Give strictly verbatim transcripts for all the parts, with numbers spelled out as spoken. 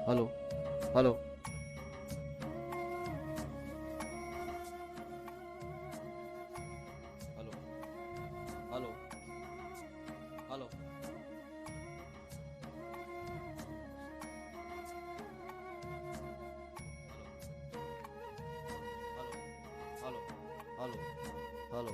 Hello. Hello. Hello. Hello. Hello. Hello. Hello. Hello.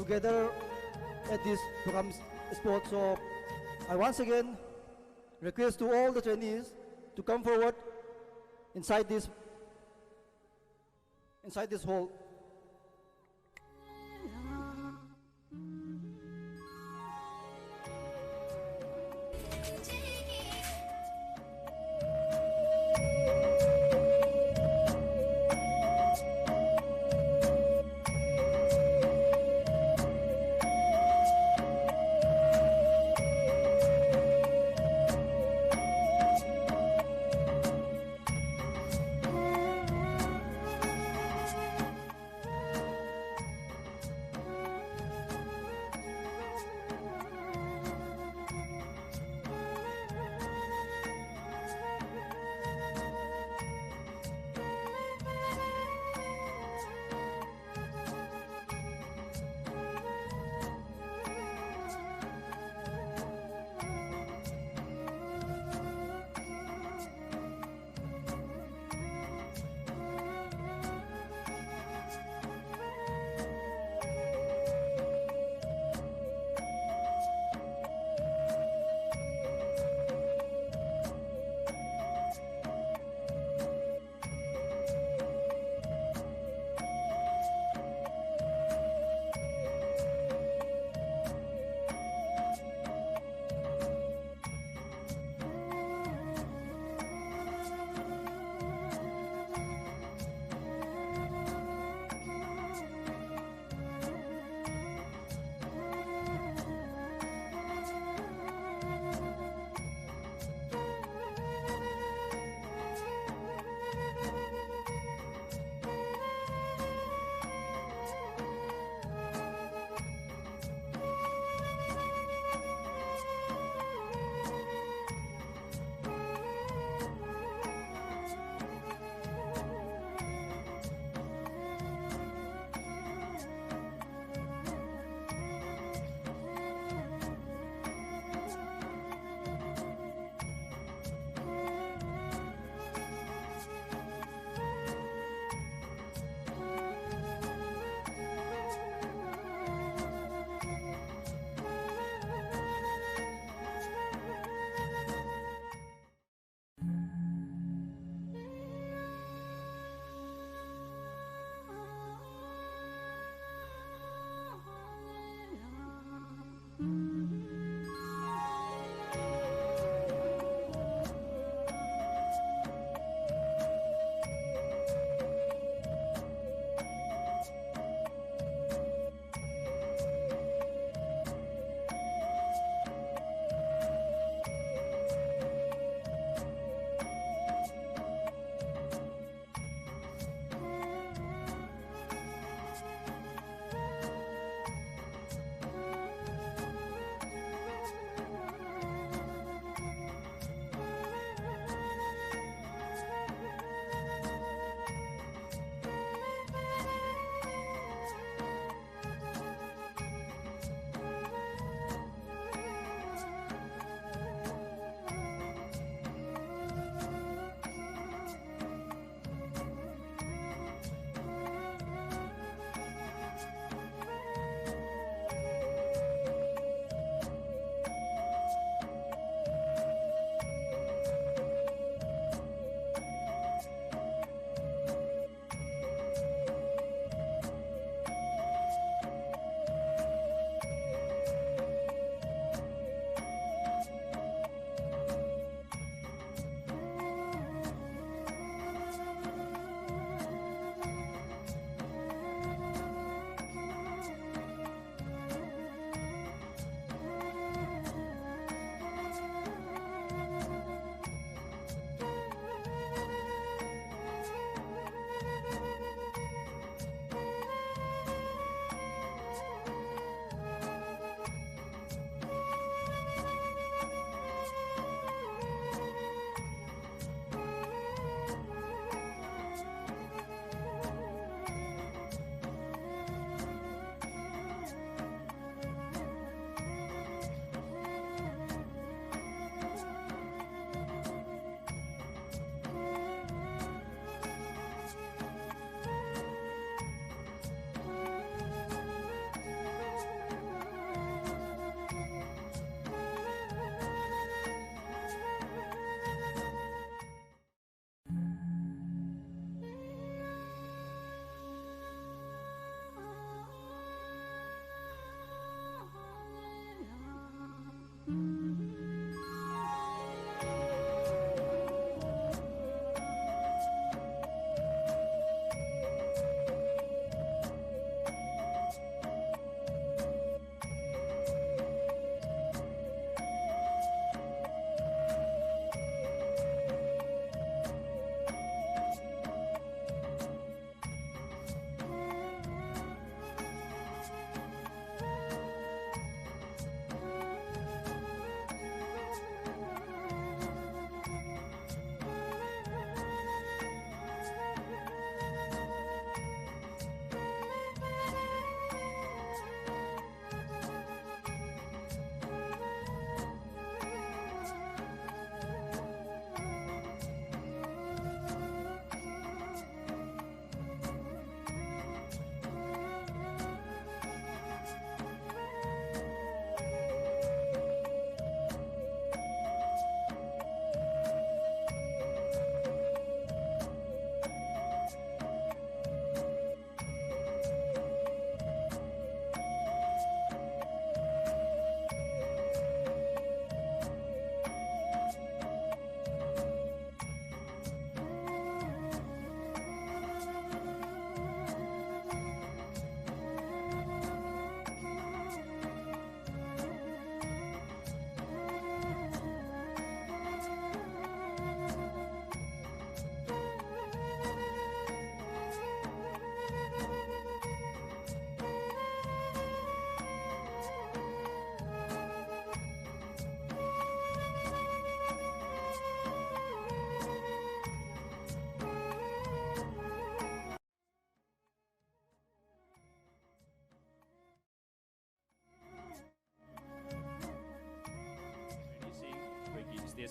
together at this program spot. So I once again request to all the trainees to come forward inside this inside this hall.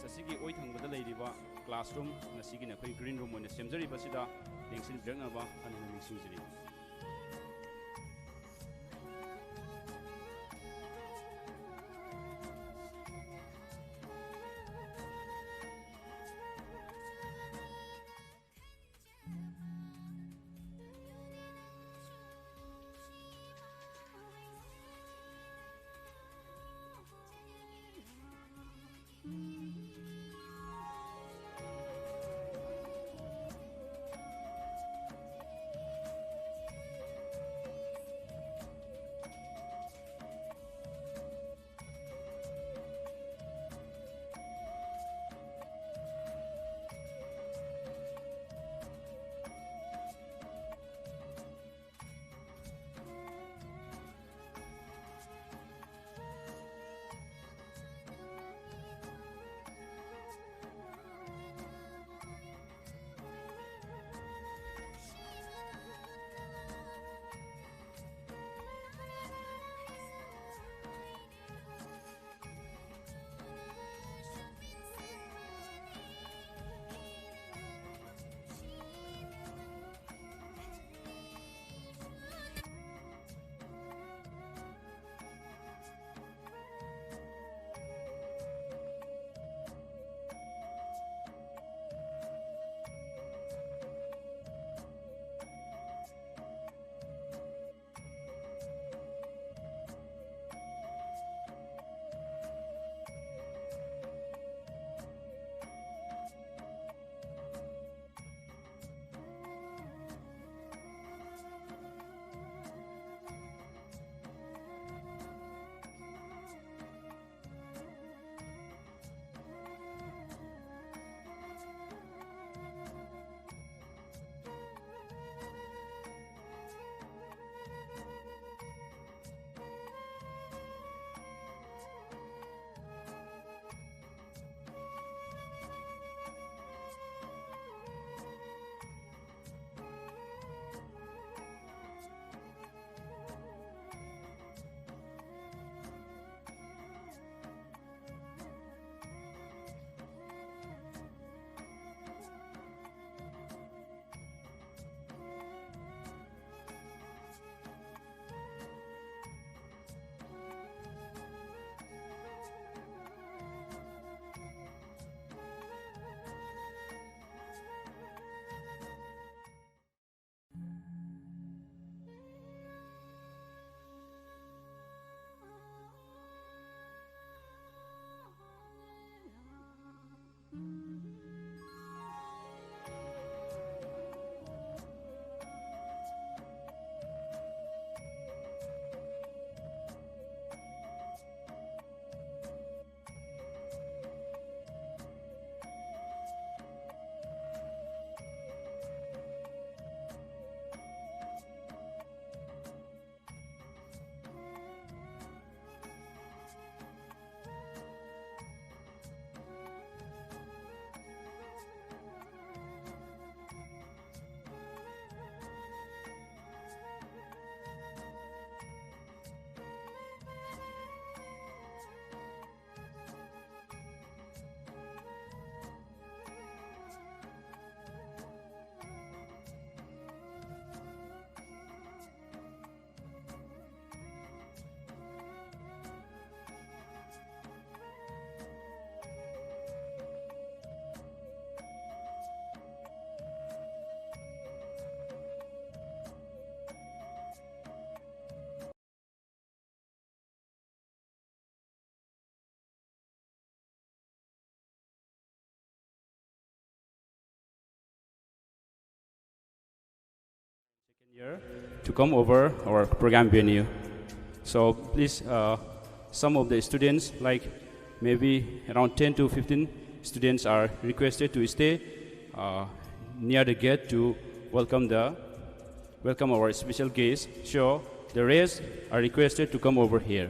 ꯑꯁꯤꯒꯤ ꯑꯣꯏ ꯊꯪꯕꯗ ꯂꯩꯔꯤꯕ classroom, ꯉꯁꯤꯒꯤꯅ ꯑꯩꯈꯣꯏ green room ꯑꯣꯏꯅ ꯁꯦꯝꯖꯔꯤꯕ ꯑꯁꯤꯗ ꯂꯦꯡꯁꯤꯟꯕꯤꯔꯛꯅꯕ ꯍꯟꯅ ꯍꯟꯅ ꯅꯤꯡꯁꯤꯡꯖꯔꯤ꯫ here to come over our program venue. So please, uh, some of the students, like maybe around ten to fifteen students, are requested to stay uh, near the gate to welcome the welcome our special guests. So the rest are requested to come over here.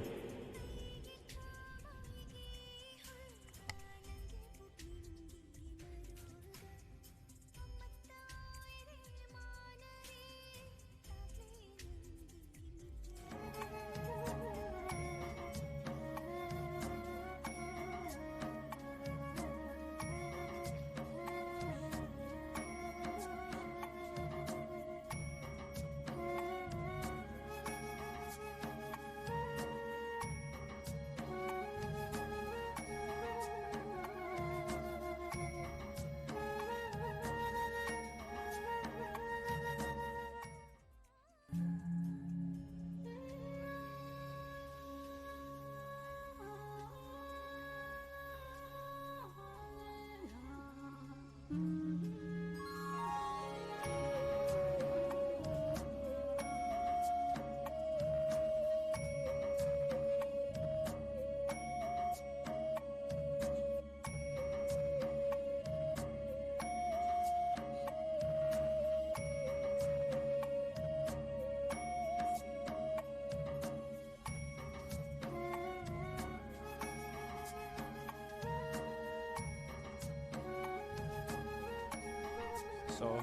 So,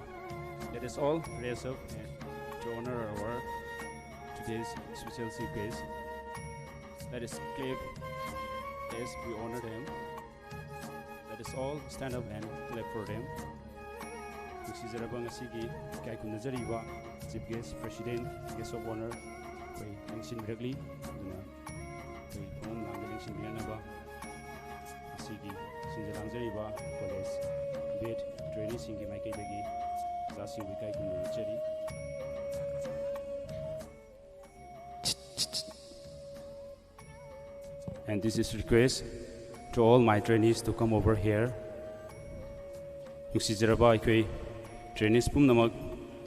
that is all. Raise up and to honor our today's special chief guest. Let us clap as we honor them. Let us all stand up and clap for them. ꯅꯨꯡꯁꯤꯖꯔꯕ ꯉꯁꯤꯒꯤ ꯏꯀꯥꯏ ꯈꯨꯝꯅꯖꯔꯤꯕ chief guest, president, guest of honor ꯑꯩꯈꯣꯏ ꯂꯦꯡꯁꯤꯟꯕꯤꯔꯛꯂꯤ꯫ ꯑꯗꯨꯅ ꯑꯩꯈꯣꯏ ꯐꯝꯐꯝ ꯂꯥꯡꯗ ꯂꯦꯡꯁꯤꯟꯕꯤꯔꯛꯅꯕ ꯉꯁꯤꯒꯤ ꯁꯤꯟꯖ ꯂꯥꯡꯖꯔꯤꯕ college B.Ed traineeꯁꯤꯡꯒꯤ ꯃꯥꯏꯀꯩꯗꯒꯤ ꯑꯣꯖꯥꯁꯤꯡꯕꯨ ꯏꯀꯥꯏ ꯈꯨꯝꯅꯕ ꯎꯠꯆꯔꯤ꯫ And this is request to all my trainees to come over here. ꯅꯨꯡꯁꯤꯖꯔꯕ ꯑꯩꯈꯣꯏ trainees ꯄꯨꯝꯅꯃꯛ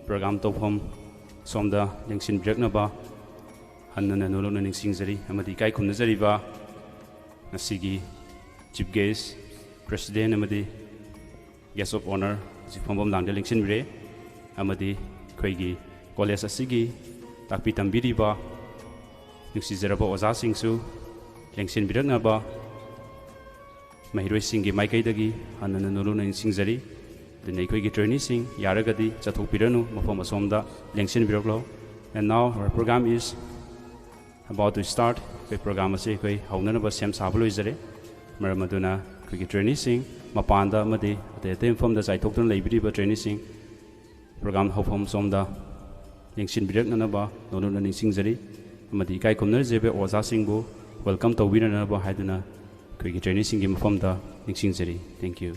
program ꯇꯧꯐꯝ ꯁꯣꯝꯗ ꯂꯦꯡꯁꯤꯟꯕꯤꯔꯛꯅꯕ ꯍꯟꯅ ꯍꯟꯅ ꯅꯣꯂꯨꯛꯅ ꯅꯤꯡꯁꯤꯡꯖꯔꯤ ꯑꯃꯗꯤ ꯏꯀꯥꯏ ꯈꯨꯝꯅꯖꯔꯤꯕ ꯉꯁꯤꯒꯤ chief guest, president ꯑꯃꯗꯤ guest of honour ꯍꯧꯖꯤꯛ ꯐꯝꯐꯝ ꯂꯥꯡꯗ ꯂꯦꯡꯁꯤꯟꯕꯤꯔꯦ꯫ ꯑꯃꯗꯤ ꯑꯩꯈꯣꯏꯒꯤ college ꯑꯁꯤꯒꯤ ꯇꯥꯛꯄꯤ ꯇꯝꯕꯤꯔꯤꯕ ꯅꯨꯡꯁꯤꯖꯔꯕ ꯑꯣꯖꯥꯁꯤꯡꯁꯨ ꯂꯦꯡꯁꯤꯟꯕꯤꯔꯛꯅꯕ ꯃꯍꯩꯔꯣꯏꯁꯤꯡꯒꯤ ꯃꯥꯏꯀꯩꯗꯒꯤ ꯍꯟꯅ ꯍꯟꯅ ꯅꯣꯂꯨꯛꯅ ꯅꯤꯡꯁꯤꯡꯖꯔꯤ꯫ ꯑꯗꯨꯅ ꯑꯩꯈꯣꯏꯒꯤ traineeꯁꯤꯡ ꯌꯥꯔꯒꯗꯤ ꯆꯠꯊꯣꯛꯄꯤꯔꯅꯨ, ꯃꯐꯝ ꯑꯁꯣꯝꯗ ꯂꯦꯡꯁꯤꯟꯕꯤꯔꯛꯂꯣ꯫ And now our program is about to start. ꯑꯩꯈꯣꯏ program ꯑꯁꯤ ꯑꯩꯈꯣꯏ ꯍꯧꯅꯅꯕ ꯁꯦꯝ ꯁꯥꯕ ꯂꯣꯏꯖꯔꯦ꯫ ꯃꯔꯝ ꯑꯗꯨꯅ ꯑꯩꯈꯣꯏꯒꯤ traineeꯁꯤꯡ ꯃꯄꯥꯟꯗ ꯑꯃꯗꯤ ꯑꯇꯩ ꯑꯇꯩ ꯃꯐꯝꯗ ꯆꯥꯏꯊꯣꯛꯇꯨꯅ ꯂꯩꯕꯤꯔꯤꯕ traineeꯁꯤꯡ program ꯍꯧꯐꯝ ꯁꯣꯝꯗ ꯌꯦꯡꯁꯤꯟꯕꯤꯔꯛꯅꯅꯕ ꯅꯣꯂꯨꯛꯅ ꯅꯤꯡꯁꯤꯡꯖꯔꯤ꯫ ꯑꯃꯗꯤ ꯏꯀꯥꯏ ꯈꯨꯝꯅꯖꯕ ꯑꯣꯖꯥꯁꯤꯡꯕꯨ welcome ꯇꯧꯕꯤꯔꯅꯕ ꯍꯥꯏꯗꯨꯅ ꯑꯩꯈꯣꯏꯒꯤ traineeꯁꯤꯡꯒꯤ ꯃꯐꯝꯗ ꯅꯤꯡꯁꯤꯡꯖꯔꯤ꯫ Thank you.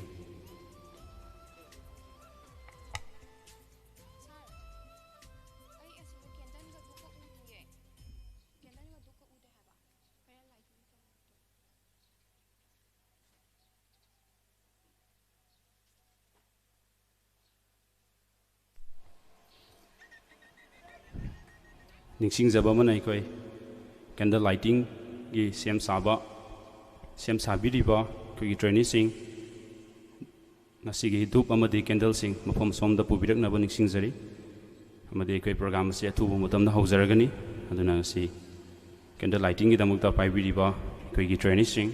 ꯅꯤꯡꯁꯤꯡꯖꯕ ꯑꯃꯅ, ꯑꯩꯈꯣꯏ candle lightingꯒꯤ ꯁꯦꯝ ꯁꯥꯕ, ꯁꯦꯝ ꯁꯥꯕꯤꯔꯤꯕ ꯑꯩꯈꯣꯏꯒꯤ traineeꯁꯤꯡ, ꯉꯁꯤꯒꯤ ꯙꯨꯞ ꯑꯃꯗꯤ candleꯁꯤꯡ ꯃꯐꯝ ꯁꯣꯝꯗ ꯄꯨꯕꯤꯔꯛꯅꯕ ꯅꯤꯡꯁꯤꯡꯖꯔꯤ꯫ ꯑꯃꯗꯤ ꯑꯩꯈꯣꯏ program ꯑꯁꯤ ꯑꯊꯨꯕ ꯃꯇꯝꯗ ꯍꯧꯖꯔꯒꯅꯤ꯫ ꯑꯗꯨꯅ ꯉꯁꯤ candle lightingꯒꯤꯗꯃꯛꯇ ꯄꯥꯏꯕꯤꯔꯤꯕ ꯑꯩꯈꯣꯏꯒꯤ traineeꯁꯤꯡ,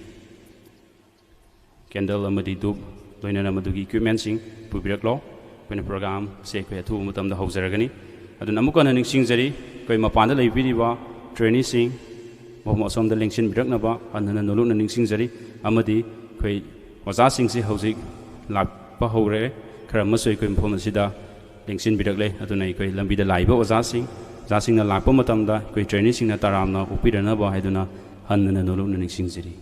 candle ꯑꯃꯗꯤ ꯙꯨꯞ, ꯂꯣꯏꯅꯅ ꯃꯗꯨꯒꯤ equipmentꯁꯤꯡ ꯄꯨꯕꯤꯔꯛꯂꯣ꯫ ꯑꯩꯈꯣꯏꯅ program ꯑꯁꯦ ꯑꯩꯈꯣꯏ ꯑꯊꯨꯕ ꯃꯇꯝꯗ ꯍꯧꯖꯔꯒꯅꯤ꯫ ꯑꯗꯨꯅ ꯑꯃꯨꯛꯀ ꯍꯟꯅ ꯅꯤꯡꯁꯤꯡꯖꯔꯤ, ꯑꯩꯈꯣꯏ ꯃꯄꯥꯟꯗ ꯂꯩꯕꯤꯔꯤꯕ traineeꯁꯤꯡ ꯃꯐꯝ ꯑꯁꯣꯝꯗ ꯂꯦꯡꯁꯤꯟꯕꯤꯔꯛꯅꯕ ꯍꯟꯅ ꯍꯟꯅ ꯅꯣꯂꯨꯛꯅ ꯅꯤꯡꯁꯤꯡꯖꯔꯤ꯫ ꯑꯃꯗꯤ ꯑꯩꯈꯣꯏ ꯑꯣꯖꯥꯁꯤꯡꯁꯦ ꯍꯧꯖꯤꯛ ꯂꯥꯛꯄ ꯍꯧꯔꯦ꯫ ꯈꯔ ꯑꯃꯁꯨ ꯑꯩꯈꯣꯏ ꯃꯐꯝ ꯑꯁꯤꯗ ꯂꯦꯡꯁꯤꯟꯕꯤꯔꯛꯂꯦ꯫ ꯑꯗꯨꯅ ꯑꯩꯈꯣꯏ ꯂꯝꯕꯤꯗ ꯂꯥꯛꯏꯕ ꯑꯣꯖꯥꯁꯤꯡ, ꯑꯣꯖꯥꯁꯤꯡꯅ ꯂꯥꯛꯄ ꯃꯇꯝꯗ ꯑꯩꯈꯣꯏ traineeꯁꯤꯡꯅ ꯇꯔꯥꯝꯅ ꯑꯣꯛꯄꯤꯔꯅꯕ ꯍꯥꯏꯗꯨꯅ ꯍꯟꯅ ꯍꯟꯅ ꯅꯣꯂꯨꯛꯅ ꯅꯤꯡꯁꯤꯡꯖꯔꯤ꯫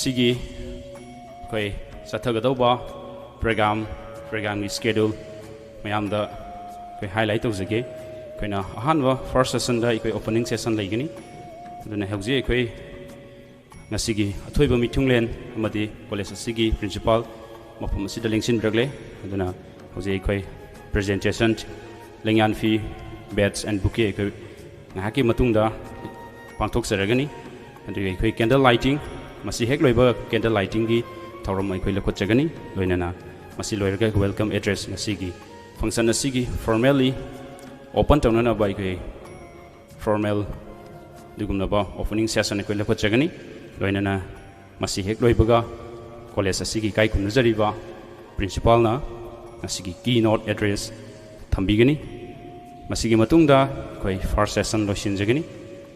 ꯁꯤꯒꯤ ꯑꯩꯈꯣꯏ ꯆꯠꯊꯒꯗꯧꯕ ꯄ꯭ꯔꯣꯒ꯭ꯔꯥꯝ ꯄ꯭ꯔꯣꯒ꯭ꯔꯥꯝꯒꯤ ꯁ꯭ꯀꯦꯗꯨꯜ ꯃꯌꯥꯝꯗ ꯑꯩꯈꯣꯏ ꯍꯥꯏꯂꯥꯏꯠ ꯇꯧꯖꯒꯦ꯫ ꯑꯩꯈꯣꯏꯅ ꯑꯍꯥꯟꯕ ꯐꯥꯔꯁ ꯁꯦꯁꯟꯗ ꯑꯩꯈꯣꯏ ꯑꯣꯄꯅꯤꯡ ꯁꯦꯁꯟ ꯂꯩꯒꯅꯤ꯫ ꯑꯗꯨꯅ ꯍꯧꯖꯤꯛ ꯑꯩꯈꯣꯏ ꯉꯁꯤꯒꯤ ꯑꯊꯣꯏꯕ ꯃꯤꯊꯨꯡꯂꯦꯟ ꯑꯃꯗꯤ ꯀꯣꯂꯦꯖ ꯑꯁꯤꯒꯤ ꯄ꯭ꯔꯤꯟꯁꯤꯄꯥꯜ ꯃꯐꯝ ꯑꯁꯤꯗ ꯂꯦꯡꯁꯤꯟꯕꯤꯔꯛꯂꯦ꯫ ꯑꯗꯨꯅ ꯍꯧꯖꯤꯛ ꯑꯩꯈꯣꯏ ꯄ꯭ꯔꯖꯦꯟꯇꯦꯁꯟ, ꯂꯦꯡꯌꯥꯟꯐꯤ, ꯕꯦꯠꯁ ꯑꯦꯟ ꯕꯨꯀꯦ ꯑꯩꯈꯣꯏ ꯉꯥꯏꯍꯥꯛꯀꯤ ꯃꯇꯨꯡꯗ ꯄꯥꯡꯊꯣꯛꯆꯔꯒꯅꯤ꯫ ꯑꯗꯨꯒ ꯑꯩꯈꯣꯏ ꯀꯦꯟꯗꯜ ꯂꯥꯏꯇꯤꯡ, ꯃꯁꯤ ꯍꯦꯛ ꯂꯣꯏꯕ ꯀꯦꯟꯗꯜ ꯂꯥꯏꯇꯤꯡꯒꯤ ꯊꯧꯔꯝ ꯑꯩꯈꯣꯏ ꯂꯧꯈꯠꯆꯒꯅꯤ꯫ ꯂꯣꯏꯅꯅ ꯃꯁꯤ ꯂꯣꯏꯔꯒ ꯋꯦꯜꯀꯝ ꯑꯦꯗ꯭ꯔꯦꯁ, ꯉꯁꯤꯒꯤ ꯐꯪꯁꯟ ꯑꯁꯤꯒꯤ ꯐꯣꯔꯃꯦꯜꯂꯤ ꯑꯣꯄꯟ ꯇꯧꯅꯅꯕ ꯑꯩꯈꯣꯏ ꯐꯣꯔꯃꯦꯜ ꯑꯗꯨꯒꯨꯝꯂꯕ ꯑꯣꯄꯅꯤꯡ ꯁꯦꯁꯟ ꯑꯩꯈꯣꯏ ꯂꯧꯈꯠꯆꯒꯅꯤ꯫ ꯂꯣꯏꯅꯅ ꯃꯁꯤ ꯍꯦꯛ ꯂꯣꯏꯕꯒ ꯀꯣꯂꯦꯖ ꯑꯁꯤꯒꯤ ꯏꯀꯥꯏ ꯈꯨꯝꯅꯖꯔꯤꯕ ꯄ꯭ꯔꯤꯟꯁꯤꯄꯥꯜꯅ ꯉꯁꯤꯒꯤ ꯀꯤ ꯅꯣꯠ ꯑꯦꯗ꯭ꯔꯦꯁ ꯊꯝꯕꯤꯒꯅꯤ꯫ ꯃꯁꯤꯒꯤ ꯃꯇꯨꯡꯗ ꯑꯩꯈꯣꯏ ꯐꯥꯔꯁ ꯁꯦꯁꯟ ꯂꯣꯏꯁꯤꯟꯖꯒꯅꯤ꯫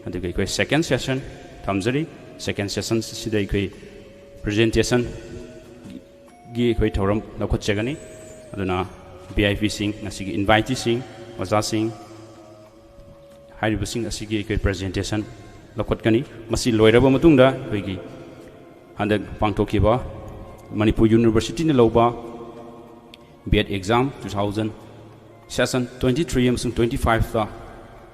ꯑꯗꯨꯒ ꯑꯩꯈꯣꯏ ꯁꯦꯀꯦꯟ ꯁꯦꯁꯟ ꯊꯝꯖꯔꯤ꯫ ꯁꯦꯀꯦꯟ ꯁꯦꯁꯟꯁꯤꯗ ꯑꯩꯈꯣꯏ ꯄ꯭ꯔꯖꯦꯟꯇꯦꯁꯟꯒꯤ ꯑꯩꯈꯣꯏ ꯊꯧꯔꯝ ꯂꯧꯈꯠꯆꯒꯅꯤ꯫ ꯑꯗꯨꯅ ꯚꯤ ꯑꯥꯏ ꯄꯤꯁꯤꯡ, ꯉꯁꯤꯒꯤ ꯏꯟꯚꯥꯏꯇꯤꯁꯤꯡ, ꯑꯣꯖꯥꯁꯤꯡ, ꯍꯥꯏꯔꯤꯕꯁꯤꯡ ꯑꯁꯤꯒꯤ ꯑꯩꯈꯣꯏ ꯄ꯭ꯔꯖꯦꯟꯇꯦꯁꯟ ꯂꯧꯈꯠꯀꯅꯤ꯫ ꯃꯁꯤ ꯂꯣꯏꯔꯕ ꯃꯇꯨꯡꯗ ꯑꯩꯈꯣꯏꯒꯤ ꯍꯟꯗꯛ ꯄꯥꯡꯊꯣꯛꯈꯤꯕ ꯃꯅꯤꯄꯨꯔ ꯌꯨꯅꯤꯚꯔꯁꯤꯇꯤꯅ ꯂꯧꯕ B Ed exam two thousand session twenty three ꯑꯃꯁꯨꯡ ꯇ꯭ꯋꯦꯟꯇꯤ ꯐꯥꯏꯚꯇ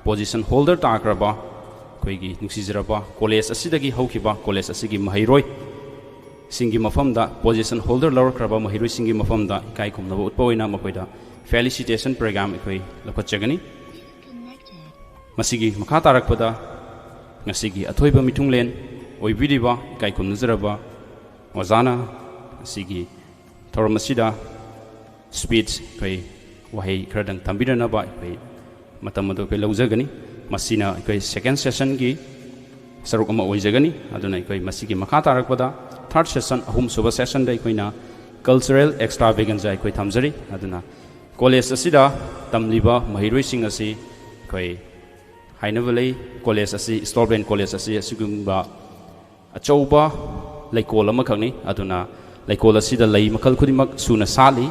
ꯄꯣꯖꯤꯁꯟ ꯍꯣꯜꯗꯔ ꯇꯥꯈ꯭ꯔꯕ ꯑꯩꯈꯣꯏꯒꯤ ꯅꯨꯡꯁꯤꯖꯔꯕ ꯀꯣꯂꯦꯖ ꯑꯁꯤꯗꯒꯤ ꯍꯧꯈꯤꯕ ꯀꯣꯂꯦꯖ ꯑꯁꯤꯒꯤ ꯃꯍꯩꯔꯣꯏꯁꯤꯡꯒꯤ ꯃꯐꯝꯗ, ꯄꯣꯖꯤꯁꯟ ꯍꯣꯜꯗꯔ ꯂꯧꯔꯛꯈ꯭ꯔꯕ ꯃꯍꯩꯔꯣꯏꯁꯤꯡꯒꯤ ꯃꯐꯝꯗ ꯏꯀꯥꯏ ꯈꯨꯝꯅꯕ ꯎꯠꯄ ꯑꯣꯏꯅ ꯃꯈꯣꯏꯗ ꯐꯦꯂꯤꯁꯤꯇꯦꯁꯟ ꯄ꯭ꯔꯣꯒ꯭ꯔꯥꯝ ꯑꯩꯈꯣꯏ ꯂꯧꯈꯠꯆꯒꯅꯤ꯫ ꯃꯁꯤꯒꯤ ꯃꯈꯥ ꯇꯥꯔꯛꯄꯗ ꯉꯁꯤꯒꯤ ꯑꯊꯣꯏꯕ ꯃꯤꯊꯨꯡꯂꯦꯟ ꯑꯣꯏꯕꯤꯔꯤꯕ ꯏꯀꯥꯏ ꯈꯨꯝꯅꯖꯔꯕ ꯑꯣꯖꯥꯅ ꯉꯁꯤꯒꯤ ꯊꯧꯔꯝ ꯑꯁꯤꯗ ꯁ꯭ꯄꯤꯆ ꯑꯩꯈꯣꯏ ꯋꯥꯍꯩ ꯈꯔꯗꯪ ꯊꯝꯕꯤꯔꯅꯕ ꯑꯩꯈꯣꯏ ꯃꯇꯝ ꯑꯗꯨ ꯑꯩꯈꯣꯏ ꯂꯧꯖꯒꯅꯤ꯫ ꯃꯁꯤꯅ ꯑꯩꯈꯣꯏ ꯁꯦꯀꯦꯟ ꯁꯦꯁꯟꯒꯤ ꯁꯔꯨꯛ ꯑꯃ ꯑꯣꯏꯖꯒꯅꯤ꯫ ꯑꯗꯨꯅ ꯑꯩꯈꯣꯏ ꯃꯁꯤꯒꯤ ꯃꯈꯥ ꯇꯥꯔꯛꯄꯗ ꯊꯥꯔꯠ ꯁꯦꯁꯟ, ꯑꯍꯨꯝꯁꯨꯕ ꯁꯦꯁꯟꯗ ꯑꯩꯈꯣꯏꯅ ꯀꯜꯆꯔꯦꯜ ꯑꯦꯛꯁꯇ꯭ꯔꯥ ꯚꯦꯒꯟꯖꯥ ꯑꯩꯈꯣꯏ ꯊꯝꯖꯔꯤ꯫ ꯑꯗꯨꯅ ꯀꯣꯂꯦꯖ ꯑꯁꯤꯗ ꯇꯝꯂꯤꯕ ꯃꯍꯩꯔꯣꯏꯁꯤꯡ ꯑꯁꯤ ꯑꯩꯈꯣꯏ ꯍꯥꯏꯅꯕ ꯂꯩ, ꯀꯣꯂꯦꯖ ꯑꯁꯤ, ꯏꯁꯇꯣꯔꯕꯦꯟ ꯀꯣꯂꯦꯖ ꯑꯁꯤ ꯑꯁꯤꯒꯨꯝꯕ ꯑꯆꯧꯕ ꯂꯩꯀꯣꯜ ꯑꯃꯈꯛꯅꯤ꯫ ꯑꯗꯨꯅ ꯂꯩꯀꯣꯜ ꯑꯁꯤꯗ ꯂꯩ ꯃꯈꯜ ꯈꯨꯗꯤꯡꯃꯛ ꯁꯨꯅ ꯁꯥꯠꯂꯤ꯫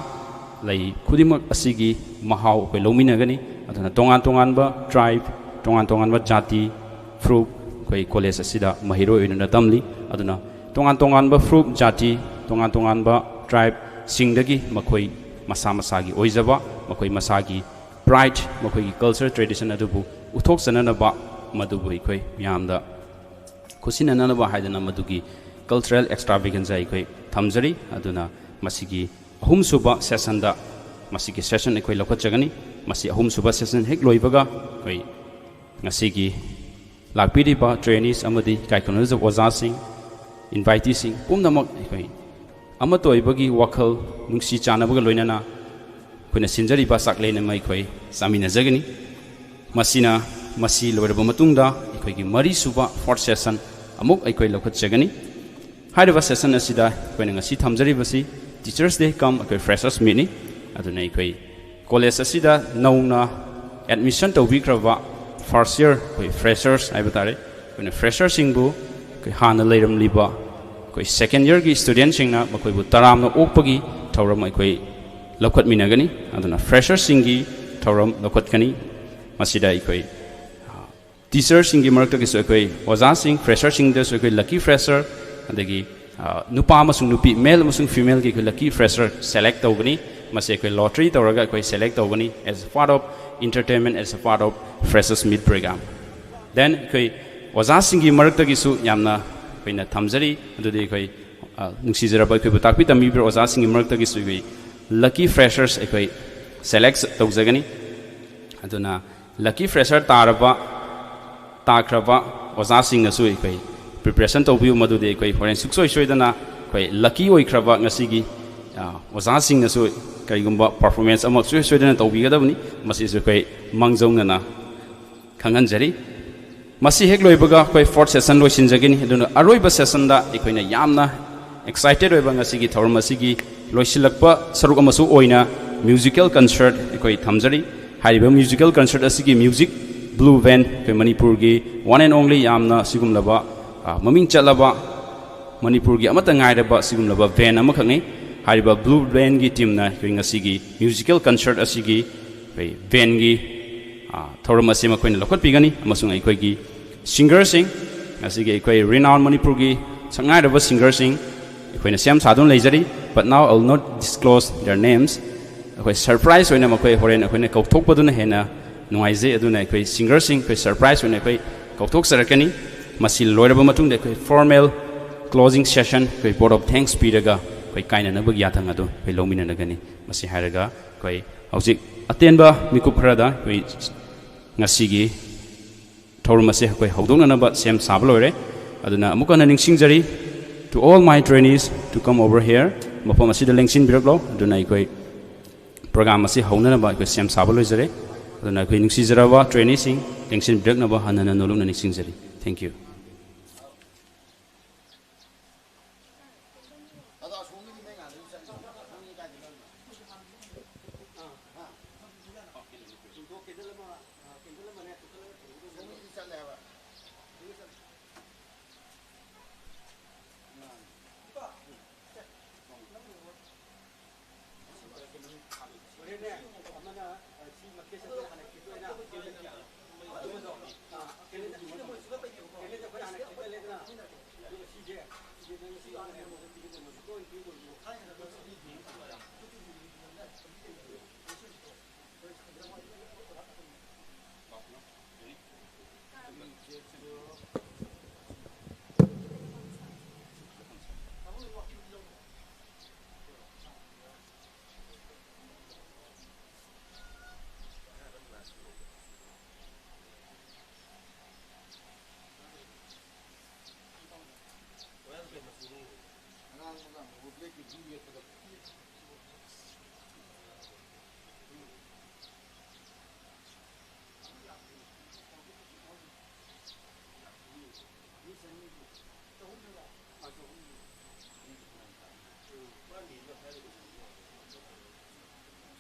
ꯂꯩ ꯈꯨꯗꯤꯡꯃꯛ ꯑꯁꯤꯒꯤ ꯃꯍꯥꯎ ꯑꯩꯈꯣꯏ ꯂꯧꯃꯤꯟꯅꯒꯅꯤ꯫ ꯑꯗꯨꯅ ꯇꯣꯉꯥꯟ ꯇꯣꯉꯥꯟꯕ ꯇ꯭ꯔꯥꯏꯕ, ꯇꯣꯉꯥꯟ ꯇꯣꯉꯥꯟꯕ ꯖꯥꯇꯤ, ꯐꯨꯔꯨꯞ ꯑꯩꯈꯣꯏ ꯀꯣꯂꯦꯖ ꯑꯁꯤꯗ ꯃꯍꯩꯔꯣꯏ ꯑꯣꯏꯅ ꯇꯝꯂꯤ꯫ ꯑꯗꯨꯅ ꯇꯣꯉꯥꯟ ꯇꯣꯉꯥꯟꯕ ꯐꯨꯔꯨꯞ, ꯖꯥꯇꯤ, ꯇꯣꯉꯥꯟ ꯇꯣꯉꯥꯟꯕ ꯇ꯭ꯔꯥꯏꯕꯁꯤꯡꯗꯒꯤ ꯃꯈꯣꯏ ꯃꯁꯥ ꯃꯁꯥꯒꯤ ꯑꯣꯏꯖꯕ, ꯃꯈꯣꯏ ꯃꯁꯥꯒꯤ ꯄ꯭ꯔꯥꯏꯗ, ꯃꯈꯣꯏꯒꯤ ꯀꯜꯆꯔ, ꯇ꯭ꯔꯦꯗꯤꯁꯟ ꯑꯗꯨꯕꯨ ꯎꯠꯊꯣꯛꯆꯅꯅꯕ, ꯃꯗꯨꯕꯨ ꯑꯩꯈꯣꯏ ꯃꯤꯌꯥꯝꯗ ꯈꯨꯠꯁꯤꯟꯅꯅꯕ ꯍꯥꯏꯗꯅ ꯃꯗꯨꯒꯤ ꯀꯜꯆꯔꯦꯜ ꯑꯦꯛꯁꯇ꯭ꯔꯥꯚꯦꯒꯦꯟꯖꯥ ꯑꯩꯈꯣꯏ ꯊꯝꯖꯔꯤ꯫ ꯑꯗꯨꯅ ꯃꯁꯤꯒꯤ ꯑꯍꯨꯝꯁꯨꯕ ꯁꯦꯁꯟꯗ ꯃꯁꯤꯒꯤ ꯁꯦꯁꯟ ꯑꯩꯈꯣꯏ ꯂꯧꯈꯠꯆꯒꯅꯤ꯫ ꯃꯁꯤ ꯑꯍꯨꯝꯁꯨꯕ ꯁꯦꯁꯟ ꯍꯦꯛ ꯂꯣꯏꯕꯒ ꯑꯩꯈꯣꯏ ꯉꯁꯤꯒꯤ ꯂꯥꯛꯄꯤꯔꯤꯕ ꯇ꯭ꯔꯦꯅꯤꯁ ꯑꯃꯗꯤ ꯏꯀꯥꯏ ꯈꯨꯝꯅꯖꯕ ꯑꯣꯖꯥꯁꯤꯡ, ꯏꯟꯚꯥꯏꯇꯤꯁꯤꯡ ꯄꯨꯝꯅꯃꯛ ꯑꯩꯈꯣꯏ ꯑꯃꯠꯇ ꯑꯣꯏꯕꯒꯤ ꯋꯥꯈꯜ, ꯅꯨꯡꯁꯤ ꯆꯥꯟꯅꯕꯒ ꯂꯣꯏꯅꯅ ꯑꯩꯈꯣꯏꯅ ꯁꯤꯟꯖꯔꯤꯕ ꯆꯥꯛꯂꯦꯟ ꯑꯃ ꯑꯩꯈꯣꯏ ꯆꯥꯃꯤꯟꯅꯖꯒꯅꯤ꯫ ꯃꯁꯤꯅ, ꯃꯁꯤ ꯂꯣꯏꯔꯕ ꯃꯇꯨꯡꯗ ꯑꯩꯈꯣꯏꯒꯤ ꯃꯔꯤꯁꯨꯕ, ꯐꯣꯔꯠ ꯁꯦꯁꯟ ꯑꯃꯨꯛ ꯑꯩꯈꯣꯏ ꯂꯧꯈꯠꯆꯒꯅꯤ꯫ ꯍꯥꯏꯔꯤꯕ ꯁꯦꯁꯟ ꯑꯁꯤꯗ ꯑꯩꯈꯣꯏꯅ ꯉꯁꯤ ꯊꯝꯖꯔꯤꯕꯁꯤ ꯇꯤꯆꯔꯁ ꯗꯦ ꯀꯝ ꯑꯩꯈꯣꯏ ꯐ꯭ꯔꯦꯁꯔꯁ ꯃꯤꯠꯅꯤ꯫ ꯑꯗꯨꯅ ꯑꯩꯈꯣꯏ ꯀꯣꯂꯦꯖ ꯑꯁꯤꯗ ꯅꯧꯅ ꯑꯦꯗꯃꯤꯁꯟ ꯇꯧꯕꯤꯈ꯭ꯔꯕ ꯐꯥꯔꯁ ꯏꯌꯔ ꯑꯩꯈꯣꯏ ꯐ꯭ꯔꯦꯁꯔꯁ ꯍꯥꯏꯕ ꯇꯥꯔꯦ, ꯑꯩꯈꯣꯏꯅ ꯐ꯭ꯔꯦꯁꯔꯁꯤꯡꯕꯨ ꯑꯩꯈꯣꯏ ꯍꯥꯟꯅ ꯂꯩꯔꯝꯂꯤꯕ ꯑꯩꯈꯣꯏ ꯁꯦꯀꯦꯟ ꯏꯌꯔꯒꯤ ꯁ꯭ꯇꯨꯗꯦꯟꯁꯤꯡꯅ ꯃꯈꯣꯏꯕꯨ ꯇꯔꯥꯝꯅ ꯑꯣꯛꯄꯒꯤ ꯊꯧꯔꯝ ꯑꯩꯈꯣꯏ ꯂꯧꯈꯠꯃꯤꯟꯅꯒꯅꯤ꯫ ꯑꯗꯨꯅ ꯐ꯭ꯔꯦꯁꯔꯁꯤꯡꯒꯤ ꯊꯧꯔꯝ ꯂꯧꯈꯠꯀꯅꯤ꯫ ꯃꯁꯤꯗ ꯑꯩꯈꯣꯏ ꯇꯤꯆꯔꯁꯤꯡꯒꯤ ꯃꯔꯛꯇꯒꯤꯁꯨ ꯑꯩꯈꯣꯏ ꯑꯣꯖꯥꯁꯤꯡ, ꯐ꯭ꯔꯦꯁꯔꯁꯤꯡꯗꯁꯨ ꯑꯩꯈꯣꯏ ꯂꯛꯀꯤ ꯐ꯭ꯔꯦꯁꯔ, ꯑꯗꯒꯤ ꯅꯨꯄꯥ ꯑꯃꯁꯨꯡ ꯅꯨꯄꯤ, ꯃꯦꯜ ꯑꯃꯁꯨꯡ ꯐꯤꯃꯦꯜꯒꯤ ꯑꯩꯈꯣꯏ ꯂꯛꯀꯤ ꯐ꯭ꯔꯦꯁꯔ ꯁꯦꯂꯦꯛ ꯇꯧꯒꯅꯤ꯫ ꯃꯁꯤ ꯑꯩꯈꯣꯏ ꯂꯣꯇ꯭ꯔꯤ ꯇꯧꯔꯒ ꯑꯩꯈꯣꯏ ꯁꯦꯂꯦꯛ ꯇꯧꯒꯅꯤ, as a part of entertainment, as a part of freshers meet program. Then ꯑꯩꯈꯣꯏ ꯑꯣꯖꯥꯁꯤꯡꯒꯤ ꯃꯔꯛꯇꯒꯤꯁꯨ ꯌꯥꯝꯅ ꯑꯩꯈꯣꯏꯅ ꯊꯝꯖꯔꯤ꯫ ꯑꯗꯨꯗꯤ ꯑꯩꯈꯣꯏ ꯅꯨꯡꯁꯤꯖꯔꯕ ꯑꯩꯈꯣꯏꯕꯨ ꯇꯥꯛꯄꯤ ꯇꯝꯕꯤꯕ ꯑꯣꯖꯥꯁꯤꯡꯒꯤ ꯃꯔꯛꯇꯒꯤꯁꯨ ꯑꯩꯈꯣꯏ ꯂꯛꯀꯤ ꯐ꯭ꯔꯦꯁꯔꯁ ꯑꯩꯈꯣꯏ ꯁꯦꯂꯦꯛ ꯇꯧꯖꯒꯅꯤ꯫ ꯑꯗꯨꯅ ꯂꯛꯀꯤ ꯐ꯭ꯔꯦꯁꯔ ꯇꯥꯔꯕ, ꯇꯥꯈ꯭ꯔꯕ ꯑꯣꯖꯥꯁꯤꯡꯅꯁꯨ ꯑꯩꯈꯣꯏ ꯄ꯭ꯔꯤꯄꯦꯔꯦꯁꯟ ꯇꯧꯕꯤꯌꯨ, ꯃꯗꯨꯗꯤ ꯑꯩꯈꯣꯏ ꯍꯣꯔꯦꯟ ꯁꯨꯡꯁꯣꯏ ꯁꯣꯏꯗꯅ ꯑꯩꯈꯣꯏ ꯂꯛꯀꯤ ꯑꯣꯏꯈ꯭ꯔꯕ ꯉꯁꯤꯒꯤ ꯑꯣꯖꯥꯁꯤꯡꯅꯁꯨ ꯀꯔꯤꯒꯨꯝꯕ ꯄꯔꯐꯣꯔꯃꯦꯟꯁ ꯑꯃ ꯁꯨꯡꯁꯣꯏ ꯁꯣꯏꯗꯅ ꯇꯧꯕꯤꯒꯗꯕꯅꯤ꯫ ꯃꯁꯤꯁꯨ ꯑꯩꯈꯣꯏ ꯃꯥꯡꯖꯧꯅꯅ ꯈꯪꯍꯟꯖꯔꯤ꯫ ꯃꯁꯤ ꯍꯦꯛ ꯂꯣꯏꯕꯒ ꯑꯩꯈꯣꯏ ꯐꯣꯔꯠ ꯁꯦꯁꯟ ꯂꯣꯏꯁꯤꯟꯖꯒꯅꯤ꯫ ꯑꯗꯨꯅ ꯑꯔꯣꯏꯕ ꯁꯦꯁꯟꯗ ꯑꯩꯈꯣꯏꯅ ꯌꯥꯝꯅ ꯑꯦꯛꯁꯥꯏꯇꯦꯠ ꯑꯣꯏꯕ ꯉꯁꯤꯒꯤ ꯊꯧꯔꯝ ꯑꯁꯤꯒꯤ ꯂꯣꯏꯁꯤꯜꯂꯛꯄ ꯁꯔꯨꯛ ꯑꯃꯁꯨ ꯑꯣꯏꯅ ꯃ꯭ꯌꯨꯖꯤꯀꯦꯜ ꯀꯟꯁꯔꯠ ꯑꯩꯈꯣꯏ ꯊꯝꯖꯔꯤ꯫ ꯍꯥꯏꯔꯤꯕ ꯃ꯭ꯌꯨꯖꯤꯀꯦꯜ ꯀꯟꯁꯔꯠ ꯑꯁꯤꯒꯤ ꯃ꯭ꯌꯨꯖꯤꯛ ꯕ꯭ꯂꯨ ꯕꯦꯟ, ꯑꯩꯈꯣꯏ ꯃꯅꯤꯄꯨꯔꯒꯤ one and only ꯌꯥꯝꯅ ꯁꯤꯒꯨꯝꯂꯕ ꯃꯃꯤꯡ ꯆꯠꯂꯕ, ꯃꯅꯤꯄꯨꯔꯒꯤ ꯑꯃꯠꯇ ꯉꯥꯏꯔꯕ ꯁꯤꯒꯨꯝꯂꯕ ꯕꯦꯟ ꯑꯃꯈꯛꯅꯤ꯫ ꯍꯥꯏꯔꯤꯕ ꯕ꯭ꯂꯨ ꯕꯦꯟꯒꯤ ꯇꯤꯝꯅ ꯑꯩꯈꯣꯏ ꯉꯁꯤꯒꯤ ꯃ꯭ꯌꯨꯖꯤꯀꯦꯜ ꯀꯟꯁꯔꯠ ꯑꯁꯤꯒꯤ ꯑꯩꯈꯣꯏ ꯕꯦꯟꯒꯤ ꯊꯧꯔꯝ ꯑꯁꯤ ꯃꯈꯣꯏꯅ ꯂꯧꯈꯠꯄꯤꯒꯅꯤ꯫ ꯑꯃꯁꯨꯡ ꯑꯩꯈꯣꯏꯒꯤ ꯁꯤꯡꯒꯔꯁꯤꯡ, ꯉꯁꯤꯒꯤ ꯑꯩꯈꯣꯏ ꯔꯤꯅꯥꯎꯟ ꯃꯅꯤꯄꯨꯔꯒꯤ ꯁꯛꯅꯥꯏꯔꯕ ꯁꯤꯡꯒꯔꯁꯤꯡ ꯑꯩꯈꯣꯏꯅ ꯁꯦꯝ ꯁꯥꯗꯨꯅ ꯂꯩꯖꯔꯤ꯫ But now I will not disclose their names. ꯑꯩꯈꯣꯏ ꯁꯔꯄ꯭ꯔꯥꯏꯖ ꯑꯣꯏꯅ ꯃꯈꯣꯏ ꯍꯣꯔꯦꯟ ꯑꯩꯈꯣꯏꯅ ꯀꯧꯊꯣꯛꯄꯗꯨꯅ ꯍꯦꯟꯅ ꯅꯨꯡꯉꯥꯏꯖꯩ꯫ ꯑꯗꯨꯅ ꯑꯩꯈꯣꯏ ꯁꯤꯡꯒꯔꯁꯤꯡ ꯑꯩꯈꯣꯏ ꯁꯔꯄ꯭ꯔꯥꯏꯖ ꯑꯣꯏꯅ ꯑꯩꯈꯣꯏ ꯀꯧꯊꯣꯛꯆꯔꯛꯀꯅꯤ꯫ ꯃꯁꯤ ꯂꯣꯏꯔꯕ ꯃꯇꯨꯡꯗ ꯑꯩꯈꯣꯏ ꯐꯣꯔꯃꯦꯜ ꯀ꯭ꯂꯣꯖꯤꯡ ꯁꯦꯁꯟ, ꯑꯩꯈꯣꯏ ꯚꯣꯠ ꯑꯣꯐ ꯊꯦꯡꯛꯁ ꯄꯤꯔꯒ ꯑꯩꯈꯣꯏ ꯀꯥꯏꯅꯅꯕꯒꯤ ꯌꯥꯊꯪ ꯑꯗꯨ ꯑꯩꯈꯣꯏ ꯂꯧꯃꯤꯟꯅꯒꯅꯤ꯫ ꯃꯁꯤ ꯍꯥꯏꯔꯒ ꯑꯩꯈꯣꯏ ꯍꯧꯖꯤꯛ ꯑꯇꯦꯟꯕ ꯃꯤꯀꯨꯞ ꯈꯔꯗ ꯑꯩꯈꯣꯏ ꯉꯁꯤꯒꯤ ꯊꯧꯔꯝ ꯑꯁꯤ ꯑꯩꯈꯣꯏ ꯍꯧꯗꯣꯛꯅꯅꯕ ꯁꯦꯝ ꯁꯥꯕ ꯂꯣꯏꯔꯦ꯫ ꯑꯗꯨꯅ ꯑꯃꯨꯛ ꯍꯟꯅ ꯅꯤꯡꯁꯤꯡꯖꯔꯤ, to all my trainees to come over here, ꯃꯐꯝ ꯑꯁꯤꯗ ꯂꯦꯡꯁꯤꯟꯕꯤꯔꯛꯂꯣ꯫ ꯑꯗꯨꯅ ꯑꯩꯈꯣꯏ ꯄ꯭ꯔꯣꯒ꯭ꯔꯥꯝ ꯑꯁꯤ ꯍꯧꯅꯅꯕ ꯑꯩꯈꯣꯏ ꯁꯦꯝ ꯁꯥꯕ ꯂꯣꯏꯖꯔꯦ꯫ ꯑꯗꯨꯅ ꯑꯩꯈꯣꯏ ꯅꯨꯡꯁꯤꯖꯔꯕ ꯇ꯭ꯔꯦꯅꯤꯁꯤꯡ, ꯂꯦꯡꯁꯤꯟꯕꯤꯔꯛꯅꯕ ꯍꯟꯅ ꯍꯟꯅ ꯅꯣꯂꯨꯛꯅ ꯅꯤꯡꯁꯤꯡꯖꯔꯤ꯫ Thank you.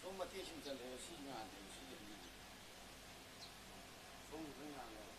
ꯁꯣꯝ ꯃꯇꯦꯛꯁꯤꯡ ꯆꯠꯂꯦꯕ ꯁꯤ ꯉꯥꯗꯦꯕ ꯁꯤ ꯂꯝꯕꯤꯁꯦ꯫ ꯁꯣꯝꯒꯤ ꯈꯔ ꯉꯥꯜꯂꯦꯕ꯫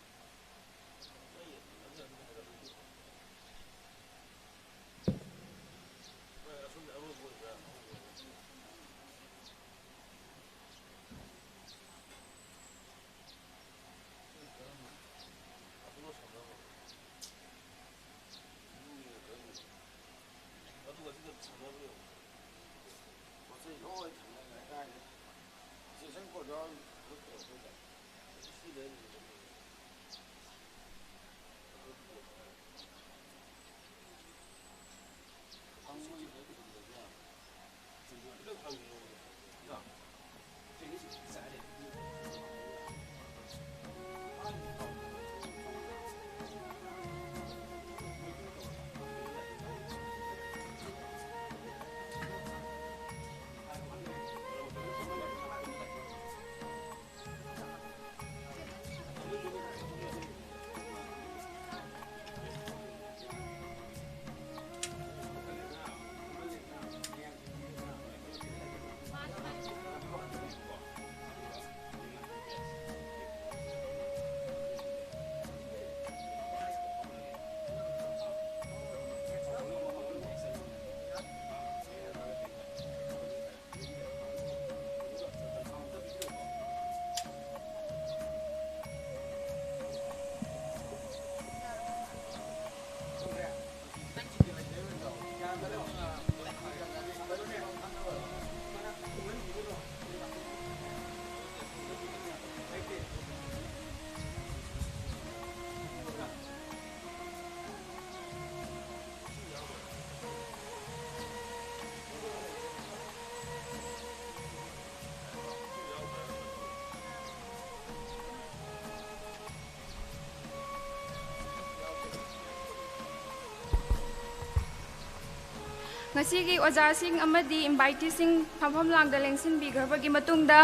ꯉꯁꯤꯒꯤ ꯑꯣꯖꯥꯁꯤꯡ ꯑꯃꯗꯤ ꯏꯟꯚꯥꯏꯇꯤꯁꯤꯡ ꯐꯝꯐꯝ ꯂꯥꯡꯗ ꯂꯦꯡꯁꯤꯟꯕꯤꯈ꯭ꯔꯕꯒꯤ ꯃꯇꯨꯡꯗ,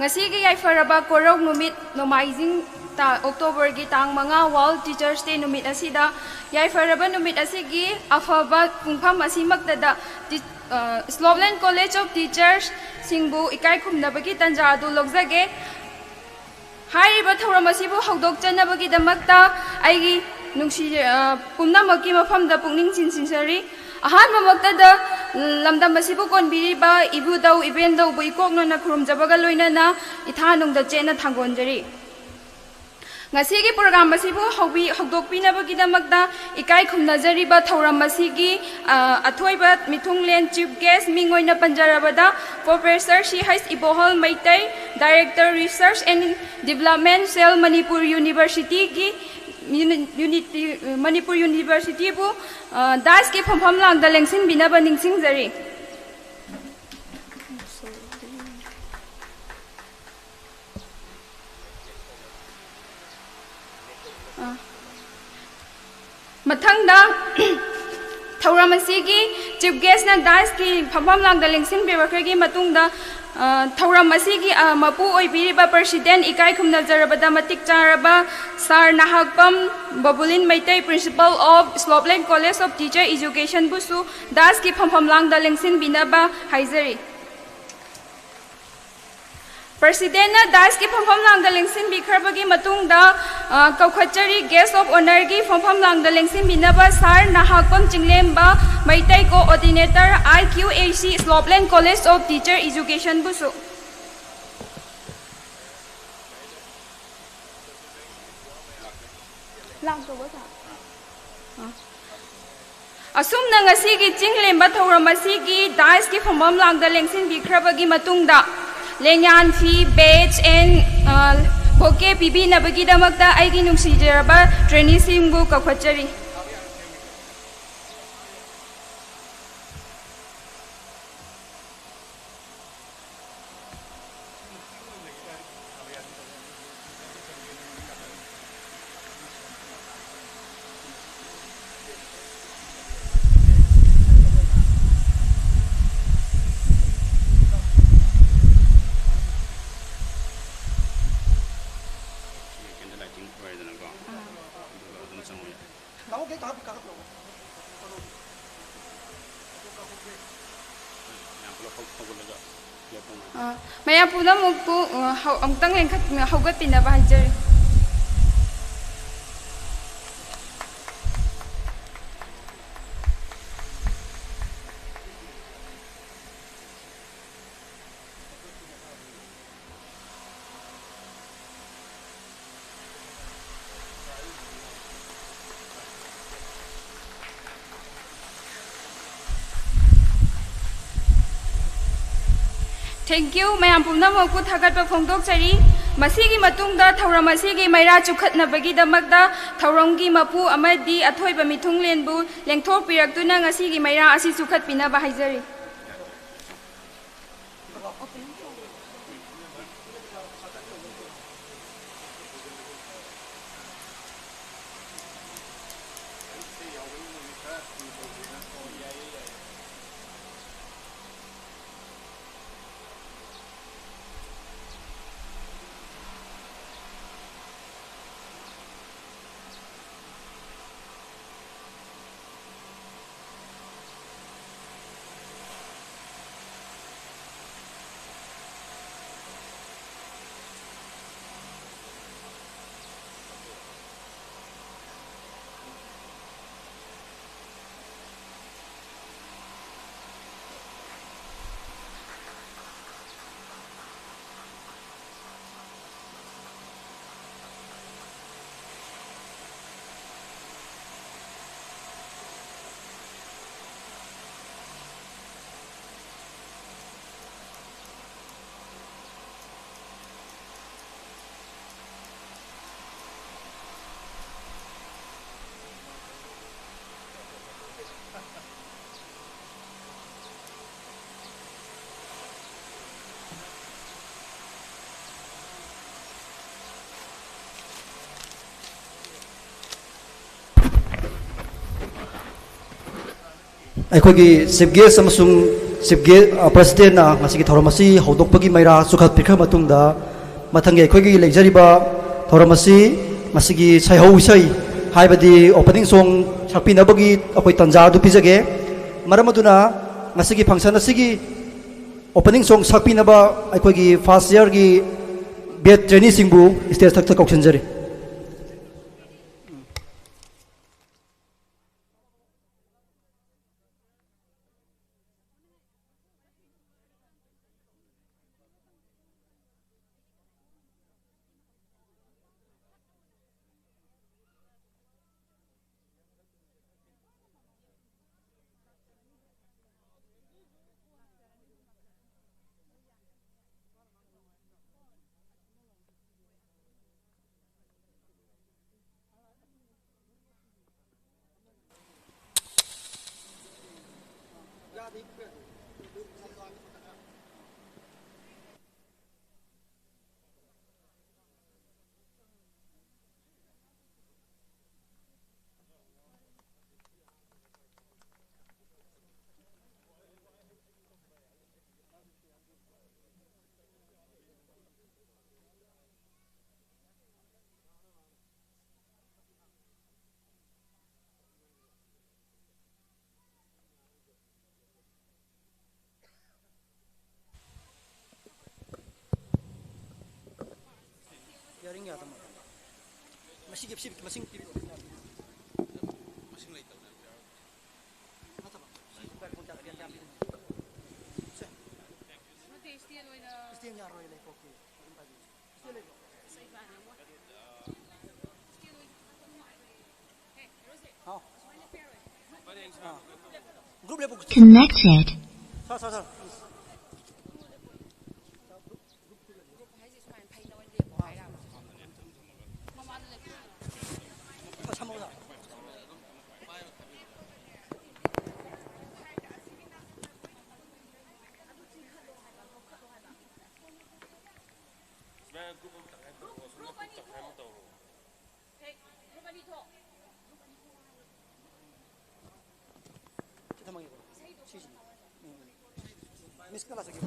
ꯉꯁꯤꯒꯤ ꯌꯥꯏꯐꯔꯕ ꯀꯣꯔꯧ ꯅꯨꯃꯤꯠ, ꯅꯣꯡꯃꯥꯏꯖꯤꯡ, ꯇꯥ-, ꯑꯣꯛꯇꯣꯕꯔꯒꯤ ꯇꯥꯡ ꯃꯉꯥ, World Teachers' Day ꯅꯨꯃꯤꯠ ꯑꯁꯤꯗ, ꯌꯥꯏꯐꯔꯕ ꯅꯨꯃꯤꯠ ꯑꯁꯤꯒꯤ ꯑꯐꯕ ꯄꯨꯡꯐꯝ ꯑꯁꯤꯃꯛꯇꯗ ꯇꯤ-, ꯑ, Slopeland College of Teachers ꯁꯤꯡꯕꯨ ꯏꯀꯥꯏ ꯈꯨꯝꯅꯕꯒꯤ ꯇꯥꯟꯖꯥ ꯑꯗꯨ ꯂꯧꯖꯒꯦ꯫ ꯍꯥꯏꯔꯤꯕ ꯊꯧꯔꯝ ꯑꯁꯤꯕꯨ ꯍꯧꯗꯣꯛꯆꯅꯕꯒꯤꯗꯃꯛꯇ ꯑꯩꯒꯤ ꯅꯨꯡꯁꯤ-, ꯑ, ꯄꯨꯝꯅꯃꯛꯀꯤ ꯃꯐꯝꯗ ꯄꯨꯛꯅꯤꯡ ꯆꯤꯟꯁꯤꯟꯖꯔꯤ꯫ ꯑꯍꯥꯟꯕꯃꯛꯇꯗ ꯂꯝꯗꯝ ꯑꯁꯤꯕꯨ ꯀꯣꯟꯕꯤꯔꯤꯕ ꯏꯕꯨꯙꯧ ꯏꯕꯦꯟꯙꯧꯕꯨ ꯏꯀꯣꯛꯅꯅ ꯈꯨꯔꯨꯝꯖꯕꯒ ꯂꯣꯏꯅꯅ ꯏꯊꯥꯅꯨꯡꯗ ꯆꯦꯠꯅ ꯊꯥꯡꯒꯣꯟꯖꯔꯤ꯫ ꯉꯁꯤꯒꯤ ꯄ꯭ꯔꯣꯒ꯭ꯔꯥꯝ ꯑꯁꯤꯕꯨ ꯍꯧꯕꯤ-, ꯍꯧꯗꯣꯛꯄꯤꯅꯕꯒꯤꯗꯃꯛꯇ ꯏꯀꯥꯏ ꯈꯨꯝꯅꯖꯔꯤꯕ ꯊꯧꯔꯝ ꯑꯁꯤꯒꯤ, ꯑ, ꯑꯊꯣꯏꯕ ꯃꯤꯊꯨꯡꯂꯦꯟ, ꯆꯤꯐ ꯒꯦꯁ, ꯃꯤꯡ ꯑꯣꯏꯅ ꯄꯟꯖꯔꯕꯗ professor C H Ibohal Meitei, director research and development cell, Manipur ꯌꯨꯅꯤꯚꯔꯁꯤꯇꯤꯒꯤ, ꯌꯨꯅꯤ-, ꯌꯨꯅꯤꯇꯤ-, ꯃꯅꯤꯄꯨꯔ ꯌꯨꯅꯤꯚꯔꯁꯤꯇꯤꯕꯨ, ꯑ, ꯗꯥꯏꯁꯀꯤ ꯐꯝꯐꯝ ꯂꯥꯡꯗ ꯂꯦꯡꯁꯤꯟꯕꯤꯅꯕ ꯅꯤꯡꯁꯤꯡꯖꯔꯤ꯫ ꯑ, ꯃꯊꯪꯗ, ꯊꯧꯔꯝ ꯑꯁꯤꯒꯤ ꯆꯤꯐ ꯒꯦꯁꯅ ꯗꯥꯏꯁꯀꯤ ꯐꯝꯐꯝ ꯂꯥꯡꯗ ꯂꯦꯡꯁꯤꯟꯕꯤꯔꯛꯄꯒꯤ ꯃꯇꯨꯡꯗ, ꯑ, ꯊꯧꯔꯝ ꯑꯁꯤꯒꯤ, ꯑ, ꯃꯄꯨ ꯑꯣꯏꯕꯤꯔꯤꯕ ꯄ꯭ꯔꯁꯤꯗꯦꯟ, ꯏꯀꯥꯏ ꯈꯨꯝꯅꯖꯔꯕꯗ ꯃꯇꯤꯛ ꯆꯥꯔꯕ ꯁꯥꯔ Nahakpam ꯕꯕꯨꯂꯤꯟ Meitei, Principal of Slopeland College of Teacher Educationꯕꯨꯁꯨ ꯗꯥꯏꯁꯀꯤ ꯐꯝꯐꯝ ꯂꯥꯡꯗ ꯂꯦꯡꯁꯤꯟꯕꯤꯅꯕ ꯍꯥꯏꯖꯔꯤ꯫ ꯄ꯭ꯔꯁꯤꯗꯦꯟꯅ ꯗꯥꯏꯁꯀꯤ ꯐꯝꯐꯝ ꯂꯥꯡꯗ ꯂꯦꯡꯁꯤꯟꯕꯤꯈ꯭ꯔꯕꯒꯤ ꯃꯇꯨꯡꯗ, ꯑ, ꯀꯧꯈꯠꯆꯔꯤ, guest of honourꯒꯤ ꯐꯝꯐꯝ ꯂꯥꯡꯗ ꯂꯦꯡꯁꯤꯟꯕꯤꯅꯕ ꯁꯥꯔ Nahakpam ꯆꯤꯡꯂꯦꯝꯕ Meitei, coordinator, I Q A C, Slopeland College of Teacher Educationꯕꯨꯁꯨ꯫ ꯂꯥꯛꯇ꯭ꯔꯕꯣ, ꯁꯥꯔ? ꯑ꯫ ꯑꯁꯨꯝꯅ ꯉꯁꯤꯒꯤ ꯆꯤꯡ ꯂꯦꯝꯕ ꯊꯧꯔꯝ ꯑꯁꯤꯒꯤ ꯗꯥꯏꯁꯀꯤ ꯐꯝꯐꯝ ꯂꯥꯡꯗ ꯂꯦꯡꯁꯤꯟꯕꯤꯈ꯭ꯔꯕꯒꯤ ꯃꯇꯨꯡꯗ, ꯂꯦꯡꯌꯥꯟ ꯐꯤ, badge and, ꯑ, bouquet ꯄꯤꯕꯤꯅꯕꯒꯤꯗꯃꯛꯇ ꯑꯩꯒꯤ ꯅꯨꯡꯁꯤꯖꯔꯕ traineeꯁꯤꯡꯕꯨ ꯀꯧꯈꯠꯆꯔꯤ꯫ Candle lighting ꯑꯣꯏꯔꯦꯗꯅꯀꯣ꯫ ꯑꯥ꯫ ꯑꯗꯨꯒ ꯑꯗꯨꯝ ꯆꯪꯉꯣ ꯌꯥꯏ꯫ ꯃꯌꯥꯝ ꯄꯨꯂꯞ ꯍꯧ-, ꯍꯧꯒꯠꯂꯒ ꯂꯦꯞꯄꯣ꯫ ꯑꯥ, ꯃꯌꯥꯝ ꯄꯨꯝꯅꯃꯛꯄꯨ, ꯑ, ꯍꯧ-, ꯑꯃꯨꯛꯇꯪ ꯂꯦꯡꯈꯠ-, ꯍꯧꯒꯠꯄꯤꯅꯕ ꯍꯥꯏꯖꯔꯤ꯫ Thank you꯫ ꯃꯌꯥꯝ ꯄꯨꯝꯅꯃꯛꯄꯨ ꯊꯥꯒꯠꯄ ꯐꯣꯡꯗꯣꯛꯆꯔꯤ꯫ ꯃꯁꯤꯒꯤ ꯃꯇꯨꯡꯗ ꯊꯧꯔꯝ ꯑꯁꯤꯒꯤ ꯃꯩꯔꯥ ꯆꯨꯈꯠꯅꯕꯒꯤꯗꯃꯛꯇ ꯊꯧꯔꯝꯒꯤ ꯃꯄꯨ ꯑꯃꯗꯤ ꯑꯊꯣꯏꯕ ꯃꯤꯊꯨꯡꯂꯦꯟꯕꯨ ꯂꯦꯡꯊꯣꯛꯄꯤꯔꯛꯇꯨꯅ ꯉꯁꯤꯒꯤ ꯃꯩꯔꯥ ꯑꯁꯤ ꯆꯨꯈꯠꯄꯤꯅꯕ ꯍꯥꯏꯖꯔꯤ꯫ ꯑꯩꯈꯣꯏꯒꯤ chief guest ꯑꯃꯁꯨꯡ chief guest, ꯑ, presidentꯅ ꯉꯁꯤꯒꯤ ꯊꯧꯔꯝ ꯑꯁꯤ ꯍꯧꯗꯣꯛꯄꯒꯤ ꯃꯩꯔꯥ ꯆꯨꯈꯠꯄꯤꯈ꯭ꯔ ꯃꯇꯨꯡꯗ, ꯃꯊꯪꯒꯤ ꯑꯩꯈꯣꯏꯒꯤ ꯂꯩꯖꯔꯤꯕ ꯊꯧꯔꯝ ꯑꯁꯤ ꯉꯁꯤꯒꯤ ꯁꯩꯍꯧ ꯏꯁꯩ, ꯍꯥꯏꯕꯗꯤ opening song ꯁꯛꯄꯤꯅꯕꯒꯤ ꯑꯩꯈꯣꯏ ꯇꯥꯟꯖꯥ ꯑꯗꯨ ꯄꯤꯖꯒꯦ꯫ ꯃꯔꯝ ꯑꯗꯨꯅ ꯉꯁꯤꯒꯤ function ꯑꯁꯤꯒꯤ opening song ꯁꯛꯄꯤꯅꯕ ꯑꯩꯈꯣꯏꯒꯤ first yearꯒꯤ B.Ed traineeꯁꯤꯡꯕꯨ stage ꯊꯛꯇ ꯀꯧꯁꯤꯟꯖꯔꯤ꯫ ꯌꯥꯔꯤꯉꯩ ꯌꯥꯗꯕ ꯃꯥꯜꯂꯦ꯫ ꯃꯁꯤꯒꯤ ꯁꯤ ꯃꯁꯤꯡ ꯄꯤꯔꯛꯑꯣ꯫ ꯃꯁꯤꯡ ꯂꯩꯇꯕꯅꯦ꯫ ꯅꯠꯇꯕ꯫ ꯁꯤ ꯀꯌꯥ, ꯀꯌꯥ, ꯀꯌꯥ ꯄꯤꯔꯛꯑꯣ? ꯁꯦ꯫ ꯅꯠꯇꯦ, stand ꯑꯣꯏꯅ꯫ Stand ꯌꯥꯔꯣꯏ, ꯂꯩꯊꯣꯛꯀꯦ꯫ ꯑꯗꯨꯝ ꯄꯥꯏꯕꯤꯌꯨ꯫ Stand ꯂꯩꯕ꯭ꯔꯣ? ꯍꯥꯎ꯫ ꯑꯥ꯫ Group ꯂꯦꯞꯄꯨ꯫ Connected. ꯁꯥꯔ, ꯁꯥꯔ, ꯁꯥꯔ꯫ ꯁꯥꯔ, ꯁꯥꯔ, ꯁꯥꯔ꯫ ꯁꯨꯃꯥꯏꯅ group ꯑꯃ ꯇꯪꯈꯥꯏ ꯇꯧꯔꯣ, ꯑꯁꯣꯝꯅ group ꯇꯪꯈꯥꯏ ꯑꯃ ꯇꯧꯔꯣ꯫ ꯁꯤ ꯊꯝꯃꯒꯦꯀꯣ꯫ ꯁꯤꯁꯤ꯫ ꯎꯝ, ꯎꯝ꯫ Miss call ꯂꯥꯛꯆꯒꯦ꯫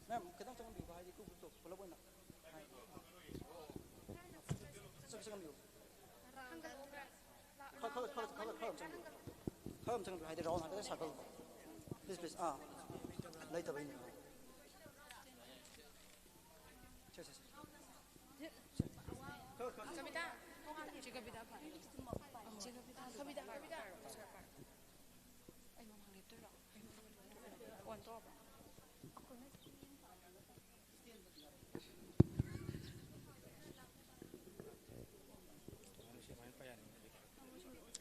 Ma'am, ꯈꯤꯇꯪ ꯆꯪꯉꯝꯕꯤꯌꯨꯀꯣ, ꯍꯥꯏꯗꯤ group groupꯇꯣ ꯄꯨꯂꯞ ꯑꯣꯏꯅ꯫ ꯆꯪ-, ꯆꯪꯉꯝꯕꯤꯌꯨ꯫ ꯈꯔ, ꯈꯔ, ꯈꯔ, ꯈꯔ, ꯈꯔ ꯑꯃ ꯆꯪꯕꯤꯌꯨ꯫ ꯈꯔ ꯑꯃ ꯆꯪꯕꯤꯌꯨ, ꯍꯥꯏꯗꯤ round ꯍꯥꯏꯐꯦꯠ circle꯫ Please, please, ꯑꯥ꯫ ꯂꯩꯇꯕꯩꯅꯦ꯫ ꯁꯦ, ꯁꯦ, ꯁꯦ꯫ ꯁꯦ꯫ ꯈꯔ, ꯈꯔ꯫ ꯀꯕꯤꯇꯥ, ꯆꯦ ꯀꯕꯤꯇꯥ ꯐꯔꯦ꯫ ꯆꯦ ꯀꯕꯤꯇꯥ, ꯀꯕꯤꯇꯥ, ꯀꯕꯤꯇꯥ꯫ ꯑꯩ ꯃꯃꯥꯡ ꯂꯦꯞꯇꯣꯏꯔꯣ? ꯐꯣꯟ ꯇꯧꯔꯕ?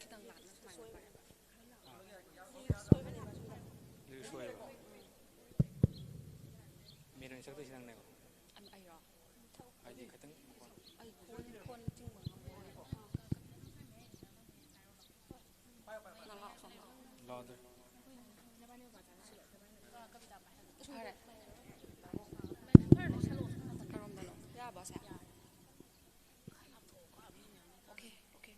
ꯈꯤꯇꯪ ꯂꯥꯞꯅ ꯁꯨꯃꯥꯏꯅ ꯄꯥꯏꯔꯒ꯫ ꯑꯗꯨꯗꯤ ꯁꯣꯏꯕ꯫ Main ꯑꯣꯏꯅ ꯆꯠꯇꯣꯏꯁꯤ ꯅꯪꯅꯦꯕ꯫ ꯑꯩꯔꯣ? ꯍꯥꯏꯗꯤ ꯈꯤꯇꯪ ꯃꯈꯣꯟ꯫ ꯑꯩ ꯐꯣꯟ, ꯐꯣꯟ ꯆꯤꯡꯕ ꯉꯝꯃꯣꯏ꯫ ꯐꯔꯦ꯫ ꯀꯔꯣꯝꯗꯅꯣ? ꯌꯥꯕ꯭ꯔꯣ ꯁꯦ? Okay, okay, okay.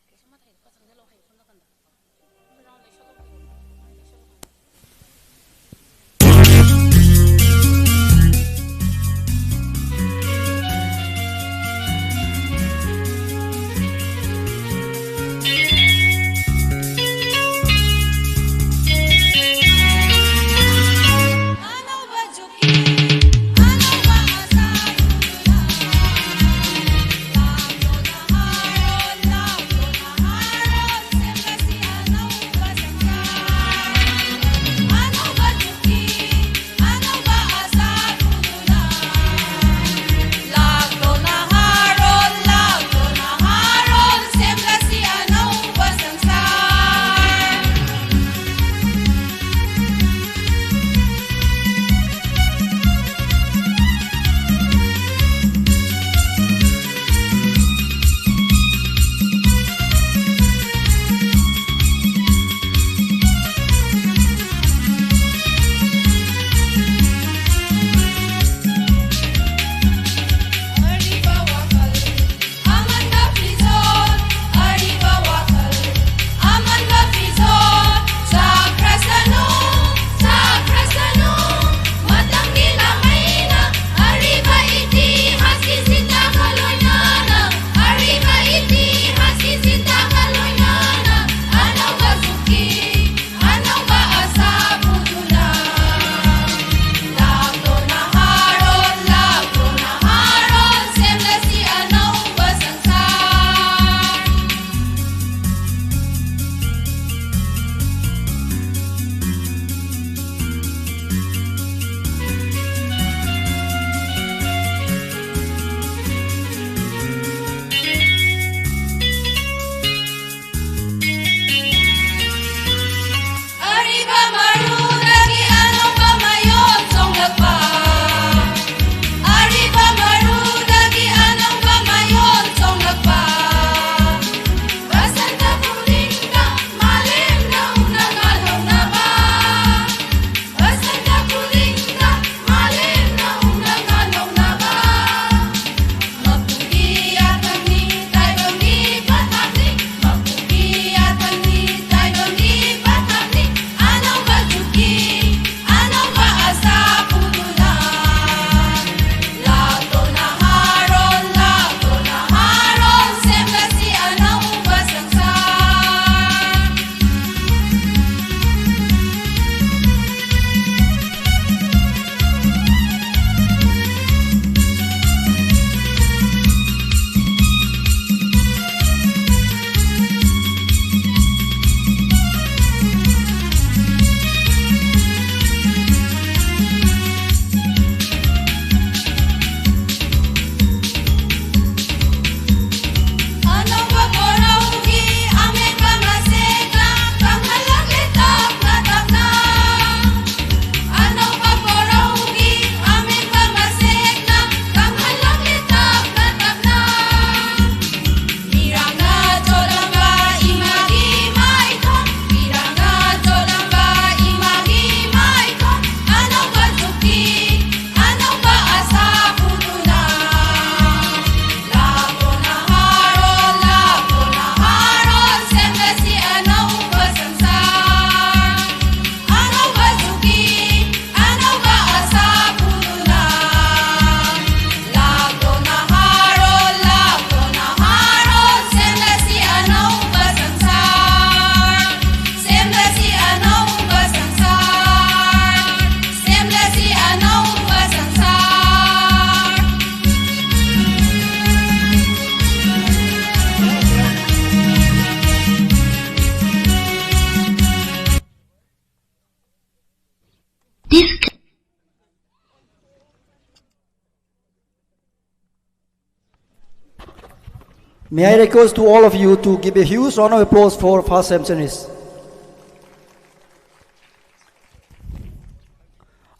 May I request to all of you to give a huge round of applause for first Samsonese.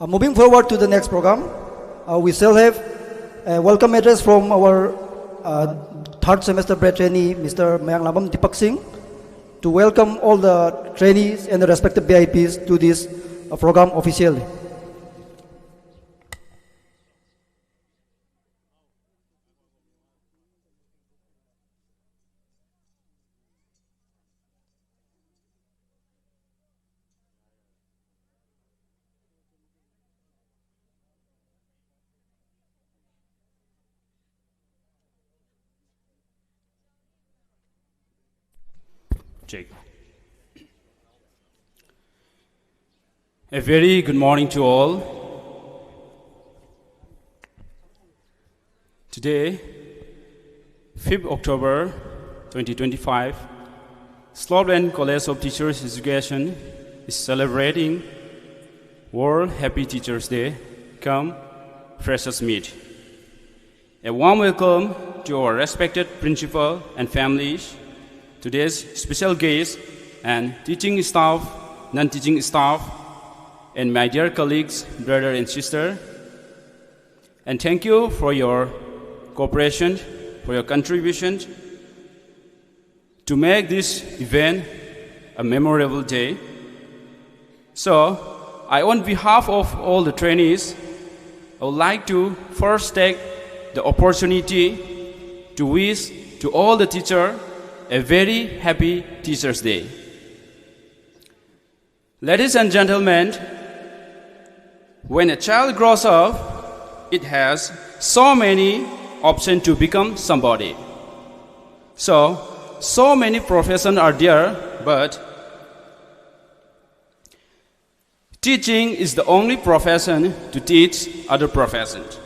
Uh, moving forward to the next program, uh, we shall have a welcome address from our uh, third semester bread trainee, Mister Mayanglabam Deepak Singh, to welcome all the trainees and the respected V I Ps to this uh, program officially. Jake. A very good morning to all. Today, fifth October twenty twenty-five, Slope Lane College of Teachers Education is celebrating World Happy Teachers Day cum Freshers Meet. A warm welcome to our respected principal and families, today's special guests and teaching staff, non-teaching staff, and my dear colleagues, brother and sister. And thank you for your cooperation, for your contribution to make this event a memorable day. So, I, on behalf of all the trainees, I would like to first take the opportunity to wish to all the teacher a very happy Teachers' Day. Ladies and gentlemen, when a child grows up, it has so many options to become somebody. So, so many professions are there, but teaching is the only profession to teach other professions.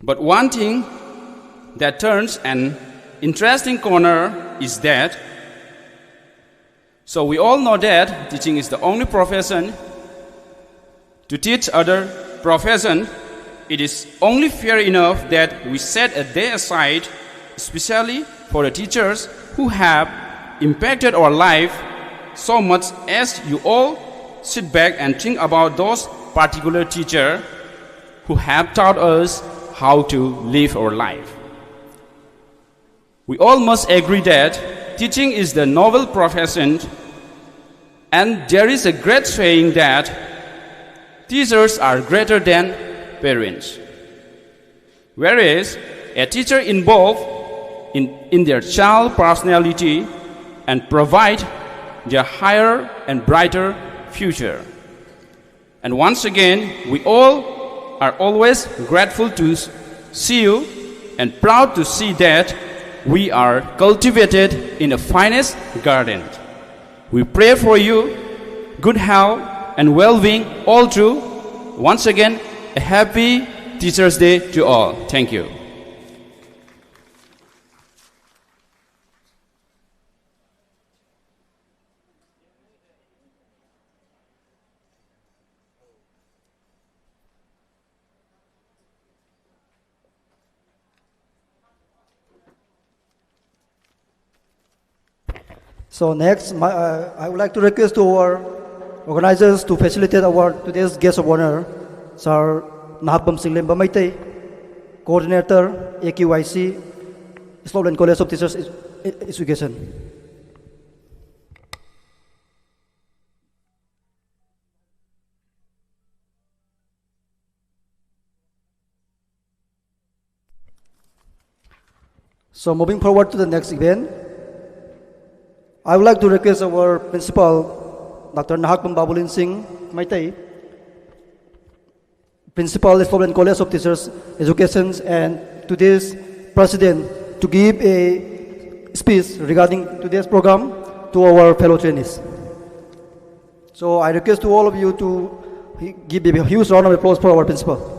But one thing that turns an interesting corner is that, so we all know that teaching is the only profession to teach other profession, It is only fair enough that we set a day aside, especially for the teachers who have impacted our life so much, as you all sit back and think about those particular teachers who have taught us how to live our life. We all must agree that teaching is the noble profession, and there is a great saying that teachers are greater than parents. Whereas a teacher involved in, in their child personality and provide their higher and brighter future. And once again, we all are always grateful to s- see you and proud to see that we are cultivated in the finest garden. We pray for you good health and well-being all through. Once again, a happy Teachers' Day to all. Thank you. So next, my, uh, I would like to request to our organizers to facilitate our today's guest of honor, Sir Nahakpam Singlemba Meitei, Coordinator, A Q Y C, Slopeland College of Teachers Ed-, Education. So moving forward to the next event, I would like to request our principal, Doctor Nahakpam Babulin Singh Meitei, principal, Slopeland College of Teachers Education, and today's president, to give a speech regarding today's program to our fellow trainees. So I request to all of you to give a huge round of applause for our principal.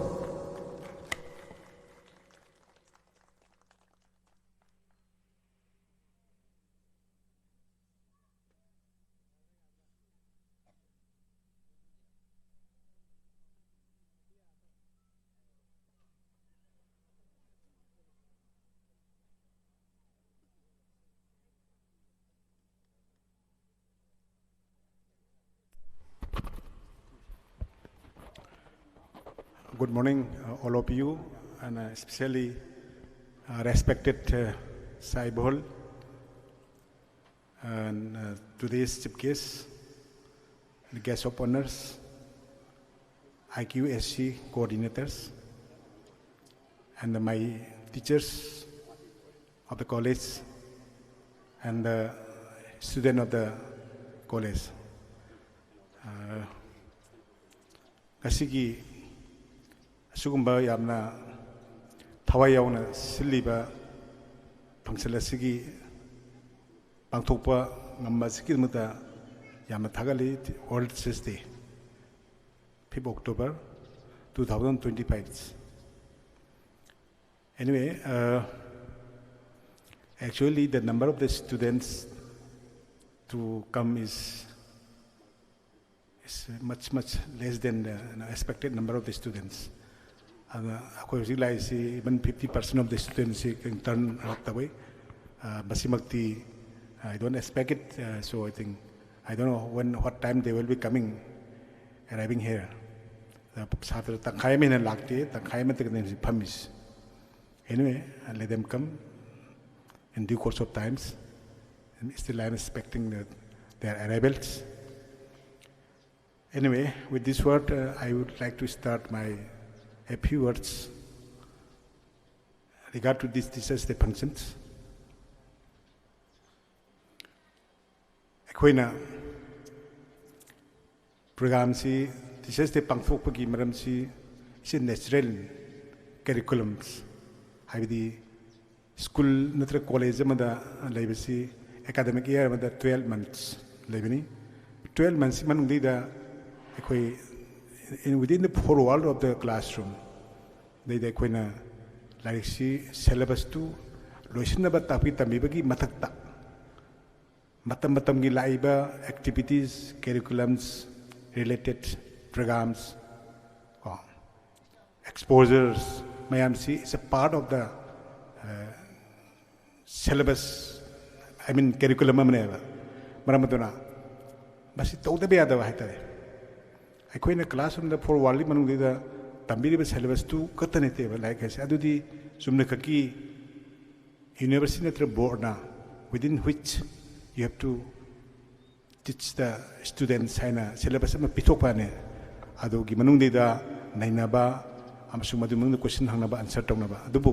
Good morning, uh, all of you, and uh, especially uh, respected uh, Saibol and uh, today's chief guest, the guest of honors, I Q S C coordinators, and my teachers of the college, and the student of the college. Uh, ꯉꯁꯤꯒꯤ ꯑꯁꯤꯒꯨꯝꯕ ꯌꯥꯝꯅ ꯊꯋꯥꯏ ꯌꯥꯎꯅ ꯁꯤꯜꯂꯤꯕ function ꯑꯁꯤꯒꯤ ꯄꯥꯡꯊꯣꯛꯄ ꯉꯝꯕ ꯑꯁꯤꯒꯤꯗꯃꯛꯇ ꯌꯥꯝꯅ ꯊꯥꯒꯠꯂꯤ꯫ World Teachers Day, fifth October two thousand twenty-five. Anyway, uh, actually the number of the students to come is is much, much less than the you know, expected number of the students. ꯑꯗꯨꯅ ꯑꯩꯈꯣꯏ ꯍꯧꯖꯤꯛ ꯂꯥꯛꯏꯁꯤ even fifty percent of the students ꯁꯤ turn out ꯇꯧꯏ꯫ ꯑ, ꯃꯁꯤꯃꯛꯇꯤ I don't expect it, uh, so I think I don't know when, what time they will be coming, arriving here. ꯑꯗ ꯁꯥꯇ꯭ꯔ ꯇꯪꯈꯥꯏ ꯑꯃ ꯍꯦꯟꯅ ꯂꯥꯛꯇꯦ, ꯇꯪꯈꯥꯏ ꯑꯃꯠꯇꯒꯅꯤ ꯍꯧꯖꯤꯛ ꯐꯝꯃꯤꯁꯤ꯫ Anyway, let them come in due course of times. And still, I am expecting the, their arrivals. Anyway, with this word, uh, I would like to start my a few words regard to this Teachers' Day functions. ꯑꯩꯈꯣꯏꯅ programꯁꯤ, Teachers' Day ꯄꯥꯡꯊꯣꯛꯄꯒꯤ ꯃꯔꯝꯁꯤ, ꯁꯤ natural curriculums, ꯍꯥꯏꯕꯗꯤ school ꯅꯠꯇ꯭ꯔꯒ college ꯑꯃꯗ ꯂꯩꯕꯁꯤ academic year ꯑꯃꯗ twelve months ꯂꯩꯕꯅꯤ꯫ Twelve months ꯃꯅꯨꯡꯗꯩꯗ ꯑꯩꯈꯣꯏ in, within the four wall of the classroom ꯗꯩꯗ ꯑꯩꯈꯣꯏꯅ ꯂꯥꯏꯔꯤꯛꯁꯤ syllabusꯇꯨ ꯂꯣꯏꯁꯤꯟꯅꯕ ꯇꯥꯛꯄꯤ ꯇꯝꯕꯤꯕꯒꯤ ꯃꯊꯛꯇ ꯃꯇꯝ ꯃꯇꯝꯒꯤ ꯂꯥꯛꯏꯕ activities, curriculums, related programs, ꯀꯣ, exposures ꯃꯌꯥꯝꯁꯤ is a part of the uh, syllabus, I mean curriculum ꯑꯃꯅꯦꯕ꯫ ꯃꯔꯝ ꯑꯗꯨꯅ ꯃꯁꯤ ꯇꯧꯗꯕ ꯌꯥꯗꯕ ꯍꯥꯏꯇꯥꯔꯦ꯫ ꯑꯩꯈꯣꯏꯅ classroomꯗ four wallꯒꯤ ꯃꯅꯨꯡꯗꯨꯗ ꯇꯝꯕꯤꯔꯤꯕ syllabus ꯇꯨ ꯈꯛꯇ ꯅꯠꯇꯦꯕ ꯂꯥꯏꯔꯤꯛ ꯍꯥꯏꯁꯦ꯫ ꯑꯗꯨꯗꯤ ꯆꯨꯝꯅ ꯈꯛꯀꯤ university ꯅꯠꯇ꯭ꯔꯒ board ꯅ within which you have to teach the students ꯍꯥꯏꯅ syllabus ꯑꯃ ꯄꯤꯊꯣꯛꯄꯅꯦ꯫ ꯑꯗꯨꯒꯤ ꯃꯅꯨꯡꯗꯩꯗ ꯅꯩꯅꯕ ꯑꯃꯁꯨꯡ ꯃꯗꯨꯒꯤ ꯃꯅꯨꯡꯗ question ꯍꯪꯅꯕ, answer ꯇꯧꯅꯕ꯫ ꯑꯗꯨꯕꯨ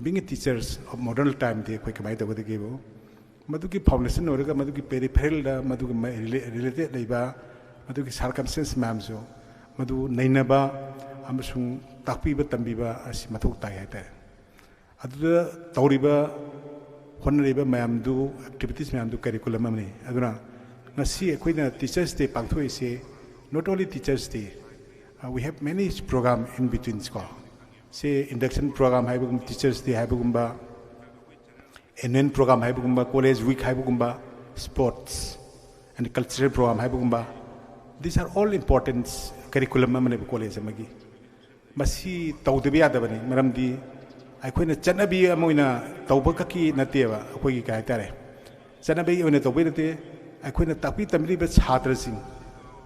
being a teachers of modern time ꯗꯤ ꯑꯩꯈꯣꯏ ꯀꯃꯥꯏꯅ ꯇꯧꯒꯗꯒꯦꯕꯨ, ꯃꯗꯨꯒꯤ foundation ꯑꯣꯏꯔꯒ ꯃꯗꯨꯒꯤ peripheral ꯗ ꯃꯗꯨꯒꯤ related ꯂꯩꯕ ꯃꯗꯨꯒꯤ circumstance ꯃꯌꯥꯝꯁꯨ ꯃꯗꯨ ꯅꯩꯅꯕ ꯑꯃꯁꯨꯡ ꯇꯥꯛꯄꯤꯕ ꯇꯝꯕꯤꯕ ꯑꯁꯤ ꯃꯊꯧ ꯇꯥꯏ ꯍꯥꯏꯇꯥꯔꯦ꯫ ꯑꯗꯨꯗ ꯇꯧꯔꯤꯕ ꯍꯣꯠꯅꯔꯤꯕ ꯃꯌꯥꯝꯗꯨ, activities ꯃꯌꯥꯝꯗꯨ curriculum ꯑꯃꯅꯤ꯫ ꯑꯗꯨꯅ ꯉꯁꯤ ꯑꯩꯈꯣꯏꯅ Teachers Day ꯄꯥꯡꯊꯣꯛꯏꯁꯦ, not only Teachers Day, uh, we have many program in between ꯀꯣ꯫ ꯁꯦ induction program ꯍꯥꯏꯕꯒꯨꯝꯕ, Teachers Day ꯍꯥꯏꯕꯒꯨꯝꯕ, annual program ꯍꯥꯏꯕꯒꯨꯝꯕ, college week ꯍꯥꯏꯕꯒꯨꯝꯕ, sports and cultural program ꯍꯥꯏꯕꯒꯨꯝꯕ, these are all important curriculum ꯑꯃꯅꯦꯕ college ꯑꯃꯒꯤ꯫ ꯃꯁꯤ ꯇꯧꯗꯕ ꯌꯥꯗꯕꯅꯤ꯫ ꯃꯔꯝꯗꯤ ꯑꯩꯈꯣꯏꯅ ꯆꯠꯅꯕꯤ ꯑꯃ ꯑꯣꯏꯅ ꯇꯧꯕ ꯈꯛꯀꯤ ꯅꯠꯇꯦꯕ, ꯑꯩꯈꯣꯏꯒꯤ ꯀꯩ ꯍꯥꯏꯇꯥꯔꯦ, ꯆꯠꯅꯕꯤ ꯑꯣꯏꯅ ꯇꯧꯕꯩ ꯅꯠꯇꯦ꯫ ꯑꯩꯈꯣꯏꯅ ꯇꯥꯛꯄꯤ ꯇꯝꯕꯤꯔꯤꯕ ꯁꯥꯇ꯭ꯔꯁꯤꯡ,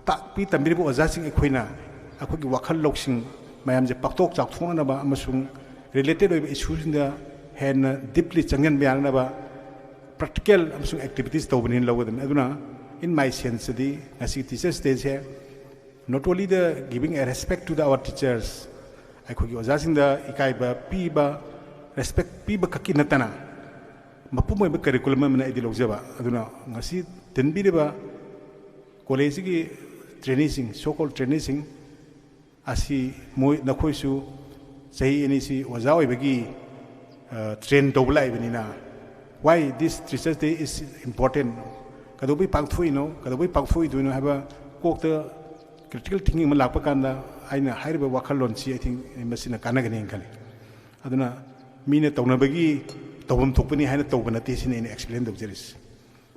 ꯇꯥꯛꯄꯤ ꯇꯝꯕꯤꯔꯤꯕ ꯑꯣꯖꯥꯁꯤꯡ ꯑꯩꯈꯣꯏꯅ ꯑꯩꯈꯣꯏꯒꯤ ꯋꯥꯈꯜ ꯂꯧꯁꯤꯡ ꯃꯌꯥꯝꯁꯦ ꯄꯥꯛꯊꯣꯛ ꯆꯥꯎꯊꯣꯛꯅꯅꯕ ꯑꯃꯁꯨꯡ related ꯑꯣꯏꯕ issue ꯁꯤꯡꯗ ꯍꯦꯟꯅ deeply ꯆꯪꯁꯤꯟꯕ ꯌꯥꯅꯅꯕ practical ꯑꯃꯁꯨꯡ activities ꯇꯧꯕꯅꯤꯅ ꯂꯧꯒꯗꯕꯅꯤ꯫ ꯑꯗꯨꯅ in my sense ꯗꯤ ꯉꯁꯤ Teachers Day say not only the giving a respect to the our teachers, ꯑꯩꯈꯣꯏꯒꯤ ꯑꯣꯖꯥꯁꯤꯡꯗ ꯏꯀꯥꯏꯕ ꯄꯤꯕ, respect ꯄꯤꯕ ꯈꯛꯀꯤ ꯅꯠꯇꯅ ꯃꯄꯨꯡ ꯑꯣꯏꯕ curriculum ꯑꯃꯅ ꯑꯩꯗꯤ ꯂꯧꯖꯕ꯫ ꯑꯗꯨꯅ ꯉꯁꯤ ꯊꯤꯟꯕꯤꯔꯤꯕ college ꯁꯤꯒꯤ trainee ꯁꯤꯡ, so called trainee ꯁꯤꯡ ꯑꯁꯤ ꯃꯣꯏ, ꯅꯈꯣꯏꯁꯨ ꯆꯍꯤ ꯑꯅꯤꯁꯤ ꯑꯣꯖꯥ ꯑꯣꯏꯕꯒꯤ, ꯑ, train ꯇꯧꯕ ꯂꯥꯛꯏꯕꯅꯤꯅ, why this Teachers Day is important, ꯀꯩꯗꯧꯕꯩ ꯄꯥꯡꯊꯣꯛꯏꯅꯣ, ꯀꯩꯗꯧꯕꯩ ꯄꯥꯡꯊꯣꯛꯏꯗꯣꯏꯅꯣ ꯍꯥꯏꯕ ꯀꯣꯛꯇ critical thinking ꯑꯃ ꯂꯥꯛꯄ ꯀꯥꯟꯗ ꯑꯩꯅ ꯍꯥꯏꯔꯤꯕ ꯋꯥꯈꯜꯂꯣꯟꯁꯤ I think ꯃꯁꯤꯅ ꯀꯥꯟꯅꯒꯅꯤ ꯍꯥꯏꯅ ꯈꯜꯂꯤ꯫ ꯑꯗꯨꯅ ꯃꯤꯅ ꯇꯧꯅꯕꯒꯤ ꯇꯧꯐꯝ ꯊꯣꯛꯄꯅꯤ ꯍꯥꯏꯅ ꯇꯧꯕ ꯅꯠꯇꯦ ꯁꯤꯅꯤ ꯑꯩꯅ explain ꯇꯧꯖꯔꯤꯁꯤ꯫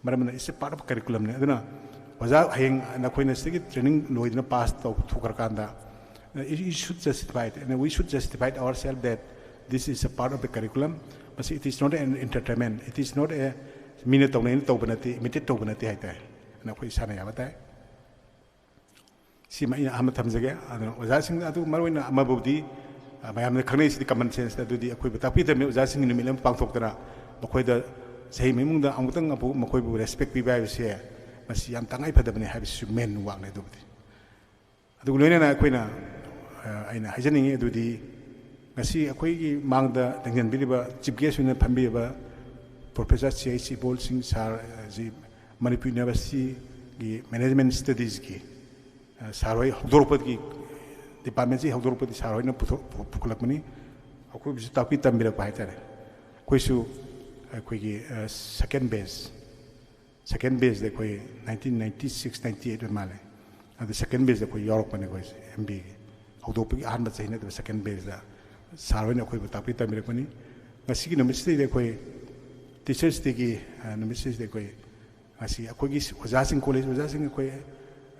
ꯃꯔꯝ ꯑꯗꯨꯅ it's a part of curriculum ꯅꯤ꯫ ꯑꯗꯨꯅ ꯑꯣꯖꯥ, ꯍꯌꯦꯡ ꯅꯈꯣꯏꯅ ꯁꯤꯗꯒꯤ training ꯂꯣꯏꯗꯅ pass ꯇꯧꯊꯣꯛꯈ꯭ꯔꯀꯥꯟꯗ, uh, you should justify it, and we should justify ourselves that this is a part of the curriculum. ꯃꯁꯤ it is not an entertainment, it is not a, ꯃꯤꯅ ꯇꯧꯅꯩꯅ ꯇꯧꯕ ꯅꯠꯇꯦ, imitate ꯇꯧꯕ ꯅꯠꯇꯦ ꯍꯥꯏꯇꯥꯔꯦ꯫ ꯑꯗꯨꯅ ꯑꯩꯈꯣꯏ ꯏꯁꯥꯅ ꯌꯥꯕ ꯇꯥꯏ꯫ ꯁꯤꯃ ꯑꯩꯅ ꯑꯍꯥꯟꯕ ꯊꯝꯖꯒꯦ꯫ ꯑꯗꯨꯅ ꯑꯣꯖꯥꯁꯤꯡꯗ ꯑꯗꯨ ꯃꯔꯨꯑꯣꯏꯅ ꯑꯃꯕꯨꯗꯤ, ꯑ, ꯃꯌꯥꯝꯅ ꯈꯪꯅꯩꯁꯤꯗꯤ common sense, ꯑꯗꯨꯗꯤ ꯑꯩꯈꯣꯏꯕꯨ ꯇꯥꯛꯄꯤ ꯇꯝꯕꯤ ꯑꯣꯖꯥꯁꯤꯡꯒꯤ ꯅꯨꯃꯤꯠ ꯑꯃ ꯄꯥꯡꯊꯣꯛꯇꯅ ꯃꯈꯣꯏꯗ ꯆꯍꯤ ꯃꯅꯨꯡꯗ ꯑꯃꯨꯛꯇꯪ ꯑꯃꯨꯛ ꯃꯈꯣꯏꯕꯨ respect ꯄꯤꯕ ꯍꯥꯏꯕꯁꯦ ꯃꯁꯤ ꯌꯥꯝ ꯇꯉꯥꯏ ꯐꯗꯕꯅꯤ ꯍꯥꯏꯕꯁꯤꯁꯨ main ꯋꯥꯛꯅꯤ꯫ ꯑꯗꯨꯕꯨꯗꯤ ꯑꯗꯨꯒ ꯂꯣꯏꯅꯅ ꯑꯩꯈꯣꯏꯅ, ꯑ, ꯑꯩꯅ ꯍꯥꯏꯖꯅꯤꯡꯉꯤ ꯑꯗꯨꯗꯤ ꯉꯁꯤ ꯑꯩꯈꯣꯏꯒꯤ ꯃꯥꯡꯗ ꯂꯦꯡꯖꯟꯕꯤꯔꯤꯕ chief guest ꯑꯣꯏꯅ ꯐꯝꯕꯤꯔꯤꯕ Professor ꯁꯤ ꯑꯩꯆ ꯏꯕꯣꯜ ꯁꯤꯡ ꯁꯥꯔ, ꯑ, ꯖꯤ ꯃꯅꯤꯄꯨꯔ ꯌꯨꯅꯤꯚꯔꯁꯤꯇꯤꯒꯤ Management Studiesꯀꯤ, ꯑ, ꯁꯥꯔ ꯍꯣꯏ ꯍꯧꯗꯣꯔꯛꯄꯗꯒꯤ, departmentꯁꯤ ꯍꯧꯗꯣꯔꯛꯄꯗꯤ ꯁꯥꯔ ꯍꯣꯏꯅ ꯄꯨꯊꯣꯛ-, ꯄꯨ-, ꯄꯨꯈꯠꯂꯛꯄꯅꯤ꯫ ꯑꯩꯈꯣꯏꯕꯨꯁꯨ ꯇꯥꯛꯄꯤ ꯇꯝꯕꯤꯔꯛꯄ ꯍꯥꯏꯇꯥꯔꯦ꯫ ꯑꯩꯈꯣꯏꯁꯨ ꯑꯩꯈꯣꯏꯒꯤ, ꯑ, second batch, second batchꯇ ꯑꯩꯈꯣꯏ nineteen ninety six ninety eight ꯑꯣꯏ ꯃꯥꯜꯂꯦ꯫ ꯑꯗꯨ second batchꯇ ꯑꯩꯈꯣꯏ ꯌꯥꯎꯔꯛꯄꯅꯦ ꯑꯩꯈꯣꯏꯁꯦ MBAꯒꯤ꯫ ꯍꯧꯗꯣꯛꯄꯒꯤ ꯑꯍꯥꯟꯕ ꯆꯍꯤ ꯅꯠꯇꯕ second batchꯇ ꯁꯥꯔ ꯍꯣꯏꯅ ꯑꯩꯈꯣꯏꯕꯨ ꯇꯥꯛꯄꯤ ꯇꯝꯕꯤꯔꯛꯄꯅꯤ꯫ ꯉꯁꯤꯒꯤ ꯅꯨꯃꯤꯠꯁꯤꯗꯩꯗ ꯑꯩꯈꯣꯏ Teachers Dayꯒꯤ, ꯑ, ꯅꯨꯃꯤꯠꯁꯤꯗꯩꯗ ꯑꯩꯈꯣꯏ ꯉꯁꯤ ꯑꯩꯈꯣꯏꯒꯤ ꯑꯣꯖꯥꯁꯤꯡ, college ꯑꯣꯖꯥꯁꯤꯡ ꯑꯩꯈꯣꯏ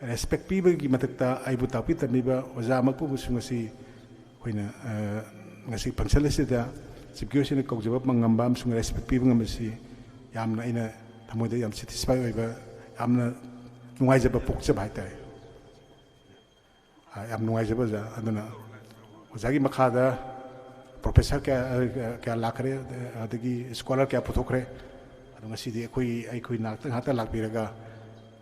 respect ꯄꯤꯕꯒꯤ ꯃꯊꯛꯇ ꯑꯩꯕꯨ ꯇꯥꯛꯄꯤ ꯇꯝꯕꯤꯕ ꯑꯣꯖꯥ ꯃꯄꯨꯕꯨꯁꯨ ꯉꯁꯤ ꯑꯩꯈꯣꯏꯅ, ꯑ, ꯉꯁꯤ function ꯑꯁꯤꯗ chief guest ꯑꯣꯏꯅ ꯀꯧꯖꯕ ꯉꯝꯕ ꯑꯃꯁꯨꯡ respect ꯄꯤꯕ ꯉꯝꯕꯁꯤ ꯌꯥꯝꯅ ꯑꯩꯅ ꯊꯃꯣꯏꯗ ꯌꯥꯝ satisfy ꯑꯣꯏꯕ, ꯌꯥꯝꯅ ꯅꯨꯡꯉꯥꯏꯖꯕ ꯄꯣꯛꯆꯕ ꯍꯥꯏꯇꯥꯔꯦ꯫ ꯑ, ꯌꯥꯝ ꯅꯨꯡꯉꯥꯏꯖꯕ ꯑꯣꯖꯥ꯫ ꯑꯗꯨꯅ ꯑꯣꯖꯥꯒꯤ ꯃꯈꯥꯗ professor ꯀꯌꯥ, ꯑ, ꯀꯌꯥ ꯂꯥꯛꯈ꯭ꯔꯦ, ꯑꯗꯒꯤ scholar ꯀꯌꯥ ꯄꯨꯊꯣꯛꯈ꯭ꯔꯦ꯫ ꯑꯗꯣ ꯉꯁꯤꯗꯤ ꯑꯩꯈꯣꯏ, ꯑꯩꯈꯣꯏ ꯅꯥꯛꯇ ꯉꯥꯛꯇ ꯂꯥꯛꯄꯤꯔꯒ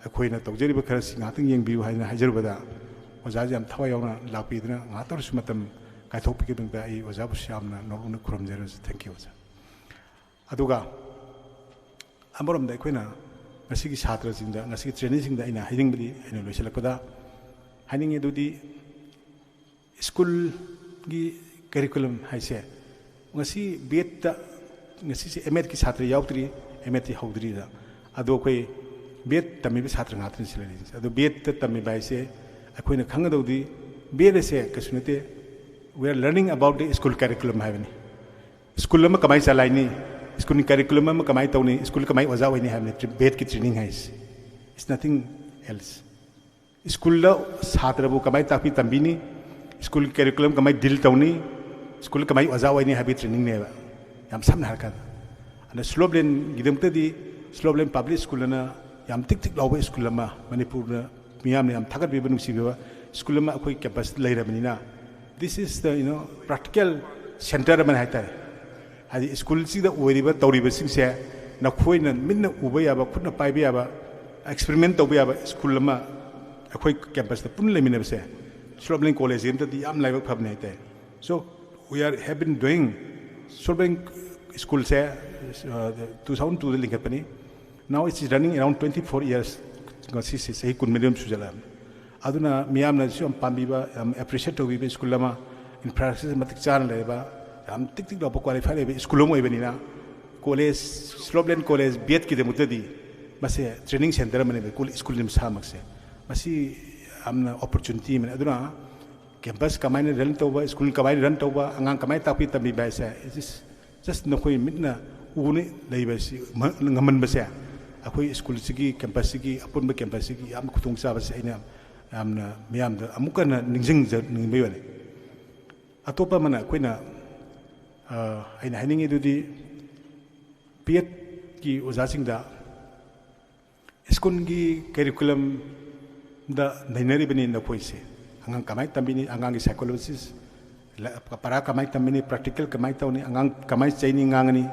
ꯑꯩꯈꯣꯏꯅ ꯇꯧꯖꯔꯤꯕ ꯈꯔꯁꯤ ꯉꯥꯛꯇꯪ ꯌꯦꯡꯕꯤꯌꯨ ꯍꯥꯏꯅ ꯍꯥꯏꯖꯔꯨꯕꯗ ꯑꯣꯖꯥꯁꯤ ꯌꯥꯝ ꯊꯋꯥꯏ ꯌꯥꯎꯅ ꯂꯥꯛꯄꯤꯗꯨꯅ ꯉꯥꯏꯍꯥꯛꯇ ꯑꯣꯏꯔꯁꯨ ꯃꯇꯝ ꯀꯥꯏꯊꯣꯛꯄꯤꯈꯤꯕꯗꯨꯗ ꯑꯩ ꯑꯣꯖꯥꯕꯨꯁꯨ ꯌꯥꯝꯅ ꯅꯣꯛꯅ ꯈꯨꯔꯨꯝꯖꯔꯤ꯫ Thank you, ꯑꯣꯖꯥ꯫ ꯑꯗꯨꯒ ꯑꯃꯔꯣꯝꯗ ꯑꯩꯈꯣꯏꯅ ꯉꯁꯤꯒꯤ ꯁꯥꯇ꯭ꯔꯁꯤꯡꯗ, ꯉꯁꯤꯒꯤ traineeꯁꯤꯡꯗ ꯑꯩꯅ ꯍꯥꯏꯅꯤꯡꯕꯗꯤ, ꯑꯩꯅ ꯂꯣꯏꯁꯤꯜꯂꯛꯄꯗ ꯍꯥꯏꯅꯤꯡꯉꯤ ꯑꯗꯨꯗꯤ, schoolꯒꯤ curriculum ꯍꯥꯏꯁꯦ ꯉꯁꯤ B.Edꯇ, ꯉꯁꯤꯁꯦ M.Edꯀꯤ ꯁꯥꯇ꯭ꯔ ꯌꯥꯎꯗ꯭ꯔꯤ, M.Edꯇꯤ ꯍꯧꯗ꯭ꯔꯤꯗ꯫ ꯑꯗꯣ ꯑꯩꯈꯣꯏ B.Ed ꯇꯝꯃꯤꯕ ꯁꯥꯇ꯭ꯔ ꯉꯥꯛꯇꯅꯤ ꯁꯤ ꯂꯩꯔꯤꯁꯦ꯫ ꯑꯗꯣ B.Edꯇ ꯇꯝꯃꯤꯕ ꯍꯥꯏꯁꯦ ꯑꯩꯈꯣꯏꯅ ꯈꯪꯒꯗꯧꯗꯤ, B.Ed ꯑꯁꯦ ꯀꯩꯁꯨ ꯅꯠꯇꯦ, we are learning about the school curriculum ꯍꯥꯏꯕꯅꯤ꯫ School ꯑꯃ ꯀꯃꯥꯏꯅ ꯆꯂꯥꯏꯅꯤ, schoolꯒꯤ curriculum ꯑꯃ ꯀꯃꯥꯏꯅ ꯇꯧꯅꯤ, school ꯀꯃꯥꯏꯅ ꯑꯣꯖꯥ ꯑꯣꯏꯅꯤ ꯍꯥꯏꯕꯅꯤ B.Edꯀꯤ training ꯍꯥꯏꯁꯦ꯫ It's nothing else꯫ Schoolꯗ ꯁꯥꯇ꯭ꯔꯕꯨ ꯀꯃꯥꯏꯅ ꯇꯥꯛꯄꯤ ꯇꯝꯕꯤꯅꯤ, schoolꯒꯤ curriculum ꯀꯃꯥꯏꯅ deal ꯇꯧꯅꯤ, school ꯀꯃꯥꯏꯅ ꯑꯣꯖꯥ ꯑꯣꯏꯅꯤ ꯍꯥꯏꯕꯒꯤ trainingꯅꯦꯕ, ꯌꯥꯝ ꯁꯝꯅ ꯍꯥꯏꯔꯀꯥꯟꯗ꯫ ꯑꯗꯨꯅ ꯁ꯭ꯂꯣꯞꯂꯦꯟꯒꯤꯗꯃꯛꯇꯗꯤ ꯁ꯭ꯂꯣꯞꯂꯦꯟ Public School ꯑꯅ ꯌꯥꯝ ꯇꯤꯛ ꯇꯤꯛ ꯂꯥꯎꯕ school ꯑꯃ ꯃꯅꯤꯄꯨꯔꯗ ꯃꯤꯌꯥꯝꯅ ꯌꯥꯝ ꯊꯥꯒꯠꯄꯤꯕ, ꯅꯨꯡꯁꯤꯕꯤꯕ ꯁ꯭ꯀꯨꯜ ꯑꯃ ꯑꯩꯈꯣꯏ ꯀꯦꯝꯄꯁꯇ ꯂꯩꯔꯕꯅꯤꯅ, this is the, you know, practical center ꯑꯃꯅꯤ ꯍꯥꯏꯇꯥꯔꯦ꯫ ꯍꯥꯏꯗꯤ ꯁ꯭ꯀꯨꯜꯁꯤꯗ ꯑꯣꯏꯔꯤꯕ ꯇꯧꯔꯤꯕꯁꯤꯡꯁꯦ ꯅꯈꯣꯏꯅ ꯃꯤꯠꯅ ꯎꯕ ꯌꯥꯕ, ꯈꯨꯠꯅ ꯄꯥꯏꯕ ꯌꯥꯕ, ꯑꯦꯛꯁꯄꯦꯔꯤꯃꯦꯟ ꯇꯧꯕ ꯌꯥꯕ ꯁ꯭ꯀꯨꯜ ꯑꯃ ꯑꯩꯈꯣꯏ ꯀꯦꯝꯄꯁꯇ ꯄꯨꯟꯅ ꯂꯩꯃꯤꯟꯅꯕꯁꯦ, ꯁ꯭ꯂꯣꯞꯂꯦꯟ ꯀꯣꯂꯦꯖꯀꯤ ꯑꯝꯇꯗꯤ ꯌꯥꯝ ꯂꯥꯏꯕꯛ ꯐꯕꯅꯤ ꯍꯥꯏꯇꯥꯔꯦ꯫ So we are have been doing, ꯁ꯭ꯂꯣꯞꯂꯦꯟ ꯁ꯭ꯀꯨꯜꯁꯦ ꯇꯨ ꯊꯥꯎꯖꯟ ꯇꯨꯗ ꯂꯤꯡꯈꯠꯄꯅꯤ꯫ Now it's running around twenty four years. ꯉꯁꯤꯁꯦ ꯆꯍꯤ ꯀꯨꯟꯃꯔꯤ ꯑꯃ ꯁꯨꯖꯜꯂꯛꯑꯕꯅꯤ꯫ ꯑꯗꯨꯅ ꯃꯤꯌꯥꯝꯅꯁꯨ ꯌꯥꯝ ꯄꯥꯝꯕꯤꯕ, ꯌꯥꯝ ꯑꯦꯄ꯭ꯔꯤꯁꯤꯌꯦꯠ ꯇꯧꯕꯤꯕ ꯁ꯭ꯀꯨꯜ ꯑꯃ, ꯏꯟꯐ꯭ꯔꯥꯁ꯭ꯇ꯭ꯔꯛꯆꯔ ꯃꯇꯤꯛ ꯆꯥꯅ ꯂꯩꯔꯕ, ꯌꯥꯝ ꯇꯤꯛ ꯇꯤꯛ ꯂꯥꯎꯕ ꯀ꯭ꯋꯥꯂꯤꯐꯥꯏ ꯂꯩꯕ ꯁ꯭ꯀꯨꯜ ꯑꯃ ꯑꯣꯏꯕꯅꯤꯅ, ꯀꯣꯂꯦꯖ, ꯁ꯭ꯂꯣꯞꯂꯦꯟ ꯀꯣꯂꯦꯖ ꯕꯤ ꯑꯦꯗꯀꯤꯗꯃꯛꯇꯗꯤ ꯃꯁꯦ ꯇ꯭ꯔꯦꯅꯤꯡ ꯁꯦꯟꯇꯔ ꯑꯃꯅꯦꯕ, ꯀꯣ-, ꯁ꯭ꯀꯨꯜ ꯃꯁꯥꯃꯛꯁꯦ꯫ ꯃꯁꯤ ꯌꯥꯝꯅ ꯑꯣꯄꯣꯔꯆꯨꯅꯤꯇꯤ ꯑꯃꯅꯤ꯫ ꯑꯗꯨꯅ ꯀꯦꯝꯄꯁ ꯀꯃꯥꯏꯅ ꯔꯟ ꯇꯧꯕ, ꯁ꯭ꯀꯨꯜ ꯀꯃꯥꯏꯅ ꯔꯟ ꯇꯧꯕ, ꯑꯉꯥꯡ ꯀꯃꯥꯏꯅ ꯇꯥꯛꯄꯤ ꯇꯝꯕꯤꯕ ꯍꯥꯏꯁꯦ, it is just ꯅꯈꯣꯏ ꯃꯤꯠꯅ ꯎꯅ ꯂꯩꯕꯁꯤ ꯃ-, ꯉꯝꯍꯟꯕꯁꯦ, ꯑꯩꯈꯣꯏ ꯁ꯭ꯀꯨꯜꯁꯤꯒꯤ, ꯀꯦꯝꯄꯁꯁꯤꯒꯤ, ꯑꯄꯨꯟꯕ ꯀꯦꯝꯄꯁꯁꯤꯒꯤ ꯌꯥꯝ ꯈꯨꯗꯣꯡꯆꯥꯕꯁꯦ ꯑꯩꯅ ꯌꯥꯝꯅ ꯃꯤꯌꯥꯝꯗ ꯑꯃꯨꯛꯀ ꯍꯟꯅ ꯅꯤꯡꯁꯤꯡꯖꯅꯤꯡꯕꯒꯤ ꯋꯥꯅꯤ꯫ ꯑꯇꯣꯞꯄ ꯑꯃꯅ ꯑꯩꯈꯣꯏꯅ, ꯑ, ꯑꯩꯅ ꯍꯥꯏꯅꯤꯡꯉꯤꯗꯨꯗꯤ, ꯕꯤ ꯑꯦꯗꯀꯤ ꯑꯣꯖꯥꯁꯤꯡꯗ ꯁ꯭ꯀꯨꯜꯒꯤ ꯀꯦꯔꯤꯀꯨꯂꯝꯗ ꯅꯩꯅꯔꯤꯕꯅꯤ ꯅꯈꯣꯏꯁꯦ꯫ ꯑꯉꯥꯡ ꯀꯃꯥꯏꯅ ꯇꯝꯕꯤꯅꯤ, ꯑꯉꯥꯡꯒꯤ ꯁꯥꯏꯀꯣꯂꯣꯖꯤꯁ, ꯄꯔꯥ ꯀꯃꯥꯏꯅ ꯇꯝꯕꯤꯅꯤ, ꯄ꯭ꯔꯦꯛꯇꯤꯀꯦꯜ ꯀꯃꯥꯏꯅ ꯇꯧꯅꯤ, ꯑꯉꯥꯡ ꯀꯃꯥꯏꯅ ꯆꯩꯅꯤ, ꯉꯥꯡꯒꯅꯤ,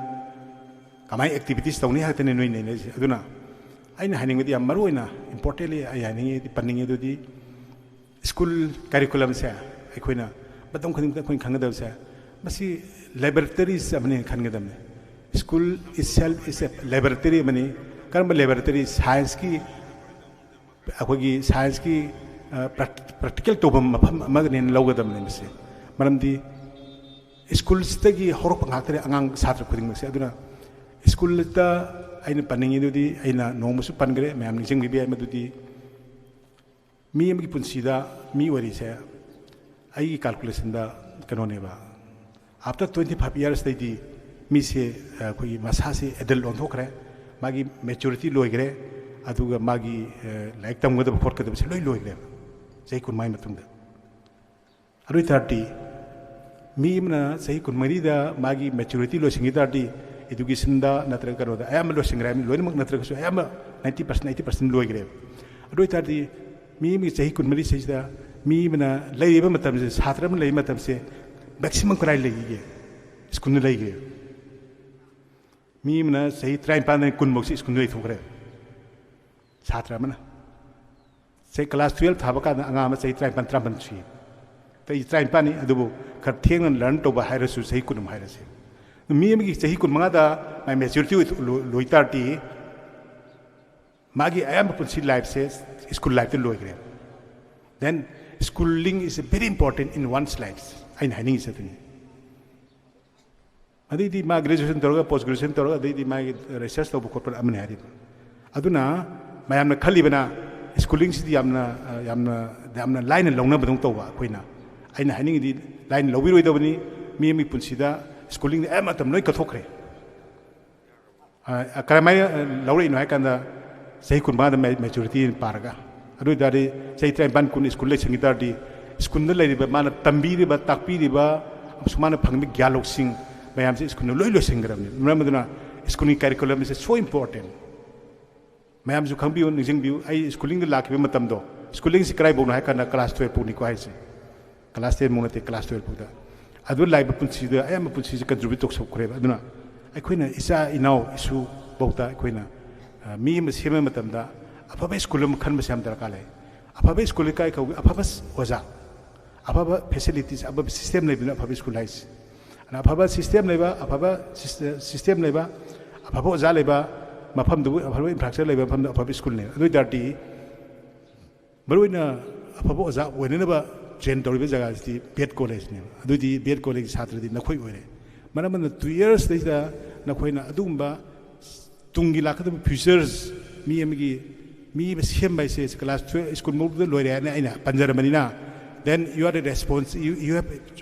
ꯀꯃꯥꯏꯅ ꯑꯦꯛꯇꯤꯚꯤꯇꯤꯁ ꯇꯧꯅꯤ ꯍꯥꯏꯕꯇꯅꯤ ꯅꯣꯏ ꯅꯩꯅꯔꯤꯁꯦ꯫ ꯑꯗꯨꯅ ꯑꯩꯅ ꯍꯥꯏꯅꯤꯡꯕꯗꯤ, ꯌꯥꯝ ꯃꯔꯨ ꯑꯣꯏꯅ, ꯏꯝꯄꯣꯔꯇꯦꯟꯂꯤ ꯑꯩ ꯍꯥꯏꯅꯤꯡꯉꯤ, ꯄꯟꯅꯤꯡꯉꯤ ꯑꯗꯨꯗꯤ, ꯁ꯭ꯀꯨꯜ ꯀꯔꯤꯀꯨꯂꯝꯁꯦ ꯑꯩꯈꯣꯏꯅ ꯃꯇꯝ ꯈꯨꯗꯤꯡꯃꯛꯇ ꯑꯩꯈꯣꯏꯅ ꯈꯪꯒꯗꯕꯁꯦ, ꯃꯁꯤ ꯂꯦꯕꯣꯔꯦꯇꯔꯤꯁ ꯑꯃꯅꯤ ꯈꯟꯒꯗꯕꯅꯤ꯫ School itself is a laboratory ꯑꯃꯅꯤ꯫ ꯀꯔꯝꯕ ꯂꯦꯕꯣꯔꯦꯇꯔꯤ? ꯁꯥꯏꯟꯁꯀꯤ, ꯑꯩꯈꯣꯏꯒꯤ ꯁꯥꯏꯟꯁꯀꯤ, ꯑ, ꯄ꯭ꯔꯦꯛ-, ꯄ꯭ꯔꯦꯛꯇꯤꯀꯦꯜ ꯇꯧꯐꯝ ꯃꯐꯝ ꯑꯃꯒꯅꯦꯅ ꯂꯧꯒꯗꯕꯅꯤ ꯃꯁꯤ꯫ ꯃꯔꯝꯗꯤ ꯁ꯭ꯀꯨꯜꯁꯤꯗꯒꯤ ꯍꯧꯔꯛꯄ ꯉꯥꯛꯇꯅꯤ ꯑꯉꯥꯡ ꯁꯥꯇ꯭ꯔ ꯈꯨꯗꯤꯡꯃꯛꯁꯦ꯫ ꯑꯗꯨꯅ ꯁ꯭ꯀꯨꯜꯗ ꯑꯩꯅ ꯄꯟꯅꯤꯡꯉꯤꯗꯨꯗꯤ, ꯑꯩꯅ ꯅꯣꯡꯃꯁꯨ ꯄꯟꯈ꯭ꯔꯦ, ꯃꯌꯥꯝ ꯅꯤꯡꯁꯤꯡꯕꯤꯕ ꯌꯥꯏ ꯃꯗꯨꯗꯤ, ꯃꯤ ꯑꯃꯒꯤ ꯄꯨꯟꯁꯤꯗ ꯃꯤ ꯑꯣꯏꯔꯤꯁꯦ, ꯑꯩꯒꯤ ꯀꯥꯜꯀꯨꯂꯦꯁꯟꯗ ꯀꯩꯅꯣꯅꯦꯕ, after twenty five yearsꯇꯩꯗꯤ ꯃꯤꯁꯦ, ꯑꯩꯈꯣꯏꯒꯤ ꯃꯁꯥꯁꯦ ꯑꯦꯗꯜ ꯑꯣꯟꯊꯣꯛꯈ꯭ꯔꯦ, ꯃꯥꯒꯤ ꯃꯦꯆꯨꯔꯤꯇꯤ ꯂꯣꯏꯈ꯭ꯔꯦ, ꯑꯗꯨꯒ ꯃꯥꯒꯤ, ꯑ, ꯂꯥꯏꯔꯤꯛ ꯇꯝꯒꯗꯕ ꯈꯣꯠꯀꯗꯕꯁꯦ ꯂꯣꯏ ꯂꯣꯏꯈ꯭ꯔꯦꯕ ꯆꯍꯤ ꯀꯨꯟꯃꯉꯥꯒꯤ ꯃꯇꯨꯡꯗ꯫ ꯑꯗꯨ ꯑꯣꯏ ꯇꯥꯔꯗꯤ ꯃꯤ ꯑꯃꯅ ꯆꯍꯤ ꯀꯨꯟꯃꯔꯤꯗ ꯃꯥꯒꯤ ꯃꯦꯆꯨꯔꯤꯇꯤ ꯂꯣꯏꯁꯤꯟꯈꯤ ꯇꯥꯔꯗꯤ, ꯏꯗꯨꯀꯦꯁꯟꯗ ꯅꯠꯇ꯭ꯔꯒ ꯀꯩꯅꯣꯗ ꯑꯌꯥꯝꯕ ꯂꯣꯏꯁꯤꯟꯈ꯭ꯔꯦ ꯍꯥꯏꯕꯅꯤ, ꯂꯣꯏꯅꯃꯛ ꯅꯠꯇ꯭ꯔꯒꯁꯨ ꯑꯌꯥꯝꯕ ninety percent, eighty percent ꯂꯣꯏꯈ꯭ꯔꯦꯕ꯫ ꯑꯗꯨ ꯑꯣꯏ ꯇꯥꯔꯗꯤ ꯃꯤ ꯑꯃꯒꯤ ꯆꯍꯤ ꯀꯨꯟꯃꯔꯤ ꯁꯤꯗ ꯃꯤ ꯑꯃꯅ ꯂꯩꯔꯤꯕ ꯃꯇꯝꯁꯦ, ꯁꯥꯇ꯭ꯔ ꯑꯃ ꯂꯩꯕ ꯃꯇꯝꯁꯦ maximum ꯀꯗꯥꯏ ꯂꯩꯈꯤꯒꯦ? ꯁ꯭ꯀꯨꯜꯗ ꯂꯩꯈ꯭ꯔꯦ꯫ ꯃꯤ ꯑꯃꯅ ꯆꯍꯤ ꯇꯔꯥꯅꯤꯄꯥꯟꯗꯒꯤ ꯀꯨꯟꯐꯧꯁꯤ ꯁ꯭ꯀꯨꯜꯗ ꯂꯩꯊꯣꯛꯈ꯭ꯔꯦ꯫ ꯁꯥꯇ꯭ꯔ ꯑꯃꯅ ꯆꯍꯤ class twelve ꯊꯥꯕ ꯀꯥꯟꯗ ꯑꯉꯥꯡ ꯑꯃ ꯆꯍꯤ ꯇꯔꯥꯅꯤꯄꯥꯟ, ꯇꯔꯥꯃꯥꯄꯟ ꯁꯨꯏ꯫ ꯆꯍꯤ ꯇꯔꯥꯅꯤꯄꯥꯟꯅꯤ, ꯑꯗꯨꯕꯨ ꯈꯔ ꯊꯦꯡꯅ learn ꯇꯧꯕ ꯍꯥꯏꯔꯁꯨ ꯆꯍꯤ ꯀꯨꯟ ꯑꯃ ꯍꯥꯏꯔꯁꯦ꯫ ꯃꯤ ꯑꯃꯒꯤ ꯆꯍꯤ ꯀꯨꯟꯃꯉꯥꯗ ꯃꯥꯏ maturity ꯑꯣꯏ-, ꯂꯣꯏ-, ꯂꯣꯏ ꯇꯥꯔꯗꯤ ꯃꯥꯒꯤ ꯑꯌꯥꯝꯕ ꯄꯨꯟꯁꯤ lifeꯁꯦ school lifeꯇ ꯂꯣꯏꯈ꯭ꯔꯦ꯫ Then schooling is very important in one's life꯫ ꯑꯩꯅ ꯍꯥꯏꯅꯤꯡꯉꯤꯁꯦ ꯑꯗꯨꯅꯤ꯫ ꯑꯗꯩꯗꯤ ꯃꯥ graduation ꯇꯧꯔꯒ, post graduation ꯇꯧꯔꯒ, ꯑꯗꯩꯗꯤ ꯃꯥꯒꯤ research ꯇꯧꯕ ꯈꯣꯠꯄ ꯑꯃꯅꯤ ꯍꯥꯏꯔꯤꯕ꯫ ꯑꯗꯨꯅ ꯃꯌꯥꯝꯅ ꯈꯜꯂꯤꯕꯅ schoolingꯁꯤꯗꯤ ꯌꯥꯝꯅ, ꯑ, ꯌꯥꯝꯅ, ꯌꯥꯝꯅ ꯂꯥꯏꯅ ꯂꯧꯅꯕꯗꯧ ꯇꯧꯕ꯫ ꯑꯩꯈꯣꯏꯅ, ꯑꯩꯅ ꯍꯥꯏꯅꯤꯡꯉꯤꯗꯤ ꯂꯥꯏꯅ ꯂꯧꯕꯤꯔꯣꯏꯗꯕꯅꯤ꯫ ꯃꯤ ꯑꯃꯒꯤ ꯄꯨꯟꯁꯤꯗ schoolingꯗ ꯑꯌꯥꯝꯕ ꯃꯇꯝ ꯂꯣꯏ ꯀꯠꯊꯣꯛꯈ꯭ꯔꯦ꯫ ꯑ, ꯀꯔꯝꯍꯥꯏꯅ, ꯑ, ꯂꯧꯔꯛꯏꯅꯣ ꯍꯥꯏ ꯀꯥꯟꯗ ꯆꯍꯤ ꯀꯨꯟꯃꯉꯥꯗ ꯃꯦ-, maturity ꯄꯥꯔꯒ꯫ ꯑꯗꯨ ꯑꯣꯏ ꯇꯥꯔꯗꯤ ꯆꯍꯤ ꯇꯔꯥꯅꯤꯄꯥꯟ ꯀꯨꯟ school ꯂꯩꯁꯟꯈꯤ ꯇꯥꯔꯗꯤ schoolꯗ ꯂꯩꯔꯤꯕ, ꯃꯥꯅ ꯇꯝꯕꯤꯔꯤꯕ, ꯇꯥꯛꯄꯤꯔꯤꯕ, ꯑꯃꯁꯨꯡ ꯃꯥꯅ ꯐꯪꯕ ꯒ꯭ꯌꯥꯟ ꯂꯧꯁꯤꯡ ꯃꯌꯥꯝꯁꯦ schoolꯅ ꯂꯣꯏ ꯂꯣꯏꯁꯤꯟꯈ꯭ꯔꯕꯅꯤ꯫ ꯃꯔꯝ ꯑꯗꯨꯅ schoolꯒꯤ curriculum is so important꯫ ꯃꯌꯥꯝꯁꯨ ꯈꯪꯕꯤꯌꯨ, ꯅꯤꯡꯁꯤꯡꯕꯤꯌꯨ꯫ ꯑꯩ schoolingꯗ ꯂꯥꯛꯈꯤꯕ ꯃꯇꯝꯗꯣ, schoolingꯁꯤ ꯀꯗꯥꯏꯐꯥꯎꯅꯣ ꯍꯥꯏ ꯀꯥꯟꯗ class twelve ꯐꯥꯎꯅꯤꯀꯣ ꯍꯥꯏꯁꯦ꯫ Class ten ꯐꯥꯎ ꯅꯠꯇꯦ, class twelve ꯐꯥꯎꯗ꯫ ꯑꯗꯨ ꯂꯥꯛꯏꯕ ꯄꯨꯟꯁꯤꯗ ꯑꯌꯥꯝꯕ ꯄꯨꯟꯁꯤꯁꯦ contribute ꯇꯧꯊꯣꯛꯈ꯭ꯔꯦꯕ꯫ ꯑꯗꯨꯅ ꯑꯩꯈꯣꯏꯅ ꯏꯆꯥ ꯏꯅꯥꯎ ꯏꯁꯨ ꯐꯥꯎꯗ ꯑꯩꯈꯣꯏꯅ, ꯑ, ꯃꯤ ꯑꯃ ꯁꯦꯝꯕ ꯃꯇꯝꯗ ꯑꯐꯕ school ꯑꯃ ꯈꯟꯕꯁꯦ ꯌꯥꯝ ꯗꯔꯀꯥꯔ ꯂꯩ꯫ ꯑꯐꯕ school ꯀꯥꯏ ꯀꯧꯏ? ꯑꯐꯕ ꯑꯣꯖꯥ, ꯑꯐꯕ facilities, ꯑꯐꯕ system ꯂꯩꯕꯅ ꯑꯐꯕ school ꯍꯥꯏꯁꯦ꯫ ꯑꯗꯨꯅ ꯑꯐꯕ system ꯂꯩꯕ, ꯑꯐꯕ ꯁꯤꯁ-, system ꯂꯩꯕ, ꯑꯐꯕ ꯑꯣꯖꯥ ꯂꯩꯕ ꯃꯐꯝꯗꯨꯕꯨ, ꯑꯐꯕ infrastructure ꯂꯩꯕ ꯃꯐꯝꯗ ꯑꯐꯕ schoolꯅꯦ꯫ ꯑꯗꯨ ꯑꯣꯏ ꯇꯥꯔꯗꯤ ꯃꯔꯨꯑꯣꯏꯅ ꯑꯐꯕ ꯑꯣꯖꯥ ꯑꯣꯏꯅꯅꯕ train ꯇꯧꯔꯤꯕ ꯖꯒꯥꯁꯤꯗꯤ B.Ed collegeꯅꯦꯕ꯫ ꯑꯗꯨꯗꯤ B.Ed college ꯁꯥꯇ꯭ꯔꯗꯤ ꯅꯈꯣꯏ ꯑꯣꯏꯔꯦ꯫ ꯃꯔꯝ ꯑꯗꯨꯅ two yearsꯗꯩꯗ ꯅꯈꯣꯏꯅ ꯑꯗꯨꯒꯨꯝꯕ ꯇꯨꯡꯒꯤ ꯂꯥꯛꯀꯗꯕ futures ꯃꯤ ꯑꯃꯒꯤ, ꯃꯤ ꯑꯃ ꯁꯦꯝꯕ ꯍꯥꯏꯁꯦ class twelve school ꯃꯧꯗꯨꯗ ꯂꯣꯏꯔꯦ ꯍꯥꯏꯅ ꯑꯩꯅ ꯄꯟꯖꯔꯕꯅꯤꯅ, then you are a response-, you, you have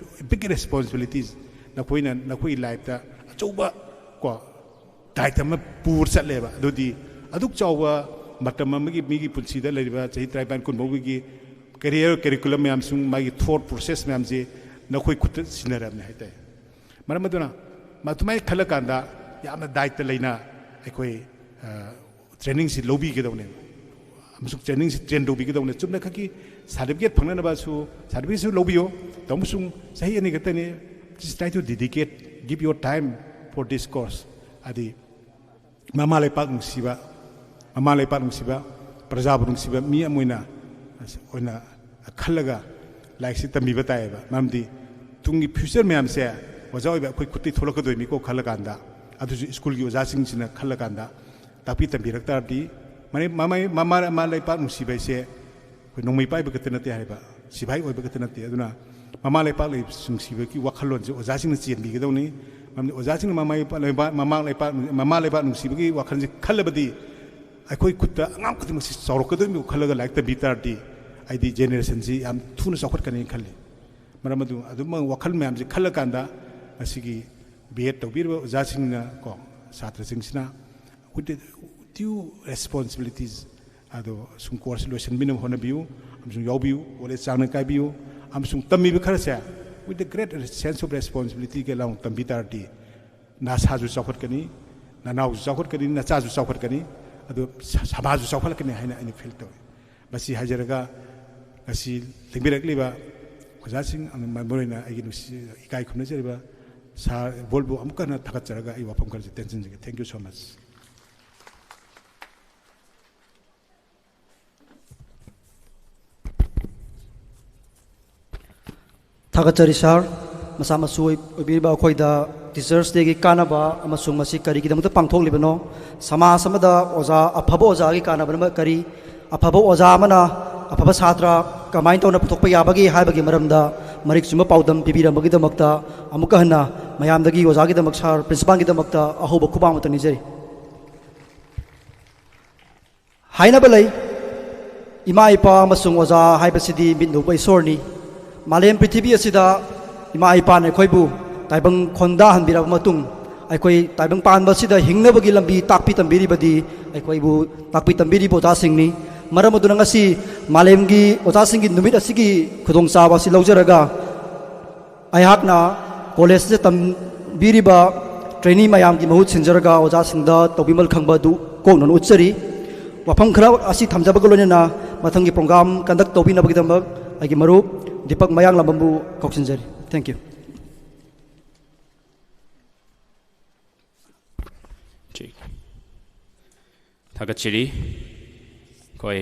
big responsibilities꯫ ꯅꯈꯣꯏꯅ ꯅꯈꯣꯏꯒꯤ lifeꯇ ꯑꯆꯧꯕ ꯀꯣ ꯗꯥꯏꯇ ꯑꯃ ꯄꯨꯔ ꯆꯠꯂꯦꯕ꯫ ꯑꯗꯨꯗꯤ ꯑꯗꯨꯛ ꯆꯥꯎꯕ ꯃꯇꯝ ꯑꯃꯒꯤ ꯃꯤꯒꯤ ꯄꯨꯟꯁꯤꯗ ꯂꯩꯔꯤꯕ ꯆꯍꯤ ꯇꯔꯥꯅꯤꯄꯥꯟ ꯀꯨꯟ ꯐꯥꯎꯕꯒꯤ career curriculum ꯃꯌꯥꯝꯁꯨ, ꯃꯥꯒꯤ thought process ꯃꯌꯥꯝꯁꯦ ꯅꯈꯣꯏ ꯈꯨꯠꯇ ꯁꯤꯟꯅꯔꯕꯅꯤ ꯍꯥꯏꯇꯥꯔꯦ꯫ ꯃꯔꯝ ꯑꯗꯨꯅ ꯃꯗꯨꯃꯥꯏꯅ ꯈꯜꯂꯀꯥꯟꯗ ꯌꯥꯝꯅ ꯗꯥꯏꯇ ꯂꯩꯅ ꯑꯩꯈꯣꯏ, ꯑ, trainingꯁꯤ ꯂꯧꯕꯤꯒꯗꯧꯅꯦꯕ꯫ ꯑꯃꯁꯨꯡ ꯇ꯭ꯔꯦꯅꯤꯡꯁꯤ ꯇ꯭ꯔꯦꯟ ꯇꯧꯕꯤꯒꯗꯧꯅꯤ꯫ ꯆꯨꯝꯅ ꯈꯛꯀꯤ ꯁꯥꯔꯇꯤꯐꯤꯀꯦꯠ ꯐꯪꯅꯅꯕꯁꯨ ꯁꯥꯔꯇꯤꯐꯤꯀꯦꯠꯁꯨ ꯂꯧꯕꯤꯌꯨ, ꯑꯃꯁꯨꯡ ꯆꯍꯤ ꯑꯅꯤ ꯈꯛꯇꯅꯤ꯫ Just try to dedicate, give your time for this course. ꯍꯥꯏꯗꯤ ꯃꯃꯥ ꯂꯩꯄꯥꯛ ꯅꯨꯡꯁꯤꯕ, ꯃꯃꯥ ꯂꯩꯄꯥꯛ ꯅꯨꯡꯁꯤꯕ, ꯄ꯭ꯔꯖꯥꯕꯨ ꯅꯨꯡꯁꯤꯕ ꯃꯤ ꯑꯃ ꯑꯣꯏꯅ, ꯑꯣꯏꯅ ꯈꯜꯂꯒ ꯂꯥꯏꯔꯤꯛꯁꯤ ꯇꯝꯕꯤꯕ ꯇꯥꯏꯌꯦꯕ꯫ ꯃꯔꯝꯗꯤ ꯇꯨꯡꯒꯤ ꯐ꯭ꯌꯨꯆꯔ ꯃꯌꯥꯝꯁꯦ ꯑꯣꯖꯥ ꯑꯣꯏꯕ ꯑꯩꯈꯣꯏ ꯈꯨꯠꯇꯒꯤ ꯊꯣꯛꯂꯛꯀꯗꯣꯏꯅꯤꯀꯣ ꯈꯜꯂꯀꯥꯟꯗ, ꯑꯗꯨꯁꯨ ꯁ꯭ꯀꯨꯜꯒꯤ ꯑꯣꯖꯥꯁꯤꯡꯁꯤꯅ ꯈꯜꯂꯀꯥꯟꯗ ꯇꯥꯛꯄꯤ ꯇꯝꯕꯤꯔꯛ ꯇꯥꯔꯗꯤ, ꯃꯅꯤ-, ꯃꯃꯥ, ꯃꯃꯥ, ꯃꯃꯥ ꯂꯩꯄꯥꯛ ꯅꯨꯡꯁꯤꯕ ꯍꯥꯏꯁꯦ ꯑꯩꯈꯣꯏ ꯅꯣꯡꯃꯩ ꯄꯥꯏꯕ ꯈꯛꯇ ꯅꯠꯇꯦ ꯍꯥꯏꯕ, ꯁꯤꯐꯥꯏ ꯑꯣꯏꯕ ꯈꯛꯇ ꯅꯠꯇꯦ꯫ ꯑꯗꯨꯅ ꯃꯃꯥ ꯂꯩꯄꯥꯛ ꯂꯩ-, ꯅꯨꯡꯁꯤꯕꯒꯤ ꯋꯥꯈꯜꯂꯣꯟꯁꯦ ꯑꯣꯖꯥꯁꯤꯡꯅ ꯆꯦꯟꯕꯤꯒꯗꯧꯅꯤ꯫ ꯃꯔꯝꯗꯤ ꯑꯣꯖꯥꯁꯤꯡꯅ ꯃꯃꯥ ꯂꯩꯄꯥꯛ, ꯂꯩꯄꯥꯛ, ꯃꯃꯥ ꯂꯩꯄꯥꯛ, ꯃꯃꯥ ꯂꯩꯄꯥꯛ ꯅꯨꯡꯁꯤꯕꯒꯤ ꯋꯥꯈꯜꯁꯦ ꯈꯜꯂꯕꯗꯤ ꯑꯩꯈꯣꯏ ꯈꯨꯠꯇ ꯑꯉꯥꯡ ꯈꯨꯗꯤꯡꯃꯛꯁꯤ ꯆꯥꯎꯔꯛꯀꯗꯣꯏꯅꯤ ꯈꯜꯂꯒ ꯂꯥꯏꯔꯤꯛ ꯇꯝꯕꯤ ꯇꯥꯔꯗꯤ ꯑꯩꯗꯤ ꯖꯦꯅꯦꯔꯦꯁꯟꯁꯤ ꯌꯥꯝ ꯊꯨꯅ ꯆꯥꯎꯈꯠꯀꯅꯤ ꯈꯜꯂꯤ꯫ ꯃꯔꯝ ꯑꯗꯨ ꯑꯗꯨꯝ ꯋꯥꯈꯜ ꯃꯌꯥꯝꯁꯦ ꯈꯜꯂꯀꯥꯟꯗ ꯉꯁꯤꯒꯤ ꯕꯤ ꯑꯦꯗ ꯇꯧꯕꯤꯔꯤꯕ ꯑꯣꯖꯥꯁꯤꯡꯅ ꯀꯣ ꯁꯥꯇ꯭ꯔꯁꯤꯡꯁꯤꯅ with the due responsibilities ꯑꯗꯣ ꯁꯨꯝ ꯀꯣꯔꯁ ꯂꯣꯏꯁꯤꯟꯕꯤꯅꯕ ꯍꯣꯠꯅꯕꯤꯌꯨ ꯑꯃꯁꯨꯡ ꯌꯥꯎꯕꯤꯌꯨ, ꯀꯣꯂꯦꯖ ꯆꯥꯡꯅ ꯀꯥꯏꯕꯤꯌꯨ ꯑꯃꯁꯨꯡ ꯇꯝꯃꯤꯕ ꯈꯔꯁꯦ with the great sense of responsibilityꯒ ꯂꯥꯎꯅ ꯇꯝꯕꯤ ꯇꯥꯔꯗꯤ ꯅꯁꯥꯁꯨ ꯆꯥꯎꯈꯠꯀꯅꯤ, ꯅꯅꯥꯎꯁꯨ ꯆꯥꯎꯈꯠꯀꯅꯤ, ꯅꯆꯥꯁꯨ ꯆꯥꯎꯈꯠꯀꯅꯤ, ꯑꯗꯨ ꯁ-, ꯁꯃꯥꯖꯁꯨ ꯆꯥꯎꯈꯠꯂꯛꯀꯅꯤ ꯍꯥꯏꯅ ꯑꯩꯅ ꯐꯤꯜ ꯇꯧꯏ꯫ ꯃꯁꯤ ꯍꯥꯏꯖꯔꯒ ꯉꯁꯤ ꯂꯦꯡꯕꯤꯔꯛꯂꯤꯕ ꯑꯣꯖꯥꯁꯤꯡ, ꯃꯔꯨꯑꯣꯏꯅ ꯑꯩꯒꯤ ꯅꯨꯡꯁꯤ ꯏꯀꯥꯏ ꯈꯨꯝꯅꯖꯔꯤꯕ ꯁꯥꯔ ꯕꯣꯜꯕꯨ ꯑꯃꯨꯛꯀ ꯍꯟꯅ ꯊꯥꯒꯠꯆꯔꯒ ꯑꯩ ꯋꯥꯐꯝ ꯈꯔꯁꯤ ꯇꯦꯟꯁꯤꯟꯖꯒꯦ꯫ Thank you so much. ꯊꯥꯒꯠꯆꯔꯤ ꯁꯥꯔ꯫ ꯃꯆꯥ ꯃꯁꯨ ꯑꯣꯏ-, ꯑꯣꯏꯕꯤꯔꯤꯕ ꯑꯩꯈꯣꯏꯗ ꯇꯤꯆꯔꯁ ꯗꯦꯒꯤ ꯀꯥꯟꯅꯕ ꯑꯃꯁꯨꯡ ꯃꯁꯤ ꯀꯔꯤꯒꯤꯗꯃꯛꯇ ꯄꯥꯡꯊꯣꯛꯂꯤꯕꯅꯣ, ꯁꯃꯥꯖ ꯑꯃꯗ ꯑꯣꯖꯥ, ꯑꯐꯕ ꯑꯣꯖꯥꯒꯤ ꯀꯥꯟꯅꯕꯅ ꯀꯔꯤ, ꯑꯐꯕ ꯑꯣꯖꯥ ꯑꯃꯅ ꯑꯐꯕ ꯁꯥꯇ꯭ꯔ ꯀꯃꯥꯏꯅ ꯇꯧꯅ ꯄꯨꯊꯣꯛꯄ ꯌꯥꯕꯒꯦ ꯍꯥꯏꯕꯒꯤ ꯃꯔꯝꯗ ꯃꯔꯤꯛ ꯆꯨꯝꯕ ꯄꯥꯎꯗꯝ ꯄꯤꯕꯤꯔꯝꯕꯒꯤꯗꯃꯛꯇ ꯑꯃꯨꯛꯀ ꯍꯟꯅ ꯃꯌꯥꯝꯗꯒꯤ ꯑꯣꯖꯥꯒꯤꯗꯃꯛ, ꯁꯥꯔ ꯄ꯭ꯔꯤꯟꯁꯤꯄꯥꯜꯒꯤꯗꯃꯛꯇ ꯑꯍꯧꯕ ꯈꯨꯕꯥꯛ ꯑꯃꯠꯇ ꯅꯤꯖꯔꯤ꯫ ꯍꯥꯏꯅꯕ ꯂꯩ, ꯏꯃꯥ ꯏꯄꯥ ꯑꯃꯁꯨꯡ ꯑꯣꯖꯥ ꯍꯥꯏꯕꯁꯤꯗꯤ ꯃꯤꯠꯅ ꯎꯕ ꯏꯁꯣꯔꯅꯤ꯫ ꯃꯥꯂꯦꯝ ꯄ꯭ꯔꯤꯊꯤꯕꯤ ꯑꯁꯤꯗ ꯏꯃꯥ ꯏꯄꯥꯅ ꯑꯩꯈꯣꯏꯕꯨ ꯇꯥꯏꯕꯪ ꯈꯣꯟꯗꯥꯍꯟꯕꯤꯔꯕ ꯃꯇꯨꯡ, ꯑꯩꯈꯣꯏ ꯇꯥꯏꯕꯪ ꯄꯥꯟꯕ ꯑꯁꯤꯗ ꯍꯤꯡꯅꯕꯒꯤ ꯂꯝꯕꯤ ꯇꯥꯛꯄꯤ ꯇꯝꯕꯤꯔꯤꯕꯗꯤ ꯑꯩꯈꯣꯏꯕꯨ ꯇꯥꯛꯄꯤ ꯇꯝꯕꯤꯔꯤꯕ ꯑꯣꯖꯥꯁꯤꯡꯅꯤ꯫ ꯃꯔꯝ ꯑꯗꯨꯅ ꯉꯁꯤ ꯃꯥꯂꯦꯝꯒꯤ ꯑꯣꯖꯥꯁꯤꯡꯒꯤ ꯅꯨꯃꯤꯠ ꯑꯁꯤꯒꯤ ꯈꯨꯗꯣꯡꯆꯥꯕ ꯑꯁꯤ ꯂꯧꯖꯔꯒ, ꯑꯩꯍꯥꯛꯅ ꯀꯣꯂꯦꯖꯇ ꯇꯝꯕꯤꯔꯤꯕ ꯇ꯭ꯔꯦꯅꯤ ꯃꯌꯥꯝꯒꯤ ꯃꯍꯨꯠ ꯁꯤꯟꯖꯔꯒ ꯑꯣꯖꯥꯁꯤꯡꯗ ꯇꯧꯕꯤꯃꯜ ꯈꯪꯕ ꯑꯗꯨ ꯀꯣꯛꯅꯅ ꯎꯠꯆꯔꯤ꯫ ꯋꯥꯐꯝ ꯈꯔ ꯑꯁꯤ ꯊꯝꯖꯕꯒ ꯂꯣꯏꯅꯅ ꯃꯊꯪꯒꯤ program conduct ꯇꯧꯕꯤꯅꯕꯒꯤꯗꯃꯛ ꯑꯩꯒꯤ ꯃꯔꯨꯞ ꯗꯤꯄꯛ ꯃꯌꯥꯡꯂꯥꯝꯕꯝꯕꯨ ꯀꯧꯁꯤꯟꯖꯔꯤ꯫ Thank you꯫ ꯊꯥꯒꯠꯆꯔꯤ꯫ ꯑꯩꯈꯣꯏ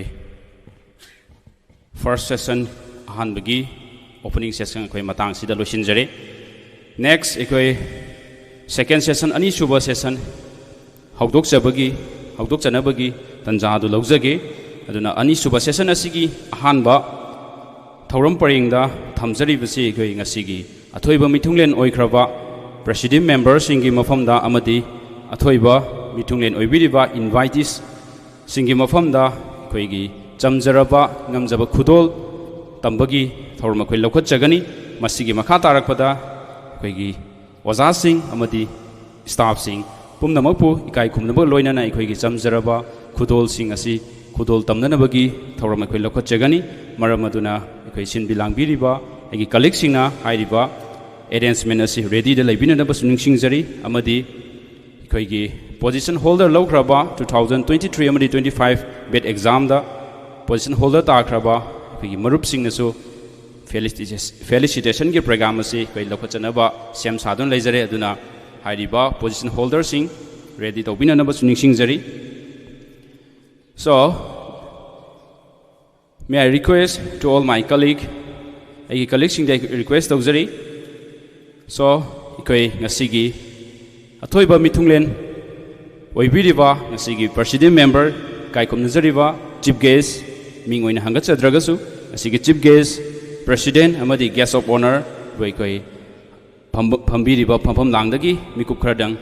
first session, ꯑꯍꯥꯟꯕꯒꯤ opening session ꯑꯩꯈꯣꯏ ꯃꯇꯥꯡꯁꯤꯗ ꯂꯣꯏꯁꯤꯟꯖꯔꯦ꯫ Next ꯑꯩꯈꯣꯏ second session, ꯑꯅꯤꯁꯨꯕ session ꯍꯧꯗꯣꯛꯆꯕꯒꯤ, ꯍꯧꯗꯣꯛꯆꯅꯕꯒꯤ ꯇꯟꯖꯥ ꯑꯗꯨ ꯂꯧꯖꯒꯦ꯫ ꯑꯗꯨꯅ ꯑꯅꯤꯁꯨꯕ session ꯑꯁꯤꯒꯤ ꯑꯍꯥꯟꯕ ꯊꯧꯔꯝ ꯄꯔꯦꯡꯗ ꯊꯝꯖꯔꯤꯕꯁꯤ ꯑꯩꯈꯣꯏ ꯉꯁꯤꯒꯤ ꯑꯊꯣꯏꯕ ꯃꯤꯊꯨꯡꯂꯦꯟ ꯑꯣꯏꯈ꯭ꯔꯕ presiding memberꯁꯤꯡꯒꯤ ꯃꯐꯝꯗ ꯑꯃꯗꯤ ꯑꯊꯣꯏꯕ ꯃꯤꯊꯨꯡꯂꯦꯟ ꯑꯣꯏꯕꯤꯔꯤꯕ inviteesꯁꯤꯡꯒꯤ ꯃꯐꯝꯗ ꯑꯩꯈꯣꯏꯒꯤ ꯆꯝꯖꯔꯕ ꯉꯝꯖꯕ ꯈꯨꯗꯣꯜ ꯇꯝꯕꯒꯤ ꯊꯧꯔꯝ ꯑꯩꯈꯣꯏ ꯂꯧꯈꯠꯆꯒꯅꯤ꯫ ꯃꯁꯤꯒꯤ ꯃꯈꯥ ꯇꯥꯔꯛꯄꯗ ꯑꯩꯈꯣꯏꯒꯤ ꯑꯣꯖꯥꯁꯤꯡ ꯑꯃꯗꯤ staffꯁꯤꯡ ꯄꯨꯝꯅꯃꯛꯄꯨ ꯏꯀꯥꯏ ꯈꯨꯝꯅꯕꯒ ꯂꯣꯏꯅꯅ ꯑꯩꯈꯣꯏꯒꯤ ꯆꯝꯖꯔꯕ ꯈꯨꯗꯣꯜꯁꯤꯡ ꯑꯁꯤ ꯈꯨꯗꯣꯜ ꯇꯝꯅꯅꯕꯒꯤ ꯊꯧꯔꯝ ꯑꯩꯈꯣꯏ ꯂꯧꯈꯠꯆꯒꯅꯤ꯫ ꯃꯔꯝ ꯑꯗꯨꯅ ꯑꯩꯈꯣꯏ ꯁꯤꯟꯕꯤ ꯂꯥꯡꯕꯤꯔꯤꯕ ꯑꯩꯒꯤ colleagueꯁꯤꯡꯅ ꯍꯥꯏꯔꯤꯕ arrangementꯑꯁꯤ readyꯗ ꯂꯩꯕꯤꯅꯅꯕꯁꯨ ꯅꯤꯡꯁꯤꯡꯖꯔꯤ꯫ ꯑꯃꯗꯤ ꯑꯩꯈꯣꯏꯒꯤ position holder ꯂꯧꯈ꯭ꯔꯕ two thousand twenty three ꯑꯃꯗꯤ twenty five BET examꯗ position holder ꯇꯥꯈ꯭ꯔꯕ ꯑꯩꯈꯣꯏꯒꯤ ꯃꯔꯨꯞꯁꯤꯡꯅꯁꯨ felicitation, felicitationꯒꯤ program ꯑꯁꯤ ꯑꯩꯈꯣꯏ ꯂꯧꯈꯠꯆꯅꯕ ꯁꯦꯝ ꯁꯥꯗꯨꯅ ꯂꯩꯖꯔꯦ꯫ ꯑꯗꯨꯅ ꯍꯥꯏꯔꯤꯕ position holderꯁꯤꯡ ready ꯇꯧꯕꯤꯅꯅꯕꯁꯨ ꯅꯤꯡꯁꯤꯡꯖꯔꯤ꯫ So, may I request to all my colleague, ꯑꯩꯒꯤ colleagueꯁꯤꯡꯗ ꯑꯩ request ꯇꯧꯖꯔꯤ꯫ So, ꯑꯩꯈꯣꯏ ꯉꯁꯤꯒꯤ ꯑꯊꯣꯏꯕ ꯃꯤꯊꯨꯡꯂꯦꯟ ꯑꯣꯏꯕꯤꯔꯤꯕ ꯉꯁꯤꯒꯤ presiding member, ꯏꯀꯥꯏ ꯈꯨꯝꯅꯖꯔꯤꯕ chief guest, ꯃꯤꯡ ꯑꯣꯏꯅ ꯍꯪꯒꯠꯆꯗ꯭ꯔꯒꯁꯨ ꯉꯁꯤꯒꯤ chief guest, president ꯑꯃꯗꯤ guest of honourꯕꯨ ꯑꯩꯈꯣꯏ ꯐꯝꯕ-, ꯐꯝꯕꯤꯔꯤꯕ ꯐꯝꯐꯝ ꯂꯥꯡꯗꯒꯤ ꯃꯤꯀꯨꯞ ꯈꯔꯗꯪ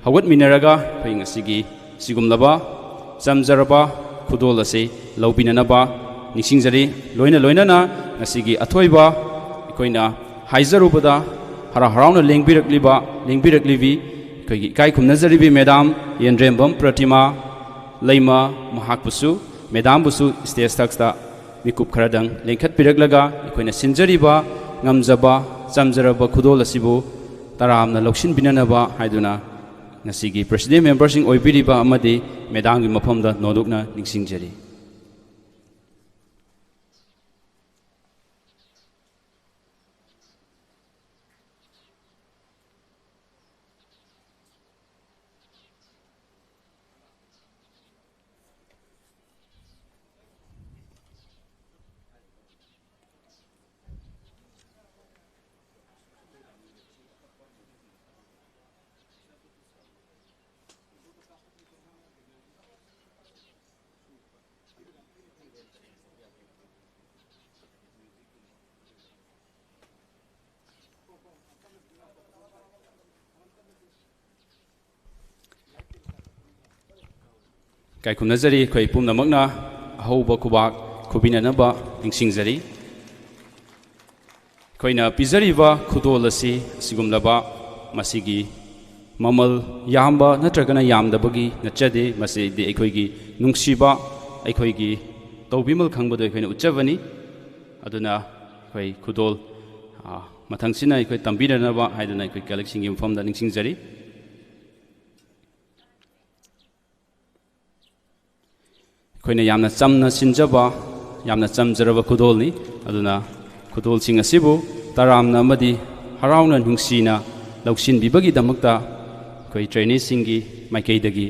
ꯍꯧꯒꯠꯃꯤꯟꯅꯔꯒ ꯑꯩꯈꯣꯏ ꯉꯁꯤꯒꯤ ꯁꯤꯒꯨꯝꯂꯕ ꯆꯝꯖꯔꯕ ꯈꯨꯗꯣꯜ ꯑꯁꯤ ꯂꯧꯕꯤꯅꯅꯕ ꯅꯤꯡꯁꯤꯡꯖꯔꯤ꯫ ꯂꯣꯏꯅ ꯂꯣꯏꯅꯅ ꯉꯁꯤꯒꯤ ꯑꯊꯣꯏꯕ ꯑꯩꯈꯣꯏꯅ ꯍꯥꯏꯖꯔꯨꯕꯗ ꯍꯔꯥꯎ ꯍꯔꯥꯎꯅ ꯂꯦꯡꯕꯤꯔꯛꯂꯤꯕ, ꯂꯦꯡꯕꯤꯔꯛꯂꯤꯕꯤ ꯑꯩꯈꯣꯏꯒꯤ ꯏꯀꯥꯏ ꯈꯨꯝꯅꯖꯔꯤꯕꯤ madam ꯌꯦꯟꯗ꯭ꯔꯦꯝꯕꯝ ꯄ꯭ꯔꯇꯤꯃꯥ ꯂꯩꯃ, ꯃꯍꯥꯛꯄꯨꯁꯨ, madamꯕꯨꯁꯨ stage ꯊꯛꯇ ꯃꯤꯀꯨꯞ ꯈꯔꯗꯪ ꯂꯦꯡꯈꯠꯄꯤꯔꯛꯂꯒ ꯑꯩꯈꯣꯏꯅ ꯁꯤꯟꯖꯔꯤꯕ ꯉꯝꯖꯕ ꯆꯝꯖꯔꯕ ꯈꯨꯗꯣꯜ ꯑꯁꯤꯕꯨ ꯇꯔꯥꯝꯅ ꯂꯧꯁꯤꯟꯕꯤꯅꯅꯕ ꯍꯥꯏꯗꯨꯅ ꯉꯁꯤꯒꯤ president memberꯁꯤꯡ ꯑꯣꯏꯕꯤꯔꯤꯕ ꯑꯃꯗꯤ madamꯒꯤ ꯃꯐꯝꯗ ꯅꯣꯂꯨꯛꯅ ꯅꯤꯡꯁꯤꯡꯖꯔꯤ꯫ ꯏꯀꯥꯏ ꯈꯨꯝꯅꯖꯔꯤ꯫ ꯑꯩꯈꯣꯏ ꯄꯨꯝꯅꯃꯛꯅ ꯑꯍꯧꯕ ꯈꯨꯕꯥꯛ ꯈꯨꯕꯤꯅꯅꯕ ꯅꯤꯡꯁꯤꯡꯖꯔꯤ꯫ ꯑꯩꯈꯣꯏꯅ ꯄꯤꯖꯔꯤꯕ ꯈꯨꯗꯣꯜ ꯑꯁꯤ ꯑꯁꯤꯒꯨꯝꯂꯕ ꯃꯁꯤꯒꯤ ꯃꯃꯜ ꯌꯥꯝꯕ ꯅꯠꯇ꯭ꯔꯒꯅ ꯌꯥꯝꯗꯕꯒꯤ ꯅꯠꯆꯗꯦ꯫ ꯃꯁꯤꯗꯤ ꯑꯩꯈꯣꯏꯒꯤ ꯅꯨꯡꯁꯤꯕ, ꯑꯩꯈꯣꯏꯒꯤ ꯇꯧꯕꯤꯃꯜ ꯈꯪꯕꯗꯣ ꯑꯩꯈꯣꯏꯅ ꯎꯠꯆꯕꯅꯤ꯫ ꯑꯗꯨꯅ ꯑꯩꯈꯣꯏ ꯈꯨꯗꯣꯜ, ꯑ, ꯃꯊꯪꯁꯤꯅ ꯑꯩꯈꯣꯏ ꯇꯝꯕꯤꯔꯅꯕ ꯍꯥꯏꯗꯨꯅ ꯑꯩꯈꯣꯏ colleagueꯁꯤꯡꯒꯤ ꯃꯐꯝꯗ ꯅꯤꯡꯁꯤꯡꯖꯔꯤ꯫ ꯑꯩꯈꯣꯏꯅ ꯌꯥꯝꯅ ꯆꯝꯅ ꯁꯤꯟꯖꯕ, ꯌꯥꯝꯅ ꯆꯝꯖꯔꯕ ꯈꯨꯗꯣꯜꯅꯤ꯫ ꯑꯗꯨꯅ ꯈꯨꯗꯣꯜꯁꯤꯡ ꯑꯁꯤꯕꯨ ꯇꯔꯥꯝꯅ ꯑꯃꯗꯤ ꯍꯔꯥꯎꯅ ꯅꯨꯡꯁꯤꯅ ꯂꯧꯁꯤꯟꯕꯤꯕꯒꯤꯗꯃꯛꯇ ꯑꯩꯈꯣꯏ traineeꯁꯤꯡꯒꯤ ꯃꯥꯏꯀꯩꯗꯒꯤ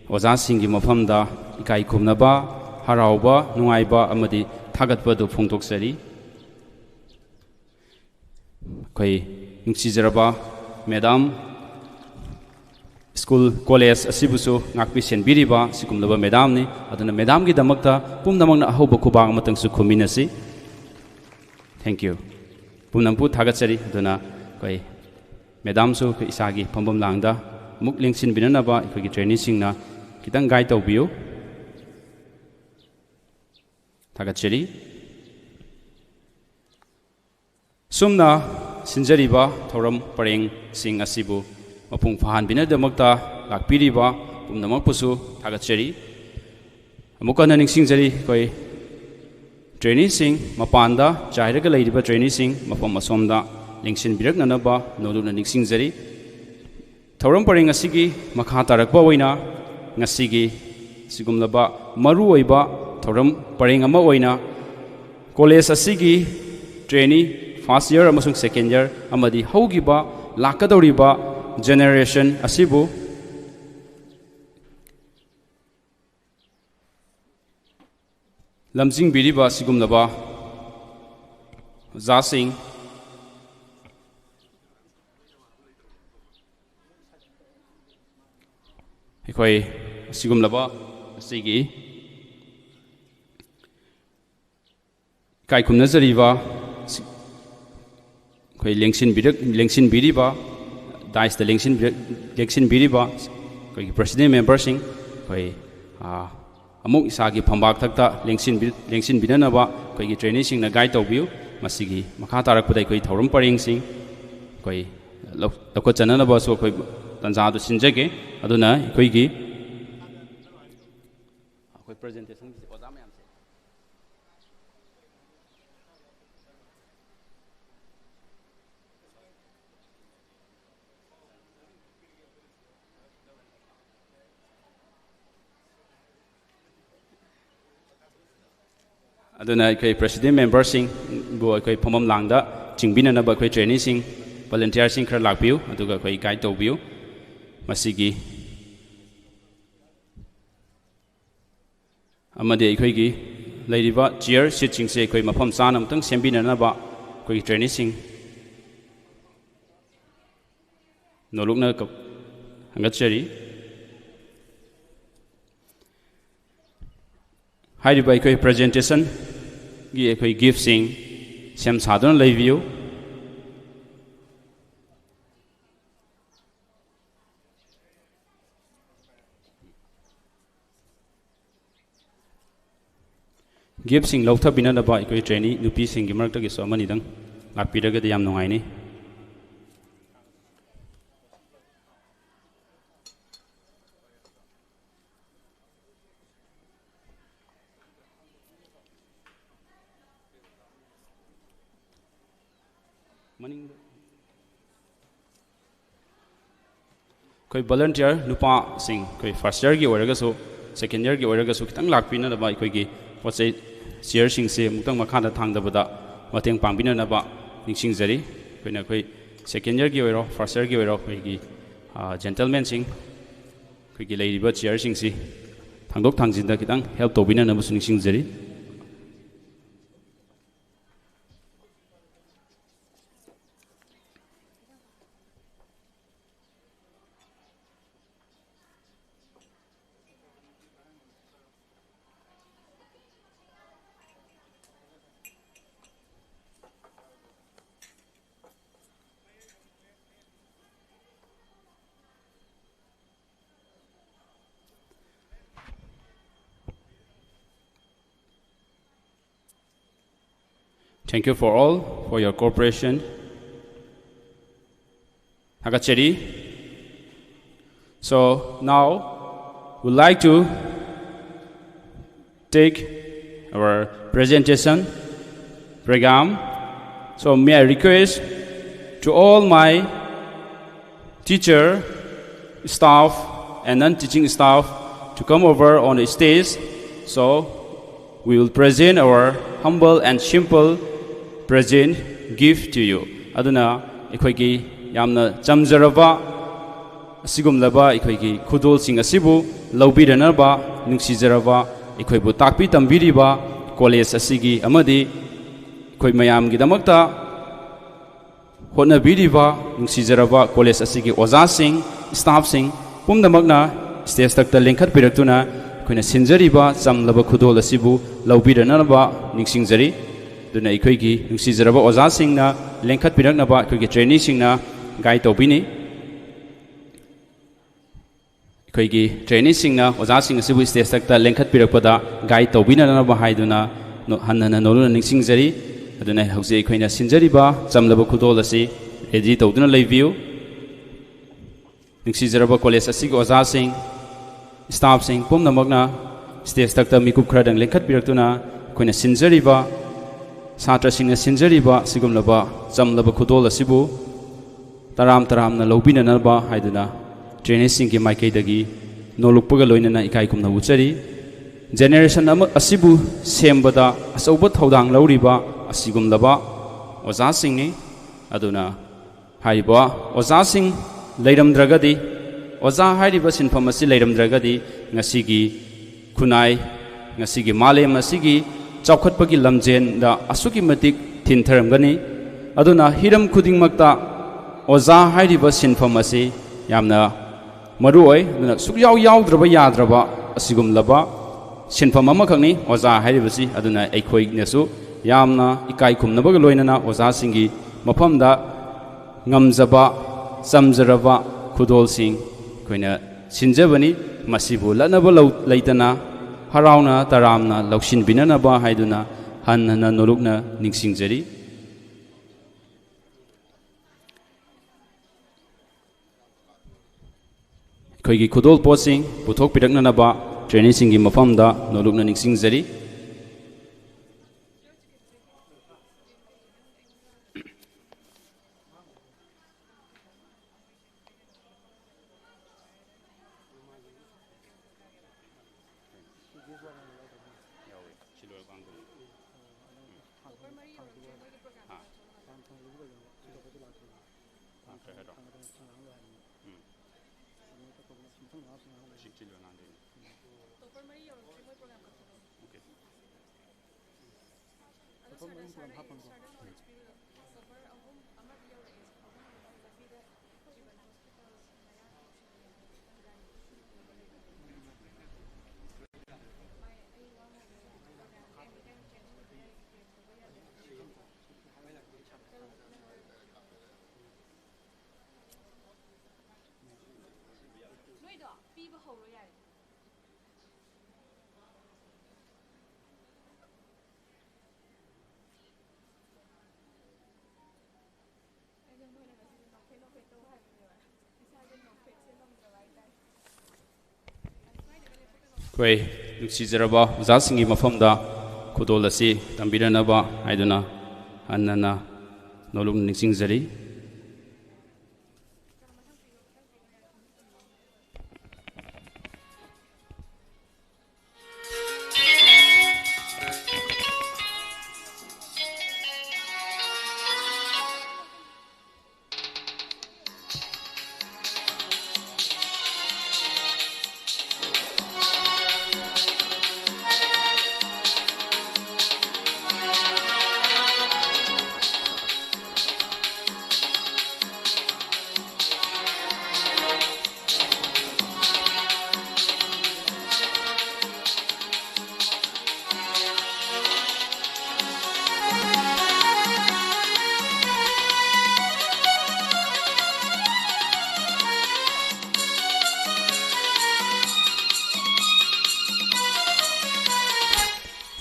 ꯑꯣꯖꯥꯁꯤꯡꯒꯤ ꯃꯐꯝꯗ ꯏꯀꯥꯏ ꯈꯨꯝꯅꯕ, ꯍꯔꯥꯎꯕ, ꯅꯨꯡꯉꯥꯏꯕ ꯑꯃꯗꯤ ꯊꯥꯒꯠꯄ ꯑꯗꯨ ꯐꯣꯡꯗꯣꯛꯆꯔꯤ꯫ ꯑꯩꯈꯣꯏ ꯅꯨꯡꯁꯤꯖꯔꯕ madam, school college ꯑꯁꯤꯕꯨꯁꯨ ꯉꯥꯛꯄꯤ ꯁꯦꯟꯕꯤꯔꯤꯕ ꯁꯤꯒꯨꯝꯂꯕ madamꯅꯤ꯫ ꯑꯗꯨꯅ madamꯒꯤꯗꯃꯛꯇ ꯄꯨꯝꯅꯃꯛꯅ ꯑꯍꯧꯕ ꯈꯨꯕꯥꯛ ꯑꯃꯇꯪꯁꯨ ꯈꯨꯝꯃꯤꯟꯅꯁꯤ꯫ Thank you꯫ ꯄꯨꯝꯅꯃꯛꯄꯨ ꯊꯥꯒꯠꯆꯔꯤ꯫ ꯑꯗꯨꯅ ꯑꯩꯈꯣꯏ madamꯁꯨ ꯑꯩꯈꯣꯏ ꯏꯁꯥꯒꯤ ꯐꯝꯐꯝ ꯂꯥꯡꯗ ꯑꯃꯨꯛ ꯂꯦꯡꯁꯤꯟꯕꯤꯅꯅꯕ ꯑꯩꯈꯣꯏꯒꯤ traineeꯁꯤꯡꯅ ꯈꯤꯇꯪ guide ꯇꯧꯕꯤꯌꯨ꯫ ꯊꯥꯒꯠꯆꯔꯤ꯫ ꯁꯨꯝꯅ ꯁꯤꯟꯖꯔꯤꯕ ꯊꯧꯔꯝ ꯄꯔꯦꯡꯁꯤꯡ ꯑꯁꯤꯕꯨ ꯃꯄꯨꯡ ꯐꯥꯍꯟꯕꯤꯅꯕꯒꯤꯗꯃꯛꯇ ꯂꯥꯛꯄꯤꯔꯤꯕ ꯄꯨꯝꯅꯃꯛꯄꯨꯁꯨ ꯊꯥꯒꯠꯆꯔꯤ꯫ ꯑꯃꯨꯛ ꯍꯟꯅ ꯅꯤꯡꯁꯤꯡꯖꯔꯤ, ꯑꯩꯈꯣꯏ traineeꯁꯤꯡ, ꯃꯄꯥꯟꯗ ꯆꯥꯏꯔꯒ ꯂꯩꯔꯤꯕ traineeꯁꯤꯡ ꯃꯐꯝ ꯑꯁꯣꯝꯗ ꯂꯦꯡꯁꯤꯟꯕꯤꯔꯛꯅꯅꯕ ꯅꯣꯂꯨꯛꯅ ꯅꯤꯡꯁꯤꯡꯖꯔꯤ꯫ ꯊꯧꯔꯝ ꯄꯔꯦꯡ ꯑꯁꯤꯒꯤ ꯃꯈꯥ ꯇꯥꯔꯛꯄ ꯑꯣꯏꯅ ꯉꯁꯤꯒꯤ ꯑꯁꯤꯒꯨꯝꯂꯕ ꯃꯔꯨꯑꯣꯏꯕ ꯊꯧꯔꯝ ꯄꯔꯦꯡ ꯑꯃ ꯑꯣꯏꯅ ꯀꯣꯂꯦꯖ ꯑꯁꯤꯒꯤ trainee first year ꯑꯃꯁꯨꯡ second year ꯑꯃꯗꯤ ꯍꯧꯈꯤꯕ ꯂꯥꯛꯀꯗꯧꯔꯤꯕ generation ꯑꯁꯤꯕꯨ ꯂꯝꯖꯤꯡꯕꯤꯔꯤꯕ ꯑꯁꯤꯒꯨꯝꯂꯕ ꯑꯣꯖꯥꯁꯤꯡ, ꯑꯩꯈꯣꯏ ꯑꯁꯤꯒꯨꯝꯂꯕ ꯑꯁꯤꯒꯤ ꯏꯀꯥꯏ ꯈꯨꯝꯅꯖꯔꯤꯕ ꯑꯩꯈꯣꯏ ꯂꯦꯡꯁꯤꯟꯕꯤꯔꯛ-, ꯂꯦꯡꯁꯤꯟꯕꯤꯔꯤꯕ, dais ꯇ ꯂꯦꯡꯁꯤꯟꯕꯤꯔꯛ-, ꯂꯦꯡꯁꯤꯟꯕꯤꯔꯤꯕ ꯑꯩꯈꯣꯏꯒꯤ president member ꯁꯤꯡ, ꯑꯩꯈꯣꯏ, ꯑꯥ, ꯑꯃꯨꯛ ꯏꯁꯥꯒꯤ ꯐꯝꯕꯥꯛ ꯊꯛꯇ ꯂꯦꯡꯁꯤꯟꯕꯤ-, ꯂꯦꯡꯁꯤꯟꯕꯤꯅꯅꯕ ꯑꯩꯈꯣꯏꯒꯤ trainee ꯁꯤꯡꯅ guide ꯇꯧꯕꯤꯌꯨ꯫ ꯃꯁꯤꯒꯤ ꯃꯈꯥ ꯇꯥꯔꯛꯄꯗ ꯑꯩꯈꯣꯏ ꯊꯧꯔꯝ ꯄꯔꯦꯡꯁꯤꯡ ꯑꯩꯈꯣꯏ ꯂꯧ-, ꯂꯧꯈꯠꯆꯅꯅꯕꯁꯨ ꯑꯩꯈꯣꯏ ꯇꯥꯟꯖꯥꯗꯨ ꯁꯤꯟꯖꯒꯦ꯫ ꯑꯗꯨꯅ ꯑꯩꯈꯣꯏꯒꯤ, ꯑꯩꯈꯣꯏ presentation ꯒꯤꯁꯦ ꯑꯣꯖꯥ ꯃꯌꯥꯝꯁꯦ꯫ ꯑꯗꯨꯅ ꯑꯩꯈꯣꯏ president member ꯁꯤꯡꯕꯨ ꯑꯩꯈꯣꯏ ꯐꯝꯐꯝ ꯂꯥꯡꯗ ꯆꯤꯡꯕꯤꯅꯅꯕ ꯑꯩꯈꯣꯏ trainee ꯁꯤꯡ, volunteer ꯁꯤꯡ ꯈꯔ ꯂꯥꯛꯄꯤꯌꯨ, ꯑꯗꯨꯒ ꯑꯩꯈꯣꯏ guide ꯇꯧꯕꯤꯌꯨ꯫ ꯃꯁꯤꯒꯤ ꯑꯃꯗꯤ ꯑꯩꯈꯣꯏꯒꯤ ꯂꯩꯔꯤꯕ chair seat ꯁꯤꯡꯁꯦ ꯑꯩꯈꯣꯏ ꯃꯐꯝ ꯆꯥꯅ ꯑꯃꯨꯛꯇꯪ ꯁꯦꯝꯕꯤꯅꯅꯕ ꯑꯩꯈꯣꯏꯒꯤ trainee ꯁꯤꯡ ꯅꯣꯂꯨꯛꯅ ꯀ-, ꯍꯪꯒꯠꯆꯔꯤ꯫ ꯍꯥꯏꯔꯤꯕ ꯑꯩꯈꯣꯏ presentation ꯒꯤ ꯑꯩꯈꯣꯏ gift ꯁꯤꯡ ꯁꯦꯝ ꯁꯥꯗꯨꯅ ꯂꯩꯕꯤꯌꯨ꯫ Gift ꯁꯤꯡ ꯂꯧꯊꯕꯤꯅꯅꯕ ꯑꯩꯈꯣꯏ trainee ꯅꯨꯄꯤꯁꯤꯡꯒꯤ ꯃꯔꯛꯇꯒꯤꯁꯨ ꯑꯃꯅꯤꯗꯪ ꯂꯥꯛꯄꯤꯔꯒꯗꯤ ꯌꯥꯝ ꯅꯨꯡꯉꯥꯏꯅꯤ꯫ ꯃꯅꯤꯡꯗ꯫ ꯑꯩꯈꯣꯏ ꯚꯣꯂꯟꯇꯤꯌꯔ ꯅꯨꯄꯥꯁꯤꯡ, ꯑꯩꯈꯣꯏ ꯐꯥꯔꯁ ꯏꯌꯔꯒꯤ ꯑꯣꯏꯔꯒꯁꯨ, ꯁꯦꯀꯦꯟ ꯏꯌꯔꯒꯤ ꯑꯣꯏꯔꯒꯁꯨ, ꯈꯤꯇꯪ ꯂꯥꯛꯄꯤꯅꯅꯕ, ꯑꯩꯈꯣꯏꯒꯤ ꯄꯣꯠ ꯆꯩ, ꯆꯤꯌꯔꯁꯤꯡꯁꯦ ꯑꯃꯨꯛꯇꯪ ꯃꯈꯥꯗ ꯊꯥꯡꯗꯕꯗ ꯃꯇꯦꯡ ꯄꯥꯡꯕꯤꯅꯅꯕ ꯅꯤꯡꯁꯤꯡꯖꯔꯤ꯫ ꯑꯩꯈꯣꯏꯅ ꯑꯩꯈꯣꯏ ꯁꯦꯀꯦꯟ ꯏꯌꯔꯒꯤ ꯑꯣꯏꯔꯣ, ꯐꯥꯔꯁ ꯏꯌꯔꯒꯤ ꯑꯣꯏꯔꯣ, ꯑꯩꯈꯣꯏꯒꯤ, ꯑ, ꯖꯦꯟꯇꯜꯃꯦꯟꯁꯤꯡ, ꯑꯩꯈꯣꯏꯒꯤ ꯂꯩꯔꯤꯕ ꯆꯤꯌꯔꯁꯤꯡꯁꯤ ꯊꯥꯡꯗꯣꯛ ꯊꯥꯡꯖꯤꯟꯗ ꯈꯤꯇꯪ ꯍꯦꯜꯞ ꯇꯧꯕꯤꯅꯅꯕꯁꯨ ꯅꯤꯡꯁꯤꯡꯖꯔꯤ꯫ Thank you for all for your cooperation. ꯊꯥꯒꯠꯆꯔꯤ꯫ So now, we'd like to take our presentation program. So may I request to all my teacher, staff, and non-teaching staff to come over on the stage. So we will present our humble and simple present gift to you. ꯑꯗꯨꯅ ꯑꯩꯈꯣꯏꯒꯤ ꯌꯥꯝꯅ ꯆꯝꯖꯔꯕ ꯑꯁꯤꯒꯨꯝꯂꯕ ꯑꯩꯈꯣꯏꯒꯤ ꯈꯨꯗꯣꯜꯁꯤꯡ ꯑꯁꯤꯕꯨ ꯂꯧꯕꯤꯔꯅꯕ ꯅꯨꯡꯁꯤꯖꯔꯕ ꯑꯩꯈꯣꯏꯕꯨ ꯇꯥꯛꯄꯤ ꯇꯝꯕꯤꯔꯤꯕ ꯀꯣꯂꯦꯖ ꯑꯁꯤꯒꯤ ꯑꯃꯗꯤ ꯑꯩꯈꯣꯏ ꯃꯌꯥꯝꯒꯤꯗꯃꯛꯇ ꯍꯣꯠꯅꯕꯤꯔꯤꯕ ꯅꯨꯡꯁꯤꯖꯔꯕ ꯀꯣꯂꯦꯖ ꯑꯁꯤꯒꯤ ꯑꯣꯖꯥꯁꯤꯡ, ꯁ꯭ꯇꯥꯐꯁꯤꯡ ꯄꯨꯝꯅꯃꯛꯅ ꯁ꯭ꯇꯦꯖ ꯊꯛꯇ ꯂꯦꯡꯈꯠꯄꯤꯔꯛꯇꯨꯅ ꯑꯩꯈꯣꯏꯅ ꯁꯤꯟꯖꯔꯤꯕ ꯆꯝꯂꯕ ꯈꯨꯗꯣꯜ ꯑꯁꯤꯕꯨ ꯂꯧꯕꯤꯔꯅꯕ ꯅꯤꯡꯁꯤꯡꯖꯔꯤ꯫ ꯑꯗꯨꯅ ꯑꯩꯈꯣꯏꯒꯤ ꯅꯨꯡꯁꯤꯖꯔꯕ ꯑꯣꯖꯥꯁꯤꯡꯅ ꯂꯦꯡꯈꯠꯄꯤꯔꯛꯅꯕ ꯑꯩꯈꯣꯏꯒꯤ ꯇ꯭ꯔꯦꯅꯤꯁꯤꯡꯅ ꯒꯥꯏꯗ ꯇꯧꯕꯤꯅꯤ꯫ ꯑꯩꯈꯣꯏꯒꯤ ꯇ꯭ꯔꯦꯅꯤꯁꯤꯡꯅ ꯑꯣꯖꯥꯁꯤꯡ ꯑꯁꯤꯕꯨ ꯁ꯭ꯇꯦꯖ ꯊꯛꯇ ꯂꯦꯡꯈꯠꯄꯤꯔꯛꯄꯗ ꯒꯥꯏꯗ ꯇꯧꯕꯤꯅꯅꯕ ꯍꯥꯏꯗꯨꯅ ꯅꯣ-, ꯍꯟꯅ ꯍꯟꯅ ꯅꯣꯂꯨꯛꯅ ꯅꯤꯡꯁꯤꯡꯖꯔꯤ꯫ ꯑꯗꯨꯅ ꯍꯧꯖꯤꯛ ꯑꯩꯈꯣꯏꯅ ꯁꯤꯟꯖꯔꯤꯕ ꯆꯝꯂꯕ ꯈꯨꯗꯣꯜ ꯑꯁꯤ ꯔꯦꯗꯤ ꯇꯧꯗꯨꯅ ꯂꯩꯕꯤꯌꯨ꯫ ꯅꯨꯡꯁꯤꯖꯔꯕ ꯀꯣꯂꯦꯖ ꯑꯁꯤꯒꯤ ꯑꯣꯖꯥꯁꯤꯡ, ꯁ꯭ꯇꯥꯐꯁꯤꯡ ꯄꯨꯝꯅꯃꯛꯅ ꯁ꯭ꯇꯦꯖ ꯊꯛꯇ ꯃꯤꯀꯨꯞ ꯈꯔꯗꯪ ꯂꯦꯡꯈꯠꯄꯤꯔꯛꯇꯨꯅ ꯑꯩꯈꯣꯏꯅ ꯁꯤꯟꯖꯔꯤꯕ, ꯁꯥꯇ꯭ꯔꯁꯤꯡꯅ ꯁꯤꯟꯖꯔꯤꯕ ꯑꯁꯤꯒꯨꯝꯂꯕ ꯆꯝꯂꯕ ꯈꯨꯗꯣꯜ ꯑꯁꯤꯕꯨ ꯇꯔꯥꯝ ꯇꯔꯥꯝꯅ ꯂꯧꯕꯤꯅꯅꯕ ꯍꯥꯏꯗꯨꯅ ꯇ꯭ꯔꯦꯅꯤꯁꯤꯡꯒꯤ ꯃꯥꯏꯀꯩꯗꯒꯤ ꯅꯣꯂꯨꯛꯄꯒ ꯂꯣꯏꯅꯅ ꯏꯀꯥꯏ ꯈꯨꯝꯅꯕ ꯎꯠꯆꯔꯤ꯫ ꯖꯦꯅꯦꯔꯦꯁꯟ ꯑꯃ ꯑꯁꯤꯕꯨ ꯁꯦꯝꯕꯗ ꯑꯆꯧꯕ ꯊꯧꯗꯥꯡ ꯂꯧꯔꯤꯕ ꯑꯁꯤꯒꯨꯝꯂꯕ ꯑꯣꯖꯥꯁꯤꯡꯅꯤ꯫ ꯑꯗꯨꯅ ꯍꯥꯏꯔꯤꯕ ꯑꯣꯖꯥꯁꯤꯡ ꯂꯩꯔꯝꯗ꯭ꯔꯒꯗꯤ, ꯑꯣꯖꯥ ꯍꯥꯏꯔꯤꯕ ꯁꯤꯟꯐꯝ ꯑꯁꯤ ꯂꯩꯔꯝꯗ꯭ꯔꯒꯗꯤ, ꯉꯁꯤꯒꯤ ꯈꯨꯟꯅꯥꯏ, ꯉꯁꯤꯒꯤ ꯃꯥꯂꯦꯝ ꯑꯁꯤꯒꯤ ꯆꯥꯎꯈꯠꯄꯒꯤ ꯂꯝꯖꯦꯟꯗ ꯑꯁꯨꯛꯀꯤ ꯃꯇꯤꯛ ꯊꯤꯟꯊꯔꯝꯒꯅꯤ꯫ ꯑꯗꯨꯅ ꯍꯤꯔꯝ ꯈꯨꯗꯤꯡꯃꯛꯇ ꯑꯣꯖꯥ ꯍꯥꯏꯔꯤꯕ ꯁꯤꯟꯐꯝ ꯑꯁꯤ ꯌꯥꯝꯅ ꯃꯔꯨ ꯑꯣꯏ꯫ ꯑꯗꯨꯅ ꯁꯨꯛꯌꯥꯎ ꯌꯥꯎꯗ꯭ꯔꯕ ꯌꯥꯗ꯭ꯔꯕ ꯑꯁꯤꯒꯨꯝꯂꯕ ꯁꯤꯟꯐꯝ ꯑꯃꯈꯛꯅꯤ ꯑꯣꯖꯥ ꯍꯥꯏꯔꯤꯕꯁꯤ꯫ ꯑꯗꯨꯅ ꯑꯩꯈꯣꯏꯅꯁꯨ ꯌꯥꯝꯅ ꯏꯀꯥꯏ ꯈꯨꯝꯅꯕꯒ ꯂꯣꯏꯅꯅ ꯑꯣꯖꯥꯁꯤꯡꯒꯤ ꯃꯐꯝꯗ ꯉꯝꯖꯕ, ꯆꯝꯖꯔꯕ ꯈꯨꯗꯣꯜꯁꯤꯡ ꯑꯩꯈꯣꯏꯅ ꯁꯤꯟꯖꯕꯅꯤ꯫ ꯃꯁꯤꯕꯨ ꯂꯠꯅꯕ ꯂꯧ-, ꯂꯩꯇꯅ ꯍꯔꯥꯎꯅ ꯇꯔꯥꯝꯅ ꯂꯧꯁꯤꯟꯕꯤꯅꯅꯕ ꯍꯥꯏꯗꯨꯅ ꯍꯟꯅ ꯍꯟꯅ ꯅꯣꯂꯨꯛꯅ ꯅꯤꯡꯁꯤꯡꯖꯔꯤ꯫ ꯑꯩꯈꯣꯏꯒꯤ ꯈꯨꯗꯣꯜ ꯄꯣꯠꯁꯤꯡ ꯄꯨꯊꯣꯛꯄꯤꯔꯛꯅꯅꯕ ꯇ꯭ꯔꯦꯅꯤꯁꯤꯡꯒꯤ ꯃꯐꯝꯗ ꯅꯣꯂꯨꯛꯅ ꯅꯤꯡꯁꯤꯡꯖꯔꯤ꯫ ꯑꯩꯈꯣꯏ ꯅꯨꯡꯁꯤꯖꯔꯕ ꯑꯣꯖꯥꯁꯤꯡꯒꯤ ꯃꯐꯝꯗ ꯈꯨꯗꯣꯜ ꯑꯁꯤ ꯇꯝꯕꯤꯔꯅꯕ ꯍꯥꯏꯗꯨꯅ ꯍꯟꯅ ꯍꯟꯅ ꯅꯣꯂꯨꯛꯅ ꯅꯤꯡꯁꯤꯡꯖꯔꯤ꯫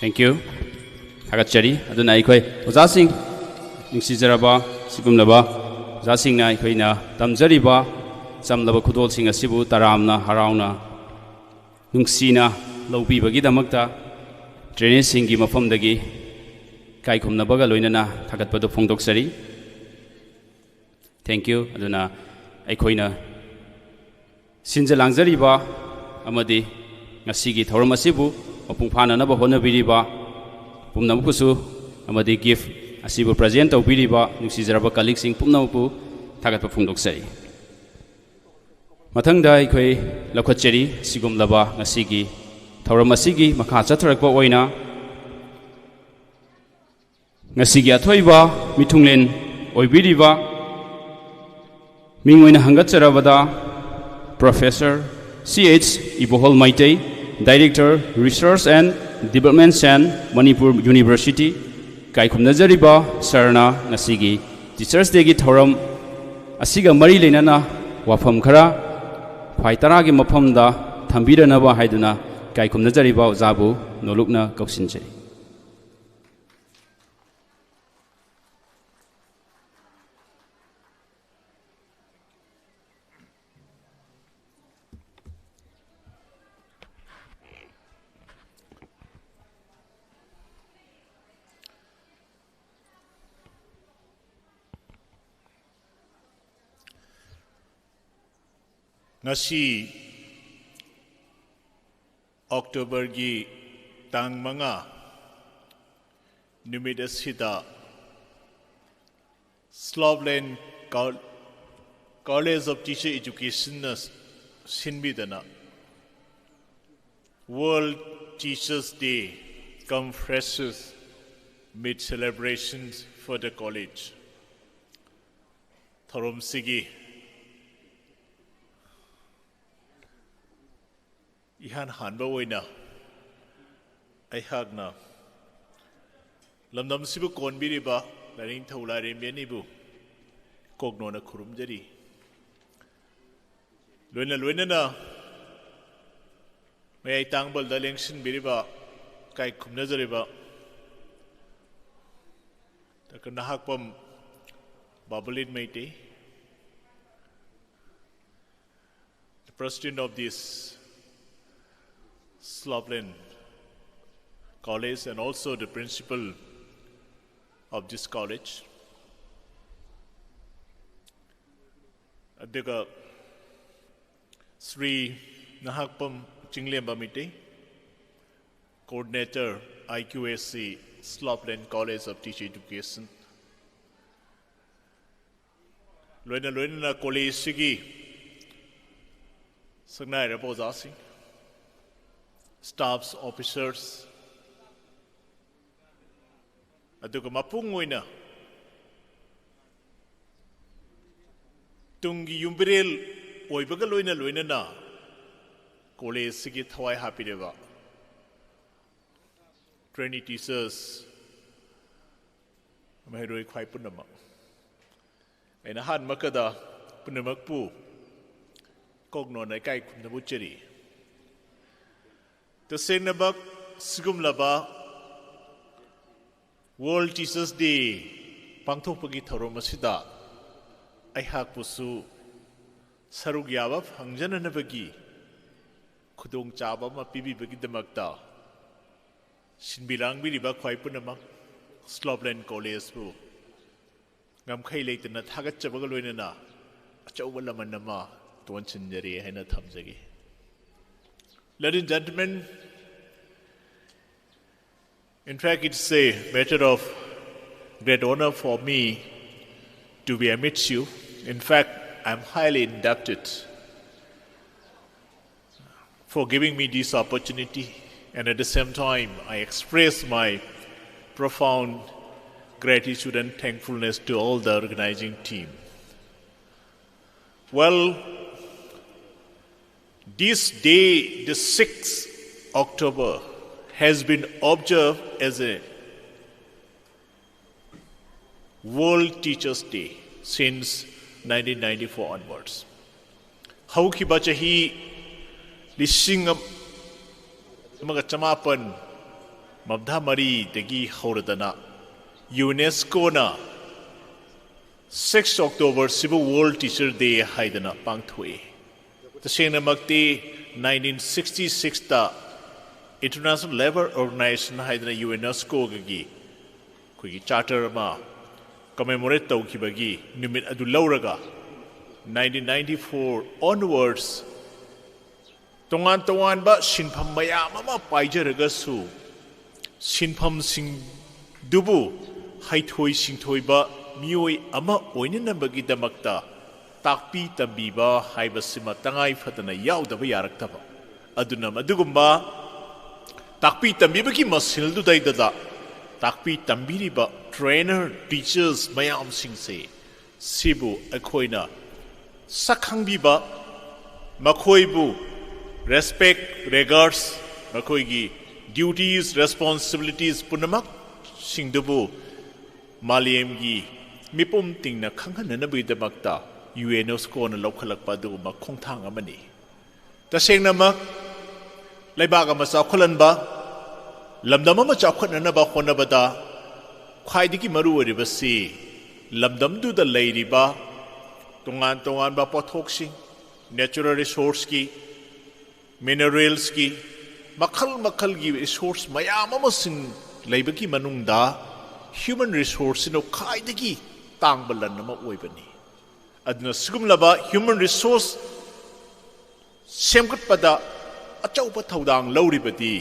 Thank you. ꯊꯥꯒꯠꯆꯔꯤ꯫ ꯑꯗꯨꯅ ꯑꯩꯈꯣꯏ ꯑꯣꯖꯥꯁꯤꯡ, ꯅꯨꯡꯁꯤꯖꯔꯕ ꯁꯤꯒꯨꯝꯂꯕ ꯑꯣꯖꯥꯁꯤꯡꯅ ꯑꯩꯈꯣꯏꯅ ꯇꯝꯖꯔꯤꯕ ꯆꯝꯂꯕ ꯈꯨꯗꯣꯜꯁꯤꯡ ꯑꯁꯤꯕꯨ ꯇꯔꯥꯝꯅ ꯍꯔꯥꯎꯅ ꯅꯨꯡꯁꯤꯅ ꯂꯧꯕꯤꯕꯒꯤꯗꯃꯛꯇ ꯇ꯭ꯔꯦꯅꯔꯁꯤꯡꯒꯤ ꯃꯐꯝꯗꯒꯤ ꯏꯀꯥꯏ ꯈꯨꯝꯅꯕꯒ ꯂꯣꯏꯅꯅ ꯊꯥꯒꯠꯄꯗꯨ ꯐꯣꯡꯗꯣꯛꯆꯔꯤ꯫ Thank you꯫ ꯑꯗꯨꯅ ꯑꯩꯈꯣꯏꯅ ꯁꯤꯟꯖ ꯂꯥꯡꯖꯔꯤꯕ ꯑꯃꯗꯤ ꯉꯁꯤꯒꯤ ꯊꯧꯔꯝ ꯑꯁꯤꯕꯨ ꯃꯄꯨꯡ ꯐꯥꯅꯅꯕ ꯍꯣꯠꯅꯕꯤꯔꯤꯕ ꯄꯨꯝꯅꯃꯛꯄꯨꯁꯨ ꯑꯃꯗꯤ ꯒꯤꯐ ꯑꯁꯤꯕꯨ ꯄ꯭ꯔꯖꯦꯟ ꯇꯧꯕꯤꯔꯤꯕ ꯅꯨꯡꯁꯤꯖꯔꯕ ꯀꯂꯤꯛꯁꯤꯡ ꯄꯨꯝꯅꯃꯛꯄꯨ ꯊꯥꯒꯠꯄ ꯐꯣꯡꯗꯣꯛꯆꯔꯤ꯫ ꯃꯊꯪꯗ ꯑꯩꯈꯣꯏ ꯂꯧꯈꯠꯆꯔꯤ꯫ ꯁꯤꯒꯨꯝꯂꯕ ꯉꯁꯤꯒꯤ ꯊꯧꯔꯝ ꯑꯁꯤꯒꯤ ꯃꯈꯥ ꯆꯠꯊꯔꯛꯄ ꯑꯣꯏꯅ ꯉꯁꯤꯒꯤ ꯑꯊꯣꯏꯕ ꯃꯤꯊꯨꯡꯂꯦꯟ ꯑꯣꯏꯕꯤꯔꯤꯕ ꯃꯤꯡ ꯑꯣꯏꯅ ꯍꯪꯒꯠꯆꯔꯕꯗ Professor C H ꯏꯕꯣꯍꯣꯜ Meitei, Director Research and Development and Manipur University, ꯏꯀꯥꯏ ꯈꯨꯝꯅꯖꯔꯤꯕ ꯁꯥꯔꯅ ꯉꯁꯤꯒꯤ Teachers Dayꯒꯤ ꯊꯧꯔꯝ ꯑꯁꯤꯒ ꯃꯔꯤ ꯂꯩꯅꯅ ꯋꯥꯐꯝ ꯈꯔ ꯐꯥꯏ ꯇꯔꯥꯒꯤ ꯃꯐꯝꯗ ꯊꯝꯕꯤꯔꯅꯕ ꯍꯥꯏꯗꯨꯅ ꯏꯀꯥꯏ ꯈꯨꯝꯅꯖꯔꯤꯕ ꯑꯣꯖꯥꯕꯨ ꯅꯣꯂꯨꯛꯅ ꯀꯧꯁꯤꯟꯖꯔꯤ꯫ ꯉꯁꯤ Octoberꯒꯤ ꯇꯥꯡ ꯃꯉꯥ ꯅꯨꯃꯤꯠ ꯑꯁꯤꯗ Sloveland Col-, College of Teacher Educationꯅ ꯁꯤꯟꯕꯤꯗꯅ World Teachers Day cum Freshers Meet Celebrations for the College ꯊꯧꯔꯝꯁꯤꯒꯤ ꯏꯍꯥꯟ ꯍꯥꯟꯕ ꯑꯣꯏꯅ ꯑꯩꯍꯥꯛꯅ ꯂꯝꯗꯝꯁꯤꯕꯨ ꯀꯣꯟꯕꯤꯔꯤꯕ ꯂꯥꯏꯅꯤꯡꯊꯧ ꯂꯥꯏꯔꯦꯝꯕꯤ ꯑꯅꯤꯕꯨ ꯀꯣꯛꯅꯣꯅ ꯈꯨꯔꯨꯝꯖꯔꯤ꯫ ꯂꯣꯏꯅ ꯂꯣꯏꯅꯅ ꯃꯌꯥꯏ ꯇꯥꯡꯕꯜꯗ ꯂꯦꯡꯁꯤꯟꯕꯤꯔꯤꯕ ꯏꯀꯥꯏ ꯈꯨꯝꯅꯖꯔꯤꯕ doctor Nahakpam Babulin Meitei, the president of this Slopeland College and also the principal of this college. ꯑꯗꯨꯒ Shri Nahakpam ꯆꯤꯡꯂꯦꯝꯕ Meitei, coordinator, I Q A C, Slopeland College of Teacher Education, ꯂꯣꯏꯅ ꯂꯣꯏꯅꯅ ꯀꯣꯂꯦꯖꯁꯤꯒꯤ ꯁꯛꯅꯥꯏꯔꯕ ꯑꯣꯖꯥꯁꯤꯡ, staffs, officers, ꯑꯗꯨꯒ ꯃꯄꯨꯡ ꯑꯣꯏꯅ ꯇꯨꯡꯒꯤ ꯌꯨꯝꯕꯤꯔꯦꯜ ꯑꯣꯏꯕꯒ ꯂꯣꯏꯅ ꯂꯣꯏꯅꯅ ꯀꯣꯂꯦꯖꯁꯤꯒꯤ ꯊꯋꯥꯏ ꯍꯥꯞꯄꯤꯔꯤꯕ trainee teachers, ꯃꯍꯩꯔꯣꯏ ꯈ꯭ꯋꯥꯏ ꯄꯨꯝꯅꯃꯛ, ꯑꯩꯅ ꯑꯍꯥꯟꯕꯃꯛꯇꯗ ꯄꯨꯝꯅꯃꯛꯄꯨ ꯀꯣꯛꯅꯣꯟꯅ ꯏꯀꯥꯏ ꯈꯨꯝꯅꯕ ꯎꯠꯆꯔꯤ꯫ ꯇꯁꯦꯡꯅꯃꯛ ꯁꯤꯒꯨꯝꯂꯕ World Teachers Day ꯄꯥꯡꯊꯣꯛꯄꯒꯤ ꯊꯧꯔꯝ ꯑꯁꯤꯗ ꯑꯩꯍꯥꯛꯄꯨꯁꯨ ꯁꯔꯨꯛ ꯌꯥꯕ ꯐꯪꯖꯅꯅꯕꯒꯤ ꯈꯨꯗꯣꯡꯆꯥꯕ ꯑꯃ ꯄꯤꯕꯤꯕꯒꯤꯗꯃꯛꯇ ꯁꯤꯟꯕꯤ ꯂꯥꯡꯕꯤꯔꯤꯕ ꯈ꯭ꯋꯥꯏ ꯄꯨꯝꯅꯃꯛ Slopeland Collegeꯕꯨ ꯉꯝꯈꯩ ꯂꯩꯇꯅ ꯊꯥꯒꯠꯆꯕꯒ ꯂꯣꯏꯅꯅ ꯑꯆꯧꯕ ꯂꯃꯟ ꯑꯃ ꯇꯣꯟꯁꯤꯟꯖꯔꯤ ꯍꯥꯏꯅ ꯊꯝꯖꯒꯦ꯫ Ladies and gentlemen, in fact, it's a matter of great honor for me to be amidst you. In fact, I'm highly indebted for giving me this opportunity, and at the same time, I express my profound gratitude and thankfulness to all the organizing team. Well, this day, the sixth October, has been observed as a World Teachers Day since nineteen ninety-four onwards. ꯍꯧꯈꯤꯕ ꯆꯍꯤ ꯂꯤꯁꯤꯡ ꯑꯃꯒ ꯆꯃꯥꯄꯟ ꯃꯝꯊꯥ ꯃꯔꯤꯗꯒꯤ ꯍꯧꯔꯗꯅ ꯌꯨꯅꯦꯁꯀꯣꯅ six ꯑꯣꯛꯇꯣꯕꯔꯁꯤꯕꯨ world teacher ꯗꯦ ꯍꯥꯏꯗꯅ ꯄꯥꯡꯊꯣꯛꯏ꯫ ꯇꯁꯦꯡꯅꯃꯛꯇꯤ nineteen sixty ꯁꯤꯛꯁꯇ international labour organisation ꯍꯥꯏꯗꯅ ꯌꯨꯅꯦꯁꯀꯣꯒꯤ ꯑꯩꯈꯣꯏꯒꯤ ꯆꯥꯔꯇꯔ ꯑꯃ ꯀꯃꯦꯃꯣꯔꯦꯠ ꯇꯧꯈꯤꯕꯒꯤ ꯅꯨꯃꯤꯠ ꯑꯗꯨ ꯂꯧꯔꯒ ꯅꯥꯏꯟꯇꯤꯟ ꯅꯥꯏꯟꯇꯤ ꯐꯣꯔ ꯑꯣꯟꯋꯥꯔꯗꯁ ꯇꯣꯉꯥꯟ ꯇꯣꯉꯥꯟꯕ ꯁꯤꯟꯐꯝ ꯃꯌꯥꯝ ꯑꯃ ꯄꯥꯏꯖꯔꯒꯁꯨ ꯁꯤꯟꯐꯝꯁꯤꯡꯗꯨꯕꯨ ꯍꯩꯊꯣꯏ ꯁꯤꯡꯊꯣꯏꯕ ꯃꯤꯑꯣꯏ ꯑꯃ ꯑꯣꯏꯅꯅꯕꯒꯤꯗꯃꯛꯇ ꯇꯥꯛꯄꯤ ꯇꯝꯕꯤꯕ ꯍꯥꯏꯕꯁꯤꯃ ꯇꯉꯥꯏ ꯐꯗꯅ ꯌꯥꯎꯗꯕ ꯌꯥꯔꯛꯇꯕ꯫ ꯑꯗꯨꯅ ꯃꯗꯨꯒꯨꯝꯕ ꯇꯥꯛꯄꯤ ꯇꯝꯕꯤꯕꯒꯤ ꯃꯁꯤꯜꯗꯨꯗꯩꯗꯗ ꯇꯥꯛꯄꯤ ꯇꯝꯕꯤꯔꯤꯕ ꯇ꯭ꯔꯦꯅꯔ ꯇꯤꯆꯔꯁ ꯃꯌꯥꯝꯁꯤꯡꯁꯦ ꯁꯤꯕꯨ ꯑꯩꯈꯣꯏꯅ ꯁꯛꯈꯪꯕꯤꯕ, ꯃꯈꯣꯏꯕꯨ ꯔꯦꯁꯄꯦꯛ, ꯔꯦꯒꯥꯔꯗꯁ, ꯃꯈꯣꯏꯒꯤ ꯗ꯭ꯌꯨꯇꯤꯁ, ꯔꯦꯁꯄꯣꯟꯁꯤꯕꯤꯂꯤꯇꯤꯁ ꯄꯨꯝꯅꯃꯛꯁꯤꯡꯗꯨꯕꯨ ꯃꯥꯂꯦꯝꯒꯤ ꯃꯤꯄꯨꯝ ꯇꯤꯡꯅ ꯈꯪꯍꯟꯅꯅꯕꯒꯤꯗꯃꯛꯇ ꯌꯨꯅꯦꯁꯀꯣꯅ ꯂꯧꯈꯠꯂꯛꯄ ꯑꯗꯨꯒꯨꯝꯕ ꯈꯣꯡꯊꯥꯡ ꯑꯃꯅꯤ꯫ ꯇꯁꯦꯡꯅꯃꯛ ꯂꯩꯕꯥꯛ ꯑꯃ ꯆꯥꯎꯈꯠꯍꯟꯕ, ꯂꯝꯗꯝ ꯑꯃ ꯆꯥꯎꯈꯠꯅꯅꯕ ꯍꯣꯠꯅꯕꯗ ꯈ꯭ꯋꯥꯏꯗꯒꯤ ꯃꯔꯨ ꯑꯣꯏꯔꯤꯕꯁꯤ ꯂꯝꯗꯝꯗꯨꯗ ꯂꯩꯔꯤꯕ ꯇꯣꯉꯥꯟ ꯇꯣꯉꯥꯟꯕ ꯄꯣꯠꯊꯣꯛꯁꯤꯡ, ꯅꯦꯆꯔꯦꯜ ꯔꯤꯁꯣꯔꯁꯀꯤ, ꯃꯤꯅꯔꯦꯜꯁꯀꯤ, ꯃꯈꯜ ꯃꯈꯜꯒꯤ ꯔꯤꯁꯣꯔꯁ ꯃꯌꯥꯝ ꯑꯃꯁꯤꯡ ꯂꯩꯕꯒꯤ ꯃꯅꯨꯡꯗ ꯍ꯭ꯌꯨꯃꯟ ꯔꯤꯁꯣꯔꯁꯁꯤꯅ ꯈ꯭ꯋꯥꯏꯗꯒꯤ ꯇꯥꯡꯕ ꯂꯟ ꯑꯃ ꯑꯣꯏꯕꯅꯤ꯫ ꯑꯗꯨꯅ ꯁꯤꯒꯨꯝꯂꯕ ꯍ꯭ꯌꯨꯃꯟ ꯔꯤꯁꯣꯔꯁ ꯁꯦꯝꯒꯠꯄꯗ ꯑꯆꯧꯕ ꯊꯧꯗꯥꯡ ꯂꯧꯔꯤꯕꯗꯤ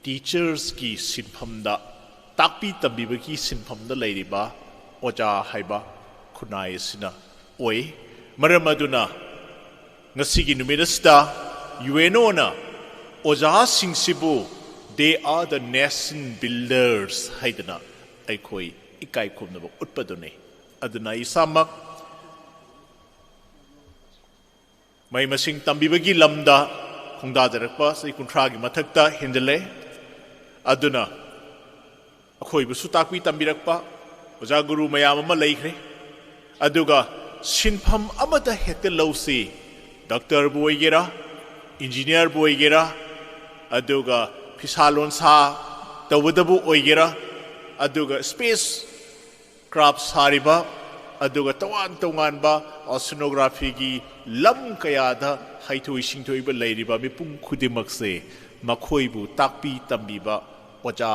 ꯇꯤꯆꯔꯁꯀꯤ ꯁꯤꯟꯐꯝꯗ, ꯇꯥꯛꯄꯤ ꯇꯝꯕꯤꯕꯒꯤ ꯁꯤꯟꯐꯝꯗ ꯂꯩꯔꯤꯕ ꯑꯣꯖꯥ ꯍꯥꯏꯕ ꯈꯨꯟꯅꯥꯏ ꯑꯁꯤꯅ ꯑꯣꯏ꯫ ꯃꯔꯝ ꯑꯗꯨꯅ ꯉꯁꯤꯒꯤ ꯅꯨꯃꯤꯠ ꯑꯁꯤꯗ ꯌꯨ ꯑꯦꯟ ꯑꯣꯅ ꯑꯣꯖꯥꯁꯤꯡꯁꯤꯕꯨ "They are the nation builders" ꯍꯥꯏꯗꯅ ꯑꯩꯈꯣꯏ ꯏꯀꯥꯏ ꯈꯨꯝꯅꯕ ꯎꯠꯄꯗꯨꯅꯤ꯫ ꯑꯗꯨꯅ ꯑꯩ ꯏꯁꯥꯃꯛ ꯃꯍꯩ ꯃꯁꯤꯡ ꯇꯝꯕꯤꯕꯒꯤ ꯂꯝꯗ ꯈꯣꯡꯗꯥꯖꯔꯛꯄ ꯆꯍꯤ ꯀꯨꯟꯊ꯭ꯔꯥꯒꯤ ꯃꯊꯛꯇ ꯍꯦꯟꯖꯜꯂꯦ꯫ ꯑꯗꯨꯅ ꯑꯩꯈꯣꯏꯕꯨꯁꯨ ꯇꯥꯛꯄꯤ ꯇꯝꯕꯤꯔꯛꯄ ꯑꯣꯖꯥ ꯒꯨꯔꯨ ꯃꯌꯥꯝ ꯑꯃ ꯂꯩꯈ꯭ꯔꯦ꯫ ꯑꯗꯨꯒ ꯁꯤꯟꯐꯝ ꯑꯃꯗ ꯍꯦꯛꯇ ꯂꯧꯁꯤ, ꯗꯥꯛꯇꯔꯕꯨ ꯑꯣꯏꯒꯦꯔꯥ, ꯏꯟꯖꯤꯅꯤꯌꯥꯔꯕꯨ ꯑꯣꯏꯒꯦꯔꯥ, ꯑꯗꯨꯒ ꯐꯤꯁꯥ ꯂꯣꯟꯁꯥ ꯇꯧꯕꯗꯕꯨ ꯑꯣꯏꯒꯦꯔꯥ, ꯑꯗꯨꯒ ꯁ꯭ꯄꯦꯁ ꯀ꯭ꯔꯥꯐ ꯁꯥꯔꯤꯕ, ꯑꯗꯨꯒ ꯇꯣꯉꯥꯟ ꯇꯣꯉꯥꯟꯕ ꯑꯣꯁꯤꯅꯣꯒ꯭ꯔꯥꯐꯤꯒꯤ ꯂꯝ ꯀꯌꯥꯗ ꯍꯩꯊꯣꯏ ꯁꯤꯡꯊꯣꯏꯕ ꯂꯩꯔꯤꯕ ꯃꯤꯄꯨꯝ ꯈꯨꯗꯤꯡꯃꯛꯁꯦ ꯃꯈꯣꯏꯕꯨ ꯇꯥꯛꯄꯤ ꯇꯝꯕꯤꯕ ꯑꯣꯖꯥ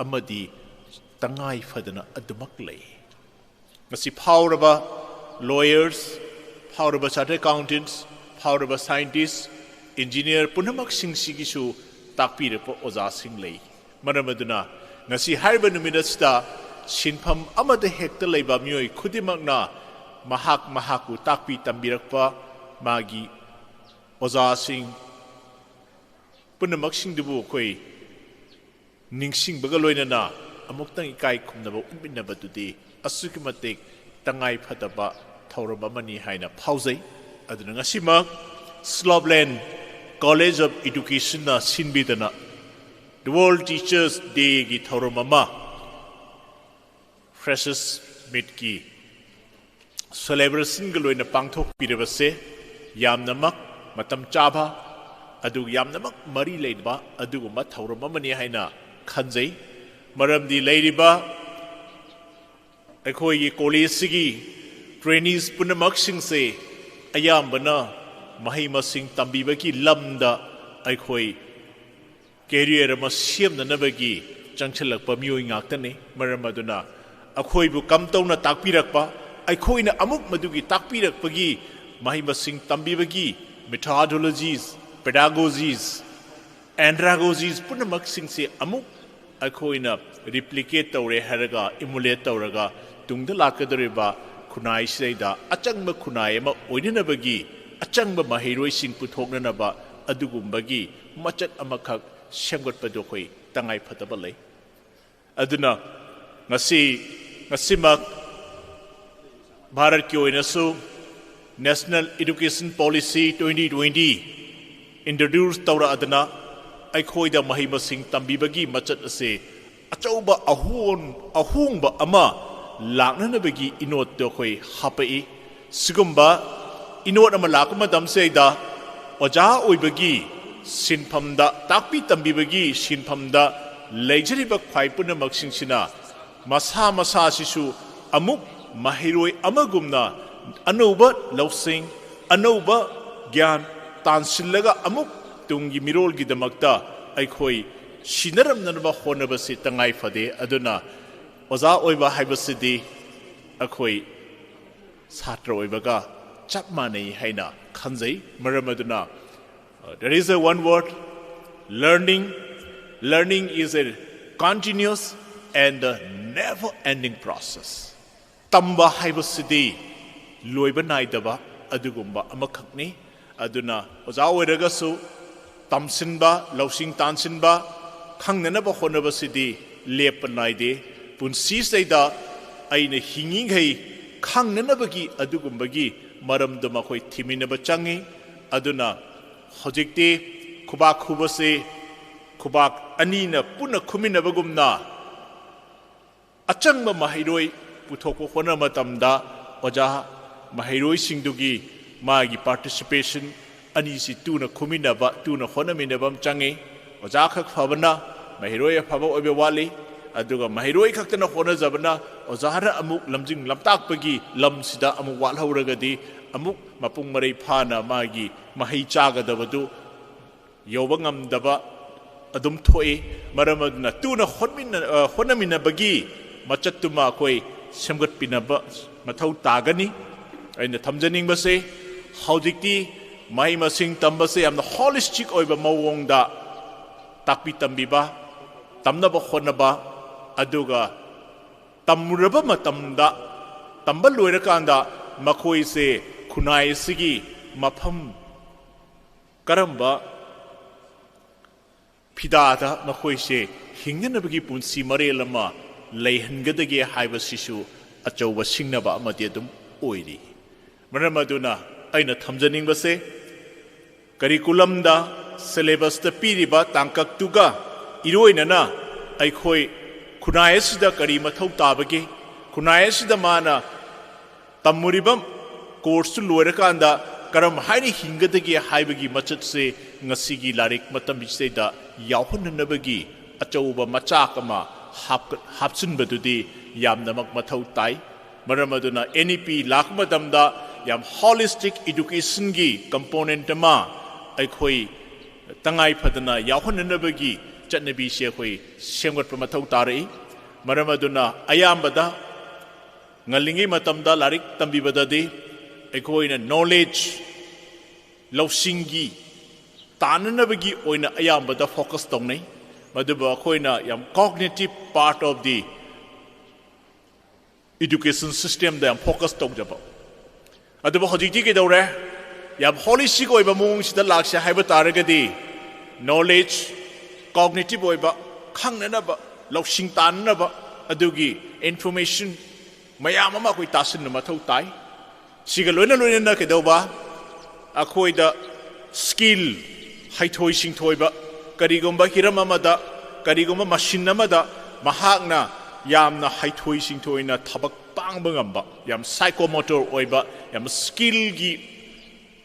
ꯑꯃꯗꯤ ꯇꯉꯥꯏ ꯐꯗꯅ ꯑꯗꯨꯃꯛ ꯂꯩ꯫ ꯉꯁꯤ ꯐꯥꯎꯔꯕ lawyers, ꯐꯥꯎꯔꯕ chartered accountants, ꯐꯥꯎꯔꯕ scientists, engineer ꯄꯨꯝꯅꯃꯛꯁꯤꯡꯁꯤꯒꯤꯁꯨ ꯇꯥꯛꯄꯤꯔꯛꯄ ꯑꯣꯖꯥꯁꯤꯡ ꯂꯩ꯫ ꯃꯔꯝ ꯑꯗꯨꯅ ꯉꯁꯤ ꯍꯥꯏꯔꯤꯕ ꯅꯨꯃꯤꯠ ꯑꯁꯤꯗ ꯁꯤꯟꯐꯝ ꯑꯃꯗ ꯍꯦꯛꯇ ꯂꯩꯕ ꯃꯤꯑꯣꯏ ꯈꯨꯗꯤꯡꯃꯛꯅ ꯃꯍꯥꯛ ꯃꯍꯥꯛꯄꯨ ꯇꯥꯛꯄꯤ ꯇꯝꯕꯤꯔꯛꯄ ꯃꯥꯒꯤ ꯑꯣꯖꯥꯁꯤꯡ ꯄꯨꯝꯅꯃꯛꯁꯤꯡꯗꯨꯕꯨ ꯑꯩꯈꯣꯏ ꯅꯤꯡꯁꯤꯡꯕꯒ ꯂꯣꯏꯅꯅ ꯑꯃꯨꯛꯇꯪ ꯏꯀꯥꯏ ꯈꯨꯝꯅꯕ ꯎꯠꯃꯤꯟꯅꯕꯗꯨꯗꯤ ꯑꯁꯨꯛꯀꯤ ꯃꯇꯤꯛ ꯇꯉꯥꯏ ꯐꯗꯕ ꯊꯧꯔꯝ ꯑꯃꯅꯤ ꯍꯥꯏꯅ ꯐꯥꯎꯖꯩ꯫ ꯑꯗꯨꯅ ꯉꯁꯤꯃꯛ Slopeland College of Educationꯅ ꯁꯤꯟꯕꯤꯗꯅ The World Teachers Dayꯒꯤ ꯊꯧꯔꯝ ꯑꯃ Freshers Meetꯀꯤ celebrationꯒ ꯂꯣꯏꯅ ꯄꯥꯡꯊꯣꯛꯄꯤꯔꯕꯁꯦ ꯌꯥꯝꯅꯃꯛ ꯃꯇꯝ ꯆꯥꯕ, ꯑꯗꯨꯒ ꯌꯥꯝꯅꯃꯛ ꯃꯔꯤ ꯂꯩꯅꯕ ꯑꯗꯨꯒꯨꯝꯕ ꯊꯧꯔꯝ ꯑꯃꯅꯤ ꯍꯥꯏꯅ ꯈꯟꯖꯩ꯫ ꯃꯔꯝꯗꯤ ꯂꯩꯔꯤꯕ ꯑꯩꯈꯣꯏꯒꯤ collegeꯁꯤꯒꯤ trainees ꯄꯨꯝꯅꯃꯛꯁꯤꯡꯁꯦ ꯑꯌꯥꯝꯕꯅ ꯃꯍꯩ ꯃꯁꯤꯡ ꯇꯝꯕꯤꯕꯒꯤ ꯂꯝꯗ ꯑꯩꯈꯣꯏ career ꯑꯃ ꯁꯦꯝꯅꯅꯕꯒꯤ ꯆꯪꯁꯤꯜꯂꯛꯄ ꯃꯤꯑꯣꯏ ꯉꯥꯛꯇꯅꯤ꯫ ꯃꯔꯝ ꯑꯗꯨꯅ ꯑꯩꯈꯣꯏꯕꯨ ꯀꯝꯗꯧꯅ ꯇꯥꯛꯄꯤꯔꯛꯄ, ꯑꯩꯈꯣꯏꯅ ꯑꯃꯨꯛ ꯃꯗꯨꯒꯤ ꯇꯥꯛꯄꯤꯔꯛꯄꯒꯤ ꯃꯍꯩ ꯃꯁꯤꯡ ꯇꯝꯕꯤꯕꯒꯤ methodologies, pedagogies, andragogies ꯄꯨꯝꯅꯃꯛꯁꯤꯡꯁꯦ ꯑꯃꯨꯛ ꯑꯩꯈꯣꯏꯅ replicate ꯇꯧꯔꯦ ꯍꯥꯏꯔꯒ, emulate ꯇꯧꯔꯒ, ꯇꯨꯡꯗ ꯂꯥꯛꯀꯗꯧꯔꯤꯕ ꯈꯨꯟꯅꯥꯏꯁꯤꯗꯩꯗ ꯑꯆꯪꯕ ꯈꯨꯟꯅꯥꯏ ꯑꯃ ꯑꯣꯏꯅꯅꯕꯒꯤ ꯑꯆꯪꯕ ꯃꯍꯩꯔꯣꯏꯁꯤꯡ ꯄꯨꯊꯣꯛꯅꯅꯕ ꯑꯗꯨꯒꯨꯝꯕꯒꯤ ꯃꯆꯠ ꯑꯃꯈꯛ ꯁꯦꯝꯒꯠꯄꯗꯨ ꯑꯩꯈꯣꯏ ꯇꯉꯥꯏ ꯐꯗꯕ ꯂꯩ꯫ ꯑꯗꯨꯅ ꯉꯁꯤ, ꯉꯁꯤꯃꯛ ꯚꯥꯔꯠꯀꯤ ꯑꯣꯏꯅꯁꯨ National Education Policy twenty twenty introduce ꯇꯧꯔꯛꯑꯗꯅ ꯑꯩꯈꯣꯏꯗ ꯃꯍꯩ ꯃꯁꯤꯡ ꯇꯝꯕꯤꯕꯒꯤ ꯃꯆꯠ ꯑꯁꯤ ꯑꯆꯧꯕ ꯑꯍꯣꯟ-, ꯑꯍꯣꯡꯕ ꯑꯃ ꯂꯥꯛꯅꯅꯕꯒꯤ ꯏꯅꯣꯠꯇꯨ ꯑꯩꯈꯣꯏ ꯍꯥꯞꯄꯛꯏ꯫ ꯁꯤꯒꯨꯝꯕ ꯏꯅꯣꯠ ꯑꯃ ꯂꯥꯛꯄ ꯃꯇꯝꯁꯤꯗꯩꯗ ꯑꯣꯖꯥ ꯑꯣꯏꯕꯒꯤ ꯁꯤꯟꯐꯝꯗ, ꯇꯥꯛꯄꯤ ꯇꯝꯕꯤꯕꯒꯤ ꯁꯤꯟꯐꯝꯗ ꯂꯩꯖꯔꯤꯕ ꯈ꯭ꯋꯥꯏ ꯄꯨꯝꯅꯃꯛꯁꯤꯡꯁꯤꯅ ꯃꯁꯥ ꯃꯁꯥꯁꯤꯁꯨ ꯑꯃꯨꯛ ꯃꯍꯩꯔꯣꯏ ꯑꯃꯒꯨꯝꯅ ꯑꯅꯧꯕ ꯂꯧꯁꯤꯡ, ꯑꯅꯧꯕ ꯒ꯭ꯌꯥꯟ ꯇꯥꯟꯁꯤꯜꯂꯒ ꯑꯃꯨꯛ ꯇꯨꯡꯒꯤ ꯃꯤꯔꯣꯜꯒꯤꯗꯃꯛꯇ ꯑꯩꯈꯣꯏ ꯁꯤꯟꯅꯔꯝꯅꯅꯕ ꯍꯣꯠꯅꯕꯁꯤ ꯇꯉꯥꯏ ꯐꯗꯦ꯫ ꯑꯗꯨꯅ ꯑꯣꯖꯥ ꯑꯣꯏꯕ ꯍꯥꯏꯕꯁꯤꯗꯤ ꯑꯩꯈꯣꯏ ꯁꯥꯇ꯭ꯔ ꯑꯣꯏꯕꯒ ꯆꯞ ꯃꯥꯟꯅꯩ ꯍꯥꯏꯅ ꯈꯟꯖꯩ꯫ ꯃꯔꯝ ꯑꯗꯨꯅ, uh, there is a one word, learning. Learning is a continuous and a never ending process. ꯇꯝꯕ ꯍꯥꯏꯕꯁꯤꯗꯤ ꯂꯣꯏꯕ ꯅꯥꯏꯗꯕ ꯑꯗꯨꯒꯨꯝꯕ ꯑꯃꯈꯛꯅꯤ꯫ ꯑꯗꯨꯅ ꯑꯣꯖꯥ ꯑꯣꯏꯔꯒꯁꯨ ꯇꯝꯁꯤꯟꯕ, ꯂꯧꯁꯤꯡ ꯇꯥꯟꯁꯤꯟꯕ, ꯈꯪꯅꯅꯕ ꯍꯣꯠꯅꯕꯁꯤꯗꯤ ꯂꯦꯞꯄ ꯅꯥꯏꯗꯦ꯫ ꯄꯨꯟꯁꯤꯁꯤꯗꯩꯗ ꯑꯩꯅ ꯍꯤꯡꯉꯤꯈꯩ ꯈꯪꯅꯅꯕꯒꯤ ꯑꯗꯨꯒꯨꯝꯕꯒꯤ ꯃꯔꯝꯗꯣ ꯃꯈꯣꯏ ꯊꯤꯃꯤꯟꯅꯕ ꯆꯪꯉꯤ꯫ ꯑꯗꯨꯅ ꯍꯧꯖꯤꯛꯇꯤ ꯈꯨꯕꯥꯛ ꯈꯨꯕꯁꯤ ꯈꯨꯕꯥꯛ ꯑꯅꯤꯅ ꯄꯨꯟꯅ ꯈꯨꯃꯤꯟꯅꯕꯒꯨꯝꯅ ꯑꯆꯪꯕ ꯃꯍꯩꯔꯣꯏ ꯄꯨꯊꯣꯛꯄ ꯍꯣꯠꯅꯕ ꯃꯇꯝꯗ ꯑꯣꯖꯥ ꯃꯍꯩꯔꯣꯏꯁꯤꯡꯗꯨꯒꯤ ꯃꯥꯒꯤ participation ꯑꯅꯤꯁꯤ ꯇꯨꯅ ꯈꯨꯃꯤꯟꯅꯕ, ꯇꯨꯅ ꯍꯣꯠꯅꯃꯤꯟꯅꯕ ꯑꯃ ꯆꯪꯉꯤ꯫ ꯑꯣꯖꯥ ꯈꯛ ꯐꯕꯅ ꯃꯍꯩꯔꯣꯏ ꯑꯐꯕ ꯑꯣꯏꯕ ꯋꯥꯠꯂꯤ, ꯑꯗꯨꯒ ꯃꯍꯩꯔꯣꯏ ꯈꯛꯇꯅ ꯍꯣꯠꯅꯖꯕꯅ ꯑꯣꯖꯥꯅ ꯑꯃꯨꯛ ꯂꯝꯖꯤꯡ ꯂꯝꯇꯥꯛꯄꯒꯤ ꯂꯝꯁꯤꯗ ꯑꯃꯨꯛ ꯋꯥꯠꯍꯧꯔꯒꯗꯤ ꯑꯃꯨꯛ ꯃꯄꯨꯡ ꯃꯔꯩ ꯐꯥꯅ ꯃꯥꯒꯤ ꯃꯍꯩ ꯆꯥꯒꯗꯕꯗꯨ ꯌꯧꯕ ꯉꯝꯗꯕ ꯑꯗꯨꯝ ꯊꯣꯛꯏ꯫ ꯃꯔꯝ ꯑꯗꯨꯅ ꯇꯨꯅ ꯍꯣꯠꯃꯤꯟꯅ-, ꯑ, ꯍꯣꯠꯅꯃꯤꯟꯅꯕꯒꯤ ꯃꯆꯠꯇꯨꯃ ꯑꯩꯈꯣꯏ ꯁꯦꯝꯒꯠꯄꯤꯅꯕ ꯃꯊꯧ ꯇꯥꯒꯅꯤ꯫ ꯑꯩꯅ ꯊꯝꯖꯅꯤꯡꯕꯁꯦ, ꯍꯧꯖꯤꯛꯇꯤ ꯃꯍꯩ ꯃꯁꯤꯡ ꯇꯝꯕꯁꯦ ꯌꯥꯝꯅ holistic ꯑꯣꯏꯕ ꯃꯑꯣꯡꯗ ꯇꯥꯛꯄꯤ ꯇꯝꯕꯤꯕ, ꯇꯝꯅꯕ ꯍꯣꯠꯅꯕ, ꯑꯗꯨꯒ ꯇꯝꯃꯨꯔꯕ ꯃꯇꯝꯗ, ꯇꯝꯕ ꯂꯣꯏꯔꯀꯥꯟꯗ ꯃꯈꯣꯏꯁꯦ ꯈꯨꯟꯅꯥꯏ ꯑꯁꯤꯒꯤ ꯃꯐꯝ ꯀꯔꯝꯕ ꯐꯤꯗꯥꯗ ꯃꯈꯣꯏꯁꯦ ꯍꯤꯡꯅꯅꯕꯒꯤ ꯄꯨꯟꯁꯤ ꯃꯔꯦꯜ ꯑꯃ ꯂꯩꯍꯟꯒꯗꯒꯦ ꯍꯥꯏꯕꯁꯤꯁꯨ ꯑꯆꯧꯕ ꯁꯤꯡꯅꯕ ꯑꯃꯗꯤ ꯑꯗꯨꯝ ꯑꯣꯏꯔꯤ꯫ ꯃꯔꯝ ꯑꯗꯨꯅ ꯑꯩꯅ ꯊꯝꯖꯅꯤꯡꯕꯁꯦ, ꯀꯔꯤꯀꯨꯂꯝꯗ, syllabusꯇ ꯄꯤꯔꯤꯕ ꯇꯥꯡꯀꯛꯇꯨꯒ ꯏꯔꯣꯏꯅꯅ ꯑꯩꯈꯣꯏ ꯈꯨꯟꯅꯥꯏ ꯑꯁꯤꯗ ꯀꯔꯤ ꯃꯊꯧ ꯇꯥꯕꯒꯦ, ꯈꯨꯟꯅꯥꯏ ꯑꯁꯤꯗ ꯃꯥꯅ ꯇꯝꯃꯨꯔꯤꯕ courseꯇꯨ ꯂꯣꯏꯔꯀꯥꯟꯗ ꯀꯔꯝ ꯍꯥꯏꯅ ꯍꯤꯡꯒꯗꯒꯦ ꯍꯥꯏꯕꯒꯤ ꯃꯆꯠꯁꯦ ꯉꯁꯤꯒꯤ ꯂꯥꯏꯔꯤꯛ ꯃꯇꯝꯁꯤꯗꯩꯗ ꯌꯥꯎꯍꯟꯅꯅꯕꯒꯤ ꯑꯆꯧꯕ ꯃꯆꯥꯛ ꯑꯃ ꯍꯥꯞꯀ- ꯍꯥꯞꯆꯤꯟꯕꯗꯨꯗꯤ ꯌꯥꯝꯅꯃꯛ ꯃꯊꯧ ꯇꯥꯏ꯫ ꯃꯔꯝ ꯑꯗꯨꯅ N E P ꯂꯥꯛꯄ ꯃꯇꯝꯗ ꯌꯥꯝ holistic educationꯒꯤ component ꯑꯃ ꯑꯩꯈꯣꯏ ꯇꯉꯥꯏ ꯐꯗꯅ ꯌꯥꯎꯍꯟꯅꯅꯕꯒꯤ ꯆꯠꯅꯕꯤꯁꯦ ꯑꯩꯈꯣꯏ ꯁꯦꯝꯒꯠꯄ ꯃꯊꯧ ꯇꯥꯔꯛꯏ꯫ ꯃꯔꯝ ꯑꯗꯨꯅ ꯑꯌꯥꯝꯕꯗ ꯉꯜꯂꯤꯉꯩ ꯃꯇꯝꯗ ꯂꯥꯏꯔꯤꯛ ꯇꯝꯕꯤꯕꯗꯗꯤ ꯑꯩꯈꯣꯏꯅ knowledge, ꯂꯧꯁꯤꯡꯒꯤ ꯇꯥꯟꯅꯅꯕꯒꯤ ꯑꯣꯏꯅ ꯑꯌꯥꯝꯕꯗ focus ꯇꯧꯅꯩ꯫ ꯃꯗꯨꯕꯨ ꯑꯩꯈꯣꯏꯅ ꯌꯥꯝ cognitive part of the education systemꯗ ꯌꯥꯝ focus ꯇꯧꯖꯕ꯫ ꯑꯗꯨꯕꯨ ꯍꯧꯖꯤꯛꯇꯤ ꯀꯩꯗꯧꯔꯦ? ꯌꯥꯝ holistic ꯑꯣꯏꯕ ꯃꯑꯣꯡꯁꯤꯗ ꯂꯥꯛꯁꯦ ꯍꯥꯏꯕ ꯇꯥꯔꯒꯗꯤ knowledge, cognitive ꯑꯣꯏꯕ, ꯈꯪꯅꯅꯕ, ꯂꯧꯁꯤꯡ ꯇꯥꯟꯅꯅꯕ ꯑꯗꯨꯒꯤ information ꯃꯌꯥꯝ ꯑꯃ ꯑꯩꯈꯣꯏ ꯇꯥꯁꯤꯟꯕ ꯃꯊꯧ ꯇꯥꯏ꯫ ꯁꯤꯒ ꯂꯣꯏꯅ ꯂꯣꯏꯅꯅ ꯀꯩꯗꯧꯕ? ꯑꯩꯈꯣꯏꯗ skill, ꯍꯩꯊꯣꯏ ꯁꯤꯡꯊꯣꯏꯕ, ꯀꯔꯤꯒꯨꯝꯕ ꯍꯤꯔꯝ ꯑꯃꯗ, ꯀꯔꯤꯒꯨꯝꯕ machine ꯑꯃꯗ ꯃꯍꯥꯛꯅ ꯌꯥꯝꯅ ꯍꯩꯊꯣꯏ ꯁꯤꯡꯊꯣꯏꯅ ꯊꯕꯛ ꯄꯥꯡꯕ ꯉꯝꯕ, ꯌꯥꯝ psychomotor ꯑꯣꯏꯕ, ꯌꯥꯝ skillꯒꯤ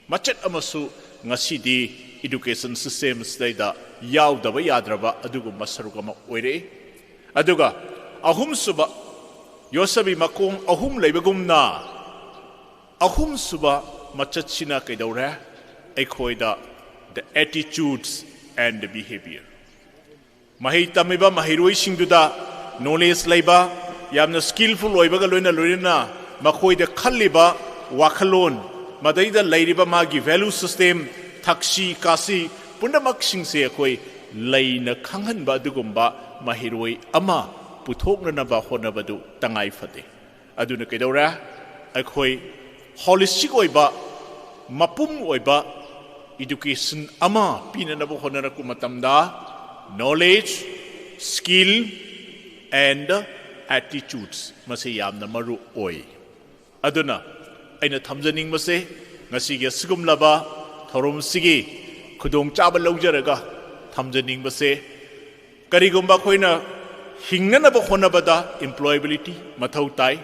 ꯃꯆꯦꯠ ꯑꯃꯁꯨ ꯉꯁꯤꯗꯤ education systemꯁꯤꯗꯩꯗ ꯌꯥꯎꯗꯕ ꯌꯥꯗ꯭ꯔꯕ ꯑꯗꯨꯒꯨꯝꯕ ꯁꯔꯨꯛ ꯑꯃ ꯑꯣꯏꯔꯛꯏ꯫ ꯑꯗꯨꯒ ꯑꯍꯨꯝꯁꯨꯕ, ꯌꯣꯠꯁꯕꯤ ꯃꯈꯣꯡ ꯑꯍꯨꯝ ꯂꯩꯕꯒꯨꯝꯅ, ꯑꯍꯨꯝꯁꯨꯕ ꯃꯆꯠꯁꯤꯅ ꯀꯩꯗꯧꯔꯦ? ꯑꯩꯈꯣꯏꯗ the attitudes and the behavior꯫ ꯃꯍꯩ ꯇꯝꯃꯤꯕ ꯃꯍꯩꯔꯣꯏꯁꯤꯡꯗꯨꯗ knowledge ꯂꯩꯕ, ꯌꯥꯝꯅ skillful ꯑꯣꯏꯕꯒ ꯂꯣꯏꯅ ꯂꯣꯏꯅꯅ ꯃꯈꯣꯏꯗ ꯈꯜꯂꯤꯕ ꯋꯥꯈꯜꯂꯣꯟ, ꯃꯗꯩꯗ ꯂꯩꯔꯤꯕ ꯃꯥꯒꯤ value system, ꯊꯛꯁꯤ ꯈꯥꯁꯤ ꯄꯨꯝꯅꯃꯛꯁꯤꯡꯁꯦ ꯑꯩꯈꯣꯏ ꯂꯩꯅ ꯈꯪꯍꯟꯕ ꯑꯗꯨꯒꯨꯝꯕ ꯃꯍꯩꯔꯣꯏ ꯑꯃ ꯄꯨꯊꯣꯛꯅꯅꯕ ꯍꯣꯠꯅꯕꯗꯨ ꯇꯉꯥꯏ ꯐꯗꯦ꯫ ꯑꯗꯨꯅ ꯀꯩꯗꯧꯔꯦ? ꯑꯩꯈꯣꯏ holistic ꯑꯣꯏꯕ, ꯃꯄꯨꯝ ꯑꯣꯏꯕ education ꯑꯃ ꯄꯤꯅꯅꯕ ꯍꯣꯠꯅꯔꯛꯄ ꯃꯇꯝꯗ knowledge, skill and attitudes ꯃꯁꯤ ꯌꯥꯝꯅ ꯃꯔꯨ ꯑꯣꯏ꯫ ꯑꯗꯨꯅ ꯑꯩꯅ ꯊꯝꯖꯅꯤꯡꯕꯁꯦ, ꯉꯁꯤꯒꯤ ꯑꯁꯤꯒꯨꯝꯂꯕ ꯊꯧꯔꯝꯁꯤꯒꯤ ꯈꯨꯗꯣꯡꯆꯥꯕ ꯂꯧꯖꯔꯒ ꯊꯝꯖꯅꯤꯡꯕꯁꯦ, ꯀꯔꯤꯒꯨꯝꯕ ꯑꯩꯈꯣꯏꯅ ꯍꯤꯡꯅꯅꯕ ꯍꯣꯠꯅꯕꯗ employability ꯃꯊꯧ ꯇꯥꯏ꯫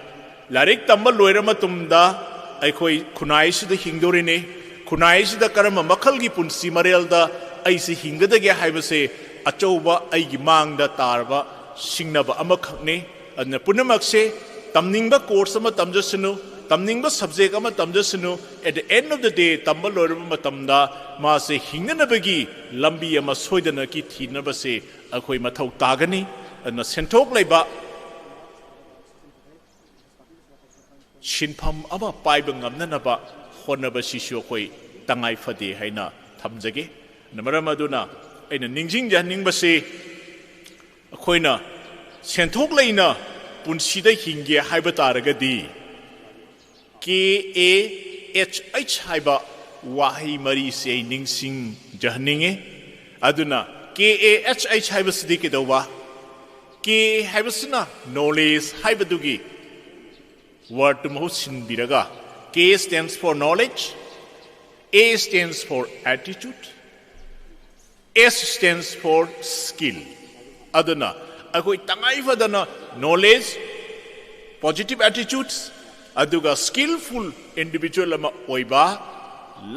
ꯂꯥꯏꯔꯤꯛ ꯇꯝꯕ ꯂꯣꯏꯔ ꯃꯇꯨꯡꯗ ꯑꯩꯈꯣꯏ ꯈꯨꯟꯅꯥꯏꯁꯤꯗ ꯍꯤꯡꯗꯣꯔꯤꯅꯤ꯫ ꯈꯨꯟꯅꯥꯏꯁꯤꯗ ꯀꯔꯝꯕ ꯃꯈꯜꯒꯤ ꯄꯨꯟꯁꯤ ꯃꯔꯦꯜꯗ ꯑꯩꯁꯤ ꯍꯤꯡꯒꯗꯒꯦ ꯍꯥꯏꯕꯁꯦ ꯑꯆꯧꯕ ꯑꯩꯒꯤ ꯃꯥꯡꯗ ꯇꯥꯔꯕ ꯁꯤꯡꯅꯕ ꯑꯃꯈꯛꯅꯤ꯫ ꯑꯗꯨꯅ ꯄꯨꯝꯅꯃꯛꯁꯦ ꯇꯝꯅꯤꯡꯕ course ꯑꯃ ꯇꯝꯖꯁꯅꯨ, ꯇꯝꯅꯤꯡꯕ subject ꯑꯃ ꯇꯝꯖꯁꯅꯨ, at the end of the day ꯇꯝꯕ ꯂꯣꯏꯔꯕ ꯃꯇꯝꯗ ꯃꯥꯁꯦ ꯍꯤꯡꯅꯅꯕꯒꯤ ꯂꯝꯕꯤ ꯑꯃ ꯁꯣꯏꯗꯅꯀꯤ ꯊꯤꯅꯕꯁꯦ ꯑꯩꯈꯣꯏ ꯃꯊꯧ ꯇꯥꯒꯅꯤ꯫ ꯑꯗꯨꯅ ꯁꯦꯟꯊꯣꯛ ꯂꯩꯕ ꯁꯤꯟꯐꯝ ꯑꯃ ꯄꯥꯏꯕ ꯉꯝꯅꯅꯕ ꯍꯣꯠꯅꯕꯁꯤꯁꯨ ꯑꯩꯈꯣꯏ ꯇꯉꯥꯏ ꯐꯗꯦ ꯍꯥꯏꯅ ꯊꯝꯖꯒꯦ꯫ ꯃꯔꯝ ꯑꯗꯨꯅ ꯑꯩꯅ ꯅꯤꯡꯁꯤꯡꯖꯍꯟꯅꯤꯡꯕꯁꯤ, ꯑꯩꯈꯣꯏꯅ ꯁꯦꯟꯊꯣꯛ ꯂꯩꯅ ꯄꯨꯟꯁꯤꯗ ꯍꯤꯡꯒꯦ ꯍꯥꯏꯕ ꯇꯥꯔꯒꯗꯤ, ꯀꯦ ꯑꯦ ꯑꯩꯆ ꯑꯩꯆ ꯍꯥꯏꯕ ꯋꯥꯍꯩ ꯃꯔꯤꯁꯤ ꯑꯩ ꯅꯤꯡꯁꯤꯡꯖꯍꯟꯅꯤꯡꯉꯤ꯫ ꯑꯗꯨꯅ ꯀꯦ ꯑꯦ ꯑꯩꯆ ꯑꯩꯆ ꯍꯥꯏꯕꯁꯤꯗꯤ ꯀꯩꯗꯧꯕ? ꯀꯦ ꯍꯥꯏꯕꯁꯤꯅ knowledge ꯍꯥꯏꯕꯗꯨꯒꯤ wordꯇꯨ ꯃꯍꯨꯠ ꯁꯤꯟꯕꯤꯔꯒ, K stands for knowledge, A stands for attitude, S stands for skill. ꯑꯗꯨꯅ ꯑꯩꯈꯣꯏ ꯇꯉꯥꯏ ꯐꯗꯅ knowledge, positive attitudes, ꯑꯗꯨꯒ skillful individual ꯑꯃ ꯑꯣꯏꯕ,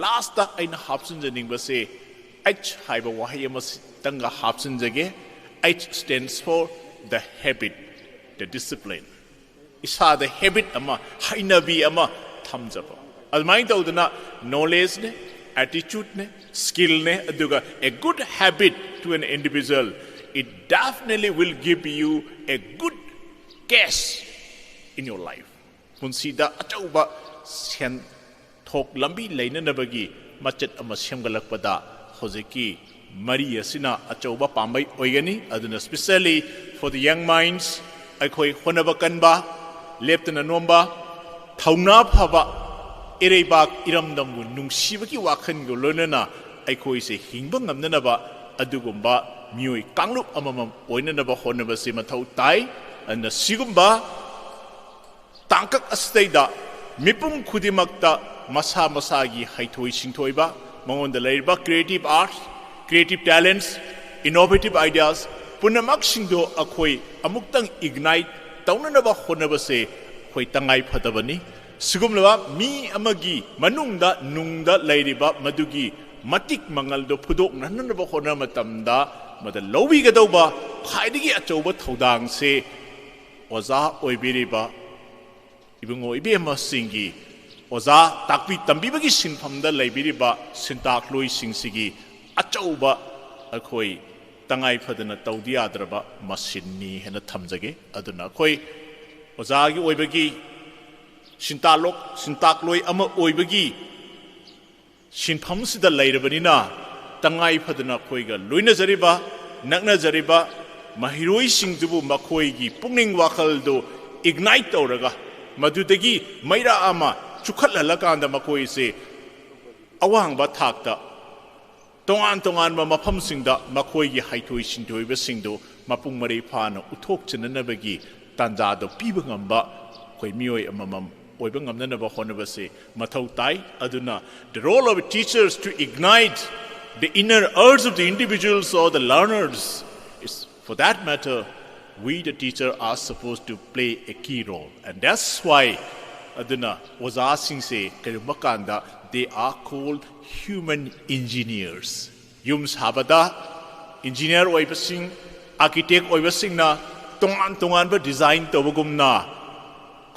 lastꯇ ꯑꯩꯅ ꯍꯥꯞꯆꯤꯟꯖꯅꯤꯡꯕꯁꯦ H ꯍꯥꯏꯕ ꯋꯥꯍꯩ ꯑꯃꯇꯪꯒ ꯍꯥꯞꯆꯤꯟꯖꯒꯦ꯫ H stands for the habit, the discipline. ꯏꯁꯥꯗ habit ꯑꯃ, ꯍꯩꯅꯕꯤ ꯑꯃ ꯊꯝꯖꯕ꯫ ꯑꯗꯨꯃꯥꯏꯅ ꯇꯧꯗꯅ knowledgeꯅꯦ, attitudeꯅꯦ, skillꯅꯦ, ꯑꯗꯨꯒ a good habit to an individual, it definitely will give you a good cash in your life. ꯄꯨꯟꯁꯤꯗ ꯑꯆꯧꯕ ꯁꯦꯟ ꯊꯣꯛ ꯂꯝꯕꯤ ꯂꯩꯅꯅꯕꯒꯤ ꯃꯆꯠ ꯑꯃ ꯁꯦꯝꯒꯠꯂꯛꯄꯗ ꯍꯧꯖꯤꯛꯀꯤ ꯃꯔꯤ ꯑꯁꯤꯅ ꯑꯆꯧꯕ ꯄꯥꯝꯕꯩ ꯑꯣꯏꯒꯅꯤ꯫ ꯑꯗꯨꯅ specially for the young minds, ꯑꯩꯈꯣꯏ ꯍꯣꯠꯅꯕ ꯀꯟꯕ, ꯂꯦꯞꯇꯅ ꯅꯣꯝꯕ, ꯊꯧꯅꯥ ꯐꯕ, ꯏꯔꯩꯕꯥꯛ ꯏꯔꯝꯗꯝꯕꯨ ꯅꯨꯡꯁꯤꯕꯒꯤ ꯋꯥꯈꯜꯒ ꯂꯣꯏꯅꯅ ꯑꯩꯈꯣꯏꯁꯦ ꯍꯤꯡꯕ ꯉꯝꯅꯅꯕ ꯑꯗꯨꯒꯨꯝꯕ ꯃꯤꯑꯣꯏ ꯀꯥꯡꯂꯨꯞ ꯑꯃꯃꯝ ꯑꯣꯏꯅꯅꯕ ꯍꯣꯠꯅꯕꯁꯤ ꯃꯊꯧ ꯇꯥꯏ꯫ ꯑꯗꯨꯅ ꯁꯤꯒꯨꯝꯕ ꯇꯥꯡꯀꯛ ꯑꯁꯤꯗꯩꯗ ꯃꯤꯄꯨꯝ ꯈꯨꯗꯤꯡꯃꯛꯇ ꯃꯁꯥ ꯃꯁꯥꯒꯤ ꯍꯩꯊꯣꯏ ꯁꯤꯡꯊꯣꯏꯕ, ꯃꯉꯣꯟꯗ ꯂꯩꯔꯤꯕ creative arts, creative talents, innovative ideas ꯄꯨꯝꯅꯃꯛꯁꯤꯡꯗꯣ ꯑꯩꯈꯣꯏ ꯑꯃꯨꯛꯇꯪ ignite ꯇꯧꯅꯅꯕ ꯍꯣꯠꯅꯕꯁꯦ ꯑꯩꯈꯣꯏ ꯇꯉꯥꯏ ꯐꯗꯕꯅꯤ꯫ ꯁꯤꯒꯨꯝꯂꯕ ꯃꯤ ꯑꯃꯒꯤ ꯃꯅꯨꯡꯗ, ꯅꯨꯡꯗ ꯂꯩꯔꯤꯕ ꯃꯗꯨꯒꯤ ꯃꯇꯤꯛ ꯃꯉꯜꯗꯣ ꯐꯨꯗꯣꯛꯅꯅꯕ ꯍꯣꯠꯅꯕ ꯃꯇꯝꯗ ꯃꯗ ꯂꯧꯕꯤꯒꯗꯧꯕ ꯈ꯭ꯋꯥꯏꯗꯒꯤ ꯑꯆꯧꯕ ꯊꯧꯗꯥꯡꯁꯦ ꯑꯣꯖꯥ ꯑꯣꯏꯕꯤꯔꯤꯕ ꯏꯕꯨꯡꯉꯣ ꯏꯕꯦꯝꯃꯁꯤꯡꯒꯤ, ꯑꯣꯖꯥ ꯇꯥꯛꯄꯤ ꯇꯝꯕꯤꯕꯒꯤ ꯁꯤꯟꯐꯝꯗ ꯂꯩꯕꯤꯔꯤꯕ ꯁꯤꯟꯇꯥꯛꯂꯣꯏꯁꯤꯡꯁꯤꯒꯤ ꯑꯆꯧꯕ, ꯑꯩꯈꯣꯏ ꯇꯉꯥꯏ ꯐꯗꯅ ꯇꯧꯗ ꯌꯥꯗ꯭ꯔꯕ ꯃꯁꯤꯟꯅꯤ ꯍꯥꯏꯅ ꯊꯝꯖꯒꯦ꯫ ꯑꯗꯨꯅ ꯑꯩꯈꯣꯏ ꯑꯣꯖꯥꯒꯤ ꯑꯣꯏꯕꯒꯤ ꯁꯤꯟꯇꯥꯛꯂꯣꯛ-, ꯁꯤꯟꯇꯥꯛꯂꯣꯏ ꯑꯃ ꯑꯣꯏꯕꯒꯤ ꯁꯤꯟꯐꯝꯁꯤꯗ ꯂꯩꯔꯕꯅꯤꯅ, ꯇꯉꯥꯏ ꯐꯗꯅ ꯑꯩꯈꯣꯏꯒ ꯂꯣꯏꯅꯖꯔꯤꯕ, ꯅꯛꯅꯖꯔꯤꯕ ꯃꯍꯩꯔꯣꯏꯁꯤꯡꯗꯨꯕꯨ ꯃꯈꯣꯏꯒꯤ ꯄꯨꯛꯅꯤꯡ ꯋꯥꯈꯜꯗꯨ ignite ꯇꯧꯔꯒ, ꯃꯗꯨꯗꯒꯤ ꯃꯩꯔꯥ ꯑꯃ ꯆꯨꯈꯠꯍꯜꯂꯀꯥꯟꯗ ꯃꯈꯣꯏꯁꯦ ꯑꯋꯥꯡꯕ ꯊꯥꯛꯇ ꯇꯣꯉꯥꯟ ꯇꯣꯉꯥꯟꯕ ꯃꯐꯝꯁꯤꯡꯗ ꯃꯈꯣꯏꯒꯤ ꯍꯩꯊꯣꯏ ꯁꯤꯡꯊꯣꯏꯕꯁꯤꯡꯗꯨ ꯃꯄꯨꯡ ꯃꯔꯩ ꯐꯥꯅ ꯎꯠꯊꯣꯛꯆꯅꯅꯕꯒꯤ ꯇꯥꯟꯖꯥꯗꯣ ꯄꯤꯕ ꯉꯝꯕ ꯑꯩꯈꯣꯏ ꯃꯤꯑꯣꯏ ꯑꯃꯃꯝ ꯑꯣꯏꯕ ꯉꯝꯅꯅꯕ ꯍꯣꯠꯅꯕꯁꯦ ꯃꯊꯧ ꯇꯥꯏ꯫ ꯑꯗꯨꯅ, the role of teachers to ignite the inner urge of the individuals or the learners is, for that matter, we the teacher are supposed to play a key role, and that's why, ꯑꯗꯨꯅ ꯑꯣꯖꯥꯁꯤꯡꯁꯦ ꯀꯔꯤꯒꯨꯝꯕ ꯀꯥꯟꯗ, they are called human engineers. ꯌꯨꯝ ꯁꯥꯕꯗ engineer ꯑꯣꯏꯕꯁꯤꯡ, architect ꯑꯣꯏꯕꯁꯤꯡꯅ ꯇꯣꯉꯥꯟ ꯇꯣꯉꯥꯟꯕ design ꯇꯧꯕꯒꯨꯝꯅ,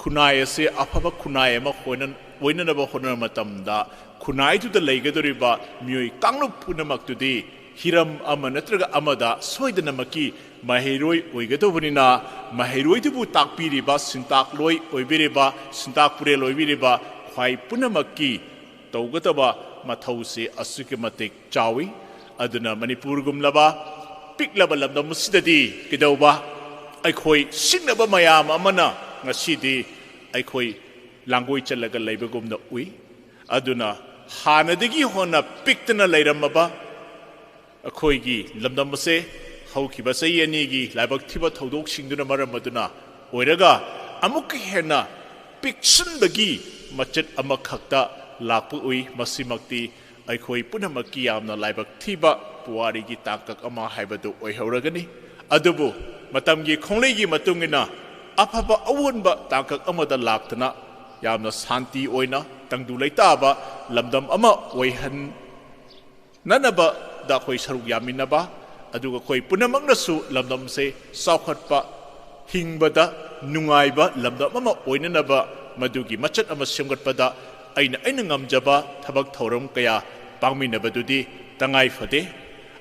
ꯈꯨꯟꯅꯥꯏ ꯑꯁꯤ ꯑꯐꯕ ꯈꯨꯟꯅꯥꯏ ꯑꯃ ꯑꯣꯏꯅ-, ꯑꯣꯏꯅꯅꯕ ꯍꯣꯠꯅꯕ ꯃꯇꯝꯗ, ꯈꯨꯟꯅꯥꯏꯗꯨꯗ ꯂꯩꯒꯗꯧꯔꯤꯕ ꯃꯤꯑꯣꯏ ꯀꯥꯡꯂꯨꯞ ꯄꯨꯝꯅꯃꯛꯇꯨꯗꯤ ꯍꯤꯔꯝ ꯑꯃ ꯅꯠꯇ꯭ꯔꯒ ꯑꯃꯗ ꯁꯣꯏꯗꯅꯃꯛꯀꯤ ꯃꯍꯩꯔꯣꯏ ꯑꯣꯏꯒꯗꯧꯕꯅꯤꯅ, ꯃꯍꯩꯔꯣꯏꯗꯨꯕꯨ ꯇꯥꯛꯄꯤꯔꯤꯕ, ꯁꯤꯟꯇꯥꯛꯂꯣꯏ ꯑꯣꯏꯕꯤꯔꯤꯕ, ꯁꯤꯟꯇꯥꯛ ꯄꯨꯔꯦꯜ ꯑꯣꯏꯕꯤꯔꯤꯕ ꯈ꯭ꯋꯥꯏ ꯄꯨꯝꯅꯃꯛꯀꯤ ꯇꯧꯒꯗꯕ ꯃꯊꯧꯁꯤ ꯑꯁꯨꯛꯀꯤ ꯃꯇꯤꯛ ꯆꯥꯎꯏ꯫ ꯑꯗꯨꯅ ꯃꯅꯤꯄꯨꯔꯒꯨꯝꯂꯕ ꯄꯤꯛꯂꯕ ꯂꯝꯗꯝ ꯑꯁꯤꯗꯗꯤ ꯀꯩꯗꯧꯕ, ꯑꯩꯈꯣꯏ ꯁꯤꯡꯅꯕ ꯃꯌꯥꯝ ꯑꯃꯅ ꯉꯁꯤꯗꯤ ꯑꯩꯈꯣꯏ ꯂꯥꯡꯒꯣꯏ ꯆꯠꯂꯒ ꯂꯩꯕꯒꯨꯝꯅ ꯎꯏ꯫ ꯑꯗꯨꯅ ꯍꯥꯟꯅꯗꯒꯤ ꯍꯧꯅ ꯄꯤꯛꯇꯅ ꯂꯩꯔꯝꯃꯕ ꯑꯩꯈꯣꯏꯒꯤ ꯂꯝꯗꯝ ꯑꯁꯦ ꯍꯧꯈꯤꯕ ꯆꯍꯤ ꯑꯅꯤꯒꯤ ꯂꯥꯏꯕꯛ ꯊꯤꯕ ꯊꯧꯗꯣꯛꯁꯤꯡꯗꯨꯅ ꯃꯔꯝ ꯑꯗꯨꯅ ꯑꯣꯏꯔꯒ ꯑꯃꯨꯛꯀ ꯍꯦꯟꯅ ꯄꯤꯛꯁꯤꯟꯕꯒꯤ ꯃꯆꯠ ꯑꯃꯈꯛꯇ ꯂꯥꯛꯄ ꯎꯏ꯫ ꯃꯁꯤꯃꯛꯇꯤ ꯑꯩꯈꯣꯏ ꯄꯨꯝꯅꯃꯛꯀꯤ ꯌꯥꯝꯅ ꯂꯥꯏꯕꯛ ꯊꯤꯕ ꯄꯨꯋꯥꯔꯤꯒꯤ ꯇꯥꯡꯀꯛ ꯑꯃ ꯍꯥꯏꯕꯗꯨ ꯑꯣꯏꯍꯧꯔꯒꯅꯤ꯫ ꯑꯗꯨꯕꯨ ꯃꯇꯝꯒꯤ ꯈꯣꯡꯂꯩꯒꯤ ꯃꯇꯨꯡ ꯏꯟꯅ ꯑꯐꯕ ꯑꯑꯣꯟꯕ ꯇꯥꯡꯀꯛ ꯑꯃꯗ ꯂꯥꯛꯇꯨꯅ ꯌꯥꯝꯅ ꯁꯥꯟꯇꯤ ꯑꯣꯏꯅ ꯇꯪꯗꯨ ꯂꯩꯇꯥꯕ ꯂꯝꯗꯝ ꯑꯃ ꯑꯣꯏꯍꯟ-, ꯅꯅꯕꯗ ꯑꯩꯈꯣꯏ ꯁꯔꯨꯛ ꯌꯥꯃꯤꯟꯅꯕ, ꯑꯗꯨꯒ ꯑꯩꯈꯣꯏ ꯄꯨꯝꯅꯃꯛꯅꯁꯨ ꯂꯝꯗꯝꯁꯦ ꯆꯥꯎꯈꯠꯄ, ꯍꯤꯡꯕꯗ ꯅꯨꯡꯉꯥꯏꯕ ꯂꯝꯗꯝ ꯑꯃ ꯑꯣꯏꯅꯅꯕ ꯃꯗꯨꯒꯤ ꯃꯆꯠ ꯑꯃ ꯁꯦꯝꯒꯠꯄꯗ ꯑꯩꯅ, ꯑꯩꯅ ꯉꯝꯖꯕ ꯊꯕꯛ ꯊꯧꯔꯝ ꯀꯌꯥ ꯄꯥꯡꯃꯤꯟꯅꯕꯗꯨꯗꯤ ꯇꯉꯥꯏ ꯐꯗꯦ꯫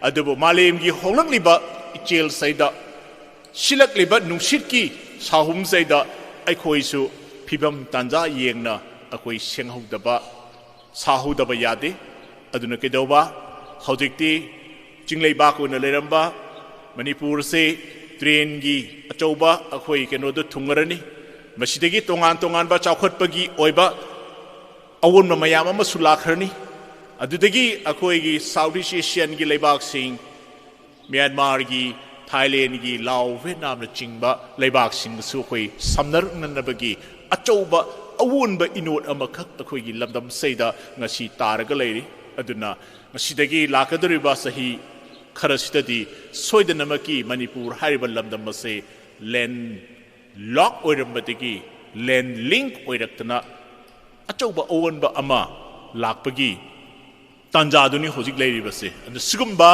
ꯑꯗꯨꯕꯨ ꯃꯥꯂꯦꯝꯒꯤ ꯍꯣꯡꯂꯛꯂꯤꯕ ꯏꯆꯦꯜꯁꯤꯗ, ꯁꯤꯜꯂꯛꯂꯤꯕ ꯅꯨꯡꯁꯤꯠꯀꯤ ꯁꯥꯍꯨꯝꯁꯤꯗ ꯑꯩꯈꯣꯏꯁꯨ ꯐꯤꯕꯝ ꯇꯥꯟꯖꯥ ꯌꯦꯡꯅ ꯑꯩꯈꯣꯏ ꯁꯦꯡꯍꯧꯗꯕ, ꯁꯥꯍꯧꯗꯕ ꯌꯥꯗꯦ꯫ ꯑꯗꯨꯅ ꯀꯩꯗꯧꯕ, ꯍꯧꯖꯤꯛꯇꯤ ꯆꯤꯡꯂꯩꯕꯥꯛ ꯑꯣꯏꯅ ꯂꯩꯔꯝꯕ ꯃꯅꯤꯄꯨꯔꯁꯦ ꯇ꯭ꯔꯦꯟꯒꯤ ꯑꯆꯧꯕ ꯑꯩꯈꯣꯏ ꯀꯩꯅꯣꯗ ꯊꯨꯡꯉꯔꯅꯤ꯫ ꯃꯁꯤꯗꯒꯤ ꯇꯣꯉꯥꯟ ꯇꯣꯉꯥꯟꯕ ꯆꯥꯎꯈꯠꯄꯒꯤ ꯑꯣꯏꯕ ꯑꯑꯣꯟꯕ ꯃꯌꯥꯝ ꯑꯃꯁꯨ ꯂꯥꯛꯈ꯭ꯔꯅꯤ꯫ ꯑꯗꯨꯗꯒꯤ ꯑꯩꯈꯣꯏꯒꯤ South East Asianꯒꯤ ꯂꯩꯕꯥꯛꯁꯤꯡ, ꯃ꯭ꯌꯥꯟꯃꯥꯔꯒꯤ, ꯊꯥꯏꯂꯦꯟꯒꯤ, ꯂꯥꯑꯣ, ꯚꯦꯠꯅꯥꯝꯅꯆꯤꯡꯕ ꯂꯩꯕꯥꯛꯁꯤꯡꯗꯁꯨ ꯑꯩꯈꯣꯏ ꯁꯝꯅꯔꯛꯅꯅꯕꯒꯤ ꯑꯆꯧꯕ ꯑꯑꯣꯟꯕ ꯏꯅꯣꯠ ꯑꯃꯈꯛ ꯑꯩꯈꯣꯏꯒꯤ ꯂꯝꯗꯝꯁꯤꯗ ꯉꯁꯤ ꯇꯥꯔꯒ ꯂꯩꯔꯤ꯫ ꯑꯗꯨꯅ ꯉꯁꯤꯗꯒꯤ ꯂꯥꯛꯀꯗꯧꯔꯤꯕ ꯆꯍꯤ ꯈꯔꯁꯤꯗꯗꯤ ꯁꯣꯏꯗꯅꯃꯛꯀꯤ ꯃꯅꯤꯄꯨꯔ ꯍꯥꯏꯔꯤꯕ ꯂꯝꯗꯝ ꯑꯁꯦ land lock ꯑꯣꯏꯔꯝꯕꯗꯒꯤ land link ꯑꯣꯏꯔꯛꯇꯅ ꯑꯆꯧꯕ ꯑꯑꯣꯟꯕ ꯑꯃ ꯂꯥꯛꯄꯒꯤ ꯇꯥꯟꯖꯥꯗꯨꯅꯤ ꯍꯧꯖꯤꯛ ꯂꯩꯔꯤꯕꯁꯦ꯫ ꯑꯗꯨ ꯁꯤꯒꯨꯝꯕ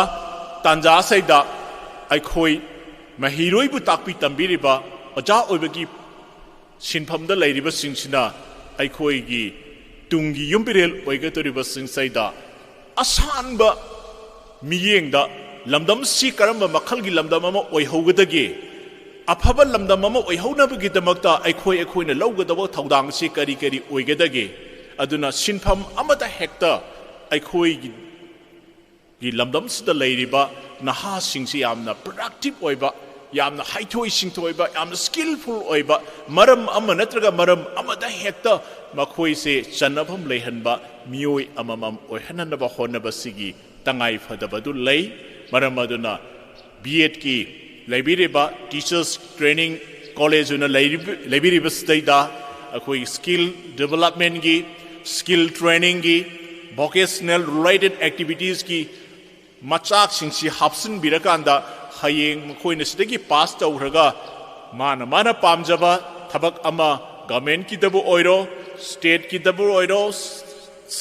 ꯇꯥꯟꯖꯥ ꯑꯁꯤꯗ ꯑꯩꯈꯣꯏ ꯃꯍꯩꯔꯣꯏꯕꯨ ꯇꯥꯛꯄꯤ ꯇꯝꯕꯤꯔꯤꯕ ꯑꯣꯖꯥ ꯑꯣꯏꯕꯒꯤ ꯁꯤꯟꯐꯝꯗ ꯂꯩꯔꯤꯕꯁꯤꯡꯁꯤꯅ ꯑꯩꯈꯣꯏꯒꯤ ꯇꯨꯡꯒꯤ ꯌꯨꯝꯕꯤꯔꯦꯜ ꯑꯣꯏꯒꯗꯧꯔꯤꯕꯁꯤꯡꯁꯤꯗ ꯑꯁꯥꯟꯕ ꯃꯤꯠꯌꯦꯡꯗ ꯂꯝꯗꯝꯁꯤ ꯀꯔꯝꯕ ꯃꯈꯜꯒꯤ ꯂꯝꯗꯝ ꯑꯃ ꯑꯣꯏꯍꯧꯒꯗꯒꯦ, ꯑꯐꯕ ꯂꯝꯗꯝ ꯑꯃ ꯑꯣꯏꯍꯧꯅꯕꯒꯤꯗꯃꯛꯇ ꯑꯩꯈꯣꯏ, ꯑꯩꯈꯣꯏꯅ ꯂꯧꯒꯗꯕ ꯊꯧꯗꯥꯡꯁꯤ ꯀꯔꯤ ꯀꯔꯤ ꯑꯣꯏꯒꯗꯒꯦ? ꯑꯗꯨꯅ ꯁꯤꯟꯐꯝ ꯑꯃꯗ ꯍꯦꯛꯇ ꯑꯩꯈꯣꯏꯒꯤ ꯒꯤ ꯂꯝꯗꯝꯁꯤꯗ ꯂꯩꯔꯤꯕ ꯅꯍꯥꯁꯤꯡꯁꯤ ꯌꯥꯝꯅ productive ꯑꯣꯏꯕ, ꯌꯥꯝꯅ ꯍꯩꯊꯣꯏ ꯁꯤꯡꯊꯣꯏꯕ, ꯌꯥꯝꯅ skillful ꯑꯣꯏꯕ, ꯃꯔꯝ ꯑꯃ ꯅꯠꯇ꯭ꯔꯒ ꯃꯔꯝ ꯑꯃꯗ ꯍꯦꯛꯇ ꯃꯈꯣꯏꯁꯦ ꯆꯟꯅꯐꯝ ꯂꯩꯍꯟꯕ ꯃꯤꯑꯣꯏ ꯑꯃꯃꯝ ꯑꯣꯏꯍꯟꯅꯕ ꯍꯣꯠꯅꯕꯁꯤꯒꯤ ꯇꯉꯥꯏ ꯐꯗꯕꯗꯨ ꯂꯩ꯫ ꯃꯔꯝ ꯑꯗꯨꯅ B Edꯀꯤ ꯂꯩꯕꯤꯔꯤꯕ Teachers Training College ꯑꯣꯏꯅ ꯂꯩꯔꯤꯕ, ꯂꯩꯕꯤꯔꯤꯕꯁꯤꯗꯩꯗ ꯑꯩꯈꯣꯏ skill developmentꯀꯤ, skill trainingꯀꯤ, vocational related activitiesꯀꯤ ꯃꯆꯥꯛꯁꯤꯡꯁꯤ ꯍꯥꯞꯆꯤꯟꯕꯤꯔꯀꯥꯟꯗ ꯍꯌꯦꯡ ꯃꯈꯣꯏꯅ ꯁꯤꯗꯒꯤ pass ꯇꯧꯈ꯭ꯔꯒ ꯃꯥꯅ, ꯃꯥꯅ ꯄꯥꯝꯖꯕ ꯊꯕꯛ ꯑꯃ governmentꯀꯤꯗꯕꯨ ꯑꯣꯏꯔꯣ, stateꯀꯤꯗꯕꯨ ꯑꯣꯏꯔꯣ,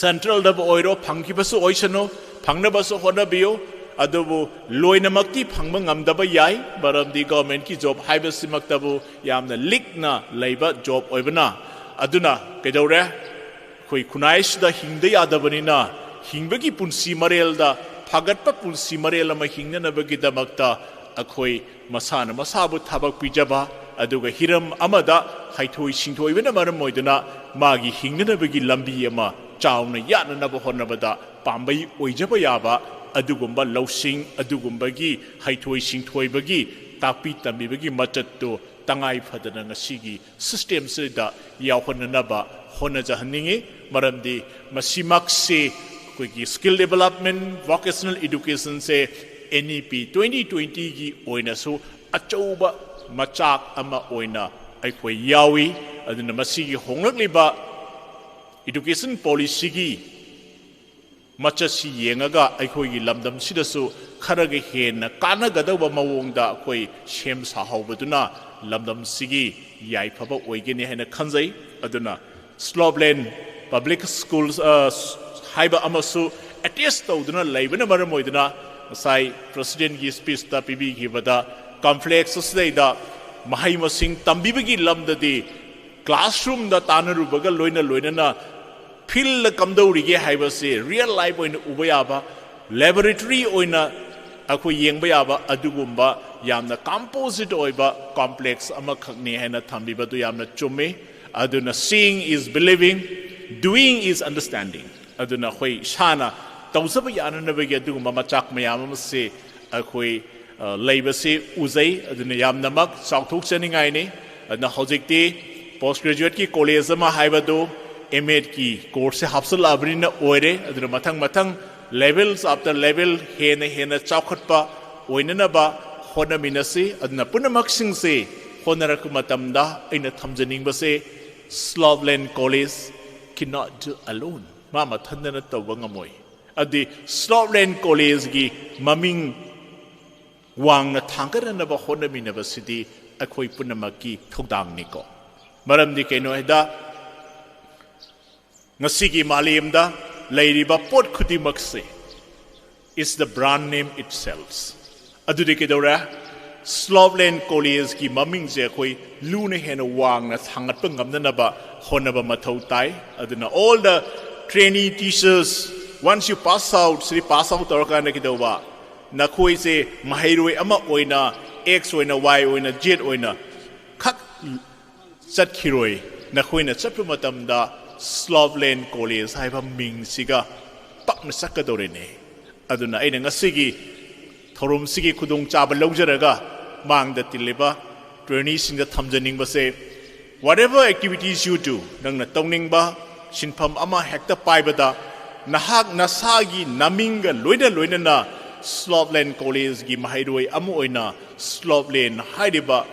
centralꯗꯕꯨ ꯑꯣꯏꯔꯣ, ꯐꯪꯈꯤꯕꯁꯨ ꯑꯣꯏꯁꯅꯨ, ꯐꯪꯅꯕꯁꯨ ꯍꯣꯠꯅꯕꯤꯌꯨ꯫ ꯑꯗꯨꯕꯨ ꯂꯣꯏꯅꯃꯛꯇꯤ ꯐꯪꯕ ꯉꯝꯗꯕ ꯌꯥꯏ, ꯃꯔꯝꯗꯤ ꯒꯣꯔꯃꯦꯟꯠꯀꯤ ꯖꯣꯕ ꯍꯥꯏꯕꯁꯤꯃꯛꯇꯕꯨ ꯌꯥꯝꯅ ꯂꯤꯛꯅ ꯂꯩꯕ ꯖꯣꯕ ꯑꯣꯏꯕꯅ꯫ ꯑꯗꯨꯅ ꯀꯩꯗꯧꯔꯦ? ꯑꯩꯈꯣꯏ ꯈꯨꯟꯅꯥꯏꯁꯤꯗ ꯍꯤꯡꯗ ꯌꯥꯗꯕꯅꯤꯅ, ꯍꯤꯡꯕꯒꯤ ꯄꯨꯟꯁꯤ ꯃꯔꯦꯜꯗ ꯐꯒꯠꯄ ꯄꯨꯟꯁꯤ ꯃꯔꯦꯜ ꯑꯃ ꯍꯤꯡꯅꯅꯕꯒꯤꯗꯃꯛꯇ ꯑꯩꯈꯣꯏ ꯃꯁꯥꯅ ꯃꯁꯥꯕꯨ ꯊꯕꯛ ꯄꯤꯖꯕ, ꯑꯗꯨꯒ ꯍꯤꯔꯝ ꯑꯃꯗ ꯍꯩꯊꯣꯏ ꯁꯤꯡꯊꯣꯏꯕꯅ ꯃꯔꯝ ꯑꯣꯏꯗꯨꯅ ꯃꯥꯒꯤ ꯍꯤꯡꯅꯅꯕꯒꯤ ꯂꯝꯕꯤ ꯑꯃ ꯆꯥꯎꯅ ꯌꯥꯠꯅꯅꯕ ꯍꯣꯠꯅꯕꯗ ꯄꯥꯝꯕꯩ ꯑꯣꯏꯖꯕ ꯌꯥꯕ ꯑꯗꯨꯒꯨꯝꯕ ꯂꯧꯁꯤꯡ, ꯑꯗꯨꯒꯨꯝꯕꯒꯤ ꯍꯩꯊꯣꯏ ꯁꯤꯡꯊꯣꯏꯕꯒꯤ ꯇꯥꯛꯄꯤ ꯇꯝꯕꯤꯕꯒꯤ ꯃꯆꯠꯇꯨ ꯇꯉꯥꯏ ꯐꯗꯅ ꯉꯁꯤꯒꯤ ꯁꯤꯁꯇꯦꯝꯁꯤꯗ ꯌꯥꯎꯍꯟꯅꯅꯕ ꯍꯣꯠꯅꯖꯍꯟꯅꯤꯡꯏ꯫ ꯃꯔꯝꯗꯤ ꯃꯁꯤꯃꯛꯁꯤ ꯑꯩꯈꯣꯏꯒꯤ ꯁ꯭ꯀꯤꯜ ꯗꯤꯕꯦꯂꯞꯃꯦꯟ, ꯚꯣꯀꯦꯁꯅꯦꯜ ꯏꯗꯨꯀꯦꯁꯟꯁꯦ ꯑꯦꯟ ꯏ ꯄꯤ ꯇ꯭ꯋꯦꯟꯇꯤ ꯇ꯭ꯋꯦꯟꯇꯤꯒꯤ ꯑꯣꯏꯅꯁꯨ ꯑꯆꯧꯕ ꯃꯆꯥꯛ ꯑꯃ ꯑꯣꯏꯅ ꯑꯩꯈꯣꯏ ꯌꯥꯎꯏ꯫ ꯑꯗꯨꯅ ꯃꯁꯤꯒꯤ ꯍꯣꯡꯂꯛꯂꯤꯕ ꯏꯗꯨꯀꯦꯁꯟ ꯄꯣꯂꯤꯁꯤꯒꯤ ꯃꯆꯠꯁꯤ ꯌꯦꯡꯉꯒ ꯑꯩꯈꯣꯏꯒꯤ ꯂꯝꯗꯝꯁꯤꯗꯁꯨ ꯈꯔꯒ ꯍꯦꯟꯅ ꯀꯥꯟꯅꯒꯗꯧꯕ ꯃꯑꯣꯡꯗ ꯑꯩꯈꯣꯏ ꯁꯦꯝ ꯁꯥꯍꯧꯕꯗꯨꯅ ꯂꯝꯗꯝꯁꯤꯒꯤ ꯌꯥꯏꯐꯕ ꯑꯣꯏꯒꯅꯤ ꯍꯥꯏꯅ ꯈꯟꯖꯩ꯫ ꯑꯗꯨꯅ ꯁ꯭ꯂꯣꯞꯂꯦꯟ ꯄꯕ꯭ꯂꯤꯛ ꯁ꯭ꯀꯨꯜ ꯍꯥꯏꯕ ꯑꯃꯁꯨ ꯑꯦꯇꯦꯁ ꯇꯧꯗꯨꯅ ꯂꯩꯕꯅ ꯃꯔꯝ ꯑꯣꯏꯗꯨꯅ ꯉꯁꯥꯏ ꯄ꯭ꯔꯁꯤꯗꯦꯟꯒꯤ ꯁ꯭ꯄꯤꯆꯇ ꯄꯤꯕꯤꯈꯤꯕꯗ ꯀꯝꯄ꯭ꯂꯦꯛꯁ ꯑꯁꯤꯗꯩꯗ ꯃꯍꯩ ꯃꯁꯤꯡ ꯇꯝꯕꯤꯕꯒꯤ ꯂꯝꯗꯗꯤ ꯀ꯭ꯂꯥꯁꯔꯨꯝꯗ ꯇꯥꯟꯅꯔꯨꯕꯒ ꯂꯣꯏꯅ ꯂꯣꯏꯅꯅ ꯐꯤꯜꯗ ꯀꯝꯗꯧꯔꯤꯒꯦ ꯍꯥꯏꯕꯁꯤ ꯔꯤꯌꯦꯜ ꯂꯥꯏꯐ ꯑꯣꯏꯅ ꯎꯕ ꯌꯥꯕ, ꯂꯦꯕꯣꯔꯦꯇꯔꯤ ꯑꯣꯏꯅ ꯑꯩꯈꯣꯏ ꯌꯦꯡꯕ ꯌꯥꯕ ꯑꯗꯨꯒꯨꯝꯕ ꯌꯥꯝꯅ ꯀꯝꯄꯣꯖꯤꯠ ꯑꯣꯏꯕ ꯀꯣꯝꯄ꯭ꯂꯦꯛꯁ ꯑꯃꯈꯛꯅꯤ ꯍꯥꯏꯅ ꯊꯝꯕꯤꯕꯗꯨ ꯌꯥꯝꯅ ꯆꯨꯝꯃꯤ꯫ ꯑꯗꯨꯅ seeing is believing, doing is understanding꯫ ꯑꯗꯨꯅ ꯑꯩꯈꯣꯏ ꯏꯁꯥꯅ ꯇꯧꯖꯕ ꯌꯥꯅꯅꯕꯒꯤ ꯑꯗꯨꯒꯨꯝꯕ ꯃꯆꯥꯛ ꯃꯌꯥꯝ ꯑꯃꯁꯦ ꯑꯩꯈꯣꯏ ꯂꯩꯕꯁꯤ ꯎꯖꯩ꯫ ꯑꯗꯨꯅ ꯌꯥꯝꯅꯃꯛ ꯆꯥꯎꯊꯣꯛꯆꯅꯤꯡꯉꯥꯏꯅꯤ꯫ ꯑꯗꯨꯅ ꯍꯧꯖꯤꯛꯇꯤ ꯄꯣꯁ ꯒ꯭ꯔꯦꯖꯨꯋꯦꯠꯀꯤ ꯀꯣꯂꯦꯖ ꯑꯃ ꯍꯥꯏꯕꯗꯨ ꯑꯦꯝ ꯑꯦꯗꯀꯤ ꯀꯣꯔꯁꯁꯦ ꯍꯥꯞꯆꯤꯜꯂꯛꯑꯕꯅꯤꯅ ꯑꯣꯏꯔꯦ꯫ ꯑꯗꯨꯅ ꯃꯊꯪ ꯃꯊꯪ levels after level ꯍꯦꯟꯅ ꯍꯦꯟꯅ ꯆꯥꯎꯈꯠꯄ ꯑꯣꯏꯅꯅꯕ ꯍꯣꯠꯅꯃꯤꯟꯅꯁꯤ꯫ ꯑꯗꯨꯅ ꯄꯨꯝꯅꯃꯛꯁꯤꯡꯁꯦ ꯍꯣꯠꯅꯔꯛꯄ ꯃꯇꯝꯗ ꯑꯩꯅ ꯊꯝꯖꯅꯤꯡꯕꯁꯦ, Sloveland College cannot do alone꯫ ꯃꯥ ꯃꯊꯟꯗꯅ ꯇꯧꯕ ꯉꯝꯃꯣꯏ꯫ ꯑꯗꯨꯗꯤ ꯁ꯭ꯂꯣꯞꯂꯦꯟ ꯀꯣꯂꯦꯖꯒꯤ ꯃꯃꯤꯡ ꯋꯥꯡꯅ ꯊꯥꯡꯒꯠꯅꯅꯕ ꯍꯣꯠꯅꯃꯤꯟꯅꯕꯁꯤꯗꯤ ꯑꯩꯈꯣꯏ ꯄꯨꯝꯅꯃꯛꯀꯤ ꯊꯧꯗꯥꯡꯅꯤꯀꯣ꯫ ꯃꯔꯝꯗꯤ ꯀꯩꯅꯣ ꯍꯥꯏꯗ, ꯉꯁꯤꯒꯤ ꯃꯥꯂꯦꯝꯗ ꯂꯩꯔꯤꯕ ꯄꯣꯠ ꯈꯨꯗꯤꯡꯃꯛꯁꯦ It's the brand name itself. ꯑꯗꯨꯗꯤ ꯀꯩꯗꯧꯔꯦ? Slopeland Collegeꯀꯤ ꯃꯃꯤꯡꯁꯦ ꯑꯩꯈꯣꯏ ꯂꯨꯅ ꯍꯦꯟꯅ ꯋꯥꯡꯅ ꯊꯥꯡꯒꯠꯄ ꯉꯝꯅꯅꯕ ꯍꯣꯠꯅꯕ ꯃꯊꯧ ꯇꯥꯏ꯫ ꯑꯗꯨꯅ all the trainee teachers, once you pass out, CD pass out ꯇꯧꯔꯀꯥꯟꯗ ꯀꯩꯗꯧꯕ? ꯅꯈꯣꯏꯁꯦ ꯃꯍꯩꯔꯣꯏ ꯑꯃ ꯑꯣꯏꯅ, X ꯑꯣꯏꯅ, Y ꯑꯣꯏꯅ, Z ꯑꯣꯏꯅ ꯈꯛ ꯆꯠꯈꯤꯔꯣꯏ꯫ ꯅꯈꯣꯏꯅ ꯆꯠꯄ ꯃꯇꯝꯗ Slopeland College ꯍꯥꯏꯕ ꯃꯤꯡꯁꯤꯒ ꯄꯛꯅ ꯆꯠꯀꯗꯧꯔꯤꯅꯤ꯫ ꯑꯗꯨꯅ ꯑꯩꯅ ꯉꯁꯤꯒꯤ ꯊꯧꯔꯝꯁꯤꯒꯤ ꯈꯨꯗꯣꯡꯆꯥꯕ ꯂꯧꯖꯔꯒ ꯃꯥꯡꯗ ꯇꯤꯜꯂꯤꯕ traineeꯁꯤꯡꯗ ꯊꯝꯖꯅꯤꯡꯕꯁꯦ, whatever activities you do, ꯅꯪꯅ ꯇꯧꯅꯤꯡꯕ ꯁꯤꯟꯐꯝ ꯑꯃ ꯍꯦꯛꯇ ꯄꯥꯏꯕꯗ, ꯅꯍꯥꯛ ꯅꯁꯥꯒꯤ ꯅꯃꯤꯡꯒ ꯂꯣꯏꯅ ꯂꯣꯏꯅꯅ Slopeland Collegeꯀꯤ ꯃꯍꯩꯔꯣꯏ ꯑꯃ ꯑꯣꯏꯅ Slopeland ꯍꯥꯏꯔꯤꯕ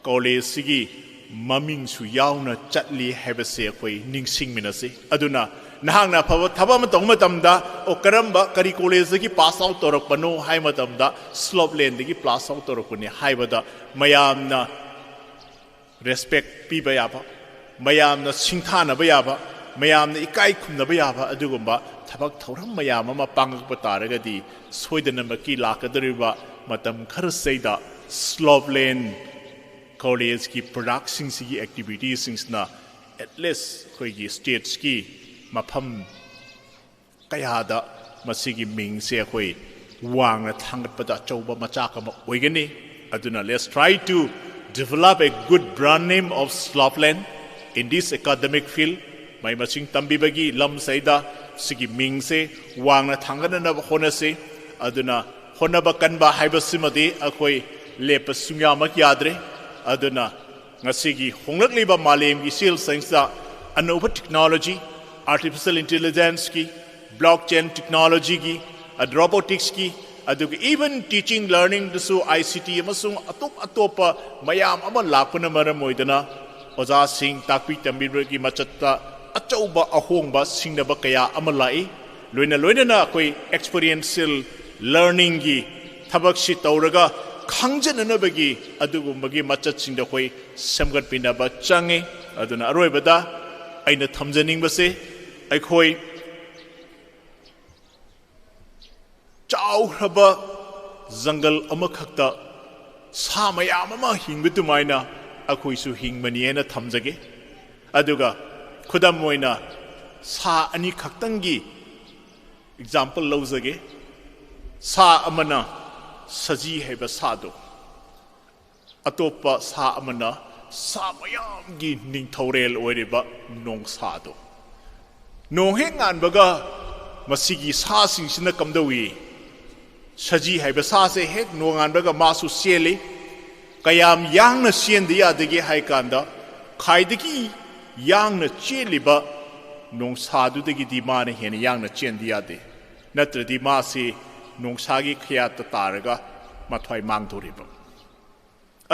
collegeꯁꯤꯒꯤ ꯃꯃꯤꯡꯁꯨ ꯌꯥꯎꯅ ꯆꯠꯂꯤ ꯍꯥꯏꯕꯁꯦ ꯑꯩꯈꯣꯏ ꯅꯤꯡꯁꯤꯡꯃꯤꯟꯅꯁꯤ꯫ ꯑꯗꯨꯅ ꯅꯍꯥꯛꯅ ꯑꯐꯕ ꯊꯕꯛ ꯑꯃ ꯇꯧꯕ ꯃꯇꯝꯗ, "ꯑꯣ, ꯀꯔꯝꯕ, ꯀꯔꯤ collegeꯗꯒꯤ pass out ꯇꯧꯔꯛꯄꯅꯣ?" ꯍꯥꯏꯕ ꯃꯇꯝꯗ, "Slopelandꯗꯒꯤ pass out ꯇꯧꯔꯛꯄꯅꯤ" ꯍꯥꯏꯕꯗ ꯃꯌꯥꯝꯅ respect ꯄꯤꯕ ꯌꯥꯕ, ꯃꯌꯥꯝꯅ ꯁꯤꯡꯊꯥꯅꯕ ꯌꯥꯕ, ꯃꯌꯥꯝꯅ ꯏꯀꯥꯏ ꯈꯨꯝꯅꯕ ꯌꯥꯕ ꯑꯗꯨꯒꯨꯝꯕ ꯊꯕꯛ ꯊꯧꯔꯝ ꯃꯌꯥꯝ ꯑꯃ ꯄꯥꯡꯉꯛꯄ ꯇꯥꯔꯒꯗꯤ, ꯁꯣꯏꯗꯅꯃꯛꯀꯤ ꯂꯥꯛꯀꯗꯧꯔꯤꯕ ꯃꯇꯝ ꯈꯔꯁꯤꯗ Slopeland Collegeꯀꯤ productꯁꯤꯡꯁꯤꯒꯤ activityꯁꯤꯡꯁꯤꯅ at least ꯑꯩꯈꯣꯏꯒꯤ stateꯀꯤ ꯃꯐꯝ ꯀꯌꯥꯗ ꯃꯁꯤꯒꯤ ꯃꯤꯡꯁꯦ ꯑꯩꯈꯣꯏ ꯋꯥꯡꯅ ꯊꯥꯡꯒꯠꯄꯗ ꯑꯆꯧꯕ ꯃꯆꯥꯛ ꯑꯃ ꯑꯣꯏꯒꯅꯤ꯫ ꯑꯗꯨꯅ let's try to develop a good brand name of Slopeland in this academic field꯫ ꯃꯍꯩ ꯃꯁꯤꯡ ꯇꯝꯕꯤꯕꯒꯤ ꯂꯝꯁꯤꯗ ꯁꯤꯒꯤ ꯃꯤꯡꯁꯦ ꯋꯥꯡꯅ ꯊꯥꯡꯒꯠꯅꯅꯕ ꯍꯣꯠꯅꯁꯤ꯫ ꯑꯗꯨꯅ ꯍꯣꯠꯅꯕ ꯀꯟꯕ ꯍꯥꯏꯕꯁꯤꯃꯗꯤ ꯑꯩꯈꯣꯏ ꯂꯦꯞꯄ ꯁꯨꯡꯌꯥꯃꯛ ꯌꯥꯗ꯭ꯔꯦ꯫ ꯑꯗꯨꯅ ꯉꯁꯤꯒꯤ ꯍꯣꯡꯂꯛꯂꯤꯕ ꯃꯥꯂꯦꯝꯒꯤ ꯏꯆꯦꯜꯁꯤꯡꯁꯤꯗ ꯑꯅꯧꯕ technology, artificial intelligenceꯀꯤ, blockchain technologyꯒꯤ, ꯑ, roboticsꯀꯤ, ꯑꯗꯨꯒ even teaching learningꯗꯁꯨ I C T ꯑꯃꯁꯨꯡ ꯑꯇꯣꯞ ꯑꯇꯣꯞꯄ ꯃꯌꯥꯝ ꯑꯃ ꯂꯥꯛꯄꯅ ꯃꯔꯝ ꯑꯣꯏꯗꯅ ꯑꯣꯖꯥꯁꯤꯡ ꯇꯥꯛꯄꯤ ꯇꯝꯕꯤꯕꯒꯤ ꯃꯆꯠꯇ ꯑꯆꯧꯕ ꯑꯍꯣꯡꯕ ꯁꯤꯡꯅꯕ ꯀꯌꯥ ꯑꯃ ꯂꯥꯛꯏ꯫ ꯂꯣꯏꯅ ꯂꯣꯏꯅꯅ ꯑꯩꯈꯣꯏ experiential learningꯒꯤ ꯊꯕꯛꯁꯤ ꯇꯧꯔꯒ ꯈꯪꯖꯅꯅꯕꯒꯤ ꯑꯗꯨꯒꯨꯝꯕꯒꯤ ꯃꯆꯠꯁꯤꯡꯗ ꯑꯩꯈꯣꯏ ꯁꯦꯝꯒꯠꯄꯤꯅꯕ ꯆꯪꯉꯤ꯫ ꯑꯗꯨꯅ ꯑꯔꯣꯏꯕꯗ ꯑꯩꯅ ꯊꯝꯖꯅꯤꯡꯕꯁꯤ, ꯑꯩꯈꯣꯏ ꯆꯥꯎꯈ꯭ꯔꯕ ꯖꯪꯒꯜ ꯑꯃꯈꯛꯇ ꯁꯥ ꯃꯌꯥꯝ ꯑꯃ ꯍꯤꯡꯕ ꯑꯗꯨꯃꯥꯏꯅ ꯑꯩꯈꯣꯏꯁꯨ ꯍꯤꯡꯕꯅꯤ ꯍꯥꯏꯅ ꯊꯝꯖꯒꯦ꯫ ꯑꯗꯨꯒ ꯈꯨꯗꯝ ꯑꯣꯏꯅ ꯁꯥ ꯑꯅꯤꯈꯛꯇꯪꯒꯤ ꯑꯦꯛꯖꯥꯝꯄꯜ ꯂꯧꯖꯒꯦ꯫ ꯁꯥ ꯑꯃꯅ ꯁꯖꯤ ꯍꯥꯏꯕ ꯁꯥꯗꯣ, ꯑꯇꯣꯞꯄ ꯁꯥ ꯑꯃꯅ ꯁꯥ ꯃꯌꯥꯝꯒꯤ ꯅꯤꯡꯊꯧꯔꯦꯜ ꯑꯣꯏꯔꯤꯕ ꯅꯣꯡꯁꯥꯗꯣ꯫ ꯅꯣꯡ ꯍꯦꯛ ꯉꯥꯟꯕꯒ ꯃꯁꯤꯒꯤ ꯁꯥꯁꯤꯡꯁꯤꯅ ꯀꯝꯗꯧꯏ? ꯁꯖꯤ ꯍꯥꯏꯕ ꯁꯥꯁꯦ ꯍꯦꯛ ꯅꯣꯡꯉꯥꯟꯕꯒ ꯃꯥꯁꯨ ꯆꯦꯜꯂꯤ꯫ ꯀꯌꯥꯝ ꯌꯥꯡꯅ ꯆꯦꯟꯗ ꯌꯥꯗꯒꯦ ꯍꯥꯏ ꯀꯥꯟꯗ, ꯈ꯭ꯋꯥꯏꯗꯒꯤ ꯌꯥꯡꯅ ꯆꯦꯜꯂꯤꯕ ꯅꯣꯡꯁꯥꯗꯨꯗꯒꯤꯗꯤ ꯃꯥꯅ ꯍꯦꯟꯅ ꯌꯥꯡꯅ ꯆꯦꯟꯗ ꯌꯥꯗꯦ꯫ ꯅꯠꯇ꯭ꯔꯗꯤ ꯃꯥꯁꯤ ꯅꯣꯡꯁꯥꯒꯤ ꯈꯌꯥꯠꯇ ꯇꯥꯔꯒ ꯃꯊ꯭ꯋꯥꯏ ꯃꯥꯡꯗꯣꯔꯤꯕ꯫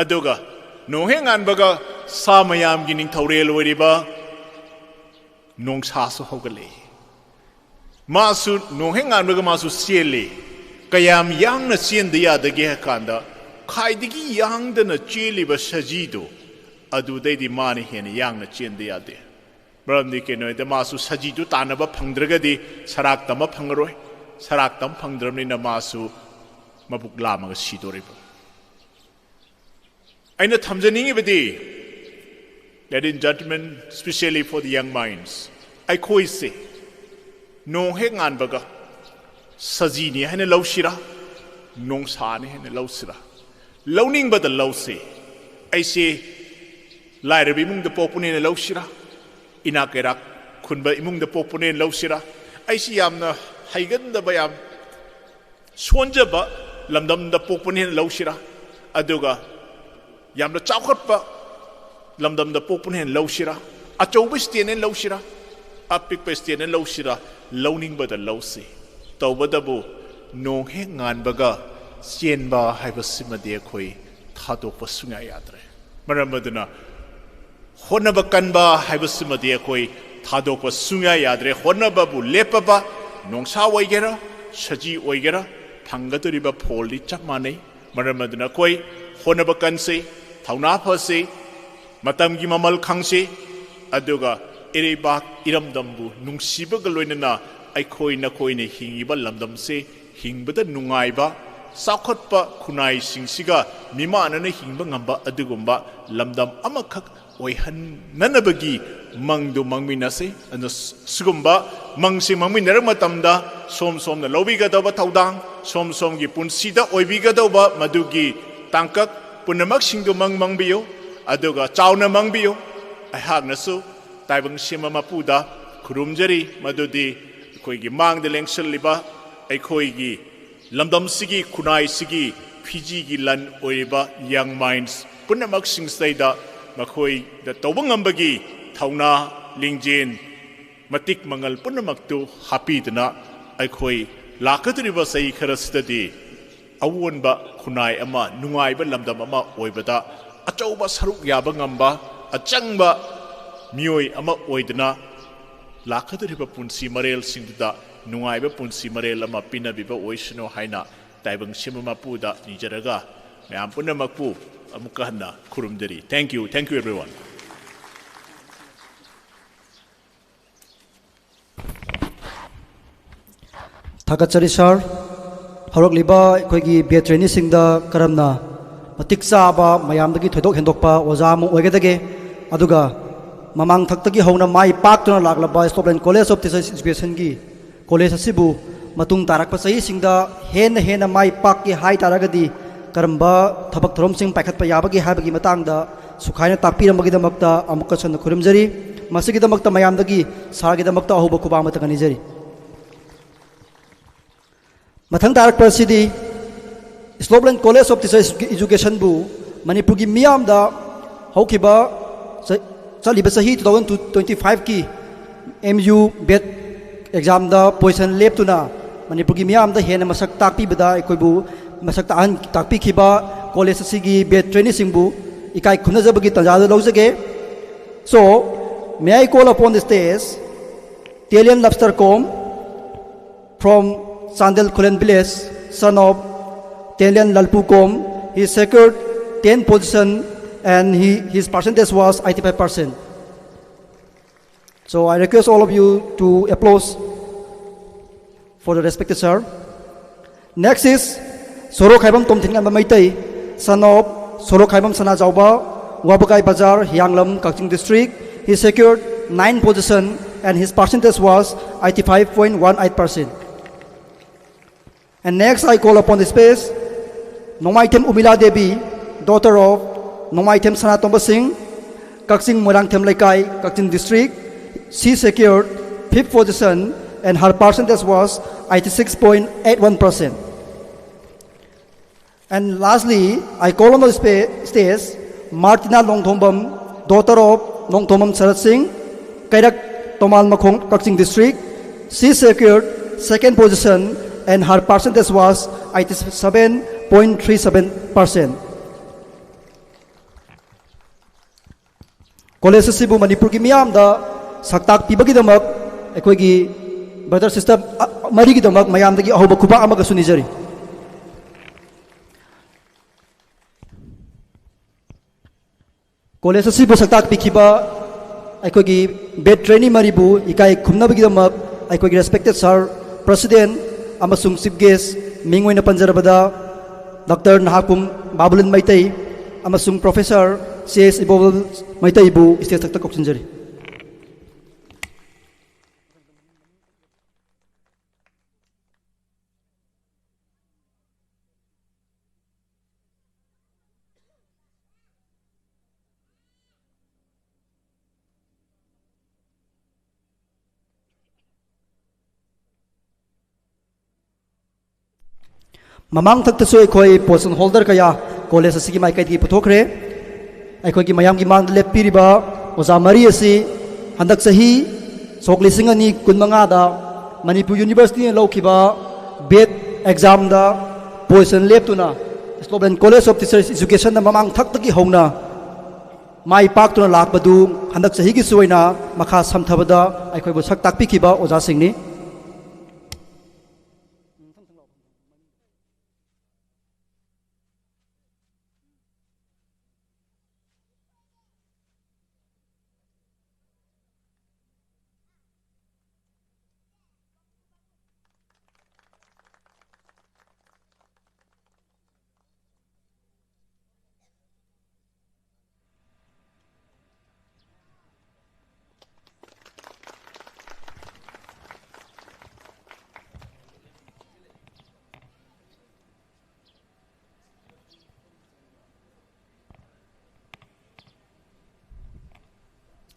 ꯑꯗꯨꯒ ꯅꯣꯡ ꯍꯦꯛ ꯉꯥꯟꯕꯒ ꯁꯥ ꯃꯌꯥꯝꯒꯤ ꯅꯤꯡꯊꯧꯔꯦꯜ ꯑꯣꯏꯔꯤꯕ ꯅꯣꯡꯁꯥꯁꯨ ꯍꯧꯒꯠꯂꯛꯏ꯫ ꯃꯥꯁꯨ ꯅꯣꯡ ꯍꯦꯛ ꯉꯥꯟꯕꯒ ꯃꯥꯁꯨ ꯆꯦꯜꯂꯤ꯫ ꯀꯌꯥꯝ ꯌꯥꯡꯅ ꯆꯦꯟꯗ ꯌꯥꯗꯒꯦ ꯍꯥꯏ ꯀꯥꯟꯗ, ꯈ꯭ꯋꯥꯏꯗꯒꯤ ꯌꯥꯡꯗꯅ ꯆꯦꯜꯂꯤꯕ ꯁꯖꯤꯗꯨ, ꯑꯗꯨꯗꯩꯗꯤ ꯃꯥꯅ ꯍꯦꯟꯅ ꯌꯥꯡꯅ ꯆꯦꯟꯗ ꯌꯥꯗꯦ꯫ ꯃꯔꯝꯗꯤ ꯀꯩꯅꯣ ꯍꯥꯏꯗ, ꯃꯥꯁꯨ ꯁꯖꯤꯗꯨ ꯇꯥꯟꯅꯕ ꯐꯪꯗ꯭ꯔꯒꯗꯤ ꯁꯔꯥꯛ ꯇꯝꯕ ꯐꯪꯉꯔꯣꯏ꯫ ꯁꯔꯥꯛ ꯇꯝ ꯐꯪꯗ꯭ꯔꯕꯅꯤꯅ ꯃꯥꯁꯨ ꯃꯕꯨꯛ ꯂꯥꯝꯃꯒ ꯁꯤꯗꯣꯔꯤꯕ꯫ ꯑꯩꯅ ꯊꯝꯖꯅꯤꯡꯉꯤꯕꯗꯤ, ladies and gentlemen, especially for the young minds, ꯑꯩꯈꯣꯏꯁꯦ ꯅꯣꯡ ꯍꯦꯛ ꯉꯥꯟꯕꯒ ꯁꯖꯤꯅꯤ ꯍꯥꯏꯅ ꯂꯧꯁꯤꯔꯥ, ꯅꯣꯡꯁꯥꯅꯤ ꯍꯥꯏꯅ ꯂꯧꯁꯤꯔꯥ? ꯂꯧꯅꯤꯡꯕꯗ ꯂꯧꯁꯤ꯫ ꯑꯩꯁꯦ ꯂꯥꯏꯔꯕ ꯏꯃꯨꯡꯗ ꯄꯣꯛꯄꯅꯦꯅ ꯂꯧꯁꯤꯔꯥ, ꯏꯅꯥꯛ ꯀꯩꯔꯥꯛ ꯈꯨꯟꯕ ꯏꯃꯨꯡꯗ ꯄꯣꯛꯄꯅꯦꯅ ꯂꯧꯁꯤꯔꯥ? ꯑꯩꯁꯤ ꯌꯥꯝꯅ ꯍꯩꯒꯟꯗꯕ, ꯌꯥꯝ ꯁꯣꯟꯖꯕ ꯂꯝꯗꯝꯗ ꯄꯣꯛꯄꯅꯦꯅ ꯂꯧꯁꯤꯔꯥ? ꯑꯗꯨꯒ ꯌꯥꯝꯅ ꯆꯥꯎꯈꯠꯄ ꯂꯝꯗꯝꯗ ꯄꯣꯛꯄꯅꯦꯅ ꯂꯧꯁꯤꯔꯥ? ꯑꯆꯧꯕ ꯏꯁꯇꯦꯠꯅꯦꯅ ꯂꯧꯁꯤꯔꯥ? ꯑꯄꯤꯛꯄ ꯏꯁꯇꯦꯠꯅꯦꯅ ꯂꯧꯁꯤꯔꯥ? ꯂꯧꯅꯤꯡꯕꯗ ꯂꯧꯁꯤ꯫ ꯇꯧꯕꯇꯕꯨ ꯅꯣꯡ ꯍꯦꯛ ꯉꯥꯟꯕꯒ ꯆꯦꯟꯕ ꯍꯥꯏꯕꯁꯤꯃꯗꯤ ꯑꯩꯈꯣꯏ ꯊꯥꯗꯣꯛꯄ ꯁꯨꯡꯌꯥ ꯌꯥꯗ꯭ꯔꯦ꯫ ꯃꯔꯝ ꯑꯗꯨꯅ ꯍꯣꯠꯅꯕ ꯀꯟꯕ ꯍꯥꯏꯕꯁꯤꯃꯗꯤ ꯑꯩꯈꯣꯏ ꯊꯥꯗꯣꯛꯄ ꯁꯨꯡꯌꯥ ꯌꯥꯗ꯭ꯔꯦ꯫ ꯍꯣꯠꯅꯕꯕꯨ ꯂꯦꯞꯄꯕ, ꯅꯣꯡꯁꯥ ꯑꯣꯏꯒꯦꯔꯥ, ꯁꯖꯤ ꯑꯣꯏꯒꯦꯔꯥ, ꯐꯪꯒꯗꯧꯔꯤꯕ ꯐꯣꯜꯗꯤ ꯆꯞ ꯃꯥꯟꯅꯩ꯫ ꯃꯔꯝ ꯑꯗꯨꯅ ꯑꯩꯈꯣꯏ ꯍꯣꯠꯅꯕ ꯀꯟꯁꯤ, ꯊꯧꯅꯥ ꯐꯁꯤ, ꯃꯇꯝꯒꯤ ꯃꯃꯜ ꯈꯪꯁꯤ, ꯑꯗꯨꯒ ꯏꯔꯩꯕꯥꯛ ꯏꯔꯝꯗꯝꯕꯨ ꯅꯨꯡꯁꯤꯕꯒ ꯂꯣꯏꯅꯅ ꯑꯩꯈꯣꯏ ꯅꯈꯣꯏꯅ ꯍꯤꯡꯉꯤꯕ ꯂꯝꯗꯝꯁꯤ ꯍꯤꯡꯕꯗ ꯅꯨꯡꯉꯥꯏꯕ, ꯆꯥꯎꯈꯠꯄ ꯈꯨꯟꯅꯥꯏꯁꯤꯡꯁꯤꯒ ꯃꯤꯃꯥꯟꯅꯅ ꯍꯤꯡꯕ ꯉꯝꯕ ꯑꯗꯨꯒꯨꯝꯕ ꯂꯝꯗꯝ ꯑꯃꯈꯛ ꯑꯣꯏꯍꯟꯅꯅꯕꯒꯤ ꯃꯪꯗꯨ ꯃꯪꯃꯤꯟꯅꯁꯤ꯫ ꯑꯗꯨ ꯁꯤꯒꯨꯝꯕ ꯃꯪꯁꯤ ꯃꯪꯃꯤꯟꯅꯔꯛꯄ ꯃꯇꯝꯗ ꯁꯣꯝ ꯁꯣꯝꯅ ꯂꯧꯕꯤꯒꯗꯧꯕ ꯊꯧꯗꯥꯡ, ꯁꯣꯝ ꯁꯣꯝꯒꯤ ꯄꯨꯟꯁꯤꯗ ꯑꯣꯏꯕꯤꯒꯗꯧꯕ ꯃꯗꯨꯒꯤ ꯇꯥꯡꯀꯛ ꯄꯨꯝꯅꯃꯛꯁꯤꯡꯗꯨ ꯃꯪ ꯃꯪꯕꯤꯌꯨ, ꯑꯗꯨꯒ ꯆꯥꯎꯅ ꯃꯪꯕꯤꯌꯨ꯫ ꯑꯩꯍꯥꯛꯅꯁꯨ ꯇꯥꯏꯕꯪ ꯁꯦꯝꯕ ꯃꯄꯨꯗ ꯈꯨꯔꯨꯝꯖꯔꯤ, ꯃꯗꯨꯗꯤ ꯑꯩꯈꯣꯏꯒꯤ ꯃꯥꯡꯗ ꯂꯦꯡꯁꯤꯜꯂꯤꯕ ꯑꯩꯈꯣꯏꯒꯤ ꯂꯝꯗꯝꯁꯤꯒꯤ, ꯈꯨꯟꯅꯥꯏꯁꯤꯒꯤ ꯐꯤꯖꯤꯒꯤ ꯂꯟ ꯑꯣꯏꯔꯤꯕ young minds ꯄꯨꯝꯅꯃꯛꯁꯤꯡꯁꯤꯗꯩꯗ ꯃꯈꯣꯏꯗ ꯇꯧꯕ ꯉꯝꯕꯒꯤ ꯊꯧꯅꯥ, ꯂꯤꯡꯖꯦꯜ, ꯃꯇꯤꯛ ꯃꯉꯜ ꯄꯨꯝꯅꯃꯛꯇꯨ ꯍꯥꯞꯄꯤꯗꯨꯅ ꯑꯩꯈꯣꯏ ꯂꯥꯛꯀꯗꯧꯔꯤꯕ ꯆꯍꯤ ꯈꯔꯁꯤꯗꯗꯤ ꯑꯑꯣꯟꯕ ꯈꯨꯟꯅꯥꯏ ꯑꯃ, ꯅꯨꯡꯉꯥꯏꯕ ꯂꯝꯗꯝ ꯑꯃ ꯑꯣꯏꯕꯗ ꯑꯆꯧꯕ ꯁꯔꯨꯛ ꯌꯥꯕ ꯉꯝꯕ ꯑꯆꯪꯕ ꯃꯤꯑꯣꯏ ꯑꯃ ꯑꯣꯏꯗꯨꯅ ꯂꯥꯛꯀꯗꯧꯔꯤꯕ ꯄꯨꯟꯁꯤ ꯃꯔꯦꯜꯁꯤꯡꯗꯨꯗ ꯅꯨꯡꯉꯥꯏꯕ ꯄꯨꯟꯁꯤ ꯃꯔꯦꯜ ꯑꯃ ꯄꯤꯅꯕꯤꯕ ꯑꯣꯏꯁꯅꯨ ꯍꯥꯏꯅ ꯇꯥꯏꯕꯪ ꯁꯦꯝꯕ ꯃꯄꯨꯗ ꯅꯤꯖꯔꯒ ꯃꯌꯥꯝ ꯄꯨꯝꯅꯃꯛꯄꯨ ꯑꯃꯨꯛꯀ ꯍꯟꯅ ꯈꯨꯔꯨꯝꯖꯔꯤ꯫ Thank you, thank you everyone. ꯊꯥꯒꯠꯆꯔꯤ ꯁꯥꯔ꯫ ꯍꯧꯔꯛꯂꯤꯕ ꯑꯩꯈꯣꯏꯒꯤ ꯕꯦꯠ ꯇ꯭ꯔꯦꯅꯤꯁꯤꯡꯗ ꯀꯔꯝꯅ ꯃꯇꯤꯛ ꯆꯥꯕ, ꯃꯌꯥꯝꯗꯒꯤ ꯊꯣꯏꯗꯣꯛ ꯍꯦꯟꯗꯣꯛꯄ ꯑꯣꯖꯥ ꯑꯃ ꯑꯣꯏꯒꯗꯒꯦ, ꯑꯗꯨꯒ ꯃꯃꯥꯡ ꯊꯛꯇꯒꯤ ꯍꯧꯅ ꯃꯥꯏ ꯄꯥꯛꯇꯨꯅ ꯂꯥꯛꯂꯕ ꯏꯁꯂꯣꯞꯂꯦꯟ ꯀꯣꯂꯦꯖ ꯑꯣꯐ ꯇꯤꯆꯔꯁ ꯏꯖꯨꯀꯦꯁꯟꯒꯤ ꯀꯣꯂꯦꯖ ꯑꯁꯤꯕꯨ ꯃꯇꯨꯡ ꯇꯥꯔꯛꯄ ꯆꯍꯤꯁꯤꯡꯗ ꯍꯦꯟꯅ ꯍꯦꯟꯅ ꯃꯥꯏ ꯄꯥꯛꯀꯦ ꯍꯥꯏ ꯇꯥꯔꯒꯗꯤ ꯀꯔꯝꯕ ꯊꯕꯛ ꯊꯧꯔꯝꯁꯤꯡ ꯄꯥꯏꯈꯠꯄ ꯌꯥꯕꯒꯦ ꯍꯥꯏꯕꯒꯤ ꯃꯇꯥꯡꯗ ꯁꯨꯈꯥꯏꯅ ꯇꯥꯛꯄꯤꯔꯝꯕꯒꯤꯗꯃꯛꯇ ꯑꯃꯨꯛꯀ ꯍꯟꯅ ꯈꯨꯔꯨꯝꯖꯔꯤ꯫ ꯃꯁꯤꯒꯤꯗꯃꯛꯇ ꯃꯌꯥꯝꯗꯒꯤ ꯁꯥꯔꯒꯤꯗꯃꯛꯇ ꯑꯍꯧꯕ ꯈꯨꯕꯥꯛ ꯑꯃ ꯊꯥꯡꯒꯠꯅꯤꯖꯔꯤ꯫ ꯃꯊꯪ ꯇꯥꯔꯛꯄ ꯑꯁꯤꯗꯤ ꯏꯁꯂꯣꯞꯂꯦꯟ ꯀꯣꯂꯦꯖ ꯑꯣꯐ ꯇꯤꯆꯔꯁ ꯏꯖꯨꯀꯦꯁꯟꯕꯨ ꯃꯅꯤꯄꯨꯔꯒꯤ ꯃꯤꯌꯥꯝꯗ ꯍꯧꯈꯤꯕ ꯆ-, ꯆꯠꯂꯤꯕ ꯆꯍꯤ two thousand twenty five ꯀꯤ ꯑꯦꯝ ꯌꯨ ꯕꯦꯠ ꯑꯦꯛꯖꯥꯝꯗ ꯄꯣꯖꯤꯁꯟ ꯂꯦꯞꯇꯨꯅ ꯃꯅꯤꯄꯨꯔꯒꯤ ꯃꯤꯌꯥꯝꯗ ꯍꯦꯟꯅ ꯃꯁꯛ ꯇꯥꯛꯄꯤꯕꯗ ꯑꯩꯈꯣꯏꯕꯨ ꯃꯁꯛ ꯇꯥꯛꯍꯟ-, ꯇꯥꯛꯄꯤꯈꯤꯕ ꯀꯣꯂꯦꯖ ꯑꯁꯤꯒꯤ ꯕꯦꯠ ꯇ꯭ꯔꯦꯅꯤꯁꯤꯡꯕꯨ ꯏꯀꯥꯏ ꯈꯨꯝꯅꯖꯕꯒꯤ ꯇꯥꯟꯖꯥꯗ ꯂꯧꯖꯒꯦ꯫ So, may I call upon the stage Talian Lobster Kom from Chandel Khulen village, son of Talian Lalpu Kom. He secured ten position and he, his percentage was eighty-five percent. So I request all of you to applause for the respected sir. Next is Sorokhaibam Tomthinganba Meitei, son of Sorokhaibam Sanajauba, Wabagai Bazar, Hianglam, Kakching District. He secured nine position and his percentage was eighty-five point one eight percent. And next, I call upon the space Nongmaithem Umila Devi, daughter of Nongmaithem Sanatomba Singh, Kakching Moirangthem Leikai, Kakching District. She secured fifth position and her percentage was eighty-six point eight one percent. And lastly, I call on the spa- stage Martina Longthombam, daughter of Longthombam Sarat Singh, Kairak Tomal Makhong, Kakching District. She secured second position and her percentage was eighty-seven point three seven percent. College ꯑꯁꯤꯕꯨ ꯃꯅꯤꯄꯨꯔꯒꯤ ꯃꯤꯌꯥꯝꯗ ꯁꯛꯇꯥꯛ ꯄꯤꯕꯒꯤꯗꯃꯛ ꯑꯩꯈꯣꯏꯒꯤ brother sister ꯃꯔꯤꯒꯤꯗꯃꯛ ꯃꯌꯥꯝꯗꯒꯤ ꯑꯍꯧꯕ ꯈꯨꯄꯥꯛ ꯑꯃꯒꯁꯨ ꯅꯤꯖꯔꯤ꯫ College ꯑꯁꯤꯕꯨ ꯁꯛꯇꯥꯛ ꯄꯤꯈꯤꯕ ꯑꯩꯈꯣꯏꯒꯤ batch trainee ꯃꯔꯤꯕꯨ ꯏꯀꯥꯏ ꯈꯨꯝꯅꯕꯒꯤꯗꯃꯛ ꯑꯩꯈꯣꯏꯒꯤ respected sir, president ꯑꯃꯁꯨꯡ chief guest, ꯃꯤꯡ ꯑꯣꯏꯅ ꯄꯟꯖꯔꯕꯗ Doctor ꯅꯍꯥꯀꯨꯝ ꯕꯥꯕꯨꯂꯟ ꯃꯩꯇꯩ ꯑꯃꯁꯨꯡ Professor ꯁꯤ ꯑꯦꯁ ꯏꯕꯣꯕꯜ ꯃꯩꯇꯩꯕꯨ stage ꯃꯊꯛꯇ ꯀꯧꯁꯤꯟꯖꯔꯤ꯫ ꯃꯃꯥꯡ ꯊꯛꯇꯁꯨ ꯑꯩꯈꯣꯏ position holder ꯀꯌꯥ college ꯑꯁꯤꯒꯤ ꯃꯥꯏꯀꯩꯗꯒꯤ ꯄꯨꯊꯣꯛꯈ꯭ꯔꯦ꯫ ꯑꯩꯈꯣꯏꯒꯤ ꯃꯌꯥꯝꯒꯤ ꯃꯥꯡꯗ ꯂꯦꯞꯄꯤꯔꯤꯕ ꯑꯣꯖꯥ ꯃꯔꯤ ꯑꯁꯤ ꯍꯟꯗꯛ ꯆꯍꯤ ꯁꯣꯛ ꯂꯤꯁꯤꯡ ꯑꯅꯤ ꯀꯨꯟꯃꯉꯥꯗ ꯃꯅꯤꯄꯨꯔ Universityꯅ ꯂꯧꯈꯤꯕ BEd examꯗ position ꯂꯦꯞꯇꯨꯅ Slope Land College of Teachers Educationꯗ ꯃꯃꯥꯡ ꯊꯛꯇꯒꯤ ꯍꯧꯅ ꯃꯥꯏ ꯄꯥꯛꯇꯨꯅ ꯂꯥꯛꯄꯗꯨ ꯍꯟꯗꯛ ꯆꯍꯤꯒꯤꯁꯨ ꯑꯣꯏꯅ ꯃꯈꯥ ꯁꯝꯊꯕꯗ ꯑꯩꯈꯣꯏꯕꯨ ꯁꯛ ꯇꯥꯛꯄꯤꯈꯤꯕ ꯑꯣꯖꯥꯁꯤꯡꯅꯤ꯫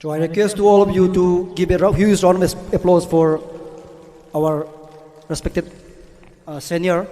So I request to all of you to give a rou- huge round of applause for our respected uh, senior.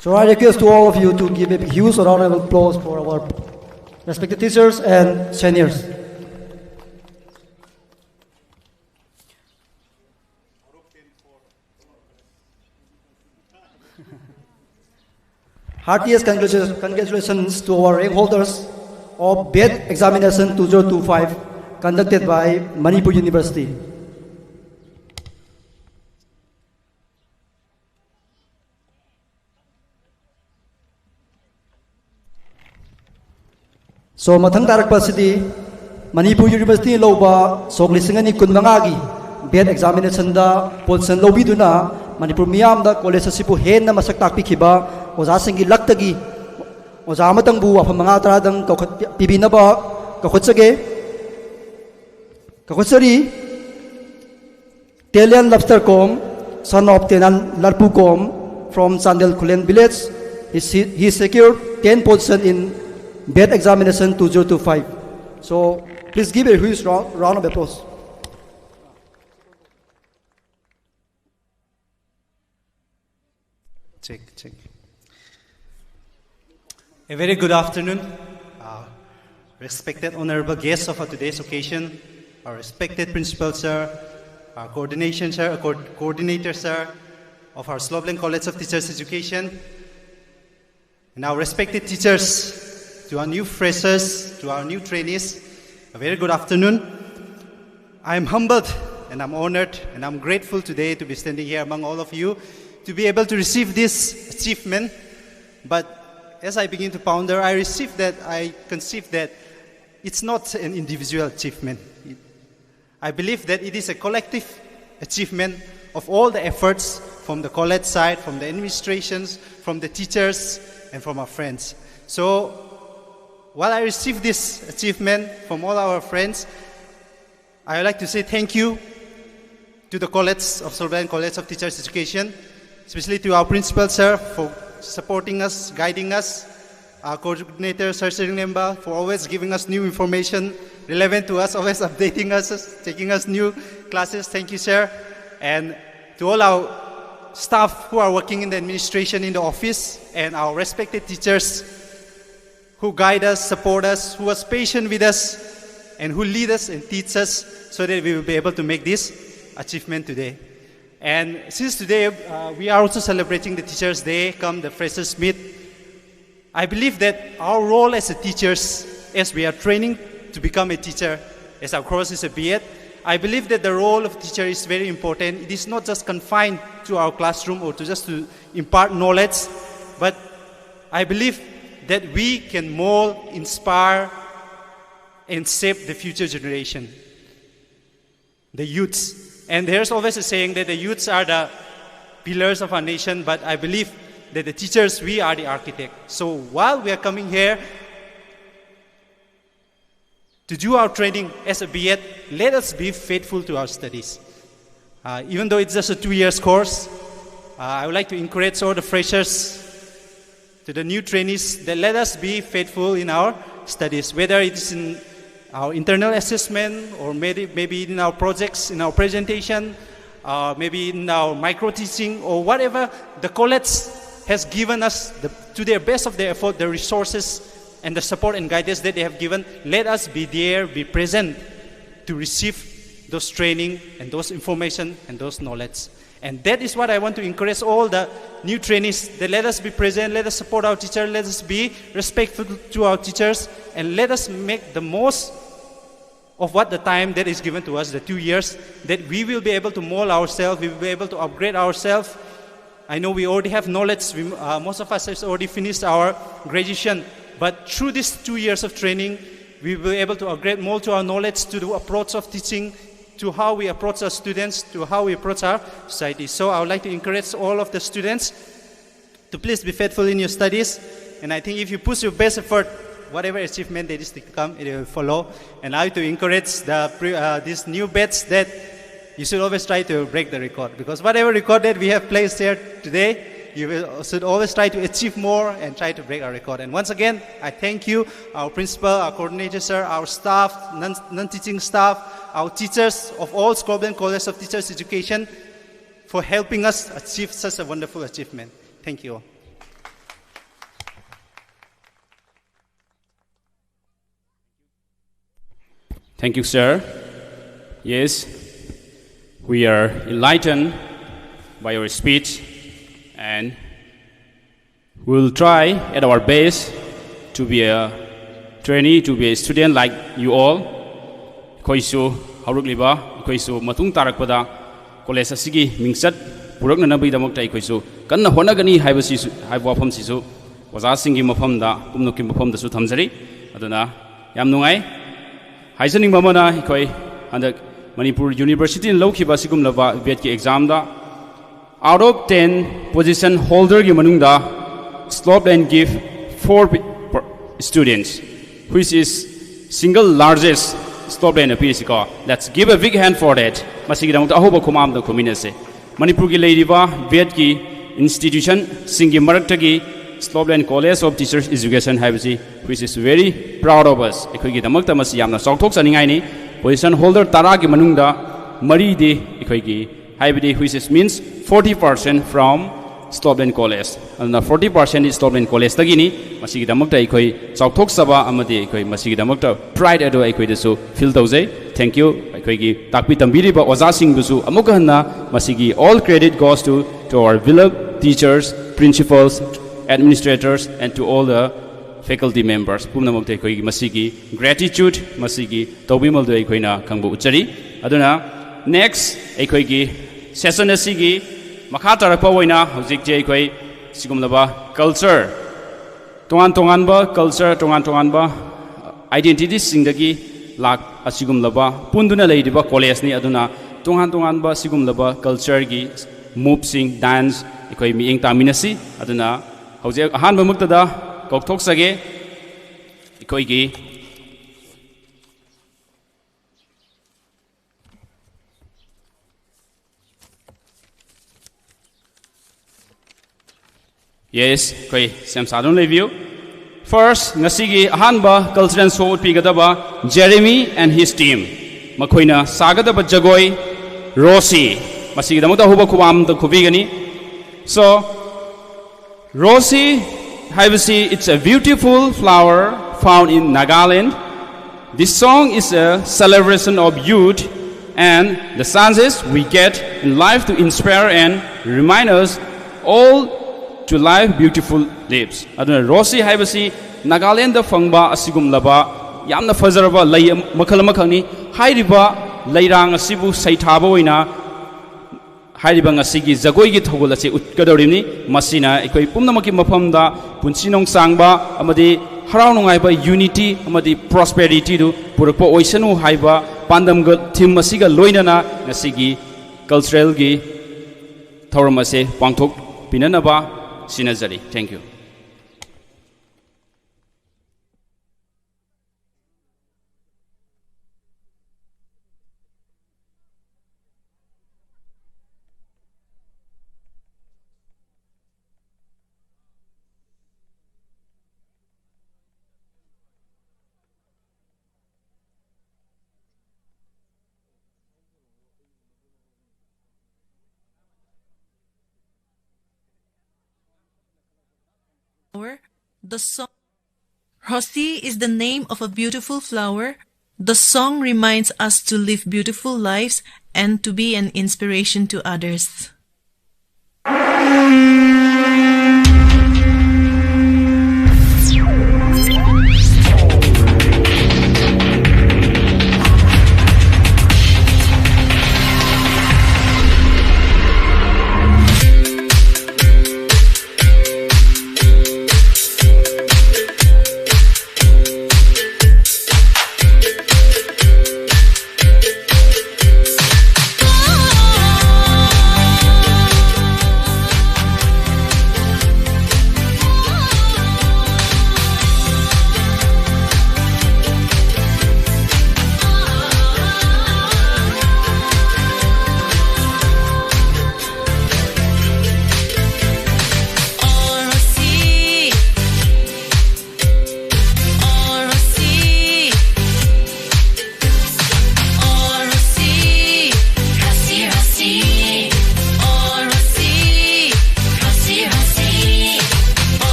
So I request to all of you to give a huge round of applause for our respected teachers and seniors. Heartiest congratulations, congratulations to our rank holders of B.Ed examination two zero two five conducted by Manipur University. So, ꯃꯊꯪ ꯇꯥꯔꯛꯄ ꯑꯁꯤꯗꯤ ꯃꯅꯤꯄꯨꯔ ꯌꯨꯅꯤꯚꯔꯁꯤꯇꯤꯅ ꯂꯧꯕ ꯁꯣꯛ ꯂꯤꯁꯤꯡ ꯑꯅꯤ ꯀꯨꯟ ꯃꯉꯥꯒꯤ B.Ed examination ꯗ position ꯂꯧꯕꯤꯗꯨꯅ Manipur ꯃꯤꯌꯥꯝꯗ ꯀꯣꯂꯦꯖ ꯑꯁꯤꯕꯨ ꯍꯦꯟꯅ ꯃꯁꯛ ꯇꯥꯛꯄꯤꯈꯤꯕ ꯑꯣꯖꯥꯁꯤꯡꯒꯤ ꯂꯛꯇꯒꯤ ꯑꯣꯖꯥ ꯑꯃꯇꯪꯕꯨ ꯋꯥꯐꯝ ꯃꯉꯥ ꯇꯔꯥꯗꯪ ꯀꯧꯈꯠ-, ꯄꯤꯕꯤꯅꯕ ꯀꯧꯈꯠꯆꯒꯦ꯫ ꯀꯧꯈꯠꯆꯔꯤ꯫ Telian Lobster Kom, son of Telian Larpu Kom, from Chandel Khulen village. He, se-, he secured ten position in B.Ed examination two zero two five. So, please give a huge round, round of applause. Check, check. A very good afternoon, uh, respected honorable guests of our today's occasion, our respected principal sir, our coordination sir, our co-, coordinator sir of our Sloveland College of Teachers Education, and our respected teachers, to our new freshers, to our new trainees, a very good afternoon. I am humbled and I'm honored and I'm grateful today to be standing here among all of you to be able to receive this achievement. But as I begin to ponder, I received that, I conceived that it's not an individual achievement. It, I believe that it is a collective achievement of all the efforts from the college side, from the administrations, from the teachers, and from our friends. So, while I receive this achievement from all our friends, I would like to say thank you to the College of Sloveland College of Teachers Education, especially to our principal sir for supporting us, guiding us, our coordinator sir Siring Lemba for always giving us new information relevant to us, always updating us, taking us new classes. Thank you, sir. And to all our staff who are working in the administration, in the office, and our respected teachers who guide us, support us, who was patient with us, and who lead us and teach us so that we will be able to make this achievement today. And since today, uh, we are also celebrating the Teachers' Day, come the Freshers' Meet, I believe that our role as a teachers, as we are training to become a teacher, as our course is a B Ed, I believe that the role of teacher is very important. It is not just confined to our classroom or to just to impart knowledge, but I believe that we can mold, inspire, and shape the future generation, the youths. And there's always a saying that the youths are the pillars of our nation, but I believe that the teachers, we are the architect. So while we are coming here to do our training as a B Ed, let us be faithful to our studies. Uh, even though it's just a two years course, uh, I would like to encourage all the freshers, to the new trainees, that let us be faithful in our studies, whether it's in our internal assessment or maybe, maybe in our projects, in our presentation, uh, maybe in our micro teaching or whatever the college has given us the, to their best of their effort, the resources and the support and guidance that they have given. Let us be there, be present to receive those training and those information and those knowledge. And that is what I want to encourage all the new trainees, that let us be present, let us support our teacher, let us be respectful to our teachers, and let us make the most of what the time that is given to us, the two years, that we will be able to mold ourselves, we will be able to upgrade ourselves. I know we already have knowledge. We, uh, most of us has already finished our graduation. But through these two years of training, we will be able to upgrade more to our knowledge, to the approach of teaching, to how we approach our students, to how we approach our society. So I would like to encourage all of the students to please be faithful in your studies. And I think if you put your best effort, whatever achievement that is to come, it will follow. And I to encourage the pre, uh, this new batch that you should always try to break the record, because whatever record that we have placed here today, you will, should always try to achieve more and try to break our record. And once again, I thank you, our principal, our coordinator, sir, our staff, non, non-teaching staff, our teachers of all Squamiland College of Teachers Education, for helping us achieve such a wonderful achievement. Thank you all. Thank you, sir. Yes, we are enlightened by your speech, and We will try at our best to be a trainee, to be a student like you all. ꯑꯩꯈꯣꯏꯁꯨ ꯍꯧꯔꯛꯂꯤꯕ, ꯑꯩꯈꯣꯏꯁꯨ ꯃꯇꯨꯡ ꯇꯥꯔꯛꯄꯗ college ꯑꯁꯤꯒꯤ ꯃꯤꯡꯆꯠ ꯄꯨꯔꯛꯅꯅꯕꯒꯤꯗꯃꯛꯇ ꯑꯩꯈꯣꯏꯁꯨ ꯀꯟꯅ ꯍꯣꯠꯅꯒꯅꯤ ꯍꯥꯏꯕꯁꯤꯁꯨ, ꯍꯥꯏꯕ ꯋꯥꯐꯝꯁꯤꯁꯨ ꯑꯣꯖꯥꯁꯤꯡꯒꯤ ꯃꯐꯝꯗ, ꯄꯨꯝꯅꯃꯛꯀꯤ ꯃꯐꯝꯗꯁꯨ ꯊꯝꯖꯔꯤ꯫ ꯑꯗꯨꯅ ꯌꯥꯝ ꯅꯨꯡꯉꯥꯏ꯫ ꯍꯥꯏꯖꯅꯤꯡꯕ ꯑꯃꯅ, ꯑꯩꯈꯣꯏ ꯍꯟꯗꯛ ꯃꯅꯤꯄꯨꯔ ꯌꯨꯅꯤꯚꯔꯁꯤꯇꯤꯅ ꯂꯧꯈꯤꯕ ꯑꯁꯤꯒꯨꯝꯂꯕ ꯕꯦꯠꯀꯤ ꯑꯦꯛꯖꯥꯝꯗ, out of ten position holderꯒꯤ ꯃꯅꯨꯡꯗ Slope Land give four pe-, per-, students, which is single largest Slope Land ꯄꯤꯔꯤꯁꯤꯀꯣ꯫ Let's give a big hand for that. ꯃꯁꯤꯒꯤꯗꯃꯛꯇ ꯑꯍꯧꯕ ꯈꯨꯃꯥꯝꯗ ꯈꯨꯃꯤꯟꯅꯁꯦ꯫ ꯃꯅꯤꯄꯨꯔꯒꯤ ꯂꯩꯔꯤꯕ ꯕꯦꯠꯀꯤ ꯏꯟꯁꯇꯤꯇ꯭ꯌꯨꯁꯟꯁꯤꯡꯒꯤ ꯃꯔꯛꯇꯒꯤ Slope Land College of Teachers Education ꯍꯥꯏꯕꯁꯤ, which is very proud of us, ꯑꯩꯈꯣꯏꯒꯤꯗꯃꯛꯇ ꯃꯁꯤ ꯌꯥꯝꯅ ꯆꯥꯎꯊꯣꯛꯆꯅꯤꯡꯉꯥꯏꯅꯤ꯫ Position holder ꯇꯔꯥꯒꯤ ꯃꯅꯨꯡꯗ ꯃꯔꯤꯗꯤ ꯑꯩꯈꯣꯏꯒꯤ, ꯍꯥꯏꯕꯗꯤ which is means forty percent from Slope Land College꯫ ꯑꯗꯨꯅ forty percent Slope Land Collegeꯇꯒꯤꯅꯤ꯫ ꯃꯁꯤꯒꯤꯗꯃꯛꯇ ꯑꯩꯈꯣꯏ ꯆꯥꯎꯊꯣꯛꯆꯕ ꯑꯃꯗꯤ ꯑꯩꯈꯣꯏ ꯃꯁꯤꯒꯤꯗꯃꯛꯇ pride ꯑꯗꯨ ꯑꯩꯈꯣꯏꯗꯁꯨ feel ꯇꯧꯖꯩ꯫ Thank you꯫ ꯑꯩꯈꯣꯏꯒꯤ ꯇꯥꯛꯄꯤ ꯇꯝꯕꯤꯔꯤꯕ ꯑꯣꯖꯥꯁꯤꯡꯕꯨꯁꯨ ꯑꯃꯨꯛꯀ ꯍꯟꯅ ꯃꯁꯤꯒꯤ all credit goes to, to our beloved teachers, principals, administrators and to all the faculty members꯫ ꯄꯨꯝꯅꯃꯛꯇ ꯑꯩꯈꯣꯏꯒꯤ ꯃꯁꯤꯒꯤ gratitude, ꯃꯁꯤꯒꯤ ꯇꯧꯕꯤꯃꯜꯗꯨ ꯑꯩꯈꯣꯏꯅ ꯈꯪꯕ ꯎꯠꯆꯔꯤ꯫ ꯑꯗꯨꯅ next ꯑꯩꯈꯣꯏꯒꯤ session ꯑꯁꯤꯒꯤ ꯃꯈꯥ ꯇꯥꯔꯛꯄ ꯑꯣꯏꯅ ꯍꯧꯖꯤꯛꯁꯦ ꯑꯩꯈꯣꯏ ꯁꯤꯒꯨꯝꯂꯕ culture, ꯇꯣꯉꯥꯟ ꯇꯣꯉꯥꯟꯕ culture, ꯇꯣꯉꯥꯟ ꯇꯣꯉꯥꯟꯕ identitiesꯁꯤꯡꯗꯒꯤ ꯂꯥꯛ ꯑꯁꯤꯒꯨꯝꯂꯕ ꯄꯨꯟꯗꯨꯅ ꯂꯩꯔꯤꯕ ꯀꯣꯂꯦꯖꯅꯤ꯫ ꯑꯗꯨꯅ ꯇꯣꯉꯥꯟ ꯇꯣꯉꯥꯟꯕ ꯁꯤꯒꯨꯝꯂꯕ cultureꯒꯤ moveꯁꯤꯡ, dance ꯑꯩꯈꯣꯏ ꯃꯤꯠꯌꯦꯡ ꯇꯥꯃꯤꯟꯅꯁꯤ꯫ ꯑꯗꯨꯅ ꯍꯧꯖꯤꯛ ꯑꯍꯥꯟꯕꯃꯛꯇꯗ ꯀꯧꯊꯣꯛꯆꯒꯦ ꯑꯩꯈꯣꯏꯒꯤ Yes, ꯑꯩꯈꯣꯏ ꯁꯦꯝ ꯁꯥꯗꯨꯅ ꯂꯩꯕꯤꯌꯨ꯫ First, ꯉꯁꯤꯒꯤ ꯑꯍꯥꯟꯕ cultural show ꯎꯠꯄꯤꯒꯗꯕ Jeremy and his team꯫ ꯃꯈꯣꯏꯅ ꯁꯥꯒꯗꯕ ꯖꯒꯣꯏ ꯔꯣꯁꯤ꯫ ꯃꯁꯤꯒꯤꯗꯃꯛꯇ ꯑꯍꯧꯕ ꯈꯨꯕꯥꯝꯗ ꯈꯨꯕꯤꯒꯅꯤ꯫ So, ꯔꯣꯁꯤ ꯍꯥꯏꯕꯁꯤ, it's a beautiful flower found in Nagaland. This song is a celebration of youth and the chances we get in life to inspire and remind us all To life beautiful leaves. ꯑꯗꯨꯅ ꯔꯣꯁꯤ ꯍꯥꯏꯕꯁꯤ ꯅꯥꯒꯥꯂꯦꯟꯗ ꯐꯪꯕ ꯑꯁꯤꯒꯨꯝꯂꯕ ꯌꯥꯝꯅ ꯐꯖꯔꯕ ꯂꯩ ꯃꯈꯜ ꯑꯃꯈꯛꯅꯤ꯫ ꯍꯥꯏꯔꯤꯕ ꯂꯩꯔꯥꯡ ꯑꯁꯤꯕꯨ ꯁꯩꯊꯥꯕ ꯑꯣꯏꯅ ꯍꯥꯏꯔꯤꯕ ꯉꯁꯤꯒꯤ ꯖꯒꯣꯏꯒꯤ ꯊꯧꯒꯜ ꯑꯁꯤ ꯎꯠꯀꯗꯧꯔꯤꯕꯅꯤ꯫ ꯃꯁꯤꯅ ꯑꯩꯈꯣꯏ ꯄꯨꯝꯅꯃꯛꯀꯤ ꯃꯐꯝꯗ ꯄꯨꯟꯁꯤ ꯅꯨꯡꯁꯥꯡꯕ ꯑꯃꯗꯤ ꯍꯔꯥꯎ ꯅꯨꯡꯉꯥꯏꯕ, unity ꯑꯃꯗꯤ prosperityꯗꯨ ꯄꯨꯔꯛꯄ ꯑꯣꯏꯁꯅꯨ ꯍꯥꯏꯕ ꯄꯥꯟꯗꯝꯒ, theme ꯑꯁꯤꯒ ꯂꯣꯏꯅꯅ ꯉꯁꯤꯒꯤ culturalꯒꯤ ꯊꯧꯔꯝ ꯑꯁꯤ ꯄꯥꯡꯊꯣꯛꯄꯤꯅꯅꯕ ꯁꯤꯟꯅꯖꯔꯤ꯫ Thank you. Flower. The song Rosi is the name of a beautiful flower. The song reminds us to live beautiful lives and to be an inspiration to others.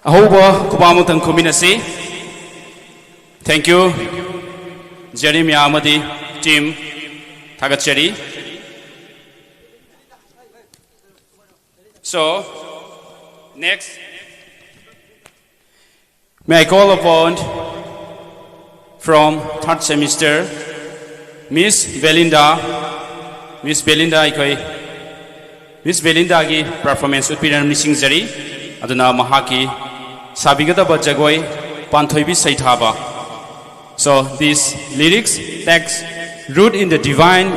ꯑꯍꯧꯕ ꯈꯨꯕꯥꯛ ꯑꯃꯇꯪ ꯈꯨꯃꯤꯟꯅꯁꯤ꯫ Thank you, Jeremiah ꯑꯃꯗꯤ team꯫ ꯊꯥꯒꯠꯆꯔꯤ꯫ So, next, may I call upon from third semester, Miss Belinda꯫ Miss Belinda ꯑꯩꯈꯣꯏ Miss Belindaꯒꯤ performance ꯎꯠꯄꯤꯔꯝꯅꯤ ꯅꯤꯡꯁꯤꯡꯖꯔꯤ꯫ ꯑꯗꯨꯅ ꯃꯍꯥꯛꯀꯤ ꯁꯥꯕꯤꯒꯗꯕ ꯖꯒꯣꯏ ꯄꯥꯟꯊꯣꯏꯕꯤ ꯁꯩꯊꯥꯕ꯫ So this lyrics text, root in the divine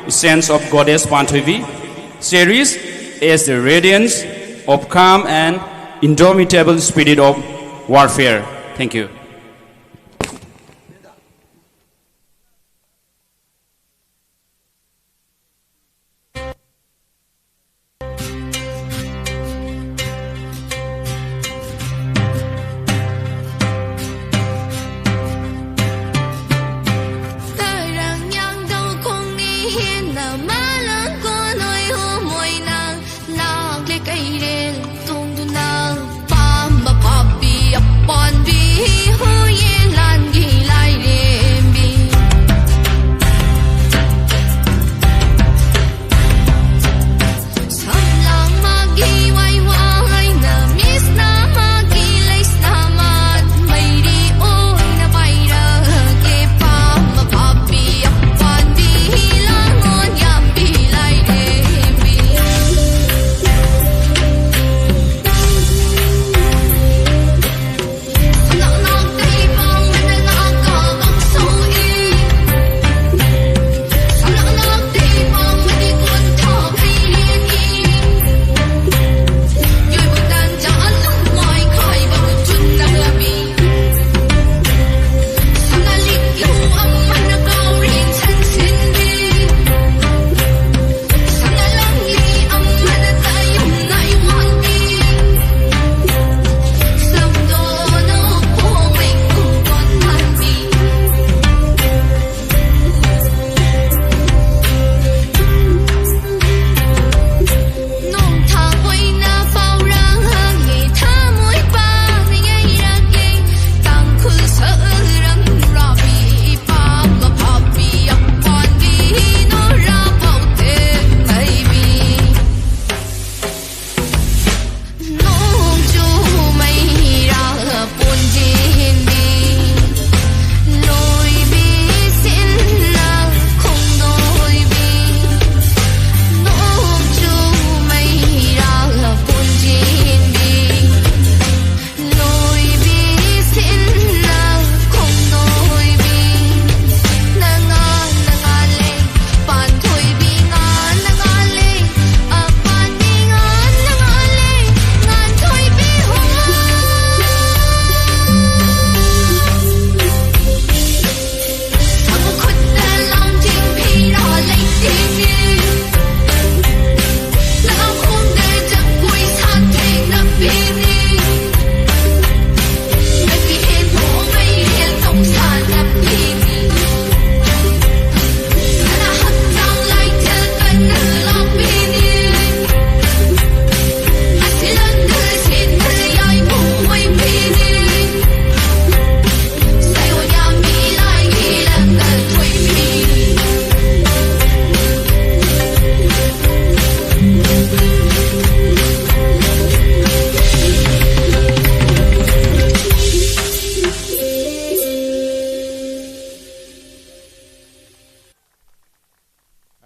essence of Goddess Panthoibi, cherish as the radiance of calm and indomitable spirit of warfare. Thank you.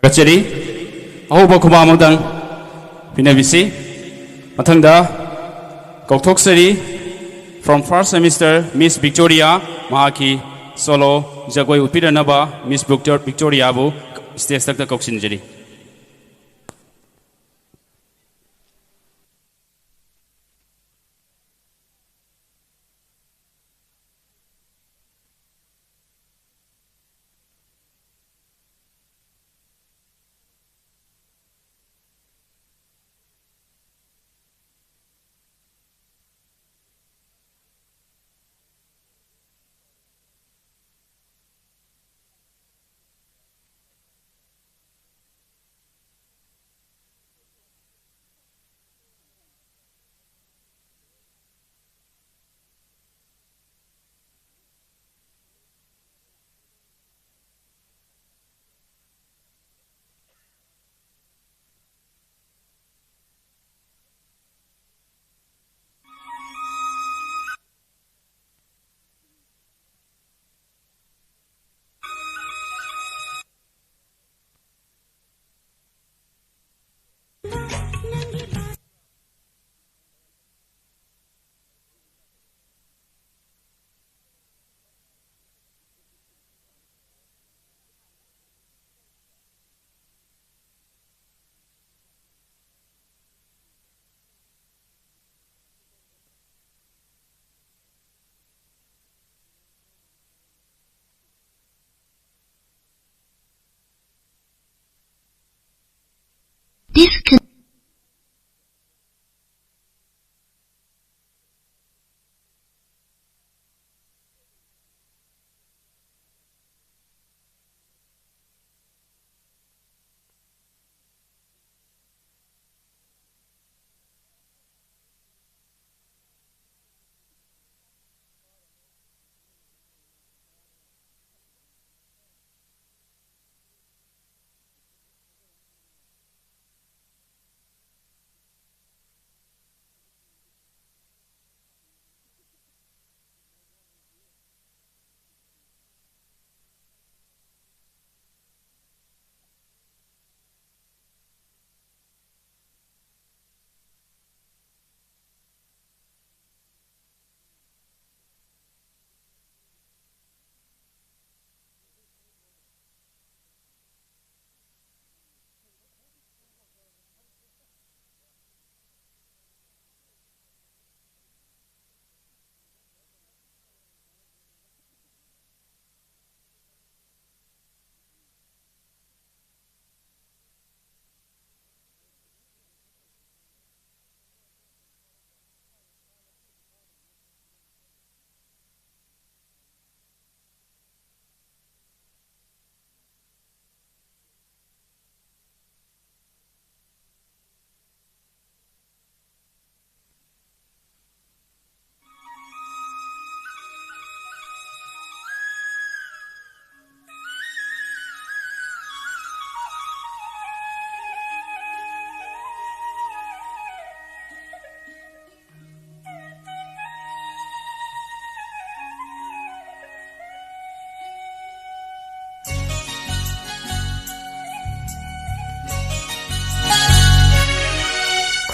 ꯊꯥꯒꯠꯆꯔꯤ꯫ ꯑꯍꯧꯕ ꯈꯨꯕꯥꯛ ꯑꯃꯇꯪ ꯄꯤꯅꯕꯤꯁꯤ꯫ ꯃꯊꯪꯗ ꯀꯧꯊꯣꯛꯆꯔꯤ, from first semester, Miss Victoria, ꯃꯍꯥꯛꯀꯤ solo ꯖꯒꯣꯏ ꯎꯠꯄꯤꯔꯅꯕ Miss Victor-, Victoriaꯕꯨ stage ꯊꯛꯇ ꯀꯧꯁꯤꯟꯖꯔꯤ꯫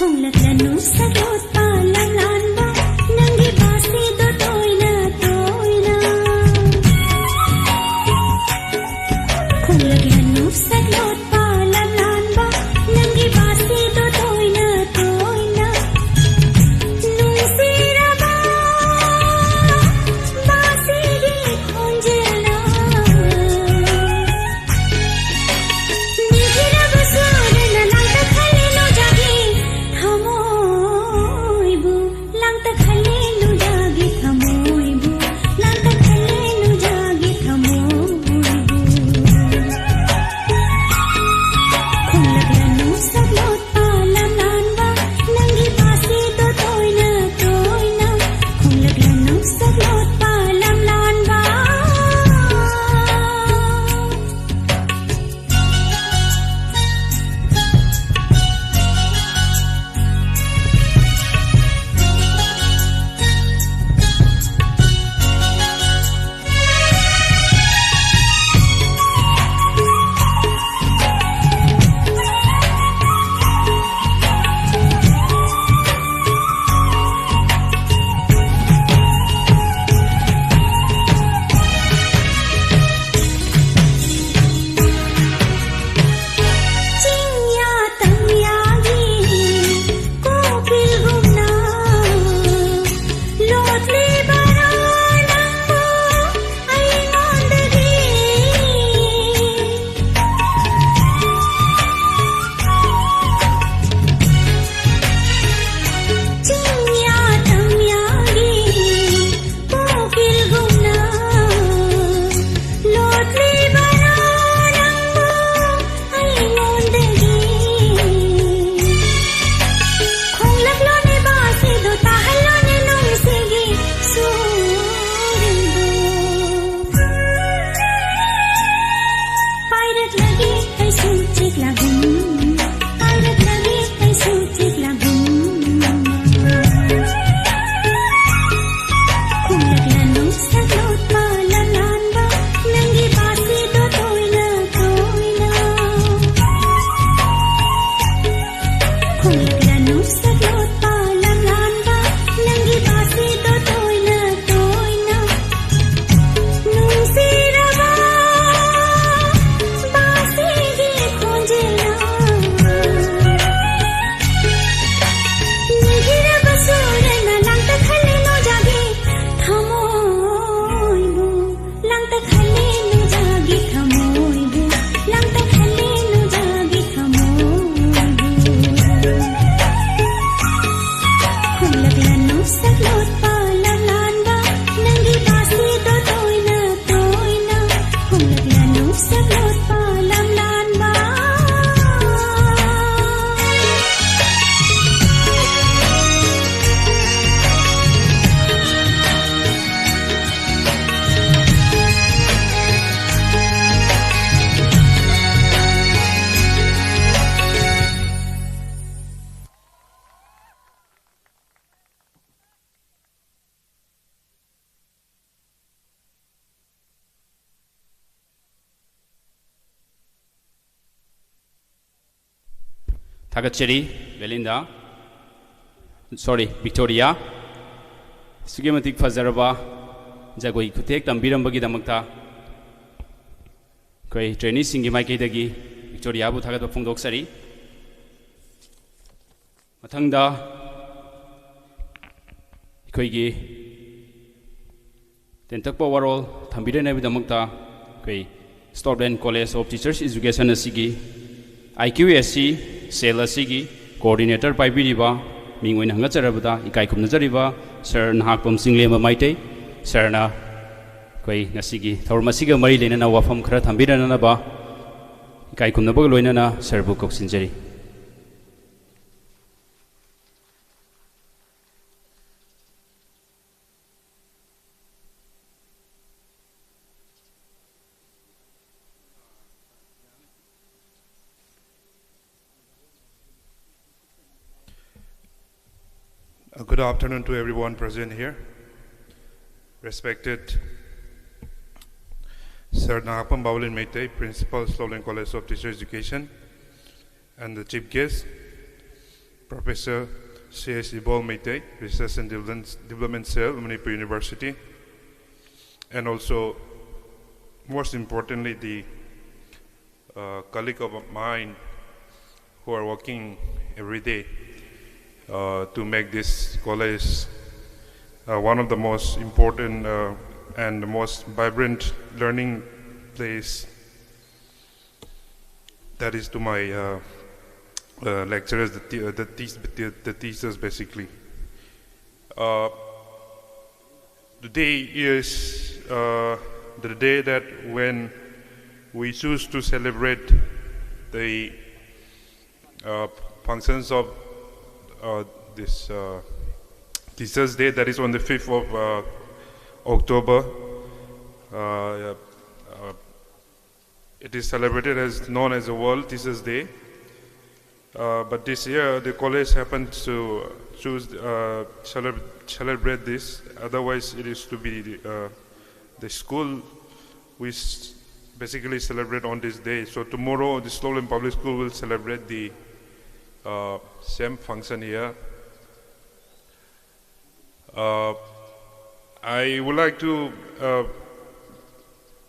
ꯈꯣꯡꯂꯛꯂꯅꯨ ꯁꯛꯂꯣꯠꯄ ꯂꯝꯂꯥꯟꯕ, ꯅꯪꯒꯤ ꯕꯥꯁꯤꯗꯣ ꯇꯣꯏꯅ ꯇꯣꯏꯅ꯫ ꯈꯣꯡꯂꯛꯂꯅꯨ ꯁꯛꯂꯣꯠꯄ ꯂꯝꯂꯥꯟꯕ, ꯅꯪꯒꯤ ꯕꯥꯁꯤꯗꯣ ꯇꯣꯏꯅ ꯇꯣꯏꯅ꯫ ꯅꯨꯡꯁꯤꯔꯕ ꯕꯥꯁꯤꯒꯤ ꯈꯣꯟꯖꯦꯜꯅ꯫ ꯅꯤꯡꯊꯤꯔꯕ ꯁꯨꯔꯅ ꯂꯥꯡꯇꯛꯍꯜꯂꯦ ꯅꯨꯡꯖꯥꯒꯤ ꯊꯃꯣꯏꯕꯨ, ꯂꯥꯡꯇꯛꯍꯜꯂꯦ ꯅꯨꯡꯖꯥꯒꯤ ꯊꯃꯣꯏꯕꯨ, ꯂꯥꯡꯇꯛꯍꯜꯂꯦ ꯅꯨꯡꯖꯥꯒꯤ ꯊꯃꯣꯏꯕꯨ꯫ ꯈꯣꯡꯂꯛꯂꯅꯨ ꯁꯛꯂꯣꯠꯄ ꯂꯝꯂꯥꯟꯕ, ꯅꯪꯒꯤ ꯕꯥꯁꯤꯗꯣ ꯇꯣꯏꯅ ꯇꯣꯏꯅ꯫ ꯈꯣꯡꯂꯛꯂꯅꯨ ꯁꯛꯂꯣꯠꯄ ꯂꯝꯂꯥꯟꯕ꯫ ꯆꯤꯡꯌꯥ ꯇꯝꯌꯥꯒꯤ ꯀꯣꯀꯤꯜꯒꯨꯝꯅ ꯂꯣꯠꯂꯤꯕꯔꯥ ꯅꯪꯕꯨ ꯑꯩꯉꯣꯟꯗꯒꯤ? ꯆꯤꯡꯌꯥ ꯇꯝꯌꯥꯒꯤ ꯀꯣꯀꯤꯜꯒꯨꯝꯅ ꯂꯣꯠꯂꯤꯕꯔꯥ ꯅꯪꯕꯨ ꯑꯩꯉꯣꯟꯗꯒꯤ? ꯈꯣꯡꯂꯛꯂꯣꯅꯦ ꯕꯥꯁꯤꯗꯣ, ꯇꯥꯍꯜꯂꯣꯅꯦ ꯅꯨꯡꯁꯤꯒꯤ ꯁꯨꯔꯗꯣ꯫ ꯄꯥꯏꯔꯛꯂꯒꯦ ꯑꯩꯁꯨ ꯆꯦꯛꯂꯥꯒꯨꯝ, ꯄꯥꯏꯔꯛꯂꯒꯦ ꯑꯩꯁꯨ ꯆꯦꯛꯂꯥꯒꯨꯝ꯫ ꯈꯣꯡꯂꯛꯂꯅꯨ ꯁꯛꯂꯣꯠꯄ ꯂꯝꯂꯥꯟꯕ, ꯅꯪꯒꯤ ꯕꯥꯁꯤꯗꯣ ꯇꯣꯏꯅ ꯇꯣꯏꯅ꯫ ꯈꯣꯡꯂꯛꯂꯅꯨ ꯊꯥꯒꯠꯆꯔꯤ ꯕꯦꯂꯤꯟꯗꯥ, ꯁꯣꯔꯤ, ꯕꯤꯛꯇꯣꯔꯤꯌꯥ꯫ ꯑꯁꯨꯛꯀꯤ ꯃꯇꯤꯛ ꯐꯖꯔꯕ ꯖꯒꯣꯏ ꯈꯨꯊꯦꯛ ꯇꯝꯕꯤꯔꯝꯕꯒꯤꯗꯃꯛꯇ ꯑꯩꯈꯣꯏ ꯇ꯭ꯔꯦꯅꯤꯁꯤꯡꯒꯤ ꯃꯥꯏꯀꯩꯗꯒꯤ ꯕꯤꯛꯇꯣꯔꯤꯌꯥꯕꯨ ꯊꯥꯒꯠꯄ ꯐꯣꯡꯗꯣꯛꯆꯔꯤ꯫ ꯃꯊꯪꯗ ꯑꯩꯈꯣꯏꯒꯤ ꯇꯦꯟꯇꯛꯄ ꯋꯥꯔꯣꯜ ꯊꯝꯕꯤꯔꯛꯅꯕꯒꯤꯗꯃꯛꯇ ꯑꯩꯈꯣꯏ ꯁ꯭ꯂꯣꯞꯂꯦꯟ ꯀꯣꯂꯦꯖ ꯑꯣꯐ ꯇꯤꯆꯔꯁ ꯏꯖꯨꯀꯦꯁꯟ ꯑꯁꯤꯒꯤ ꯑꯥꯏ ꯀ꯭ꯌꯨ ꯑꯦꯁ ꯁꯤ ꯁꯦꯜ ꯑꯁꯤꯒꯤ ꯀꯣꯑꯣꯔꯗꯤꯅꯦꯇꯔ ꯄꯥꯏꯕꯤꯔꯤꯕ ꯃꯤꯡ ꯑꯣꯏꯅ ꯍꯪꯒꯠꯆꯔꯕꯗ ꯏꯀꯥꯏ ꯈꯨꯝꯅꯖꯔꯤꯕ ꯁꯥꯔ ꯅꯍꯥꯛꯄꯝ ꯆꯤꯡꯂꯦꯝꯕ ꯃꯩꯇꯩ ꯁꯥꯔꯅ ꯑꯩꯈꯣꯏ ꯉꯁꯤꯒꯤ ꯊꯧꯔꯝ ꯑꯁꯤꯒ ꯃꯔꯤ ꯂꯩꯅꯅ ꯋꯥꯐꯝ ꯈꯔ ꯊꯝꯕꯤꯔꯛꯅꯅꯕ ꯏꯀꯥꯏ ꯈꯨꯝꯅꯕꯒ ꯂꯣꯏꯅꯅ ꯁꯥꯔꯕꯨ ꯀꯧꯁꯤꯟꯖꯔꯤ꯫ Uh, good afternoon to everyone present here. Respected Sir Nahapam Baulin Meitei, Principal, Slow Lane College of Teacher Education, and the chief guest, Professor C S Ibol Meitei, Research and Development, Development Cell, Manipur University, and also, most importantly, the uh, colleague of mine who are working every day uh, to make this college uh, one of the most important uh, and the most vibrant learning place. That is to my uh, uh, lecturers, the, te- uh, the, te- the, the teachers basically. Uh, the day is uh, the day that when we choose to celebrate the uh, functions of uh, this uh, Teachers' Day, that is on the fifth of uh, October. Uh, uh, it is celebrated as known as the World Teachers' Day. Uh, but this year, the college happened to choose uh, celeb- celebrate this. Otherwise, it is to be the, uh, the school we s- basically celebrate on this day. So tomorrow, the Slow Lane Public School will celebrate the Uh, same function here. Uh, I would like to uh,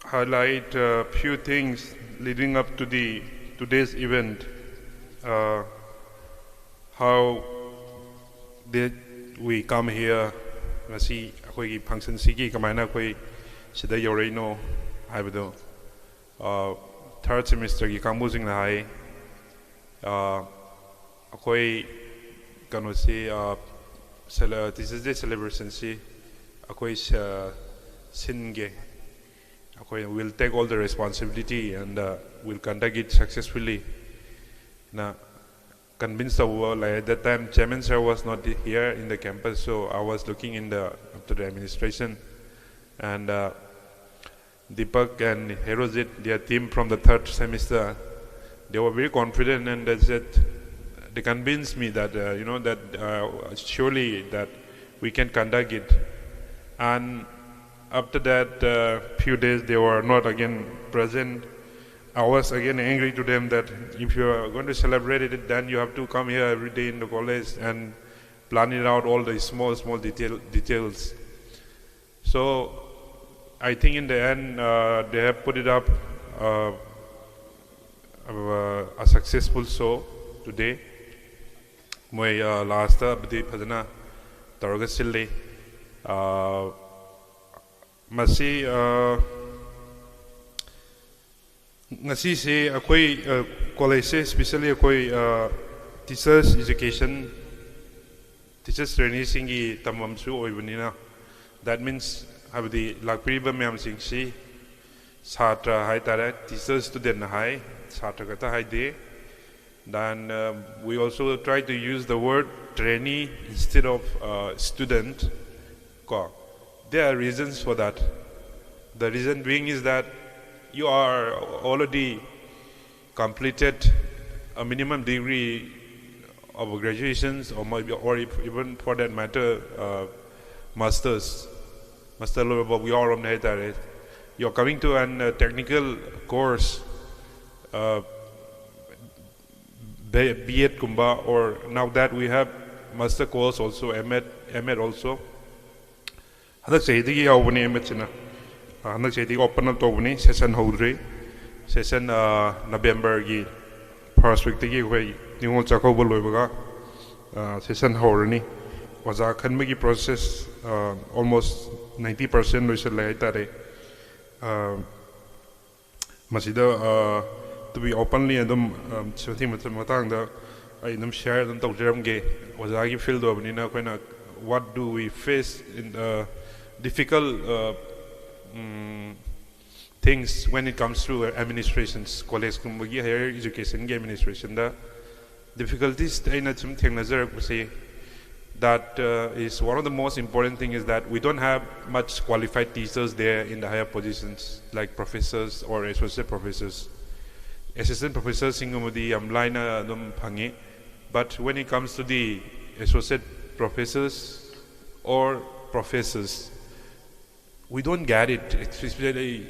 highlight a few things leading up to the today's event. Uh, how did we come here? ꯉꯁꯤ ꯑꯩꯈꯣꯏꯒꯤ functionꯁꯤꯒꯤ ꯀꯃꯥꯏꯅ ꯑꯩꯈꯣꯏ ꯁꯤꯗ ꯌꯧꯔꯛꯏꯅꯣ ꯍꯥꯏꯕꯗꯣ, uh, third semesterꯒꯤ ꯀꯥꯡꯕꯨꯁꯤꯡꯅ ꯍꯥꯏ, uh, ꯑꯩꯈꯣꯏ ꯀꯩꯅꯣꯁꯤ, uh, Teachers' Day celebrationꯁꯤ ꯑꯩꯈꯣꯏ ꯁ- ꯁꯤꯟꯒꯦ, ꯑꯩꯈꯣꯏ will take all the responsibility and uh, will conduct it successfully ꯅ convince ꯇꯧꯕ ꯂꯩ꯫ At that time, chairman sir was not here in the campus, so I was looking in the up to the administration, and uh, Deepak and Herojit, their team from the third semester, they were very confident, and they said, they convinced me that uh, you know that uh, surely that we can conduct it. And after that uh, few days, they were not again present. I was again angry to them that if you are going to celebrate it, then you have to come here every day in the college and plan it out, all the small small detail details. So I think in the end uh, they have put it up uh, uh, a successful show today. ꯃꯣꯏ uh, last ꯕꯨꯗꯤ ꯐꯖꯅ ꯇꯧꯔꯒ ꯁꯤꯜꯂꯤ꯫ Uh, ꯃꯁꯤ uh, ꯉꯁꯤꯁꯦ ꯑꯩꯈꯣꯏ uh, collegeꯁꯦ specially ꯑꯩꯈꯣꯏ uh, teachers education, teachers traineeꯁꯤꯡꯒꯤ ꯇꯝꯐꯝꯁꯨ ꯑꯣꯏꯕꯅꯤꯅ, that means ꯍꯥꯏꯕꯗꯤ ꯂꯥꯛꯄꯤꯔꯤꯕ ꯃꯌꯥꯝꯁꯤꯡꯁꯤ ꯁꯥꯇ꯭ꯔ ꯍꯥꯏꯇꯥꯔꯦ, teacher student ꯍꯥꯏ, ꯁꯥꯇ꯭ꯔ ꯈꯛꯇ ꯍꯥꯏꯗꯦ꯫ Then uh, we also try to use the word trainee instead of uh, student. ꯀꯣ, there are reasons for that. The reason being is that you are already completed a minimum degree of graduations, or maybe, or if, even for that matter, uh, masters, master level ꯌꯥꯎꯔꯕꯅꯦ ꯍꯥꯏꯇꯥꯔꯦ꯫ You're coming to an uh, technical course uh, B Ed ꯀꯨꯝꯕ, or now that we have master course also, M Ed, M Ed also. ꯍꯟꯗꯛ ꯆꯍꯤꯗꯒꯤ ꯌꯥꯎꯕꯅꯤ M Ed ꯁꯤꯅ꯫ ꯍꯟꯗꯛ ꯆꯍꯤꯗꯒꯤ open up ꯇꯧꯕꯅꯤ꯫ Session ꯍꯧꯗ꯭ꯔꯤ꯫ Session November ꯒꯤ first week ꯇꯒꯤ ꯑꯩꯈꯣꯏ ꯅꯤꯉꯣꯜ ꯆꯥꯛꯀꯧꯕ ꯂꯣꯏꯕꯒ session ꯍꯧꯔꯅꯤ꯫ ꯑꯣꯖꯥ ꯈꯟꯕꯒꯤ process almost ninety percent ꯂꯣꯏꯁꯤꯜꯂꯦ ꯍꯥꯏꯇꯥꯔꯦ꯫ ꯃꯁꯤꯗ, to be openly, ꯑꯗꯨꯝ ꯁꯤꯒꯤ ꯃꯇꯥꯡꯗ ꯑꯩ ꯑꯗꯨꯝ share ꯑꯗꯨꯝ ꯇꯧꯖꯔꯝꯒꯦ꯫ ꯑꯣꯖꯥꯒꯤ field ꯑꯣꯏꯕꯅꯤꯅ ꯑꯩꯈꯣꯏꯅ what do we face in the difficult things when it comes to administrations, college ꯀꯨꯝꯕꯒꯤ, higher education ꯒꯤ administration ꯗ difficulties ꯑꯩꯅ ꯁꯨꯝ ꯊꯦꯡꯅꯖꯔꯛꯄꯁꯤ, that is one of the most important thing is that we don't have much qualified teachers there in the higher positions like professors or associate professors. Assistant professor ꯁꯤꯡꯒꯨꯝꯕꯗꯤ ꯌꯥꯝ ꯂꯥꯏꯅ ꯑꯗꯨꯝ ꯐꯪꯉꯤ, but when it comes to the associate professors or professors, we don't get it, especially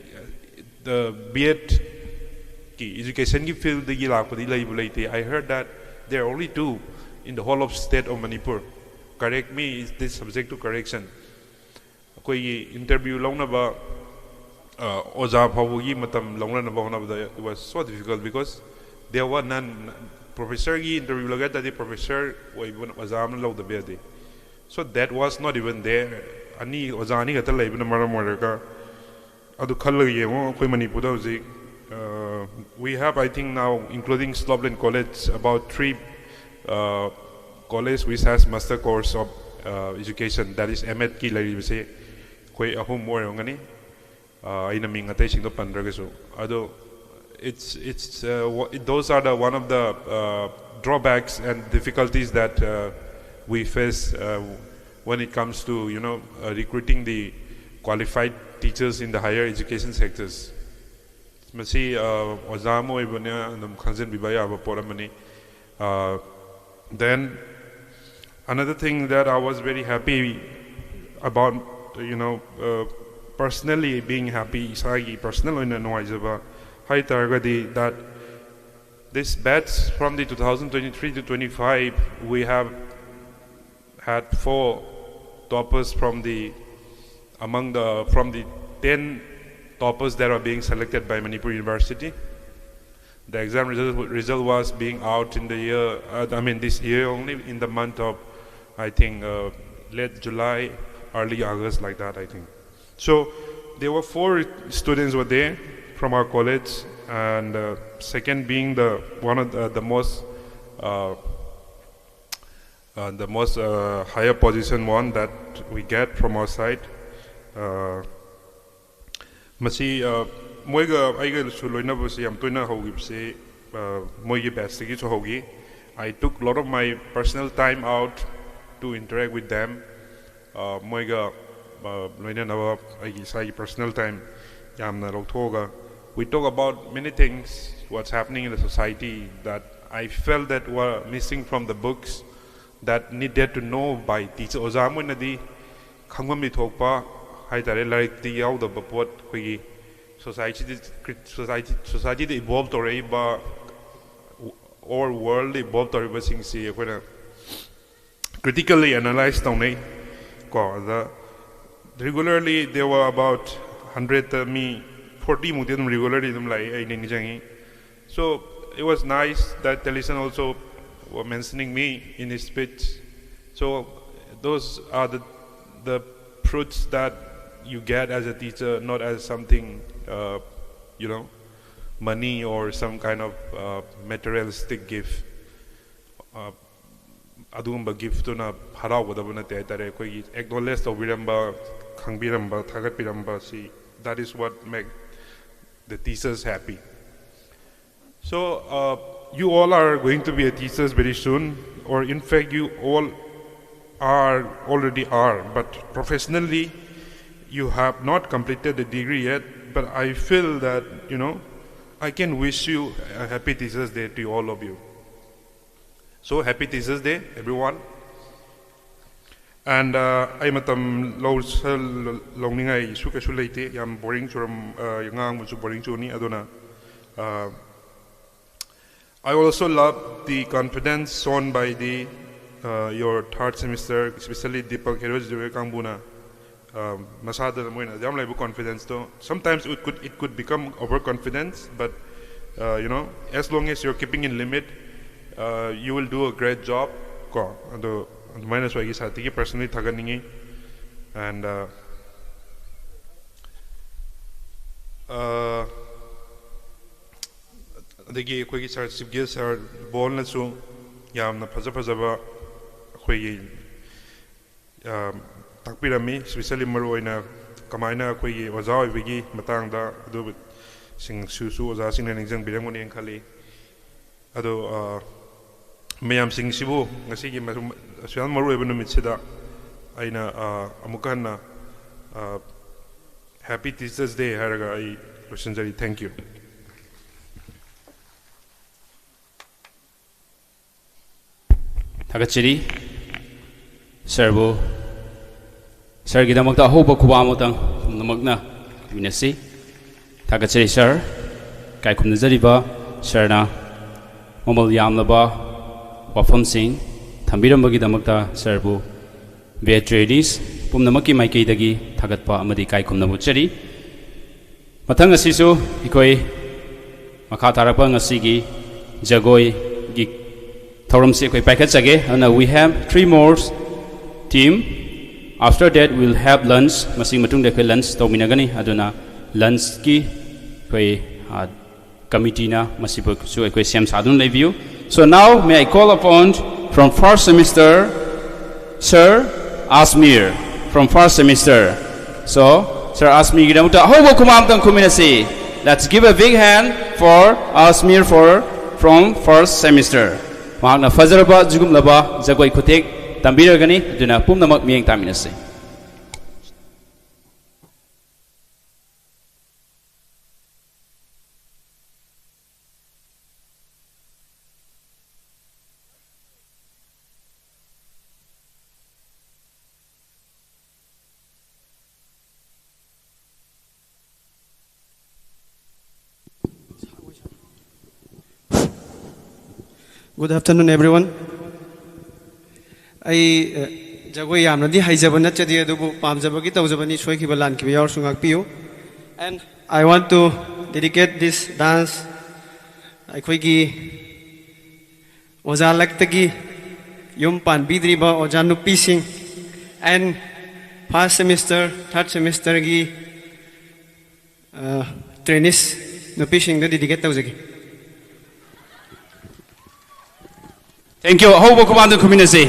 the B Ed ꯀꯤ education ꯒꯤ field ꯗꯒꯤ ꯂꯥꯛꯄꯗꯤ ꯂꯩꯕꯨ ꯂꯩꯇꯦ꯫ I heard that there are only two in the whole of state of Manipur. Correct me, is this subject to correction? ꯑꯩꯈꯣꯏꯒꯤ interview ꯂꯧꯅꯕ ꯑꯣꯖꯥ ꯐꯥꯎꯕꯒꯤ ꯃꯇꯝ ꯂꯧꯅꯅꯕ ꯍꯣꯠꯅꯕꯗ it was so difficult because there were none. Professor ꯒꯤ interview ꯂꯧꯒꯦ ꯍꯥꯏ ꯇꯥꯔꯗꯤ professor ꯑꯣꯏꯕ ꯑꯣꯖꯥ ꯑꯃ ꯂꯧꯗꯕ ꯌꯥꯗꯦ꯫ So that was not even there. ꯑꯅꯤ, ꯑꯣꯖꯥ ꯑꯅꯤ ꯈꯛꯇ ꯂꯩꯕꯅ ꯃꯔꯝ ꯑꯣꯏꯔꯒ, ꯑꯗꯨ ꯈꯜꯂꯒ ꯌꯦꯡꯉꯣ, ꯑꯩꯈꯣꯏ ꯃꯅꯤꯄꯨꯔꯗ ꯍꯧꯖꯤꯛ, we have, I think, now, including Slopeland College, about three college which has master course of education, that is M Ed ꯀꯤ ꯂꯩꯔꯤꯕꯁꯦ ꯑꯩꯈꯣꯏ ꯑꯍꯨꯝ ꯑꯣꯏꯔꯝꯒꯅꯤ꯫ ꯑꯩꯅ ꯃꯤꯡ ꯑꯇꯩꯁꯤꯡꯗꯣ ꯄꯟꯗ꯭ꯔꯒꯁꯨ, ꯑꯗꯣ it's it's uh, those are the one of the uh, drawbacks and difficulties that uh, we face uh, when it comes to, you know, uh, recruiting the qualified teachers in the higher education sectors. ꯃꯁꯤ ꯑꯣꯖꯥ ꯑꯃ ꯑꯣꯏꯕꯅ ꯑꯗꯨꯝ ꯈꯪꯖꯤꯟꯕꯤꯕ ꯌꯥꯕ ꯄꯣꯠ ꯑꯃꯅꯤ꯫ Then another thing that I was very happy about, you know, uh, personally being happy, ꯏꯁꯥꯒꯤ personal ꯑꯣꯏꯅ ꯅꯨꯡꯉꯥꯏꯖꯕ ꯍꯥꯏ ꯇꯥꯔꯒꯗꯤ, that This batch, from the two thousand twenty-three to twenty-five, we have had four toppers from the among the from the ten toppers that are being selected by Manipur University. The exam result, result was being out in the year, uh, I mean, this year only, in the month of, I think, uh, late July, early August, like that, I think. So there were four students were there from our college, and uh, second being the one of the, the most uh, uh, the most uh, higher position one that we get from our side. Uh, ꯃꯁꯤ uh, ꯃꯣꯏꯒ ꯑꯩꯒꯁꯨ ꯂꯣꯏꯅꯕꯁꯦ ꯌꯥꯝ ꯇꯣꯏꯅ ꯍꯧꯈꯤꯕꯁꯦ uh, ꯃꯣꯏꯒꯤ batchꯇꯒꯤꯁꯨ ꯍꯧꯈꯤ. I took lot of my personal time out to interact with them. Uh, ꯃꯣꯏꯒ uh, ꯂꯣꯏꯅꯅꯕ ꯑꯩꯒꯤ ꯏꯁꯥꯒꯤ personal time ꯌꯥꯝꯅ ꯂꯧꯊꯣꯛꯑꯒ, we talk about many things, what's happening in the society that I felt that were missing from the books, that needed to know by teacher. ꯑꯣꯖꯥ ꯑꯃ ꯑꯣꯏꯅꯗꯤ ꯈꯪꯐꯝꯗꯤ ꯊꯣꯛꯄ ꯍꯥꯏꯇꯥꯔꯦ, ꯂꯥꯏꯔꯤꯛꯇꯤ ꯌꯥꯎꯗꯕ ꯄꯣꯠ, ꯑꯩꯈꯣꯏꯒꯤ society society society the evolve ꯇꯧꯔꯛꯏꯕ or world the evolve ꯇꯧꯔꯤꯕꯁꯤꯡꯁꯤ ꯑꯩꯈꯣꯏꯅ critically analyze ꯇꯧꯅꯩ ꯀꯣ. ꯑꯗ regularly there were about hundred ꯇ ꯃꯤ forty ꯃꯨꯛꯇꯤ ꯑꯗꯨꯝ regularly ꯑꯗꯨꯝ ꯂꯥꯛꯏ, ꯑꯩ ꯅꯤꯡꯁꯤꯡꯉꯤ. So it was nice that Talisan also were mentioning me in his speech. So those are the the fruits that you get as a teacher, not as something uh, you know, money or some kind of uh, materialistic gift. Uh, ꯑꯗꯨꯒꯨꯝꯕ gift ꯇꯨꯅ ꯍꯔꯥꯎꯒꯗꯕ ꯅꯠꯇꯦ ꯍꯥꯏꯇꯥꯔꯦ. ꯑꯩꯈꯣꯏꯒꯤ acknowledge ꯇꯧꯕꯤꯔꯝꯕ, ꯈꯪꯕꯤꯔꯝꯕ, ꯊꯥꯒꯠꯄꯤꯔꯝꯕ ꯁꯤ, that is what make the teachers happy. So uh, you all are going to be a teachers very soon, or in fact you all are already are, but professionally you have not completed the degree yet. But I feel that, you know, I can wish you a happy Teachers' Day to all of you. So happy Teachers' Day, everyone. And uh, ꯑꯩ ꯃꯇꯝ ꯂꯧꯁꯜ ꯂꯧꯅꯤꯡꯉꯥꯏꯁꯨ ꯀꯩꯁꯨ ꯂꯩꯇꯦ. ꯌꯥꯝ boring ꯆꯨꯔꯝ ꯑ, ꯉꯥꯡꯕꯁꯨ boring ꯆꯨꯅꯤ. ꯑꯗꯨꯅ ꯑ, I also love the confidence shown by the uh, your third semester, especially Deepak Heroes Kangbuna. Um, ꯃꯁꯥꯗ ꯃꯣꯏꯅ ꯌꯥꯝ ꯂꯩꯕ confidence to, sometimes it could, it could become overconfidence, but uh, you know, as long as you're keeping in limit, uh, you will do a great job. ꯀꯣ, ꯑꯗꯣ ꯑꯗꯨꯃꯥꯏꯅꯁꯨ ꯑꯩꯒꯤ side ꯇꯒꯤ personally ꯊꯥꯒꯠꯅꯤꯡꯉꯤ꯫ And uh, uh, ꯑꯗꯒꯤ ꯑꯩꯈꯣꯏꯒꯤ sir, chief guest sir ꯕꯣꯜꯅꯁꯨ ꯌꯥꯝꯅ ꯐꯖ ꯐꯖꯕ ꯑꯩꯈꯣꯏꯒꯤ ꯑ, ꯇꯥꯛꯄꯤꯔꯝꯃꯤ, especially ꯃꯔꯨꯑꯣꯏꯅ ꯀꯃꯥꯏꯅ ꯑꯩꯈꯣꯏꯒꯤ ꯑꯣꯖꯥ ꯑꯣꯏꯕꯒꯤ ꯃꯇꯥꯡꯗ꯫ ꯑꯗꯨꯁꯤꯡꯁꯤꯁꯨ ꯑꯣꯖꯥꯁꯤꯡꯅ ꯅꯤꯡꯁꯤꯡꯕꯤꯔꯝꯒꯅꯤꯅ ꯈꯜꯂꯤ꯫ ꯑꯗꯣ ꯑ, ꯃꯌꯥꯝꯁꯤꯡꯁꯤꯕꯨ ꯉꯁꯤꯒꯤ ꯃꯔꯨ-, ꯑꯁꯨꯛ ꯌꯥꯝ ꯃꯔꯨꯑꯣꯏꯕ ꯅꯨꯃꯤꯠꯁꯤꯗ ꯑꯩꯅ ꯑ, ꯑꯃꯨꯛꯀ ꯍꯟꯅ ꯑ, Happy Teachers Day ꯍꯥꯏꯔꯒ ꯑꯩ ꯂꯣꯏꯁꯤꯟꯖꯔꯤ꯫ Thank you꯫ ꯊꯥꯒꯠꯆꯔꯤ꯫ Sir ꯕꯨ, sir ꯒꯤꯗꯃꯛꯇ ꯑꯍꯧꯕ ꯈꯨꯕꯥꯛ ꯑꯃꯇꯪ ꯄꯨꯝꯅꯃꯛꯅ ꯇꯧꯃꯤꯟꯅꯁꯤ꯫ ꯊꯥꯒꯠꯆꯔꯤ sir꯫ ꯏꯀꯥꯏ ꯈꯨꯝꯅꯖꯔꯤꯕ sir ꯅ ꯃꯃꯜ ꯌꯥꯝꯂꯕ ꯋꯥꯐꯝꯁꯤꯡ ꯊꯝꯕꯤꯔꯝꯕꯒꯤꯗꯃꯛꯇ sir ꯕꯨ ꯕꯦꯠ ꯇ꯭ꯔꯦꯅꯤꯁ ꯄꯨꯝꯅꯃꯛꯀꯤ ꯃꯥꯏꯀꯩꯗꯒꯤ ꯊꯥꯒꯠꯄ ꯑꯃꯗꯤ ꯏꯀꯥꯏ ꯈꯨꯝꯅꯕ ꯎꯠꯆꯔꯤ꯫ ꯃꯊꯪ ꯑꯁꯤꯁꯨ ꯑꯩꯈꯣꯏ ꯃꯈꯥ ꯇꯥꯔꯛꯄ ꯉꯁꯤꯒꯤ ꯖꯒꯣꯏꯒꯤ ꯊꯧꯔꯝꯁꯤ ꯑꯩꯈꯣꯏ ꯄꯥꯏꯈꯠꯆꯒꯦ꯫ ꯑꯗꯨꯅ we have three more team. After that, we will have lunch. ꯃꯁꯤꯒꯤ ꯃꯇꯨꯡꯗ ꯑꯩꯈꯣꯏ lunch ꯇꯧꯃꯤꯟꯅꯒꯅꯤ꯫ ꯑꯗꯨꯅ lunch ꯀꯤ ꯑꯩꯈꯣꯏ, ꯑ, committee ꯅ ꯃꯁꯤꯕꯨꯁꯨ ꯑꯩꯈꯣꯏ ꯁꯦꯝ ꯁꯥꯗꯨꯅ ꯂꯩꯕꯤꯌꯨ꯫ So now may I call upon from first semester, Sir Asmir from first semester. So, Sir Asmir ꯒꯤꯗꯃꯛꯇ ꯑꯍꯧꯕ ꯈꯨꯕꯥꯛ ꯑꯃꯇꯪ ꯈꯨꯝꯃꯤꯟꯅꯁꯤ꯫ Let's give a big hand for Asmir for, from first semester. ꯃꯍꯥꯛꯅ ꯐꯖꯔꯕ ꯖꯤꯒꯨꯝꯂꯕ ꯖꯒꯣꯏ ꯈꯨꯊꯦꯛ ꯇꯝꯕꯤꯔꯒꯅꯤ꯫ ꯑꯗꯨꯅ ꯄꯨꯝꯅꯃꯛ ꯃꯤꯠꯌꯦꯡ ꯇꯥꯃꯤꯟꯅꯁꯤ꯫ Good afternoon, everyone. ꯑꯩ ꯑ, ꯖꯒꯣꯏ ꯌꯥꯝꯅꯗꯤ ꯍꯩꯖꯕ ꯅꯠꯆꯗꯦ, ꯑꯗꯨꯕꯨ ꯄꯥꯝꯖꯕꯒꯤ ꯇꯧꯖꯕꯅꯤ꯫ ꯁꯣꯏꯈꯤꯕ ꯂꯥꯟꯈꯤꯕ ꯌꯥꯎꯔꯁꯨ ꯉꯥꯛꯄꯤꯌꯨ꯫ And I want to dedicate this dance ꯑꯩꯈꯣꯏꯒꯤ ꯑꯣꯖꯥ ꯂꯛꯇꯒꯤ ꯌꯨꯝ ꯄꯥꯟꯕꯤꯗ꯭ꯔꯤꯕ ꯑꯣꯖꯥ ꯅꯨꯄꯤꯁꯤꯡ and first semester, third semesterꯒꯤ trainees ꯅꯨꯄꯤꯁꯤꯡꯗ dedicate ꯇꯧꯖꯒꯦ꯫ Thank you. ꯑꯍꯧꯕ ꯈꯨꯕꯥꯛꯇ ꯈꯨꯃꯤꯟꯅꯁꯤ꯫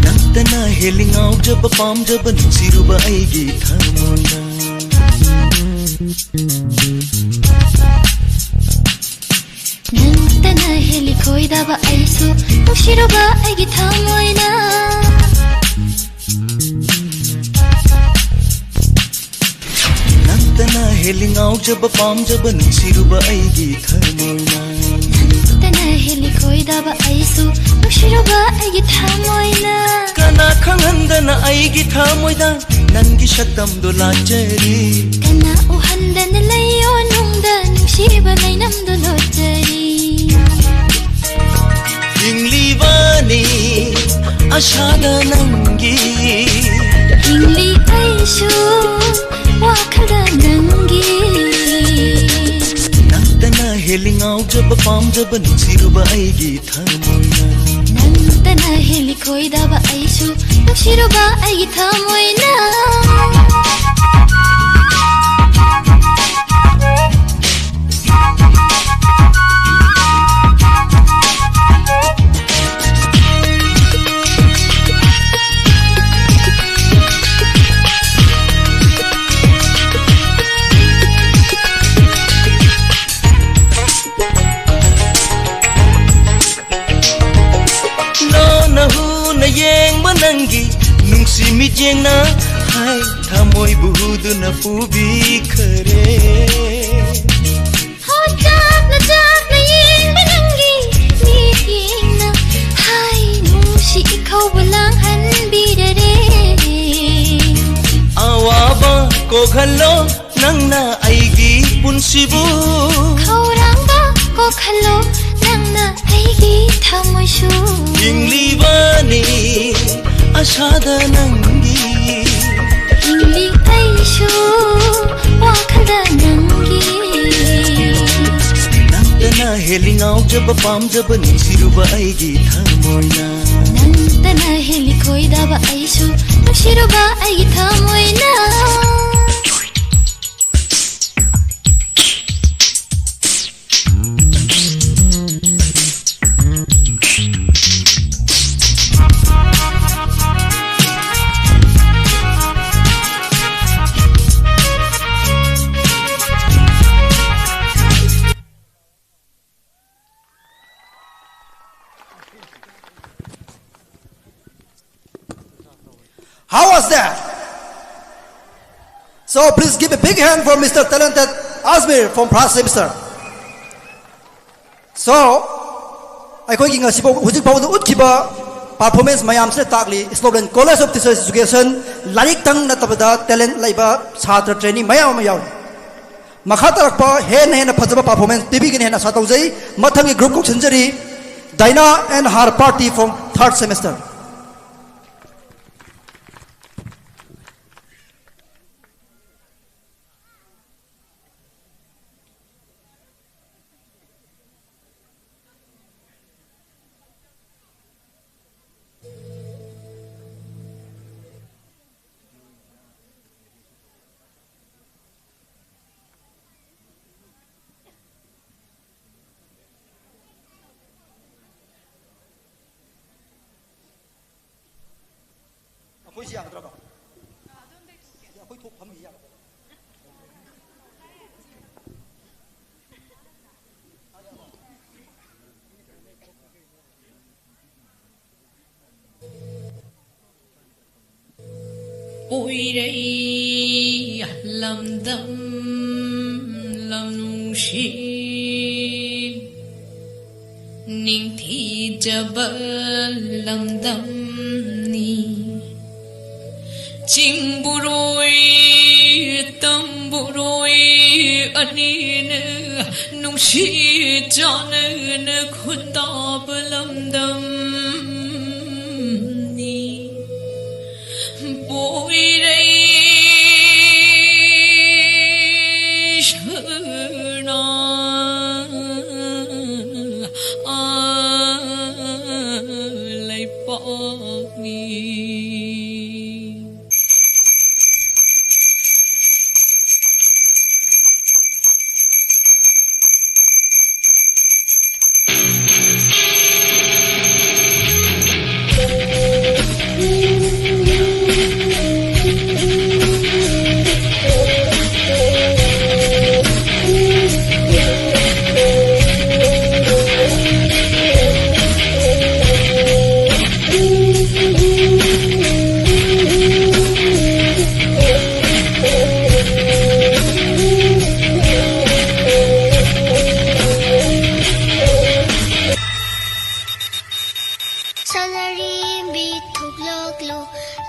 ꯅꯪꯇꯅ ꯍꯦꯜꯂꯤ ꯉꯥꯎꯖꯕ ꯄꯥꯝꯖꯕ ꯅꯨꯡꯁꯤꯔꯨꯕ ꯑꯩꯒꯤ ꯊꯃꯣꯏꯅ꯫ ꯅꯪꯇꯅ ꯍꯦꯜꯂꯤ ꯈꯣꯏꯗꯥꯕ ꯑꯩꯁꯨ ꯅꯨꯡꯁꯤꯔꯨꯕ ꯑꯩꯒꯤ ꯊꯃꯣꯏꯅ꯫ ꯅꯪꯇꯅ ꯍꯦꯜꯂꯤ ꯉꯥꯎꯖꯕ ꯄꯥꯝꯖꯕ ꯅꯨꯡꯁꯤꯔꯨꯕ ꯑꯩꯒꯤ ꯊꯃꯣꯏꯅ꯫ ꯅꯪꯇꯅ ꯍꯦꯜꯂꯤ ꯈꯣꯏꯗꯥꯕ ꯑꯩꯁꯨ ꯅꯨꯡꯁꯤꯔꯨꯕ ꯑꯩꯒꯤ ꯊꯃꯣꯏꯅ꯫ ꯀꯅꯥ ꯈꯪꯍꯟꯗꯅ ꯑꯩꯒꯤ ꯊꯃꯣꯏꯗ ꯅꯪꯒꯤ ꯁꯛꯇꯝꯗꯣ ꯂꯥꯠꯆꯔꯤ꯫ ꯀꯅꯥ ꯎꯍꯟꯗꯅ ꯂꯩꯌꯣ ꯅꯨꯡꯗ ꯅꯨꯡꯁꯤꯕ ꯂꯩꯅꯝꯗꯣ ꯂꯣꯠꯆꯔꯤ꯫ ꯍꯤꯡꯂꯤꯕꯅꯤ ꯑꯁꯥꯗ ꯅꯪꯒꯤ꯫ ꯍꯤꯡꯂꯤ ꯑꯩꯁꯨ ꯋꯥꯈꯜꯗ ꯅꯪꯒꯤ꯫ ꯅꯪꯇꯅ ꯍꯦꯜꯂꯤ ꯉꯥꯎꯖꯕ ꯄꯥꯝꯖꯕ ꯅꯨꯡꯁꯤꯔꯨꯕ ꯑꯩꯒꯤ ꯊꯃꯣꯏꯅ꯫ ꯅꯪꯇꯅ ꯍꯦꯜꯂꯤ ꯈꯣꯏꯗꯥꯕ ꯑꯩꯁꯨ ꯅꯨꯡꯁꯤꯔꯨꯕ ꯑꯩꯒꯤ ꯊꯃꯣꯏꯅ꯫ ꯅ ꯌꯦꯡꯕ ꯅꯪꯒꯤ ꯅꯨꯡꯁꯤ ꯃꯤꯠꯌꯦꯡꯅ ꯍꯥꯏ ꯊꯃꯣꯏꯕꯨ ꯍꯨꯗꯨꯅ ꯄꯨꯕꯤꯈꯔꯦ꯫ ꯍꯣ ꯆꯥꯛꯅ ꯆꯥꯛꯅ ꯌꯦꯡꯕ ꯅꯪꯒꯤ ꯃꯤꯠꯌꯦꯡꯅ ꯍꯥꯏ ꯅꯨꯡꯁꯤ ꯏꯈꯧꯕ ꯂꯥꯡꯍꯟꯕꯤꯔꯔꯦ꯫ ꯑꯋꯥꯕ ꯀꯣꯛꯍꯜꯂꯣ ꯅꯪꯅ ꯑꯩꯒꯤ ꯄꯨꯟꯁꯤꯕꯨ꯫ ꯈꯧꯔꯥꯡꯕ ꯀꯣꯛꯍꯜꯂꯣ ꯅꯪꯅ ꯑꯩꯒꯤ ꯊꯃꯣꯏꯁꯨ꯫ ꯍꯤꯡꯂꯤꯕꯅꯤ ꯑꯁꯥꯗ ꯅꯪꯒꯤ꯫ ꯍꯤꯡꯂꯤ ꯑꯩꯁꯨ ꯋꯥꯈꯜꯗ ꯅꯪꯒꯤ꯫ ꯅꯪꯇꯅ ꯍꯦꯜꯂꯤ ꯉꯥꯎꯖꯕ ꯄꯥꯝꯖꯕ ꯅꯨꯡꯁꯤꯔꯨꯕ ꯑꯩꯒꯤ ꯊꯃꯣꯏꯅ꯫ ꯅꯪꯇꯅ ꯍꯦꯜꯂꯤ ꯈꯣꯏꯗꯥꯕ ꯑꯩꯁꯨ ꯅꯨꯡꯁꯤꯔꯨꯕ ꯑꯩꯒꯤ ꯊꯃꯣꯏꯅ꯫ How was that? So please give a big hand for Mister Talented Asmir from first semester. So, ꯑꯩꯈꯣꯏꯒꯤ ꯉꯁꯤꯐꯥꯎ, ꯍꯧꯖꯤꯛ ꯐꯥꯎꯕꯗ ꯎꯠꯈꯤꯕ performance ꯃꯌꯥꯝꯁꯤꯅ ꯇꯥꯛꯂꯤ, Sloveland College of Teachers Education ꯂꯥꯏꯔꯤꯛꯇꯪ ꯅꯠꯇꯕꯗ talent ꯂꯩꯕ ꯁꯥꯇ꯭ꯔ trainee ꯃꯌꯥꯝ ꯑꯃ ꯌꯥꯎꯔꯤ꯫ ꯃꯈꯥ ꯇꯥꯔꯛꯄ ꯍꯦꯟꯅ ꯍꯦꯟꯅ ꯐꯖꯕ performance ꯄꯤꯕꯤꯒꯅꯤ ꯍꯥꯏꯅ ꯑꯥꯁꯥ ꯇꯧꯖꯩ꯫ ꯃꯊꯪꯒꯤ group ꯀꯧꯁꯤꯟꯖꯔꯤ, Dina and her party from third semester. ꯑꯩꯈꯣꯏꯁꯤ ꯌꯥꯒꯗ꯭ꯔꯕ? ꯑꯩꯈꯣꯏ ꯊꯣꯛ ꯐꯝꯃꯤ ꯌꯥꯒꯗ꯭ꯔꯕ? ꯑꯣꯏꯔꯩ ꯂꯝꯗꯝ ꯂꯝꯅꯨꯡꯁꯤ ꯅꯤꯡꯊꯤꯖꯕ ꯂꯝꯗꯝꯅꯤ꯫ ꯆꯤꯡꯕꯨꯔꯣꯏ ꯇꯝꯕꯨꯔꯣꯏ ꯑꯅꯤꯅ ꯅꯨꯡꯁꯤ ꯆꯥꯟꯅꯅ ꯈꯨꯟꯗꯥꯕ ꯂꯝꯗꯝꯅꯤ꯫ ꯄꯣꯏꯔꯩ ꯁꯅꯥ ꯂꯩꯄꯥꯛꯅꯤ꯫ ꯁꯅꯔꯦꯝꯕꯤ ꯊꯣꯛꯂꯛꯂꯣ,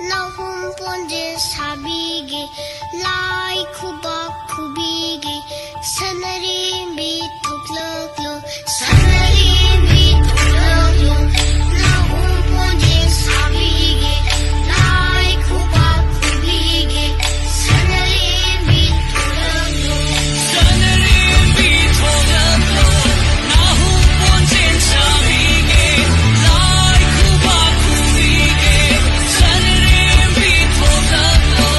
ꯅꯥꯍꯨꯝ ꯄꯣꯟꯖꯦꯟ ꯁꯥꯕꯤꯒꯦ, ꯂꯥꯏ ꯈꯨꯕꯥꯛ ꯈꯨꯕꯤꯒꯦ꯫ ꯁꯅꯔꯦꯝꯕꯤ ꯊꯣꯛꯂꯛꯂꯣ, ꯁꯅꯔꯦꯝꯕꯤ ꯊꯣꯛꯂꯛꯂꯣ, ꯅꯥꯍꯨꯝ ꯄꯣꯟꯖꯦꯟ ꯁꯥꯕꯤꯒꯦ, ꯂꯥꯏ ꯈꯨꯕꯥꯛ ꯈꯨꯕꯤꯒꯦ꯫ ꯁꯅꯔꯦꯝꯕꯤ ꯊꯣꯛꯂꯛꯂꯣ, ꯁꯅꯔꯦꯝꯕꯤ ꯊꯣꯛꯂꯛꯂꯣ, ꯅꯥꯍꯨꯝ ꯄꯣꯟꯖꯦꯟ ꯁꯥꯕꯤꯒꯦ, ꯂꯥꯏ ꯈꯨꯕꯥꯛ ꯈꯨꯕꯤꯒꯦ꯫ ꯁꯅꯔꯦꯝꯕꯤ ꯊꯣꯛꯂꯛꯂꯣ꯫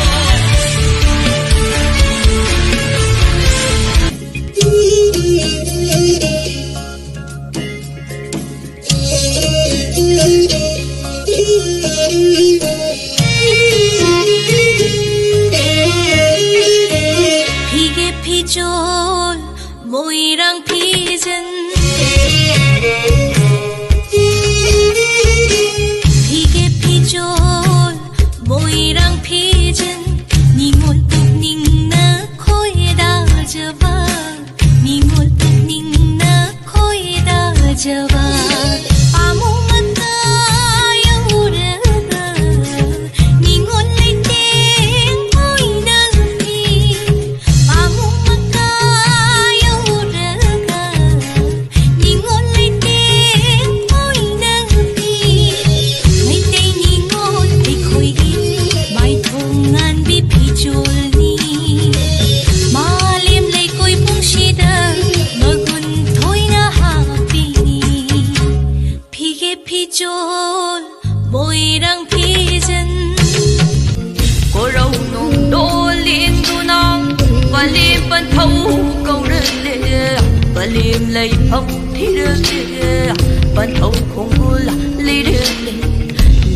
ꯂꯦꯝ ꯂꯩꯐꯝ ꯊꯤꯔꯛꯂꯦ, ꯄꯟꯊꯧ ꯈꯣꯡꯒꯨꯜ ꯂꯤꯔꯛꯂꯦ,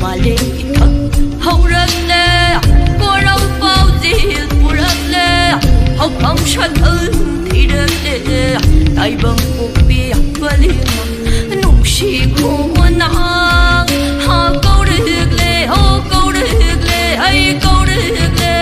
ꯃꯥꯂꯦꯝ ꯏꯊꯛ ꯍꯧꯔꯛꯂꯦ, ꯀꯣꯔꯧ ꯄꯥꯎꯖꯦꯜ ꯄꯨꯔꯛꯂꯦ, ꯍꯧꯐꯝ ꯁꯛꯐꯝ ꯊꯤꯔꯛꯂꯦ, ꯇꯥꯏꯕꯪ ꯄꯣꯛꯄꯤ ꯄꯂꯦꯝ ꯅꯨꯡꯁꯤ ꯈꯣꯟꯅ ꯍꯥ ꯀꯧꯔꯛꯂꯦ, ꯍꯣ ꯀꯧꯔꯛꯂꯦ, ꯍꯩ ꯀꯧꯔꯛꯂꯦ꯫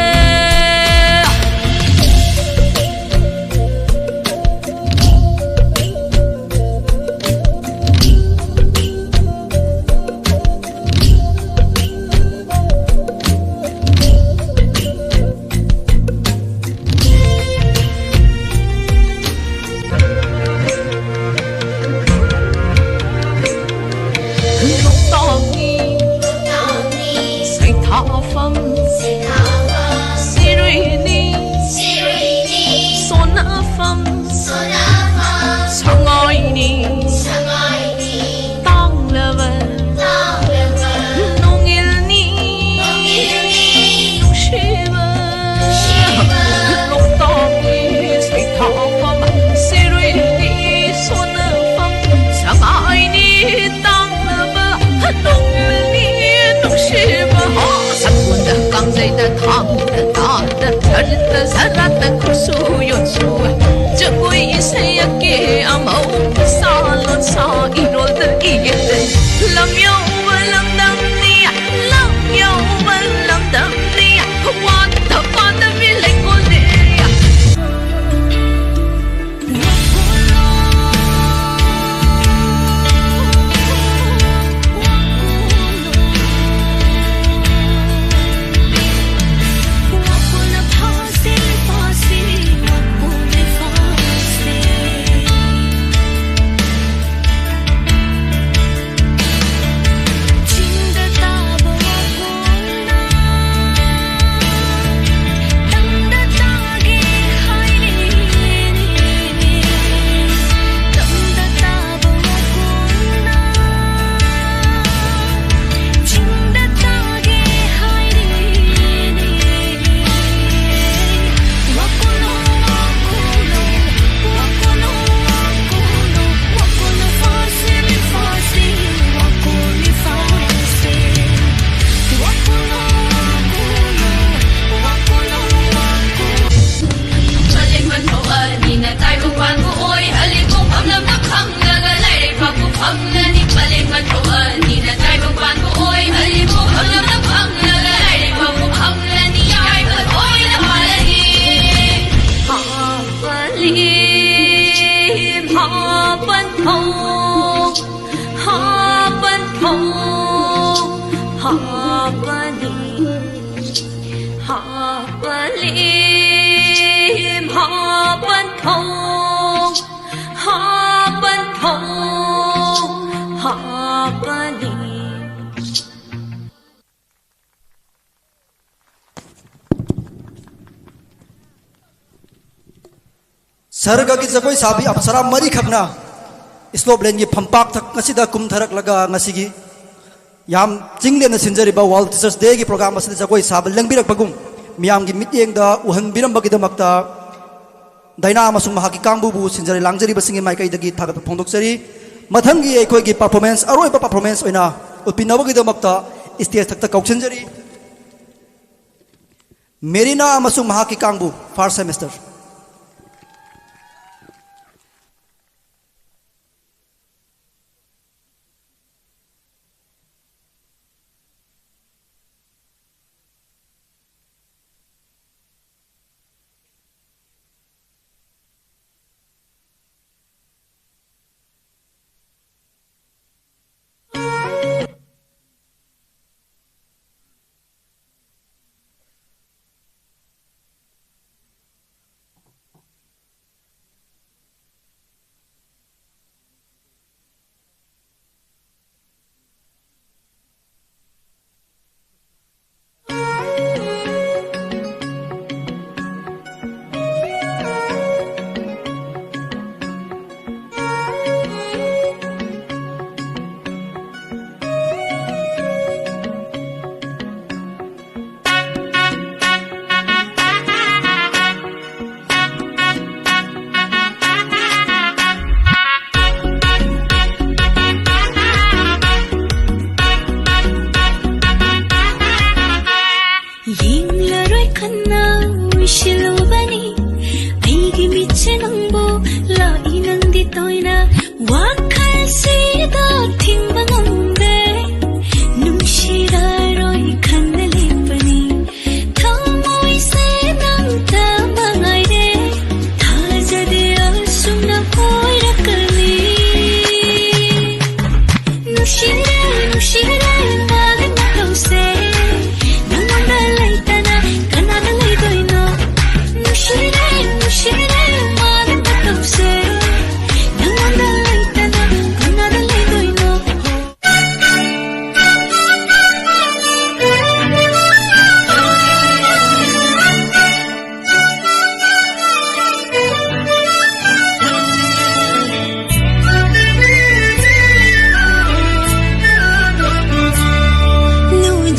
ꯂꯣꯛꯇꯥꯛꯅꯤ ꯁꯩꯊꯥꯐꯝ, ꯁꯤꯔꯨꯏꯅꯤ ꯁꯣꯟꯅꯐꯝ, ꯁꯉꯥꯏꯅꯤ ꯇꯥꯡꯂꯕ, ꯅꯣꯡꯏꯜꯅꯤ ꯅꯨꯡꯁꯤꯕ, ꯂꯣꯛꯇꯥꯛꯅꯤ ꯁꯩꯊꯥꯐꯝ, ꯁꯤꯔꯨꯏꯅꯤ ꯁꯣꯟꯅꯐꯝ, ꯁꯉꯥꯏꯅꯤ ꯇꯥꯡꯂꯕ, ꯅꯣꯡꯏꯜꯅꯤ ꯅꯨꯡꯁꯤꯕ꯫ ꯁꯛꯂꯣꯟꯗ ꯀꯥꯡꯖꯩꯗ ꯊꯥꯡꯗ ꯇꯥꯗ ꯁꯔꯤꯠꯇ ꯁꯔꯥꯠꯇ ꯈꯨꯠꯁꯨ ꯌꯣꯠꯁꯨ ꯖꯒꯣꯏ ꯏꯁꯩ ꯑꯀꯦ ꯑꯃꯧ ꯁꯥ ꯂꯣꯟꯁꯥ ꯏꯔꯣꯜꯗ ꯏꯌꯦꯠꯇ ꯂꯝ ꯌꯧꯕ ꯂꯝꯗꯝꯅꯤ ꯂꯝ ꯌꯧꯕ ꯂꯝꯗꯝꯅꯤ ꯋꯥꯠꯇ ꯄꯥꯗꯕꯤ ꯂꯩꯀꯣꯜꯅꯦ꯫ ꯍꯥꯞꯄꯅꯤ, ꯍꯥꯞꯄꯂꯤ, ꯍꯥꯞꯄꯟꯊꯧ, ꯍꯥꯞꯄꯟꯊꯧ, ꯍꯥꯞꯄꯅꯤ꯫ ꯁꯔꯒꯒꯤ ꯖꯒꯣꯏ ꯁꯥꯕꯤ ꯑꯞꯁꯔꯥ ꯃꯔꯤꯈꯛꯅ ꯁ꯭ꯂꯣꯞ ꯂꯦꯟꯒꯤ ꯐꯝꯄꯥꯛ ꯊꯛ ꯑꯁꯤꯗ ꯀꯨꯝꯊꯔꯛꯂꯒ ꯉꯁꯤꯒꯤ ꯌꯥꯝ ꯆꯤꯡꯂꯦꯟꯅ ꯁꯤꯟꯖꯔꯤꯕ World Teachers Day ꯒꯤ program ꯑꯁꯤꯗ ꯖꯒꯣꯏ ꯁꯥꯕ ꯂꯦꯡꯕꯤꯔꯛꯄꯒꯨꯝ ꯃꯤꯌꯥꯝꯒꯤ ꯃꯤꯠꯌꯦꯡꯗ ꯎꯍꯟꯕꯤꯔꯝꯕꯒꯤꯗꯃꯛꯇ ꯗꯥꯏꯅꯥ ꯑꯃꯁꯨꯡ ꯃꯍꯥꯛꯀꯤ ꯀꯥꯡꯕꯨꯕꯨ ꯁꯤꯟꯖꯔ ꯂꯥꯡꯖꯔꯤꯕꯁꯤꯡꯒꯤ ꯃꯥꯏꯀꯩꯗꯒꯤ ꯊꯥꯒꯠꯄ ꯐꯣꯡꯗꯣꯛꯆꯔꯤ꯫ ꯃꯊꯪꯒꯤ ꯑꯩꯈꯣꯏꯒꯤ performance, ꯑꯔꯣꯏꯕ performance ꯑꯣꯏꯅ ꯎꯠꯄꯤꯅꯕꯒꯤꯗꯃꯛꯇ stage ꯊꯛꯇ ꯀꯧꯁꯤꯟꯖꯔꯤ꯫ ꯃꯦꯔꯤꯅꯥ ꯑꯃꯁꯨꯡ ꯃꯍꯥꯛꯀꯤ ꯀꯥꯡꯕꯨ, first semester꯫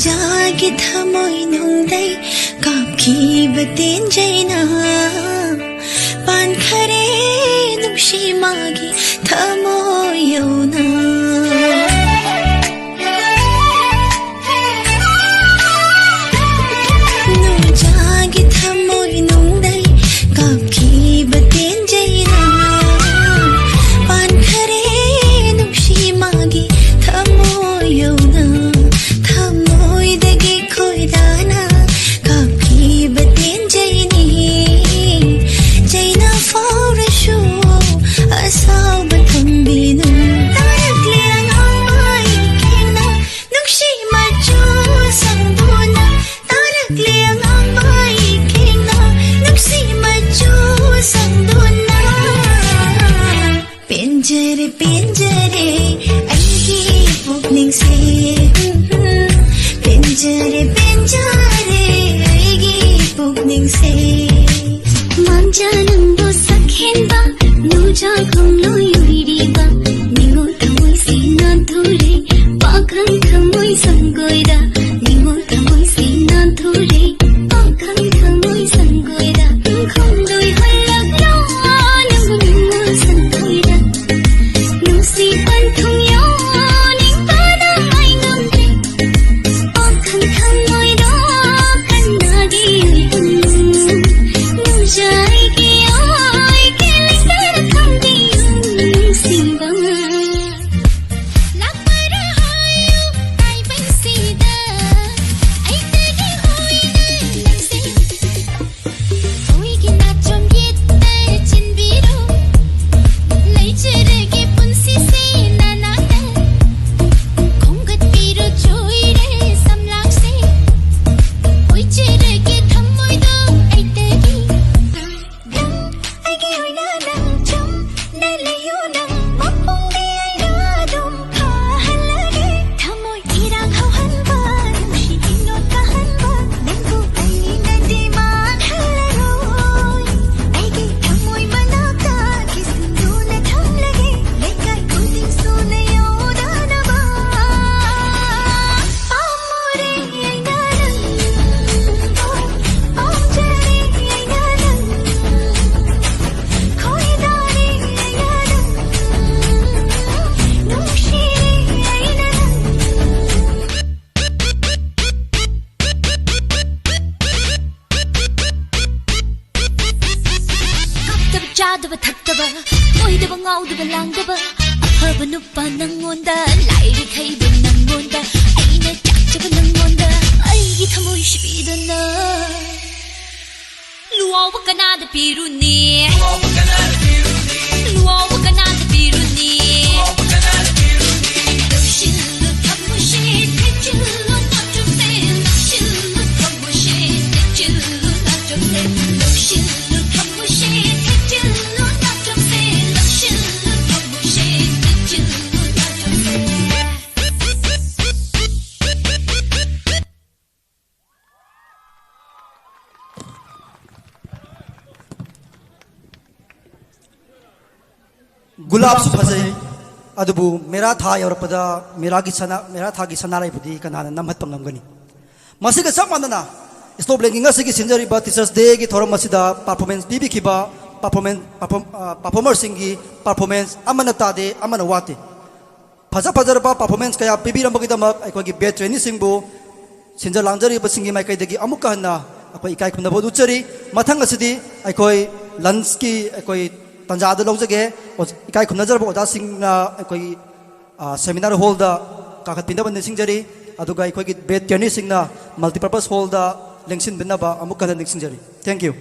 ꯆꯥꯒꯤ ꯊꯃꯣꯏ ꯅꯨꯡꯗꯩ ꯀꯥꯞꯈꯤꯕ ꯇꯦꯟꯖꯩꯅ ꯄꯥꯟꯈꯔꯦ ꯅꯨꯡꯁꯤ ꯃꯥꯒꯤ ꯊꯃꯣꯏ ꯌꯧꯅ꯫ ꯅꯨꯡꯖꯥꯒꯤ ꯊꯃꯣꯏ ꯅꯨꯡꯗꯩ ꯀꯥꯞꯈꯤꯕ ꯇꯦꯟꯖꯩꯅ ꯄꯥꯟꯈꯔꯦ ꯅꯨꯡꯁꯤ ꯃꯥꯒꯤ ꯊꯃꯣꯏ ꯌꯧꯅ꯫ ꯊꯃꯣꯏꯗꯒꯤ ꯈꯣꯏꯗꯥꯅ ꯀꯥꯞꯈꯤꯕ ꯇꯦꯟꯖꯩꯅꯤ꯫ ꯆꯩꯅ ꯐꯥꯎꯔꯁꯨ ꯑꯁꯥꯎꯕ ꯊꯝꯕꯤꯅꯨ꯫ ꯇꯥꯔꯛꯂꯦ ꯑꯉꯥꯡꯕ ꯏꯀꯦꯅ ꯅꯨꯡꯁꯤ ꯃꯆꯨ ꯁꯪꯗꯨꯅ꯫ ꯇꯥꯔꯛꯂꯦ ꯑꯉꯥꯡꯕ ꯏꯀꯦꯅ ꯅꯨꯡꯁꯤ ꯃꯆꯨ ꯁꯪꯗꯨꯅ꯫ ꯄꯦꯟꯖꯔꯦ, ꯄꯦꯟꯖꯔꯦ ꯑꯩꯒꯤ ꯄꯨꯛꯅꯤꯡꯁꯦ꯫ ꯄꯦꯟꯖꯔꯦ, ꯄꯦꯟꯖꯔꯦ ꯑꯩꯒꯤ ꯄꯨꯛꯅꯤꯡꯁꯦ꯫ ꯃꯥꯡꯖ ꯅꯪꯕꯨ ꯁꯛꯍꯦꯟꯕ ꯅꯨꯡꯖꯥ ꯈꯣꯡꯂꯣꯏ ꯑꯣꯏꯔꯤꯕ ꯅꯤꯉꯣꯜ ꯊꯃꯣꯏꯁꯤ ꯅꯥꯟꯊꯣꯔꯦ꯫ ꯄꯥꯈꯪ ꯊꯃꯣꯏ ꯁꯪꯒꯣꯏꯗ ꯅꯤꯉꯣꯜ ꯊꯃꯣꯏꯁꯤ ꯅꯥꯟꯊꯣꯔꯦ꯫ ꯄꯥꯈꯪ ꯊꯃꯣꯏ ꯁꯪꯒꯣꯏꯗ ꯈꯣꯡꯂꯣꯏ ꯍꯜꯂꯛꯂꯣ ꯅꯪꯕꯨ ꯅꯤꯉꯣꯜ ꯁꯪꯒꯣꯏꯗ꯫ ꯅꯨꯡꯁꯤ ꯄꯟꯊꯨꯡ ꯌꯧꯅꯤꯡꯕꯅ ꯉꯥꯏ ꯉꯝꯗ꯭ꯔꯦ꯫ ꯄꯥꯈꯪ ꯊꯃꯣꯏꯗꯣ ꯀꯟꯅꯒꯤ ꯅꯨꯡꯖꯥꯏꯒꯤ ꯑꯣꯏꯒꯦ ꯂꯩꯇꯅ ꯊꯝꯕꯤꯌꯨ ꯅꯨꯡꯁꯤꯕ꯫ ꯂꯥꯛꯄꯔ ꯍꯥꯏꯌꯨ ꯇꯥꯏꯕꯪꯁꯤꯗ ꯑꯩꯇꯒꯤ ꯑꯣꯏꯅ ꯉꯥꯎꯗꯕ ꯂꯥꯡꯗꯕ ꯑꯐꯕ ꯅꯨꯄꯥ ꯅꯪꯉꯣꯟꯗ, ꯂꯥꯏꯔꯤꯛ ꯍꯩꯕ ꯅꯪꯉꯣꯟꯗ, ꯑꯩꯅ ꯆꯥꯛꯆꯕ ꯅꯪꯉꯣꯟꯗ, ꯑꯩꯒꯤ ꯊꯃꯣꯏ ꯁꯤꯕꯤꯗꯅ꯫ ꯂꯨꯋꯥꯎꯕ ꯀꯅꯥꯗ ꯄꯤꯔꯨꯅꯤ? ꯂꯨꯋꯥꯎꯕ ꯀꯅꯥꯗ ꯄꯤꯔꯨꯅꯤ? ꯂꯧꯁꯤꯜꯂꯨ ꯊꯃꯣꯏꯁꯦ, ꯊꯦꯛꯆꯤꯜꯂꯨ ꯅꯥꯆꯣꯝꯁꯦ, ꯂꯧꯁꯤꯜꯂꯨ ꯊꯃꯣꯏꯁꯦ, ꯊꯦꯛꯆꯤꯜꯂꯨ ꯅꯥꯆꯣꯝꯁꯦ, ꯂꯧꯁꯤꯜꯂꯨ ꯊꯃꯣꯏꯁꯦ, ꯊꯦꯛꯆꯤꯜꯂꯨ ꯅꯥꯆꯣꯝꯁꯦ, ꯂꯧꯁꯤꯜꯂꯨ ꯊꯃꯣꯏꯁꯦ, ꯊꯦꯛꯆꯤꯜꯂꯨ ꯅꯥꯆꯣꯝꯁꯦ꯫ ꯒꯨꯂꯥꯞꯁꯨ ꯐꯖꯩ, ꯑꯗꯨꯕꯨ ꯃꯦꯔꯥ ꯊꯥ ꯌꯧꯔꯛꯄꯗ ꯃꯦꯔꯥꯒꯤ ꯁꯅꯥ, ꯃꯦꯔꯥ ꯊꯥꯒꯤ ꯁꯅꯥꯔꯩꯕꯨꯗꯤ ꯀꯅꯥꯅ ꯅꯝꯍꯠꯄ ꯉꯝꯒꯅꯤ? ꯃꯁꯤꯒ ꯆꯞ ꯃꯥꯟꯅꯅ, ꯁ꯭ꯅꯣꯐ꯭ꯂꯦꯛꯀꯤ ꯉꯁꯤꯒꯤ ꯁꯤꯟꯖꯔꯤꯕ Teachers' Dayꯒꯤ ꯊꯧꯔꯝ ꯑꯁꯤꯗ performance ꯄꯤꯕꯤꯈꯤꯕ performance, perform-, ꯑ, performerꯁꯤꯡꯒꯤ performance ꯑꯃꯅ ꯇꯥꯗꯦ, ꯑꯃꯅ ꯋꯥꯠꯇꯦ꯫ ꯐꯖ ꯐꯖꯔꯕ performance ꯀꯌꯥ ꯄꯤꯕꯤꯔꯝꯕꯒꯤꯗꯃꯛ ꯑꯩꯈꯣꯏꯒꯤ batch traineeꯁꯤꯡꯕꯨ ꯁꯤꯟꯖ ꯂꯥꯡꯖꯔꯤꯕꯁꯤꯡꯒꯤ ꯃꯥꯏꯀꯩꯗꯒꯤ ꯑꯃꯨꯛꯀ ꯍꯟꯅ ꯑꯩꯈꯣꯏ ꯏꯀꯥꯏ ꯈꯨꯝꯅꯕ ꯎꯠꯆꯔꯤ꯫ ꯃꯊꯪ ꯑꯁꯤꯗꯤ ꯑꯩꯈꯣꯏ lunchꯀꯤ ꯑꯩꯈꯣꯏ ꯇꯥꯟꯖꯥꯗ ꯂꯧꯖꯒꯦ꯫ ꯑꯣꯖ-, ꯏꯀꯥꯏ ꯈꯨꯝꯅꯖꯔꯕ ꯑꯣꯖꯥꯁꯤꯡꯅ ꯑꯩꯈꯣꯏꯒꯤ, ꯑ, seminar hallꯗ ꯀꯥꯈꯠꯄꯤꯅꯕ ꯅꯤꯡꯁꯤꯡꯖꯔꯤ꯫ ꯑꯗꯨꯒ ꯑꯩꯈꯣꯏꯒꯤ batch traineeꯁꯤꯡꯅ multipurpose hallꯗ ꯂꯦꯡꯁꯤꯟꯕꯤꯅꯕ ꯑꯃꯨꯛ ꯍꯟꯅ ꯅꯤꯡꯁꯤꯡꯖꯔꯤ꯫ Thank you꯫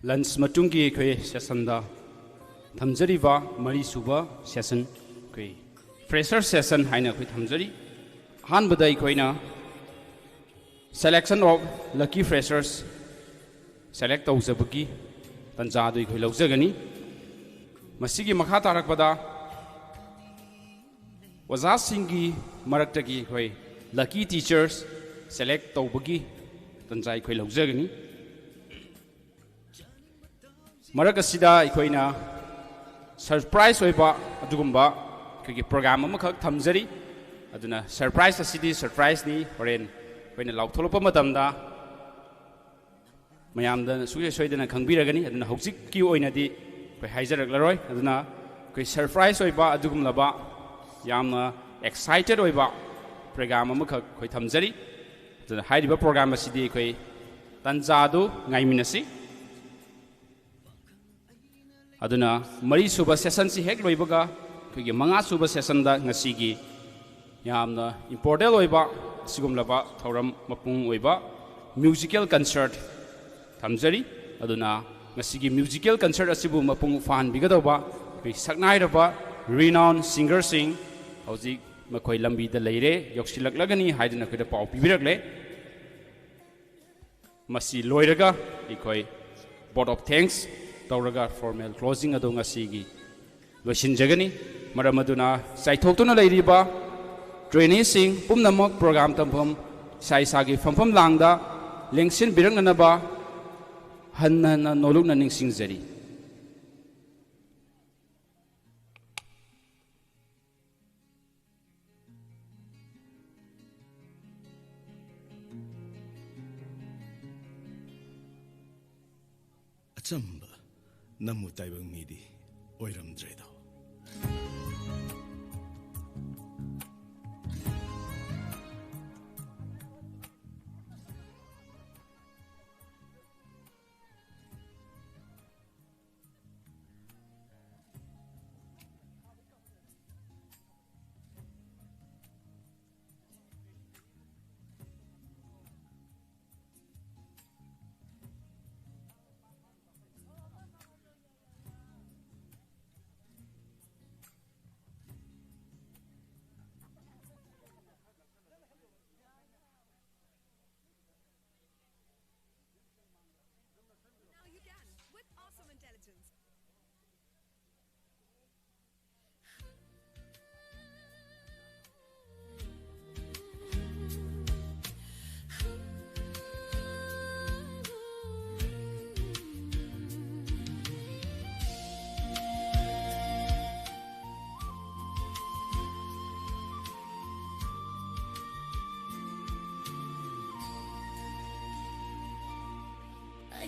ꯂꯟꯆ ꯃꯇꯨꯡꯒꯤ ꯑꯩꯈꯣꯏ ꯁꯦꯁꯟꯗ ꯊꯝꯖꯔꯤꯕ ꯃꯔꯤꯁꯨꯕ ꯁꯦꯁꯟ, ꯑꯩꯈꯣꯏ ꯐ꯭ꯔꯦꯁꯔ ꯁꯦꯁꯟ ꯍꯥꯏꯅ ꯑꯩꯈꯣꯏ ꯊꯝꯖꯔꯤ꯫ ꯑꯍꯥꯟꯕꯗ ꯑꯩꯈꯣꯏꯅ selection of lucky freshers select ꯇꯧꯖꯕꯒꯤ ꯇꯥꯟꯖꯥꯗꯨ ꯑꯩꯈꯣꯏ ꯂꯧꯖꯒꯅꯤ꯫ ꯃꯁꯤꯒꯤ ꯃꯈꯥ ꯇꯥꯔꯛꯄꯗ ꯑꯣꯖꯥꯁꯤꯡꯒꯤ ꯃꯔꯛꯇꯒꯤ ꯑꯩꯈꯣꯏ lucky teachers select ꯇꯧꯕꯒꯤ ꯇꯥꯟꯖꯥ ꯑꯩꯈꯣꯏ ꯂꯧꯖꯒꯅꯤ꯫ ꯃꯔꯛ ꯑꯁꯤꯗ ꯑꯩꯈꯣꯏꯅ ꯁꯔꯄ꯭ꯔꯥꯏꯖ ꯑꯣꯏꯕ ꯑꯗꯨꯒꯨꯝꯕ ꯑꯩꯈꯣꯏꯒꯤ ꯄ꯭ꯔꯣꯒ꯭ꯔꯥꯝ ꯑꯃꯈꯛ ꯊꯝꯖꯔꯤ꯫ ꯑꯗꯨꯅ ꯁꯔꯄ꯭ꯔꯥꯏꯖ ꯑꯁꯤꯗꯤ ꯁꯔꯄ꯭ꯔꯥꯏꯖꯅꯤ, ꯍꯣꯔꯦꯟ ꯑꯩꯈꯣꯏꯅ ꯂꯥꯎꯊꯣꯛꯂꯛꯄ ꯃꯇꯝꯗ ꯃꯌꯥꯝꯗ ꯁꯨꯡꯁꯣꯏ ꯁꯣꯏꯗꯅ ꯈꯪꯕꯤꯔꯒꯅꯤ꯫ ꯑꯗꯨꯅ ꯍꯧꯖꯤꯛꯀꯤ ꯑꯣꯏꯅꯗꯤ ꯑꯩꯈꯣꯏ ꯍꯥꯏꯖꯔꯛꯂꯔꯣꯏ꯫ ꯑꯗꯨꯅ ꯑꯩꯈꯣꯏ ꯁꯔꯄ꯭ꯔꯥꯏꯖ ꯑꯣꯏꯕ ꯑꯗꯨꯒꯨꯝꯂꯕ ꯌꯥꯝꯅ ꯑꯦꯛꯁꯥꯏꯇꯦꯠ ꯑꯣꯏꯕ ꯄ꯭ꯔꯣꯒ꯭ꯔꯥꯝ ꯑꯃꯈꯛ ꯑꯩꯈꯣꯏ ꯊꯝꯖꯔꯤ꯫ ꯑꯗꯨꯅ ꯍꯥꯏꯔꯤꯕ ꯄ꯭ꯔꯣꯒ꯭ꯔꯥꯝ ꯑꯁꯤꯗꯤ ꯑꯩꯈꯣꯏ ꯇꯥꯟꯖꯥꯗꯨ ꯉꯥꯏꯃꯤꯟꯅꯁꯤ꯫ ꯑꯗꯨꯅ ꯃꯔꯤꯁꯨꯕ ꯁꯦꯁꯟꯁꯤ ꯍꯦꯛ ꯂꯣꯏꯕꯒ ꯑꯩꯈꯣꯏꯒꯤ ꯃꯉꯥꯁꯨꯕ ꯁꯦꯁꯟꯗ ꯉꯁꯤꯒꯤ ꯌꯥꯝꯅ ꯏꯝꯄꯣꯔꯇꯦꯟ ꯑꯣꯏꯕ ꯑꯁꯤꯒꯨꯝꯂꯕ ꯊꯧꯔꯝ ꯃꯄꯨꯡ ꯑꯣꯏꯕ ꯃ꯭ꯌꯨꯖꯤꯀꯦꯜ ꯀꯟꯁꯔꯠ ꯊꯝꯖꯔꯤ꯫ ꯑꯗꯨꯅ ꯉꯁꯤꯒꯤ ꯃ꯭ꯌꯨꯖꯤꯀꯦꯜ ꯀꯟꯁꯔꯠ ꯑꯁꯤꯕꯨ ꯃꯄꯨꯡ ꯐꯥꯍꯟꯕꯤꯒꯗꯧꯕ ꯑꯩꯈꯣꯏ ꯁꯛꯅꯥꯏꯔꯕ ꯔꯤꯅꯥꯎꯟ ꯁꯤꯡꯒꯔꯁꯤꯡ ꯍꯧꯖꯤꯛ ꯃꯈꯣꯏ ꯂꯝꯕꯤꯗ ꯂꯩꯔꯦ, ꯌꯧꯁꯤꯜꯂꯛꯂꯒꯅꯤ ꯍꯥꯏꯗꯨꯅ ꯑꯩꯈꯣꯏꯗ ꯄꯥꯎ ꯄꯤꯕꯤꯔꯛꯂꯦ꯫ ꯃꯁꯤ ꯂꯣꯏꯔꯒ ꯑꯩꯈꯣꯏ vote of thanks ꯇꯧꯔꯒ ꯐꯣꯔꯃꯦꯜ ꯀ꯭ꯂꯣꯖꯤꯡ ꯑꯗꯨ ꯉꯁꯤꯒꯤ ꯂꯣꯏꯁꯤꯟꯖꯒꯅꯤ꯫ ꯃꯔꯝ ꯑꯗꯨꯅ ꯆꯥꯏꯊꯣꯛꯇꯨꯅ ꯂꯩꯔꯤꯕ ꯇ꯭ꯔꯦꯅꯤꯁꯤꯡ ꯄꯨꯝꯅꯃꯛ ꯄ꯭ꯔꯣꯒ꯭ꯔꯥꯝ ꯇꯝꯐꯝ ꯏꯁꯥ ꯏꯁꯥꯒꯤ ꯐꯝꯐꯝ ꯂꯥꯡꯗ ꯂꯦꯡꯁꯤꯟꯕꯤꯔꯛꯅꯅꯕ ꯍꯟꯅ ꯍꯟꯅ ꯅꯣꯂꯨꯛꯅ ꯅꯤꯡꯁꯤꯡꯖꯔꯤ꯫ ꯑꯆꯝꯕ ꯅꯝꯃꯨ ꯇꯥꯏꯕꯪ ꯃꯤꯗꯤ ꯑꯣꯏꯔꯝꯗ꯭ꯔꯦꯗꯣ꯫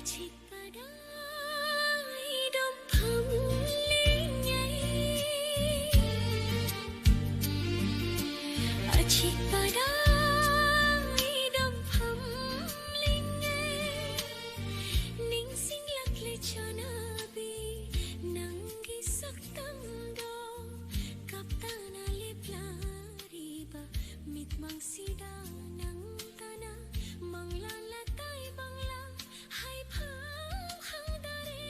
Chikpada idom phamlingai. Achikpada idom phamlingai. Ningsinglakle chanabi nanggi saktangdo. Kaptana leplariba mitmang sida nangtana manglala tai bangla haipham hangdare.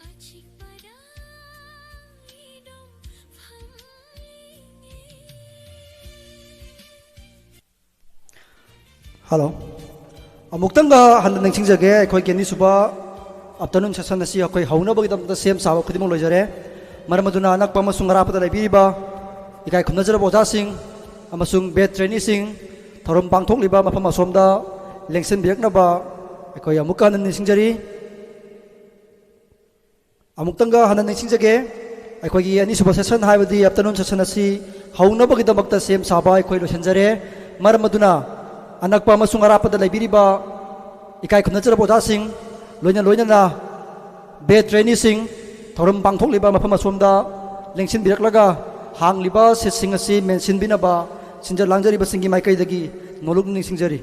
Achikpada idom phamlingai. Hello. ꯑꯃꯨꯛꯇꯪꯒ ꯍꯟꯅ ꯅꯤꯡꯁꯤꯡꯖꯒꯦ, ꯑꯩꯈꯣꯏꯒꯤ ꯑꯅꯤꯁꯨꯕ afternoon session ꯑꯁꯤ ꯑꯩꯈꯣꯏ ꯍꯧꯅꯕꯒꯤꯗꯃꯛꯇ ꯁꯦꯝ ꯁꯥꯕ ꯈꯨꯗꯤꯡꯃꯛ ꯂꯣꯏꯖꯔꯦ꯫ ꯃꯔꯝ ꯑꯗꯨꯅ ꯑꯅꯛꯄ ꯑꯃꯁꯨꯡ ꯑꯔꯥꯞꯄꯗ ꯂꯩꯕꯤꯔꯤꯕ ꯏꯀꯥꯏ ꯈꯨꯝꯅꯖꯔꯕ ꯑꯣꯖꯥꯁꯤꯡ ꯑꯃꯁꯨꯡ batch traineeꯁꯤꯡ, ꯊꯧꯔꯝ ꯄꯥꯡꯊꯣꯛꯂꯤꯕ ꯃꯐꯝ ꯑꯁꯣꯝꯗ ꯂꯦꯡꯁꯤꯟꯕꯤꯔꯛꯅꯕ ꯑꯩꯈꯣꯏ ꯑꯃꯨꯛꯀ ꯍꯟꯅ ꯅꯤꯡꯁꯤꯡꯖꯔꯤ꯫ ꯑꯃꯨꯛꯇꯪꯒ ꯍꯟꯅ ꯅꯤꯡꯁꯤꯡꯖꯒꯦ, ꯑꯩꯈꯣꯏꯒꯤ ꯑꯅꯤꯁꯨꯕ session ꯍꯥꯏꯕꯗꯤ afternoon session ꯑꯁꯤ ꯍꯧꯅꯕꯒꯤꯗꯃꯛꯇ ꯁꯦꯝ ꯁꯥꯕ ꯑꯩꯈꯣꯏ ꯂꯣꯏꯁꯤꯟꯖꯔꯦ꯫ ꯃꯔꯝ ꯑꯗꯨꯅ ꯑꯅꯛꯄ ꯑꯃꯁꯨꯡ ꯑꯔꯥꯞꯄꯗ ꯂꯩꯕꯤꯔꯤꯕ ꯏꯀꯥꯏ ꯈꯨꯝꯅꯖꯔꯕ ꯑꯣꯖꯥꯁꯤꯡ, ꯂꯣꯏꯅ ꯂꯣꯏꯅꯅ batch traineeꯁꯤꯡ, ꯊꯧꯔꯝ ꯄꯥꯡꯊꯣꯛꯂꯤꯕ ꯃꯐꯝ ꯑꯁꯣꯝꯗ ꯂꯦꯡꯁꯤꯟꯕꯤꯔꯛꯂꯒ ꯍꯥꯡꯂꯤꯕ seatꯁꯤꯡ ꯑꯁꯤ ꯃꯦꯟꯁꯤꯟꯕꯤꯅꯕ ꯁꯤꯟꯖ ꯂꯥꯡꯖꯔꯤꯕꯁꯤꯡꯒꯤ ꯃꯥꯏꯀꯩꯗꯒꯤ ꯅꯣꯂꯨꯛꯅ ꯅꯤꯡꯁꯤꯡꯖꯔꯤ꯫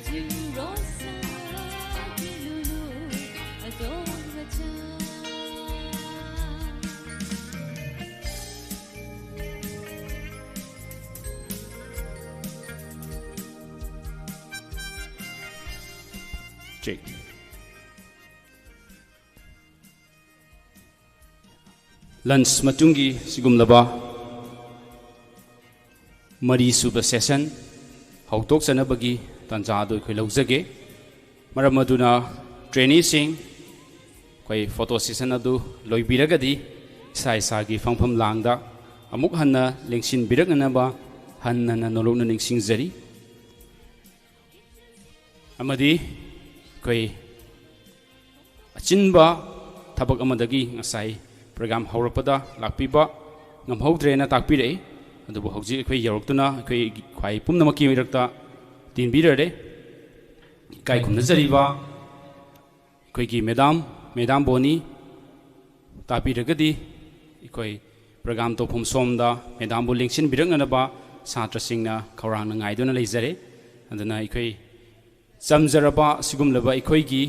ꯆꯤꯡ ꯔꯣꯁꯥꯒꯤ ꯂꯨꯂꯨ ꯑꯗꯣꯝ ꯃꯆꯥ꯫ Check. Lunch ꯃꯇꯨꯡꯒꯤ ꯁꯤꯒꯨꯝꯂꯕ ꯃꯔꯤꯁꯨꯕ session ꯍꯧꯗꯣꯛꯆꯅꯕꯒꯤ ꯇꯥꯟꯖꯥ ꯑꯗꯨ ꯑꯩꯈꯣꯏ ꯂꯧꯖꯒꯦ꯫ ꯃꯔꯝ ꯑꯗꯨꯅ traineeꯁꯤꯡ, ꯑꯩꯈꯣꯏ photo session ꯑꯗꯨ ꯂꯣꯏꯕꯤꯔꯒꯗꯤ ꯏꯁꯥ ꯏꯁꯥꯒꯤ ꯐꯝꯐꯝ ꯂꯥꯡꯗ ꯑꯃꯨꯛ ꯍꯟꯅ ꯂꯦꯡꯁꯤꯟꯕꯤꯔꯛꯅꯅꯕ ꯍꯟꯅ ꯍꯟꯅ ꯅꯣꯂꯨꯛꯅ ꯅꯤꯡꯁꯤꯡꯖꯔꯤ꯫ ꯑꯃꯗꯤ ꯑꯩꯈꯣꯏ ꯑꯆꯤꯟꯕ ꯊꯕꯛ ꯑꯃꯗꯒꯤ ꯉꯁꯥꯏ program ꯍꯧꯔꯛꯄꯗ ꯂꯥꯛꯄꯤꯕ ꯉꯝꯍꯧꯗ꯭ꯔꯦꯅ ꯇꯥꯛꯄꯤꯔꯛꯏ꯫ ꯑꯗꯨꯕꯨ ꯍꯧꯖꯤꯛ ꯑꯩꯈꯣꯏ ꯌꯧꯔꯛꯇꯨꯅ ꯑꯩꯈꯣꯏ ꯈ꯭ꯋꯥꯏ ꯄꯨꯝꯅꯃꯛꯀꯤ ꯃꯔꯛꯇ ꯇꯤꯟꯕꯤꯔꯔꯦ꯫ ꯏꯀꯥꯏ ꯈꯨꯝꯅꯖꯔꯤꯕ ꯑꯩꯈꯣꯏꯒꯤ madam, madam ꯕꯣꯅꯤ ꯇꯥꯕꯤꯔꯒꯗꯤ ꯑꯩꯈꯣꯏ program ꯇꯧꯐꯝ ꯁꯣꯝꯗ madamꯕꯨ ꯂꯦꯡꯁꯤꯟꯕꯤꯔꯛꯅꯅꯕ ꯁꯥꯇ꯭ꯔꯁꯤꯡꯅ ꯈꯧꯔꯥꯡꯅ ꯉꯥꯏꯗꯨꯅ ꯂꯩꯖꯔꯦ꯫ ꯑꯗꯨꯅ ꯑꯩꯈꯣꯏ ꯆꯝꯖꯔꯕ ꯑꯁꯤꯒꯨꯝꯂꯕ ꯑꯩꯈꯣꯏꯒꯤ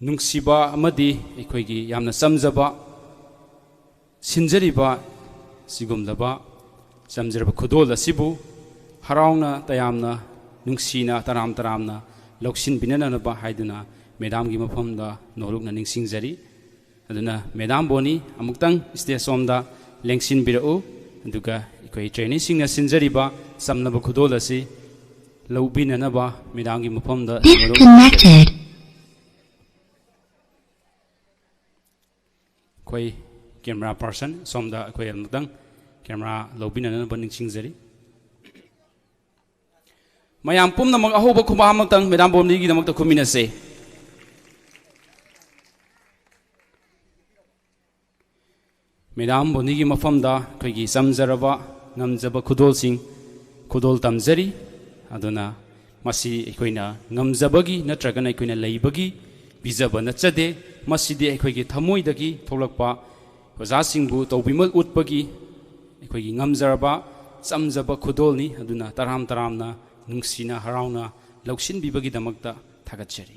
ꯅꯨꯡꯁꯤꯕ ꯑꯃꯗꯤ ꯑꯩꯈꯣꯏꯒꯤ ꯌꯥꯝꯅ ꯆꯝꯖꯕ ꯁꯤꯟꯖꯔꯤꯕ ꯁꯤꯒꯨꯝꯂꯕ ꯆꯝꯖꯔꯕ ꯈꯨꯗꯣꯜ ꯑꯁꯤꯕꯨ ꯍꯔꯥꯎꯅ ꯇꯌꯥꯝꯅ ꯅꯨꯡꯁꯤꯅ ꯇꯔꯥꯝ ꯇꯔꯥꯝꯅ ꯂꯧꯁꯤꯟꯕꯤꯅꯅꯕ ꯍꯥꯏꯗꯨꯅ madamꯒꯤ ꯃꯐꯝꯗ ꯅꯣꯂꯨꯛꯅ ꯅꯤꯡꯁꯤꯡꯖꯔꯤ꯫ ꯑꯗꯨꯅ madam ꯕꯣꯅꯤ ꯑꯃꯨꯛꯇꯪ stage ꯁꯣꯝꯗ ꯂꯦꯡꯁꯤꯟꯕꯤꯔꯛꯎ꯫ ꯑꯗꯨꯒ ꯑꯩꯈꯣꯏ traineeꯁꯤꯡꯅ ꯁꯤꯟꯖꯔꯤꯕ ꯆꯝꯂꯕ ꯈꯨꯗꯣꯜ ꯑꯁꯤ ꯂꯧꯕꯤꯅꯅꯕ madamꯒꯤ ꯃꯐꯝꯗ ꯅꯣꯂꯨꯛꯅ ꯅꯤꯡꯁꯤꯡꯖꯔꯤ꯫ Disconnected. ꯑꯩꯈꯣꯏ camera person ꯁꯣꯝꯗ ꯑꯩꯈꯣꯏ ꯑꯃꯨꯛꯇꯪ camera ꯂꯧꯕꯤꯅꯅꯕ ꯅꯤꯡꯁꯤꯡꯖꯔꯤ꯫ ꯃꯌꯥꯝ ꯄꯨꯝꯅꯃꯛ ꯑꯍꯧꯕ ꯈꯨꯕꯥꯛ ꯑꯃꯇꯪ madam ꯕꯣꯅꯤꯒꯤꯗꯃꯛꯇ ꯈꯨꯝꯃꯤꯟꯅꯁꯦ꯫ Madam ꯕꯣꯅꯤꯒꯤ ꯃꯐꯝꯗ ꯑꯩꯈꯣꯏꯒꯤ ꯆꯝꯖꯔꯕ ꯉꯝꯖꯕ ꯈꯨꯗꯣꯜꯁꯤꯡ ꯈꯨꯗꯣꯜ ꯇꯝꯖꯔꯤ꯫ ꯑꯗꯨꯅ ꯃꯁꯤ ꯑꯩꯈꯣꯏꯅ ꯉꯝꯖꯕꯒꯤ ꯅꯠꯇ꯭ꯔꯒꯅ ꯑꯩꯈꯣꯏꯅ ꯂꯩꯕꯒꯤ ꯄꯤꯖꯕ ꯅꯠꯆꯗꯦ꯫ ꯃꯁꯤꯗꯤ ꯑꯩꯈꯣꯏꯒꯤ ꯊꯃꯣꯏꯗꯒꯤ ꯊꯣꯛꯂꯛꯄ ꯑꯣꯖꯥꯁꯤꯡꯕꯨ ꯇꯧꯕꯤꯃꯜ ꯎꯠꯄꯒꯤ ꯑꯩꯈꯣꯏꯒꯤ ꯉꯝꯖꯔꯕ ꯆꯝꯖꯕ ꯈꯨꯗꯣꯜꯅꯤ꯫ ꯑꯗꯨꯅ ꯇꯔꯥꯝ ꯇꯔꯥꯝꯅ ꯅꯨꯡꯁꯤꯅ ꯍꯔꯥꯎꯅ ꯂꯧꯁꯤꯟꯕꯤꯕꯒꯤꯗꯃꯛꯇ ꯊꯥꯒꯠꯆꯔꯤ꯫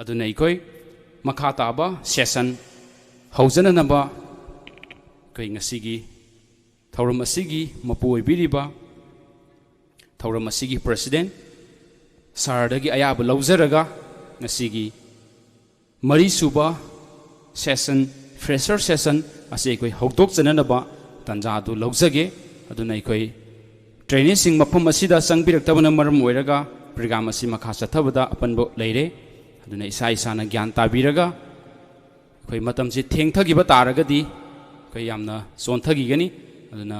ꯑꯗꯨꯅ ꯑꯩꯈꯣꯏ ꯃꯈꯥ ꯇꯥꯕ session ꯍꯧꯖꯅꯅꯕ ꯑꯩꯈꯣꯏ ꯉꯁꯤꯒꯤ ꯊꯧꯔꯝ ꯑꯁꯤꯒꯤ ꯃꯄꯨ ꯑꯣꯏꯕꯤꯔꯤꯕ ꯊꯧꯔꯝ ꯑꯁꯤꯒꯤ president sirꯗꯒꯤ ꯑꯌꯥꯕ ꯂꯧꯖꯔꯒ ꯉꯁꯤꯒꯤ ꯃꯔꯤꯁꯨꯕ session, fresher session ꯑꯁꯤ ꯑꯩꯈꯣꯏ ꯍꯧꯗꯣꯛꯆꯅꯅꯕ ꯇꯥꯟꯖꯥ ꯑꯗꯨ ꯂꯧꯖꯒꯦ꯫ ꯑꯗꯨꯅ ꯑꯩꯈꯣꯏ traineeꯁꯤꯡ ꯃꯐꯝ ꯑꯁꯤꯗ ꯆꯪꯕꯤꯔꯛꯇꯕꯅ ꯃꯔꯝ ꯑꯣꯏꯔꯒ program ꯑꯁꯤ ꯃꯈꯥ ꯆꯠꯊꯕꯗ ꯑꯄꯟꯕ ꯂꯩꯔꯦ꯫ ꯑꯗꯨꯅ ꯏꯁꯥ ꯏꯁꯥꯅ ꯒ꯭ꯌꯥꯟ ꯇꯥꯕꯤꯔꯒ ꯑꯩꯈꯣꯏ ꯃꯇꯝꯁꯤ ꯊꯦꯡꯊꯈꯤꯕ ꯇꯥꯔꯒꯗꯤ ꯑꯩꯈꯣꯏ ꯌꯥꯝꯅ ꯆꯣꯟꯊꯈꯤꯒꯅꯤ꯫ ꯑꯗꯨꯅ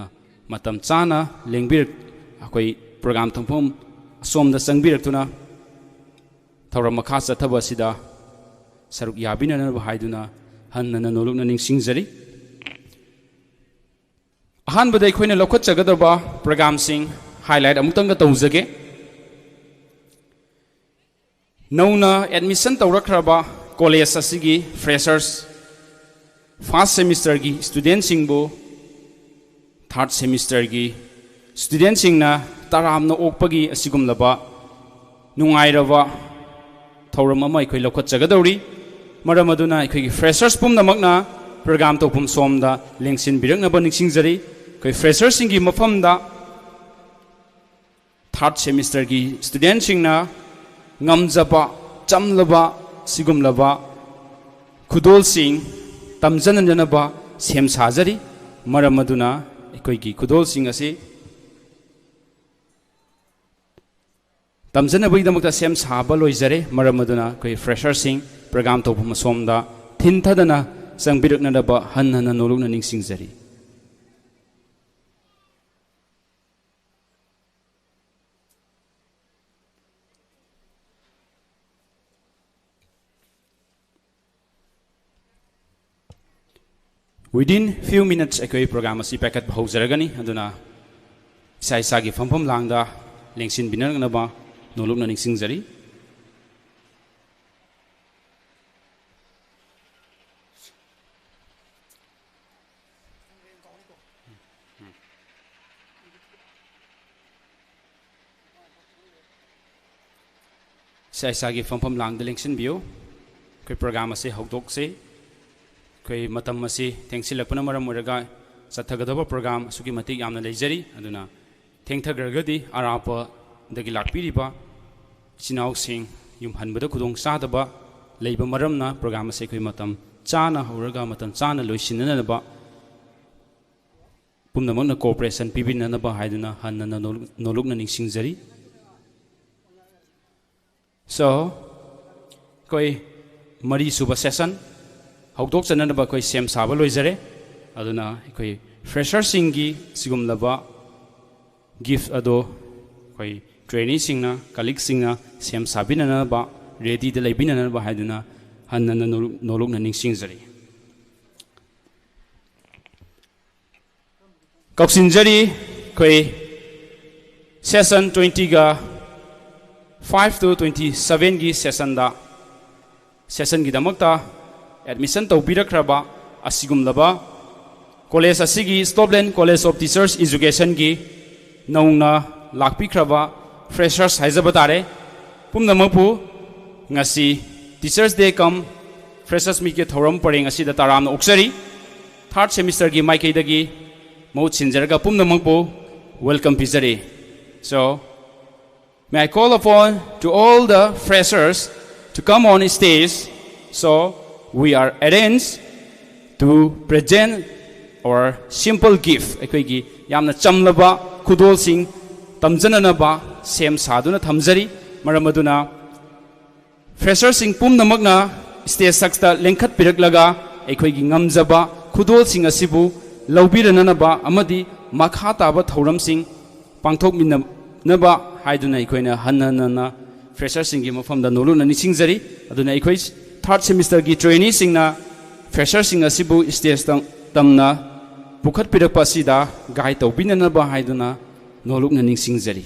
ꯃꯇꯝ ꯆꯥꯅ ꯂꯦꯡꯕꯤꯔꯛ-, ꯑꯩꯈꯣꯏ program ꯇꯧꯐꯝ ꯑꯁꯣꯝꯗ ꯆꯪꯕꯤꯔꯛꯇꯨꯅ ꯊꯧꯔꯝ ꯃꯈꯥ ꯆꯠꯊꯕ ꯑꯁꯤꯗ ꯁꯔꯨꯛ ꯌꯥꯕꯤꯅꯅꯕ ꯍꯥꯏꯗꯨꯅ ꯍꯟꯅ ꯍꯟꯅ ꯅꯣꯂꯨꯛꯅ ꯅꯤꯡꯁꯤꯡꯖꯔꯤ꯫ ꯑꯍꯥꯟꯕꯗ ꯑꯩꯈꯣꯏꯅ ꯂꯧꯈꯠꯆꯒꯗꯕ programꯁꯤꯡ highlight ꯑꯃꯨꯛꯇꯪꯒ ꯇꯧꯖꯒꯦ꯫ ꯅꯧꯅ admission ꯇꯧꯔꯛꯈ꯭ꯔꯕ college ꯑꯁꯤꯒꯤ freshers first semesterꯒꯤ studentꯁꯤꯡꯕꯨ third semesterꯒꯤ studentꯁꯤꯡꯅ ꯇꯔꯥꯝꯅ ꯑꯣꯛꯄꯒꯤ ꯑꯁꯤꯒꯨꯝꯂꯕ ꯅꯨꯡꯉꯥꯏꯔꯕ ꯊꯧꯔꯝ ꯑꯃ ꯑꯩꯈꯣꯏ ꯂꯧꯈꯠꯆꯒꯗꯧꯔꯤ꯫ ꯃꯔꯝ ꯑꯗꯨꯅ ꯑꯩꯈꯣꯏꯒꯤ freshers ꯄꯨꯝꯅꯃꯛꯅ program ꯇꯧꯐꯝ ꯁꯣꯝꯗ ꯂꯦꯡꯁꯤꯟꯕꯤꯔꯛꯅꯕ ꯅꯤꯡꯁꯤꯡꯖꯔꯤ꯫ ꯑꯩꯈꯣꯏ freshersꯁꯤꯡꯒꯤ ꯃꯐꯝꯗ third semesterꯒꯤ studentꯁꯤꯡꯅ ꯉꯝꯖꯕ, ꯆꯝꯂꯕ, ꯁꯤꯒꯨꯝꯂꯕ ꯈꯨꯗꯣꯜꯁꯤꯡ ꯇꯝꯖꯅꯅꯕ ꯁꯦꯝ ꯁꯥꯖꯔꯤ꯫ ꯃꯔꯝ ꯑꯗꯨꯅ ꯑꯩꯈꯣꯏꯒꯤ ꯈꯨꯗꯣꯜꯁꯤꯡ ꯑꯁꯤ ꯇꯝꯖꯅꯕꯒꯤꯗꯃꯛꯇ ꯁꯦꯝ ꯁꯥꯕ ꯂꯣꯏꯖꯔꯦ꯫ ꯃꯔꯝ ꯑꯗꯨꯅ ꯑꯩꯈꯣꯏ fresherꯁꯤꯡ program ꯇꯧꯐꯝ ꯑꯁꯣꯝꯗ ꯊꯤꯟꯊꯗꯅ ꯆꯪꯕꯤꯔꯛꯅꯅꯕ ꯍꯟꯅ ꯍꯟꯅ ꯅꯣꯂꯨꯛꯅ ꯅꯤꯡꯁꯤꯡꯖꯔꯤ꯫ Within few minutes ꯑꯩꯈꯣꯏ program ꯑꯁꯤ ꯄꯥꯏꯈꯠꯄ ꯍꯧꯖꯔꯒꯅꯤ꯫ ꯑꯗꯨꯅ ꯏꯁꯥ ꯏꯁꯥꯒꯤ ꯐꯝꯐꯝ ꯂꯥꯡꯗ ꯂꯦꯡꯁꯤꯟꯕꯤꯅꯅꯕ ꯅꯣꯂꯨꯛꯅ ꯅꯤꯡꯁꯤꯡꯖꯔꯤ꯫ ꯏꯁꯥ ꯏꯁꯥꯒꯤ ꯐꯝꯐꯝ ꯂꯥꯡꯗ ꯂꯦꯡꯁꯤꯟꯕꯤꯌꯨ꯫ ꯑꯩꯈꯣꯏ ꯄ꯭ꯔꯣꯒ꯭ꯔꯥꯝ ꯑꯁꯤ ꯍꯧꯗꯣꯛꯁꯤ꯫ ꯑꯩꯈꯣꯏ ꯃꯇꯝ ꯑꯁꯤ ꯊꯦꯡꯁꯤꯜꯂꯛꯄꯅ ꯃꯔꯝ ꯑꯣꯏꯔꯒ ꯆꯠꯊꯒꯗꯕ ꯄ꯭ꯔꯣꯒ꯭ꯔꯥꯝ ꯑꯁꯨꯛꯀꯤ ꯃꯇꯤꯛ ꯌꯥꯝꯅ ꯂꯩꯖꯔꯤ꯫ ꯑꯗꯨꯅ ꯊꯦꯡꯊꯈ꯭ꯔꯒꯗꯤ ꯑꯔꯥꯞꯄꯗꯒꯤ ꯂꯥꯛꯄꯤꯔꯤꯕ ꯏꯆꯤꯟ ꯏꯅꯥꯎꯁꯤꯡ ꯌꯨꯝ ꯍꯟꯕꯗ ꯈꯨꯗꯣꯡ ꯆꯥꯗꯕ ꯂꯩꯕ ꯃꯔꯝꯅ ꯄ꯭ꯔꯣꯒ꯭ꯔꯥꯝ ꯑꯁꯤ ꯑꯩꯈꯣꯏ ꯃꯇꯝ ꯆꯥꯅ ꯍꯧꯔꯒ ꯃꯇꯝ ꯆꯥꯅ ꯂꯣꯏꯁꯤꯟꯅꯅꯕ ꯄꯨꯝꯅꯃꯛꯅ ꯀꯣꯑꯣꯄꯔꯦꯁꯟ ꯄꯤꯕꯤꯅꯅꯕ ꯍꯥꯏꯗꯨꯅ ꯍꯟꯅ ꯅꯣꯂꯨꯛ-, ꯅꯣꯂꯨꯛꯅ ꯅꯤꯡꯁꯤꯡꯖꯔꯤ꯫ So, ꯑꯩꯈꯣꯏ ꯃꯔꯤꯁꯨꯕ ꯁꯦꯁꯟ ꯍꯧꯗꯣꯛꯆꯅꯅꯕ ꯑꯩꯈꯣꯏ ꯁꯦꯝ ꯁꯥꯕ ꯂꯣꯏꯖꯔꯦ꯫ ꯑꯗꯨꯅ ꯑꯩꯈꯣꯏ ꯐ꯭ꯔꯦꯁꯔꯁꯤꯡꯒꯤ ꯁꯤꯒꯨꯝꯂꯕ ꯒꯤꯐ ꯑꯗꯣ ꯑꯩꯈꯣꯏ ꯇ꯭ꯔꯦꯅꯤꯁꯤꯡꯅ, ꯀꯂꯤꯛꯁꯤꯡꯅ ꯁꯦꯝ ꯁꯥꯕꯤꯅꯅꯕ, ꯔꯦꯗꯤꯗ ꯂꯩꯕꯤꯅꯅꯕ ꯍꯥꯏꯗꯨꯅ ꯍꯟꯅ ꯅꯣꯂꯨꯛ-, ꯅꯣꯂꯨꯛꯅ ꯅꯤꯡꯁꯤꯡꯖꯔꯤ꯫ ꯀꯧꯁꯤꯟꯖꯔꯤ꯫ ꯑꯩꯈꯣꯏ ꯁꯦꯁꯟ ꯇ꯭ꯋꯦꯟꯇꯤꯒ ꯐꯥꯏꯚ ꯇꯨ ꯇ꯭ꯋꯦꯟꯇꯤ ꯁꯚꯦꯟꯒꯤ ꯁꯦꯁꯟꯗ, ꯁꯦꯁꯟꯒꯤꯗꯃꯛꯇ ꯑꯦꯗꯃꯤꯁꯟ ꯇꯧꯕꯤꯔꯛꯈ꯭ꯔꯕ ꯑꯁꯤꯒꯨꯝꯂꯕ ꯀꯣꯂꯦꯖ ꯑꯁꯤꯒꯤ Stoblen College of Teachers Educationꯒꯤ ꯅꯧꯅ ꯂꯥꯛꯄꯤꯈ꯭ꯔꯕ ꯐ꯭ꯔꯦꯁꯔꯁ ꯍꯥꯏꯖꯕ ꯇꯥꯔꯦ꯫ ꯄꯨꯝꯅꯃꯛꯄꯨ ꯉꯁꯤ Teachers Day cum Freshers Meetꯀꯤ ꯊꯧꯔꯝ ꯄꯔꯦꯡ ꯑꯁꯤꯗ ꯇꯔꯥꯝꯅ ꯑꯣꯛꯆꯔꯤ꯫ ꯊꯥꯔꯠ ꯁꯦꯃꯤꯁꯇꯔꯒꯤ ꯃꯥꯏꯀꯩꯗꯒꯤ ꯃꯍꯨꯠ ꯁꯤꯟꯖꯔꯒ ꯄꯨꯝꯅꯃꯛꯄꯨ welcome ꯄꯤꯖꯔꯤ꯫ So, may I call upon to all the freshers to come on stage. So, we are arranged to present our simple gift. ꯑꯩꯈꯣꯏꯒꯤ ꯌꯥꯝꯅ ꯆꯝꯂꯕ ꯈꯨꯗꯣꯜꯁꯤꯡ ꯇꯝꯖꯅꯅꯕ ꯁꯦꯝ ꯁꯥꯗꯨꯅ ꯊꯝꯖꯔꯤ꯫ ꯃꯔꯝ ꯑꯗꯨꯅ ꯐ꯭ꯔꯦꯁꯔꯁꯤꯡ ꯄꯨꯝꯅꯃꯛꯅ ꯁ꯭ꯇꯦꯖ ꯁꯛꯁꯇ ꯂꯦꯡꯈꯠꯄꯤꯔꯛꯂꯒ ꯑꯩꯈꯣꯏꯒꯤ ꯉꯝꯖꯕ ꯈꯨꯗꯣꯜꯁꯤꯡ ꯑꯁꯤꯕꯨ ꯂꯧꯕꯤꯔꯅꯅꯕ ꯑꯃꯗꯤ ꯃꯈꯥ ꯇꯥꯕ ꯊꯧꯔꯝꯁꯤꯡ ꯄꯥꯡꯊꯣꯛꯃꯤꯟꯅꯅꯕ ꯍꯥꯏꯗꯨꯅ ꯑꯩꯈꯣꯏꯅ ꯍꯟꯅ ꯍꯟꯅ ꯐ꯭ꯔꯦꯁꯔꯁꯤꯡꯒꯤ ꯃꯐꯝꯗ ꯅꯣꯂꯨꯛꯅ ꯅꯤꯡꯁꯤꯡꯖꯔꯤ꯫ ꯑꯗꯨꯅ ꯑꯩꯈꯣꯏ ꯊꯥꯔꯠ ꯁꯦꯃꯤꯁꯇꯔꯒꯤ ꯇ꯭ꯔꯦꯅꯤꯁꯤꯡꯅ ꯐ꯭ꯔꯦꯁꯔꯁꯤꯡ ꯑꯁꯤꯕꯨ ꯁ꯭ꯇꯦꯖꯇ ꯇꯝꯅ ꯄꯨꯈꯠꯄꯤꯔꯛꯄ ꯑꯁꯤꯗ ꯒꯥꯏꯗ ꯇꯧꯕꯤꯅꯅꯕ ꯍꯥꯏꯗꯨꯅ ꯅꯣꯂꯨꯛꯅ ꯅꯤꯡꯁꯤꯡꯖꯔꯤ꯫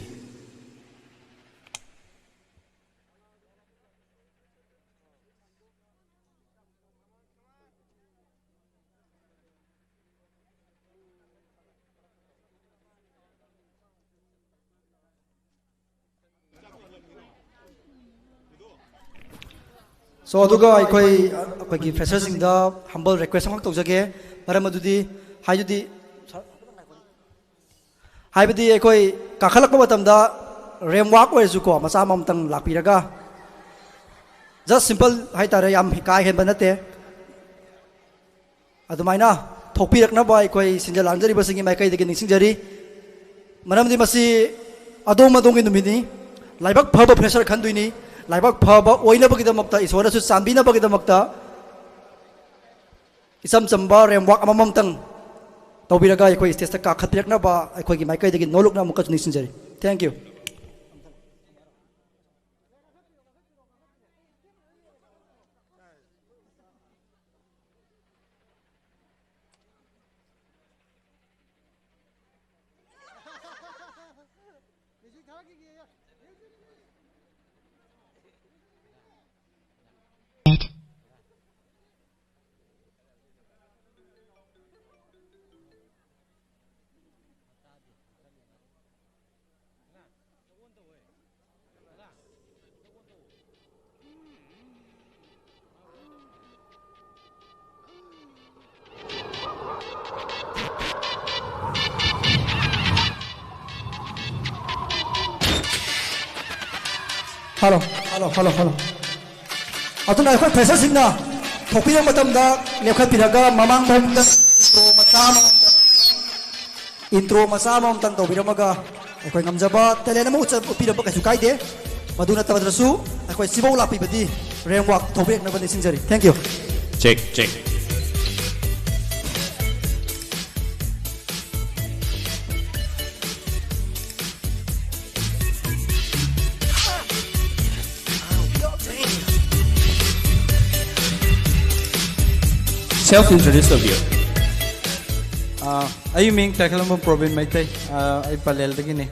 So, ꯑꯗꯨꯒ ꯑꯩꯈꯣꯏ, ꯑꯩꯈꯣꯏꯒꯤ fresherꯁꯤꯡꯗ humble request ꯑꯃꯈꯛ ꯇꯧꯖꯒꯦ꯫ ꯃꯔꯝ ꯑꯗꯨꯗꯤ, ꯍꯥꯏꯗꯨꯗꯤ, ꯍꯥꯏꯕꯗꯤ ꯑꯩꯈꯣꯏ ꯀꯥꯈꯠꯂꯛꯄ ꯃꯇꯝꯗ ramp walk ꯑꯣꯏꯔꯁꯨꯀꯣ, ꯃꯆꯥ ꯑꯃꯃꯝꯇꯪ ꯂꯥꯛꯄꯤꯔꯒ, just simple ꯍꯥꯏꯇꯥꯔꯦ, ꯌꯥꯝ ꯀꯥ ꯍꯦꯟꯕ ꯅꯠꯇꯦ꯫ ꯑꯗꯨꯃꯥꯏꯅ ꯊꯣꯛꯄꯤꯔꯛꯅꯕ ꯑꯩꯈꯣꯏ ꯁꯤꯟꯖ ꯂꯥꯡꯖꯔꯤꯕꯁꯤꯡꯒꯤ ꯃꯥꯏꯀꯩꯗꯒꯤ ꯅꯤꯡꯁꯤꯡꯖꯔꯤ꯫ ꯃꯔꯝꯗꯤ ꯃꯁꯤ ꯑꯗꯣꯝ ꯑꯗꯣꯝꯒꯤ ꯅꯨꯃꯤꯠꯅꯤ꯫ ꯂꯥꯏꯕꯛ ꯐꯕ fresher ꯈꯟꯗꯣꯏꯅꯤ꯫ ꯂꯥꯏꯕꯛ ꯐꯕ ꯑꯣꯏꯅꯕꯒꯤꯗꯃꯛꯇ, ꯏꯁꯣꯔꯅꯁꯨ ꯆꯥꯟꯕꯤꯅꯕꯒꯤꯗꯃꯛꯇ ꯏꯆꯝ ꯆꯝꯕ ramp walk ꯑꯃꯃꯝꯇꯪ ꯇꯧꯕꯤꯔꯒ ꯑꯩꯈꯣꯏ stageꯇ ꯀꯥꯈꯠꯄꯤꯔꯛꯅꯕ ꯑꯩꯈꯣꯏꯒꯤ ꯃꯥꯏꯀꯩꯗꯒꯤ ꯅꯣꯂꯨꯛꯅ ꯑꯃꯨꯛꯀꯁꯨ ꯅꯤꯡꯁꯤꯡꯖꯔꯤ꯫ Thank you. Hello, hello, hello, hello. ꯑꯗꯨꯅ ꯑꯩꯈꯣꯏ fresherꯁꯤꯡꯅ ꯊꯣꯛꯄꯤꯔꯛꯄ ꯃꯇꯝꯗ ꯂꯦꯞꯈꯠꯄꯤꯔꯒ ꯃꯃꯥꯡ ꯐꯥꯎꯕꯗ intro ꯃꯆꯥ ꯑꯃꯃꯝꯇꯪ, intro ꯃꯆꯥ ꯑꯃꯃꯝꯇꯪ ꯇꯧꯕꯤꯔꯝꯃꯒ ꯑꯩꯈꯣꯏ ꯉꯝꯖꯕ talent ꯑꯃ ꯎꯠꯆ-, ꯎꯠꯄꯤꯔꯝꯕ ꯀꯩꯁꯨ ꯀꯥꯏꯗꯦ꯫ ꯃꯗꯨ ꯅꯠꯇꯕꯗꯁꯨ ꯑꯩꯈꯣꯏ ꯁꯤꯐꯧ ꯂꯥꯛꯄꯤꯕꯗꯤ ramp walk ꯊꯧꯕꯤꯔꯛꯅꯕ ꯅꯤꯡꯁꯤꯡꯖꯔꯤ꯫ Thank you. Check, check. Self introduce ꯇꯧꯕꯤꯌꯨ꯫ ꯑꯥ, ꯑꯩ ꯃꯤꯡ ꯇꯈꯦꯂꯝꯕꯝ ꯄ꯭ꯔꯣꯕꯤꯟ ꯃꯩꯇꯩ꯫ ꯑꯥ, ꯑꯩ ꯄꯂꯦꯜꯗꯒꯤꯅꯤ꯫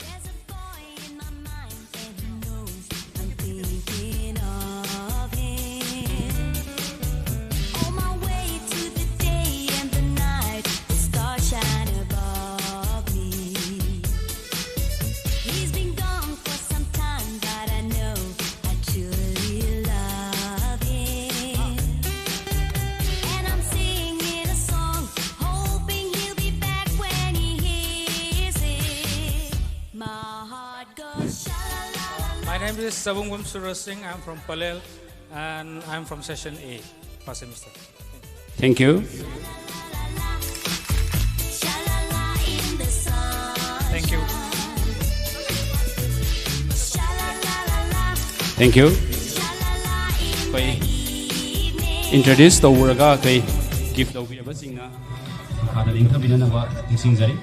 There's a boy in my mind and he knows I'm thinking of him. On my way to the day and the night, the stars shine above me. He's been gone for some time, but I know My name is Sabungum Suraj Singh. I'm from Palel and I'm from Session A, first semester. Thank you. Thank you. Thank you. ꯑꯩꯈꯣꯏ introduce ꯇꯧꯔꯒ ꯑꯩꯈꯣꯏ gift ꯂꯧꯕꯤꯔꯕꯁꯤꯡꯅ ꯃꯈꯥꯗ ꯂꯦꯡꯊꯕꯤꯅꯅꯕ ꯅꯤꯡꯁꯤꯡꯖꯔꯤ꯫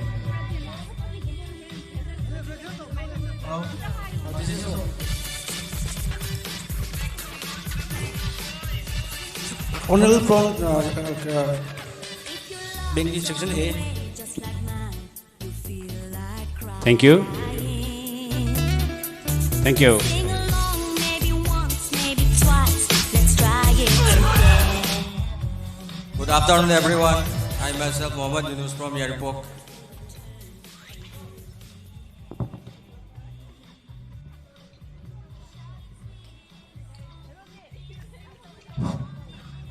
Honorable from uh, uh, uh, Bengali section A. Thank you. Thank you. Good afternoon, everyone. I'm myself, Mohammad Yunus from Yairipok.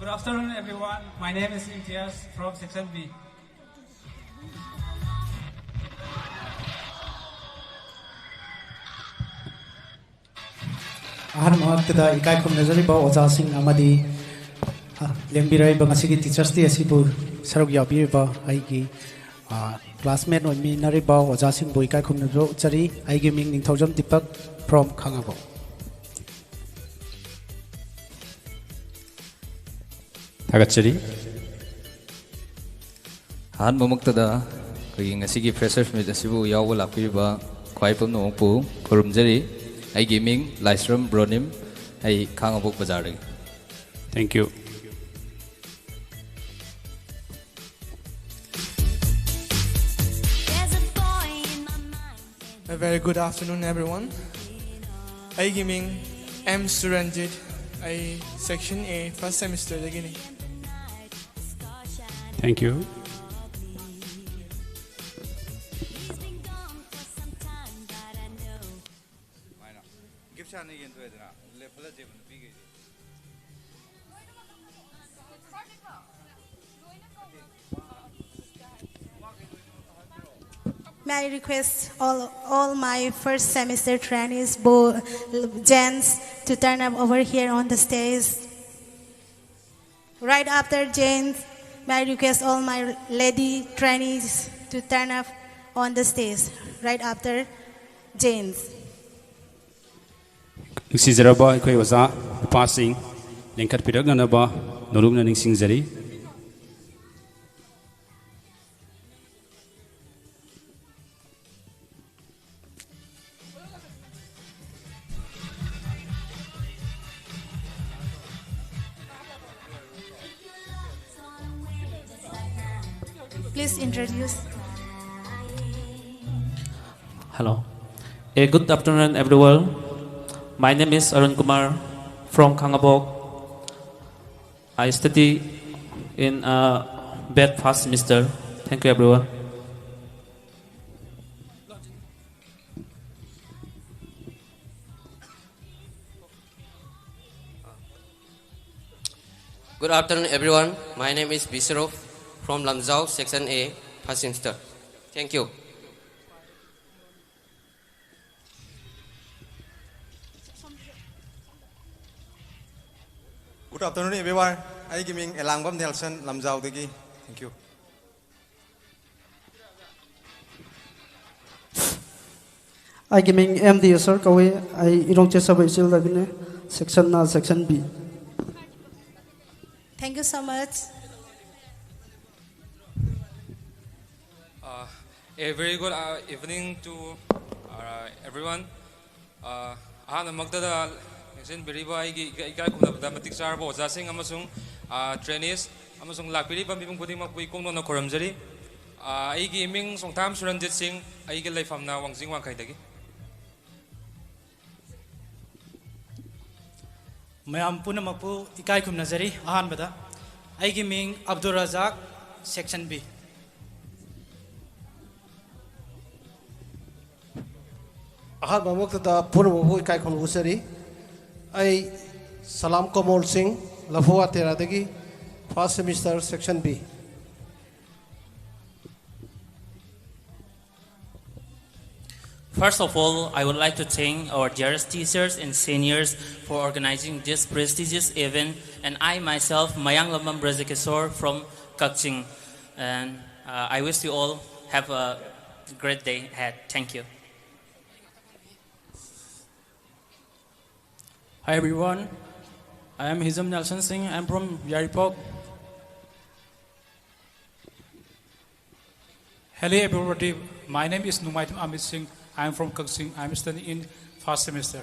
Good afternoon, everyone. My name is Imtiaz from Section B. ꯑꯍꯥꯟꯕ ꯃꯛꯇꯗ ꯏꯀꯥꯏ ꯈꯨꯝꯅꯖꯔꯤꯕ ꯑꯣꯖꯥꯁꯤꯡ ꯑꯃꯗꯤ, ꯑ, ꯂꯦꯡꯕꯤꯔꯛꯏꯕ ꯉꯁꯤꯒꯤ Teachers' Day ꯑꯁꯤꯕꯨ ꯁꯔꯨꯛ ꯌꯥꯕꯤꯔꯤꯕ ꯑꯩꯒꯤ, ꯑ, classmate ꯑꯣꯏꯃꯤꯟꯅꯔꯤꯕ ꯑꯣꯖꯥꯁꯤꯡꯕꯨ ꯏꯀꯥꯏ ꯈꯨꯝꯅꯕ ꯎꯠꯆꯔꯤ꯫ ꯑꯩꯒꯤ ꯃꯤꯡ ꯅꯤꯡꯊꯧꯖꯝ ꯗꯤꯄꯛ from ꯈꯥꯉꯕꯣꯛ꯫ ꯊꯥꯒꯠꯆꯔꯤ꯫ ꯑꯍꯥꯟꯕꯃꯛꯇꯗ ꯑꯩꯈꯣꯏꯒꯤ ꯉꯁꯤꯒꯤ Freshers' Meet ꯑꯁꯤꯕꯨ ꯌꯥꯎꯕ ꯂꯥꯛꯄꯤꯔꯤꯕ ꯈ꯭ꯋꯥꯏ ꯄꯨꯝꯅꯃꯛꯄꯨ ꯈꯨꯔꯨꯝꯖꯔꯤ꯫ ꯑꯩꯒꯤ ꯃꯤꯡ ꯂꯥꯏꯁ꯭ꯔꯝ ꯕ꯭ꯔꯣꯅꯤꯝ, ꯑꯩ ꯈꯥꯉꯕꯣꯛ ꯕꯖꯥꯔꯗꯒꯤ꯫ Thank you. A very good afternoon, everyone. ꯑꯩꯒꯤ ꯃꯤꯡ ꯑꯦꯝ ꯁꯨꯔꯟꯖꯤꯠ꯫ ꯑꯩ Section A first semesterꯗꯒꯤꯅꯤ꯫ Thank you. ꯁꯨꯃꯥꯏꯅ gift ꯍꯥꯟꯅ ꯌꯦꯟꯊꯣꯛꯑꯦꯗꯅ, ꯂꯦꯞꯍꯜꯂꯁꯦꯕ ꯅꯨꯄꯤꯈꯩꯁꯦ꯫ I request all, all my first semester trainees, bo-, gents, to turn up over here on the stage. Right after gents, may I request all my lady trainees to turn up on the stage. Right after gents. ꯅꯨꯡꯁꯤꯖꯔꯕ ꯑꯩꯈꯣꯏ ꯑꯣꯖꯥ ꯅꯨꯄꯥꯁꯤꯡ, ꯂꯤꯡꯈꯠꯄꯤꯔꯛꯅꯅꯕ ꯅꯣꯂꯨꯛꯅ ꯅꯤꯡꯁꯤꯡꯖꯔꯤ꯫ Please introduce. Hello. A good afternoon, everyone. My name is Arun Kumar from Khangabok. I study in uh, B.Ed first semester. Thank you, everyone. Good afternoon, everyone. My name is Bisrov from Lamjao, Section A, first semester. Thank you. Good afternoon, everyone. ꯑꯩꯒꯤ ꯃꯤꯡ ꯑꯦꯂꯥꯡꯕꯝ Nelson, ꯂꯝꯖꯥꯎꯗꯒꯤ꯫ Thank you. ꯑꯩꯒꯤ ꯃꯤꯡ M D S R ꯀꯧꯏ꯫ ꯑꯩ ꯏꯔꯣꯡ ꯆꯦꯠꯆꯕ ꯏꯆꯦꯜꯗꯒꯤꯅꯦ꯫ Section ꯅ Section B. Thank you so much. Uh, a very good uh, evening to uh, everyone. Uh, ꯑꯍꯥꯟꯕꯃꯛꯇꯗ ꯂꯦꯡꯁꯤꯟꯕꯤꯔꯤꯕ ꯑꯩꯒꯤ ꯏꯀꯥꯏ ꯈꯨꯝꯅꯕꯗ ꯃꯇꯤꯛ ꯆꯥꯔꯕ ꯑꯣꯖꯥꯁꯤꯡ ꯑꯃꯁꯨꯡ ꯇ꯭ꯔꯦꯅꯤꯁ ꯑꯃꯁꯨꯡ ꯂꯥꯛꯄꯤꯔꯤꯕ ꯃꯤꯄꯨꯝ ꯈꯨꯗꯤꯡꯃꯛꯄꯨ ꯏꯀꯣꯛ ꯅꯧꯅ ꯈꯨꯔꯨꯝꯖꯔꯤ꯫ ꯑ, ꯑꯩꯒꯤ ꯃꯤꯡ ꯁꯣꯡꯊꯥꯝ ꯁꯨꯔꯟꯖꯤꯠ ꯁꯤꯡ, ꯑꯩꯒꯤ ꯂꯩꯐꯝꯅ ꯋꯥꯡꯖꯤꯡ ꯋꯥꯡꯈꯩꯗꯒꯤ꯫ ꯃꯌꯥꯝ ꯄꯨꯝꯅꯃꯛꯄꯨ ꯏꯀꯥꯏ ꯈꯨꯝꯅꯖꯔꯤ꯫ ꯑꯍꯥꯟꯕꯗ ꯑꯩꯒꯤ ꯃꯤꯡ ꯑꯕꯗꯨꯜ ꯔꯖꯥꯛ, Section B. ꯑꯍꯥꯟꯕꯃꯛꯇꯗ ꯄꯨꯝꯅꯃꯛꯄꯨ ꯏꯀꯥꯏ ꯈꯨꯝꯅꯖꯔꯤ꯫ ꯑꯩ ꯁꯂꯥꯝ ꯀꯃꯣꯜ ꯁꯤꯡ, ꯂꯐꯨꯋꯥ ꯇꯦꯔꯥꯗꯒꯤ, first semester, Section B꯫ First of all, I would like to thank our dearest teachers and seniors for organizing this prestigious event, and I myself, Mayang Lambam Brajakishore from Kakching, and uh, I wish you all have a great day ahead. Thank you. Hi everyone, I am Hizam Nelson Singh. I'm from Yairipok. Hello everybody, my name is Numaitam Amit Singh. I'm from Kakching. I'm studying in first semester.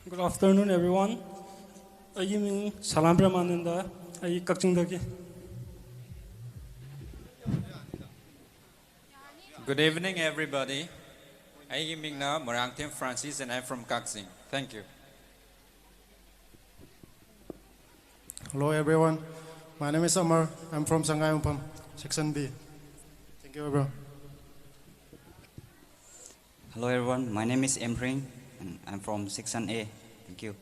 Good afternoon everyone. ꯑꯩꯒꯤ ꯃꯤꯡ ꯁꯂꯥꯝ ꯄ꯭ꯔꯦꯃꯥꯅꯟꯗ꯫ ꯑꯩ ꯀꯛꯆꯤꯡꯗꯒꯤ꯫ Good evening, everybody. ꯑꯩꯒꯤ ꯃꯤꯡꯅ Moirangthem Francis and I'm from Kakching. Thank you. Hello everyone, my name is Amar. I'm from Sangaimupam, section B. Thank you everyone. Hello everyone, my name is Emring and I'm from section A. Thank you.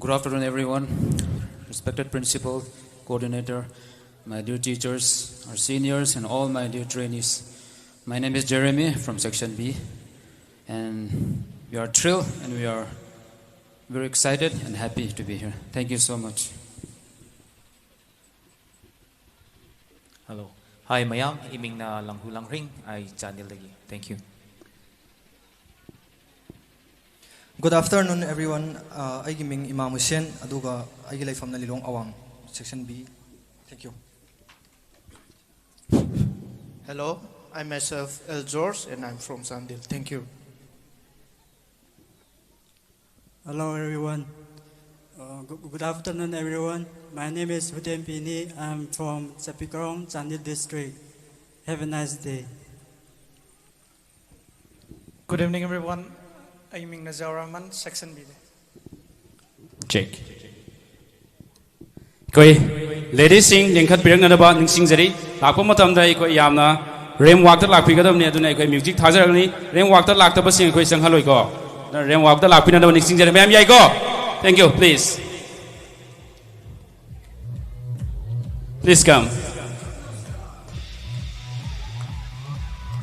Good afternoon, everyone. Respected principal, coordinator, my dear teachers, our seniors, and all my dear trainees. My name is Jeremy from section B, and we are thrilled and we are very excited and happy to be here. Thank you so much. Hello. Hi, ꯃꯌꯥꯝ꯫ ꯏꯃꯤꯡꯅ ꯂꯪꯍꯨ ꯂꯪꯍ꯭ꯔꯤꯡ꯫ ꯑꯩ ꯆꯥꯟꯗꯦꯜꯗꯒꯤ꯫ Thank you. Good afternoon, everyone. ꯑ, ꯑꯩꯒꯤ ꯃꯤꯡ ꯏꯃꯥꯝ ꯍꯨꯁꯦꯟ, ꯑꯗꯨꯒ ꯑꯩꯒꯤ ꯂꯩꯐꯝꯅ ꯂꯤꯂꯣꯡ ꯑꯋꯥꯡ, section B. Thank you. Hello, I myself L George and I'm from Chandel. Thank you. Hello everyone. Uh, good, good afternoon everyone. My name is Huten Pini. I'm from Chapikarong, Chandel district. Have a nice day. Good evening everyone. ꯑꯩ ꯃꯤꯡꯅ ꯖꯋꯥꯔ Rahman, section B ꯗ꯫ Check. ꯑꯩꯈꯣꯏ ꯂꯦꯗꯤꯁꯁꯤꯡ ꯂꯦꯡꯈꯠꯄꯤꯔꯛꯅꯅꯕ ꯅꯤꯡꯁꯤꯡꯖꯔꯤ꯫ ꯂꯥꯛꯄ ꯃꯇꯝꯗ ꯑꯩꯈꯣꯏ ꯌꯥꯝꯅ RAM ꯋꯥꯛꯇ ꯂꯥꯛꯄꯤꯒꯗꯕꯅꯤ, ꯑꯗꯨꯅ ꯑꯩꯈꯣꯏ ꯃ꯭ꯌꯨꯖꯤꯛ ꯊꯥꯖꯔꯛꯂꯤ꯫ ꯔꯦꯝ ꯋꯥꯛꯇ ꯂꯥꯛꯇꯕꯁꯤꯡ ꯑꯩꯈꯣꯏ ꯆꯪꯍꯜꯂꯣꯏꯀꯣ꯫ ꯑꯗꯨꯅ ꯔꯦꯝ ꯋꯥꯛꯇ ꯂꯥꯛꯄꯤꯅꯅꯕ ꯅꯤꯡꯁꯤꯡꯖꯔꯤ꯫ ꯃꯌꯥꯝ ꯌꯥꯏꯀꯣ? Thank you, please. Please come.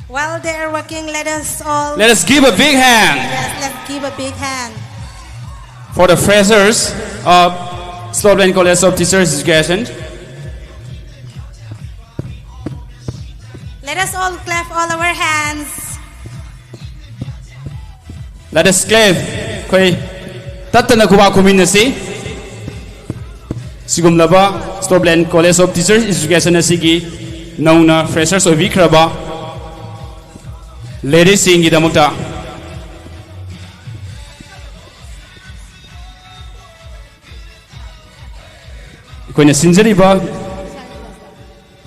While they are working, let us all, let us give a big hand, yes, let's give a big hand for the freshers of Slope Lane College of Teachers Education. Let us all clap all our hands. Let us clap. ꯑꯩꯈꯣꯏ ꯇꯠꯇꯅ ꯈꯨꯕꯥꯛ ꯈꯨꯃꯤꯟꯅꯁꯤ꯫ ꯁꯤꯒꯨꯝꯂꯕ Slope Lane College of Teachers Education ꯑꯁꯤꯒꯤ ꯅꯧꯅ freshers ꯑꯣꯏꯕꯤꯈ꯭ꯔꯕ ladies ꯁꯤꯡꯒꯤꯗꯃꯛꯇ ꯑꯩꯈꯣꯏꯅ ꯁꯤꯟꯖꯔꯤꯕ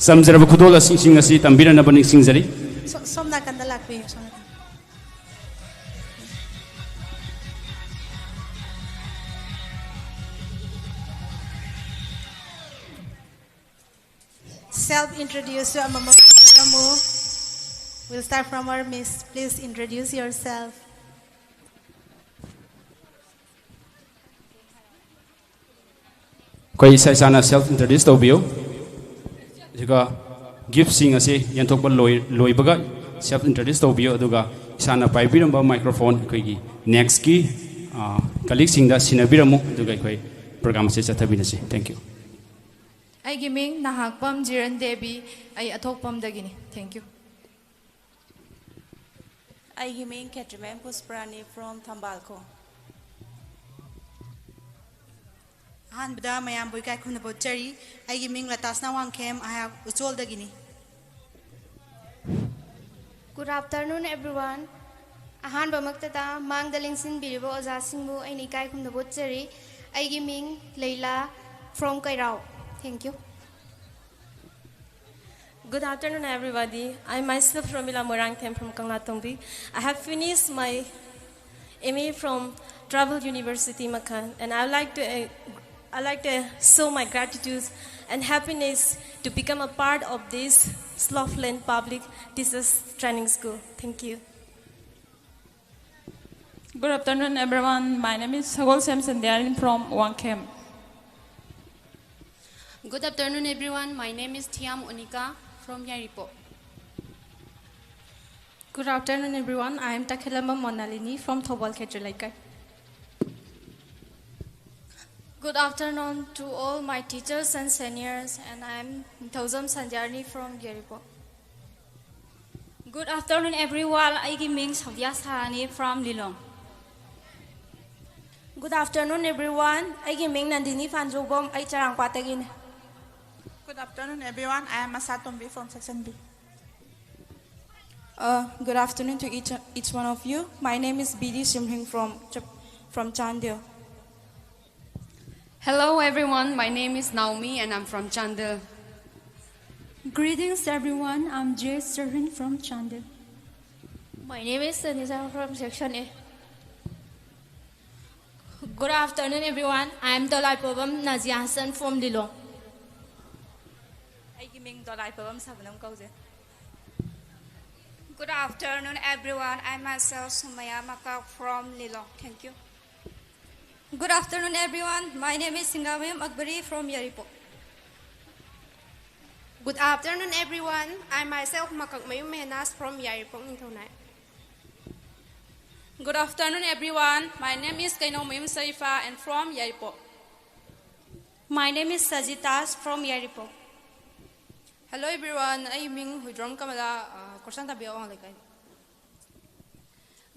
ꯆꯝꯖꯔꯕ ꯈꯨꯗꯣꯜ ꯑꯁꯤꯁꯤꯡ ꯑꯁꯤ ꯇꯝꯕꯤꯔꯅꯕ ꯅꯤꯡꯁꯤꯡꯖꯔꯤ꯫ ꯁꯣ-, ꯁꯣꯝ ꯅꯥꯀꯟꯗ ꯂꯥꯛꯄꯤꯌꯨ, ꯁꯣꯝ ꯅꯥꯀꯟꯗ꯫ Self introduce ꯑꯃꯃꯝ ꯇꯝꯃꯨ꯫ We'll start from our miss. Please introduce yourself. ꯑꯩꯈꯣꯏ ꯏꯁꯥ ꯏꯁꯥꯅ self introduce ꯇꯧꯕꯤꯌꯨ꯫ ꯑꯗꯨꯒ gift ꯁꯤꯡ ꯑꯁꯤ ꯌꯦꯟꯊꯣꯛꯄ ꯂꯣꯏ-, ꯂꯣꯏꯕꯒ self introduce ꯇꯧꯕꯤꯌꯨ꯫ ꯑꯗꯨꯒ ꯏꯁꯥꯅ ꯄꯥꯏꯕꯤꯔꯝꯕ microphone ꯑꯩꯈꯣꯏꯒꯤ next ꯀꯤ, ꯑ, colleague ꯁꯤꯡꯗ ꯁꯤꯟꯅꯕꯤꯔꯝꯃꯨ꯫ ꯑꯗꯨꯒ ꯑꯩꯈꯣꯏ program ꯑꯁꯤ ꯆꯠꯊꯃꯤꯟꯅꯁꯤ꯫ Thank you. ꯑꯩꯒꯤ ꯃꯤꯡ ꯅꯍꯥꯛꯄꯝ ꯖꯤꯔꯟ ꯗꯦꯕꯤ꯫ ꯑꯩ ꯑꯊꯣꯛꯄꯝꯗꯒꯤꯅꯤ꯫ Thank you. ꯑꯩꯒꯤ ꯃꯤꯡ ꯈꯦꯇ꯭ꯔꯤꯃꯌꯨꯝ ꯄꯨꯁꯄꯔꯥꯅꯤ from ꯊꯝꯕꯥꯜꯈꯣꯡ꯫ ꯑꯍꯥꯟꯕꯗ ꯃꯌꯥꯝꯕꯨ ꯏꯀꯥꯏ ꯈꯨꯝꯅꯕ ꯎꯠꯆꯔꯤ꯫ ꯑꯩꯒꯤ ꯃꯤꯡ ꯂꯇꯥꯁꯅꯥ ꯋꯥꯡꯈꯦꯝ, ꯑꯩꯍꯥꯛ ꯎꯆꯣꯜꯗꯒꯤꯅꯤ꯫ Good afternoon, everyone. ꯑꯍꯥꯟꯕꯃꯛꯇꯗ ꯃꯥꯡꯗ ꯂꯦꯡꯁꯤꯟꯕꯤꯔꯤꯕ ꯑꯣꯖꯥꯁꯤꯡꯕꯨ ꯑꯩꯅ ꯏꯀꯥꯏ ꯈꯨꯝꯅꯕ ꯎꯠꯆꯔꯤ꯫ ꯑꯩꯒꯤ ꯃꯤꯡ ꯂꯩꯂꯥ from ꯀꯩꯔꯥꯎ꯫ Thank you. Good afternoon, everybody. I myself Romila Moirangthem from Kanglatongbi. I have finished my M A from Tribal University Makhan, and I would like to, uh, I like to show my gratitude and happiness to become a part of this Slough Lane Public Teachers Training School. Thank you. Good afternoon, everyone. My name is Sagolsem Sendiarin from Wangkhem. Good afternoon, everyone. My name is Thiam Onika from Yairipok. Good afternoon, everyone. I am Takhelamba Monalini from Thoubal Khetre Laikai. Good afternoon to all my teachers and seniors, and I am Thaujam Sanjarni from Yairipok. Good afternoon, everyone. ꯑꯩꯒꯤ ꯃꯤꯡ ꯁꯣꯚꯤꯌꯥ ꯁꯍꯥꯅꯤ from Lilong. Good afternoon, everyone. ꯑꯩꯒꯤ ꯃꯤꯡ ꯅꯟꯗꯤꯅꯤ ꯐꯥꯟꯖꯧꯕꯝ꯫ ꯑꯩ ꯆꯔꯥꯡꯄꯥꯠꯇꯒꯤꯅꯤ꯫ Good afternoon, everyone. I am Masatombi from Section B. Uh, good afternoon to each, each one of you. My name is Bidi Shimhing from, Chap- from Chandel. Hello, everyone. My name is Naomi, and I'm from Chandel. Greetings, everyone. I'm Jay Serhin from Chandel. My name is Tanisa from Section A. Good afternoon, everyone. I am Dolai Pabam Nazia Hassan from Lilong. ꯑꯩꯒꯤ ꯃꯤꯡ ꯗꯣꯂꯥꯏ ꯄꯕꯝ ꯁꯕꯅꯝ ꯀꯧꯖꯩ꯫ Good afternoon, everyone. I myself Sumaya Makak from Lilong. Thank you. Good afternoon, everyone. My name is Singamayam Akbari from Yairipok. Good afternoon, everyone. I myself Makakmayum Menas from Yairipok, Ningthaunai. Good afternoon, everyone. My name is Kainomayum Saifa and from Yairipok. My name is Sajitas from Yairipok. Hello, everyone. ꯑꯩ ꯃꯤꯡ ꯍꯨꯏꯗ꯭ꯔꯣꯝ ꯀꯃꯂꯥ, ꯀꯣꯔꯁꯥꯟ ꯇꯥꯕꯤ ꯑꯋꯥꯡ ꯂꯩꯀꯥꯏ꯫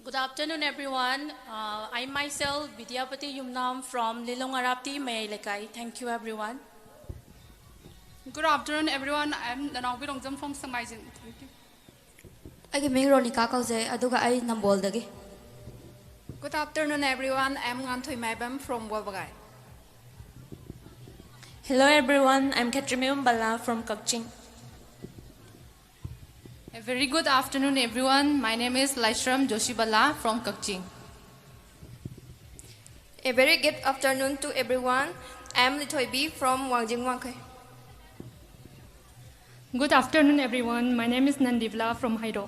Good afternoon, everyone. Uh, I myself, Vidyapati Yumnam from Lilong Arapti, Mayai Lekai. Thank you, everyone. Good afternoon, everyone. I'm Nanaobi Rongjam from Samaijin. Thank you. ꯑꯩꯒꯤ ꯃꯤꯡ ꯔꯣꯅꯤꯀꯥ ꯀꯧꯖꯩ, ꯑꯗꯨꯒ ꯑꯩ ꯅꯝꯕꯣꯜꯗꯒꯤ꯫ Good afternoon, everyone. I'm Nganthui Maibam from Wabagai. Hello, everyone. I'm Khetrimium Bala from Kakching. A very good afternoon, everyone. My name is Laishram Joshi Bala from Kakching. A very good afternoon to everyone. I am Lithoibi from Wangjing Wangkhei. Good afternoon, everyone. My name is Nandivla from Hairo.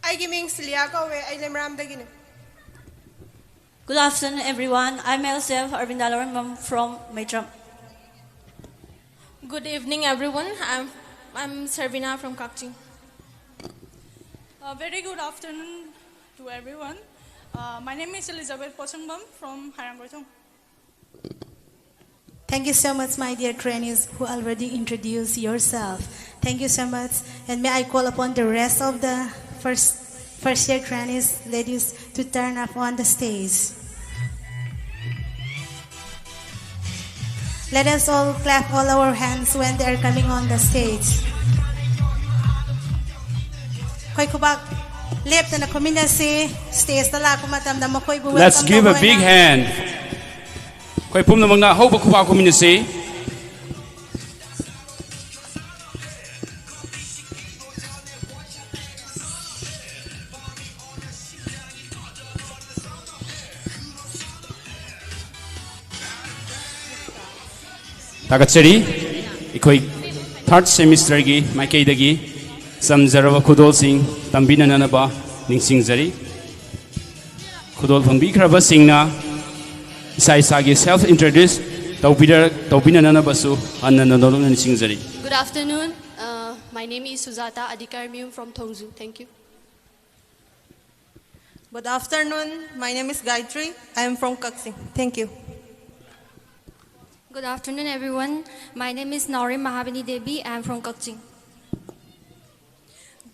ꯑꯩꯒꯤ ꯃꯤꯡ ꯁꯤꯂꯤꯌꯥ ꯀꯧꯋꯦ꯫ ꯑꯩ ꯂꯩꯃꯔꯥꯝꯗꯒꯤꯅꯦ꯫ Good afternoon, everyone. I myself, Arvinda Lorenbam from Maitram. Good evening, everyone. I'm, I'm Servina from Kakching. A very good afternoon to everyone. Uh, my name is Elizabeth Posangbam from Hairang Goitong. Thank you so much, my dear trainees, who already introduced yourself. Thank you so much. And may I call upon the rest of the first, first year trainees, ladies, to turn up on the stage. Let us all clap all our hands when they are coming on the stage. ꯑꯩꯈꯣꯏ ꯈꯨꯕꯥꯛ ꯂꯦꯞꯇꯅ ꯈꯨꯃꯤꯟꯅꯁꯤ꯫ Stageꯇ ꯂꯥꯛꯄ ꯃꯇꯝꯗ ꯃꯈꯣꯏꯕꯨ Let's welcome give a ꯇꯧꯕ big ꯑꯣꯏꯅ hand. ꯑꯩꯈꯣꯏ ꯄꯨꯝꯅꯃꯛꯅ ꯑꯍꯧꯕ ꯈꯨꯕꯥꯛ ꯈꯨꯃꯤꯟꯅꯁꯤ꯫ ꯊꯥꯒꯠꯆꯔꯤ꯫ ꯑꯩꯈꯣꯏ third semesterꯒꯤ ꯃꯥꯏꯀꯩꯗꯒꯤ ꯆꯝꯖꯔꯕ ꯈꯨꯗꯣꯜꯁꯤꯡ ꯇꯝꯕꯤꯅꯅꯕ ꯅꯤꯡꯁꯤꯡꯖꯔꯤ꯫ ꯈꯨꯗꯣꯜ ꯐꯪꯕꯤꯈ꯭ꯔꯕꯁꯤꯡꯅ ꯏꯁꯥ ꯏꯁꯥꯒꯤ self introduce ꯇꯧꯕꯤꯔ-, ꯇꯧꯕꯤꯅꯅꯕꯁꯨ ꯍꯟꯅ ꯅꯧꯅ ꯅꯤꯡꯁꯤꯡꯖꯔꯤ꯫ Good afternoon. Uh, my name is Sujata Adhikar Miyum from Thongju. Thank you. Good afternoon. My name is Gayatri. I am from Kakching. Thank you. Good afternoon, everyone. My name is Nauri Mahabini Devi. I am from Kakching.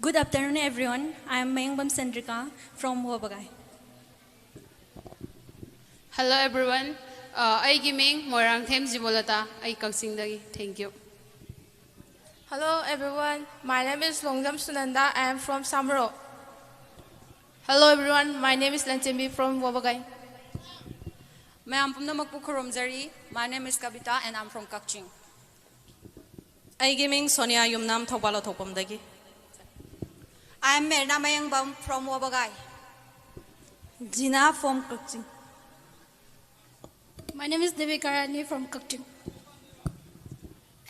Good afternoon, everyone. I am Mayangbam Sandrika from Wabagai. Hello everyone. Uh, ꯑꯩꯒꯤ ꯃꯤꯡ ꯃꯣꯏꯔꯥꯡꯊꯦꯝ ꯖꯤꯕꯣꯂꯇꯥ꯫ ꯑꯩ ꯀꯛꯆꯤꯡꯗꯒꯤ꯫ Thank you. Hello everyone. My name is Longjam Sunanda. I am from Samro. Hello everyone. My name is Lanchenbi from Wabagai. ꯃꯌꯥꯝ ꯄꯨꯝꯅꯃꯛꯄꯨ ꯈꯨꯔꯨꯝꯖꯔꯤ꯫ My name is Kavita and I'm from Kakching. ꯑꯩꯒꯤ ꯃꯤꯡ ꯁꯣꯅꯤꯌꯥ ꯌꯨꯝꯅꯥꯝ, Thoubal ꯂꯧꯊꯣꯛꯐꯝꯗꯒꯤ꯫ I am Merna Mayangbam from Wabagai. Jina from Kakching. My name is Devika Rani from Kakching.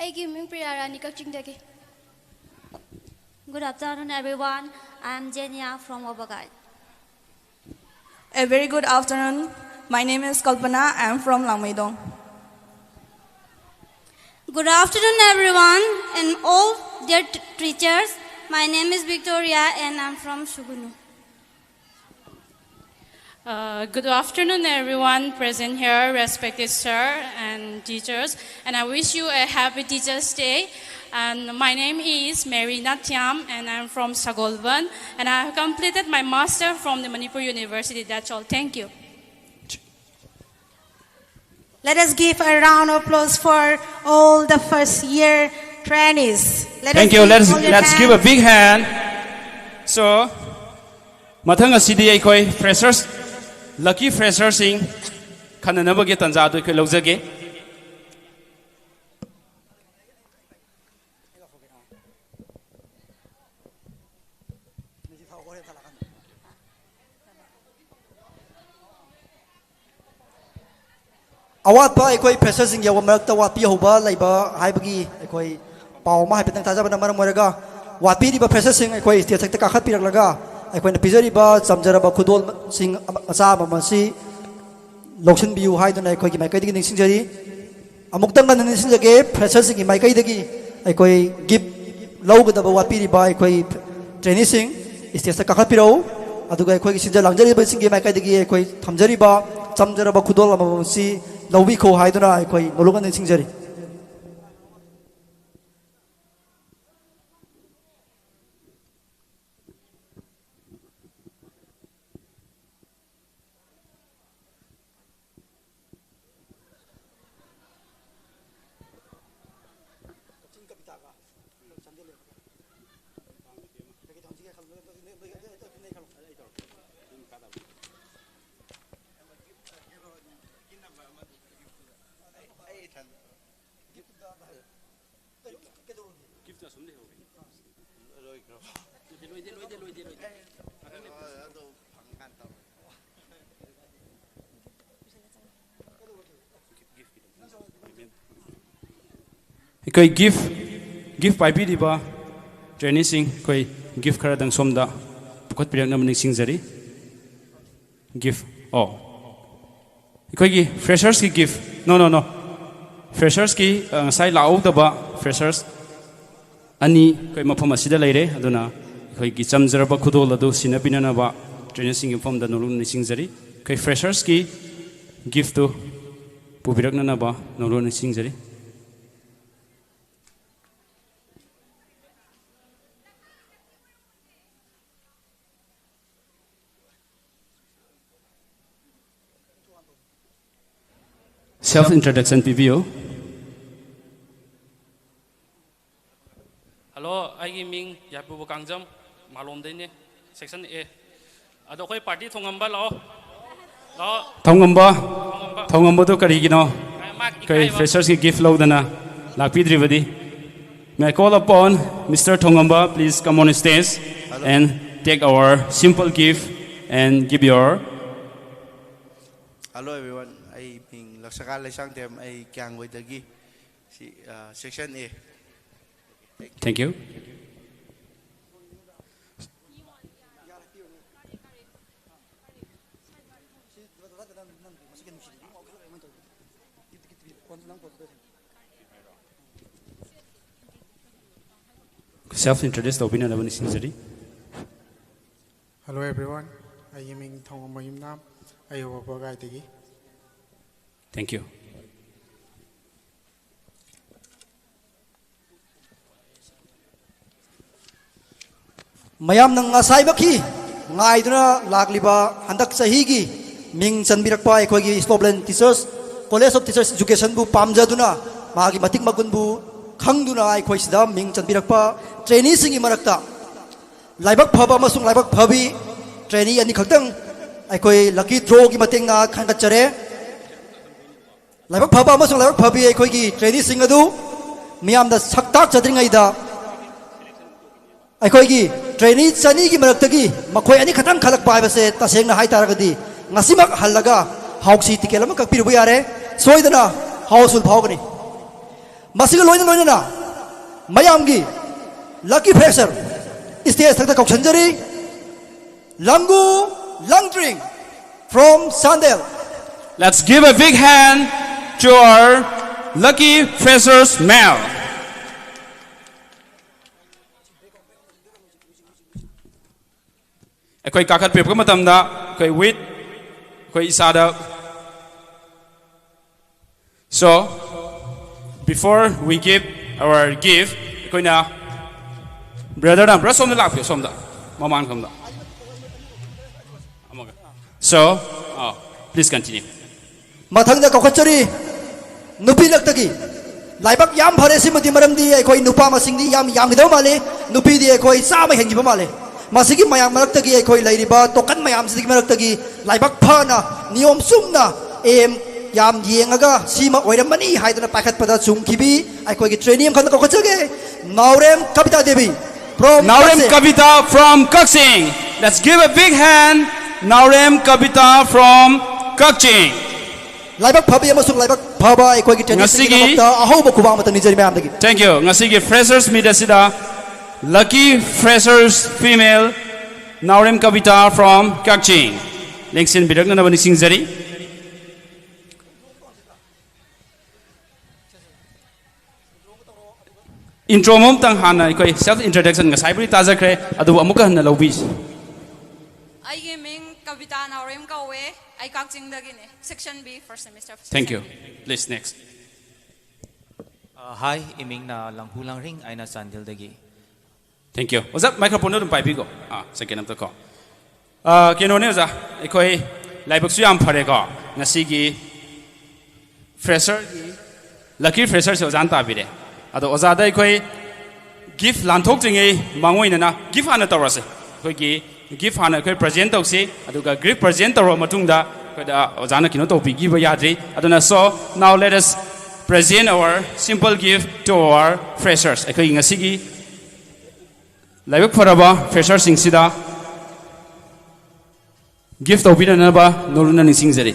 ꯑꯩꯒꯤ ꯃꯤꯡ ꯄ꯭ꯔꯤꯌꯥ ꯔꯥꯅꯤ, ꯀꯛꯆꯤꯡꯗꯒꯤ꯫ Good afternoon, everyone. I am Jenia from Wabagai. A very good afternoon. My name is Kalpana. I am from Langmeidong. Good afternoon, everyone, and all dear t- teachers. My name is Victoria, and I'm from Sugnu. Uh, good afternoon, everyone present here, respected sir and teachers, and I wish you a happy Teachers' Day. And my name is Mary Nathiam, and I'm from Sagolband, and I have completed my master from the Manipur University. That's all. Thank you. Let us give a round of applause for all the first year trainees. Let Thank us you. give Let's all your let's give a hands. Big hand. So, ꯃꯊꯪ ꯑꯁꯤꯗꯤ ꯑꯩꯈꯣꯏ freshers, lucky freshersꯁꯤꯡ ꯈꯟꯅꯅꯕꯒꯤ ꯇꯥꯟꯖꯥ ꯑꯗꯨ ꯑꯩꯈꯣꯏ ꯂꯧꯖꯒꯦ꯫ ꯑꯋꯥꯠꯄ ꯑꯩꯈꯣꯏ fresherꯁꯤꯡ ꯌꯧꯕ ꯃꯔꯛꯇ ꯋꯥꯠꯄꯤꯍꯧꯕ ꯂꯩꯕ ꯍꯥꯏꯕꯒꯤ ꯑꯩꯈꯣꯏ ꯄꯥꯎ ꯑꯃ ꯍꯥꯏꯐꯦꯠꯇꯪ ꯇꯥꯖꯕꯅ ꯃꯔꯝ ꯑꯣꯏꯔꯒ, ꯋꯥꯠꯄꯤꯔꯤꯕ fresherꯁꯤꯡ ꯑꯩꯈꯣꯏ stage ꯃꯊꯛꯇ ꯀꯥꯈꯠꯄꯤꯔꯛꯂꯒ ꯑꯩꯈꯣꯏꯅ ꯄꯤꯖꯔꯤꯕ ꯆꯝꯖꯔꯕ ꯈꯨꯗꯣꯜꯁꯤꯡ ꯃꯆꯥ ꯑꯃꯃꯝ ꯑꯁꯤ ꯂꯧꯁꯤꯟꯕꯤꯌꯨ ꯍꯥꯏꯗꯨꯅ ꯑꯩꯈꯣꯏꯒꯤ ꯃꯥꯏꯀꯩꯗꯒꯤ ꯅꯤꯡꯁꯤꯡꯖꯔꯤ꯫ ꯑꯃꯨꯛꯇꯪ ꯉꯟꯅ ꯅꯤꯡꯁꯤꯡꯖꯒꯦ, fresherꯁꯤꯡꯒꯤ ꯃꯥꯏꯀꯩꯗꯒꯤ ꯑꯩꯈꯣꯏ gift ꯂꯧꯒꯗꯕ ꯋꯥꯠꯄꯤꯔꯤꯕ ꯑꯩꯈꯣꯏ traineeꯁꯤꯡ stageꯇ ꯀꯥꯈꯠꯄꯤꯔꯛꯎ꯫ ꯑꯗꯨꯒ ꯑꯩꯈꯣꯏꯒꯤ ꯁꯤꯟꯖ ꯂꯥꯡꯖꯔꯤꯕꯁꯤꯡꯒꯤ ꯃꯥꯏꯀꯩꯗꯒꯤ ꯑꯩꯈꯣꯏ ꯊꯝꯖꯔꯤꯕ ꯆꯝꯖꯔꯕ ꯈꯨꯗꯣꯜ ꯑꯃꯃꯝꯁꯤ ꯂꯧꯕꯤꯈꯣ ꯍꯥꯏꯗꯨꯅ ꯑꯩꯈꯣꯏ ꯅꯣꯂꯨꯛꯅ ꯅꯤꯡꯁꯤꯡꯖꯔꯤ꯫ ꯑꯩꯈꯣꯏ gift, gift ꯄꯥꯏꯕꯤꯔꯤꯕ traineeꯁꯤꯡ, ꯑꯩꯈꯣꯏ gift ꯈꯔꯗꯪ ꯁꯣꯝꯗ ꯄꯨꯈꯠꯄꯤꯔꯛꯅꯕ ꯅꯤꯡꯁꯤꯡꯖꯔꯤ꯫ Gift, ꯑꯣ, ꯑꯩꯈꯣꯏꯒꯤ freshersꯀꯤ gift, no, no, no, ꯐ꯭ꯔꯦꯁꯔꯁꯀꯤ ꯉꯁꯥꯏ ꯂꯥꯛꯍꯧꯗꯕ ꯐ꯭ꯔꯦꯁꯔꯁ ꯑꯅꯤ ꯑꯩꯈꯣꯏ ꯃꯐꯝ ꯑꯁꯤꯗ ꯂꯩꯔꯦ꯫ ꯑꯗꯨꯅ ꯑꯩꯈꯣꯏꯒꯤ ꯆꯝꯖꯔꯕ ꯈꯨꯗꯣꯜ ꯑꯗꯨ ꯁꯤꯟꯅꯕꯤꯅꯅꯕ ꯇ꯭ꯔꯦꯅꯔꯁꯤꯡꯒꯤ ꯃꯐꯝꯗ ꯅꯣꯡꯂꯨꯛꯅ ꯅꯤꯡꯁꯤꯡꯖꯔꯤ꯫ ꯑꯩꯈꯣꯏ ꯐ꯭ꯔꯦꯁꯔꯁꯀꯤ ꯒꯤꯐꯇꯨ ꯄꯨꯕꯤꯔꯛꯅꯅꯕ ꯅꯣꯡꯂꯨꯛꯅ ꯅꯤꯡꯁꯤꯡꯖꯔꯤ꯫ Self introduction ꯄꯤꯕꯤꯌꯨ꯫ ꯍꯜꯂꯣ, ꯑꯩꯒꯤ ꯃꯤꯡ ꯌꯥꯏꯄꯨꯕ ꯀꯥꯡꯖꯝ, ꯃꯥꯂꯣꯝꯗꯩꯅꯦ, ꯁꯦꯛꯁꯟ ꯑꯦ꯫ ꯑꯗꯣ ꯑꯩꯈꯣꯏ ꯄꯥꯔꯇꯤ ꯊꯣꯡꯉꯝꯕ ꯂꯥꯛꯑꯣ꯫ ꯂꯥꯛꯑꯣ꯫ ꯊꯧꯉꯝꯕ꯫ ꯊꯣꯡꯉꯝꯕ꯫ ꯊꯧꯉꯝꯕꯗꯨ ꯀꯔꯤꯒꯤꯅꯣ? ꯃꯥ ꯑꯩꯈꯣꯏ ꯏꯀꯥꯏꯕ꯫ ꯐ꯭ꯔꯦꯁꯔꯁꯀꯤ ꯒꯤꯐ ꯂꯧꯗꯅ ꯂꯥꯛꯄꯤꯗ꯭ꯔꯤꯕꯗꯤ? May I call upon Mister Thongamba, please come on stage and take our simple gift and give your Hello everyone, ꯑꯩ ꯃꯤꯡ ꯂꯛꯁꯀꯥꯟ ꯂꯩꯁꯥꯡꯊꯦꯝ, ꯑꯩ ꯀ꯭ꯌꯥꯝꯒꯣꯏꯗꯒꯤ꯫ ꯁꯤ section A. Thank you. Self introduce ꯇꯧꯕꯤꯅꯅꯕ ꯅꯤꯡꯁꯤꯡꯖꯔꯤ꯫ Hello everyone, ꯑꯩꯒꯤ ꯃꯤꯡ ꯊꯧꯉꯝꯕ ꯌꯨꯝꯅꯥꯝ, ꯑꯩ ꯋꯥꯕꯒꯥꯏꯗꯒꯤ꯫ Thank you. ꯃꯌꯥꯝꯅ ꯉꯁꯥꯏꯃꯛꯀꯤ ꯉꯥꯏꯗꯨꯅ ꯂꯥꯛꯂꯤꯕ ꯍꯟꯗꯛ ꯆꯍꯤꯒꯤ ꯃꯤꯡ ꯆꯟꯕꯤꯔꯛꯄ ꯑꯩꯈꯣꯏꯒꯤ ꯁ꯭ꯂꯣꯞꯂꯦꯟ ꯇꯤꯆꯔꯁ ꯀꯣꯂꯦꯖ ꯑꯣꯐ ꯇꯤꯆꯔꯁ ꯏꯖꯨꯀꯦꯁꯟꯕꯨ ꯄꯥꯝꯖꯗꯨꯅ ꯃꯥꯒꯤ ꯃꯇꯤꯛ ꯃꯒꯨꯟꯕꯨ ꯈꯪꯗꯨꯅ ꯑꯩꯈꯣꯏ ꯁꯤꯗ ꯃꯤꯡ ꯆꯟꯕꯤꯔꯛꯄ ꯇ꯭ꯔꯦꯅꯤꯁꯤꯡꯒꯤ ꯃꯔꯛꯇ ꯂꯥꯏꯕꯛ ꯐꯕ ꯑꯃꯁꯨꯡ ꯂꯥꯏꯕꯛ ꯐꯕꯤ ꯇ꯭ꯔꯦꯅꯤ ꯑꯅꯤꯈꯛꯇꯪ ꯑꯩꯈꯣꯏ ꯂꯛꯀꯤ ꯗ꯭ꯔꯣꯒꯤ ꯃꯇꯦꯡꯅ ꯈꯟꯒꯠꯆꯔꯦ꯫ ꯂꯥꯏꯕꯛ ꯐꯕ ꯑꯃꯁꯨꯡ ꯂꯥꯏꯕꯛ ꯐꯕꯤ ꯑꯩꯈꯣꯏꯒꯤ ꯇ꯭ꯔꯦꯅꯤꯁꯤꯡ ꯑꯗꯨ ꯃꯤꯌꯥꯝꯗ ꯁꯛ ꯇꯥꯛꯆꯗ꯭ꯔꯤꯉꯩꯗ ꯑꯩꯈꯣꯏꯒꯤ ꯇ꯭ꯔꯦꯅꯤ ꯆꯅꯤꯒꯤ ꯃꯔꯛꯇꯒꯤ ꯃꯈꯣꯏ ꯑꯅꯤꯈꯛꯇꯪ ꯈꯜꯂꯛꯄ ꯍꯥꯏꯕꯁꯦ ꯇꯁꯦꯡꯅ ꯍꯥꯏꯇꯥꯔꯒꯗꯤ ꯉꯁꯤꯃꯛ ꯍꯜꯂꯒ ꯍꯥꯎꯁꯤ ꯇꯤꯀꯦꯠ ꯑꯃ ꯀꯛꯄꯤꯔꯨꯕ ꯌꯥꯔꯦ꯫ ꯁꯣꯏꯗꯅ ꯍꯥꯎꯁꯐꯨꯜ ꯐꯥꯎꯒꯅꯤ꯫ ꯃꯁꯤꯒ ꯂꯣꯏꯅ ꯂꯣꯏꯅꯅ ꯃꯌꯥꯝꯒꯤ ꯂꯛꯀꯤ ꯐ꯭ꯔꯦꯁꯔ ꯁ꯭ꯇꯦꯖ ꯊꯛꯇ ꯀꯧꯁꯟꯖꯔꯤ꯫ Langgu Langtring from Chandel. Let's give a big hand to our Lucky Freshers Male. ꯑꯩꯈꯣꯏ ꯀꯥꯈꯠꯄꯤꯔꯛꯄ ꯃꯇꯝꯗ ꯑꯩꯈꯣꯏ with ꯑꯩꯈꯣꯏ ꯏꯁꯥꯗ, so before we give our gift, ꯑꯩꯈꯣꯏꯅ brother ꯅ, brother ꯁꯣꯝꯗ ꯂꯥꯛꯄꯤꯌꯨ, ꯁꯣꯝꯗ ꯃꯃꯥꯡꯂꯣꯝꯗ ꯑꯃꯒ, so, ꯑꯥ, please continue. ꯃꯊꯪꯗ ꯀꯧꯈꯠꯆꯔꯤ ꯅꯨꯄꯤ ꯂꯛꯇꯒꯤ꯫ ꯂꯥꯏꯕꯛ ꯌꯥꯝ ꯐꯔꯦ ꯁꯤꯃꯗꯤ, ꯃꯔꯝꯗꯤ ꯑꯩꯈꯣꯏ ꯅꯨꯄꯥ ꯃꯁꯤꯡꯗꯤ ꯌꯥꯝ ꯌꯥꯝꯒꯗꯕ ꯃꯥꯜꯂꯤ, ꯅꯨꯄꯤꯗꯤ ꯑꯩꯈꯣꯏ ꯆꯥꯝꯃ ꯍꯦꯟꯈꯤꯕ ꯃꯥꯜꯂꯤ꯫ ꯃꯁꯤꯒꯤ ꯃꯌꯥꯝ ꯃꯔꯛꯇꯒꯤ ꯑꯩꯈꯣꯏ ꯂꯩꯔꯤꯕ ꯇꯣꯀꯟ ꯃꯌꯥꯝꯁꯤꯒꯤ ꯃꯔꯛꯇꯒꯤ ꯂꯥꯏꯕꯛ ꯐꯅ ꯅꯤꯌꯣꯝ ꯆꯨꯝꯅ ꯑꯦꯝ ꯌꯥꯝ ꯌꯦꯡꯉꯒ ꯁꯤꯃ ꯑꯣꯏꯔꯝꯃꯅꯤ ꯍꯥꯏꯗꯅ ꯄꯥꯏꯈꯠꯄꯗ ꯆꯨꯝꯈꯤꯕꯤ ꯑꯩꯈꯣꯏꯒꯤ trainee ꯑꯃꯈꯛꯇ ꯀꯧꯈꯠꯆꯒꯦ, ꯅꯥꯎꯔꯦꯝ ꯀꯕꯤꯇꯥ Devi from Naorem Kakching. Kavita from Kakching. Let's give a big hand. Naorem Kavita from Kakching. ꯂꯥꯏꯕꯛ ꯐꯕꯤ ꯑꯃꯁꯨꯡ ꯂꯥꯏꯕꯛ ꯐꯕ ꯑꯩꯈꯣꯏꯒꯤ trainee ꯉꯁꯤꯒꯤ ꯁꯤꯡꯒꯤꯗꯃꯛꯇ ꯑꯍꯧꯕ ꯈꯨꯕꯥꯛ ꯑꯃꯇꯪ ꯅꯤꯖꯔꯤ ꯃꯌꯥꯝꯗꯒꯤ꯫ Thank you. ꯉꯁꯤꯒꯤ Freshers Meet ꯑꯁꯤꯗ Lucky Freshers Female Naorem Kavita from Kakching ꯂꯦꯡꯁꯤꯟꯕꯤꯔꯛꯅꯅꯕ ꯅꯤꯡꯁꯤꯡꯖꯔꯤ꯫ Intro ꯑꯃꯇꯪ ꯍꯥꯟꯅ ꯑꯩꯈꯣꯏ self introduction ꯉꯁꯥꯏꯕꯨꯗꯤ ꯇꯥꯖꯈ꯭ꯔꯦ, ꯑꯗꯨꯕꯨ ꯑꯃꯨꯛꯀ ꯍꯟꯅ ꯂꯧꯕꯤꯁꯤ꯫ ꯑꯩꯒꯤ ꯃꯤꯡ ꯀꯕꯤꯇꯥ ꯅꯥꯎꯔꯦꯝ ꯀꯧꯋꯦ꯫ ꯑꯩ ꯀꯛꯆꯤꯡꯗꯒꯤꯅꯦ, section B, first semester. Thank you. Please, next. ꯑ, ꯍꯥꯏ, ꯏꯃꯤꯡꯅ ꯂꯪꯍꯨ ꯂꯪꯔꯤꯡ, ꯑꯩꯅ ꯆꯥꯟꯗꯦꯜꯗꯒꯤ꯫ Thank you. ꯑꯣꯖꯥ, microphone ꯑꯗꯨꯝ ꯄꯥꯏꯕꯤꯀꯣ꯫ ꯑꯥ, second ꯑꯝꯇ ꯀꯣ꯫ ꯑꯥ, ꯀꯩꯅꯣꯅꯦ ꯑꯣꯖꯥ, ꯑꯩꯈꯣꯏ ꯂꯥꯏꯕꯛꯁꯨ ꯌꯥꯝ ꯐꯔꯦꯀꯣ, ꯉꯁꯤꯒꯤ fresherꯒꯤ, lucky fresherꯁꯦ ꯑꯣꯖꯥꯅ ꯇꯥꯕꯤꯔꯦ꯫ ꯑꯗꯣ ꯑꯣꯖꯥꯗ ꯑꯩꯈꯣꯏ gift ꯂꯥꯟꯊꯣꯛꯇ꯭ꯔꯤꯉꯩ ꯃꯥꯡꯑꯣꯏꯅꯅ gift ꯍꯥꯟꯅ ꯇꯧꯔꯁꯦ꯫ ꯑꯩꯈꯣꯏꯒꯤ gift ꯍꯥꯟꯅ ꯑꯩꯈꯣꯏ present ꯇꯧꯁꯤ, ꯑꯗꯨꯒ gift present ꯇꯧꯔꯕ ꯃꯇꯨꯡꯗ ꯑꯩꯈꯣꯏꯗ ꯑꯣꯖꯥꯅ ꯀꯩꯅꯣ ꯇꯧꯕꯤꯈꯤꯕ ꯌꯥꯗ꯭ꯔꯤ꯫ ꯑꯗꯨꯅ, so now let us present our simple gift to our freshers. ꯑꯩꯈꯣꯏꯒꯤ ꯉꯁꯤꯒꯤ ꯂꯥꯏꯕꯛ ꯐꯔꯕ fresherꯁꯤꯡꯁꯤꯗ gift ꯇꯧꯕꯤꯅꯅꯕ ꯅꯣꯂꯨꯛꯅ ꯅꯤꯡꯁꯤꯡꯖꯔꯤ꯫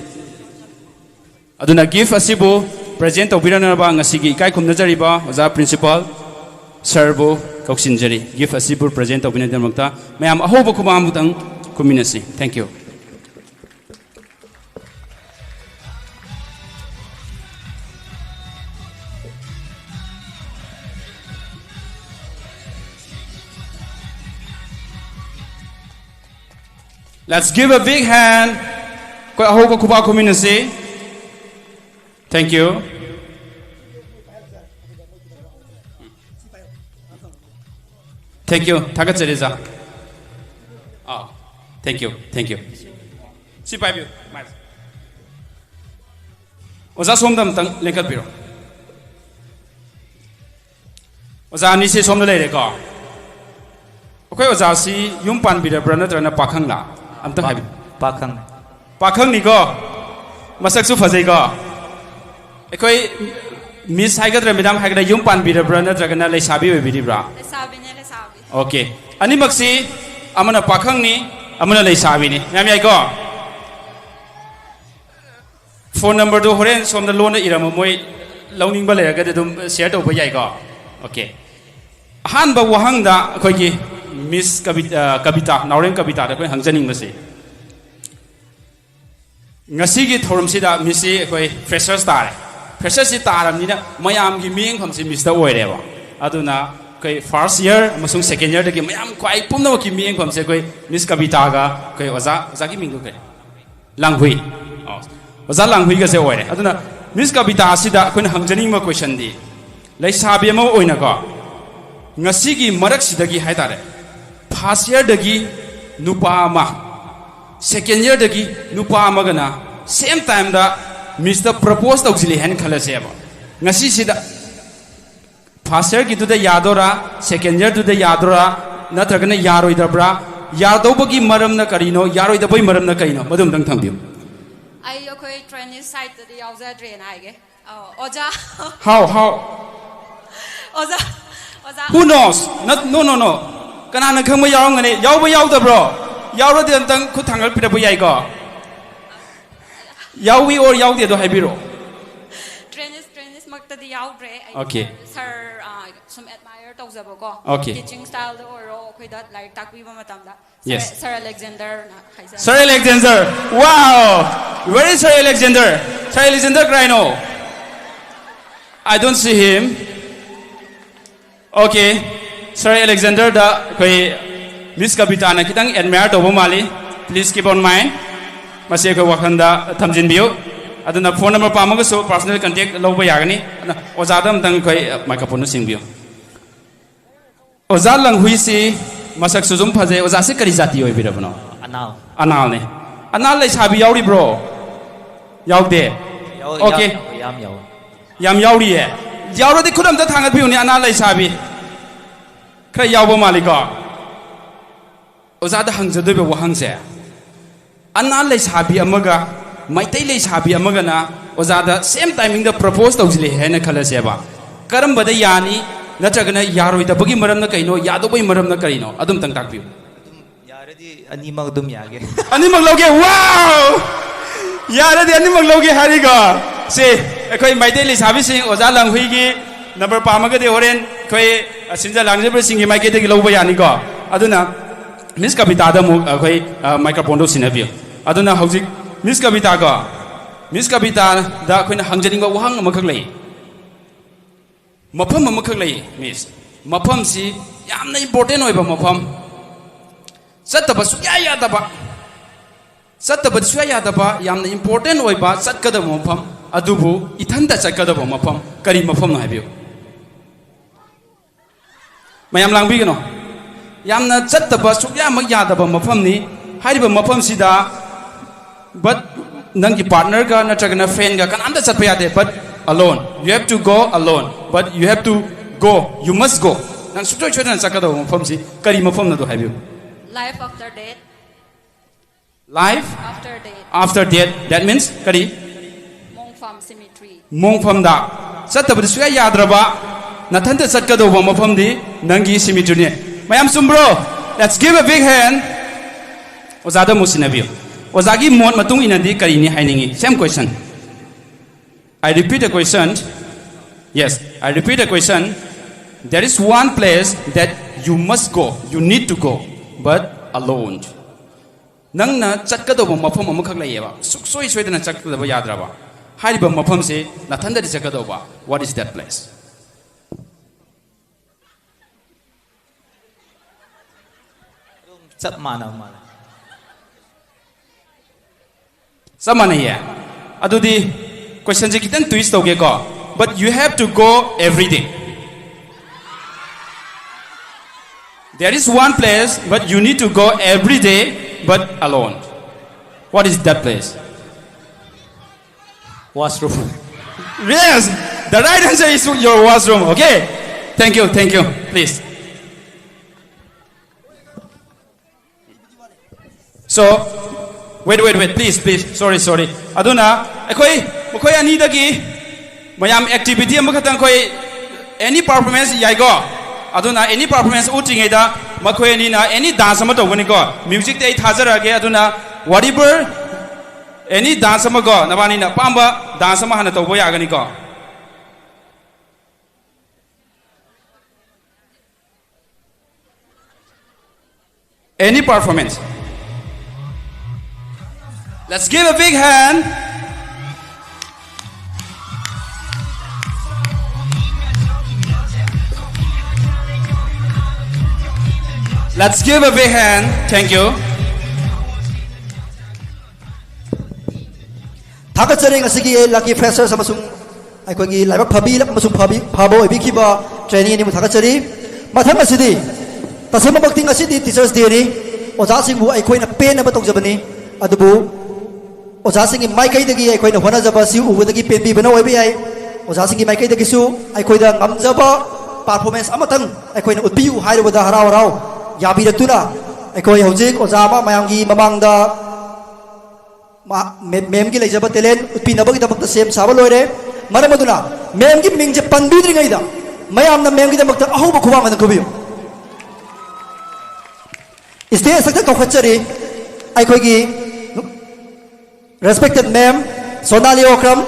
ꯑꯗꯨꯅ gift ꯑꯁꯤꯕꯨ present ꯇꯧꯕꯤꯔꯛꯅꯕ ꯉꯁꯤꯒꯤ ꯏꯀꯥꯏ ꯈꯨꯝꯅꯖꯔꯤꯕ ꯑꯣꯖꯥ principal sirꯕꯨ ꯀꯧꯁꯤꯟꯖꯔꯤ꯫ Gift ꯑꯁꯤꯕꯨ present ꯇꯧꯕꯤꯅꯕꯒꯤꯗꯃꯛꯇ ꯃꯌꯥꯝ ꯑꯍꯧꯕ ꯈꯨꯕꯥꯛ ꯑꯃꯇꯪ ꯈꯨꯝꯃꯤꯟꯅꯁꯤ꯫ Thank you. Let's give a big hand. ꯑꯩꯈꯣꯏ ꯑꯍꯧꯕ ꯈꯨꯕꯥꯛ ꯈꯨꯃꯤꯟꯅꯁꯤ. Thank you. Thank you. ꯊꯥꯒꯠꯆꯔꯤ ꯑꯣꯖꯥ. ꯑꯥ, thank you, thank you. ꯁꯤ ꯄꯥꯏꯕꯤꯌꯨ. ꯑꯣꯖꯥ ꯁꯣꯝꯗ ꯑꯝꯇꯪ ꯂꯦꯡꯈꯠꯄꯤꯔꯣ. ꯑꯣꯖꯥ ꯑꯅꯤꯁꯦ ꯁꯣꯝꯗ ꯂꯩꯔꯦꯀꯣ. ꯑꯩꯈꯣꯏ ꯑꯣꯖꯥꯁꯤ ꯌꯨꯝ ꯄꯥꯟꯕꯤꯔꯕ꯭ꯔꯥ ꯅꯠꯇ꯭ꯔꯒꯅ ꯄꯥꯈꯪꯂꯥ? ꯑꯝꯇꯪ ꯍꯥꯏꯕꯤꯌꯨ. ꯄꯥꯈꯪ꯫ ꯄꯥꯈꯪꯅꯤꯀꯣ? ꯃꯁꯛꯁꯨ ꯐꯖꯩꯀꯣ? ꯑꯩꯈꯣꯏ ꯃꯤꯁ ꯍꯥꯏꯒꯗ꯭ꯔꯥ, ꯃꯦꯗꯥꯝ ꯍꯥꯏꯒꯗ꯭ꯔꯥ, ꯌꯨꯝ ꯄꯥꯟꯕꯤꯔꯕ꯭ꯔꯥ ꯅꯠꯇ꯭ꯔꯒꯅ ꯂꯩꯁꯥꯕꯤ ꯑꯣꯏꯕꯤꯔꯤꯕ꯭ꯔꯥ? ꯂꯩꯁꯥꯕꯤꯅꯦ, ꯂꯩꯁꯥꯕꯤ꯫ Okay. ꯑꯅꯤꯃꯛꯁꯤ, ꯑꯃꯅ ꯄꯥꯈꯪꯅꯤ, ꯑꯃꯅ ꯂꯩꯁꯥꯕꯤꯅꯤ꯫ ꯃꯌꯥꯝ ꯌꯥꯏꯀꯣ? ꯐꯣꯟ ꯅꯝꯕꯔꯗꯨ ꯍꯣꯔꯦꯟ ꯁꯣꯝꯗ ꯂꯣꯟꯗ ꯏꯔꯝꯃꯣ, ꯃꯣꯏ ꯂꯧꯅꯤꯡꯕ ꯂꯩꯔꯒꯗꯤ ꯑꯗꯨꯝ share ꯇꯧꯕ ꯌꯥꯏꯀꯣ? Okay. ꯑꯍꯥꯟꯕ ꯋꯥꯍꯪꯗ ꯑꯩꯈꯣꯏꯒꯤ ꯃꯤꯁ ꯀꯕꯤ-, ꯑ, ꯀꯕꯤꯇꯥ, ꯅꯥꯎꯔꯦꯝ ꯀꯕꯤꯇꯥꯗ ꯑꯩꯈꯣꯏ ꯍꯪꯖꯅꯤꯡꯕꯁꯤ, ꯉꯁꯤꯒꯤ ꯊꯧꯔꯝꯁꯤꯗ ꯃꯤꯁꯁꯤ ꯑꯩꯈꯣꯏ freshers ꯇꯥꯔꯦ꯫ Freshers ꯁꯤ ꯇꯥꯔꯕꯅꯤꯅ ꯃꯌꯥꯝꯒꯤ ꯃꯤꯠꯌꯦꯡꯐꯝꯁꯤ ꯃꯤꯁꯇ ꯑꯣꯏꯔꯦꯕ꯫ ꯑꯗꯨꯅ ꯑꯩꯈꯣꯏ first year ꯑꯃꯁꯨꯡ second year ꯗꯒꯤ ꯃꯌꯥꯝ ꯈ꯭ꯋꯥꯏ ꯄꯨꯝꯅꯃꯛꯀꯤ ꯃꯤꯠꯌꯦꯡꯐꯝꯁꯦ ꯑꯩꯈꯣꯏ ꯃꯤꯁ ꯀꯕꯤꯇꯥꯒ ꯑꯩꯈꯣꯏ ꯑꯣꯖꯥ, ꯑꯣꯖꯥꯒꯤ ꯃꯤꯡꯗꯨ ꯀꯔꯤ? ꯂꯥꯡꯍꯨꯏ꯫ ꯑꯣ, ꯑꯣꯖꯥ ꯂꯥꯡꯍꯨꯏꯒꯁꯦ ꯑꯣꯏꯔꯦ꯫ ꯑꯗꯨꯅ ꯃꯤꯁ ꯀꯕꯤꯇꯥ ꯑꯁꯤꯗ ꯑꯩꯈꯣꯏꯅ ꯍꯪꯖꯅꯤꯡꯕ question ꯗꯤ, ꯂꯩꯁꯥꯕꯤ ꯑꯃ ꯑꯣꯏꯅꯀꯣ, ꯉꯁꯤꯒꯤ ꯃꯔꯛꯁꯤꯗꯒꯤ ꯍꯥꯏꯇꯥꯔꯦ, first year ꯗꯒꯤ ꯅꯨꯄꯥ ꯑꯃ, second year ꯗꯒꯤ ꯅꯨꯄꯥ ꯑꯃꯒꯅ same time ꯗ ꯃꯤꯁꯇ propose ꯇꯧꯁꯤꯜꯂꯦ ꯍꯥꯏꯅ ꯈꯜꯂꯁꯦꯕ꯫ ꯉꯁꯤꯁꯤꯗ first year ꯒꯤꯗꯨꯗ ꯌꯥꯗꯣꯔꯥ, second year ꯗꯨꯗ ꯌꯥꯗꯣꯔꯥ, ꯅꯠꯇ꯭ꯔꯒꯅ ꯌꯥꯔꯣꯏꯗꯕ꯭ꯔꯥ? ꯌꯥꯗꯧꯕꯒꯤ ꯃꯔꯝꯅ ꯀꯔꯤꯅꯣ, ꯌꯥꯔꯣꯏꯗꯕꯒꯤ ꯃꯔꯝꯅ ꯀꯔꯤꯅꯣ? ꯃꯗꯨ ꯑꯝꯇꯪ ꯊꯝꯕꯤꯌꯨ꯫ ꯑꯩ ꯑꯩꯈꯣꯏ trainees side ꯇꯗꯤ ꯌꯥꯎꯖꯗ꯭ꯔꯦꯅ ꯍꯥꯏꯒꯦ꯫ ꯑꯧ, ꯑꯣꯖꯥ꯫ How, how? ꯑꯣꯖꯥ, ꯑꯣꯖꯥ꯫ Who knows? Not, no, no, no. ꯀꯅꯥꯅ ꯈꯪꯕ ꯌꯥꯎꯔꯝꯒꯅꯤ? ꯌꯥꯎꯕ ꯌꯥꯎꯗꯕ꯭ꯔꯣ? ꯌꯥꯎꯔꯗꯤ ꯑꯝꯇꯪ ꯈꯨꯠ ꯊꯥꯡꯒꯠꯄꯤꯔꯛꯄ ꯌꯥꯏꯀꯣ? ꯌꯥꯎꯏ or ꯌꯥꯎꯗꯦꯗꯣ ꯍꯥꯏꯕꯤꯔꯛꯑꯣ꯫ Trainees, trainees ꯃꯛꯇꯗꯤ ꯌꯥꯎꯗ꯭ꯔꯦ꯫ ꯑꯩ Okay. Sir, sir, ꯑ, ꯁꯨꯝ admire ꯇꯧꯖꯕꯀꯣ꯫ Okay. Teaching style ꯗ ꯑꯣꯏꯔꯣ, ꯑꯩꯈꯣꯏꯗ ꯂꯥꯏꯔꯤꯛ ꯇꯥꯛꯄꯤꯕ ꯃꯇꯝꯗ꯫ Yes. Sir, Sir Alexander ꯅ ꯍꯥꯏꯖꯔꯦ꯫ Sir Alexander. Wow! Where is Sir Alexander? Sir Alexander ꯀꯔꯥꯏꯅꯣ? I don't see him. Okay. Sir Alexander ꯗ ꯑꯩꯈꯣꯏ ꯃꯤꯁ ꯀꯕꯤꯇꯥꯅ ꯈꯤꯇꯪ admire ꯇꯧꯕ ꯃꯥꯜꯂꯤ꯫ Please keep on mind. ꯃꯁꯤ ꯑꯩꯈꯣꯏ ꯋꯥꯈꯜꯗ ꯊꯝꯖꯤꯟꯕꯤꯌꯨ꯫ ꯑꯗꯨꯅ phone number ꯄꯥꯝꯃꯒꯁꯨ personal contact ꯂꯧꯕ ꯌꯥꯒꯅꯤ꯫ ꯑꯗꯨꯅ ꯑꯣꯖꯥꯗ ꯑꯃꯇꯪ ꯑꯩꯈꯣꯏ microphone ꯗꯨ ꯁꯤꯡꯕꯤꯌꯨ꯫ ꯑꯣꯖꯥ ꯂꯪꯍꯨꯏꯁꯤ ꯃꯁꯛꯁꯨ ꯑꯗꯨꯝ ꯐꯖꯩ꯫ ꯑꯣꯖꯥꯁꯤ ꯀꯔꯤ ꯖꯥꯇꯤ ꯑꯣꯏꯕꯤꯔꯕꯅꯣ? ꯑꯅꯥꯜ꯫ ꯑꯅꯥꯜꯅꯦ꯫ ꯑꯅꯥꯜ ꯂꯩꯁꯥꯕꯤ ꯌꯥꯎꯔꯤꯕ꯭ꯔꯣ? ꯌꯥꯎꯗꯦ? ꯌꯥꯎ-, OK꯫ ꯌꯥꯝ, ꯌꯥꯝ ꯌꯥꯎꯋꯦ꯫ ꯌꯥꯝ ꯌꯥꯎꯔꯤꯌꯦ? ꯌꯥꯎꯔꯗꯤ ꯈꯨꯠ ꯑꯝꯇ ꯊꯥꯡꯒꯠꯄꯤꯌꯨꯅꯦ, ꯑꯅꯥꯜ ꯂꯩꯁꯥꯕꯤ꯫ ꯈꯔ ꯌꯥꯎꯕ ꯃꯥꯜꯂꯤꯀꯣ? ꯑꯣꯖꯥꯗ ꯍꯪꯖꯗꯣꯏꯕ ꯋꯥꯍꯪꯁꯦ, ꯑꯅꯥꯜ ꯂꯩꯁꯥꯕꯤ ꯑꯃꯒ ꯃꯩꯇꯩ ꯂꯩꯁꯥꯕꯤ ꯑꯃꯒꯅ ꯑꯣꯖꯥꯗ same timing ꯗ propose ꯇꯧꯁꯤꯜꯂꯛꯑꯦ ꯍꯥꯏꯅ ꯈꯜꯂꯁꯦꯕ, ꯀꯔꯝꯕꯗ ꯌꯥꯅꯤ? ꯅꯠꯇ꯭ꯔꯒꯅ ꯌꯥꯔꯣꯏꯗꯕꯒꯤ ꯃꯔꯝꯅ ꯀꯩꯅꯣ, ꯌꯥꯗꯧꯕꯒꯤ ꯃꯔꯝꯅ ꯀꯔꯤꯅꯣ? ꯑꯗꯨꯝꯇꯪ ꯇꯥꯛꯄꯤꯌꯨ꯫ ꯑꯗꯨꯝ ꯌꯥꯔꯗꯤ ꯑꯅꯤꯃꯛ ꯑꯗꯨꯝ ꯌꯥꯒꯦ꯫ ꯑꯅꯤꯃꯛ ꯂꯧꯒꯦ? Wow! ꯌꯥꯔꯗꯤ ꯑꯅꯤꯃꯛ ꯂꯧꯒꯦ ꯍꯥꯏꯔꯤꯀꯣ꯫ ꯁꯤ ꯑꯩꯈꯣꯏ ꯃꯩꯇꯩ ꯂꯩꯁꯥꯕꯤꯁꯤꯡ ꯑꯣꯖꯥ ꯂꯪꯍꯨꯏꯒꯤ number ꯄꯥꯝꯃꯒꯗꯤ ꯍꯣꯔꯦꯟ ꯑꯩꯈꯣꯏ, ꯑ, ꯁꯤꯟꯖ ꯂꯥꯡꯖꯕꯁꯤꯡꯒꯤ ꯃꯥꯏꯀꯩꯗꯒꯤ ꯂꯧꯕ ꯌꯥꯅꯤꯀꯣ꯫ ꯑꯗꯨꯅ Miss ꯀꯕꯤꯇꯥꯗ ꯑꯃꯨꯛ ꯑꯩꯈꯣꯏ, ꯑ, microphone ꯗꯨ ꯁꯤꯟꯅꯕꯤꯌꯨ꯫ ꯑꯗꯨꯅ ꯍꯧꯖꯤꯛ Miss ꯀꯕꯤꯇꯥꯀꯣ, Miss ꯀꯕꯤꯇꯥꯗ ꯑꯩꯈꯣꯏꯅ ꯍꯪꯖꯅꯤꯡꯕ ꯋꯥꯍꯪ ꯑꯃꯈꯛ ꯂꯩ꯫ ꯃꯐꯝ ꯑꯃꯈꯛ ꯂꯩ, Miss꯫ ꯃꯐꯝꯁꯤ ꯌꯥꯝꯅ important ꯑꯣꯏꯕ ꯃꯐꯝ, ꯆꯠꯇꯕ ꯁꯨꯛꯌꯥ ꯌꯥꯗꯕ, ꯆꯠꯇꯕꯗꯤ ꯁꯨꯡꯌꯥ ꯌꯥꯗꯕ, ꯌꯥꯝꯅ important ꯑꯣꯏꯕ ꯆꯠꯀꯗꯕ ꯃꯐꯝ, ꯑꯗꯨꯕꯨ ꯏꯊꯟꯇ ꯆꯠꯀꯗꯕ ꯃꯐꯝ꯫ ꯀꯔꯤ ꯃꯐꯝꯅꯣ ꯍꯥꯏꯕꯤꯌꯨ꯫ ꯃꯌꯥꯝ ꯂꯥꯡꯕꯤꯒꯅꯨ꯫ ꯌꯥꯝꯅ ꯆꯠꯇꯕ ꯁꯨꯛꯌꯥꯃꯛ ꯌꯥꯗꯕ ꯃꯐꯝꯅꯤ꯫ ꯍꯥꯏꯔꯤꯕ ꯃꯐꯝꯁꯤꯗ, but ꯅꯪꯒꯤ partner ꯒ ꯅꯠꯇ꯭ꯔꯒꯅ friend ꯒ ꯀꯅꯥꯝꯇ ꯆꯠꯄ ꯌꯥꯗꯦ, but alone, you have to go alone, but you have to go, you must go꯫ ꯅꯪ ꯁꯨꯡꯁꯣꯏ ꯁꯣꯏꯗꯅ ꯆꯠꯀꯗꯕ ꯃꯐꯝꯁꯤ ꯀꯔꯤ ꯃꯐꯝꯅꯣ ꯑꯗꯨ ꯍꯥꯏꯕꯤꯌꯨ꯫ Life after death꯫ Life after death꯫ After death, that means ꯀꯔꯤ? ꯃꯣꯡꯐꯝ cemetery꯫ ꯃꯣꯡꯐꯝꯗ꯫ ꯆꯠꯇꯕꯗꯤ ꯁꯨꯡꯌꯥ ꯌꯥꯗ꯭ꯔꯕ, ꯅꯊꯟꯇ ꯆꯠꯀꯗꯧꯕ ꯃꯐꯝꯗꯤ ꯅꯪꯒꯤ cemetery ꯅꯤ꯫ ꯃꯌꯥꯝ ꯆꯨꯝꯕ꯭ꯔꯣ? Let's give a big hand꯫ ꯑꯣꯖꯥꯗ ꯑꯃꯨꯛ ꯁꯤꯟꯅꯕꯤꯌꯨ꯫ ꯑꯣꯖꯥꯒꯤ ꯃꯣꯠ ꯃꯇꯨꯡ ꯏꯟꯅꯗꯤ ꯀꯔꯤꯅꯤ ꯍꯥꯏꯅꯤꯡꯉꯤ? Same question꯫ I repeat the question. Yes, I repeat the question. There is one place that you must go, you need to go, but alone. ꯅꯪꯅ ꯆꯠꯀꯗꯧꯕ ꯃꯐꯝ ꯑꯃꯈꯛ ꯂꯩꯌꯦꯕ, ꯁꯨꯛꯁꯣꯏ ꯁꯣꯏꯗꯅ ꯆꯠꯀꯗꯕ ꯌꯥꯗ꯭ꯔꯕ꯫ ꯍꯥꯏꯔꯤꯕ ꯃꯐꯝꯁꯤ ꯅꯊꯟꯗꯗꯤ ꯆꯠꯀꯗꯧꯕ꯫ What is that place? ꯑꯗꯨꯝ ꯆꯞ ꯃꯥꯟꯅꯕ ꯃꯥꯜꯂꯦ꯫ ꯆꯞ ꯃꯥꯟꯅꯩꯌꯦ꯫ ꯑꯗꯨꯗꯤ questionꯁꯦ ꯈꯤꯇꯪ twist ꯇꯧꯒꯦꯀꯣ꯫ But you have to go every day. There is one place, but you need to go every day, but alone. What is that place? Washroom. Yes, the right answer is your washroom. Okay. Thank you. Thank you. Please. So, wait, wait, wait, please, please. Sorry, sorry. ꯑꯗꯨꯅ ꯑꯩꯈꯣꯏ ꯃꯈꯣꯏ ꯑꯅꯤꯗꯒꯤ ꯃꯌꯥꯝ activity ꯑꯃꯈꯛꯇꯪ ꯑꯩꯈꯣꯏ any performance ꯌꯥꯏꯀꯣ? ꯑꯗꯨꯅ any performance ꯎꯠꯇ꯭ꯔꯤꯉꯩꯗ ꯃꯈꯣꯏ ꯑꯅꯤꯅ any dance ꯑꯃ ꯇꯧꯒꯅꯤꯀꯣ꯫ Musicꯇꯤ ꯑꯩ ꯊꯥꯖꯔꯛꯑꯒꯦ꯫ ꯑꯗꯨꯅ whatever any dance ꯑꯃꯀꯣ, ꯅꯕꯥꯅꯤꯅ ꯑꯄꯥꯝꯕ dance ꯑꯃ ꯍꯥꯟꯅ ꯇꯧꯕ ꯌꯥꯒꯅꯤꯀꯣ꯫ Any performance. Let's give a big hand. Let's give a big hand. Thank you. ꯊꯥꯒꯠꯆꯔꯤ ꯉꯁꯤꯒꯤ Lucky Freshers ꯑꯃꯁꯨꯡ ꯑꯩꯈꯣꯏꯒꯤ ꯂꯥꯏꯕꯛ ꯐꯕꯤ ꯑꯃꯁꯨꯡ ꯐꯕꯤ, ꯐꯕ ꯑꯣꯏꯕꯤꯈꯤꯕ trainee ꯑꯅꯤꯃꯛ ꯊꯥꯒꯠꯆꯔꯤ꯫ ꯃꯊꯪ ꯑꯁꯤꯗꯤ, ꯇꯁꯦꯡꯃꯛꯇꯤ ꯉꯁꯤꯗꯤ Teachers Dayꯅꯤ, ꯑꯣꯖꯥꯁꯤꯡꯕꯨ ꯑꯩꯈꯣꯏꯅ ꯄꯦꯟꯅꯕ ꯇꯧꯖꯕꯅꯤ, ꯑꯗꯨꯕꯨ ꯑꯣꯖꯥꯁꯤꯡꯒꯤ ꯃꯥꯏꯀꯩꯗꯒꯤ ꯑꯩꯈꯣꯏꯅ ꯍꯣꯠꯅꯖꯕ ꯑꯁꯤ ꯎꯕꯗꯒꯤ ꯄꯦꯟꯕꯤꯕꯅ ꯑꯣꯏꯕ ꯌꯥꯏ꯫ ꯑꯣꯖꯥꯁꯤꯡꯒꯤ ꯃꯥꯏꯀꯩꯗꯒꯤꯁꯨ ꯑꯩꯈꯣꯏꯗ ꯉꯝꯖꯕ performance ꯑꯃꯇꯪ ꯑꯩꯈꯣꯏꯅ ꯎꯠꯄꯤꯌꯨ ꯍꯥꯏꯔꯨꯕꯗ ꯍꯔꯥꯎ ꯍꯔꯥꯎ ꯌꯥꯕꯤꯔꯛꯇꯨꯅ, ꯑꯩꯈꯣꯏ ꯍꯧꯖꯤꯛ ꯑꯣꯖꯥ ꯑꯃ ꯃꯌꯥꯝꯒꯤ ꯃꯃꯥꯡꯗ ꯃꯥ-, ꯃꯦ-, ma'amꯒꯤ ꯂꯩꯖꯕ talent ꯎꯠꯄꯤꯅꯕꯒꯤꯗꯃꯛꯇ ꯁꯦꯝ ꯁꯥꯕ ꯂꯣꯏꯔꯦ꯫ ꯃꯔꯝ ꯑꯗꯨꯅ ma'amꯒꯤ ꯃꯤꯡꯁꯦ ꯄꯟꯕꯤꯗ꯭ꯔꯤꯉꯩꯗ ꯃꯌꯥꯝꯅ ma'amꯒꯤꯗꯃꯛꯇ ꯑꯍꯧꯕ ꯈꯨꯕꯥꯛ ꯑꯃ ꯈꯨꯕꯤꯌꯨ꯫ Stage ꯑꯁꯤꯗ ꯀꯧꯈꯠꯆꯔꯤ ꯑꯩꯈꯣꯏꯒꯤ respected ma'am Sonali Okram,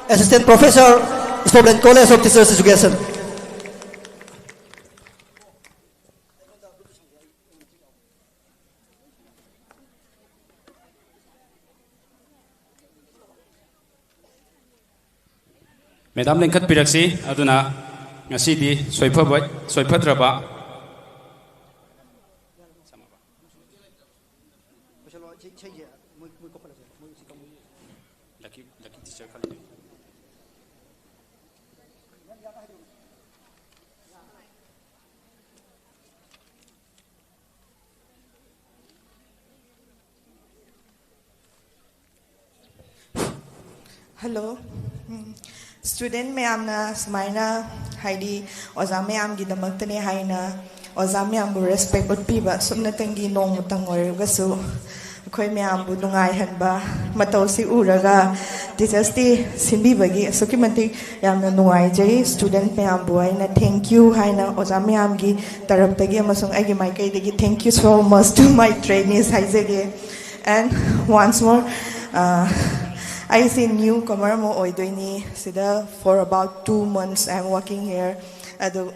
Assistant Professor, Snowland College of Teachers Education. Madam ꯂꯦꯡꯈꯠꯄꯤꯔꯛꯁꯤ꯫ ꯑꯗꯨꯅ ꯉꯁꯤꯗꯤ ꯁꯣꯏꯐꯕ, ꯁꯣꯏꯐꯗ꯭ꯔꯕ ꯍꯜꯂꯣ꯫ ꯎꯝ, ꯁ꯭ꯇꯨꯗꯦꯟ ꯃꯌꯥꯝꯅ ꯁꯨꯃꯥꯏꯅ, ꯍꯥꯏꯗꯤ, ꯑꯣꯖꯥ ꯃꯌꯥꯝꯒꯤꯗꯃꯛꯇꯅꯦ ꯍꯥꯏꯅ ꯑꯣꯖꯥ ꯃꯌꯥꯝꯕꯨ ꯔꯦꯁꯄꯦꯛ ꯎꯠꯄꯤꯕ, ꯁꯨꯞꯅꯇꯪꯒꯤ ꯅꯣꯡꯃꯇꯪ ꯑꯣꯏꯔꯒꯁꯨ ꯑꯩꯈꯣꯏ ꯃꯌꯥꯝꯕꯨ ꯅꯨꯡꯉꯥꯏꯍꯟꯕ ꯃꯇꯧꯁꯤ ꯎꯔꯒ ꯇꯤꯆꯔꯁ ꯗꯦ ꯁꯤꯟꯕꯤꯕꯒꯤ ꯑꯁꯨꯛꯀꯤ ꯃꯇꯤꯛ ꯌꯥꯝꯅ ꯅꯨꯡꯉꯥꯏꯖꯩ꯫ ꯁ꯭ꯇꯨꯗꯦꯟ ꯃꯌꯥꯝꯕꯨ ꯑꯩꯅ thank you ꯍꯥꯏꯅ ꯑꯣꯖꯥ ꯃꯌꯥꯝꯒꯤ ꯇꯔꯞꯇꯒꯤ ꯑꯃꯁꯨꯡ ꯑꯩꯒꯤ ꯃꯥꯏꯀꯩꯗꯒꯤ thank you so much to my trainees ꯍꯥꯏꯖꯒꯦ꯫ And once more, ꯑꯩꯁꯦ ꯅ꯭ꯌꯨ ꯀꯃꯔ ꯑꯃ ꯑꯣꯏꯗꯣꯏꯅꯤ ꯁꯤꯗ꯫ For about two months I am working here. ꯑꯗꯨ,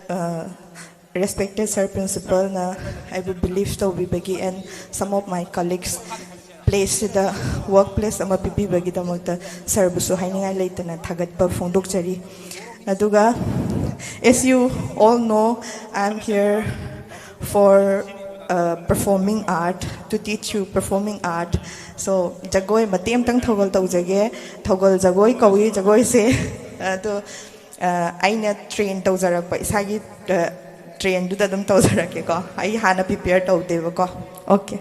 respected sir principalꯅ ꯑꯩꯕꯨ believe ꯇꯧꯕꯤꯕꯒꯤ and some of my colleagues place ꯁꯤꯗ work place ꯑꯃ ꯄꯤꯕꯤꯕꯒꯤꯗꯃꯛꯇ ꯁꯥꯔꯕꯨꯁꯨ ꯍꯥꯏꯅꯤꯡꯉꯥꯏ ꯂꯩꯇꯅ ꯊꯥꯒꯠꯄ ꯐꯣꯡꯗꯣꯛꯆꯔꯤ꯫ ꯑꯗꯨꯒ, as you all know, I am here for performing art, to teach you performing art. So, ꯖꯒꯣꯏ ꯃꯇꯦꯛ ꯑꯃꯇꯪ ꯊꯧꯒꯜ ꯇꯧꯖꯒꯦ꯫ ꯊꯧꯒꯜ ꯖꯒꯣꯏ ꯀꯧꯏ ꯖꯒꯣꯏꯁꯦ꯫ ꯑꯗꯣ, ꯑꯩꯅ train ꯇꯧꯖꯔꯛꯄ, ꯏꯁꯥꯒꯤ trainꯗꯨꯗ ꯑꯗꯨꯝ ꯇꯧꯖꯔꯛꯀꯦꯀꯣ꯫ ꯑꯩ ꯍꯥꯟꯅ prepare ꯇꯧꯗꯦꯕꯀꯣ꯫ Okay.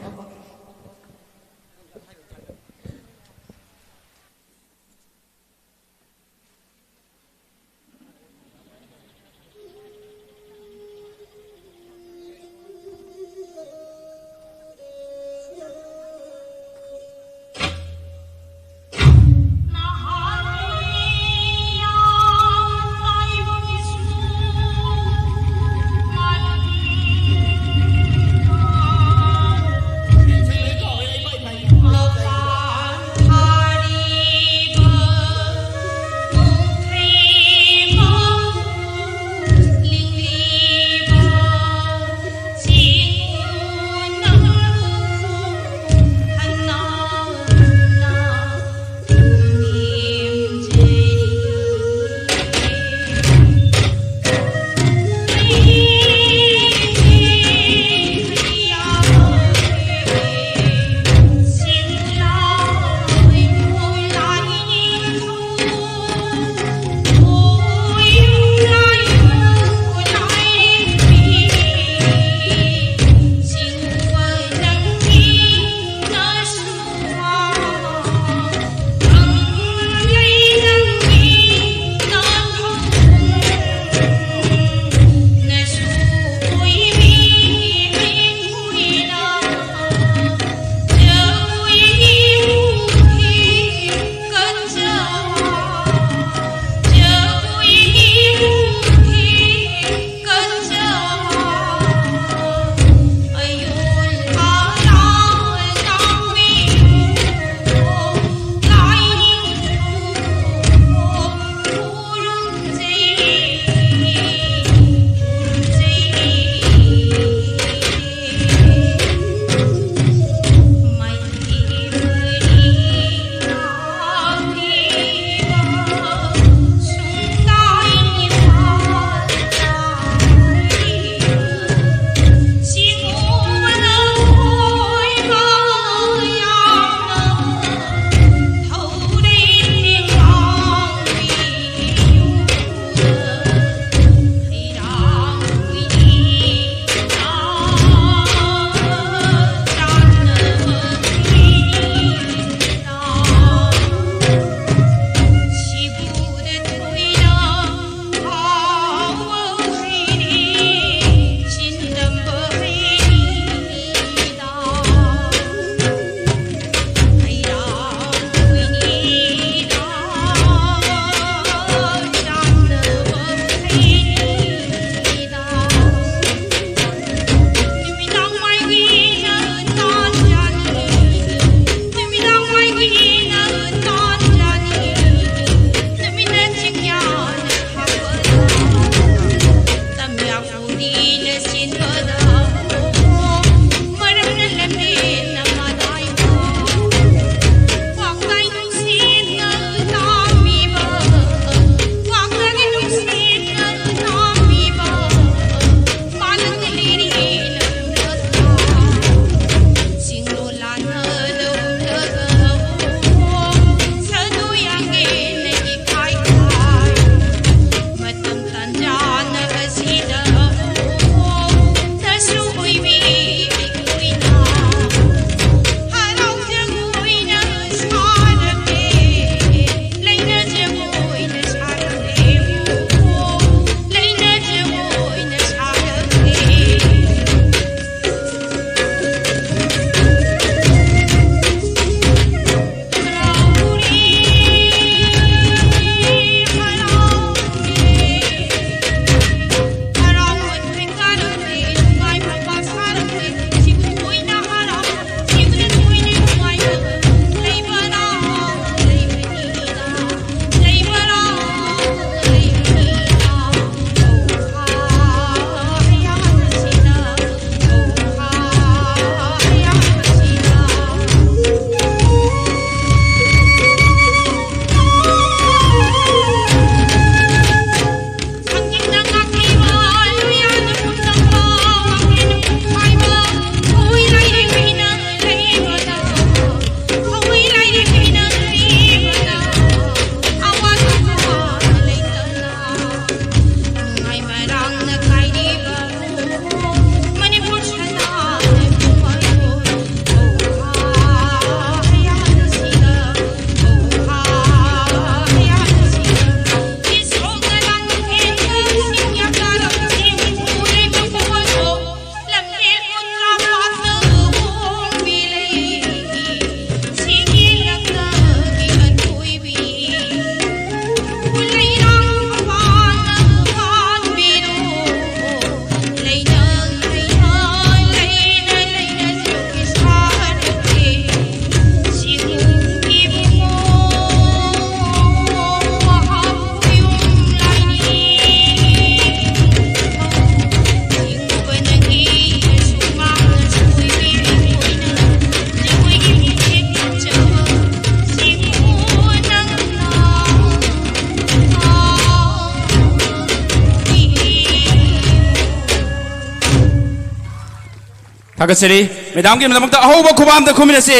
ꯊꯥꯒꯠꯆꯔꯤ꯫ ꯃꯦꯗꯥꯝꯒꯤꯗꯃꯛꯇ ꯑꯍꯧꯕ ꯈꯨꯕꯥꯝꯗ ꯈꯨꯝꯃꯤꯟꯅꯁꯤ꯫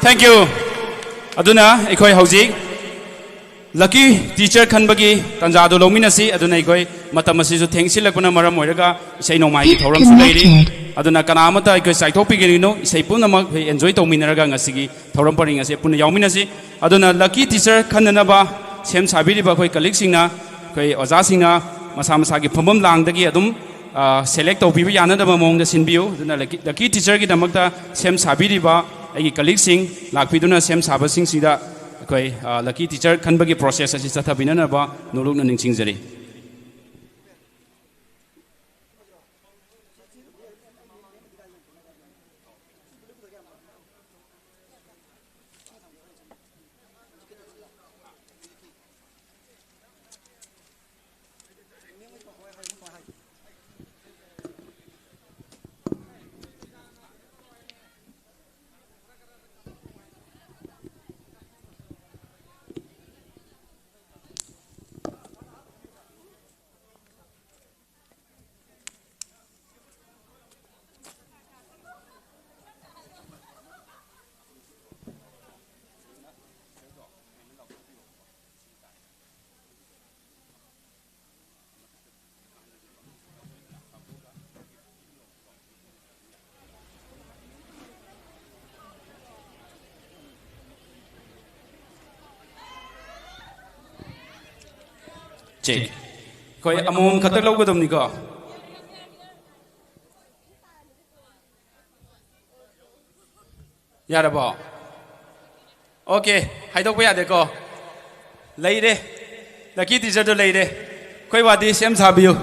Thank you꯫ ꯑꯗꯨꯅ ꯑꯩꯈꯣꯏ ꯍꯧꯖꯤꯛ lucky teacher ꯈꯟꯕꯒꯤ ꯇꯥꯟꯖꯥꯗꯨ ꯂꯧꯃꯤꯟꯅꯁꯤ꯫ ꯑꯗꯨꯅ ꯑꯩꯈꯣꯏ ꯃꯇꯝ ꯑꯁꯤꯁꯨ ꯊꯦꯡꯁꯤꯜꯂꯛꯄꯅ ꯃꯔꯝ ꯑꯣꯏꯔꯒ ꯏꯁꯩ ꯅꯣꯡꯃꯥꯏꯒꯤ ꯊꯧꯔꯝꯁꯨ ꯂꯩꯔꯤ꯫ ꯑꯗꯨꯅ ꯀꯅꯥ ꯑꯃꯠꯇ ꯑꯩꯈꯣꯏ ꯆꯥꯏꯊꯣꯛꯄꯤꯒꯅꯨ꯫ ꯏꯁꯩ ꯄꯨꯝꯅꯃꯛ ꯑꯩꯈꯣꯏ enjoy ꯇꯧꯃꯤꯟꯅꯔꯒ ꯉꯁꯤꯒꯤ ꯊꯧꯔꯝ ꯄꯔꯤꯡ ꯑꯁꯤ ꯄꯨꯟꯅ ꯌꯥꯎꯃꯤꯟꯅꯁꯤ꯫ ꯑꯗꯨꯅ lucky teacher ꯈꯟꯅꯅꯕ ꯁꯦꯝ ꯁꯥꯕꯤꯔꯤꯕ ꯑꯩꯈꯣꯏ colleagueꯁꯤꯡꯅ, ꯑꯩꯈꯣꯏ ꯑꯣꯖꯥꯁꯤꯡꯅ ꯃꯁꯥ ꯃꯁꯥꯒꯤ ꯐꯝꯐꯝ ꯂꯥꯡꯗꯒꯤ ꯑꯗꯨꯝ, ꯑ, select ꯇꯧꯕꯤꯕ ꯌꯥꯅꯗꯕ ꯃꯑꯣꯡꯗ ꯁꯤꯟꯕꯤꯌꯨ꯫ ꯑꯗꯨꯅ lucky, lucky teacherꯒꯤꯗꯃꯛꯇ ꯁꯦꯝ ꯁꯥꯕꯤꯔꯤꯕ ꯑꯩꯒꯤ colleagueꯁꯤꯡ ꯂꯥꯛꯄꯤꯗꯨꯅ ꯁꯦꯝ ꯁꯥꯕꯁꯤꯡꯁꯤꯗ ꯑꯩꯈꯣꯏ, ꯑ, lucky teacher ꯈꯟꯕꯒꯤ process ꯑꯁꯤ ꯆꯠꯊꯕꯤꯅꯅꯕ ꯅꯣꯂꯨꯛꯅ ꯅꯤꯡꯁꯤꯡꯖꯔꯤ꯫ Check. ꯑꯩꯈꯣꯏ ꯑꯃꯃꯝ ꯈꯛꯇ ꯂꯧꯒꯗꯕꯅꯤꯀꯣ꯫ ꯌꯥꯔꯕꯣ? Okay, ꯍꯥꯏꯗꯣꯛꯄ ꯌꯥꯗꯦꯀꯣ꯫ ꯂꯩꯔꯦ꯫ Lucky teacherꯗꯣ ꯂꯩꯔꯦ꯫ ꯑꯩꯈꯣꯏ ꯋꯥꯗꯤ ꯁꯦꯝ ꯁꯥꯕꯤꯌꯨ꯫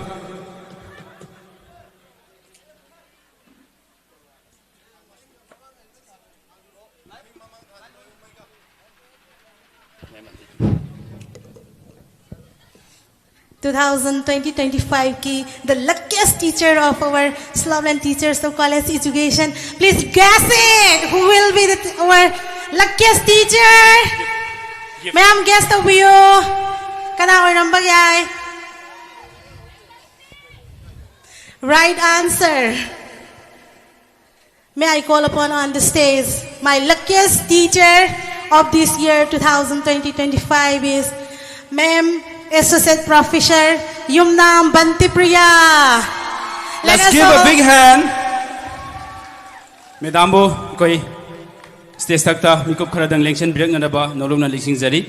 Two thousand twenty twenty-five ꯀꯤ the luckiest teacher of our Sloveland Teachers of College Education. Please guess it. Who will be the, our luckiest teacher? ꯃꯌꯥꯝ guess ꯇꯧꯕꯤꯌꯨ꯫ ꯀꯅꯥ ꯑꯣꯏꯔꯝꯕ ꯌꯥꯏ? Right answer. May I call upon on the stage my luckiest teacher of this year two thousand twenty twenty-five is Ma'am Associate Professor Yumnam Bantipriya. Let Let's us give a all big hand. Madamꯕꯨ ꯑꯩꯈꯣꯏ stage ꯊꯛꯇ ꯃꯤꯀꯨꯞ ꯈꯔꯗꯪ ꯂꯦꯡꯁꯤꯟꯕꯤꯔꯛꯅꯅꯕ ꯅꯣꯂꯨꯛꯅ ꯅꯤꯡꯁꯤꯡꯖꯔꯤ꯫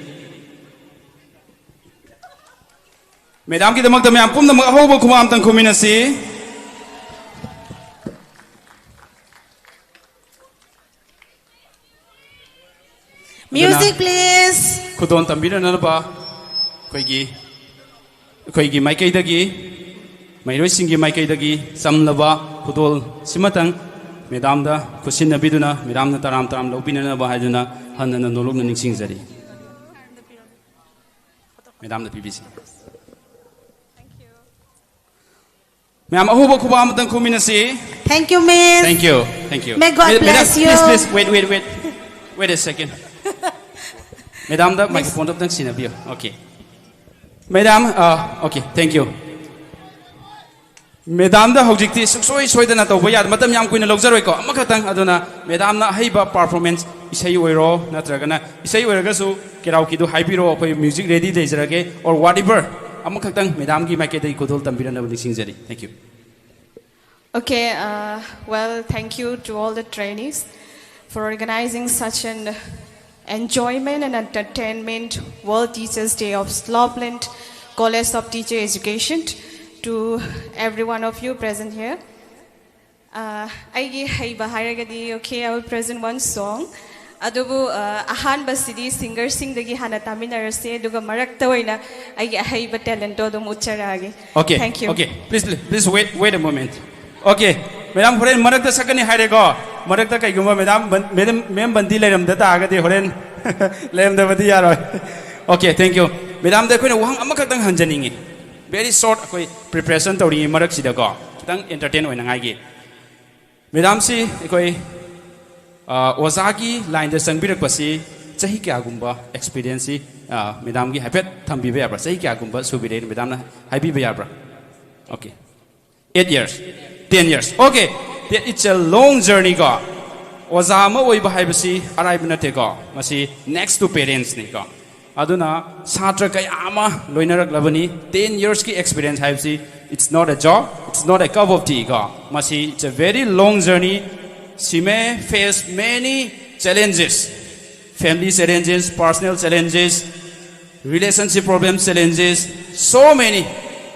Madamꯒꯤꯗꯃꯛꯇ ꯃꯌꯥꯝ ꯄꯨꯝꯅꯃꯛ ꯑꯍꯧꯕ ꯈꯨꯕꯥꯛ ꯑꯝꯇꯪ ꯈꯨꯃꯤꯟꯅꯁꯤ꯫ Music, please. ꯈꯨꯗꯣꯜ ꯇꯝꯕꯤꯔꯛꯅꯅꯕ ꯑꯩꯈꯣꯏꯒꯤ ꯑꯩꯈꯣꯏꯒꯤ ꯃꯥꯏꯀꯩꯗꯒꯤ, ꯃꯍꯩꯔꯣꯏꯁꯤꯡꯒꯤ ꯃꯥꯏꯀꯩꯗꯒꯤ ꯆꯝꯂꯕ ꯈꯨꯗꯣꯜ ꯁꯤꯃꯇꯪ Madamꯗ ꯈꯨꯠꯁꯤꯟꯅꯕꯤꯗꯨꯅ Madamꯅ ꯇꯔꯥꯝ ꯇꯔꯥꯝ ꯂꯧꯕꯤꯅꯅꯕ ꯍꯥꯏꯗꯨꯅ ꯍꯟꯅ ꯍꯟꯅ ꯅꯣꯂꯨꯛꯅ ꯅꯤꯡꯁꯤꯡꯖꯔꯤ꯫ Madamꯗ ꯄꯤꯕꯤꯁꯤ꯫ ꯃꯌꯥꯝ ꯑꯍꯧꯕ ꯈꯨꯕꯥꯛ ꯑꯃꯇꯪ ꯈꯨꯃꯤꯟꯅꯁꯤ꯫ Thank you, Miss. Thank you. Thank you. May God Madam, bless you. Please, please, wait, wait, wait. Wait a second. Madamꯗ microphone ꯑꯝꯇꯪ ꯁꯤꯟꯅꯕꯤꯌꯨ꯫ Okay. Madam, uh, okay, thank you. Madamꯗ ꯍꯧꯖꯤꯛꯇꯤ ꯁꯨꯡꯁꯣꯏ ꯁꯣꯏꯗꯅ ꯇꯧꯕ ꯌꯥꯗ, ꯃꯇꯝ ꯌꯥꯝ ꯀꯨꯏꯅ ꯂꯧꯖꯔꯣꯏꯀꯣ, ꯑꯃꯈꯛꯇꯪ꯫ ꯑꯗꯨꯅ Madamꯅ ꯑꯍꯩꯕ performance, ꯏꯁꯩ ꯑꯣꯏꯔꯣ ꯅꯠꯇ꯭ꯔꯒꯅ ꯏꯁꯩ ꯑꯣꯏꯔꯒꯁꯨ karaokeꯗꯨ ꯍꯥꯏꯕꯤꯔꯣ, ꯑꯩꯈꯣꯏ music ready ꯂꯩꯖꯔꯒꯦ, or whatever, ꯑꯃꯈꯛꯇꯪ Madamꯒꯤ ꯃꯥꯏꯀꯩꯗꯒꯤ ꯈꯨꯗꯣꯜ ꯇꯝꯕꯤꯔꯛꯅꯕ ꯅꯤꯡꯁꯤꯡꯖꯔꯤ꯫ Thank you. Okay, uh, well, thank you to all the trainees for organizing such an enjoyment and entertainment World Teachers Day of Slopeland College of Teacher Education, to every one of you present here. Uh, ꯑꯩꯒꯤ ꯍꯩꯕ ꯍꯥꯏꯔꯒꯗꯤ, okay, I will present one song. ꯑꯗꯨꯕꯨ ꯑ, ꯑꯍꯥꯟꯕꯁꯤꯗꯤ singerꯁꯤꯡꯗꯒꯤ ꯍꯥꯟꯅ ꯇꯥꯃꯤꯟꯅꯔꯁꯦ, ꯑꯗꯨꯒ ꯃꯔꯛꯇ ꯑꯣꯏꯅ ꯑꯩꯒꯤ ꯑꯍꯩꯕ talentꯇꯣ ꯑꯗꯨꯝ ꯎꯠꯆꯔꯛꯑꯒꯦ. Okay, Thank you. Okay, please, please wait, wait a moment. Okay, Madam ꯍꯣꯔꯦꯟ ꯃꯔꯛꯇ ꯁꯛꯀꯅꯤ ꯍꯥꯏꯔꯦꯀꯣ꯫ ꯃꯔꯛꯇ ꯀꯩꯒꯨꯝꯕ Madam ꯕꯟ-, Madam, Ma'am ꯕꯟꯗꯤ ꯂꯩꯔꯝꯗ ꯇꯥꯔꯒꯗꯤ ꯍꯣꯔꯦꯟ ꯂꯩꯔꯝꯗꯕꯗꯤ ꯌꯥꯔꯣꯏ꯫ Okay, thank you. Madamꯗ ꯑꯩꯈꯣꯏꯅ ꯋꯥꯍꯪ ꯑꯃꯈꯛꯇꯪ ꯍꯪꯖꯅꯤꯡꯉꯤ꯫ Very short, ꯑꯩꯈꯣꯏ preparation ꯇꯧꯔꯤꯉꯩ ꯃꯔꯛꯁꯤꯗꯀꯣ, ꯈꯤꯇꯪ entertain ꯑꯣꯏꯅꯉꯥꯏꯒꯤ꯫ Madamꯁꯤ ꯑꯩꯈꯣꯏ, ꯑ, ꯑꯣꯖꯥꯒꯤ lineꯗ ꯆꯪꯕꯤꯔꯛꯄꯁꯤ ꯆꯍꯤ ꯀꯌꯥꯒꯨꯝꯕ experienceꯁꯤ, ꯑ, Madamꯒꯤ ꯍꯥꯏꯐꯦꯠ ꯊꯝꯕꯤꯕ ꯌꯥꯕ꯭ꯔꯥ? ꯆꯍꯤ ꯀꯌꯥꯒꯨꯝꯕ ꯁꯨꯕꯤꯔꯦ Madamꯅ ꯍꯥꯏꯕꯤꯕ ꯌꯥꯕ꯭ꯔꯥ? Okay. Eight years. Ten years. Okay. It's a long journey ꯀꯣ. ꯑꯣꯖꯥ ꯑꯃ ꯑꯣꯏꯕ ꯍꯥꯏꯕꯁꯤ ꯑꯔꯥꯏꯕ ꯅꯠꯇꯦꯀꯣ, ꯃꯁꯤ next to parents ꯅꯤꯀꯣ꯫ ꯑꯗꯨꯅ ꯁꯥꯇ꯭ꯔ ꯀꯌꯥ ꯑꯃ ꯂꯣꯏꯅꯔꯛꯂꯕꯅꯤ꯫ Ten years ꯀꯤ experience ꯍꯥꯏꯕꯁꯤ, it's not a joke, it's not a cup of tea ꯀꯣ, ꯃꯁꯤ it's a very long journey. She may face many challenges, family challenges, personal challenges, relationship problem challenges, so many.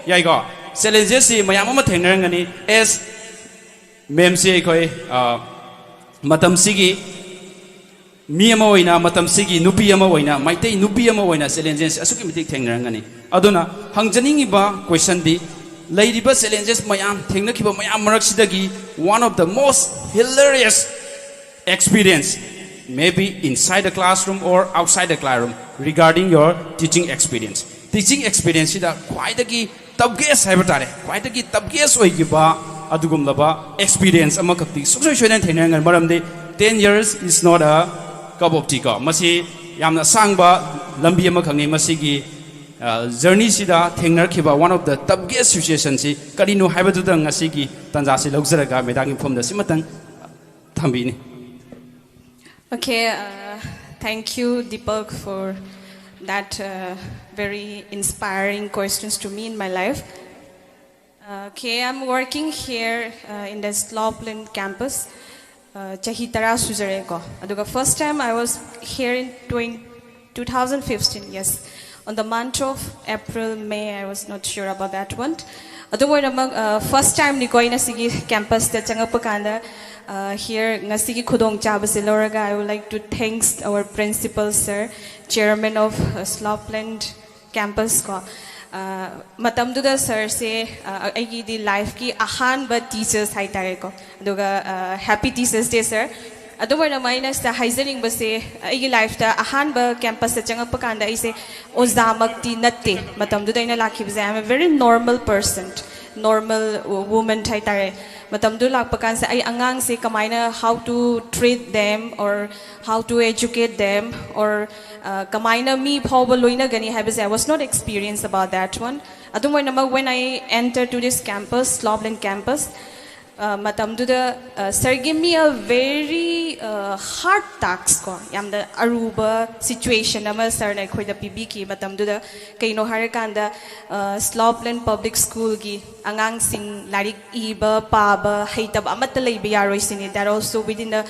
ꯌꯥꯏꯀꯣ? Challenges ꯁꯤ ꯃꯌꯥꯝ ꯑꯃ ꯊꯦꯡꯅꯔꯝꯒꯅꯤ꯫ As ma'am ꯁꯤ ꯑꯩꯈꯣꯏ, ꯑ, ꯃꯇꯝꯁꯤꯒꯤ ꯃꯤ ꯑꯃ ꯑꯣꯏꯅ, ꯃꯇꯝꯁꯤꯒꯤ ꯅꯨꯄꯤ ꯑꯃ ꯑꯣꯏꯅ, ꯃꯩꯇꯩ ꯅꯨꯄꯤ ꯑꯃ ꯑꯣꯏꯅ challenges ꯑꯁꯨꯛꯀꯤ ꯃꯇꯤꯛ ꯊꯦꯡꯅꯔꯝꯒꯅꯤ꯫ ꯑꯗꯨꯅ ꯍꯪꯖꯅꯤꯡꯉꯤꯕ question ꯗꯤ, ꯂꯩꯔꯤꯕ challenges ꯃꯌꯥꯝ, ꯊꯦꯡꯅꯈꯤꯕ ꯃꯌꯥꯝ ꯃꯔꯛꯁꯤꯗꯒꯤ one of the most hilarious experience, maybe inside the classroom or outside the classroom, regarding your teaching experience. Teaching experience ꯁꯤꯗ ꯈ꯭ꯋꯥꯏꯗꯒꯤ toughest ꯍꯥꯏꯕ ꯇꯥꯔꯦ, ꯈ꯭ꯋꯥꯏꯗꯒꯤ toughest ꯑꯣꯏꯈꯤꯕ ꯑꯗꯨꯒꯨꯝꯂꯕ experience ꯑꯃꯈꯛꯇꯤ ꯁꯨꯡꯁꯣꯏ ꯁꯣꯏꯗꯅ ꯊꯦꯡꯅꯔꯝꯒꯅꯤ꯫ ꯃꯔꯝꯗꯤ ten years is not a cup of tea ꯀꯣ, ꯃꯁꯤ ꯌꯥꯝꯅ ꯑꯁꯥꯡꯕ ꯂꯝꯕꯤ ꯑꯃꯈꯛꯅꯤ꯫ ꯃꯁꯤꯒꯤ, ꯑ, journey ꯁꯤꯗ ꯊꯦꯡꯅꯔꯛꯈꯤꯕ one of the toughest situation ꯁꯤ ꯀꯔꯤꯅꯣ ꯍꯥꯏꯕꯗꯨꯗ ꯉꯁꯤꯒꯤ ꯇꯥꯟꯖꯥꯁꯤ ꯂꯧꯖꯔꯒ madam ꯒꯤ ꯃꯐꯝꯗ ꯁꯤꯃꯇꯪ ꯊꯝꯕꯤꯅꯤ꯫ Okay, uh, thank you, Deepak, for that uh, very inspiring questions to me in my life. Uh, okay, I'm working here uh, in the Sloplin campus. Uh, ꯆꯍꯤ ꯇꯔꯥ ꯁꯨꯖꯔꯦꯀꯣ꯫ ꯑꯗꯨꯒ first time I was here in twenty, two thousand fifteen, yes. On the month of April, May, I was not sure about that one. ꯑꯗꯨꯕꯨ ꯑꯣꯏꯅꯃꯛ, uh, first time ꯅꯤꯀꯣ ꯑꯩꯅ ꯁꯤꯒꯤ campus ꯇ ꯆꯪꯉꯛꯄ ꯀꯥꯟꯗ, uh, here ꯉꯁꯤꯒꯤ ꯈꯨꯗꯣꯡꯆꯥꯕꯁꯦ ꯂꯧꯔꯒ, I would like to thanks our principal sir, chairman of uh, Sloplin campus ꯀꯣ꯫ Uh, ꯃꯇꯝꯗꯨꯗ sir ꯁꯦ, uh, ꯑꯩꯒꯤꯗꯤ life ꯀꯤ ꯑꯍꯥꯟꯕ teachers ꯍꯥꯏꯇꯥꯔꯦꯀꯣ꯫ ꯑꯗꯨꯒ uh, happy teachers day sir. ꯑꯗꯨꯝ ꯑꯣꯏꯅꯃꯛ ꯑꯩꯅ ꯁꯤꯗ ꯍꯥꯏꯖꯅꯤꯡꯕꯁꯦ, ꯑꯩꯒꯤ life ꯇ ꯑꯍꯥꯟꯕ campus ꯇ ꯆꯪꯉꯛꯄ ꯀꯥꯟꯗ ꯑꯩꯁꯦ ꯑꯣꯖꯥꯃꯛꯇꯤ ꯅꯠꯇꯦ꯫ ꯃꯇꯝꯗꯨꯗ ꯑꯩꯅ ꯂꯥꯛꯈꯤꯕꯁꯦ, I'm a very normal person, normal woman ꯍꯥꯏꯇꯥꯔꯦ꯫ ꯃꯇꯝꯗꯨ ꯂꯥꯛꯄ ꯀꯥꯟꯁꯦ ꯑꯩ ꯑꯉꯥꯡꯁꯦ ꯀꯃꯥꯏꯅ, how to treat them or how to educate them or uh, ꯀꯃꯥꯏꯅ ꯃꯤ ꯐꯥꯎꯕ ꯂꯣꯏꯅꯒꯅꯤ ꯍꯥꯏꯕꯁꯦ, I was not experienced about that one. ꯑꯗꯨꯝ ꯑꯣꯏꯅꯃꯛ, when I enter to this campus, Sloplin campus, ꯑ, ꯃꯇꯝꯗꯨꯗ, ꯑ, sir gave me a very, ꯑ, hard task ꯀꯣ, ꯌꯥꯝꯅ ꯑꯔꯨꯕ situation ꯑꯃ ꯁꯥꯔꯅ ꯑꯩꯈꯣꯏꯗ ꯄꯤꯕꯤꯈꯤ꯫ ꯃꯇꯝꯗꯨꯗ ꯀꯩꯅꯣ ꯍꯥꯏꯔꯀꯥꯟꯗ, ꯑ, ꯁ꯭ꯂꯣꯞꯂꯦꯟ ꯄꯕ꯭ꯂꯤꯛ ꯁ꯭ꯀꯨꯜꯒꯤ ꯑꯉꯥꯡꯁꯤꯡ ꯂꯥꯏꯔꯤꯛ ꯏꯕ ꯄꯥꯕ ꯍꯩꯇꯕ ꯑꯃꯠꯇ ꯂꯩꯕ ꯌꯥꯔꯣꯏ ꯁꯤꯅꯤ, that also within a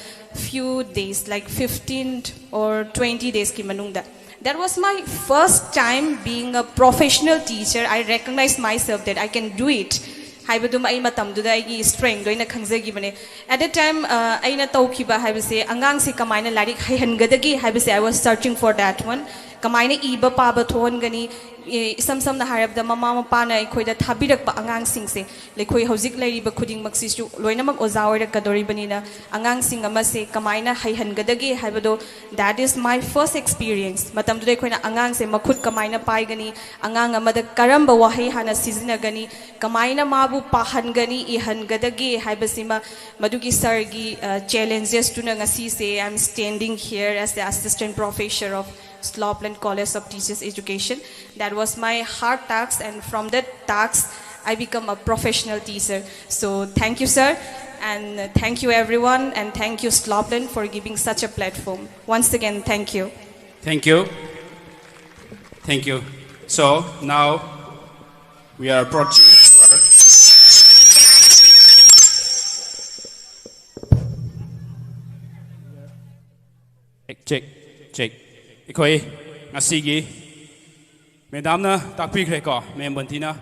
few days, like fifteen or twenty days ꯀꯤ ꯃꯅꯨꯡꯗ꯫ That was my first time being a professional teacher. I recognize myself that I can do it ꯍꯥꯏꯕꯗꯨꯃ ꯑꯩ ꯃꯇꯝꯗꯨꯗ ꯑꯩꯒꯤ strength ꯑꯣꯏꯅ ꯈꯪꯖꯈꯤꯕꯅꯦ꯫ At that time, ꯑ, ꯑꯩꯅ ꯇꯧꯈꯤꯕ ꯍꯥꯏꯕꯁꯦ, ꯑꯉꯥꯡꯁꯦ ꯀꯃꯥꯏꯅ ꯂꯥꯏꯔꯤꯛ ꯍꯩꯍꯟꯒꯗꯒꯦ ꯍꯥꯏꯕꯁꯦ, I was searching for that one. ꯀꯃꯥꯏꯅ ꯏꯕ ꯄꯥꯕ ꯊꯣꯛꯍꯟꯒꯅꯤ, ꯏ-, ꯏꯁꯝ ꯁꯝꯅ ꯍꯥꯏꯔꯕꯗ, ꯃꯃꯥ ꯃꯄꯥꯅ ꯑꯩꯈꯣꯏꯗ ꯊꯥꯕꯤꯔꯛꯄ ꯑꯉꯥꯡꯁꯤꯡꯁꯦ, ꯑꯩꯈꯣꯏ ꯍꯧꯖꯤꯛ ꯂꯩꯔꯤꯕ ꯈꯨꯗꯤꯡꯃꯛꯁꯤꯁꯨ ꯂꯣꯏꯅꯃꯛ ꯑꯣꯖꯥ ꯑꯣꯏꯔꯛꯀꯗꯧꯔꯤꯕꯅꯤꯅ, ꯑꯉꯥꯡꯁꯤꯡ ꯑꯃꯁꯦ ꯀꯃꯥꯏꯅ ꯍꯩꯍꯟꯒꯗꯒꯦ ꯍꯥꯏꯕꯗꯣ, that is my first experience. ꯃꯇꯝꯗꯨꯗ ꯑꯩꯈꯣꯏꯅ ꯑꯉꯥꯡꯁꯦ ꯃꯈꯨꯠ ꯀꯃꯥꯏꯅ ꯄꯥꯏꯒꯅꯤ, ꯑꯉꯥꯡ ꯑꯃꯗ ꯀꯔꯝꯕ ꯋꯥꯍꯩ ꯍꯥꯟꯅ ꯁꯤꯖꯤꯟꯅꯒꯅꯤ, ꯀꯃꯥꯏꯅ ꯃꯥꯕꯨ ꯄꯥꯍꯟꯒꯅꯤ, ꯏꯍꯟꯒꯗꯒꯦ ꯍꯥꯏꯕꯁꯤꯃ, ꯃꯗꯨꯒꯤ ꯁꯥꯔꯒꯤ, ꯑ, challenges ꯇꯨꯅ ꯉꯁꯤꯁꯦ, I am standing here as the assistant professor of Slopeland College of Teachers Education. That was my hard task, and from that task, I become a professional teacher. So thank you, sir, and thank you, everyone, and thank you, Slopeland, for giving such a platform. Once again, thank you. Thank you. Thank you. So now we are approaching our check, check. ꯑꯩꯈꯣꯏ ꯉꯁꯤꯒꯤ ꯃꯦꯗꯥꯝꯅ ꯇꯥꯛꯄꯤꯈ꯭ꯔꯦꯀꯣ, ꯃꯦꯝ ꯕꯟꯇꯤꯅ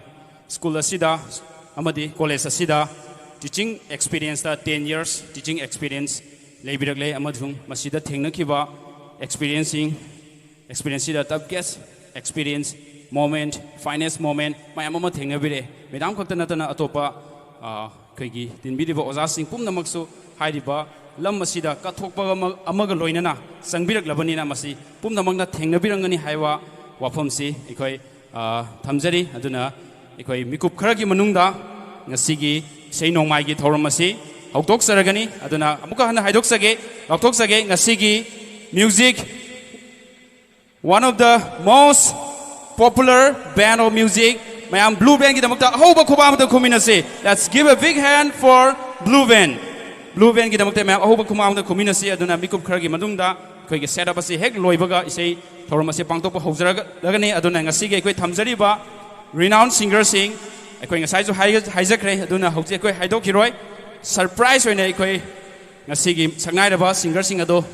school ꯑꯁꯤꯗ ꯑꯃꯗꯤ college ꯑꯁꯤꯗ teaching experience ꯇ ten years teaching experience ꯂꯩꯕꯤꯔꯛꯂꯦ, ꯑꯃꯁꯨꯡ ꯃꯁꯤꯗ ꯊꯦꯡꯅꯈꯤꯕ experience ꯁꯤꯡ, experience ꯁꯤꯗ toughest experience, moment, finest moment ꯃꯌꯥꯝ ꯑꯃ ꯊꯦꯡꯅꯕꯤꯔꯛꯑꯦ꯫ ꯃꯦꯗꯥꯝ ꯈꯛꯇ ꯅꯠꯇꯅ ꯑꯇꯣꯞꯄ, ꯑ, ꯑꯩꯈꯣꯏꯒꯤ ꯇꯤꯟꯕꯤꯔꯤꯕ ꯑꯣꯖꯥꯁꯤꯡ ꯄꯨꯝꯅꯃꯛꯁꯨ ꯍꯥꯏꯔꯤꯕ ꯂꯝ ꯑꯁꯤꯗ ꯀꯠꯊꯣꯛꯄ ꯑꯃ-, ꯑꯃꯒ ꯂꯣꯏꯅꯅ ꯆꯪꯕꯤꯔꯛꯂꯕꯅꯤꯅ ꯃꯁꯤ ꯄꯨꯝꯅꯃꯛꯅ ꯊꯦꯡꯅꯕꯤꯔꯝꯒꯅꯤ ꯍꯥꯏꯕ ꯋꯥꯐꯝꯁꯤ ꯑꯩꯈꯣꯏ, ꯑ, ꯊꯝꯖꯔꯤ꯫ ꯑꯗꯨꯅ ꯑꯩꯈꯣꯏ ꯃꯤꯀꯨꯞ ꯈꯔꯒꯤ ꯃꯅꯨꯡꯗ ꯉꯁꯤꯒꯤ ꯏꯁꯩ ꯅꯣꯡꯃꯥꯏꯒꯤ ꯊꯧꯔꯝ ꯑꯁꯤ ꯍꯧꯗꯣꯛꯆꯔꯒꯅꯤ꯫ ꯑꯗꯨꯅ ꯑꯃꯨꯛꯀ ꯍꯟꯅ ꯍꯥꯏꯗꯣꯛꯆꯒꯦ, ꯂꯥꯎꯊꯣꯛꯆꯒꯦ, ꯉꯁꯤꯒꯤ music, one of the most popular band of music, ꯃꯌꯥꯝ Blue Band ꯒꯤꯗꯃꯛꯇ ꯑꯍꯧꯕ ꯈꯨꯕꯥꯛ ꯑꯃꯇ ꯈꯨꯝꯃꯤꯟꯅꯁꯤ꯫ Let's give a big hand for Blue Band. Blue Band ꯒꯤꯗꯃꯛꯇ ꯃꯌꯥꯝ ꯑꯍꯧꯕ ꯈꯨꯕꯥꯛ ꯑꯃꯇ ꯈꯨꯝꯃꯤꯟꯅꯁꯤ꯫ ꯑꯗꯨꯅ ꯃꯤꯀꯨꯞ ꯈꯔꯒꯤ ꯃꯇꯨꯡꯗ ꯑꯩꯈꯣꯏꯒꯤ setup ꯑꯁꯤ ꯍꯦꯛ ꯂꯣꯏꯕꯒ ꯏꯁꯩ ꯊꯧꯔꯝ ꯑꯁꯤ ꯄꯥꯡꯊꯣꯛꯄ ꯍꯧꯖꯔꯒꯅꯤ꯫ ꯑꯗꯨꯅ ꯉꯁꯤꯒꯤ ꯑꯩꯈꯣꯏ ꯊꯝꯖꯔꯤꯕ renowned singer ꯁꯤꯡ ꯑꯩꯈꯣꯏ ꯉꯁꯥꯏꯁꯨ ꯍꯥꯏ-, ꯍꯥꯏꯖꯈ꯭ꯔꯦ꯫ ꯑꯗꯨꯅ ꯍꯧꯖꯤꯛ ꯑꯩꯈꯣꯏ ꯍꯥꯏꯗꯣꯛꯈꯤꯔꯣꯏ꯫ Surprise ꯑꯣꯏꯅ ꯑꯩꯈꯣꯏ ꯉꯁꯤꯒꯤ ꯁꯛꯅꯥꯏꯔꯕ singer ꯁꯤꯡ ꯑꯗꯣ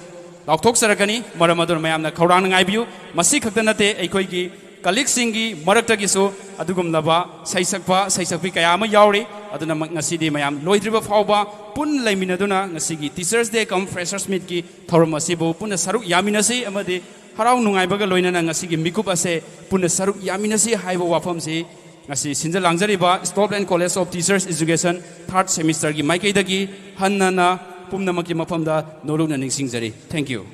ꯂꯥꯎꯊꯣꯛꯆꯔꯛꯀꯅꯤ꯫ ꯃꯔꯝ ꯑꯗꯨꯅ ꯃꯌꯥꯝꯅ ꯈꯧꯔꯥꯡꯅ ꯉꯥꯏꯕꯤꯌꯨ꯫ ꯃꯁꯤ ꯈꯛꯇ ꯅꯠꯇꯦ, ꯑꯩꯈꯣꯏꯒꯤ colleague ꯁꯤꯡꯒꯤ ꯃꯔꯛꯇꯒꯤꯁꯨ ꯑꯗꯨꯒꯨꯝꯂꯕ ꯁꯩꯁꯛꯄ, ꯁꯩꯁꯛꯄꯤ ꯀꯌꯥ ꯑꯃ ꯌꯥꯎꯔꯤ꯫ ꯑꯗꯨꯅ ꯃ-, ꯉꯁꯤꯗꯤ ꯃꯌꯥꯝ ꯂꯣꯏꯗ꯭ꯔꯤꯕ ꯐꯥꯎꯕ ꯄꯨꯟꯅ ꯂꯩꯃꯤꯟꯅꯗꯨꯅ ꯉꯁꯤꯒꯤ Teachers Day cum Freshers Meet ꯀꯤ ꯊꯧꯔꯝ ꯑꯁꯤꯕꯨ ꯄꯨꯟꯅ ꯁꯔꯨꯛ ꯌꯥꯃꯤꯟꯅꯁꯤ ꯑꯃꯗꯤ ꯍꯔꯥꯎ ꯅꯨꯡꯉꯥꯏꯕꯒ ꯂꯣꯏꯅꯅ ꯉꯁꯤꯒꯤ ꯃꯤꯀꯨꯞ ꯑꯁꯦ ꯄꯨꯟꯅ ꯁꯔꯨꯛ ꯌꯥꯃꯤꯟꯅꯁꯤ ꯍꯥꯏꯕ ꯋꯥꯐꯝꯁꯤ ꯉꯁꯤ ꯁꯤꯟꯖ ꯂꯥꯡꯖꯔꯤꯕ Stoveland College of Teachers Education third semester ꯒꯤ ꯃꯥꯏꯀꯩꯗꯒꯤ ꯍꯟꯅꯅ ꯄꯨꯝꯅꯃꯛꯀꯤ ꯃꯐꯝꯗ ꯅꯣꯂꯨꯛꯅ ꯅꯤꯡꯁꯤꯡꯖꯔꯤ꯫ Thank you꯫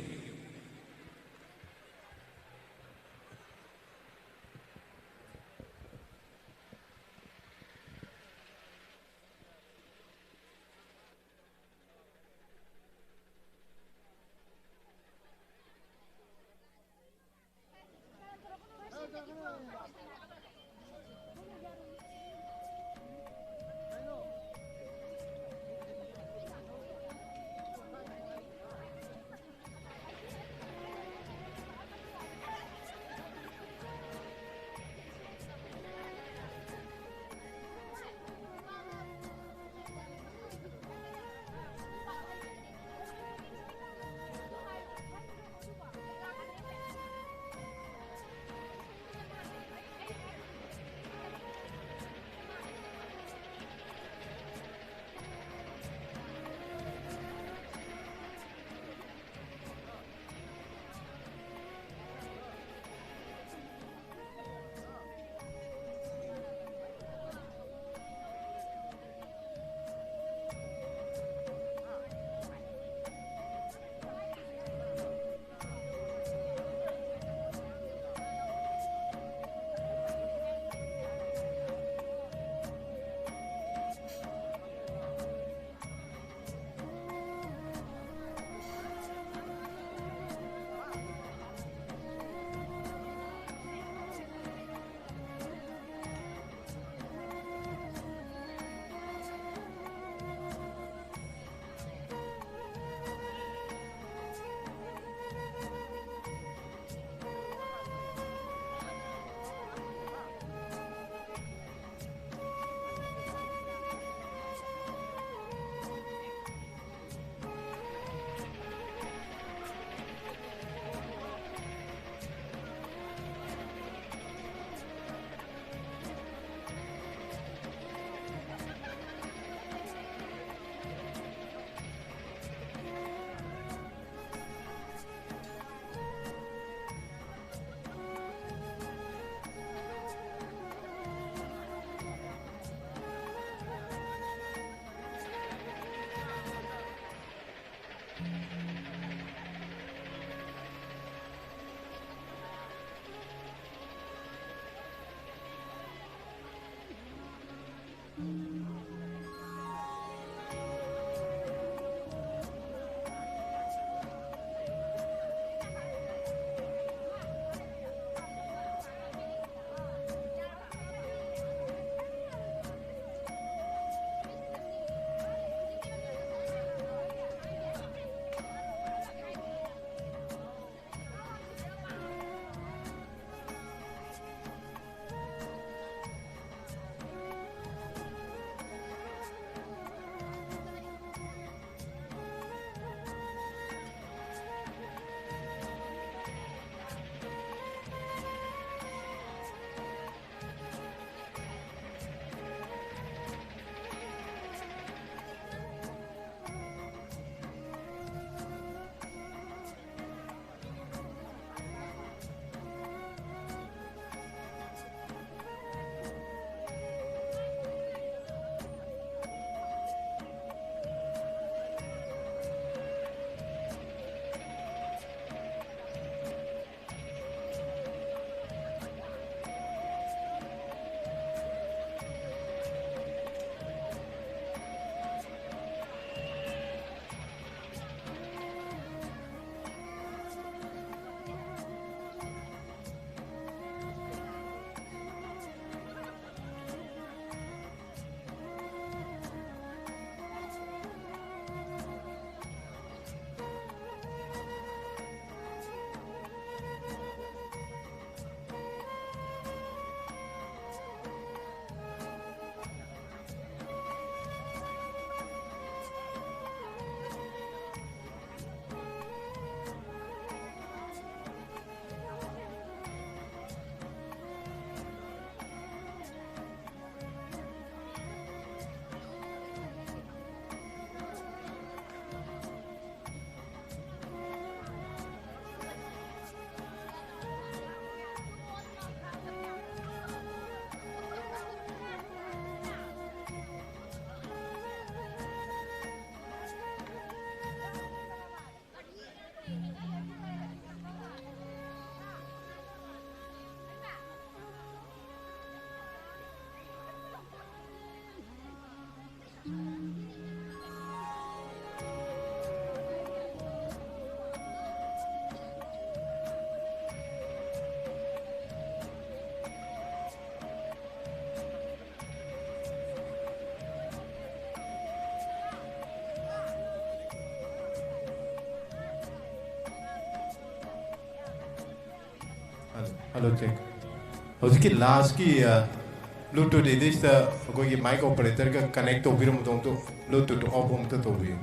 ꯍꯧꯖꯤꯛꯀꯤ ꯂꯥꯁꯀꯤ ꯕ꯭ꯂꯨꯇꯨꯠ ꯑꯦꯗꯤꯁꯇ ꯑꯩꯈꯣꯏꯒꯤ ꯃꯥꯏꯛ ꯑꯣꯄꯔꯦꯇꯔꯒ ꯀꯅꯦꯛ ꯇꯧꯕꯤꯔꯝꯕꯗꯣ ꯑꯝꯇ ꯕ꯭ꯂꯨꯇꯨꯠ ꯑꯣꯐ ꯑꯝꯇ ꯇꯧꯕꯤꯌꯨ꯫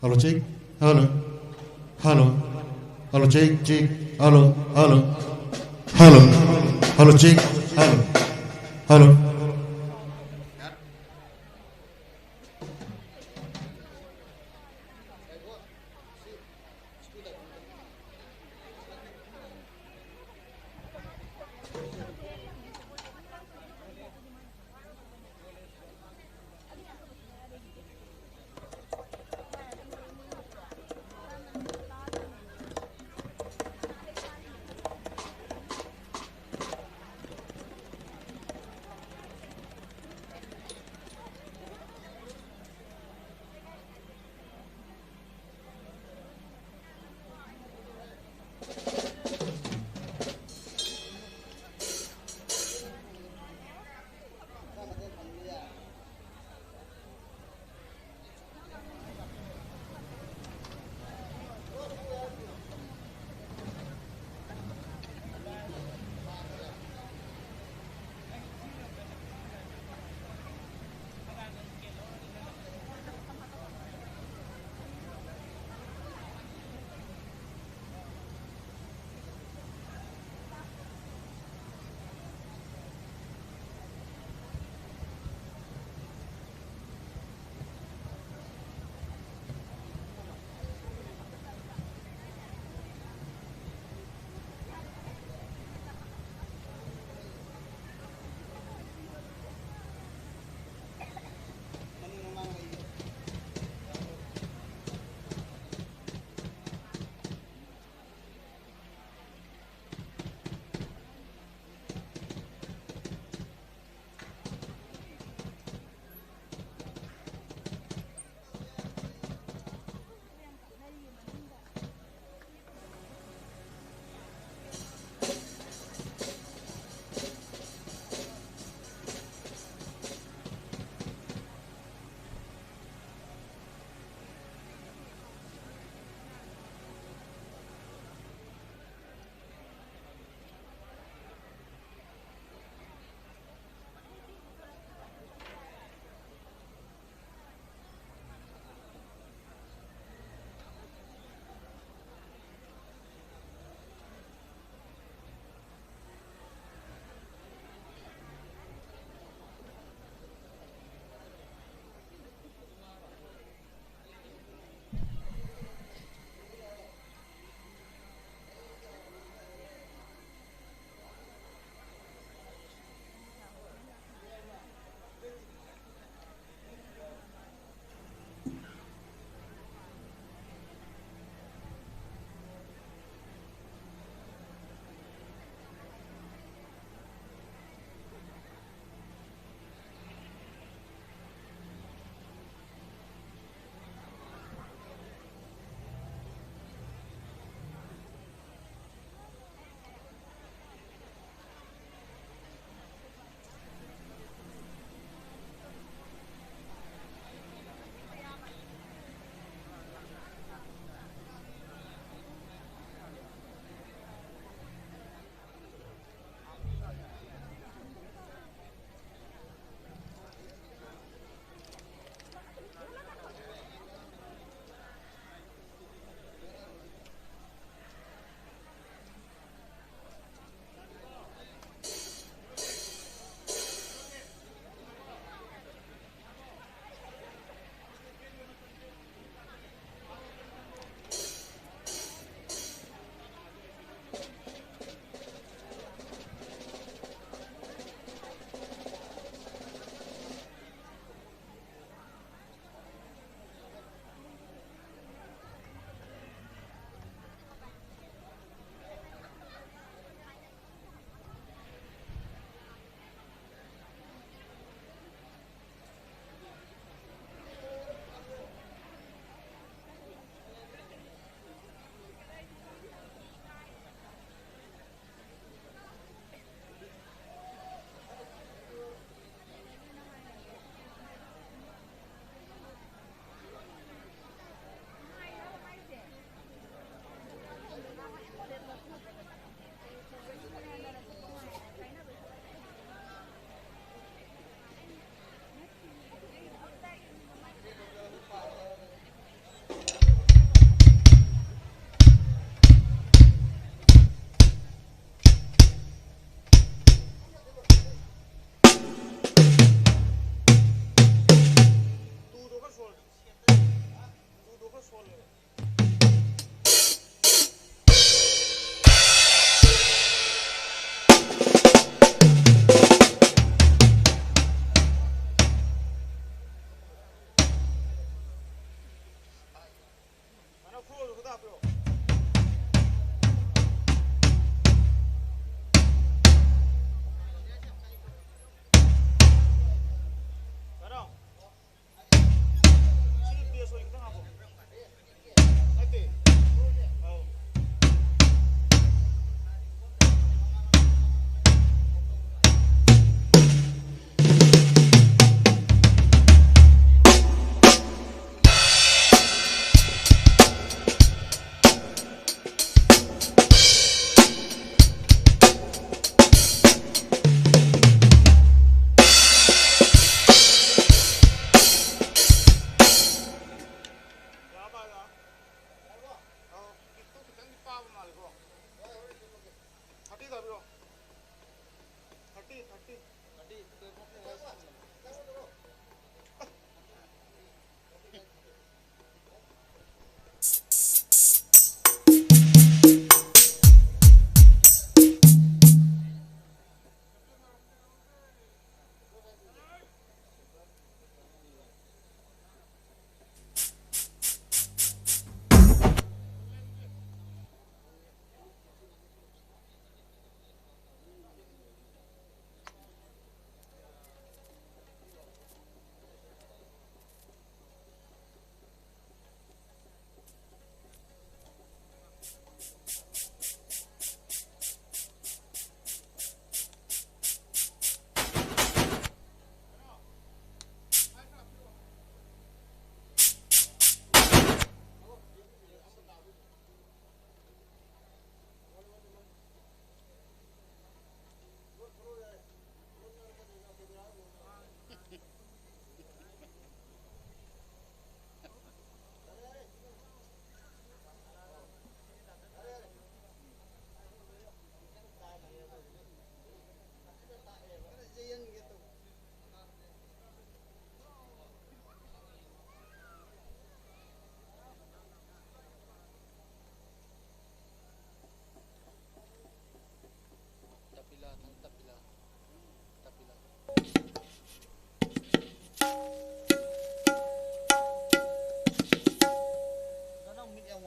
Hello, check. Hello. Hello. Hello, check, check. Hello, hello. Hello. Hello, check. Hello. Hello.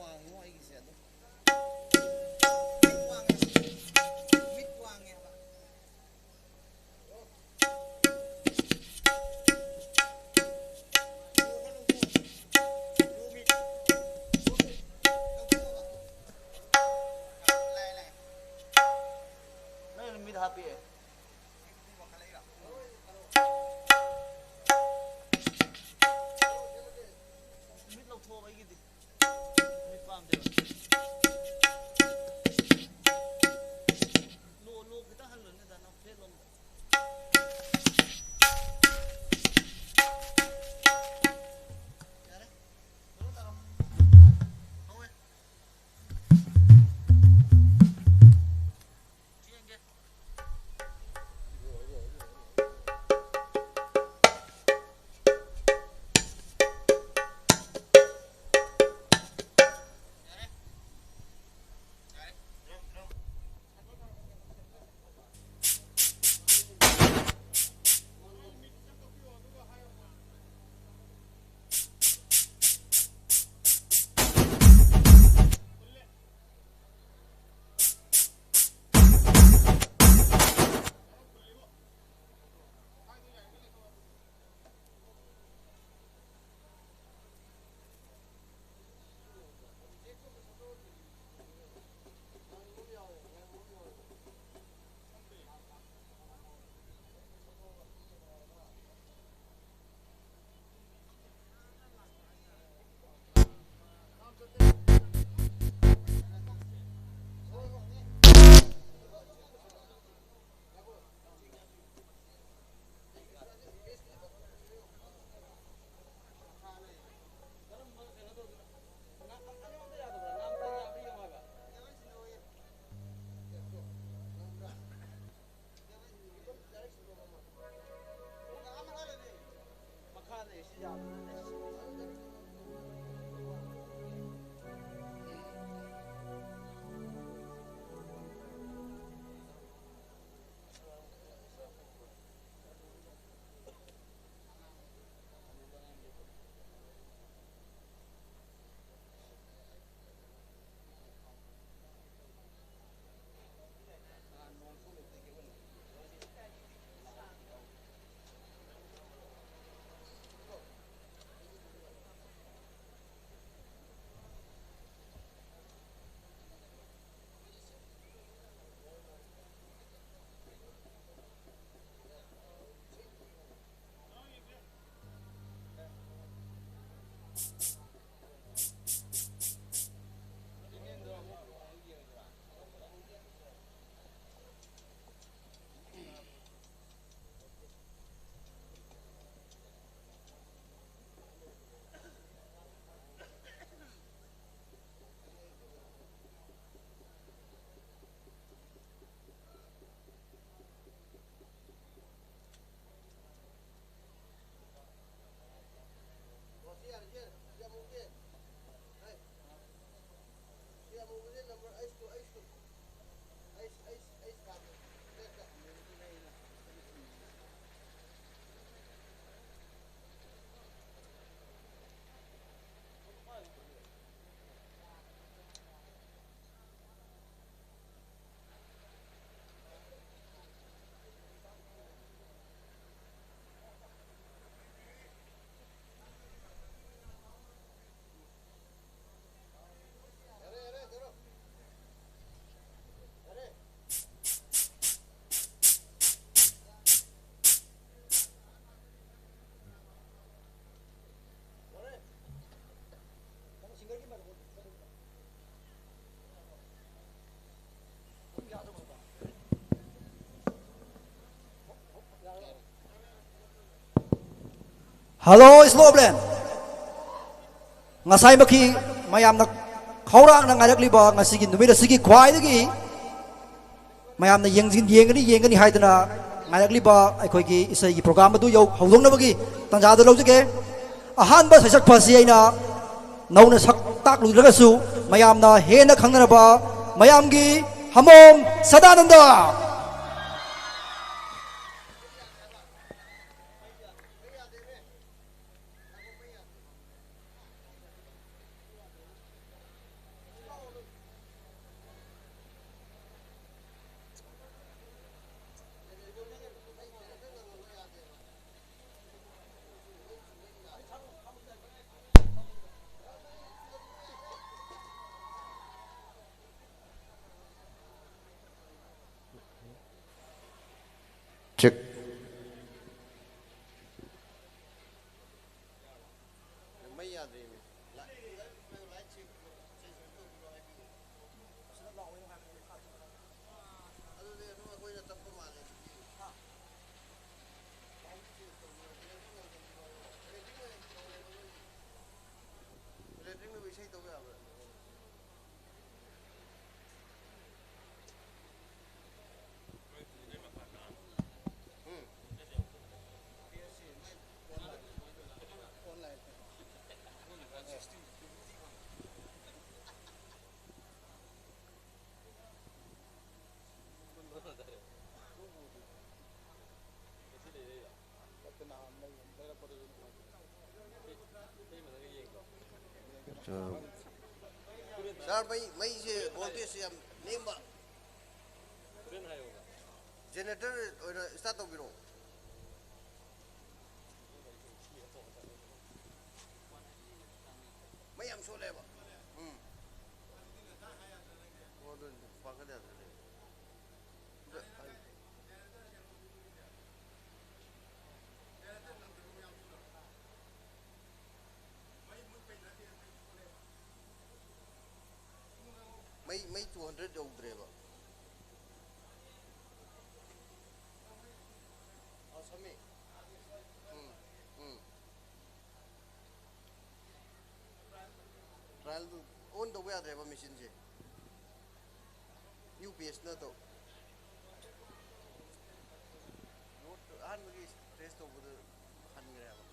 ꯋꯥꯡꯉꯤꯉꯣ ꯑꯩꯒꯤꯁꯦ ꯑꯗꯨꯝ꯫ ꯅꯪ ꯃꯤꯠ ꯍꯥꯞꯄꯦ꯫ ꯃꯤꯠ ꯂꯧꯊꯣꯛꯑꯣ ꯑꯩꯒꯤꯗꯤ꯫ ꯃꯤꯠ ꯄꯥꯝꯗꯦꯕ꯫ ꯍꯜꯂꯣ, ꯏꯁꯂꯣꯞꯂꯦꯟ꯫ ꯉꯁꯥꯏꯃꯛꯀꯤ ꯃꯌꯥꯝꯅ ꯈꯧꯔꯥꯡꯅ ꯉꯥꯏꯔꯛꯂꯤꯕ ꯉꯁꯤꯒꯤ ꯅꯨꯃꯤꯠ ꯑꯁꯤꯒꯤ ꯈ꯭ꯋꯥꯏꯗꯒꯤ ꯃꯌꯥꯝꯅ ꯌꯦꯡꯖꯤꯟ-, ꯌꯦꯡꯒꯅꯤ, ꯌꯦꯡꯒꯅꯤ ꯍꯥꯏꯗꯅ ꯉꯥꯏꯔꯛꯂꯤꯕ ꯑꯩꯈꯣꯏꯒꯤ ꯏꯁꯩꯒꯤ ꯄ꯭ꯔꯣꯒ꯭ꯔꯥꯝ ꯑꯗꯨ ꯌꯧ-, ꯍꯧꯗꯣꯛꯅꯕꯒꯤ ꯇꯥꯟꯖꯥ ꯑꯗꯨ ꯂꯧꯖꯒꯦ꯫ ꯑꯍꯥꯟꯕ ꯁꯩꯁꯛꯄ ꯑꯁꯤ ꯑꯩꯅ ꯅꯧꯅ ꯁꯛ ꯇꯥꯛꯂꯨꯗ꯭ꯔꯒꯁꯨ ꯃꯌꯥꯝꯅ ꯍꯦꯟꯅ ꯈꯪꯅꯔꯕ ꯃꯌꯥꯝꯒꯤ ꯍꯃꯣꯝ ꯁꯗꯥꯅꯟꯗ꯫ Check. ꯃꯩ ꯌꯥꯗ꯭ꯔꯦꯃꯤ꯫ ꯂꯥꯏꯠ, ꯂꯥꯏꯠ ꯆꯦꯛ ꯇꯧꯕꯤꯔꯣ, ꯆꯦꯛ ꯇꯧꯕꯤꯔꯣ ꯍꯥꯏꯕꯤꯌꯨ꯫ ꯑꯗꯨꯗꯤ ꯑꯗꯨꯝ ꯑꯩꯈꯣꯏꯅ ꯇꯞꯄ ꯃꯥꯜꯂꯦ ꯑꯗꯨꯗꯤ꯫ ꯏꯂꯦꯛꯇ꯭ꯔꯤꯛꯅꯕꯨ ꯏꯁꯩ ꯇꯧ ꯌꯥꯕ꯭ꯔꯥ? ꯁꯥꯔ, ꯃꯩ, ꯃꯩꯁꯦ ꯚꯣꯜꯇꯦꯖꯁꯦ ꯌꯥꯝ ꯅꯦꯝꯕ꯫ ꯖꯦꯅꯦꯔꯦꯇꯔ ꯑꯣꯏꯅ ꯁ꯭ꯇꯥꯔꯠ ꯇꯧꯕꯤꯔꯛꯑꯣ꯫ ꯃꯩ ꯌꯥꯝ ꯁꯣꯜꯂꯦꯕ꯫ ꯎꯝ꯫ ꯑꯣ, ꯑꯗꯨ ꯄꯥꯡꯒꯠ ꯌꯥꯗ꯭ꯔꯦ꯫ ꯃꯩ, ꯃꯩ two hundred ꯌꯧꯗ꯭ꯔꯦꯕ꯫ ꯑ, ꯁꯝꯃꯦ꯫ ꯎꯝ, ꯎꯝ꯫ ꯌꯥꯗ꯭ꯔꯦꯕ ꯃꯦꯆꯤꯟꯁꯦ꯫ ꯌꯨ ꯄꯤ ꯑꯦꯁ ꯅꯠꯇꯧ꯫ ꯂꯣꯗ ꯑꯍꯥꯟꯕꯒꯤ ꯇꯦꯁ ꯇꯧꯕꯗ ꯍꯟꯈ꯭ꯔꯦ ꯍꯥꯏꯕ꯫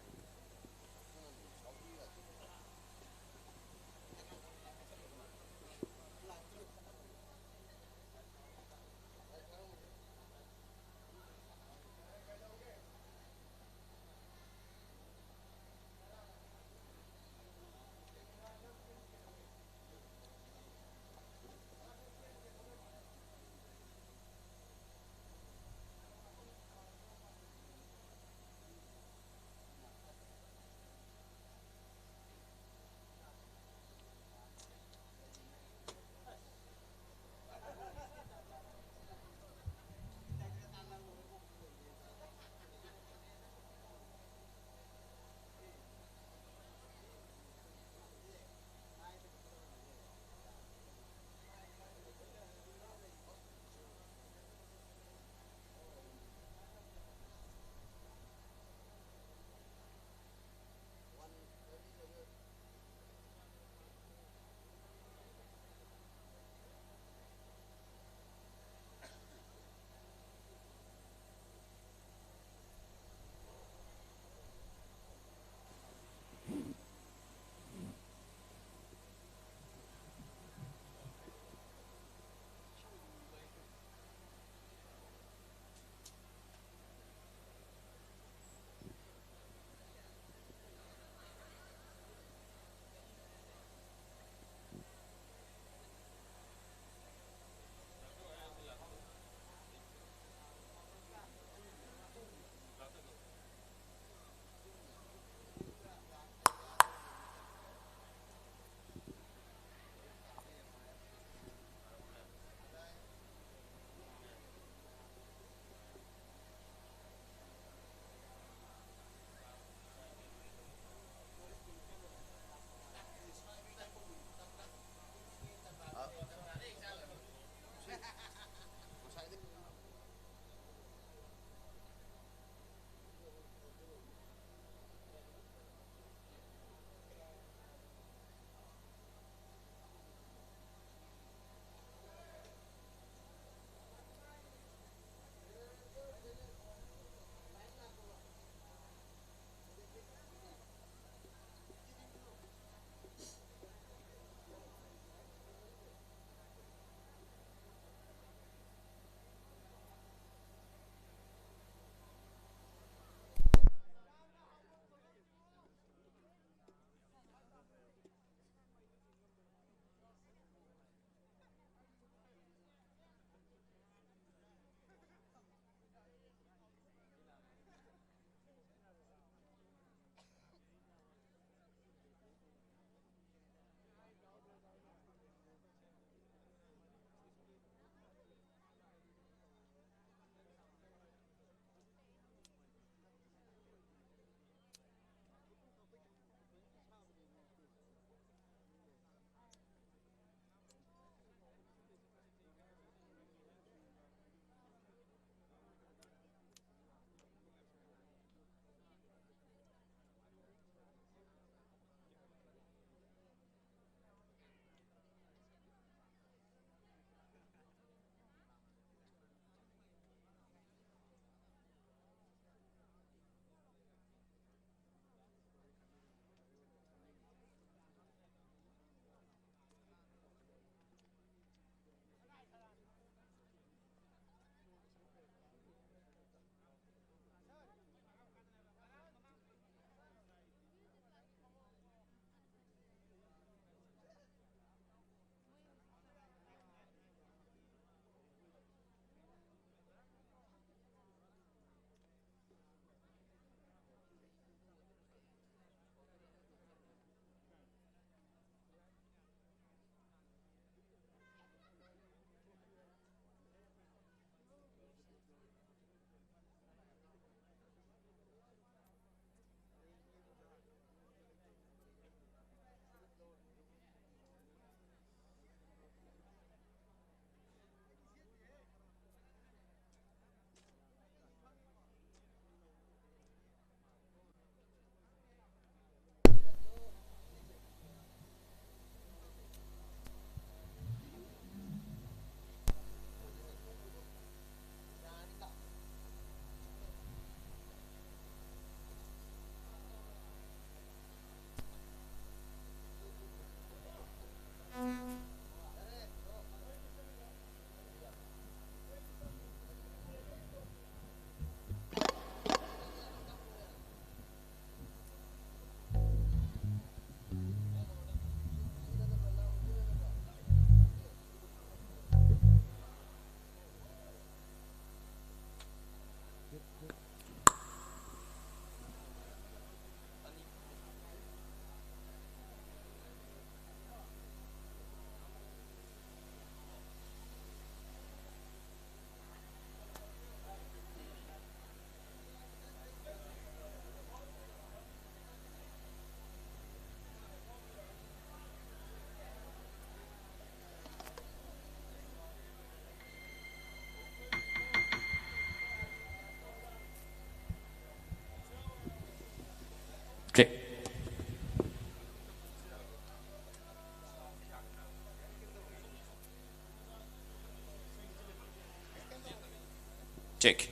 Check.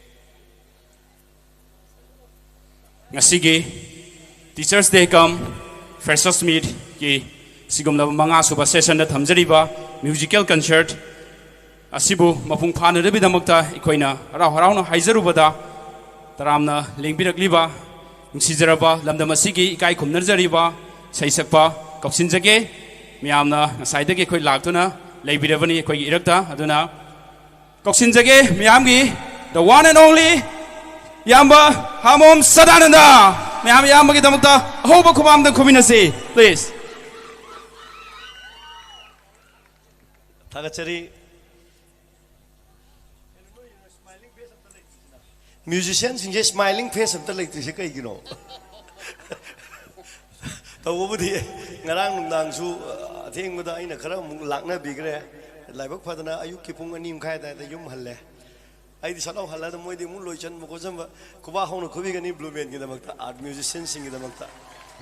ꯉꯁꯤꯒꯤ Teachers Day cum Freshers Meetꯀꯤ ꯁꯤꯒꯨꯝꯂꯕ ꯃꯉꯥ ꯁꯨꯕ sessionꯗ ꯊꯝꯖꯔꯤꯕ musical concert ꯑꯁꯤꯕꯨ ꯃꯄꯨꯡ ꯐꯥꯅꯅꯕꯒꯤꯗꯃꯛꯇ ꯑꯩꯈꯣꯏꯅ ꯍꯔꯥꯎ ꯍꯔꯥꯎꯅ ꯍꯥꯏꯖꯔꯨꯕꯗ, ꯇꯔꯥꯝꯅ ꯂꯦꯡꯕꯤꯔꯛꯂꯤꯕ ꯅꯨꯡꯁꯤꯖꯔꯕ ꯂꯝꯗꯝ ꯑꯁꯤꯒꯤ ꯏꯀꯥꯏ ꯈꯨꯝꯅꯖꯔꯤꯕ ꯏꯁꯩ ꯁꯛꯄ ꯀꯧꯁꯤꯟꯖꯒꯦ꯫ ꯃꯌꯥꯝꯅ ꯉꯁꯥꯏꯗꯒꯤ ꯑꯩꯈꯣꯏ ꯂꯥꯛꯇꯨꯅ ꯂꯩꯕꯤꯔꯕꯅꯤ ꯑꯩꯈꯣꯏꯒꯤ ꯏꯔꯛꯇ꯫ ꯑꯗꯨꯅ ꯀꯧꯁꯤꯟꯖꯒꯦ ꯃꯌꯥꯝꯒꯤ the one and only ꯏꯌꯥꯝꯕ ꯍꯥꯃꯣꯝ ꯁꯗꯥꯅꯟꯗ꯫ ꯃꯌꯥꯝ ꯏꯌꯥꯝꯕꯒꯤꯗꯃꯛꯇ ꯑꯍꯧꯕ ꯈꯨꯕꯥꯝꯗ ꯈꯨꯕꯤꯟꯅꯁꯤ, please꯫ ꯊꯥꯒꯠꯆꯔꯤ꯫ Musicianꯁꯤꯡꯁꯦ smiling face ꯑꯝꯇ ꯂꯩꯇ꯭ꯔꯤꯁꯦ ꯀꯩꯒꯤꯅꯣ? ꯇꯧꯕꯕꯨꯗꯤ ꯉꯔꯥꯡ ꯅꯨꯡꯗꯥꯡꯁꯨ, ꯑ, ꯑꯊꯦꯡꯕꯗ ꯑꯩꯅ ꯈꯔ ꯑꯃꯨꯛ ꯂꯥꯛꯅꯕꯤꯈ꯭ꯔꯦ꯫ ꯂꯥꯏꯕꯛ ꯐꯗꯅ ꯑꯌꯨꯛꯀꯤ ꯄꯨꯡ ꯑꯅꯤ ꯃꯈꯥꯏ ꯑꯗꯨꯋꯥꯏꯗ ꯌꯨꯝ ꯍꯜꯂꯦ꯫ ꯑꯩꯗꯤ ꯁꯠ ꯂꯥꯎ ꯍꯜꯂꯒ ꯃꯣꯏꯗꯤ ꯑꯃꯨꯛ ꯂꯣꯏꯁꯟꯕ ꯈꯣꯠꯆꯟꯕ ꯈꯨꯕꯥꯛ ꯍꯧꯅ ꯈꯨꯕꯤꯒꯅꯤ Blue Bandꯒꯤꯗꯃꯛꯇ, art musicianꯁꯤꯡꯒꯤꯗꯃꯛꯇ꯫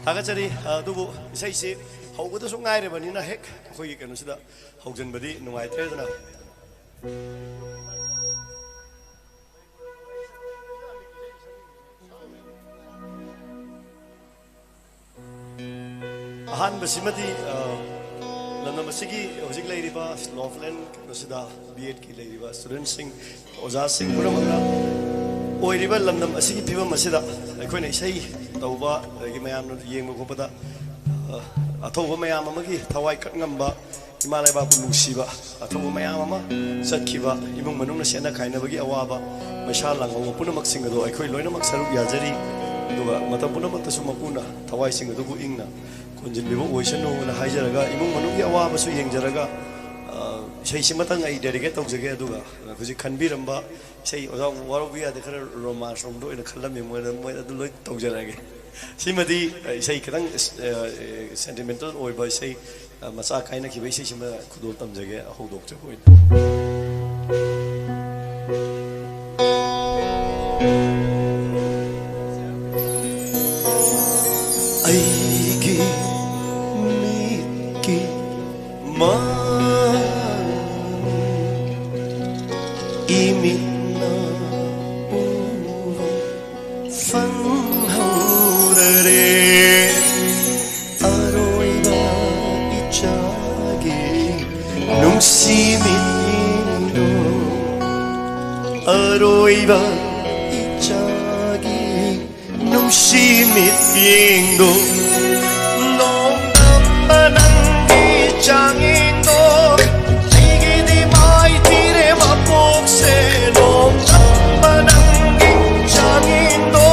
ꯊꯥꯒꯠꯆꯔꯤ꯫ ꯑ, ꯑꯗꯨꯕꯨ ꯏꯁꯩꯁꯤ ꯍꯧꯕꯗꯁꯨ ꯉꯥꯏꯔꯕꯅꯤꯅ ꯍꯦꯛ ꯑꯩꯈꯣꯏꯒꯤ ꯀꯩꯅꯣꯁꯤꯗ ꯍꯧꯖꯤꯟꯕꯗꯤ ꯅꯨꯡꯉꯥꯏꯇ꯭ꯔꯦꯗꯅ꯫ ꯑꯍꯥꯟꯕꯁꯤꯃꯗꯤ, ꯑ, ꯂꯝꯗꯝ ꯑꯁꯤꯒꯤ ꯍꯧꯖꯤꯛ ꯂꯩꯔꯤꯕ ꯂꯣꯐꯂꯦꯟ ꯀꯩꯅꯣꯁꯤꯗ B.Edꯀꯤ ꯂꯩꯔꯤꯕ studentꯁꯤꯡ, ꯑꯣꯖꯥꯁꯤꯡ ꯄꯨꯝꯅꯃꯛꯅ ꯑꯣꯏꯔꯤꯕ ꯂꯝꯗꯝ ꯑꯁꯤꯒꯤ ꯐꯤꯕꯝ ꯑꯁꯤꯗ ꯑꯩꯈꯣꯏꯅ ꯏꯁꯩ ꯇꯧꯕ, ꯑꯗꯒꯤ ꯃꯌꯥꯝꯅ ꯌꯦꯡꯕ ꯈꯣꯠꯄꯗ, ꯑ, ꯑꯊꯧꯕ ꯃꯌꯥꯝ ꯑꯃꯒꯤ ꯊꯋꯥꯏ ꯀꯠ ꯉꯝꯕ, ꯏꯃꯥ ꯂꯩꯕꯥꯛꯄꯨ ꯅꯨꯡꯁꯤꯕ, ꯑꯊꯧꯕ ꯃꯌꯥꯝ ꯑꯃ ꯆꯠꯈꯤꯕ, ꯏꯃꯨꯡ ꯃꯅꯨꯡꯅ ꯁꯦꯠꯅ ꯈꯥꯏꯅꯕꯒꯤ ꯑꯋꯥꯕ, ꯃꯩꯁꯥ ꯂꯥꯡꯍꯧꯕ ꯄꯨꯝꯅꯃꯛꯁꯤꯡ ꯑꯗꯣ ꯑꯩꯈꯣꯏ ꯂꯣꯏꯅꯃꯛ ꯁꯔꯨꯛ ꯌꯥꯖꯔꯤ꯫ ꯑꯗꯨꯒ ꯃꯇꯝ ꯄꯨꯝꯅꯃꯛꯇꯁꯨ ꯃꯄꯨꯅ ꯊꯋꯥꯏꯁꯤꯡ ꯑꯗꯨꯕꯨ ꯏꯪꯅ ꯀꯣꯟꯁꯤꯟꯕꯤꯕ ꯑꯣꯏꯁꯅꯨꯅ ꯍꯥꯏꯖꯔꯒ, ꯏꯃꯨꯡ ꯃꯅꯨꯡꯒꯤ ꯑꯋꯥꯕꯁꯨ ꯌꯦꯡꯖꯔꯒ, ꯑ, ꯏꯁꯩꯁꯤꯃꯇꯪ ꯑꯩ dedicate ꯇꯧꯖꯒꯦ꯫ ꯑꯗꯨꯒ ꯍꯧꯖꯤꯛ ꯈꯟꯕꯤꯔꯝꯕ ꯏꯁꯩ, ꯑꯣꯖꯥ ꯋꯥꯔꯧꯕ ꯌꯥꯗꯦ, ꯈꯔ romance ꯔꯣꯝꯗ ꯑꯣꯏꯅ ꯈꯜꯂꯝꯃꯤ, ꯃꯣꯏꯗ, ꯃꯣꯏ ꯑꯗꯨ ꯂꯣꯏ ꯇꯧꯖꯔꯒꯦ꯫ ꯁꯤꯃꯗꯤ, ꯑ, ꯏꯁꯩ ꯈꯤꯇꯪ, ꯑ, sentimental ꯑꯣꯏꯕ ꯏꯁꯩ, ꯑ, ꯃꯆꯥ ꯀꯥꯏꯅꯈꯤꯕ ꯏꯁꯩꯁꯤꯃ ꯈꯨꯗꯣꯜ ꯇꯝꯖꯒꯦ, ꯍꯧꯗꯣꯛꯆꯕ ꯑꯣꯏꯅ꯫ ꯑꯩꯒꯤ ꯃꯤꯠꯀꯤ ꯃꯥ ꯏꯃꯤꯠꯅ ꯑꯔꯣꯏꯕ ꯏꯆꯥꯒꯤ ꯅꯨꯡꯁꯤ ꯃꯤꯠꯌꯦꯡꯗꯣ ꯅꯣꯡꯗꯝꯕ ꯅꯪꯒꯤ ꯆꯥꯡꯌꯦꯡꯗꯣ ꯑꯩꯒꯤꯗꯤ ꯃꯥꯏꯊꯤꯔꯦ ꯃꯄꯣꯛꯁꯦ ꯅꯣꯡꯗꯝꯕ ꯅꯪꯒꯤ ꯆꯥꯡꯌꯦꯡꯗꯣ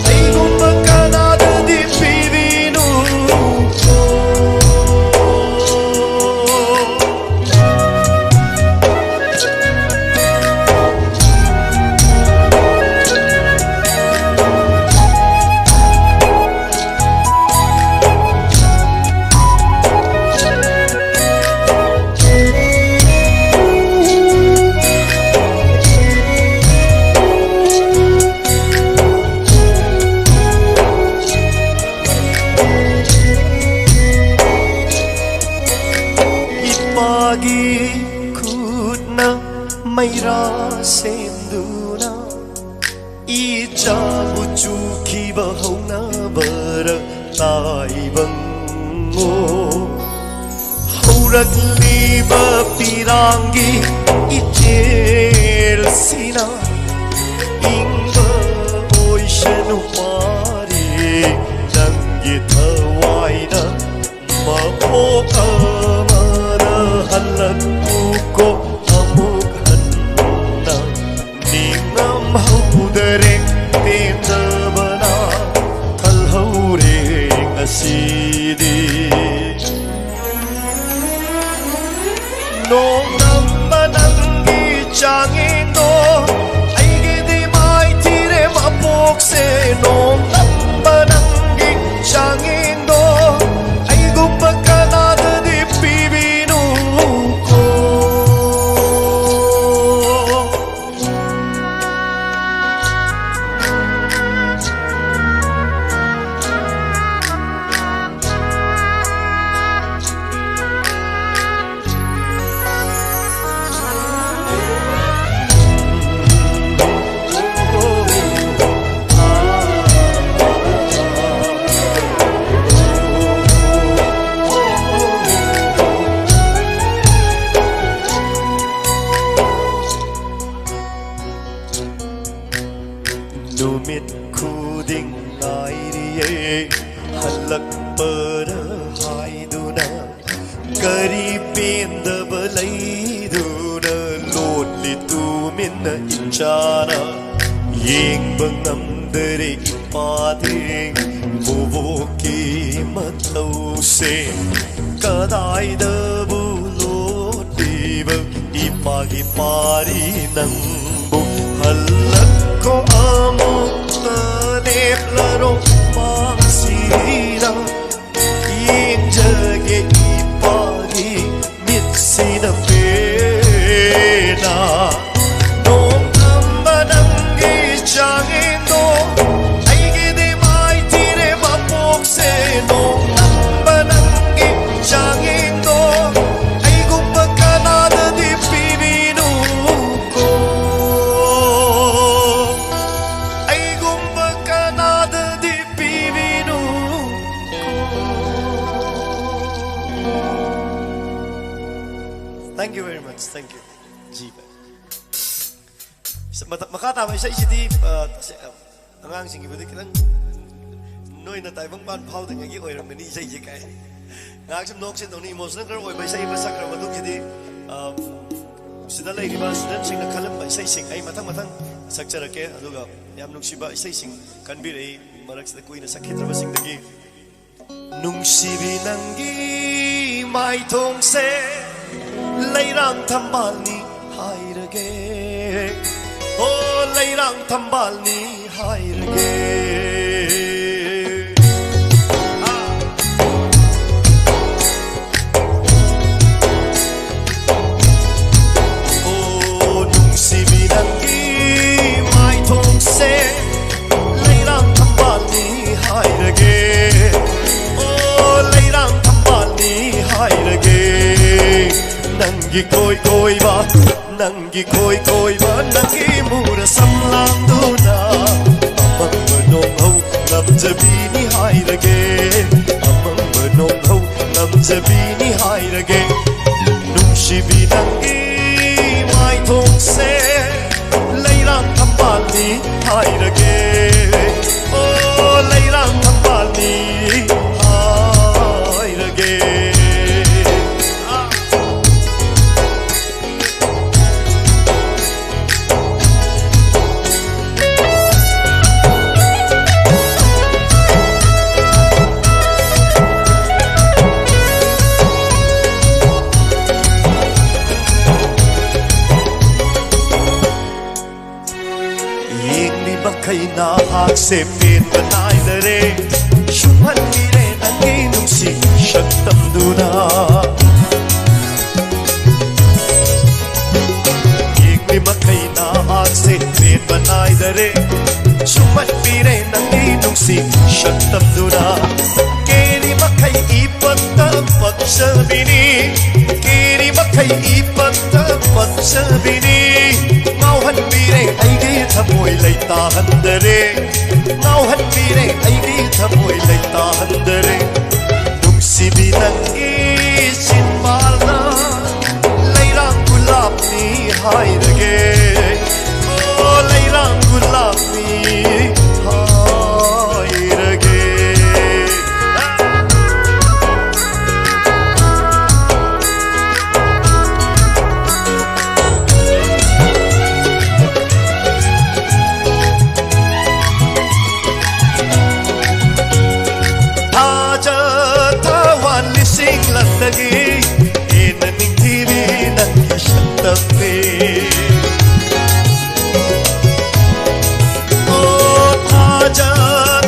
ꯑꯩꯒꯨꯝꯕ ꯀꯅꯥꯗꯗꯤ ꯄꯤꯕꯤꯅꯨ꯫ ꯏꯄꯥꯒꯤ ꯈꯨꯠꯅ ꯃꯩꯔꯥ ꯁꯦꯝꯗꯨꯅ ꯏꯆꯥꯕꯨ ꯆꯨꯈꯤꯕ ꯍꯧꯅꯕꯔ ꯇꯥꯏꯕꯪꯉꯣ꯫ ꯍꯧꯔꯛꯂꯤꯕ ꯄꯤꯔꯥꯡꯒꯤ ꯏꯆꯦꯜꯁꯤꯅ ꯏꯪꯕ ꯑꯣꯏꯁꯅꯨ ꯄꯥꯔꯤ ꯅꯪꯒꯤ ꯊꯋꯥꯏꯅ ꯃꯄꯣꯛ ꯑꯃꯗ ꯍꯜꯂꯛꯎꯀꯣ ꯑꯃꯨꯛ ꯍꯟꯅ꯫ ꯅꯤꯡꯉꯝꯍꯧꯗꯔꯦ ꯄꯦꯟꯗꯕꯅ ꯊꯜꯍꯧꯔꯦ ꯉꯁꯤꯗꯤ꯫ ꯅꯣꯡꯗꯝꯕ ꯅꯪꯒꯤ ꯆꯥꯡꯌꯦꯡꯗꯣ ꯑꯩꯒꯤꯗꯤ ꯃꯥꯏꯊꯤꯔꯦ ꯃꯄꯣꯛꯁꯦ ꯅꯣꯡꯗꯝꯕ ꯅꯪꯒꯤ ꯆꯥꯡꯌꯦꯡꯗꯣ ꯑꯩꯒꯨꯝꯕ ꯀꯅꯥꯗꯗꯤ ꯄꯤꯕꯤꯅꯨꯀꯣ꯫ ꯄꯦꯟꯗꯕ ꯂꯩꯗꯨꯅ ꯂꯣꯠꯂꯤ ꯇꯨꯃꯤꯟꯅ ꯏꯆꯥꯅ꯫ ꯌꯦꯡꯕ ꯉꯝꯗꯔꯦ ꯏꯄꯥꯗꯤ ꯕꯣꯕꯣꯛꯀꯤ ꯃꯇꯧꯁꯦ꯫ ꯀꯗꯥꯏꯗꯕꯨ ꯂꯣꯠꯂꯤꯕ ꯏꯄꯥꯒꯤ ꯄꯥꯔꯤ ꯅꯪꯕꯨ? ꯍꯜꯂꯛꯈꯣ ꯑꯃꯨꯛꯇ ꯂꯦꯞꯂꯔꯣ ꯃꯥꯡꯁꯤꯗ꯫ ꯌꯦꯡꯖꯒꯦ ꯏꯄꯥꯒꯤ ꯃꯤꯠꯁꯤꯗ ꯄꯦꯟꯅ꯫ ꯅꯣꯡꯗꯝꯕ ꯅꯪꯒꯤ ꯆꯥꯡꯌꯦꯡꯗꯣ ꯑꯩꯒꯤꯗꯤ ꯃꯥꯏꯊꯤꯔꯦ ꯃꯄꯣꯛꯁꯦ꯫ ꯅꯣꯡꯗꯝꯕ ꯅꯪꯒꯤ ꯆꯥꯡꯌꯦꯡꯗꯣ ꯑꯩꯒꯨꯝꯕ ꯀꯅꯥꯗꯗꯤ ꯄꯤꯕꯤꯅꯨꯀꯣ꯫ ꯑꯩꯒꯨꯝꯕ ꯀꯅꯥꯗꯗꯤ ꯄꯤꯕꯤꯅꯨ꯫ Thank you very much. Thank you. G ꯚꯥꯏ꯫ ꯃꯇꯝ, ꯃꯈꯥ ꯇꯥꯕ ꯏꯁꯩꯁꯤꯗꯤ, ꯑ, ꯇꯁꯦ-, ꯑ, ꯑꯉꯥꯡꯁꯤꯡꯒꯤꯕꯨꯗꯤ ꯈꯤꯇꯪ ꯅꯣꯏꯅ ꯇꯥꯏꯕꯪ ꯄꯥꯟ ꯐꯥꯎꯗ꯭ꯔꯤꯉꯩꯒꯤ ꯑꯣꯏꯔꯝꯒꯅꯤ ꯏꯁꯩꯁꯦ ꯀꯥꯏ꯫ ꯉꯥꯏꯍꯥꯛ ꯁꯨꯝ ꯅꯣꯛꯁꯦ ꯇꯧꯅꯤ, emotional ꯈꯔ ꯑꯣꯏꯕ ꯏꯁꯩ ꯑꯃ ꯁꯛꯈ꯭ꯔ ꯃꯇꯨꯡꯒꯤꯗꯤ, ꯑ, ꯁꯤꯗ ꯂꯩꯔꯤꯕ studentꯁꯤꯡꯅ ꯈꯜꯂꯝꯕ ꯏꯁꯩꯁꯤꯡ ꯑꯩ ꯃꯊꯪ ꯃꯊꯪ ꯁꯛꯆꯔꯛꯀꯦ꯫ ꯑꯗꯨꯒ ꯌꯥꯝ ꯅꯨꯡꯁꯤꯕ ꯏꯁꯩꯁꯤꯡ ꯀꯟꯕꯤꯔꯛꯏ ꯃꯔꯛꯁꯤꯗ ꯀꯨꯏꯅ ꯁꯛꯈꯤꯗ꯭ꯔꯕꯁꯤꯡꯗꯒꯤ꯫ ꯅꯨꯡꯁꯤꯕꯤ ꯅꯪꯒꯤ ꯃꯥꯏꯊꯣꯡꯁꯦ ꯂꯩꯔꯥꯡ ꯊꯝꯕꯥꯜꯅꯤ ꯍꯥꯏꯔꯒꯦ꯫ ꯑꯣ, ꯂꯩꯔꯥꯡ ꯊꯝꯕꯥꯜꯅꯤ ꯍꯥꯏꯔꯒꯦ꯫ ꯑꯥ꯫ ꯑꯣ, ꯅꯨꯡꯁꯤꯕꯤ ꯅꯪꯒꯤ ꯃꯥꯏꯊꯣꯡꯁꯦ ꯂꯩꯔꯥꯡ ꯊꯝꯕꯥꯜꯅꯤ ꯍꯥꯏꯔꯒꯦ꯫ ꯑꯣ, ꯂꯩꯔꯥꯡ ꯊꯝꯕꯥꯜꯅꯤ ꯍꯥꯏꯔꯒꯦ꯫ ꯅꯪꯒꯤ ꯀꯣꯏ ꯀꯣꯏꯕ, ꯅꯪꯒꯤ ꯀꯣꯏ ꯀꯣꯏꯕ, ꯅꯪꯒꯤ ꯃꯨꯔ ꯁꯝꯂꯥꯡꯗꯨꯅ ꯑꯃꯝꯕ ꯅꯣꯡꯍꯧ ꯉꯝꯖꯕꯤꯅꯤ ꯍꯥꯏꯔꯒꯦ꯫ ꯑꯃꯝꯕ ꯅꯣꯡꯍꯧ ꯉꯝꯖꯕꯤꯅꯤ ꯍꯥꯏꯔꯒꯦ꯫ ꯅꯨꯡꯁꯤꯕꯤ ꯅꯪꯒꯤ ꯃꯥꯏꯊꯣꯡꯁꯦ ꯂꯩꯔꯥꯡ ꯊꯝꯕꯥꯜꯅꯤ ꯍꯥꯏꯔꯒꯦ꯫ ꯑꯣ, ꯂꯩꯔꯥꯡ ꯊꯝꯕꯥꯜꯅꯤ ꯍꯥꯏꯔꯒꯦ꯫ ꯑꯥ꯫ ꯑꯩ ꯅꯍꯥꯛꯁꯦ ꯄꯦꯟꯕ ꯅꯥꯏꯗꯔꯦ, ꯁꯨꯝꯍꯟꯕꯤꯔꯦ ꯅꯪꯒꯤ ꯅꯨꯡꯁꯤ ꯁꯛꯇꯝꯗꯨꯅ꯫ ꯌꯦꯡꯂꯤ ꯃꯈꯩ ꯅꯍꯥꯛꯁꯦ ꯄꯦꯟꯕ ꯅꯥꯏꯗꯔꯦ, ꯁꯨꯝꯍꯟꯕꯤꯔꯦ ꯅꯪꯒꯤ ꯅꯨꯡꯁꯤ ꯁꯛꯇꯝꯗꯨꯅ꯫ ꯀꯦꯔꯤ ꯃꯈꯩ ꯏꯄꯠꯇ ꯄꯛꯆꯕꯤꯅꯤ, ꯀꯦꯔꯤ ꯃꯈꯩ ꯏꯄꯠꯇ ꯄꯛꯆꯕꯤꯅꯤ꯫ ꯉꯥꯎꯍꯟꯕꯤꯔꯦ ꯑꯩꯒꯤ ꯊꯃꯣꯏ ꯂꯩꯇꯥꯍꯟꯗꯔꯦ, ꯉꯥꯎꯍꯟꯕꯤꯔꯦ ꯑꯩꯒꯤ ꯊꯃꯣꯏ ꯂꯩꯇꯥꯍꯟꯗꯔꯦ꯫ ꯅꯨꯡꯁꯤꯕꯤ ꯅꯪꯒꯤ ꯆꯤꯟꯕꯥꯜꯅ ꯂꯩꯔꯥꯡ ꯒꯨꯂꯥꯞꯅꯤ ꯍꯥꯏꯔꯒꯦ꯫ ꯑꯣ, ꯂꯩꯔꯥꯡ ꯒꯨꯂꯥꯞꯅꯤ ꯍꯥꯏꯔꯒꯦ꯫ ꯊꯥꯖ ꯊꯋꯥꯟ ꯂꯤꯁꯤꯡ ꯂꯛꯇꯒꯤ ꯍꯦꯟꯅ ꯅꯤꯡꯊꯤꯕꯤ ꯅꯪꯒꯤ ꯁꯛꯇꯝꯅꯤ꯫ ꯑꯣ, ꯊꯥꯖ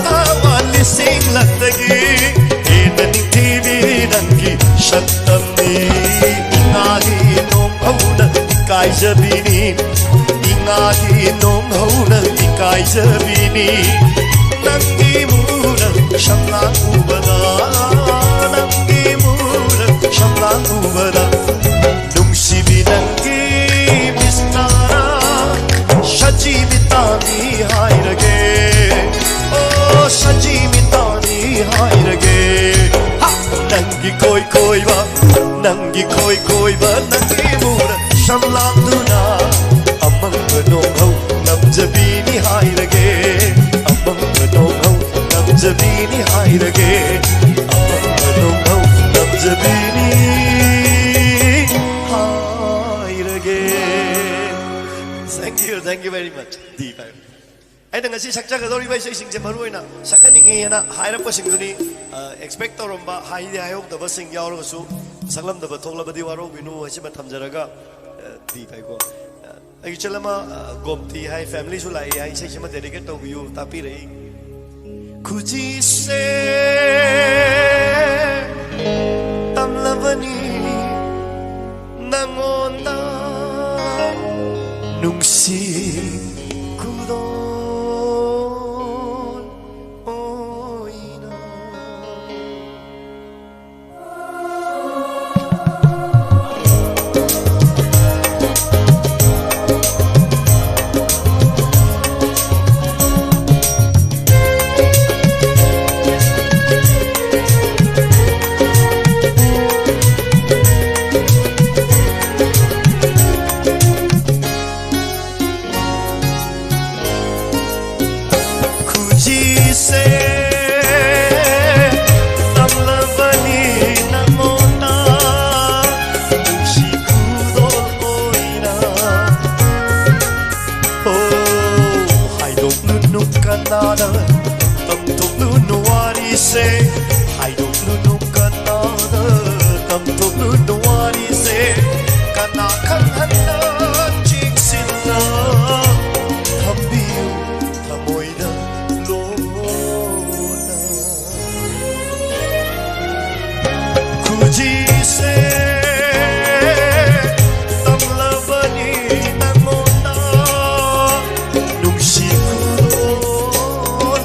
ꯊꯋꯥꯟ ꯂꯤꯁꯤꯡ ꯂꯛꯇꯒꯤ ꯍꯦꯟꯅ ꯅꯤꯡꯊꯤꯕꯤ ꯅꯪꯒꯤ ꯁꯛꯇꯝꯅꯤ꯫ ꯏꯉꯥꯒꯤ ꯅꯣꯡ ꯍꯧꯅ ꯏꯀꯥꯏꯖꯕꯤꯅꯤ, ꯏꯉꯥꯒꯤ ꯅꯣꯡ ꯍꯧꯅ ꯏꯀꯥꯏꯖꯕꯤꯅꯤ꯫ ꯅꯪꯒꯤ ꯃꯨꯔ ꯁꯝꯂꯥꯡ ꯎꯕꯗ, ꯅꯪꯒꯤ ꯃꯨꯔ ꯁꯝꯂꯥꯡ ꯎꯕꯗ, ꯅꯨꯡꯁꯤꯕꯤ ꯅꯪꯒꯤ ꯃꯤꯁꯅꯥꯔꯥ ꯁꯖꯤ ꯃꯤꯇꯥꯅꯤ ꯍꯥꯏꯔꯒꯦ꯫ ꯑꯣ, ꯁꯖꯤ ꯃꯤꯇꯥꯅꯤ ꯍꯥꯏꯔꯒꯦ꯫ ꯍꯥ! ꯅꯪꯒꯤ ꯈꯣꯏ ꯈꯣꯏꯕ, ꯅꯪꯒꯤ ꯈꯣꯏ ꯈꯣꯏꯕ, ꯅꯪꯒꯤ ꯃꯨꯔ ꯁꯝꯂꯥꯡꯗꯨꯅ ꯑꯃꯪꯕ ꯅꯣꯡꯍꯧ ꯅꯝꯖꯕꯤꯅꯤ ꯍꯥꯏꯔꯒꯦ꯫ ꯑꯃꯪꯕ ꯅꯣꯡꯍꯧ ꯅꯝꯖꯕꯤꯅꯤ ꯍꯥꯏꯔꯒꯦ꯫ ꯑꯃꯪꯕ ꯅꯣꯡꯍꯧ ꯅꯝꯖꯕꯤꯅꯤ ꯍꯥꯏꯔꯒꯦ꯫ Thank you, thank you very much. D five꯫ ꯑꯩꯅ ꯉꯁꯤ ꯁꯛꯆꯒꯗꯧꯔꯤꯕ ꯏꯁꯩꯁꯤꯡꯁꯦ ꯃꯔꯨ ꯑꯣꯏꯅ ꯁꯛꯍꯟꯅꯤꯡꯉꯤ ꯍꯥꯏꯅ ꯍꯥꯏꯔꯛꯄꯁꯤꯡꯗꯨꯅꯤ, ꯑ, expect ꯇꯧꯔꯝꯕ, ꯍꯥꯏꯗꯤ ꯍꯥꯏꯍꯧꯗꯕꯁꯤꯡ ꯌꯥꯎꯔꯒꯁꯨ, ꯁꯛꯂꯝꯗꯕ ꯊꯣꯛꯂꯕꯗꯤ ꯋꯥꯔꯧꯕꯤꯅꯨ ꯍꯥꯏꯁꯤꯃ ꯊꯝꯖꯔꯒ, ꯑ, D five ꯀꯣ꯫ ꯑ, ꯑꯩꯒꯤ ꯏꯆꯜ ꯑꯃ, ꯑ, ꯒꯣꯝꯇꯤ ꯍꯥꯏ, ꯐꯦꯃꯤꯂꯤꯁꯨ ꯂꯥꯛꯏ ꯍꯥꯏ, ꯏꯁꯩꯁꯤꯃ ꯗꯦꯗꯤꯀꯦꯠ ꯇꯧꯕꯤꯌꯨ ꯇꯥꯛꯄꯤꯔꯛꯏ꯫ ꯈꯨꯖꯤꯁꯦ ꯇꯝꯂꯕꯅꯤ ꯅꯪꯉꯣꯟꯗ ꯅꯨꯡꯁꯤ ꯈꯨꯗꯣꯜ ꯑꯣꯏꯅ꯫ ꯈꯨꯖꯤꯁꯦ ꯇꯝꯂꯕꯅꯤ ꯅꯪꯉꯣꯟꯗ ꯅꯨꯡꯁꯤ ꯈꯨꯗꯣꯜ ꯑꯣꯏꯅ꯫ ꯑꯣ, ꯍꯥꯏꯗꯣꯛꯂꯨꯅꯨ ꯀꯅꯥꯗ, ꯇꯝꯊꯣꯛꯂꯨꯅꯨ ꯋꯥꯔꯤꯁꯦ, ꯍꯥꯏꯗꯣꯛꯂꯨꯅꯨ ꯀꯅꯥꯗ, ꯇꯝꯊꯣꯛꯂꯨꯅꯨ ꯋꯥꯔꯤꯁꯦ, ꯀꯅꯥ ꯈꯪꯍꯟꯅ ꯆꯦꯛꯁꯤꯟꯅ ꯊꯝꯕꯤꯌꯨ ꯊꯃꯣꯏꯗ ꯂꯣꯟꯅ꯫ ꯈꯨꯖꯤꯁꯦ ꯇꯝꯂꯕꯅꯤ ꯅꯪꯉꯣꯟꯗ ꯅꯨꯡꯁꯤ ꯈꯨꯗꯣꯜ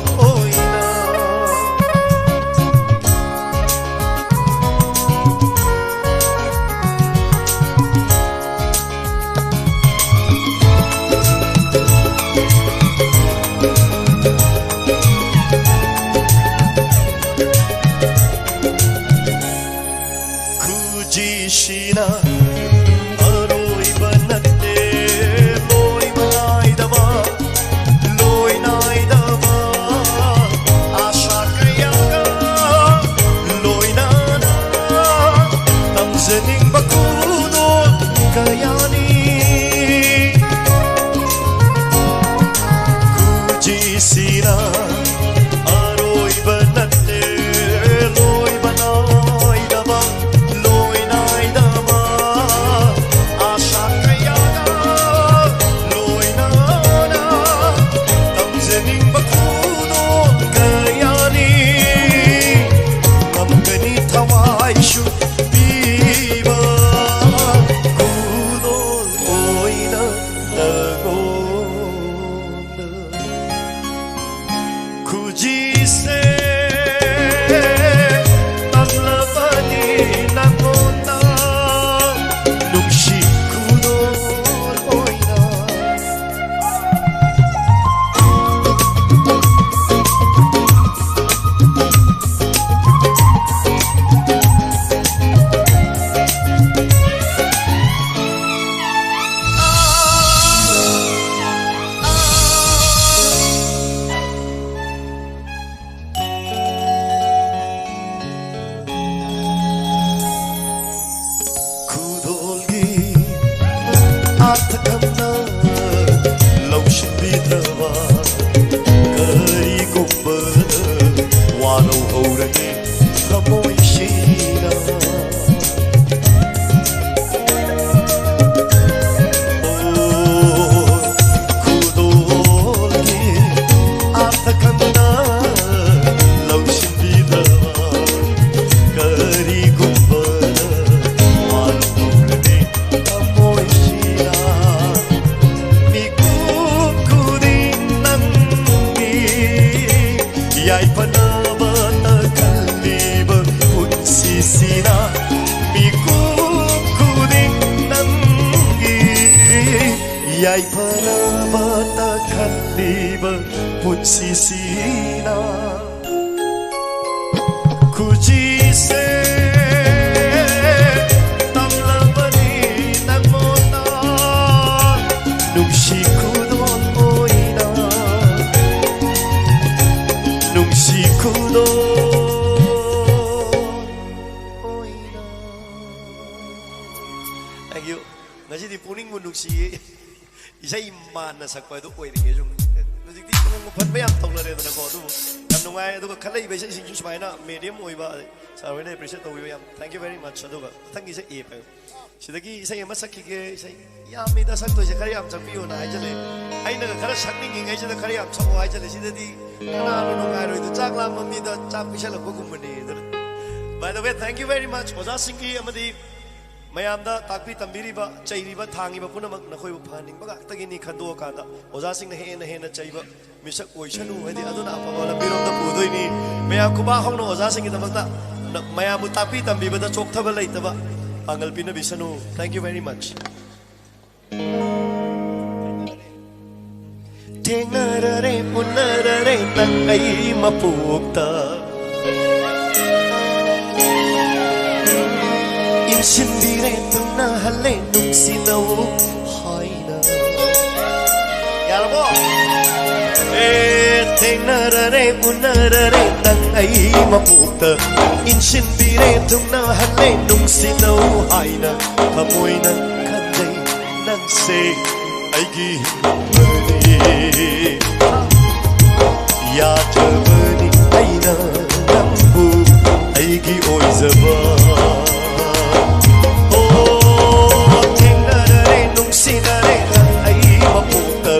ꯑꯥꯊ ꯈꯪꯅ ꯂꯧꯁꯤꯟꯕꯤꯗ꯭ꯔꯕ ꯀꯔꯤꯒꯨꯝꯕꯗ ꯋꯥꯔꯧꯍꯧꯔꯅꯤ ꯊꯃꯣꯏꯁꯤꯅ꯫ ꯑꯣ, ꯈꯨꯗꯣꯜꯒꯤ ꯑꯥꯊ ꯈꯪꯅ ꯂꯧꯁꯤꯟꯕꯤꯗ꯭ꯔꯕ ꯀꯔꯤꯒꯨꯝꯕꯗ ꯋꯥꯔꯧꯍꯧꯔꯅꯤ ꯊꯃꯣꯏꯁꯤꯅ꯫ ꯃꯤꯀꯨꯞ ꯈꯨꯗꯤꯡ ꯅꯪꯒꯤ ꯌꯥꯏꯐꯅꯕꯇ ꯈꯜꯂꯤꯕ ꯄꯨꯟꯁꯤꯁꯤꯅ꯫ ꯃꯤꯀꯨꯞ ꯈꯨꯗꯤꯡ ꯅꯪꯒꯤ ꯌꯥꯏꯐꯅꯕꯇ ꯈꯜꯂꯤꯕ ꯄꯨꯟꯁꯤꯁꯤꯅ꯫ ꯈꯨꯖꯤꯁꯦ ꯇꯝꯂꯕꯅꯤ ꯅꯪꯉꯣꯟꯗ ꯅꯨꯡꯁꯤ ꯈꯨꯗꯣꯜ ꯑꯣꯏꯅ, ꯅꯨꯡꯁꯤ ꯈꯨꯗꯣꯜ ꯑꯣꯏꯅ꯫ Thank you. ꯉꯁꯤꯗꯤ ꯄꯨꯛꯅꯤꯡꯕꯨ ꯅꯨꯡꯁꯤꯌꯦ꯫ ꯏꯁꯩ ꯃꯥꯟꯅ ꯁꯛꯄ ꯑꯗꯨ ꯑꯣꯏꯔꯤꯉꯩ ꯁꯨꯝ꯫ ꯍꯧꯖꯤꯛꯇꯤ ꯈꯨꯅꯨꯡ ꯐꯟꯕ ꯌꯥꯝ ꯇꯧꯅꯔꯦꯗꯅꯀꯣ, ꯑꯗꯨꯕꯨ ꯌꯥꯝ ꯅꯨꯡꯉꯥꯏ꯫ ꯑꯗꯨꯒ ꯈꯜꯂꯛꯏꯕ ꯏꯁꯩꯁꯤꯡꯁꯨ ꯁꯨꯃꯥꯏꯅ medium ꯑꯣꯏꯕ, ꯁꯥꯔ ꯍꯣꯏꯅ appreciate ꯇꯧꯕꯤꯕ ꯌꯥꯝ thank you very much꯫ ꯑꯗꯨꯒ ꯃꯊꯪꯒꯤ ꯏꯁꯩ A ꯄꯥꯏꯌꯨ꯫ ꯁꯤꯗꯒꯤ ꯏꯁꯩ ꯑꯃ ꯁꯛꯈꯤꯒꯦ꯫ ꯏꯁꯩ ꯌꯥꯝꯃꯤꯗ ꯁꯛꯇꯣꯏꯁꯦ, ꯈꯔ ꯌꯥꯝ ꯁꯛꯄꯤꯌꯣꯅ ꯍꯥꯏꯖꯜꯂꯦ꯫ ꯑꯩꯅꯒ ꯈꯔ ꯁꯛꯅꯤꯡꯉꯤꯉꯩꯁꯤꯗ ꯈꯔ ꯌꯥꯝ ꯁꯛꯑꯣ ꯍꯥꯏꯖꯜꯂꯦ꯫ ꯁꯤꯗꯗꯤ ꯀꯅꯥꯅ ꯅꯨꯡꯉꯥꯏꯔꯣꯏꯗꯣ? ꯆꯥꯛ ꯂꯥꯝꯕ ꯃꯤꯗ ꯆꯥꯛ ꯄꯤꯁꯜꯂꯛꯄꯒꯨꯝꯕꯅꯦ꯫ ꯑꯗꯨꯅ, by the way, thank you very much ꯑꯣꯖꯥꯁꯤꯡꯒꯤ ꯑꯃꯗꯤ ꯃꯌꯥꯝꯗ ꯇꯥꯛꯄꯤ ꯇꯝꯕꯤꯔꯤꯕ, ꯆꯩꯔꯤꯕ, ꯊꯥꯡꯉꯤꯕ ꯄꯨꯝꯅꯃꯛ ꯅꯈꯣꯏꯕꯨ ꯐꯍꯟꯅꯤꯡꯕ ꯉꯥꯛꯇꯒꯤꯅꯤ ꯈꯟꯗꯣꯛꯑꯀꯥꯟꯗ ꯑꯣꯖꯥꯁꯤꯡꯅ ꯍꯦꯟꯅ ꯍꯦꯟꯅ ꯆꯩꯕ ꯃꯤꯁꯛ ꯑꯣꯏꯁꯅꯨ, ꯍꯥꯏꯗꯤ ꯑꯗꯨꯅ ꯑꯐꯕ ꯂꯝꯕꯤꯔꯣꯝꯗ ꯄꯨꯗꯣꯏꯅꯤ꯫ ꯃꯌꯥꯝ ꯈꯨꯕꯥꯛ ꯍꯧꯅ ꯑꯣꯖꯥꯁꯤꯡꯒꯤꯗꯃꯛꯇ ꯅ-, ꯃꯌꯥꯝꯕꯨ ꯇꯥꯛꯄꯤ ꯇꯝꯕꯤꯕꯗ ꯆꯣꯛꯊꯕ ꯂꯩꯇꯕ ꯄꯥꯡꯒꯜ ꯄꯤꯅꯕꯤꯁꯅꯨ꯫ Thank you very much꯫ ꯊꯦꯡꯅꯔꯔꯦ, ꯎꯅꯔꯔꯦ ꯅꯪ ꯑꯩ ꯃꯄꯣꯛꯇ꯫ ꯏꯟꯁꯤꯟꯕꯤꯔꯦ, ꯊꯨꯡꯅꯍꯜꯂꯦ ꯅꯨꯡꯁꯤꯅꯧ ꯍꯥꯏꯅ꯫ ꯌꯥꯔꯕꯣ? ꯑꯦ, ꯊꯦꯡꯅꯔꯔꯦ, ꯎꯅꯔꯔꯦ ꯅꯪ ꯑꯩ ꯃꯄꯣꯛꯇ꯫ ꯏꯟꯁꯤꯟꯕꯤꯔꯦ, ꯊꯨꯡꯅꯍꯜꯂꯦ ꯅꯨꯡꯁꯤꯅꯧ ꯍꯥꯏꯅ꯫ ꯊꯃꯣꯏꯅ ꯈꯟꯖꯩ ꯁꯦ ꯑꯩꯒꯤ ꯍꯤꯡꯕꯅꯤ꯫ ꯌꯥꯖꯕꯅꯤ ꯑꯩꯅ ꯅꯪꯕꯨ ꯑꯩꯒꯤ ꯑꯣꯏꯖꯕ꯫ ꯑꯣ, ꯊꯦꯡꯅꯔꯦ, ꯅꯨꯡꯁꯤꯅꯔꯦ, ꯅꯪ ꯑꯩ ꯃꯄꯣꯛꯇ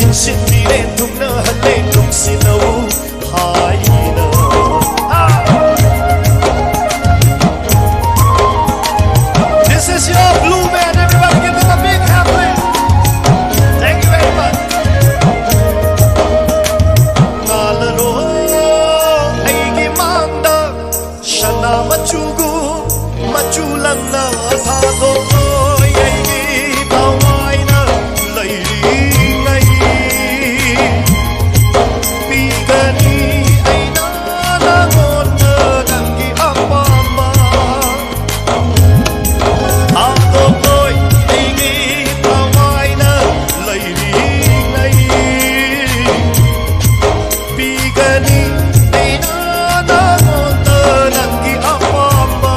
ꯏꯟꯁꯤꯟꯕꯤꯔꯦ, ꯊꯨꯡꯅꯍꯜꯂꯦ ꯅꯨꯡꯁꯤꯅꯧ ꯍꯥꯏꯅ꯫ This is your blue man. Everybody give them a big hand, please. Thank you very much. ꯉꯥꯜꯂꯔꯣ ꯑꯩꯒꯤ ꯃꯥꯡꯗ ꯁꯅꯥ ꯃꯆꯨꯒꯨꯝ ꯃꯆꯨ ꯂꯪꯅ ꯊꯥꯗꯣꯛꯂꯣꯏ ꯑꯩꯒꯤ ꯊꯋꯥꯏꯅ ꯂꯩꯔꯤꯉꯩ꯫ ꯄꯤꯒꯅꯤ ꯑꯩꯅ ꯅꯉꯣꯟꯗ ꯅꯪꯒꯤ ꯑꯄꯥꯝꯕ꯫ ꯊꯥꯗꯣꯛꯂꯣꯏ ꯑꯩꯒꯤ ꯊꯋꯥꯏꯅ ꯂꯩꯔꯤꯉꯩ꯫ ꯄꯤꯒꯅꯤ ꯑꯩꯅ ꯅꯉꯣꯟꯗ ꯅꯪꯒꯤ ꯑꯄꯥꯝꯕ꯫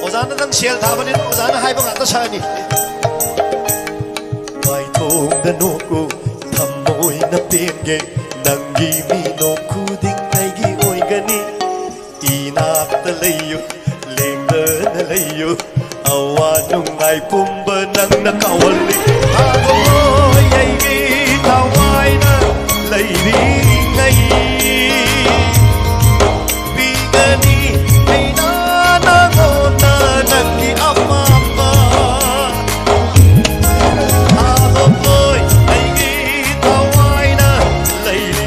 ꯑꯣꯖꯥꯅ ꯅꯪ ꯁꯦꯜ ꯊꯥꯕꯅꯤꯅ ꯑꯣꯖꯥꯅ ꯍꯥꯏꯕ ꯉꯥꯛꯇ ꯁꯛꯑꯅꯤ꯫ ꯃꯥꯏꯊꯣꯡꯗ ꯅꯣꯛꯎ, ꯊꯃꯣꯏꯅ ꯄꯦꯟꯒꯦ, ꯅꯪꯒꯤ ꯃꯤꯅꯣꯛ ꯈꯨꯗꯤꯡ ꯑꯩꯒꯤ ꯑꯣꯏꯒꯅꯤ꯫ ꯏꯅꯥꯛꯇ ꯂꯩꯌꯨ, ꯂꯦꯡꯗꯅ ꯂꯩꯌꯨ, ꯑꯋꯥ ꯅꯨꯡꯉꯥꯏ ꯄꯨꯝꯕ ꯅꯪꯅ ꯀꯥꯎꯍꯜꯂꯤ꯫ ꯊꯥꯗꯣꯛꯂꯣꯏ ꯑꯩꯒꯤ ꯊꯋꯥꯏꯅ ꯂꯩꯔꯤꯉꯩ꯫ ꯄꯤꯒꯅꯤ ꯑꯩꯅ ꯅꯉꯣꯟꯗ ꯅꯪꯒꯤ ꯑꯄꯥꯝꯕ꯫ ꯊꯥꯗꯣꯛꯂꯣꯏ ꯑꯩꯒꯤ ꯊꯋꯥꯏꯅ ꯂꯩꯔꯤ꯫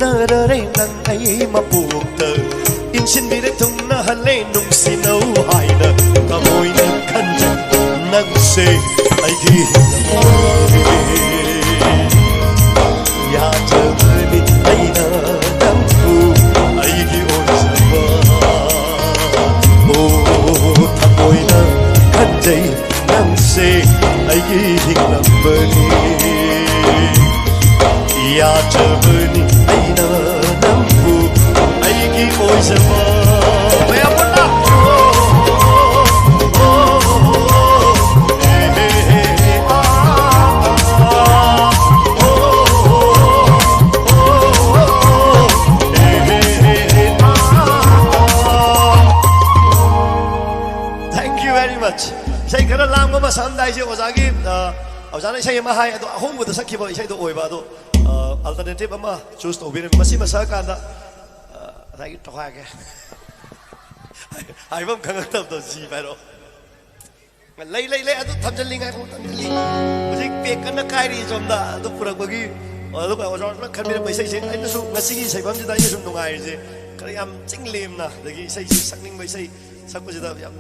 ꯌꯥꯔꯔꯦ ꯅꯪ ꯑꯩ ꯃꯄꯣꯛꯇ ꯏꯟꯁꯤꯟꯕꯤꯔꯦ ꯊꯨꯡꯅꯍꯜꯂꯦ ꯅꯨꯡꯁꯤꯅꯧ ꯍꯥꯏꯅ ꯊꯃꯣꯏꯅ ꯈꯟꯖꯩ ꯅꯪꯁꯦ ꯑꯩꯒꯤ ꯌꯥꯖꯕꯅꯤ ꯑꯩꯅ ꯅꯪꯕꯨ ꯑꯩꯒꯤ ꯑꯣꯏꯖꯕ ꯑꯣ ꯊꯃꯣꯏꯅ ꯈꯟꯖꯩ ꯅꯪꯁꯦ ꯑꯩꯒꯤ ꯍꯤꯡꯂꯝꯕꯅꯤ ꯌꯥꯖꯕꯅꯤ ꯑꯩꯅ ꯅꯪꯕꯨ ꯑꯩꯒꯤ ꯑꯣꯏꯖꯕ ꯃꯌꯥꯝ ꯄꯨꯟꯅ Thank you very much. ꯏꯁꯩ ꯈꯔ ꯂꯥꯡꯕ ꯑꯃ ꯁꯛꯑꯝꯗꯥꯏꯁꯦ ꯑꯣꯖꯥꯒꯤ ꯑ, ꯑꯣꯖꯥꯅ ꯏꯁꯩ ꯑꯃ ꯍꯥꯏ ꯑꯗꯣ ꯑꯍꯧꯕꯗ ꯁꯛꯈꯤꯕ ꯏꯁꯩꯗꯣ ꯑꯣꯏꯕ ꯑꯗꯣ ꯑꯜꯇꯔꯅꯦꯇꯤꯞ ꯑꯃ ꯆꯨꯁ ꯇꯧꯕꯤꯔꯝꯃꯤ ꯃꯁꯤ ꯃꯁꯛꯑꯀꯥꯟꯗ ꯑ, ꯉꯁꯥꯏꯒꯤ ꯇꯣꯈꯥꯏꯒꯦ ꯍꯥꯏꯐꯝ ꯈꯪꯉꯛꯇꯕꯗꯣ ꯖꯤ ꯍꯥꯏꯔꯣ ꯂꯩ ꯂꯩ ꯂꯩ ꯑꯗꯨ ꯊꯝꯖꯜꯂꯤꯉꯥꯏ ꯊꯝꯖꯜꯂꯤ ꯍꯧꯖꯤꯛ ꯄꯦꯛ ꯀꯟꯅ ꯀꯥꯏꯔꯤ ꯁꯣꯝꯗ ꯑꯗꯨ ꯄꯨꯔꯛꯄꯒꯤ ꯑꯗꯨꯒ ꯑꯣꯖꯥꯅ ꯈꯟꯕꯤꯔꯛꯄ ꯏꯁꯩꯁꯦ ꯑꯩꯅꯁꯨ ꯉꯁꯤꯒꯤ ꯏꯁꯩꯐꯝꯁꯤꯗ ꯑꯩꯅ ꯁꯨꯝ ꯅꯨꯡꯉꯥꯏꯔꯤꯁꯦ ꯈꯔ ꯌꯥꯝ ꯆꯤꯡ ꯂꯦꯝꯅ ꯑꯗꯒꯤ ꯏꯁꯩꯁꯤ ꯁꯛꯅꯤꯡꯕ ꯏꯁꯩ ꯁꯛꯄꯁꯤꯗ ꯌꯥꯝ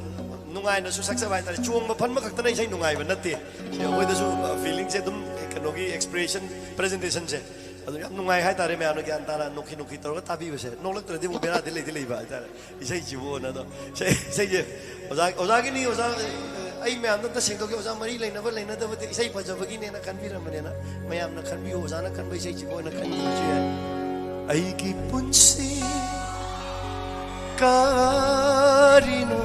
ꯅꯨꯡꯉꯥꯏꯅꯁꯨ ꯁꯛꯆꯕ ꯍꯥꯏꯇꯥꯔꯦ ꯆꯣꯡꯕ ꯐꯟꯕ ꯈꯛꯇꯅ ꯏꯁꯩ ꯅꯨꯡꯉꯥꯏꯕ ꯅꯠꯇꯦ ꯁꯤ ꯑꯩꯈꯣꯏꯗꯁꯨ ꯐꯤꯂꯤꯡꯁꯦ ꯑꯗꯨꯝ ꯀꯩꯅꯣꯒꯤ ꯑꯦꯛꯁꯄ꯭ꯔꯦꯁꯟ ꯄ꯭ꯔꯖꯦꯟꯇꯦꯁꯟꯁꯦ ꯑꯗꯨ ꯌꯥꯝ ꯅꯨꯡꯉꯥꯏ ꯍꯥꯏꯇꯥꯔꯦ ꯃꯌꯥꯝꯅ ꯒ꯭ꯌꯥꯟ ꯇꯥꯅ ꯅꯣꯛꯈꯤ ꯅꯣꯛꯈꯤ ꯇꯧꯔꯒ ꯇꯥꯕꯤꯕꯁꯦ ꯅꯣꯛꯂꯛꯇ꯭ꯔꯗꯤ ꯑꯃꯨꯛ ꯕꯦꯔꯥꯗꯤ ꯂꯩꯗꯤ ꯂꯩꯕ ꯍꯥꯏꯇꯥꯔꯦ ꯏꯁꯩꯁꯤꯕꯨꯅ ꯑꯗꯣ ꯏꯁꯩ- ꯏꯁꯩꯁꯦ ꯑꯣꯖꯥ ꯑꯣꯖꯥꯒꯤꯅꯤ ꯑꯣꯖꯥ ꯑꯩ ꯃꯌꯥꯝꯗ ꯑꯝꯇ ꯁꯦꯡꯗꯣꯛꯀꯦ ꯑꯣꯖꯥ ꯃꯔꯤ ꯂꯩꯅꯕ ꯂꯩꯅꯗꯕꯗꯤ ꯏꯁꯩ ꯐꯖꯕꯒꯤꯅꯦꯅ ꯈꯟꯕꯤꯔꯝꯕꯅꯤꯅ ꯃꯌꯥꯝꯅ ꯈꯟꯕꯤꯌꯨ ꯑꯣꯖꯥꯅ ꯈꯟꯕ ꯏꯁꯩꯁꯤꯕꯨ ꯑꯣꯏꯅ ꯈꯟꯕꯤꯕꯁꯨ ꯌꯥꯏ ꯑꯩꯒꯤ ꯄꯨꯟꯁꯤ ꯀꯔꯤꯅꯣ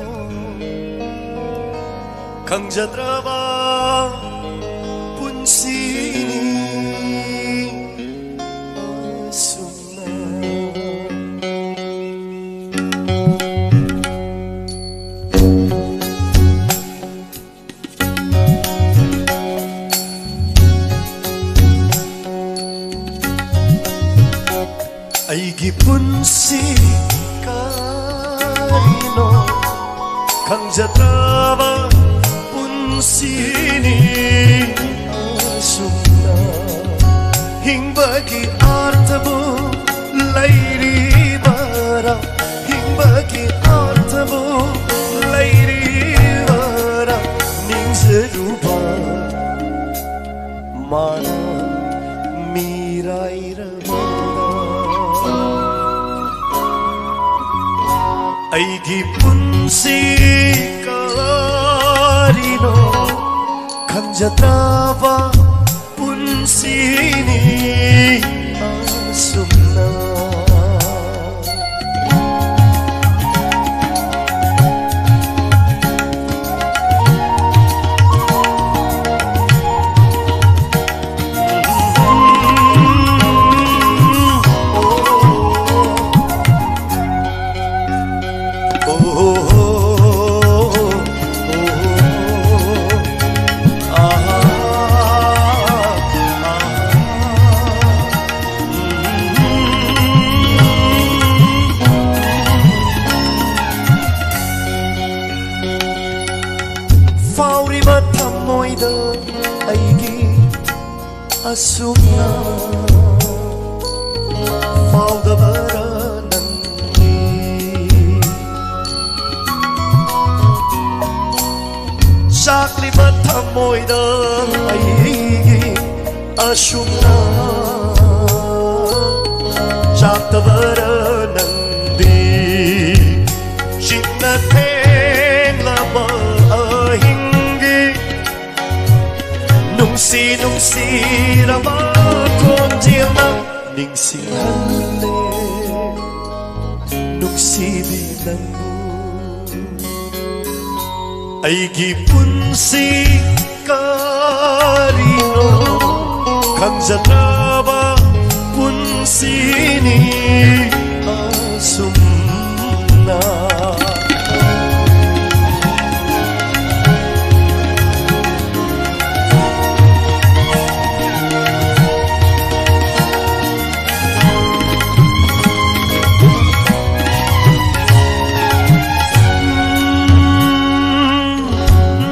ꯈꯪꯖꯗ꯭ꯔꯕ ꯄꯨꯟꯁꯤꯅꯤ ꯑꯁꯨꯝꯅ ꯑꯩꯒꯤ ꯄꯨꯟꯁꯤ ꯀꯔꯤꯅꯣ ꯈꯪꯖꯗ꯭ꯔꯕ ꯄꯨꯟꯁꯤꯅꯤ ꯑꯁꯨꯝꯅ ꯍꯤꯡꯕꯒꯤ ꯑꯥꯔꯊꯕꯨ ꯂꯩꯔꯤꯕꯔꯥ? ꯍꯤꯡꯕꯒꯤ ꯑꯔꯊꯕꯨ ꯂꯩꯔꯤꯕꯔꯥ? ꯅꯤꯡꯖꯔꯨꯕ ꯃꯥꯅ ꯃꯤꯔꯥꯏꯔꯕꯗ ꯑꯩꯒꯤ ꯄꯨꯟꯁꯤ ꯀꯔꯤꯅꯣ ꯈꯪꯖꯗ꯭ꯔꯕ ꯄꯨꯟꯁꯤꯅꯤ ꯑꯁꯨꯝꯅ꯫ ꯐꯥꯎꯔꯤꯕ ꯊꯃꯣꯏꯗ ꯑꯩꯒꯤ ꯑꯁꯨꯝꯅ ꯐꯥꯎꯗꯕꯔꯥ ꯅꯪꯗꯤ? ꯆꯥꯛꯂꯤꯕ ꯊꯃꯣꯏꯗ ꯑꯩꯒꯤ ꯑꯁꯨꯝꯅ ꯆꯥꯛꯇꯕꯔꯥ ꯅꯪꯗꯤ? ꯆꯤꯟꯅ ꯊꯦꯡꯂꯕ ꯑꯍꯤꯡꯒꯤ ꯅꯨꯡꯁꯤ ꯅꯨꯡꯁꯤꯔꯕ ꯈꯣꯟꯖꯦꯜꯅ ꯅꯤꯡꯁꯤꯡꯍꯜꯂꯦ ꯅꯨꯡꯁꯤꯕꯤ ꯅꯪꯕꯨ꯫ ꯑꯩꯒꯤ ꯄꯨꯟꯁꯤ ꯀꯔꯤꯅꯣ ꯈꯪꯖꯗ꯭ꯔꯕ ꯄꯨꯟꯁꯤꯅꯤ ꯑꯁꯨꯝꯅ꯫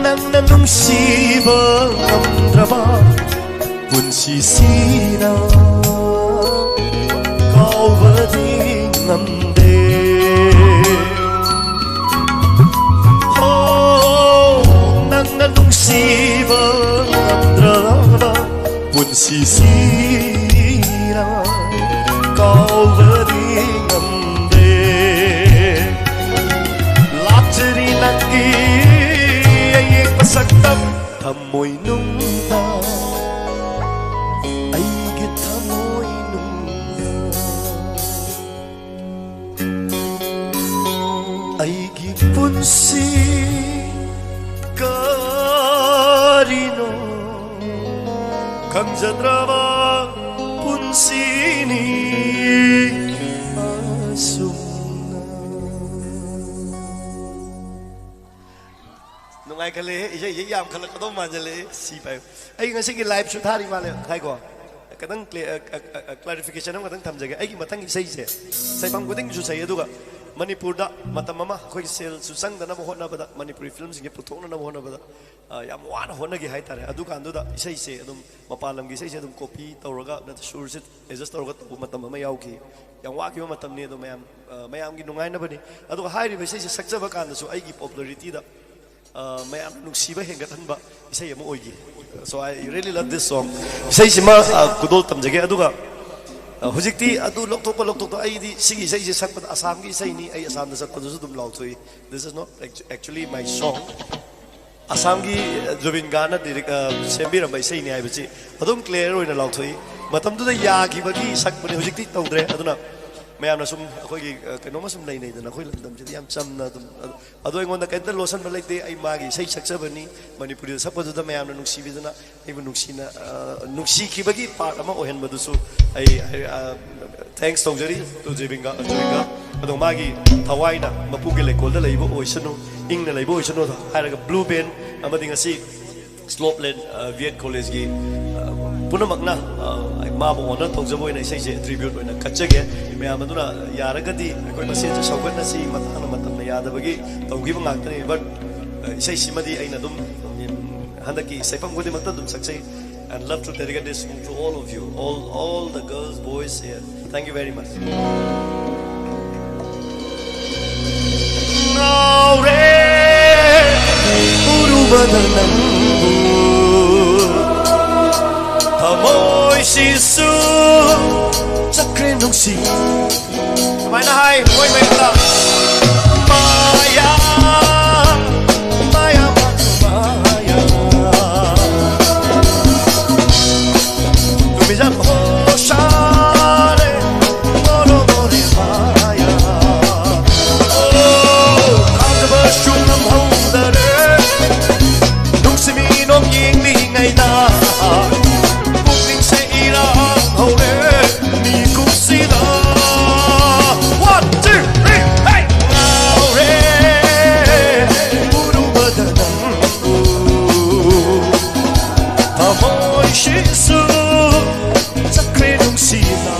ꯅꯪꯅ ꯅꯨꯡꯁꯤꯕ ꯉꯝꯗ꯭ꯔꯕ ꯄꯨꯟꯁꯤꯁꯤꯅ ꯀꯥꯎ ꯀꯥꯎꯕꯗꯤ ꯉꯝꯗꯦ꯫ ꯍꯣ, ꯅꯪꯅ ꯅꯨꯡꯁꯤꯕ ꯉꯝꯗ꯭ꯔꯕ ꯄꯨꯟꯁꯤꯁꯤꯔ ꯀꯥꯎꯕꯗꯤ ꯉꯝꯗꯦ꯫ ꯂꯥꯛꯆꯔꯤ ꯅꯪꯒꯤ ꯑꯌꯦꯡꯕ ꯁꯛꯇꯝ ꯊꯃꯣꯏꯅꯨꯡꯗ, ꯑꯩꯒꯤ ꯊꯃꯣꯏꯅꯨꯡꯗ꯫ ꯑꯩꯒꯤ ꯄꯨꯟꯁꯤ ꯀꯔꯤꯅꯣ ꯈꯪꯖꯗ꯭ꯔꯕ ꯄꯨꯟꯁꯤꯅꯤ ꯑꯁꯨꯝꯅ꯫ ꯅꯨꯡꯉꯥꯏꯈꯠꯂꯛꯑꯦ, ꯏꯁꯩꯁꯦ ꯌꯥꯝꯈꯠꯂꯛꯀꯗꯧ ꯃꯥꯟꯁꯤꯜꯂꯛꯑꯦ꯫ ꯁꯤ ꯄꯥꯏꯌꯨ꯫ ꯑꯩ ꯉꯁꯤꯒꯤ ꯂꯥꯏꯞꯁꯨ ꯊꯥꯔꯤ ꯃꯥꯜꯂꯦ ꯍꯥꯏꯀꯣ꯫ ꯈꯤꯇꯪ ꯀ꯭ꯂꯦ-, ꯑ, ꯑ, ꯑ, ꯑ, ꯀ꯭ꯂꯥꯔꯤꯐꯤꯀꯦꯁꯟ ꯑꯃꯈꯛꯇꯪ ꯊꯝꯖꯒꯦ꯫ ꯑꯩꯒꯤ ꯃꯊꯪꯒꯤ ꯏꯁꯩꯁꯦ ꯁꯩꯐꯝ ꯈꯨꯗꯤꯡꯒꯤꯁꯨ ꯁꯛꯏ, ꯑꯗꯨꯒ ꯃꯅꯤꯄꯨꯔꯗ ꯃꯇꯝ ꯑꯃ ꯑꯩꯈꯣꯏꯒꯤ ꯁꯦꯜꯁꯨ ꯆꯪꯗꯅꯕ ꯍꯣꯠꯅꯕꯗ, ꯃꯅꯤꯄꯨꯔꯤ ꯐꯤꯂꯝꯁꯤꯡꯁꯦ ꯄꯨꯊꯣꯛꯅꯅꯕ ꯍꯣꯠꯅꯕꯗ, ꯑ, ꯌꯥꯝ ꯋꯥꯅ ꯍꯣꯠꯅꯈꯤ ꯍꯥꯏꯇꯥꯔꯦ꯫ ꯑꯗꯨꯀꯥꯟꯗꯨꯗ ꯏꯁꯩꯁꯦ ꯑꯗꯨꯝ, ꯃꯄꯥꯟ ꯂꯝꯒꯤ ꯏꯁꯩꯁꯦ ꯑꯗꯨꯝ ꯀꯣꯄꯤ ꯇꯧꯔꯒ, ꯅꯠꯇ꯭ꯔ ꯁꯨꯔꯁꯦ ꯑꯦꯗꯖꯁ ꯇꯧꯔꯒ ꯇꯧꯕ ꯃꯇꯝ ꯑꯃ ꯌꯥꯎꯈꯤ꯫ ꯌꯥꯝ ꯋꯥꯈꯤꯕ ꯃꯇꯝꯅꯤ ꯑꯗꯣ ꯃꯌꯥꯝ, ꯑ, ꯃꯌꯥꯝꯒꯤ ꯅꯨꯡꯉꯥꯏꯅꯕꯅꯤ꯫ ꯑꯗꯨꯒ ꯍꯥꯏꯔꯤꯕ ꯏꯁꯩꯁꯦ ꯁꯛꯆꯕ ꯀꯥꯟꯗꯁꯨ ꯑꯩꯒꯤ ꯄꯣꯄꯨꯂꯔꯤꯇꯤꯗ, ꯑ, ꯃꯌꯥꯝꯅ ꯅꯨꯡꯁꯤꯕ ꯍꯦꯟꯒꯠꯍꯟꯕ ꯏꯁꯩ ꯑꯃ ꯑꯣꯏꯈꯤ꯫ So I really love this song. ꯏꯁꯩꯁꯤꯃ, ꯑ, ꯈꯨꯗꯣꯜ ꯇꯝꯖꯒꯦ꯫ ꯑꯗꯨꯒ, ꯑ, ꯍꯧꯖꯤꯛꯇꯤ ꯑꯗꯨ ꯂꯧꯊꯣꯛꯄ, ꯂꯧꯊꯣꯛꯄ, ꯑꯩꯗꯤ ꯁꯤꯒꯤ ꯏꯁꯩꯁꯦ ꯁꯛꯄꯗ ꯑꯁꯥꯝꯒꯤ ꯏꯁꯩꯅꯤ, ꯑꯩ ꯑꯁꯥꯝꯗ ꯆꯠꯄꯗꯁꯨ ꯑꯗꯨꯝ ꯂꯥꯎꯊꯣꯛꯏ꯫ This is not actu-, actually my song. ꯑꯁꯥꯝꯒꯤ, ꯑ, ꯖꯨꯕꯤꯟ ꯒꯥꯔꯅ ꯗꯤꯔꯦꯛ-, ꯑ, ꯁꯦꯝꯕꯤꯔꯝꯕ ꯏꯁꯩꯅꯤ ꯍꯥꯏꯕꯁꯤ ꯑꯗꯨꯝ ꯀ꯭ꯂꯤꯌꯥꯔ ꯑꯣꯏꯅ ꯂꯥꯎꯊꯣꯛꯏ꯫ ꯃꯇꯝꯗꯨꯗ ꯌꯥꯈꯤꯕꯒꯤ ꯁꯛꯄꯅꯤ, ꯍꯧꯖꯤꯛꯇꯤ ꯇꯧꯗ꯭ꯔꯦ꯫ ꯑꯗꯨꯅ ꯃꯌꯥꯝꯅ ꯁꯨꯝ ꯑꯩꯈꯣꯏꯒꯤ, ꯑ, ꯀꯩꯅꯣꯝꯃ ꯁꯨꯝ ꯂꯩꯅꯩꯗꯅ, ꯑꯩꯈꯣꯏ ꯂꯝꯗꯝꯁꯤꯗꯤ ꯌꯥꯝ ꯆꯝꯅ ꯑꯗꯨꯝ, ꯑ-, ꯑꯗꯣ ꯑꯩꯉꯣꯟꯗ ꯀꯩꯝꯇ ꯂꯣꯠꯁꯟꯕ ꯂꯩꯇꯦ꯫ ꯑꯩ ꯃꯥꯒꯤ ꯏꯁꯩ ꯁꯛꯆꯕꯅꯤ, ꯃꯅꯤꯄꯨꯔꯤꯗ ꯁꯛꯄꯗꯨꯗ ꯃꯌꯥꯝꯅ ꯅꯨꯡꯁꯤꯕꯤꯗꯅ ꯑꯩꯕꯨ ꯅꯨꯡꯁꯤꯅ, ꯑ, ꯅꯨꯡꯁꯤꯈꯤꯕꯒꯤ ꯄꯥꯔꯠ ꯑꯃ ꯑꯣꯏꯍꯟꯕꯗꯨꯁꯨ ꯑꯩ, ꯑꯩ, ꯑ, ꯊꯦꯡꯛꯁ ꯇꯧꯖꯔꯤ ꯇꯨ ꯖꯦꯕꯤꯟꯒ, ꯖꯦꯕꯤꯟꯒ꯫ ꯑꯗꯣ ꯃꯥꯒꯤ ꯊꯋꯥꯏꯅ ꯃꯄꯨꯒꯤ ꯂꯩꯀꯣꯜꯗ ꯂꯩꯕ ꯑꯣꯏꯁꯅꯨ, ꯏꯪꯅ ꯂꯩꯕ ꯑꯣꯏꯁꯅꯨ ꯍꯥꯏꯔꯒ ꯕ꯭ꯂꯨ ꯕꯦꯟ ꯑꯃꯗꯤ ꯉꯁꯤ ꯁ꯭ꯂꯣꯞꯂꯦꯟ, ꯑ, ꯕꯤ ꯑꯦꯗ ꯀꯣꯂꯦꯖꯀꯤ, ꯑ, ꯄꯨꯝꯅꯃꯛꯅ, ꯑ, ꯃꯥꯕꯨ ꯑꯣꯅꯔ ꯇꯧꯖꯕ ꯑꯣꯏꯅ ꯏꯁꯩꯁꯦ ꯇ꯭ꯔꯤꯕ꯭ꯌꯨꯠ ꯑꯣꯏꯅ ꯀꯠꯆꯒꯦ꯫ ꯃꯌꯥꯝ ꯑꯗꯨꯅ ꯌꯥꯔꯒꯗꯤ ꯑꯩꯈꯣꯏ ꯃꯁꯦꯟꯁꯦ ꯁꯧꯒꯠꯅꯁꯤ, ꯃꯇꯥꯡꯅ ꯃꯇꯝꯅ ꯌꯥꯗꯕꯒꯤ ꯇꯧꯈꯤꯕ ꯉꯥꯛꯇꯅꯤ꯫ But, ꯑ, ꯏꯁꯩꯁꯤꯃꯗꯤ ꯑꯩꯅ ꯑꯗꯨꯝ, ꯎꯝ, ꯍꯟꯗꯛꯀꯤ ꯁꯩꯐꯝ ꯈꯨꯗꯤꯡꯃꯛꯇ ꯑꯗꯨꯝ ꯁꯛꯆꯩ꯫ And love to dedicate this song to all of you, all, all the girls, boys here. Thank you very much. ꯉꯥꯎꯔꯦ ꯎꯔꯨꯕꯗ ꯅꯪꯕꯨ, ꯊꯃꯣꯏꯁꯤꯁꯨ ꯆꯠꯈ꯭ꯔꯦ ꯅꯨꯡꯁꯤ꯫ ꯁꯨꯃꯥꯏꯅ ꯍꯥꯏ, ꯃꯣꯏ ꯃꯌꯨꯝꯗ꯫ Maya, Maya, Maya, Maya. ꯅꯨꯃꯤꯗꯥꯡ ꯍꯣꯁꯥꯔꯦ, ꯃꯣꯔꯣ ꯃꯣꯔꯦ ꯃꯥꯌꯥ꯫ ꯑꯣ, ꯊꯥꯖꯕꯁꯨ ꯉꯝꯍꯧꯗꯔꯦ꯫ ꯅꯨꯡꯁꯤꯕꯤ ꯅꯣꯛ ꯌꯦꯡꯂꯤꯉꯩꯗ ꯄꯨꯛꯅꯤꯡꯁꯦ ꯏꯔꯥꯡ ꯍꯧꯔꯦ꯫ ꯃꯤꯀꯨꯞꯁꯤꯗ one, two, three, hey! ꯉꯥꯎꯔꯦ ꯎꯔꯨꯕꯗ ꯅꯪꯕꯨ, ꯊꯃꯣꯏꯁꯤꯁꯨ ꯆꯠꯈ꯭ꯔꯦ ꯅꯨꯡꯁꯤꯅ꯫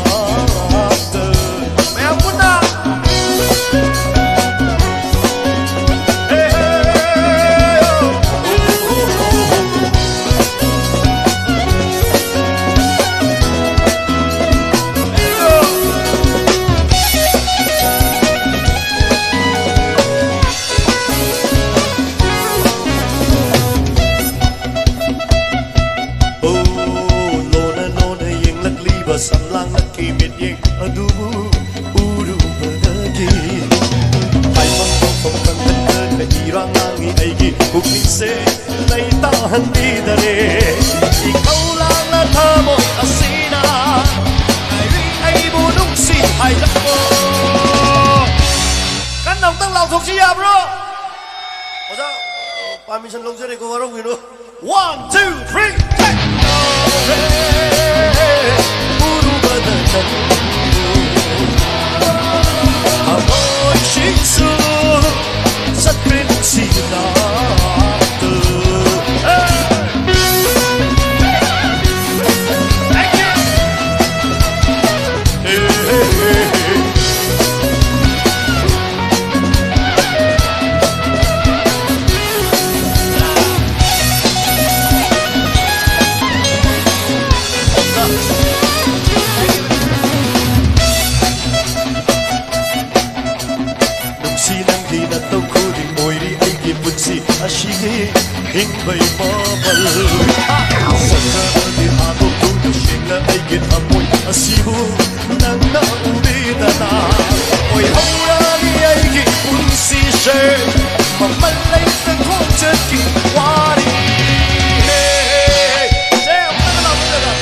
ꯃꯌꯥꯝ ꯄꯨꯟꯅ꯫ ꯍꯦ, ꯍꯦ, ꯍꯦ, ꯍꯦ, ꯍꯦ꯫ ꯑꯣ, ꯂꯣꯟꯅ ꯂꯣꯟꯅ ꯌꯦꯡꯂꯛꯂꯤꯕ ꯁꯝꯂꯥꯡꯂꯛꯀꯤ ꯃꯤꯠꯌꯦꯡ ꯑꯗꯨꯕꯨ ꯎꯔꯨꯕꯗꯒꯤ ꯍꯥꯏꯐꯝ ꯇꯧꯐꯝ ꯈꯪꯗꯅ ꯏꯔꯥꯡ ꯂꯥꯡꯉꯤ ꯑꯩꯒꯤ ꯄꯨꯛꯅꯤꯡꯁꯦ ꯂꯩꯇꯥꯍꯟꯕꯤꯗꯔꯦ꯫ ꯏꯈꯧ ꯂꯥꯡꯅ ꯊꯃꯣꯏ ꯑꯁꯤꯅ ꯉꯥꯏꯔꯤ ꯑꯩꯕꯨ ꯅꯨꯡꯁꯤ ꯍꯥꯏꯔꯛꯑꯣ꯫ ꯀꯟꯅ ꯑꯝꯇꯪ ꯂꯥꯎꯊꯣꯛꯁꯤ ꯌꯥꯕ꯭ꯔꯣ? ꯑꯣꯖꯥ, permission ꯂꯧꯖꯔꯦꯀꯣ, ꯋꯥꯔꯧꯕꯤꯅꯨ꯫ One, two, three, ꯎꯔꯨꯕꯗ ꯅꯪꯕꯨ ꯊꯃꯣꯏꯁꯤꯁꯨ ꯆꯠꯈ꯭ꯔꯦ ꯅꯨꯡꯁꯤꯅ꯫ Thank you. ꯁꯤꯒꯤ ꯍꯤꯡꯕꯩ ꯃꯃꯜ꯫ ꯁꯛꯈ꯭ꯔꯗꯤ ꯍꯥꯠꯇꯣꯛꯇꯨꯅ ꯁꯦꯡꯅ ꯑꯩꯒꯤ ꯊꯃꯣꯏ ꯑꯁꯤꯕꯨ ꯅꯪꯅ ꯎꯕꯤꯗꯅ꯫ ꯑꯣꯏꯍꯧꯔꯅꯤ ꯑꯩꯒꯤ ꯄꯨꯟꯁꯤꯁꯦ ꯃꯃꯜ ꯂꯩꯇ ꯈꯣꯡꯆꯠꯀꯤ ꯋꯥꯔꯤ꯫ ꯁꯦ, ꯑꯃꯨꯛꯇꯒ ꯂꯥꯎꯕꯤꯔꯒ꯫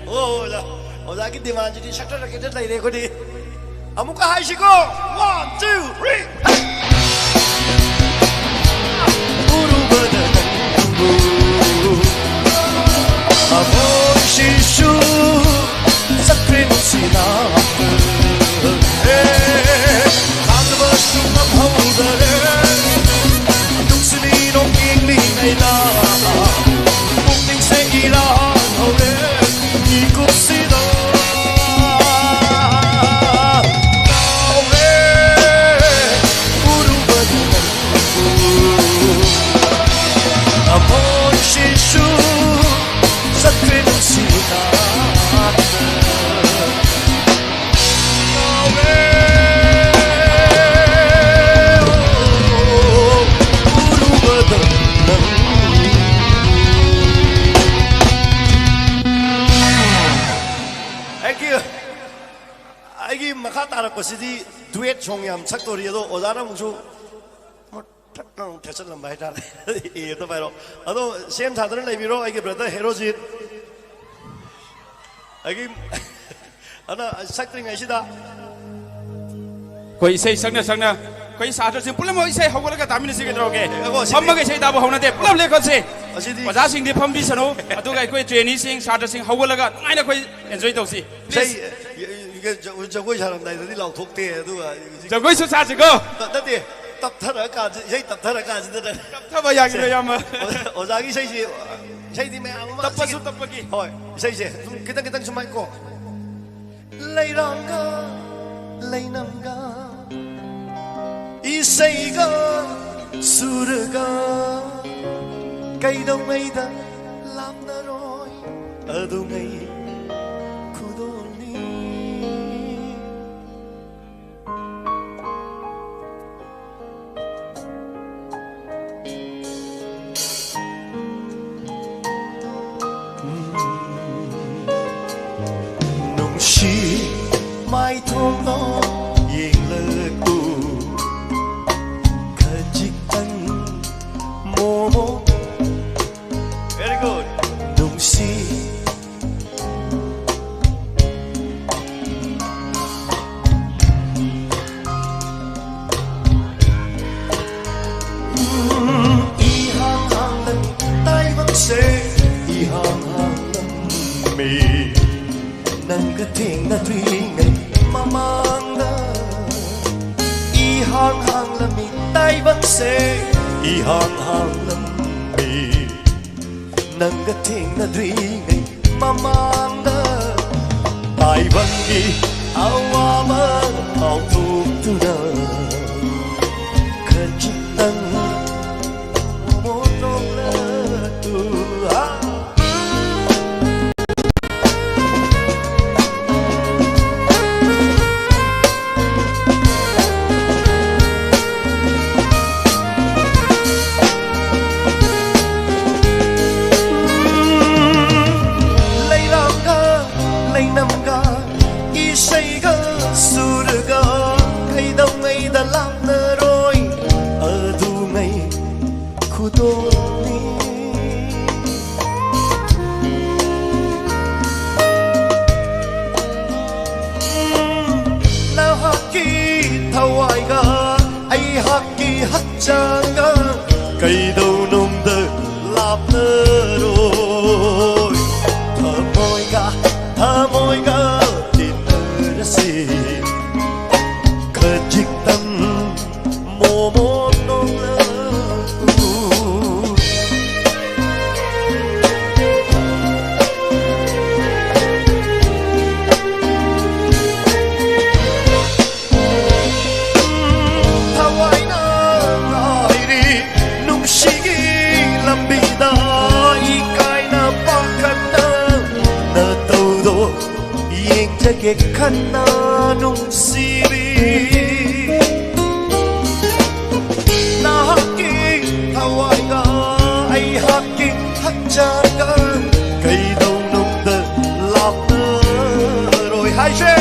ꯑꯣ, ꯑꯣꯖꯥ, ꯑꯣꯖꯥꯒꯤ demandꯁꯤꯗꯤ ꯁꯛꯊꯔꯛꯀꯦꯗ ꯂꯩꯔꯦ ꯑꯩꯈꯣꯏꯗꯤ꯫ ꯑꯃꯨꯛꯀ ꯍꯥꯏꯁꯤꯀꯣ꯫ One, two, three. ꯎꯔꯨꯕꯗ ꯅꯪꯕꯨ ꯊꯃꯣꯏꯁꯤꯁꯨ ꯆꯠꯈ꯭ꯔꯦ ꯅꯨꯡꯁꯤꯅ꯫ ꯊꯥꯖꯕꯁꯨ ꯉꯝꯍꯧꯗꯔꯦ꯫ ꯅꯨꯡꯁꯤꯕꯤ ꯅꯣꯛꯅꯤꯡꯂꯤꯉꯩꯗ ꯄꯨꯛꯅꯤꯡꯁꯦ ꯏꯔꯥꯡ ꯍꯧꯔꯦ꯫ ꯃꯤꯀꯨꯞꯁꯤꯗ ꯀꯥꯎꯔꯦ ꯎꯔꯨꯕꯗꯨ ꯅꯪꯕꯨ꯫ ꯊꯃꯣꯏꯁꯤꯁꯨ ꯆꯠꯈ꯭ꯔꯦ ꯅꯨꯡꯁꯤꯅ꯫ Thank you. ꯑꯩꯒꯤ ꯃꯈꯥ ꯇꯥꯔꯛꯄꯁꯤꯗꯤ duet song ꯌꯥꯝ ꯁꯛꯇꯣꯔꯤ, ꯑꯗꯣ ꯑꯣꯖꯥꯅ ꯑꯃꯨꯛꯁꯨ ꯊꯠꯅ ꯑꯃꯨꯛ ꯊꯦꯠꯆꯜꯂꯝꯕ ꯍꯥꯏꯇꯥꯔꯦ꯫ ꯑꯦ, ꯑꯝꯇ ꯄꯥꯏꯔꯣ꯫ ꯑꯗꯣ ꯁꯦꯝ ꯁꯥꯗꯨꯅ ꯂꯩꯕꯤꯔꯣ, ꯑꯩꯒꯤ brother ꯍꯦꯔꯣꯖꯤꯠ꯫ ꯑꯩꯒꯤ ꯑꯗꯨꯅ ꯁꯛꯇ꯭ꯔꯤꯉꯩꯁꯤꯗ ꯑꯩꯈꯣꯏ ꯏꯁꯩ ꯁꯛꯅ ꯁꯛꯅ ꯑꯩꯈꯣꯏ ꯁꯥꯇ꯭ꯔꯁꯤꯡ ꯄꯨꯝꯅꯃꯛ ꯏꯁꯩ ꯍꯧꯒꯠꯂꯒ ꯇꯥꯃꯤꯟꯅꯁꯤ ꯀꯩꯗꯧꯔꯒꯦ? ꯉꯥꯏꯈꯣ, ꯁꯤꯗꯤ ꯐꯝꯃꯒ ꯏꯁꯩ ꯇꯥꯕ ꯍꯧꯅꯗꯦ, ꯄꯨꯂꯞ ꯂꯦꯞꯈꯠꯁꯤ꯫ ꯑꯁꯤꯗꯤ ꯑꯣꯖꯥꯁꯤꯡꯗꯤ ꯐꯝꯕꯤꯁꯅꯨ, ꯑꯗꯨꯒ ꯑꯩꯈꯣꯏ traineeꯁꯤꯡ, ꯁꯥꯇ꯭ꯔꯁꯤꯡ ꯍꯧꯒꯠꯂꯒ ꯅꯨꯡꯉꯥꯏꯅ ꯑꯩꯈꯣꯏ enjoy ꯇꯧꯁꯤ꯫ ꯏꯁꯩ, please꯫ ꯖꯒꯣꯏ ꯁꯥꯔꯝꯗꯥꯏꯗꯗꯤ ꯂꯥꯎꯊꯣꯛꯇꯦ, ꯑꯗꯨꯒ ꯍꯧꯖꯤꯛ ꯖꯒꯣꯏꯁꯨ ꯁꯥꯁꯤꯀꯣ꯫ ꯅꯠꯇꯦ, ꯇꯞꯊꯔꯀꯥꯟꯁꯤ, ꯏꯁꯩ ꯇꯞꯊꯔꯀꯥꯟꯁꯤꯗ ꯇꯞꯊꯕ ꯌꯥꯈꯤꯔꯣꯏ, ꯏꯌꯥꯝꯕ꯫ ꯑꯣꯖꯥ-, ꯑꯣꯖꯥꯒꯤ ꯏꯁꯩꯁꯤ, ꯏꯁꯩꯗꯤ ꯃꯌꯥꯝ ꯑꯃ ꯇꯞꯄꯁꯨ ꯁꯤꯒꯤ-, ꯇꯞꯄꯒꯤ꯫ ꯍꯣꯏ, ꯏꯁꯩꯁꯦ ꯁꯨꯝ ꯈꯤꯇꯪ ꯈꯤꯇꯪ ꯁꯨꯃꯥꯏꯅ ꯀꯣ꯫ ꯂꯩꯔꯥꯡꯒ ꯂꯩꯅꯝꯒ ꯏꯁꯩꯒ ꯁꯨꯔꯒ ꯀꯩꯗꯧꯉꯩꯗ ꯂꯥꯞꯅꯔꯣꯏ ꯑꯗꯨꯉꯩ ꯈꯨꯗꯣꯜꯅꯤ꯫ ꯃꯥꯏꯊꯣꯡꯗꯣ ꯌꯦꯡꯂꯛꯎ, ꯈꯖꯤꯛꯇꯪ ꯃꯣꯃꯣ꯫ Very good. ꯅꯨꯡꯁꯤ꯫ ꯎꯝ, ꯏꯍꯥꯡ ꯍꯥꯡꯂꯝꯃꯤ ꯇꯥꯏꯕꯪꯁꯦ, ꯏꯍꯥꯡ ꯍꯥꯡꯂꯝꯃꯤ꯫ ꯅꯪꯒ ꯊꯦꯡꯅꯗ꯭ꯔꯤꯉꯩ ꯃꯃꯥꯡꯗ ꯏꯍꯥꯡ ꯍꯥꯡꯂꯝꯃꯤ ꯇꯥꯏꯕꯪꯁꯦ, ꯏꯍꯥꯡ ꯍꯥꯡꯂꯝꯃꯤ꯫ ꯅꯪꯒ ꯊꯦꯡꯅꯗ꯭ꯔꯤꯉꯩ ꯃꯃꯥꯡꯗ ꯇꯥꯏꯕꯪꯒꯤ ꯑꯋꯥꯕ ꯀꯥꯎꯊꯣꯛꯇꯨꯅ ꯈꯖꯤꯛꯇꯪ ꯃꯣꯃꯣꯟ ꯅꯣꯛꯂꯛꯎ꯫ ꯍꯥ! ꯂꯩꯔꯥꯛꯀ ꯂꯩꯅꯝꯒ ꯏꯁꯩꯒ ꯁꯨꯔꯒ ꯀꯩꯗꯧꯉꯩꯗ ꯂꯥꯞꯅꯔꯣꯏ ꯑꯗꯨꯉꯩ ꯈꯨꯗꯣꯜꯅꯤ꯫ ꯅꯍꯥꯛꯀꯤ ꯊꯋꯥꯏꯒ ꯑꯩꯍꯥꯛꯀꯤ ꯍꯛꯆꯥꯡꯒ ꯀꯩꯗꯧꯅꯨꯡꯗ ꯂꯥꯞꯅꯔꯣꯏ꯫ ꯊꯃꯣꯏꯒ ꯊꯃꯣꯏꯒ ꯇꯤꯟꯅꯔꯁꯤ ꯈꯖꯤꯛꯇꯪ ꯃꯣꯃꯣꯟ ꯅꯣꯛꯂꯛꯎ꯫ ꯊꯋꯥꯏꯅ ꯉꯥꯏꯔꯤ ꯅꯨꯡꯁꯤꯒꯤ ꯂꯝꯕꯤꯗ ꯏꯀꯥꯏꯅ ꯄꯥꯈꯠꯅ ꯅꯇꯧꯗꯣ ꯌꯦꯡꯖꯒꯦ ꯈꯟꯅ ꯅꯨꯡꯁꯤꯕꯤ꯫ ꯅꯍꯥꯛꯀꯤ ꯊꯋꯥꯏꯒ ꯑꯩꯍꯥꯛꯀꯤ ꯍꯛꯆꯥꯡꯒ ꯀꯩꯗꯧꯅꯨꯡꯗ ꯂꯥꯞꯅꯔꯣꯏ ꯍꯥꯏꯁꯦ꯫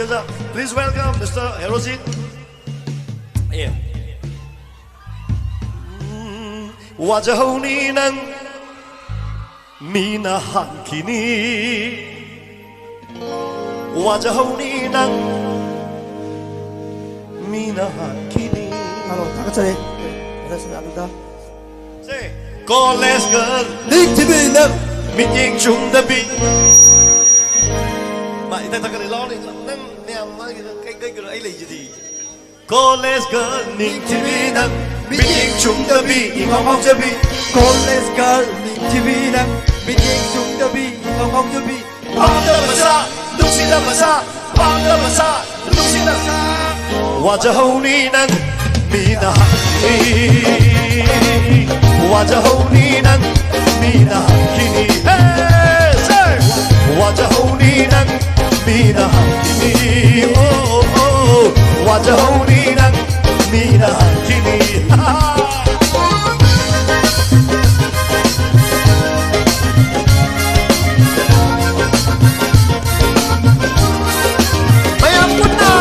Please welcome Mister Herojit. Yeah. ꯎꯝ, ꯋꯥꯖꯍꯧꯅꯤ ꯅꯪ ꯃꯤꯅ ꯍꯥꯠꯈꯤꯅꯤ. ꯋꯥꯖꯍꯧꯅꯤ ꯅꯪ ꯃꯤꯅ ꯍꯥꯠꯈꯤꯅꯤ. ꯍꯜꯂꯣ, ꯊꯥꯒꯠꯆꯔꯤ. ꯁꯅꯥꯇꯣꯝꯕꯗ. ꯁꯦ, ꯀꯣꯂꯦꯖ ꯒꯔꯜ ꯅꯤꯡꯊꯤꯕꯤ ꯅꯪ ꯃꯤꯠꯌꯦꯡ ꯆꯨꯝꯗꯕꯤ. ꯃꯥ ꯏꯊꯛ ꯊꯛꯀꯠꯂꯤ ꯂꯥꯎꯅꯤ. ꯅꯪ ꯃꯌꯥꯝ ꯃꯥꯒꯤ ꯅꯪ ꯀꯩ ꯀꯩꯒꯤꯅꯣ ꯑꯩ ꯂꯩꯁꯤꯗꯤ. ꯀꯣꯂꯦꯖ ꯒꯔꯜ ꯅꯤꯡꯊꯤꯕꯤ ꯅꯪ ꯃꯤꯠꯌꯦꯡ ꯆꯨꯝꯗꯕꯤ ꯏꯉꯥꯎ ꯉꯥꯎꯖꯕꯤ. ꯀꯣꯂꯦꯖ ꯒꯔꯜ ꯅꯤꯡꯊꯤꯕꯤ ꯅꯪ ꯃꯤꯠꯌꯦꯡ ꯆꯨꯝꯗꯕꯤ ꯏꯉꯥꯎ ꯉꯥꯎꯖꯕꯤ. ꯄꯥꯝꯗꯕ ꯁꯥ, ꯅꯨꯡꯁꯤꯗꯕ ꯁꯥ, ꯄꯥꯝꯗꯕ ꯁꯥ, ꯅꯨꯡꯁꯤꯗꯕ ꯁꯥ. ꯋꯥꯖꯍꯧꯅꯤ ꯅꯪ ꯃꯤꯅ ꯍꯥꯠꯈꯤꯅꯤ. ꯋꯥꯖꯍꯧꯅꯤ ꯅꯪ ꯃꯤꯅ ꯍꯥꯠꯈꯤꯅꯤ. Hey, sir! ꯋꯥꯖꯍꯧꯅꯤ ꯅꯪ ꯃꯤꯅ ꯍꯥꯠꯈꯤꯅꯤ. Oh, oh, ꯋꯥꯖꯍꯧꯅꯤ ꯅꯪ ꯃꯤꯅ ꯍꯥꯠꯈꯤꯅꯤ. ꯃꯌꯥꯝ ꯄꯨꯟꯅ.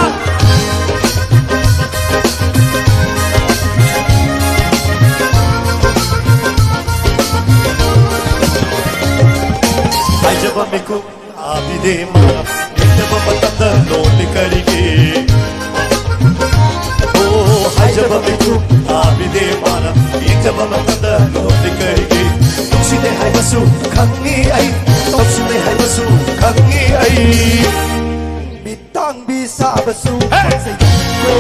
ꯍꯥꯏꯖꯕ ꯃꯤꯀꯨꯞ ꯂꯥꯕꯤꯗꯦ ꯃꯥꯅ ꯌꯦꯡꯖꯕ ꯃꯇꯝꯗ ꯂꯣꯜꯂꯤ ꯀꯔꯤꯒꯤ? ꯑꯣ, ꯍꯥꯏꯖꯕ ꯃꯤꯀꯨꯞ ꯂꯥꯕꯤꯗꯦ ꯃꯥꯅ ꯌꯦꯡꯖꯕ ꯃꯇꯝꯗ ꯂꯣꯜꯂꯤ ꯀꯔꯤꯒꯤ? ꯅꯨꯡꯁꯤꯗꯦ ꯍꯥꯏꯕꯁꯨ ꯈꯪꯉꯤ ꯑꯩ, ꯇꯧꯁꯤꯟꯅꯩ ꯍꯥꯏꯕꯁꯨ ꯈꯪꯉꯤ ꯑꯩ. ꯃꯤꯠ ꯇꯥꯡꯕꯤ ꯁꯥꯕꯁꯨ ꯍꯦ! ꯄꯥꯝꯖꯩꯀꯣ꯫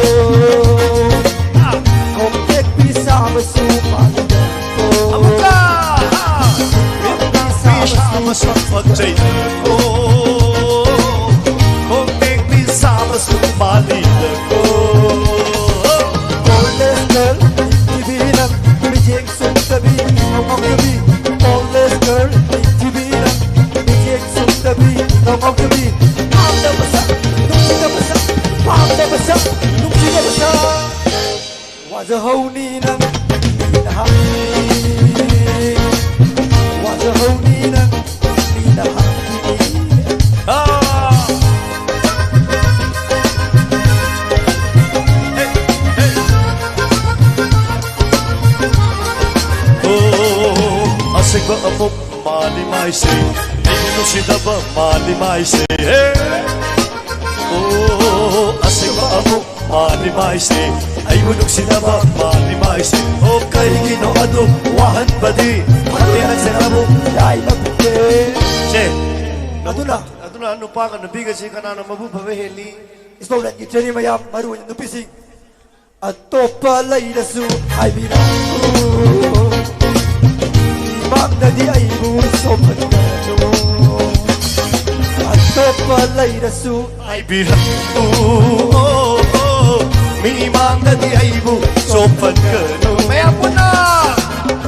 ꯈꯣꯡꯇꯦꯛꯄꯤ ꯁꯥꯕꯁꯨ ꯄꯥꯝꯖꯩꯀꯣ꯫ ꯑꯃꯨꯛꯀ! ꯇꯥꯡꯕꯤ ꯁꯥꯕꯁꯨ ꯄꯥꯝꯖꯩꯀꯣ꯫ ꯈꯣꯡꯇꯦꯛꯄꯤ ꯁꯥꯕꯁꯨ ꯃꯥꯜꯂꯤꯗꯀꯣ꯫ ꯀꯣꯂꯦꯖ ꯒꯔꯜ, ꯇꯤꯚꯤ ꯅꯪ ꯃꯤꯠꯌꯦꯡ ꯆꯨꯝꯗꯕꯤ, ꯉꯥꯎꯉꯥꯎꯖꯕꯤ, ꯀꯣꯂꯦꯖ ꯒꯔꯜ, ꯅꯤꯡꯊꯤꯕꯤ ꯅꯪ, ꯃꯤꯠꯌꯦꯡ ꯆꯨꯝꯗꯕꯤ, ꯉꯥꯎꯉꯥꯎꯖꯕꯤ, ꯄꯥꯝꯗꯕ ꯁꯛ, ꯅꯨꯡꯁꯤꯗꯕ ꯁꯛ, ꯄꯥꯝꯗꯕ ꯁꯛ, ꯅꯨꯡꯁꯤꯗꯕ ꯁꯛ. ꯋꯥꯖꯍꯧꯅꯤ ꯅꯪ, ꯃꯤꯅ ꯍꯥꯏ. ꯋꯥꯖꯍꯧꯅꯤ ꯅꯪ, ꯃꯤꯅ ꯍꯥꯏ. ꯑꯁꯦꯡꯕ ꯑꯃꯨꯛ ꯃꯥꯜꯂꯤ ꯃꯥꯏꯁꯦ, ꯑꯩꯕꯨ ꯅꯨꯡꯁꯤꯗꯕ ꯃꯥꯜꯂꯤ ꯃꯥꯏꯁꯦ꯫ ꯍꯦ! ꯑꯣ, ꯑꯁꯦꯡꯕ ꯑꯃꯨꯛ ꯃꯥꯜꯂꯤ ꯃꯥꯏꯁꯦ, ꯑꯩꯕꯨ ꯅꯨꯡꯁꯤꯗꯕ ꯃꯥꯜꯂꯤ ꯃꯥꯏꯁꯦ꯫ ꯑꯣ, ꯀꯩꯒꯤꯅꯣ ꯑꯗꯨ ꯋꯥꯍꯟꯕꯗꯤ? ꯃꯇꯦꯡꯁꯦ ꯑꯃꯨꯛ ꯌꯥꯏꯕ ꯐꯪꯗꯦ꯫ ꯁꯦ, ꯑꯗꯨꯅ, ꯑꯗꯨꯅ ꯅꯨꯄꯥꯒ ꯅꯨꯄꯤꯒꯁꯤ ꯀꯅꯥꯅ ꯃꯕꯨꯛ ꯐꯕ ꯍꯦꯜꯂꯤ? ꯏꯁꯄꯣꯔꯠꯀꯤ ꯇ꯭ꯔꯦꯅꯤꯡ ꯃꯌꯥꯝ, ꯃꯔꯨ ꯑꯣꯏꯅ ꯅꯨꯄꯤꯁꯤꯡ, ꯑꯇꯣꯞꯄ ꯂꯩꯔꯁꯨ ꯍꯥꯏꯕꯤꯔꯛꯎ꯫ ꯃꯤꯃꯥꯡꯗꯗꯤ ꯑꯩꯕꯨ ꯁꯣꯛꯍꯟꯒꯅꯨ꯫ ꯑꯇꯣꯞꯄ ꯂꯩꯔꯁꯨ ꯍꯥꯏꯕꯤꯔꯛꯎ꯫ ꯃꯤꯃꯥꯡꯗꯗꯤ ꯑꯩꯕꯨ ꯁꯣꯛꯍꯟꯒꯅꯨ꯫ ꯃꯌꯥꯝ ꯄꯨꯟꯅ!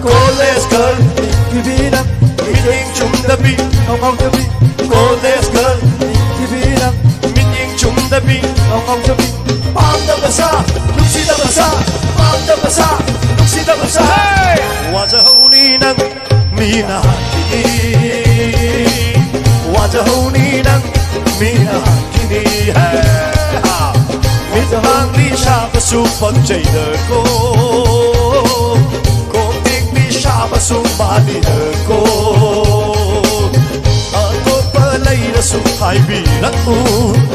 ꯀꯣꯂꯦꯖ ꯒꯔꯜ ꯅꯤꯡꯊꯤꯕꯤꯅ ꯃꯤꯠꯌꯦꯡ ꯆꯨꯝꯗꯕꯤ, ꯉꯥꯎꯗꯕꯤ꯫ ꯀꯣꯂꯦꯖ ꯒꯔꯜ ꯅꯤꯡꯊꯤꯕꯤꯅ ꯃꯤꯠꯌꯦꯡ ꯆꯨꯝꯗꯕꯤ, ꯉꯥꯎꯗꯕꯤ꯫ ꯄꯥꯝꯗꯕ ꯁꯥ, ꯅꯨꯡꯁꯤꯗꯕ ꯁꯥ, ꯄꯥꯝꯗꯕ ꯁꯥ, ꯅꯨꯡꯁꯤꯗꯕ ꯁꯥ꯫ ꯍꯦ! ꯋꯥꯖꯍꯧꯅꯤ ꯅꯪ ꯃꯤꯅ ꯍꯥꯠꯈꯤꯅꯤ, ꯋꯥꯖꯍꯧꯅꯤ ꯅꯪ ꯃꯤꯅ ꯍꯥꯠꯈꯤꯅꯤ꯫ ꯍꯦ! ꯍꯥ! ꯃꯤꯠꯃꯥꯡꯗꯤ ꯁꯥꯕꯁꯨ ꯄꯛꯆꯩꯗꯀꯣ, ꯀꯣꯛꯇꯦꯛꯄꯤ ꯁꯥꯕꯁꯨ ꯃꯥꯜꯂꯤꯗꯀꯣ꯫ ꯑꯇꯣꯞꯄ ꯂꯩꯔꯁꯨ ꯍꯥꯏꯕꯤꯔꯛꯎ꯫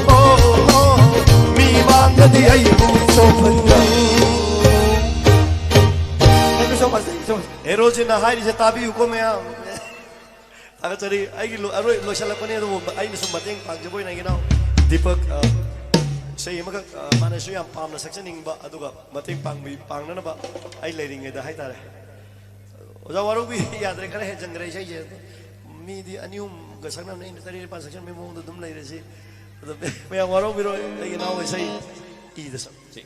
ꯑꯣ, ꯑꯣ, ꯃꯤꯃꯥꯡꯗꯗꯤ ꯑꯩꯕꯨ ꯆꯣꯞꯍꯟꯒꯅꯨ꯫ Thank you so much, thank you so much. ꯍꯦꯔꯣꯖꯤꯅ ꯍꯥꯏꯔꯤꯁꯦ ꯇꯥꯕꯤꯌꯨꯀꯣ, ꯃꯌꯥꯝ꯫ ꯊꯥꯒꯠꯆꯔꯤ꯫ ꯑꯩꯒꯤ ꯂꯣ-, ꯑꯔꯣꯏ-, ꯂꯣꯏꯁꯤꯜꯂꯛꯄꯅꯦ, ꯑꯗꯨꯕꯨ ꯑꯩꯅ ꯁꯨꯝ ꯃꯇꯦꯡ ꯄꯥꯡꯖꯕ ꯑꯣꯏꯅ ꯑꯩꯒꯤ ꯏꯅꯥꯎ ꯗꯤꯄꯛ, ꯑ, ꯏꯁꯩ ꯑꯃꯈꯛ, ꯑ, ꯃꯥꯅꯁꯨ ꯌꯥꯝ ꯄꯥꯝꯅ ꯁꯛꯆꯅꯤꯡꯕ, ꯑꯗꯨꯒ ꯃꯇꯦꯡ ꯄꯥꯡꯕꯤ-, ꯄꯥꯡꯅꯅꯕ ꯑꯩ ꯂꯩꯔꯤꯉꯩꯗ ꯍꯥꯏꯇꯥꯔꯦ꯫ ꯑꯣꯖꯥ ꯋꯥꯔꯧꯕꯤ ꯌꯥꯗ꯭ꯔꯦ, ꯈꯔ ꯍꯦꯟꯖꯟꯈ꯭ꯔꯦ ꯏꯁꯩꯁꯦ꯫ ꯃꯤꯗꯤ ꯑꯅꯤ ꯑꯍꯨꯝꯒ ꯁꯛꯅꯕꯅꯦ, ꯑꯩꯅ ꯇꯔꯦꯠ ꯅꯤꯄꯥꯜ ꯁꯛꯆꯟꯕꯒꯤ ꯃꯑꯣꯡꯗ ꯑꯗꯨꯝ ꯂꯩꯔꯦ ꯁꯤ꯫ ꯑꯗꯣ ꯃꯌꯥꯝ ꯋꯥꯔꯧꯕꯤꯔꯣꯏ, ꯑꯩꯒꯤ ꯏꯅꯥꯎ ꯏꯁꯩ ꯏꯗ ꯁꯛ-, ꯁꯤ꯫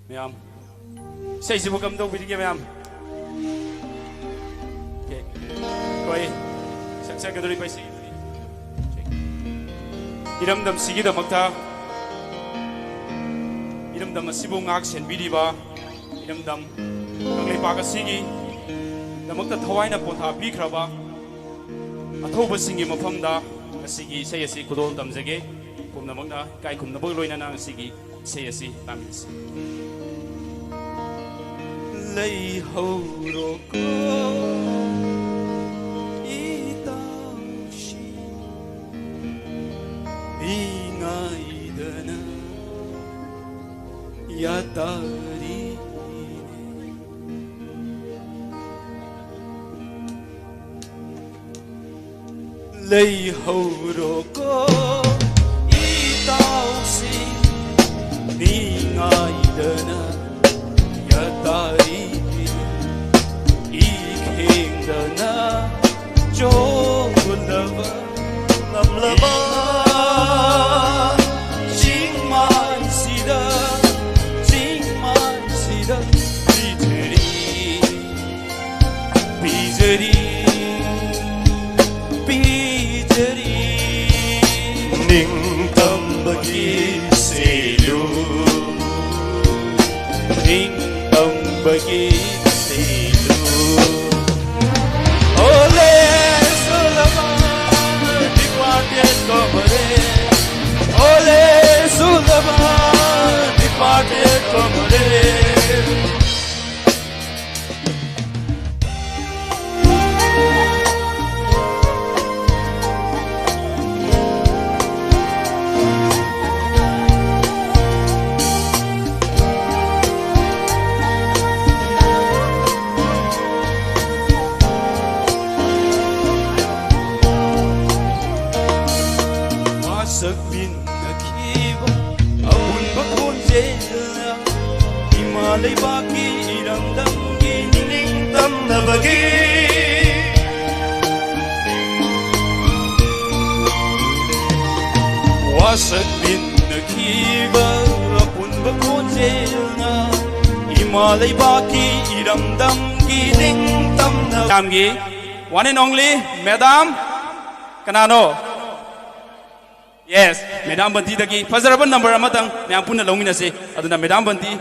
ꯃꯌꯥꯝ, ꯏꯁꯩꯁꯤꯕꯨ ꯀꯝꯗꯧꯕꯤꯔꯤꯒꯦ, ꯃꯌꯥꯝ? ꯑꯣꯀꯦ꯫ ꯑꯩꯈꯣꯏ ꯁꯛꯆꯒꯗꯧꯔꯤꯕ ꯏꯁꯩ, ꯏꯔꯝꯗꯝꯁꯤꯒꯤꯗꯃꯛꯇ, ꯏꯔꯝꯗꯝ ꯑꯁꯤꯕꯨ ꯉꯥꯛ ꯁꯦꯟꯕꯤꯔꯤꯕ, ꯏꯔꯝꯗꯝ ꯀꯪꯂꯩꯄꯥꯛ ꯑꯁꯤꯒꯤ ꯗꯃꯛꯇ ꯊꯋꯥꯏꯅ ꯄꯣꯟꯊꯥ ꯄꯤꯈ꯭ꯔꯕ ꯑꯊꯧꯕꯁꯤꯡꯒꯤ ꯃꯐꯝꯗ ꯉꯁꯤꯒꯤ ꯏꯁꯩ ꯑꯁꯤ ꯈꯨꯗꯣꯜ ꯇꯝꯖꯒꯦ꯫ ꯄꯨꯝꯅꯃꯛꯅ ꯏꯀꯥꯏ ꯈꯨꯝꯅꯕꯒ ꯂꯣꯏꯅꯅ ꯉꯁꯤꯒꯤ ꯏꯁꯩ ꯑꯁꯤ ꯇꯥꯃꯤꯟꯅꯁꯤ꯫ ꯂꯩꯍꯧꯔꯣꯀꯣ ꯏꯇꯥꯎꯁꯤ, ꯃꯤ ꯉꯥꯏꯗꯅ ꯌꯥꯇꯥꯔꯤ꯫ ꯂꯩꯍꯧꯔꯣꯀꯣ ꯏꯇꯥꯎꯁꯤ, ꯃꯤ ꯉꯥꯏꯗꯅ ꯌꯥꯇꯥꯔꯤ꯫ ꯏꯈꯦꯡꯗꯅ ꯆꯣꯜꯂꯕ ꯂꯝꯂꯕ ꯆꯤꯡꯃꯥꯏꯁꯤꯗ, ꯆꯤꯡꯃꯥꯏꯁꯤꯗ ꯄꯤꯖꯔꯤ, ꯄꯤꯖꯔꯤ, ꯄꯤꯖꯔꯤ꯫ ꯅꯤꯡꯇꯝꯕꯒꯤ ꯁꯦꯜꯂꯨ, ꯅꯤꯡꯇꯝꯕꯒꯤ ꯁꯦꯜꯂꯨ꯫ Ole, Sulaiman, departed comrade. Ole, Sulaiman, departed comrade. ꯋꯥꯁꯛꯃꯤꯟꯅꯈꯤꯕ ꯑꯄꯨꯟꯕ ꯈꯣꯟꯖꯦꯜꯅ ꯏꯃꯥ ꯂꯩꯕꯥꯛꯀꯤ ꯏꯔꯝꯗꯝꯒꯤ ꯅꯤꯡꯇꯝꯅꯕꯒꯤ ꯋꯥꯁꯛꯃꯤꯟꯅꯈꯤꯕ ꯑꯄꯨꯟꯕ ꯈꯣꯟꯖꯦꯜꯅ ꯏꯃꯥ ꯂꯩꯕꯥꯛꯀꯤ ꯏꯔꯝꯗꯝꯒꯤ ꯅꯤꯡꯇꯝꯅ ꯃꯦꯗꯥꯝꯒꯤ one and only ꯃꯦꯗꯥꯝ ꯀꯅꯥꯅꯣ? Yes, ꯃꯦꯗꯥꯝ ꯕꯟꯇꯤꯗꯒꯤ ꯐꯖꯔꯕ number ꯑꯃꯇꯪ ꯃꯌꯥꯝ ꯄꯨꯟꯅ ꯂꯧꯃꯤꯟꯅꯁꯤ꯫ ꯑꯗꯨꯅ ꯃꯦꯗꯥꯝ ꯕꯟꯇꯤ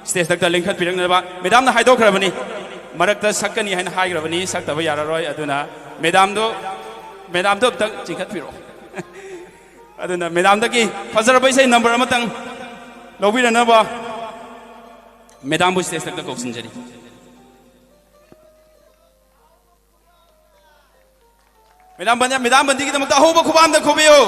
stageꯇ ꯂꯦꯡꯈꯠꯄꯤꯔꯛꯅꯕ꯫ ꯃꯦꯗꯥꯝꯅ ꯍꯥꯏꯗꯣꯛꯈ꯭ꯔꯕꯅꯤ, ꯃꯔꯛꯇ ꯁꯛꯀꯅꯤ ꯍꯥꯏꯅ ꯍꯥꯏꯈ꯭ꯔꯕꯅꯤ, ꯁꯛꯇꯕ ꯌꯥꯔꯔꯣꯏ꯫ ꯑꯗꯨꯅ ꯃꯦꯗꯥꯝꯗꯣ, ꯃꯦꯗꯥꯝꯗꯣ ꯑꯝꯇꯪ ꯆꯤꯡꯈꯠꯄꯤꯔꯛꯑꯣ꯫ ꯑꯗꯨꯅ ꯃꯦꯗꯥꯝꯗꯒꯤ ꯐꯖꯔꯕ ꯏꯁꯩ ꯅꯝꯕꯔ ꯑꯃꯇꯪ ꯂꯧꯕꯤꯔꯅꯕ ꯃꯦꯗꯥꯝꯕꯨ ꯁ꯭ꯇꯦꯖꯇ ꯀꯧꯁꯤꯟꯖꯔꯤ꯫ Madam ꯕꯟꯗꯤ-, madam ꯕꯟꯗꯤꯒꯤꯗꯃꯛꯇ ꯑꯍꯧꯕ ꯈꯨꯕꯥꯝꯗ ꯈꯨꯕꯤꯌꯨ꯫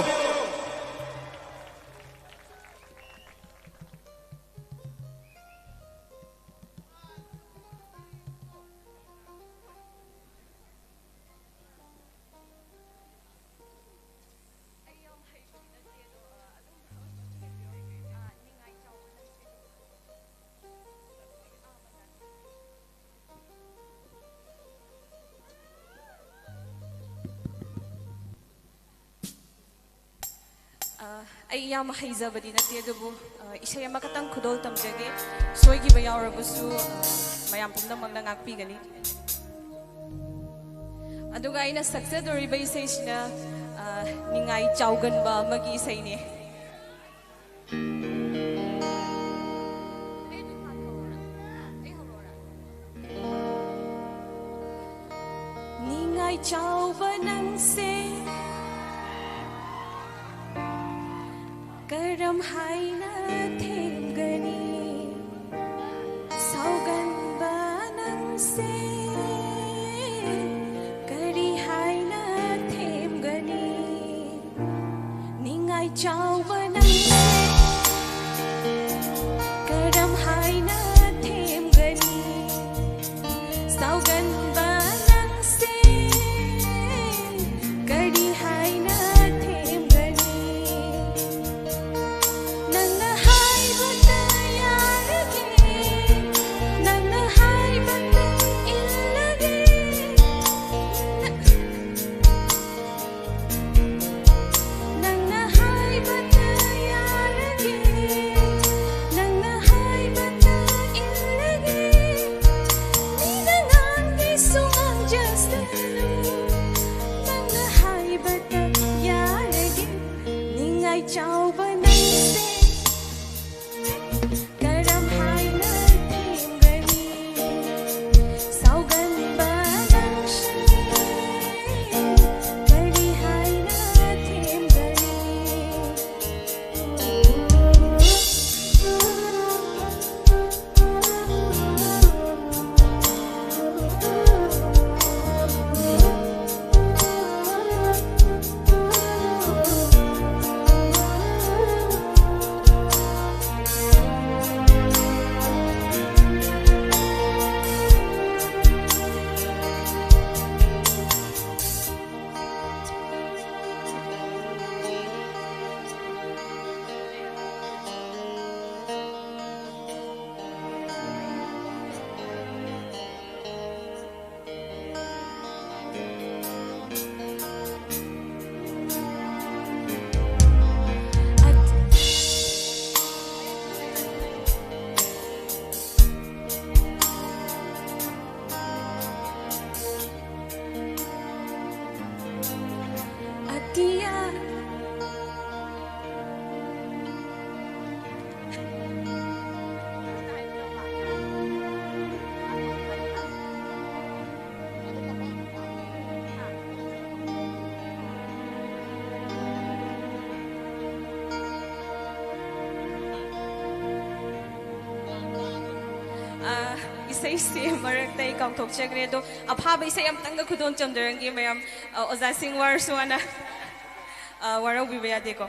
ꯑ, ꯑꯩ ꯌꯥꯝ ꯍꯩꯖꯕꯗꯤ ꯅꯠꯇꯦ, ꯑꯗꯨꯕꯨ, ꯑ, ꯏꯁꯩ ꯑꯃꯈꯛꯇꯪ ꯈꯨꯗꯣꯜ ꯇꯝꯖꯒꯦ꯫ ꯁꯣꯏꯈꯤꯕ ꯌꯥꯎꯔꯕꯁꯨ, ꯑ, ꯃꯌꯥꯝ ꯄꯨꯝꯅꯃꯛꯅ ꯉꯥꯛꯄꯤꯒꯅꯤ꯫ ꯑꯗꯨꯒ ꯑꯩꯅ ꯁꯛꯆꯗꯣꯔꯤꯕ ꯏꯁꯩꯁꯤꯅ, ꯑ, ꯅꯤꯡꯉꯥꯏ ꯆꯥꯎꯒꯟꯕ ꯑꯃꯒꯤ ꯏꯁꯩꯅꯦ꯫ ꯅꯤꯡꯉꯥꯏ ꯆꯥꯎꯕ ꯅꯪꯁꯦ ꯀꯔꯝ ꯍꯥꯏꯅ ꯊꯦꯝꯒꯅꯤ? ꯁꯥꯎꯒꯟꯕ ꯅꯪꯁꯦ ꯀꯔꯤ ꯍꯥꯏꯅ ꯊꯦꯝꯒꯅꯤ? ꯅꯤꯡꯉꯥꯏ ꯆꯥꯎꯕ ꯅꯪꯁꯦ ꯀꯔꯝ ꯍꯥꯏꯅ ꯊꯦꯝꯒꯅꯤ? ꯁꯥꯎꯒꯟꯕ ꯅꯪꯁꯦ ꯀꯔꯤ ꯍꯥꯏꯅ ꯊꯦꯝꯒꯅꯤ? ꯅꯪꯅ ꯍꯥꯏꯕꯇ ꯌꯥꯔꯒꯦ, ꯅꯪꯅ ꯍꯥꯏꯕꯇ ꯏꯜꯂꯒꯦ꯫ ꯅꯪꯅ ꯍꯥꯏꯕꯇ ꯌꯥꯔꯒꯦ, ꯅꯪꯅ ꯍꯥꯏꯕꯇ ꯏꯜꯂꯒꯦ꯫ ꯃꯤꯅ ꯉꯥꯡꯒꯦꯁꯨ ꯉꯥꯡꯖꯁꯅꯨ, ꯅꯪꯅ ꯍꯥꯏꯕꯇ ꯌꯥꯔꯒꯦ꯫ ꯅꯤꯡꯉꯥꯏ ꯆꯥꯎꯕ ꯅꯪꯁꯦ ꯀꯔꯝ ꯍꯥꯏꯅ ꯊꯦꯝꯒꯅꯤ? ꯁꯥꯎꯒꯟꯕ ꯅꯪꯁꯦ ꯀꯔꯤ ꯍꯥꯏꯅ ꯊꯦꯝꯒꯅꯤ? ꯏꯁꯩꯁꯦ ꯃꯔꯛꯇ ꯑꯩ ꯀꯥꯎꯊꯣꯛꯆꯈ꯭ꯔꯦ꯫ ꯑꯗꯣ ꯑꯐꯥꯕ ꯏꯁꯩ ꯑꯝꯇꯪꯒ ꯈꯨꯗꯣꯜ ꯆꯝꯖꯔꯝꯒꯦ ꯃꯌꯥꯝ꯫ ꯑ, ꯑꯣꯖꯥꯁꯤꯡ ꯋꯥꯔꯁꯨ ꯋꯥꯅ, ꯑ, ꯋꯥꯔꯧꯕꯤꯕ ꯌꯥꯗꯦꯀꯣ꯫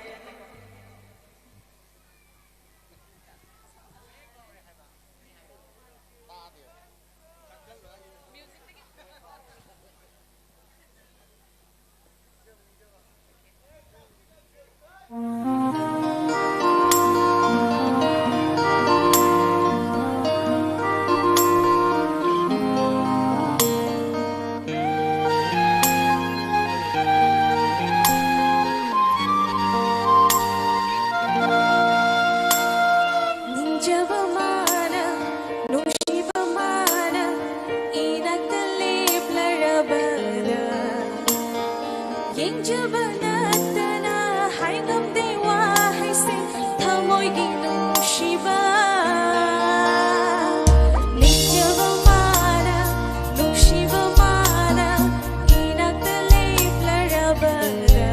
ꯅꯤꯡꯖꯕ ꯃꯥꯅ, ꯅꯨꯡꯁꯤꯕ ꯃꯥꯅ, ꯏꯅꯥꯛꯇ ꯂꯦꯞꯂꯔꯕꯗ, ꯌꯦꯡꯖꯕ ꯅꯠꯇꯅ ꯍꯥꯏꯉꯝꯗꯦ ꯋꯥꯍꯩꯁꯤꯡ, ꯊꯃꯣꯏꯒꯤ ꯅꯨꯡꯁꯤꯕ꯫ ꯅꯤꯡꯖꯕ ꯃꯥꯅ, ꯅꯨꯡꯁꯤꯕ ꯃꯥꯅ, ꯏꯅꯥꯛꯇ ꯂꯦꯞꯂꯔꯕꯗ,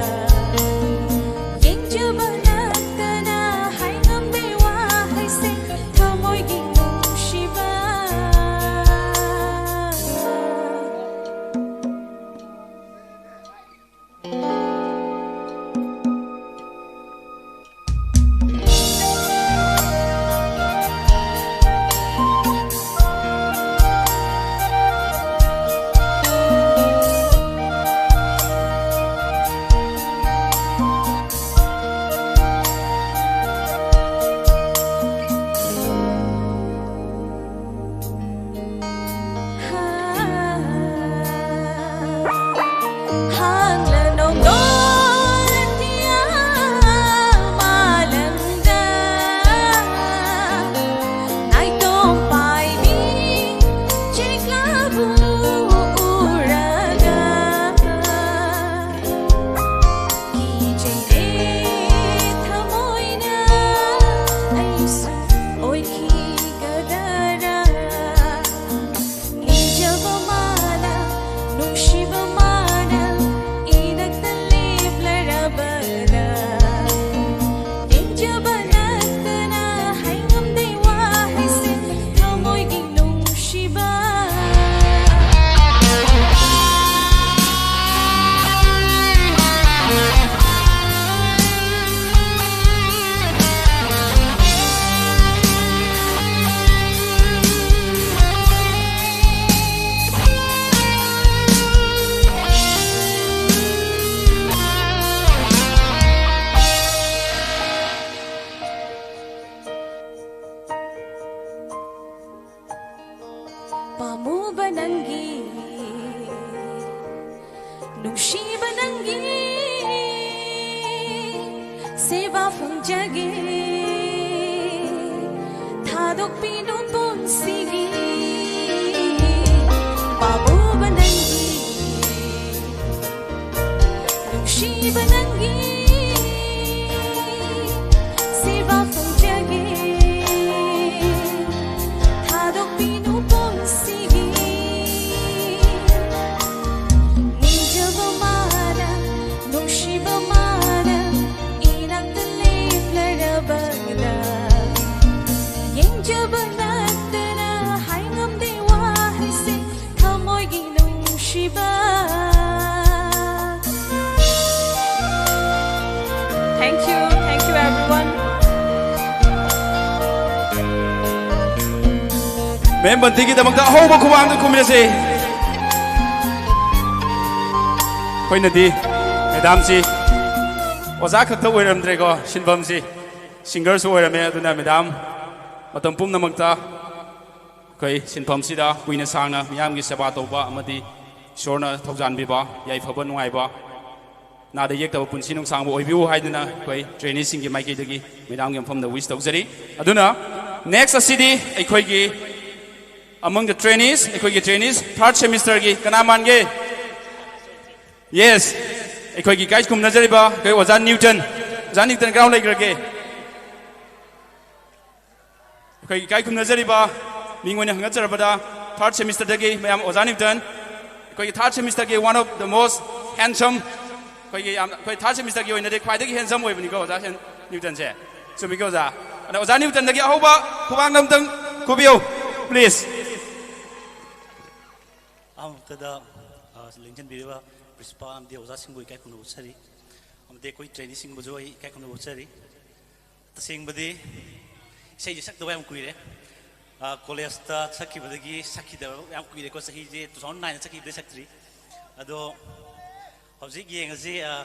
ꯌꯦꯡꯖꯕ ꯅꯠꯇꯅ ꯍꯥꯏꯉꯝꯗꯦ ꯋꯥꯍꯩꯁꯤꯡ, ꯊꯃꯣꯏꯒꯤ ꯅꯨꯡꯁꯤꯕ꯫ ꯁꯦꯕꯥ ꯐꯪꯖꯒꯦ꯫ ꯊꯥꯗꯣꯛꯄꯤꯅꯨ ꯄꯨꯟꯁꯤꯒꯤ ꯄꯥꯝꯃꯨꯕ ꯅꯪꯒꯤ ꯅꯨꯡꯁꯤꯕ ꯅꯪꯒꯤ ꯁꯦꯕꯥ ꯐꯪꯖꯒꯦ꯫ ꯊꯥꯗꯣꯛꯄꯤꯅꯨ ꯄꯨꯟꯁꯤꯒꯤ ꯅꯤꯡꯖꯕ ꯃꯥꯅ ꯅꯨꯡꯁꯤꯕ ꯃꯥꯅ ꯏꯅꯥꯛꯇ ꯂꯦꯞꯂꯔꯕꯗ ꯌꯦꯡꯖꯕ ꯅꯠꯇꯅ ꯍꯥꯏꯉꯝꯗꯦ ꯋꯥꯍꯩꯁꯦ ꯊꯃꯣꯏꯒꯤ ꯅꯨꯡꯁꯤꯕ꯫ Thank you, thank you everyone. ꯃꯦꯝ ꯕꯟꯇꯤꯒꯤꯗꯃꯛꯇ ꯑꯍꯧꯕ ꯈꯨꯕꯥꯡꯗ ꯈꯨꯝꯃꯤꯟꯅꯁꯤ꯫ ꯑꯩꯈꯣꯏꯅꯗꯤ ꯃꯦꯗꯥꯝꯁꯤ ꯑꯣꯖꯥ ꯈꯛꯇ ꯑꯣꯏꯔꯝꯗ꯭ꯔꯦꯀꯣ, ꯁꯤꯟꯐꯝꯁꯤ ꯁꯤꯡꯒꯔꯁꯨ ꯑꯣꯏꯔꯝꯃꯦ꯫ ꯑꯗꯨꯅ ꯃꯦꯗꯥꯝ, ꯃꯇꯝ ꯄꯨꯝꯅꯃꯛꯇ ꯑꯩꯈꯣꯏ ꯁꯤꯟꯐꯝꯁꯤꯗ ꯀꯨꯏꯅ ꯁꯥꯡꯅ ꯃꯤꯌꯥꯝꯒꯤ ꯁꯦꯕꯥ ꯇꯧꯕ ꯑꯃꯗꯤ ꯏꯁꯣꯔꯅ ꯊꯧꯖꯥꯟꯕꯤꯕ ꯌꯥꯏꯐꯕ ꯅꯨꯡꯉꯥꯏꯕ ꯅꯥꯗ ꯌꯦꯛꯇꯕ ꯄꯨꯟꯁꯤ ꯅꯨꯡꯁꯥꯡꯕ ꯑꯣꯏꯕꯤꯌꯨ ꯍꯥꯏꯗꯨꯅ ꯑꯩꯈꯣꯏ ꯇ꯭ꯔꯦꯅꯤꯁꯤꯡꯒꯤ ꯃꯥꯏꯀꯩꯗꯒꯤ ꯃꯦꯗꯥꯝꯒꯤ ꯃꯐꯝꯗ ꯋꯤꯁ ꯇꯧꯖꯔꯤ꯫ ꯑꯗꯨꯅ ꯅꯦꯛꯁ ꯑꯁꯤꯗꯤ ꯑꯩꯈꯣꯏꯒꯤ among the trainees, ꯑꯩꯈꯣꯏꯒꯤ ꯇ꯭ꯔꯦꯅꯤꯁ ꯊꯥꯔꯠ ꯁꯦꯃꯤꯁꯇꯔꯒꯤ ꯀꯅꯥ ꯃꯥꯟꯒꯦ? ꯌꯦꯁ, ꯑꯩꯈꯣꯏꯒꯤ ꯒꯥꯏꯗ ꯈꯨꯝꯅꯖꯔꯤꯕ ꯑꯩꯈꯣꯏ ꯑꯣꯖꯥ ꯅ꯭ꯌꯨꯇꯟ꯫ ꯑꯣꯖꯥ ꯅ꯭ꯌꯨꯇꯟ ꯀꯔꯥꯏ ꯂꯩꯈ꯭ꯔꯒꯦ? ꯑꯩꯈꯣꯏꯒꯤ ꯏꯀꯥꯏ ꯈꯨꯝꯅꯖꯔꯤꯕ ꯃꯤꯡ ꯑꯣꯏꯅ ꯍꯪꯒꯠꯆꯔꯕꯗ ꯊꯥꯔꯠ ꯁꯦꯃꯤꯁꯇꯔꯗꯒꯤ ꯃꯌꯥꯝ ꯑꯣꯖꯥ ꯅ꯭ꯌꯨꯇꯟ, ꯑꯩꯈꯣꯏꯒꯤ ꯊꯥꯔꯠ ꯁꯦꯃꯤꯁꯇꯔꯒꯤ one of the most handsome, ꯑꯩꯈꯣꯏꯒꯤ ꯌꯥꯝ, ꯑꯩꯈꯣꯏ ꯊꯥꯔꯠ ꯁꯦꯃꯤꯁꯇꯔꯒꯤ ꯑꯣꯏꯅꯗꯤ ꯈ꯭ꯋꯥꯏꯗꯒꯤ ꯍꯦꯟꯁꯝ ꯑꯣꯏꯕꯅꯤꯀꯣ ꯑꯣꯖꯥ ꯍꯦꯟ-, ꯅ꯭ꯌꯨꯇꯟꯁꯦ꯫ ꯆꯨꯝꯃꯤꯀꯣ ꯑꯣꯖꯥ? ꯑꯗ ꯑꯣꯖꯥ ꯅ꯭ꯌꯨꯇꯟꯗꯒꯤ ꯑꯍꯧꯕ ꯈꯨꯕꯥꯡ ꯑꯝꯇꯪ ꯈꯨꯕꯤꯌꯨ, ꯄ꯭ꯂꯤꯖ꯫ ꯑꯍꯥꯟꯕꯃꯛꯇꯗ, ꯑ, ꯂꯦꯡꯁꯤꯟꯕꯤꯔꯤꯕ ꯄ꯭ꯔꯤꯟꯁꯤꯄꯥꯜ ꯑꯃꯗꯤ ꯑꯣꯖꯥꯁꯤꯡꯕꯨ ꯏꯀꯥꯏ ꯈꯨꯝꯅꯕ ꯎꯠꯆꯔꯤ, ꯑꯃꯗꯤ ꯑꯩꯈꯣꯏ ꯇ꯭ꯔꯦꯅꯤꯁꯤꯡꯕꯨꯁꯨ ꯑꯩ ꯏꯀꯥꯏ ꯈꯨꯝꯅꯕ ꯎꯠꯆꯔꯤ꯫ ꯇꯁꯦꯡꯕꯗꯤ ꯏꯁꯩꯁꯦ ꯁꯛꯇꯕ ꯌꯥꯝ ꯀꯨꯏꯔꯦ꯫ ꯑ, ꯀꯣꯂꯦꯖꯇ ꯁꯛꯈꯤꯕꯗꯒꯤ ꯁꯛꯈꯤꯗꯕ ꯌꯥꯝ ꯀꯨꯏꯔꯦꯀꯣ, ꯆꯍꯤꯁꯦ two thousand nine ꯁꯛꯈꯤꯕꯗꯒꯤ ꯁꯛꯇ꯭ꯔꯤ꯫ ꯑꯗꯣ ꯍꯧꯖꯤꯛ ꯌꯦꯡꯉꯁꯤ, ꯑ,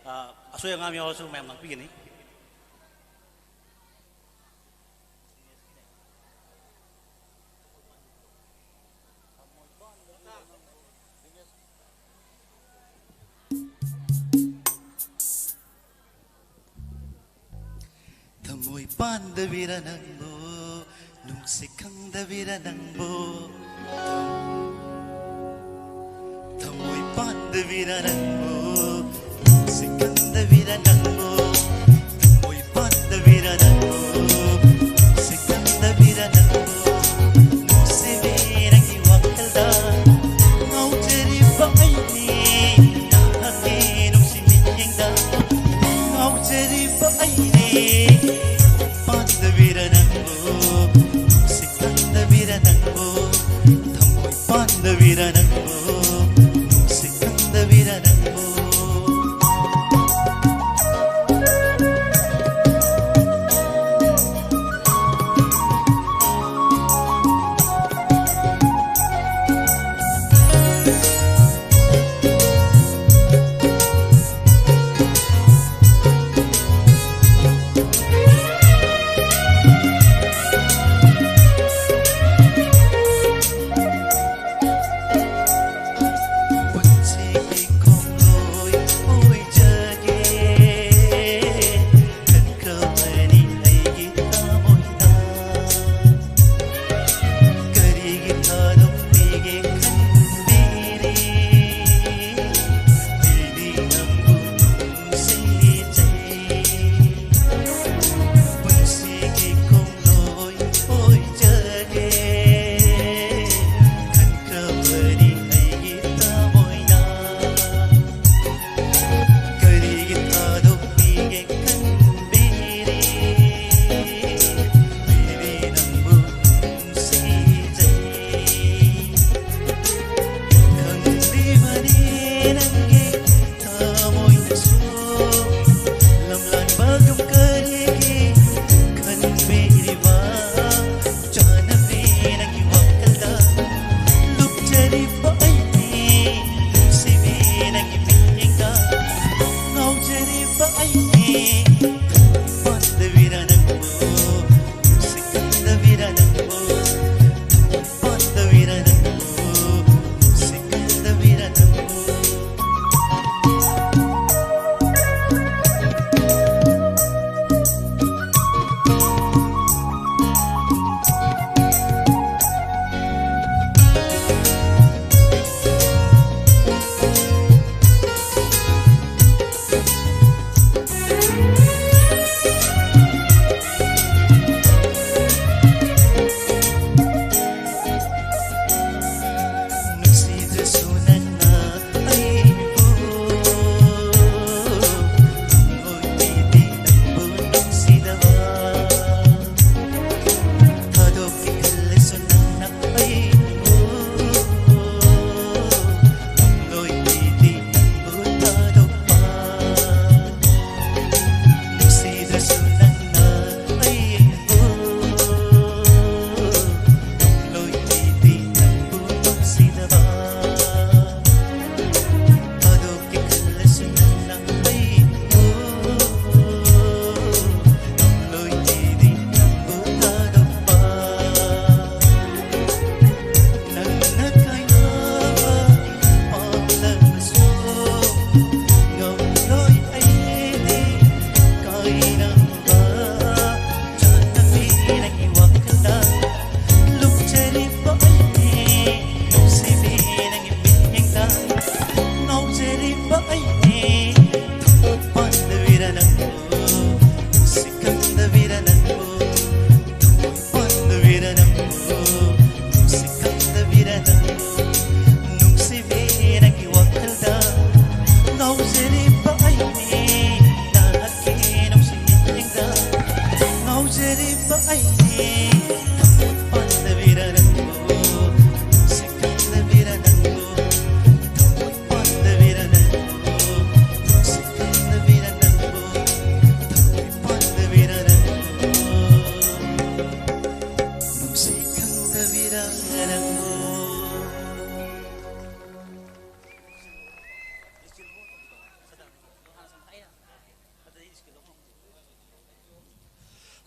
ꯑ, ꯑꯁꯣꯏ ꯑꯉꯥꯝ ꯌꯥꯎꯔꯁꯨ ꯃꯌꯥꯝ ꯉꯥꯛꯄꯤꯒꯅꯤ꯫ ꯄꯥꯟꯗꯕꯤꯔ ꯅꯪꯕꯨ, ꯅꯨꯡꯁꯤ ꯈꯪꯗꯕꯤꯔ ꯅꯪꯕꯨ, ꯊꯃꯣꯏ ꯄꯥꯟꯗꯕꯤꯔ ꯅꯪꯕꯨ, ꯅꯨꯡꯁꯤ ꯈꯪꯗꯕꯤꯔ ꯅꯪꯕꯨ, ꯊꯃꯣꯏ ꯄꯥꯟꯗꯕꯤꯔ ꯅꯪꯕꯨ, ꯅꯨꯡꯁꯤ ꯈꯪꯗꯕꯤꯔ ꯅꯪꯕꯨ, ꯅꯨꯡꯁꯤꯕꯤ ꯅꯪꯒꯤ ꯋꯥꯈꯜꯗ ꯉꯥꯎꯖꯔꯤꯕ ꯑꯩꯅꯤ, ꯅꯪꯒꯤ ꯅꯨꯡꯁꯤ ꯃꯤꯠꯌꯦꯡꯗ ꯉꯥꯎꯖꯔꯤꯕ ꯑꯩꯅꯤ꯫ ꯄꯥꯟꯗꯕꯤꯔ ꯅꯪꯕꯨ, ꯅꯨꯡꯁꯤ ꯈꯪꯗꯕꯤꯔ ꯅꯪꯕꯨ, ꯊꯃꯣꯏ ꯄꯥꯟꯗꯕꯤꯔ ꯅꯪꯕꯨ, ꯅꯨꯡꯁꯤ ꯈꯪꯗꯕꯤꯔ ꯅꯪꯕꯨ꯫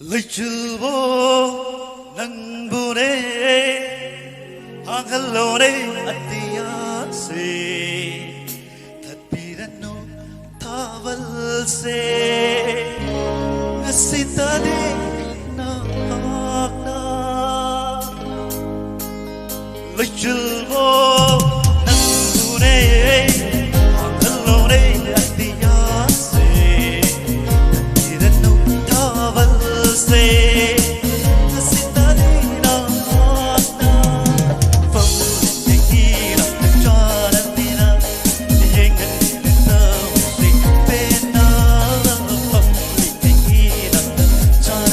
ꯂꯩꯆꯤꯜꯕꯣ ꯅꯪꯕꯨꯅꯦ ꯍꯥꯡꯍꯜꯂꯣꯅꯦ ꯑꯇꯤꯌꯥꯁꯦ, ꯊꯠꯄꯤꯔꯅꯨ ꯊꯥꯕꯜꯁꯦ, ꯉꯁꯤꯇꯗꯤ ꯅꯍꯥꯛꯅ꯫ ꯂꯩꯆꯤꯜꯕꯣ ꯅꯪꯕꯨꯅꯦ ꯍꯥꯡꯍꯜꯂꯣꯅꯦ ꯑꯇꯤꯌꯥꯁꯦ, ꯊꯠꯄꯤꯔꯅꯨ ꯊꯥꯕꯜꯁꯦ, ꯉꯁꯤꯇꯗꯤ ꯅꯍꯥꯛꯅ꯫ ꯐꯝꯂꯤꯉꯩꯒꯤ ꯅꯪꯅ ꯆꯥꯔꯝꯃꯤꯅ ꯌꯦꯡꯍꯟꯅꯤꯡꯅ ꯇꯧꯔꯤ ꯄꯦꯟꯅ꯫ ꯐꯝꯂꯤꯉꯩꯒꯤ ꯅꯪꯅ ꯆꯥꯔꯝꯃꯤꯅ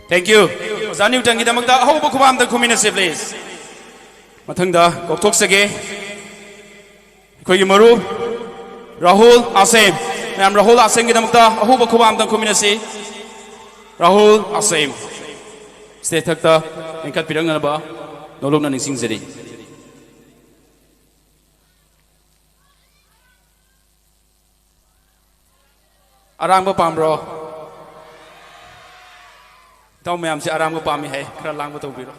Thank you. ꯑꯣꯖꯥ ꯅ꯭ꯌꯨꯇꯟꯒꯤꯗꯃꯛꯇ ꯑꯍꯧꯕ ꯈꯨꯕꯥꯝꯗ ꯈꯨꯃꯤꯟꯅꯁꯤ, please. ꯃꯊꯪꯗ ꯀꯧꯊꯣꯛꯆꯒꯦ ꯑꯩꯈꯣꯏꯒꯤ ꯃꯔꯨꯞ ꯔꯥꯍꯨꯜ ꯑꯥꯁꯦꯝ꯫ ꯃꯌꯥꯝ, ꯔꯥꯍꯨꯜ ꯑꯥꯁꯦꯝꯒꯤꯗꯃꯛꯇ ꯑꯍꯧꯕ ꯈꯨꯕꯥꯝꯗ ꯈꯨꯃꯤꯟꯅꯁꯤ꯫ ꯔꯥꯍꯨꯜ ꯑꯥꯁꯦꯝ stage ꯊꯛꯇ ꯂꯦꯡꯈꯠꯄꯤꯔꯛꯅꯅꯕ ꯅꯣꯂꯨꯛꯅ ꯅꯤꯡꯁꯤꯡꯖꯔꯤ꯫ ꯑꯔꯥꯡꯕ ꯄꯥꯝꯕ꯭ꯔꯣ? ꯏꯇꯥꯎ ꯃꯌꯥꯝꯁꯦ ꯑꯔꯥꯡꯕ ꯄꯥꯝꯃꯤ ꯍꯥꯏ, ꯈꯔ ꯂꯥꯡꯕ ꯇꯧꯕꯤꯔꯣ꯫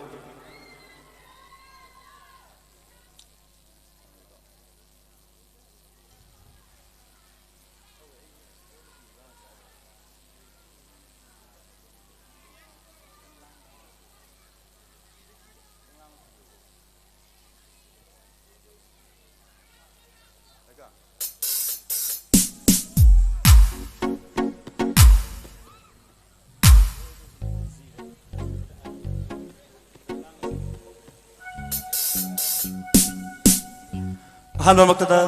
ꯑꯍꯥꯟꯕꯃꯛꯇꯗ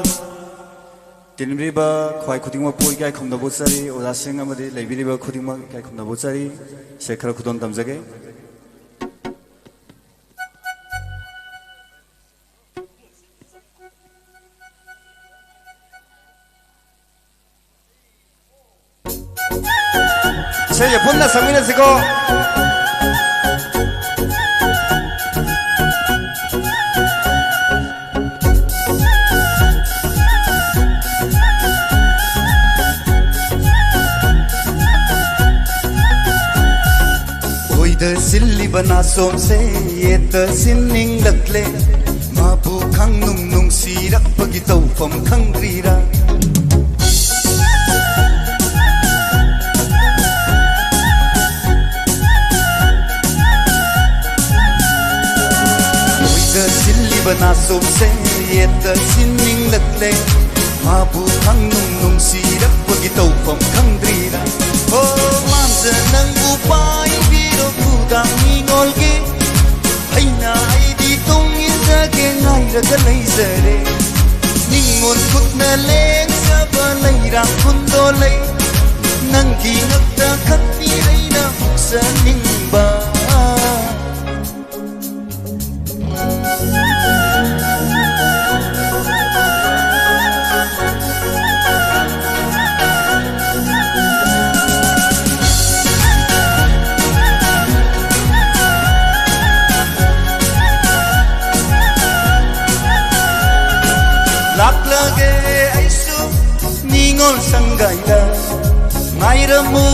ꯇꯤꯟꯕꯤꯔꯤꯕ ꯈ꯭ꯋꯥꯏ ꯈꯨꯗꯤꯡꯃꯛꯄꯨ ꯏꯀꯥꯏ ꯈꯨꯝꯅꯕ ꯎꯠꯆꯔꯤ꯫ ꯑꯣꯖꯥꯁꯤꯡ ꯑꯃꯗꯤ ꯂꯩꯕꯤꯔꯤꯕ ꯈꯨꯗꯤꯡꯃꯛ ꯏꯀꯥꯏ ꯈꯨꯝꯅꯕ ꯎꯠꯆꯔꯤ꯫ ꯁꯦ, ꯈꯔ ꯈꯨꯗꯣꯜ ꯇꯝꯖꯒꯦ꯫ ꯏꯁꯩꯁꯦ ꯄꯨꯟꯅ ꯁꯛꯃꯤꯟꯅꯁꯤꯀꯣ꯫ ꯑꯣꯏꯗ ꯁꯤꯜꯂꯤꯕ ꯅꯥꯆꯣꯝꯁꯦ ꯌꯦꯠꯇ ꯁꯤꯟꯅꯤꯡꯂꯛꯂꯦ꯫ ꯃꯥꯕꯨ ꯈꯪꯅꯨꯡ ꯅꯨꯡꯁꯤꯔꯛꯄꯒꯤ ꯇꯧꯐꯝ ꯈꯪꯗ꯭ꯔꯤꯔꯥ? ꯑꯣꯏꯗ ꯁꯤꯜꯂꯤꯕ ꯅꯥꯆꯣꯝꯁꯦ ꯌꯦꯠꯇ ꯁꯤꯟꯅꯤꯡꯂꯛꯂꯦ꯫ ꯃꯥꯕꯨ ꯈꯪꯅꯨꯡ ꯅꯨꯡꯁꯤꯔꯛꯄꯒꯤ ꯇꯧꯐꯝ ꯈꯪꯗ꯭ꯔꯤꯔꯥ? ꯍꯣ, ꯃꯥꯡꯖ ꯅꯪꯕꯨ ꯄꯥꯏꯕꯤꯔꯣ ꯈꯨꯗꯥꯡ ꯅꯤꯉꯣꯜꯒꯤ꯫ ꯑꯩꯅ ꯑꯩꯗꯤ ꯇꯨꯡ ꯏꯟꯖꯒꯦ ꯉꯥꯏꯔꯒ ꯂꯩꯖꯔꯦ꯫ ꯅꯤꯉꯣꯜ ꯈꯨꯠꯅ ꯂꯦꯡꯖꯕ ꯂꯩꯔꯥꯡ ꯈꯨꯟꯗꯣ ꯂꯩ꯫ ꯅꯪꯒꯤ ꯉꯛꯇ ꯈꯟꯕꯤ ꯑꯩꯅ ꯃꯨꯛꯆꯅꯤꯡꯕ꯫ ꯂꯥꯛꯂꯒꯦ ꯑꯩꯁꯨ ꯅꯤꯉꯣꯜ ꯁꯪꯒꯥꯏꯗ꯫ ꯉꯥꯏꯔꯝꯃꯨ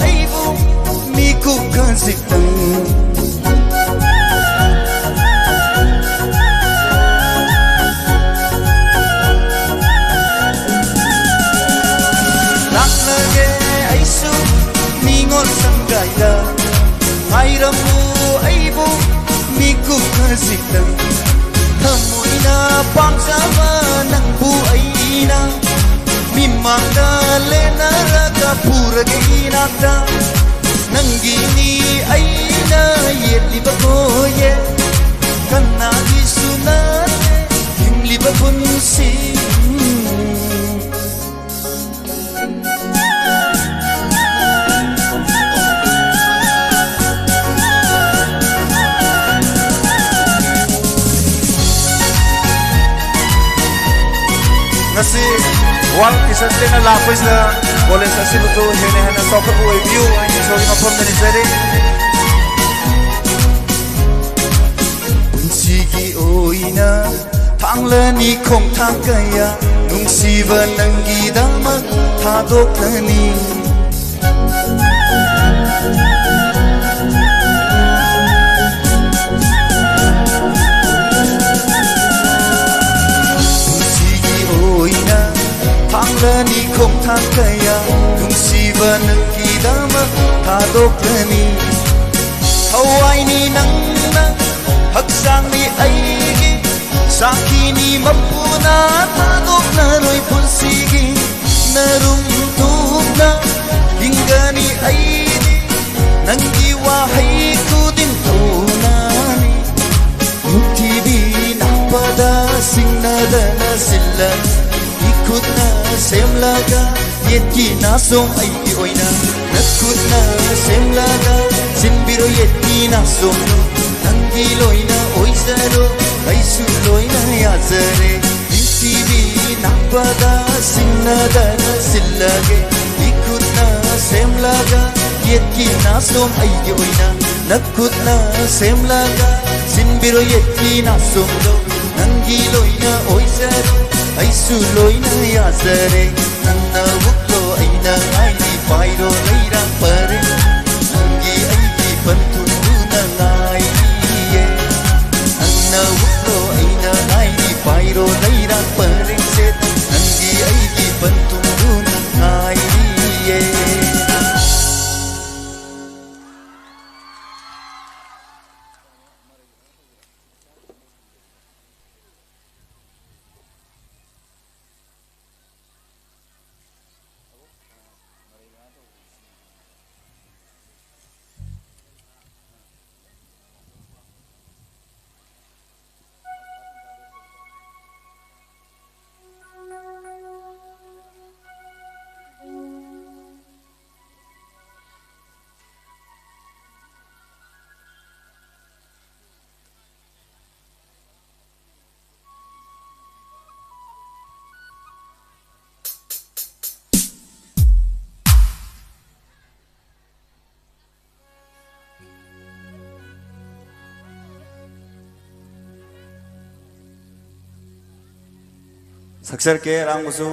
ꯑꯩꯕꯨ ꯃꯤꯀꯨꯞ ꯈꯖꯤꯛꯇꯪ꯫ ꯂꯥꯛꯂꯒꯦ ꯑꯩꯁꯨ ꯅꯤꯉꯣꯜ ꯁꯪꯒꯥꯏꯗ꯫ ꯉꯥꯏꯔꯝꯃꯨ ꯑꯩꯕꯨ ꯃꯤꯀꯨꯞ ꯈꯖꯤꯛꯇꯪ꯫ ꯊꯃꯣꯏꯅ ꯄꯥꯝꯖꯕ ꯅꯪꯕꯨ ꯑꯩꯅ ꯃꯤꯃꯥꯡꯗ ꯂꯦꯟꯅꯔꯒ ꯄꯨꯔꯒꯦ ꯏꯅꯥꯛꯇ꯫ ꯅꯪꯒꯤꯅꯤ ꯑꯩꯅ ꯌꯦꯠꯂꯤꯕ ꯈꯣꯌꯦ꯫ ꯀꯅꯥꯒꯤꯁꯨ ꯅꯠꯇꯦ ꯍꯤꯡꯂꯤꯕ ꯄꯨꯟꯁꯤ꯫ ꯉꯁꯤ ꯋꯥꯔꯜ ꯇꯤꯆꯔꯁ ꯗꯦꯅ ꯂꯥꯛꯄꯁꯤꯗ ꯀꯣꯂꯦꯖ ꯑꯁꯤꯕꯨꯁꯨ ꯍꯦꯟꯅ ꯍꯦꯟꯅ ꯆꯥꯎꯈꯠꯄ ꯑꯣꯏꯕꯤꯌꯨ ꯍꯥꯏꯅ ꯏꯁꯣꯔꯒꯤ ꯃꯐꯝꯗ ꯅꯤꯖꯔꯤ꯫ ꯄꯨꯟꯁꯤꯒꯤ ꯑꯣꯏꯅ ꯊꯥꯡꯂꯅꯤ ꯈꯣꯡꯊꯥꯡ ꯀꯌꯥ, ꯅꯨꯡꯁꯤꯕ ꯅꯪꯒꯤꯗꯃꯛ ꯊꯥꯗꯣꯛꯂꯅꯤ꯫ ꯄꯨꯟꯁꯤꯒꯤ ꯑꯣꯏꯅ ꯊꯥꯡꯂꯅꯤ ꯈꯣꯡꯊꯥꯡ ꯀꯌꯥ, ꯅꯨꯡꯁꯤꯕ ꯅꯪꯒꯤꯗꯃꯛ ꯊꯥꯗꯣꯛꯂꯅꯤ꯫ ꯊꯋꯥꯏꯅꯤ ꯅꯪꯅ, ꯍꯛꯆꯥꯡꯅꯤ ꯑꯩꯒꯤ, ꯁꯥꯈꯤꯅꯤ ꯃꯄꯨꯅ ꯊꯥꯗꯣꯛꯂꯔꯣꯏ ꯄꯨꯟꯁꯤꯒꯤ꯫ ꯅꯔꯨꯝ ꯇꯨꯝꯅ ꯍꯤꯡꯒꯅꯤ ꯑꯩꯗꯤ, ꯅꯪꯒꯤ ꯋꯥꯍꯩ ꯈꯨꯗꯤꯡ ꯊꯧꯅꯥꯅꯤ꯫ ꯅꯨꯡꯊꯤꯕꯤ ꯅꯥꯛꯄꯗ ꯁꯤꯡꯅꯗꯅ ꯁꯤꯜꯂ, ꯏꯈꯨꯠꯅ ꯁꯦꯝꯂꯒ ꯌꯦꯠꯀꯤ ꯅꯥꯁꯣꯝ ꯑꯩꯒꯤ ꯑꯣꯏꯅ, ꯅꯈꯨꯠꯅ ꯁꯦꯝꯂꯒ ꯁꯤꯟꯕꯤꯔꯣ ꯌꯦꯠꯀꯤ ꯅꯥꯁꯣꯝꯗꯣ꯫ ꯅꯪꯒꯤ ꯂꯣꯏꯅ ꯑꯣꯏꯖꯔꯣ, ꯑꯩꯁꯨ ꯂꯣꯏꯅ ꯌꯥꯖꯔꯦ꯫ ꯅꯨꯡꯁꯤꯕꯤ ꯅꯥꯛꯄꯗ ꯁꯤꯡꯅꯗꯅ ꯁꯤꯜꯂꯒꯦ, ꯏꯈꯨꯠꯅ ꯁꯦꯝꯂꯒ ꯌꯦꯠꯀꯤ ꯅꯥꯁꯣꯝ ꯑꯩꯒꯤ ꯑꯣꯏꯅ, ꯅꯈꯨꯠꯅ ꯁꯦꯝꯂꯒ ꯁꯤꯟꯕꯤꯔꯣ ꯌꯦꯠꯀꯤ ꯅꯥꯁꯣꯝꯗꯣ꯫ ꯅꯪꯒꯤ ꯂꯣꯏꯅ ꯑꯣꯏꯖꯔꯣ, ꯑꯩꯁꯨ ꯂꯣꯏꯅ ꯌꯥꯖꯔꯦ꯫ ꯅꯪꯅ ꯎꯠꯂꯣ ꯑꯩꯅ ꯉꯥꯏꯔꯤ, ꯄꯥꯏꯔꯣ ꯂꯩꯔꯥꯡ ꯄꯔꯦꯡ꯫ ꯅꯪꯒꯤ ꯑꯩꯒꯤ ꯄꯟꯊꯨꯡꯗꯨꯅ ꯉꯥꯏꯔꯤꯌꯦ꯫ ꯅꯪꯅ ꯎꯠꯂꯣ ꯑꯩꯅ ꯉꯥꯏꯔꯤ, ꯄꯥꯏꯔꯣ ꯂꯩꯔꯥꯡ ꯄꯔꯦꯡꯁꯦ꯫ ꯅꯪꯒꯤ ꯑꯩꯒꯤ ꯄꯟꯊꯨꯡꯗꯨꯅ ꯉꯥꯏꯔꯤꯌꯦ꯫ ꯁꯛꯆꯔꯛꯀꯦ ꯑꯔꯥꯡꯕꯁꯨ꯫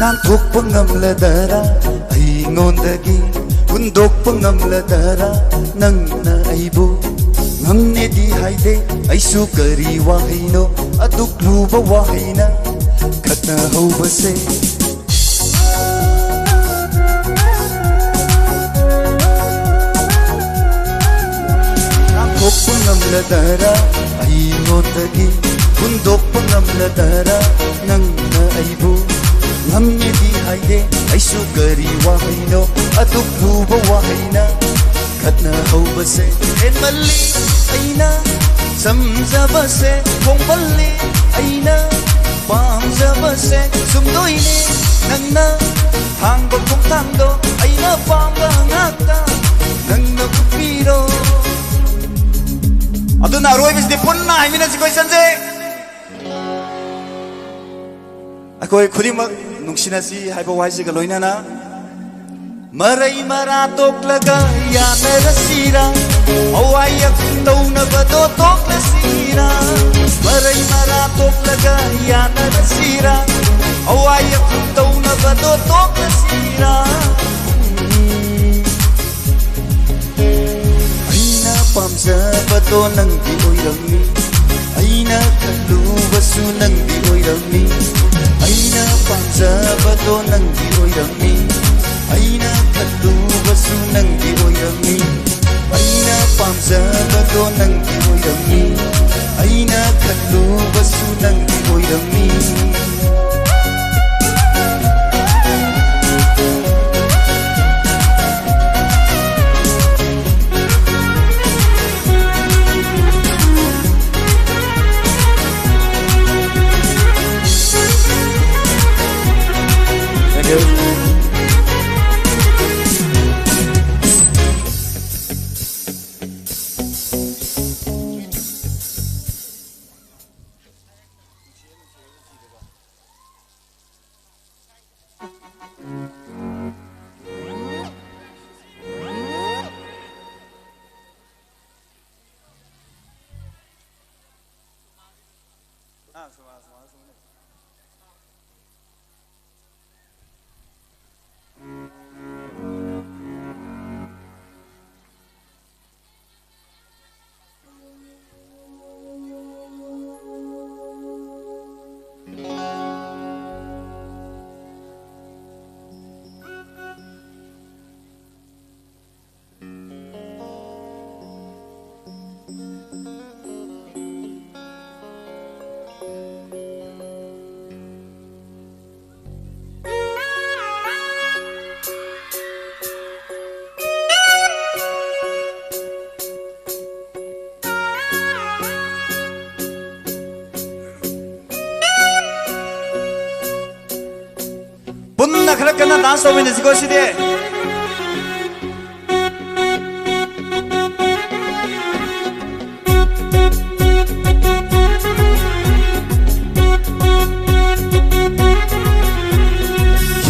ꯅꯥꯟꯊꯣꯛꯄ ꯉꯝꯂꯗꯔꯥ ꯑꯩꯉꯣꯟꯗꯒꯤ? ꯍꯨꯟꯗꯣꯛꯄ ꯉꯝꯂꯗꯔꯥ ꯅꯪꯅ ꯑꯩꯕꯨ? ꯉꯝꯅꯦꯗꯤ ꯍꯥꯏꯗꯦ ꯑꯩꯁꯨ, ꯀꯔꯤ ꯋꯥꯍꯩꯅꯣ ꯑꯗꯨꯛ ꯂꯨꯕ ꯋꯥꯍꯩꯅ ꯈꯠꯅꯍꯧꯕꯁꯦ? ꯅꯥꯟꯊꯣꯛꯄ ꯉꯝꯂꯗꯔꯥ ꯑꯩꯉꯣꯟꯗꯒꯤ? ꯍꯨꯟꯗꯣꯛꯄ ꯉꯝꯂꯗꯔꯥ ꯅꯪꯅ ꯑꯩꯕꯨ? ꯉꯝꯃꯦꯗꯤ ꯍꯥꯏꯗꯦ ꯑꯩꯁꯨ, ꯀꯔꯤ ꯋꯥꯍꯩꯅꯣ ꯑꯗꯨꯛ ꯂꯨꯕ ꯋꯥꯍꯩꯅ ꯈꯠꯅꯍꯧꯕꯁꯦ? ꯍꯦꯟꯃꯜꯂꯤ ꯑꯩꯅ ꯆꯝꯖꯕꯁꯦ, ꯍꯣꯡꯃꯜꯂꯤ ꯑꯩꯅ ꯄꯥꯝꯖꯕꯁꯦ꯫ ꯆꯨꯝꯗꯣꯏꯅꯦ ꯅꯪꯅ ꯊꯥꯡꯕ ꯈꯣꯡꯊꯥꯡꯗꯣ, ꯑꯩꯅ ꯄꯥꯝꯕ ꯉꯥꯛꯇ ꯅꯪꯅ ꯎꯠꯄꯤꯔꯣ꯫ ꯑꯗꯨꯅ ꯑꯔꯣꯏꯕꯁꯤꯗꯤ ꯄꯨꯟꯅ ꯍꯥꯏꯃꯤꯟꯅꯁꯤ ꯀꯣꯏꯁꯟꯁꯦ꯫ ꯑꯩꯈꯣꯏ ꯈꯨꯗꯤꯡꯃꯛ ꯅꯨꯡꯁꯤꯅꯁꯤ ꯍꯥꯏꯕ ꯋꯥꯍꯩꯁꯤꯒ ꯂꯣꯏꯅꯅ, ꯃꯔꯩ ꯃꯔꯥ ꯇꯣꯛꯂꯒ ꯌꯥꯅꯔꯁꯤꯔꯥ? ꯑꯋꯥꯏ ꯑꯈꯨꯝ ꯇꯧꯅꯕꯗꯣ ꯇꯣꯛꯂꯁꯤꯔꯥ? ꯃꯔꯩ ꯃꯔꯥ ꯇꯣꯛꯂꯒ ꯌꯥꯅꯔꯁꯤꯔꯥ? ꯑꯋꯥꯏ ꯑꯈꯨꯝ ꯇꯧꯅꯕꯗꯣ ꯇꯣꯛꯂꯁꯤꯔꯥ? ꯑꯩꯅ ꯄꯥꯝꯖꯕꯗꯣ ꯅꯪꯗꯤ ꯑꯣꯏꯔꯝꯃꯤ, ꯑꯩꯅ ꯈꯜꯂꯨꯕꯁꯨ ꯅꯪꯗꯤ ꯑꯣꯏꯔꯝꯃꯤ, ꯑꯩꯅ ꯄꯥꯝꯖꯕꯗꯣ ꯅꯪꯗꯤ ꯑꯣꯏꯔꯝꯃꯤ, ꯑꯩꯅ ꯈꯜꯂꯨꯕꯁꯨ ꯅꯪꯗꯤ ꯑꯣꯏꯔꯝꯃꯤ, ꯑꯩꯅ ꯄꯥꯝꯖꯕꯗꯣ ꯅꯪꯗꯤ ꯑꯣꯏꯔꯝꯃꯤ, ꯑꯩꯅ ꯈꯜꯂꯨꯕꯁꯨ ꯅꯪꯗꯤ ꯑꯣꯏꯔꯝꯃꯤ꯫ ꯄꯨꯟꯅ ꯈꯔ ꯀꯟꯅ ꯗꯥꯟꯁ ꯇꯧꯃꯤꯟꯅꯁꯤꯀꯣ ꯁꯤꯗꯤ꯫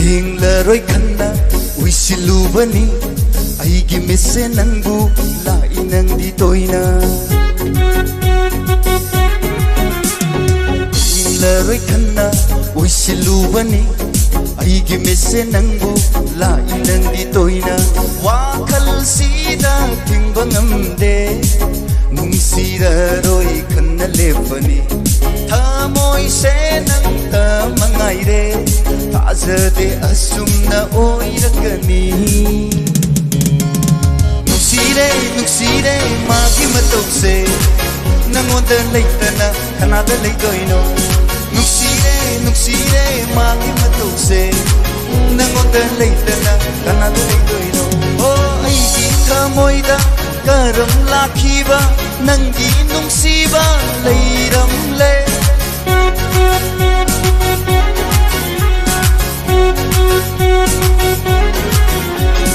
ꯌꯦꯡꯂꯔꯣꯏ ꯈꯟꯅ ꯎꯏꯁꯤꯜꯂꯨꯕꯅꯤ, ꯑꯩꯒꯤ ꯃꯤꯠꯁꯦ ꯅꯪꯕꯨ ꯂꯥꯛꯏ ꯅꯪꯗꯤ ꯇꯣꯏꯅ꯫ ꯌꯦꯡꯂꯔꯣꯏ ꯈꯟꯅ ꯎꯏꯁꯤꯜꯂꯨꯕꯅꯤ, ꯑꯩꯒꯤ ꯃꯤꯠꯁꯦ ꯅꯪꯕꯨ ꯂꯥꯛꯏ ꯅꯪꯗꯤ ꯇꯣꯏꯅ꯫ ꯋꯥꯈꯜꯁꯤꯗ ꯊꯤꯡꯕ ꯉꯝꯗꯦ, ꯅꯨꯡꯁꯤꯔꯔꯣꯏ ꯈꯟꯅ ꯂꯦꯞꯄꯅꯤ꯫ ꯊꯃꯣꯏꯁꯦ ꯅꯪꯇ ꯃꯉꯥꯏꯔꯦ, ꯊꯥꯖꯗꯦ ꯑꯁꯨꯝꯅ ꯑꯣꯏꯔꯛꯀꯅꯤ꯫ ꯅꯨꯡꯁꯤꯔꯦ, ꯅꯨꯡꯁꯤꯔꯦ ꯃꯥꯒꯤ ꯃꯇꯧꯁꯦ, ꯅꯪꯉꯣꯟꯗ ꯂꯩꯇꯅ ꯀꯅꯥꯗ ꯂꯩꯗꯣꯏꯅꯣ? ꯅꯨꯡꯁꯤꯔꯦ, ꯅꯨꯡꯁꯤꯔꯦ ꯃꯥꯒꯤ ꯃꯇꯧꯁꯦ, ꯅꯪꯉꯣꯟꯗ ꯂꯩꯇꯅ ꯀꯅꯥꯗ ꯂꯩꯗꯣꯏꯅꯣ? ꯑꯣ, ꯑꯩꯒꯤ ꯊꯃꯣꯏꯗ ꯀꯔꯝ ꯂꯥꯛꯈꯤꯕ ꯅꯪꯒꯤ ꯅꯨꯡꯁꯤꯕ ꯂꯩꯔꯝꯂꯦ?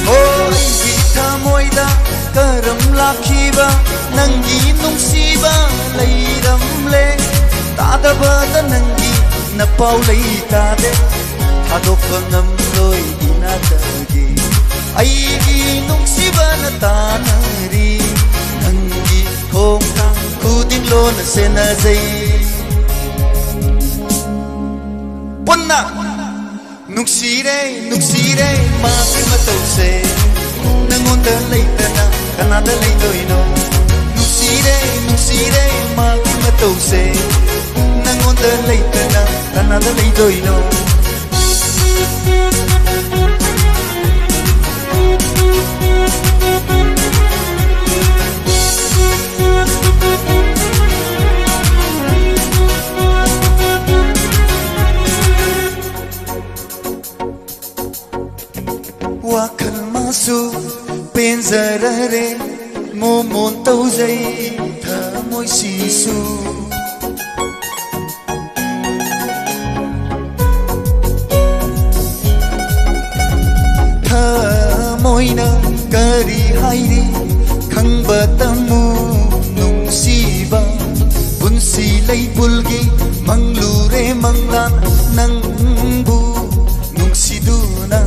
ꯑꯣ, ꯑꯩꯒꯤ ꯊꯃꯣꯏꯗ ꯀꯔꯝ ꯂꯥꯛꯈꯤꯕ ꯅꯪꯒꯤ ꯅꯨꯡꯁꯤꯕ ꯂꯩꯔꯝꯂꯦ? ꯇꯥꯗꯕꯗ ꯅꯪꯒꯤ ꯅꯄꯥꯎ ꯂꯩ ꯇꯥꯗꯦ, ꯊꯥꯗꯣꯛꯄ ꯉꯝꯂꯣꯏ ꯏꯅꯥꯛꯇꯒꯤ꯫ ꯑꯩꯒꯤ ꯅꯨꯡꯁꯤꯕꯅ ꯇꯥꯅꯔꯤ, ꯅꯪꯒꯤ ꯈꯣꯡꯊꯥꯡ ꯈꯨꯗꯤꯡ ꯂꯣꯟꯅ ꯁꯦꯟꯅꯖꯩ꯫ ꯅꯨꯡꯁꯤꯔꯦ, ꯅꯨꯡꯁꯤꯔꯦ, ꯃꯥꯒꯤ ꯃꯇꯧꯁꯦ, ꯅꯪꯉꯣꯟꯗ ꯂꯩꯇꯅ ꯀꯅꯥꯗ ꯂꯩꯗꯣꯏꯅꯣ? ꯅꯨꯡꯁꯤꯔꯦ, ꯅꯨꯡꯁꯤꯔꯦ, ꯃꯥꯒꯤ ꯃꯇꯧꯁꯦ, ꯅꯪꯉꯣꯟꯗ ꯂꯩꯇꯅ ꯀꯅꯥꯗ ꯂꯩꯗꯣꯏꯅꯣ? ꯋꯥꯈꯜ ꯃꯥꯁꯨ ꯄꯦꯟꯖꯔꯔꯦ, ꯃꯣꯃꯣꯟ ꯇꯧꯖꯩ ꯊꯃꯣꯏꯁꯤꯁꯨ꯫ ꯊꯃꯣꯏꯅ ꯀꯔꯤ ꯍꯥꯏꯔꯤ ꯈꯪꯕ ꯇꯝꯃꯨ ꯅꯨꯡꯁꯤꯕ꯫ ꯄꯨꯟꯁꯤ ꯂꯩꯕꯨꯜꯒꯤ ꯃꯪꯂꯨꯔꯦ ꯃꯪꯂꯥꯟ ꯅꯪꯕꯨ ꯅꯨꯡꯁꯤꯗꯨꯅ꯫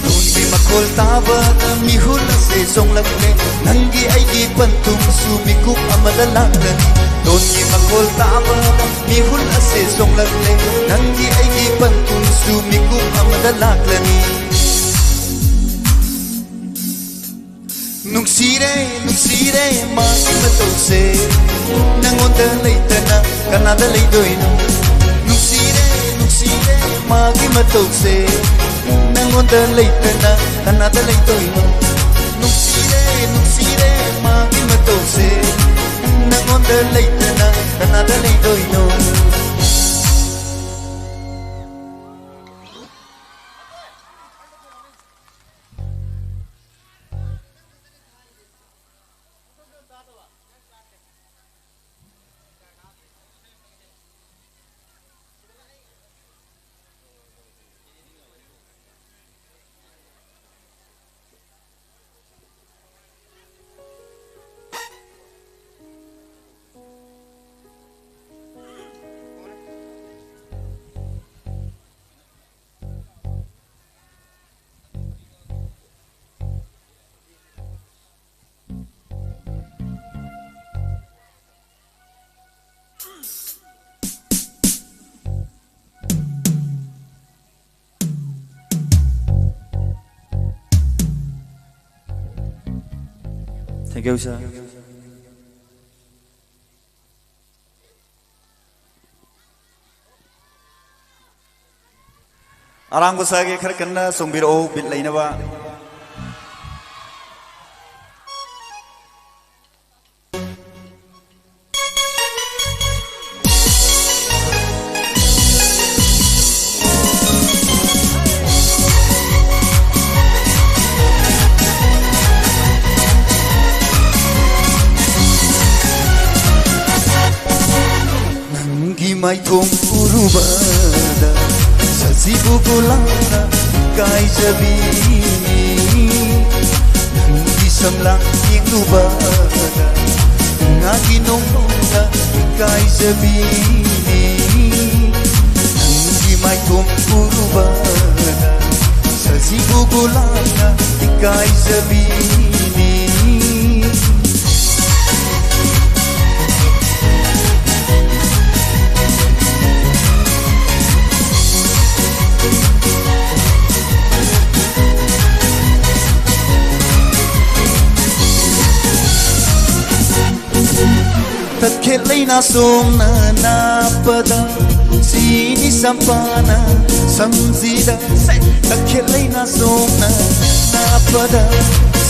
ꯂꯣꯟꯒꯤ ꯃꯈꯣꯜ ꯇꯥꯕꯗ ꯃꯤꯍꯨꯜ ꯑꯁꯦ ꯆꯣꯡꯂꯛꯂꯦ꯫ ꯅꯪꯒꯤ ꯑꯩꯒꯤ ꯄꯟꯊꯨꯡꯁꯨ ꯃꯤꯀꯨꯞ ꯑꯃꯗ ꯂꯥꯛꯂꯅꯤ꯫ ꯂꯣꯟꯒꯤ ꯃꯈꯣꯜ ꯇꯥꯕꯗ ꯃꯤꯍꯨꯜ ꯑꯁꯦ ꯆꯣꯡꯂꯛꯂꯦ꯫ ꯅꯪꯒꯤ ꯑꯩꯒꯤ ꯄꯟꯊꯨꯡꯁꯨ ꯃꯤꯀꯨꯞ ꯑꯃꯗ ꯂꯥꯛꯂꯅꯤ꯫ ꯅꯨꯡꯁꯤꯔꯦ, ꯅꯨꯡꯁꯤꯔꯦ, ꯃꯥꯒꯤ ꯃꯇꯧꯁꯦ, ꯅꯪꯉꯣꯟꯗ ꯂꯩꯇꯅ ꯀꯅꯥꯗ ꯂꯩꯗꯣꯏꯅꯣ? ꯅꯨꯡꯁꯤꯔꯦ, ꯅꯨꯡꯁꯤꯔꯦ, ꯃꯥꯒꯤ ꯃꯇꯧꯁꯦ, ꯅꯪꯉꯣꯟꯗ ꯂꯩꯇꯅ ꯀꯅꯥꯗ ꯂꯩꯗꯣꯏꯅꯣ? ꯅꯨꯡꯁꯤꯔꯦ, ꯅꯨꯡꯁꯤꯔꯦ, ꯃꯥꯒꯤ ꯃꯇꯧꯁꯦ, ꯅꯪꯉꯣꯟꯗ ꯂꯩꯇꯅ ꯀꯅꯥꯗ ꯂꯩꯗꯣꯏꯅꯣ? Thank you, sir. ꯑꯔꯥꯡꯕ ꯁꯥꯒꯦ, ꯈꯔ ꯀꯟꯅ ꯆꯣꯡꯕꯤꯔꯛꯑꯣ, ꯕꯤꯠ ꯂꯩꯅꯕ꯫ ꯅꯪꯒꯤ ꯃꯥꯏꯊꯣꯡ ꯎꯔꯨꯕꯗ ꯁꯖꯤꯕꯨ ꯂꯥꯡꯅ ꯏꯀꯥꯏꯖꯕꯤꯅꯤ꯫ ꯅꯪꯒꯤ ꯁꯝꯂꯥꯡ ꯌꯦꯡꯂꯨꯕꯗ ꯉꯥꯒꯤ ꯅꯣꯡꯗ ꯏꯀꯥꯏꯖꯕꯤꯅꯤ꯫ ꯅꯪꯒꯤ ꯃꯥꯏꯊꯣꯡ ꯎꯔꯨꯕꯗ ꯁꯖꯤꯕꯨ ꯂꯥꯡꯅ ꯏꯀꯥꯏꯖꯕꯤꯅꯤ꯫ ꯇꯠꯈꯦꯠ ꯂꯩꯅꯥ ꯁꯣꯝꯅ ꯅꯥꯞꯄꯗ ꯁꯤꯅꯤ ꯆꯝꯄꯥꯅ ꯁꯝꯁꯤꯗ꯫ ꯇꯠꯈꯦꯠ ꯂꯩꯅꯥ ꯁꯣꯝꯅ ꯅꯥꯞꯄꯗ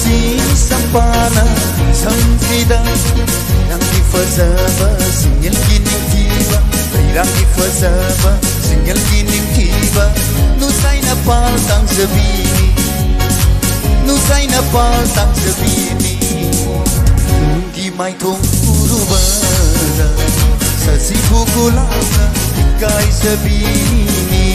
ꯁꯤꯅꯤ ꯆꯝꯄꯥꯅ ꯁꯝꯁꯤꯗ꯫ ꯅꯪꯒꯤ ꯐꯖꯕ ꯁꯤꯡꯒꯜꯒꯤ ꯅꯤꯡꯊꯤꯕ, ꯂꯩꯔꯥꯡꯒꯤ ꯐꯖꯕ ꯁꯤꯡꯒꯜꯒꯤ ꯅꯤꯡꯊꯤꯕ, ꯅꯨꯡꯁꯥꯏꯅ ꯄꯥꯜ ꯇꯥꯡꯖꯕꯤꯅꯤ, ꯅꯨꯡꯁꯥꯏꯅ ꯄꯥꯜ ꯇꯥꯡꯖꯕꯤꯅꯤ꯫ ꯅꯪꯒꯤ ꯃꯥꯏꯊꯣꯡ ꯎꯔꯨꯕꯗ ꯁꯖꯤꯕꯨ ꯂꯥꯡꯅ ꯏꯀꯥꯏꯖꯕꯤꯅꯤ꯫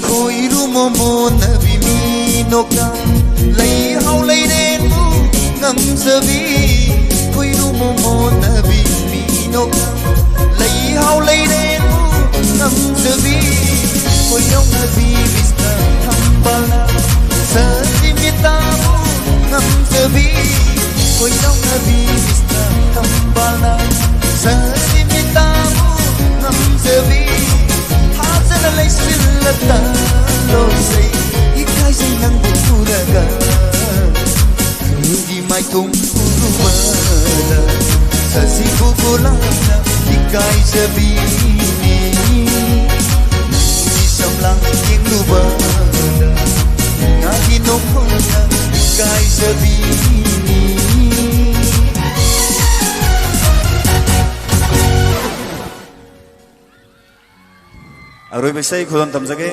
ꯈꯣꯏꯔꯨ ꯃꯣꯃꯣꯟꯅꯕꯤ ꯃꯤꯅꯣꯛꯀ ꯂꯩꯍꯥꯎ ꯂꯩꯔꯦꯟꯕꯨ ꯉꯝꯖꯕꯤ꯫ ꯈꯣꯏꯔꯨ ꯃꯣꯃꯣꯟꯅꯕꯤ ꯃꯤꯅꯣꯛꯀ ꯂꯩꯍꯥꯎ ꯂꯩꯔꯦꯟꯕꯨ ꯉꯝꯖꯕꯤ꯫ ꯈꯣꯏꯔꯧꯅꯕꯤ ꯃꯤꯁꯅ ꯊꯝꯕꯥꯜꯅ ꯁꯖꯤꯃꯤꯇꯥ ꯀꯣꯏꯔꯥꯎꯅꯕꯤ ꯃꯤꯁꯅ ꯊꯝꯕꯥꯜꯅ ꯁꯖꯤꯃꯤꯇꯥꯕꯨ ꯉꯝꯖꯕꯤ ꯊꯥꯖꯅ ꯂꯩꯁꯤꯜꯂ ꯇꯥꯜꯂꯣꯁꯩ ꯏꯀꯥꯏꯖꯩ ꯅꯪꯕꯨ ꯎꯔꯒ ꯅꯪꯒꯤ ꯃꯥꯏꯊꯣꯡ ꯎꯔꯨꯕꯗ ꯁꯖꯤꯕꯨ ꯒꯣꯂꯥꯞꯅ ꯏꯀꯥꯏꯖꯕꯤꯅꯤ ꯅꯪꯒꯤ ꯁꯝꯂꯥꯡ ꯌꯦꯡꯂꯨꯕꯗ ꯉꯥꯒꯤ ꯅꯣꯡꯐꯝꯅ ꯏꯀꯥꯏꯖꯕꯤꯅꯤ ꯑꯔꯣꯏꯕ ꯏꯁꯩ ꯈꯨꯗꯣꯜ ꯇꯝꯖꯒꯦ꯫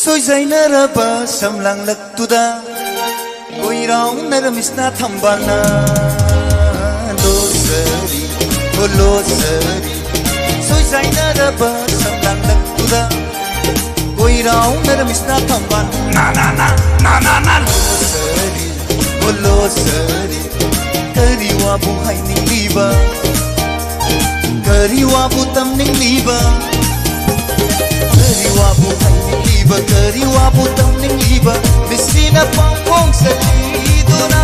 ꯁꯣꯏꯖꯥꯏꯅꯔꯕ ꯁꯝꯂꯥꯡꯂꯛꯇꯨꯗ ꯀꯣꯏꯔꯥꯎꯅꯔ ꯃꯤꯁꯅꯥ ꯊꯝꯕꯥꯜꯅ ꯂꯣꯖꯔꯤ, ꯍꯣ ꯂꯣꯖꯔꯤ꯫ ꯁꯣꯏꯖꯥꯏꯅꯔꯕ ꯁꯝꯂꯥꯡꯂꯛꯇꯨꯗ ꯀꯣꯏꯔꯥꯎꯅꯔ ꯃꯤꯁꯅꯥ ꯊꯝꯕꯥꯜ ꯅꯥ ꯅꯥ ꯅꯥ ꯅꯥ ꯅꯥ ꯅꯥ ꯂꯣꯖꯔꯤ, ꯍꯣ ꯂꯣꯖꯔꯤ꯫ ꯀꯔꯤ ꯋꯥꯕꯨ ꯍꯥꯏꯅꯤꯡꯂꯤꯕ, ꯀꯔꯤ ꯋꯥꯕꯨ ꯇꯝꯅꯤꯡꯂꯤꯕ? ꯀꯔꯤ ꯋꯥꯕꯨ ꯍꯥꯏꯅꯤꯡꯂꯤꯕ, ꯀꯔꯤ ꯋꯥꯕꯨ ꯇꯝꯅꯤꯡꯂꯤꯕ, ꯃꯤꯠꯁꯤꯅ ꯄꯥꯎꯈꯣꯡ ꯆꯠꯂꯤꯗꯨꯅ꯫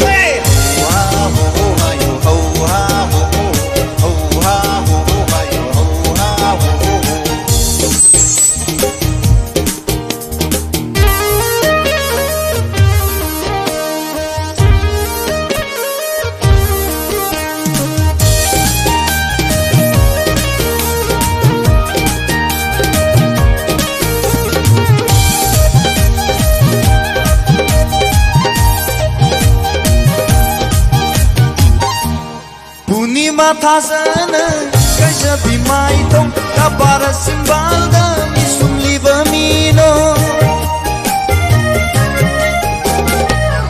Hey! ꯍꯧꯍꯥ, ꯍꯧꯍꯣ, ꯍꯥꯏꯌꯨ, ꯍꯧꯍꯥ, ꯍꯧꯍꯣ, ꯍꯧꯍꯥ, ꯍꯧꯍꯣ, ꯍꯥꯏꯌꯨ, ꯍꯧꯍꯥ, ꯍꯧꯍꯣ꯫ ꯄꯨꯔꯅꯤꯃꯥ ꯊꯥꯖꯅ ꯀꯥꯏꯖꯕꯤ ꯃꯥꯏꯊꯣꯡ, ꯀꯕꯥꯔ ꯁꯤꯝꯕꯥꯜꯗ ꯃꯤꯁꯨꯝꯂꯤꯕ ꯃꯤꯅꯣ꯫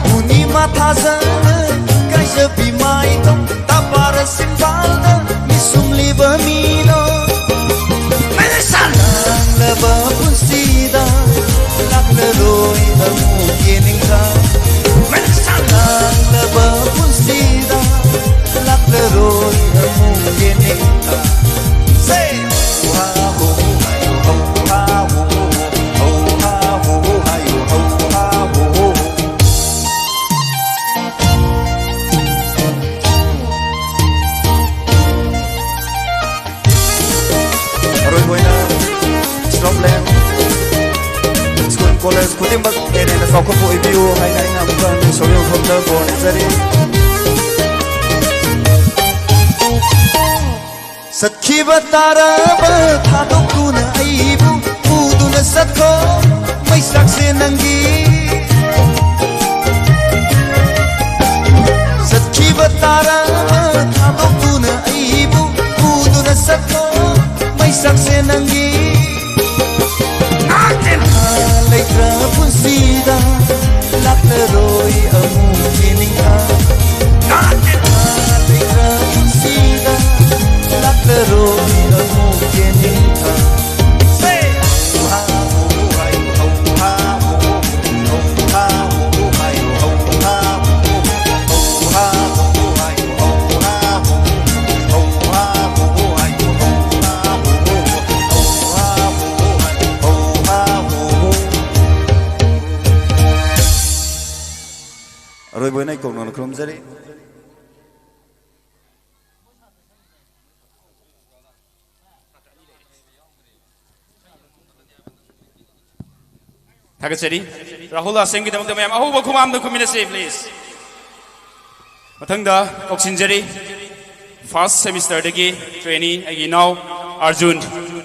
ꯄꯨꯔꯅꯤꯃꯥ ꯊꯥꯖꯅ ꯀꯥꯏꯖꯕꯤ ꯃꯥꯏꯊꯣꯡ, ꯀꯕꯥꯔ ꯁꯤꯝꯕꯥꯜꯗ ꯃꯤꯁꯨꯝꯂꯤꯕ ꯃꯤꯅꯣ꯫ ꯁꯥꯡꯂꯕ ꯄꯨꯟꯁꯤꯗ ꯂꯥꯛꯂꯔꯣꯏ ꯑꯃꯨꯛ ꯌꯦꯅꯤꯡꯊꯥ꯫ ꯁꯥꯡꯂꯕ ꯄꯨꯟꯁꯤꯗ ꯂꯥꯛꯂꯔꯣꯏ ꯑꯃꯨꯛ ꯌꯦꯅꯤꯡꯊꯥ꯫ Say! ꯍꯧꯍꯥ, ꯍꯧꯍꯣ, ꯍꯥꯏꯌꯨ, ꯍꯧꯍꯥ, ꯍꯧꯍꯣ, ꯍꯧꯍꯥ, ꯍꯧꯍꯣ, ꯍꯥꯏꯌꯨ, ꯍꯧꯍꯥ, ꯍꯧꯍꯣ꯫ ꯑꯔꯣꯏꯕ ꯑꯣꯏꯅ ꯁ꯭ꯂꯣꯞꯂꯦꯟ ꯁ꯭ꯀꯨꯜ ꯀꯣꯂꯦꯖ ꯈꯨꯗꯤꯡꯃꯛ ꯍꯦꯟꯅ ꯍꯦꯟꯅ ꯆꯥꯎꯈꯠꯄ ꯑꯣꯏꯕꯤꯌꯨ ꯍꯥꯏꯅ ꯑꯩꯅ ꯑꯃꯨꯛꯀ ꯍꯟꯅ ꯏꯁꯣꯔꯒꯤ ꯃꯐꯝꯗ ꯕꯣꯔ ꯅꯤꯖꯔꯤ꯫ ꯆꯠꯈꯤꯕ ꯇꯥꯔꯕ ꯊꯥꯗꯣꯛꯇꯨꯅ ꯑꯩꯕꯨ ꯄꯨꯗꯨꯅ ꯆꯠꯈꯣ, ꯃꯩꯁꯥꯛꯁꯦ ꯅꯪꯒꯤ꯫ ꯆꯠꯈꯤꯕ ꯇꯥꯔꯕ ꯊꯥꯗꯣꯛꯇꯨꯅ ꯑꯩꯕꯨ ꯄꯨꯗꯨꯅ ꯆꯠꯈꯣ, ꯃꯩꯁꯥꯛꯁꯦ ꯅꯪꯒꯤ꯫ ꯂꯩꯇ꯭ꯔ ꯄꯨꯟꯁꯤꯗ ꯂꯥꯛꯂꯔꯣꯏ ꯑꯃꯨꯛ ꯌꯦꯅꯤꯡꯊꯥ꯫ ꯂꯩꯇ꯭ꯔ ꯄꯨꯟꯁꯤꯗ ꯂꯥꯛꯂꯔꯣꯏ ꯑꯃꯨꯛ ꯌꯦꯅꯤꯡꯊꯥ꯫ ꯊꯥꯒꯠꯆꯔꯤ꯫ ꯔꯥꯍꯨꯜ ꯑꯁꯦꯝꯒꯤꯗꯃꯛꯇ ꯃꯌꯥꯝ ꯑꯍꯧꯕ ꯈꯨꯃꯥꯝꯗ ꯈꯨꯝꯃꯤꯟꯅꯁꯤ, please꯫ ꯃꯊꯪꯗ ꯀꯧꯁꯤꯟꯖꯔꯤ, first semesterꯗꯒꯤ trainee ꯑꯩꯒꯤ ꯏꯅꯥꯎ ꯑꯥꯔꯖꯨꯟ꯫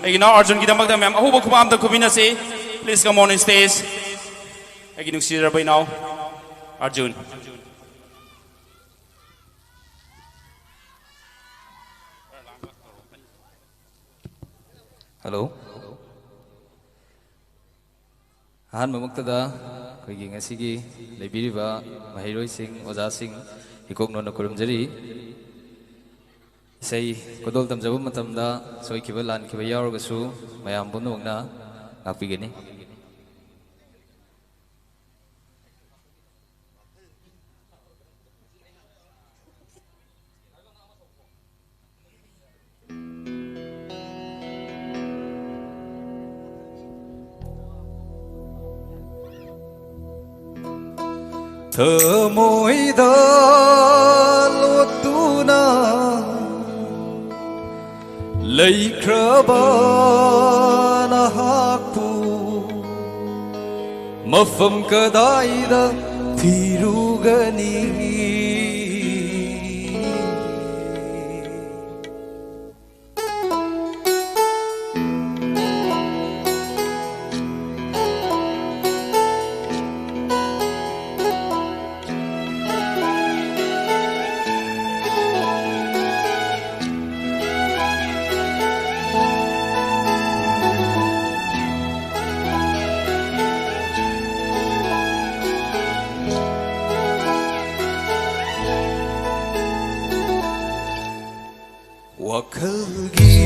ꯑꯩꯒꯤ ꯏꯅꯥꯎ ꯑꯥꯔꯖꯨꯟꯒꯤꯗꯃꯛꯇ ꯃꯌꯥꯝ ꯑꯍꯧꯕ ꯈꯨꯃꯥꯝꯗ ꯈꯨꯝꯃꯤꯟꯅꯁꯤ꯫ Please come on stage꯫ ꯑꯩꯒꯤ ꯅꯨꯡꯁꯤꯖꯔꯕ ꯏꯅꯥꯎ ꯑꯥꯔꯖꯨꯟ꯫ Hello꯫ ꯑꯍꯥꯟꯕꯃꯛꯇꯗ ꯑꯩꯈꯣꯏꯒꯤ ꯉꯁꯤꯒꯤ ꯂꯩꯕꯤꯔꯤꯕ ꯃꯍꯩꯔꯣꯏꯁꯤꯡ, ꯑꯣꯖꯥꯁꯤꯡ ꯏꯀꯣꯛꯅꯣꯟꯅ ꯈꯨꯔꯨꯝꯖꯔꯤ꯫ ꯏꯁꯩ ꯈꯨꯗꯣꯜ ꯇꯝꯖꯕ ꯃꯇꯝꯗ ꯁꯣꯏꯈꯤꯕ ꯂꯥꯟꯈꯤꯕ ꯌꯥꯎꯔꯒꯁꯨ ꯃꯌꯥꯝ ꯄꯨꯝꯅꯃꯛꯅ ꯉꯥꯛꯄꯤꯒꯅꯤ꯫ ꯊꯃꯣꯏꯗ ꯂꯣꯠꯇꯨꯅ ꯂꯩꯈ꯭ꯔꯕ ꯅꯍꯥꯛꯄꯨ ꯃꯐꯝ ꯀꯗꯥꯏꯗ ꯊꯤꯔꯨꯒꯅꯤ? ꯋꯥꯈꯜꯒꯤ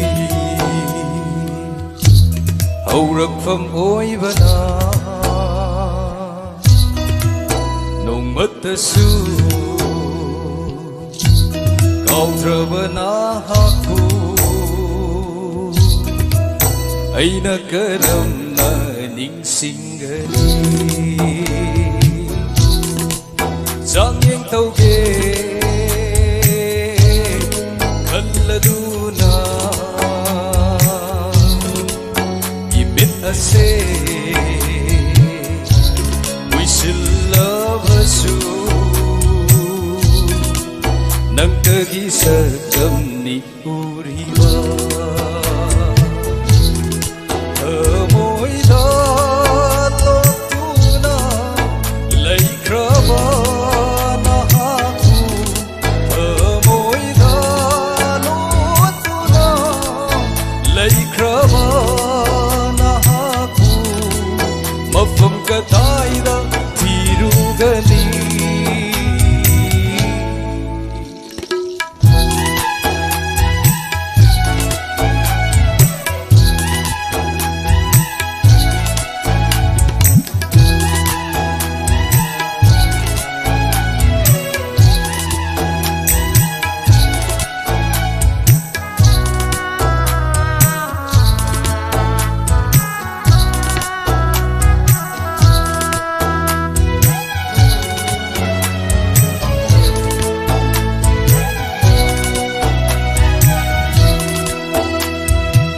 ꯍꯧꯔꯛꯐꯝ ꯑꯣꯏꯕꯅ ꯅꯣꯡꯃꯠꯇꯁꯨ ꯀꯥꯎꯗ꯭ꯔꯕ ꯅꯍꯥꯛꯄꯨ ꯑꯩꯅ ꯀꯔꯝꯅ ꯅꯤꯡꯁꯤꯡꯒꯅꯤ? ꯆꯥꯡꯌꯦꯡ ꯇꯧꯒꯦ ꯈꯜꯂꯗꯨꯅ ꯏꯃꯤꯠ ꯑꯁꯦ ꯁꯛꯇꯝꯅꯤ ꯎꯔꯤꯕ꯫ ꯊꯃꯣꯏꯗ ꯂꯣꯠꯇꯨꯅ ꯂꯩꯈ꯭ꯔꯕ ꯅꯍꯥꯛꯄꯨ, ꯊꯃꯣꯏꯗ ꯂꯣꯠꯇꯨꯅ ꯂꯩꯈ꯭ꯔꯕ ꯅꯍꯥꯛꯄꯨ ꯃꯐꯝ ꯀꯗꯥꯏꯗ ꯊꯤꯔꯨꯒꯅꯤ?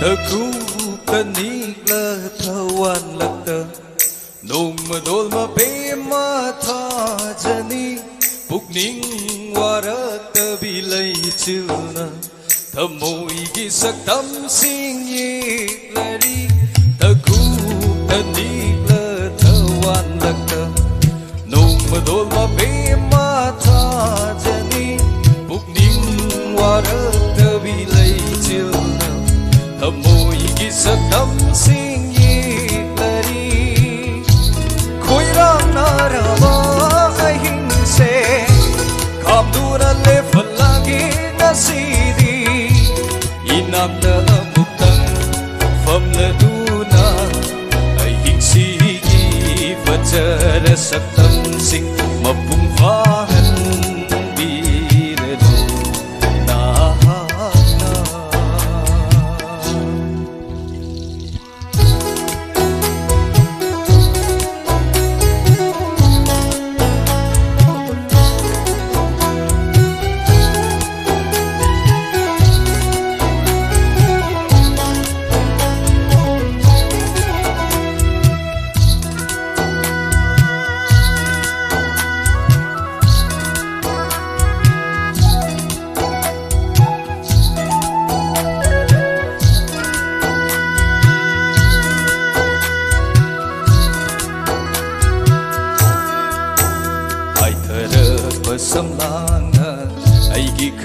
ꯇꯀꯨ ꯇꯅꯤꯛꯂ ꯊꯋꯥꯟꯂꯛꯇ ꯅꯣꯡꯃꯗꯣꯜ ꯃꯕꯦꯝꯃ ꯊꯥꯖꯅꯤ, ꯄꯨꯛꯅꯤꯡ ꯋꯥꯔꯛꯇꯕꯤ ꯂꯩꯆꯤꯜꯅ ꯊꯃꯣꯏꯒꯤ ꯁꯛꯇꯝꯁꯤꯡ ꯌꯦꯛꯂꯔꯤ꯫ ꯇꯀꯨ ꯇꯅꯤꯛꯂ ꯊꯋꯥꯟꯂꯛꯇ ꯅꯣꯡꯃꯗꯣꯜ ꯃꯕꯦꯝꯃ ꯊꯥꯖꯅꯤ, ꯄꯨꯛꯅꯤꯡ ꯋꯥꯔꯛꯇꯕꯤ ꯂꯩꯆꯤꯜꯅ ꯊꯃꯣꯏꯒꯤ ꯁꯛꯇꯝꯁꯤꯡ ꯌꯦꯛꯂꯔꯤ꯫ ꯈꯣꯏꯔꯥꯡꯅꯔꯕ ꯑꯍꯤꯡꯁꯦ ꯈꯥꯝꯗꯨꯅ ꯂꯦꯞꯍꯜꯂꯒꯦ ꯉꯁꯤꯗꯤ꯫ ꯏꯅꯥꯛꯇ ꯑꯃꯨꯛꯇꯪ ꯐꯝꯂꯗꯨꯅ ꯑꯍꯤꯡꯁꯤꯒꯤ ꯐꯖꯔ ꯁꯛꯇꯝꯁꯤꯡ ꯃꯄꯨꯡ ꯐꯥꯍꯟꯕꯤꯔꯅꯨ ꯅꯍꯥꯛꯅ꯫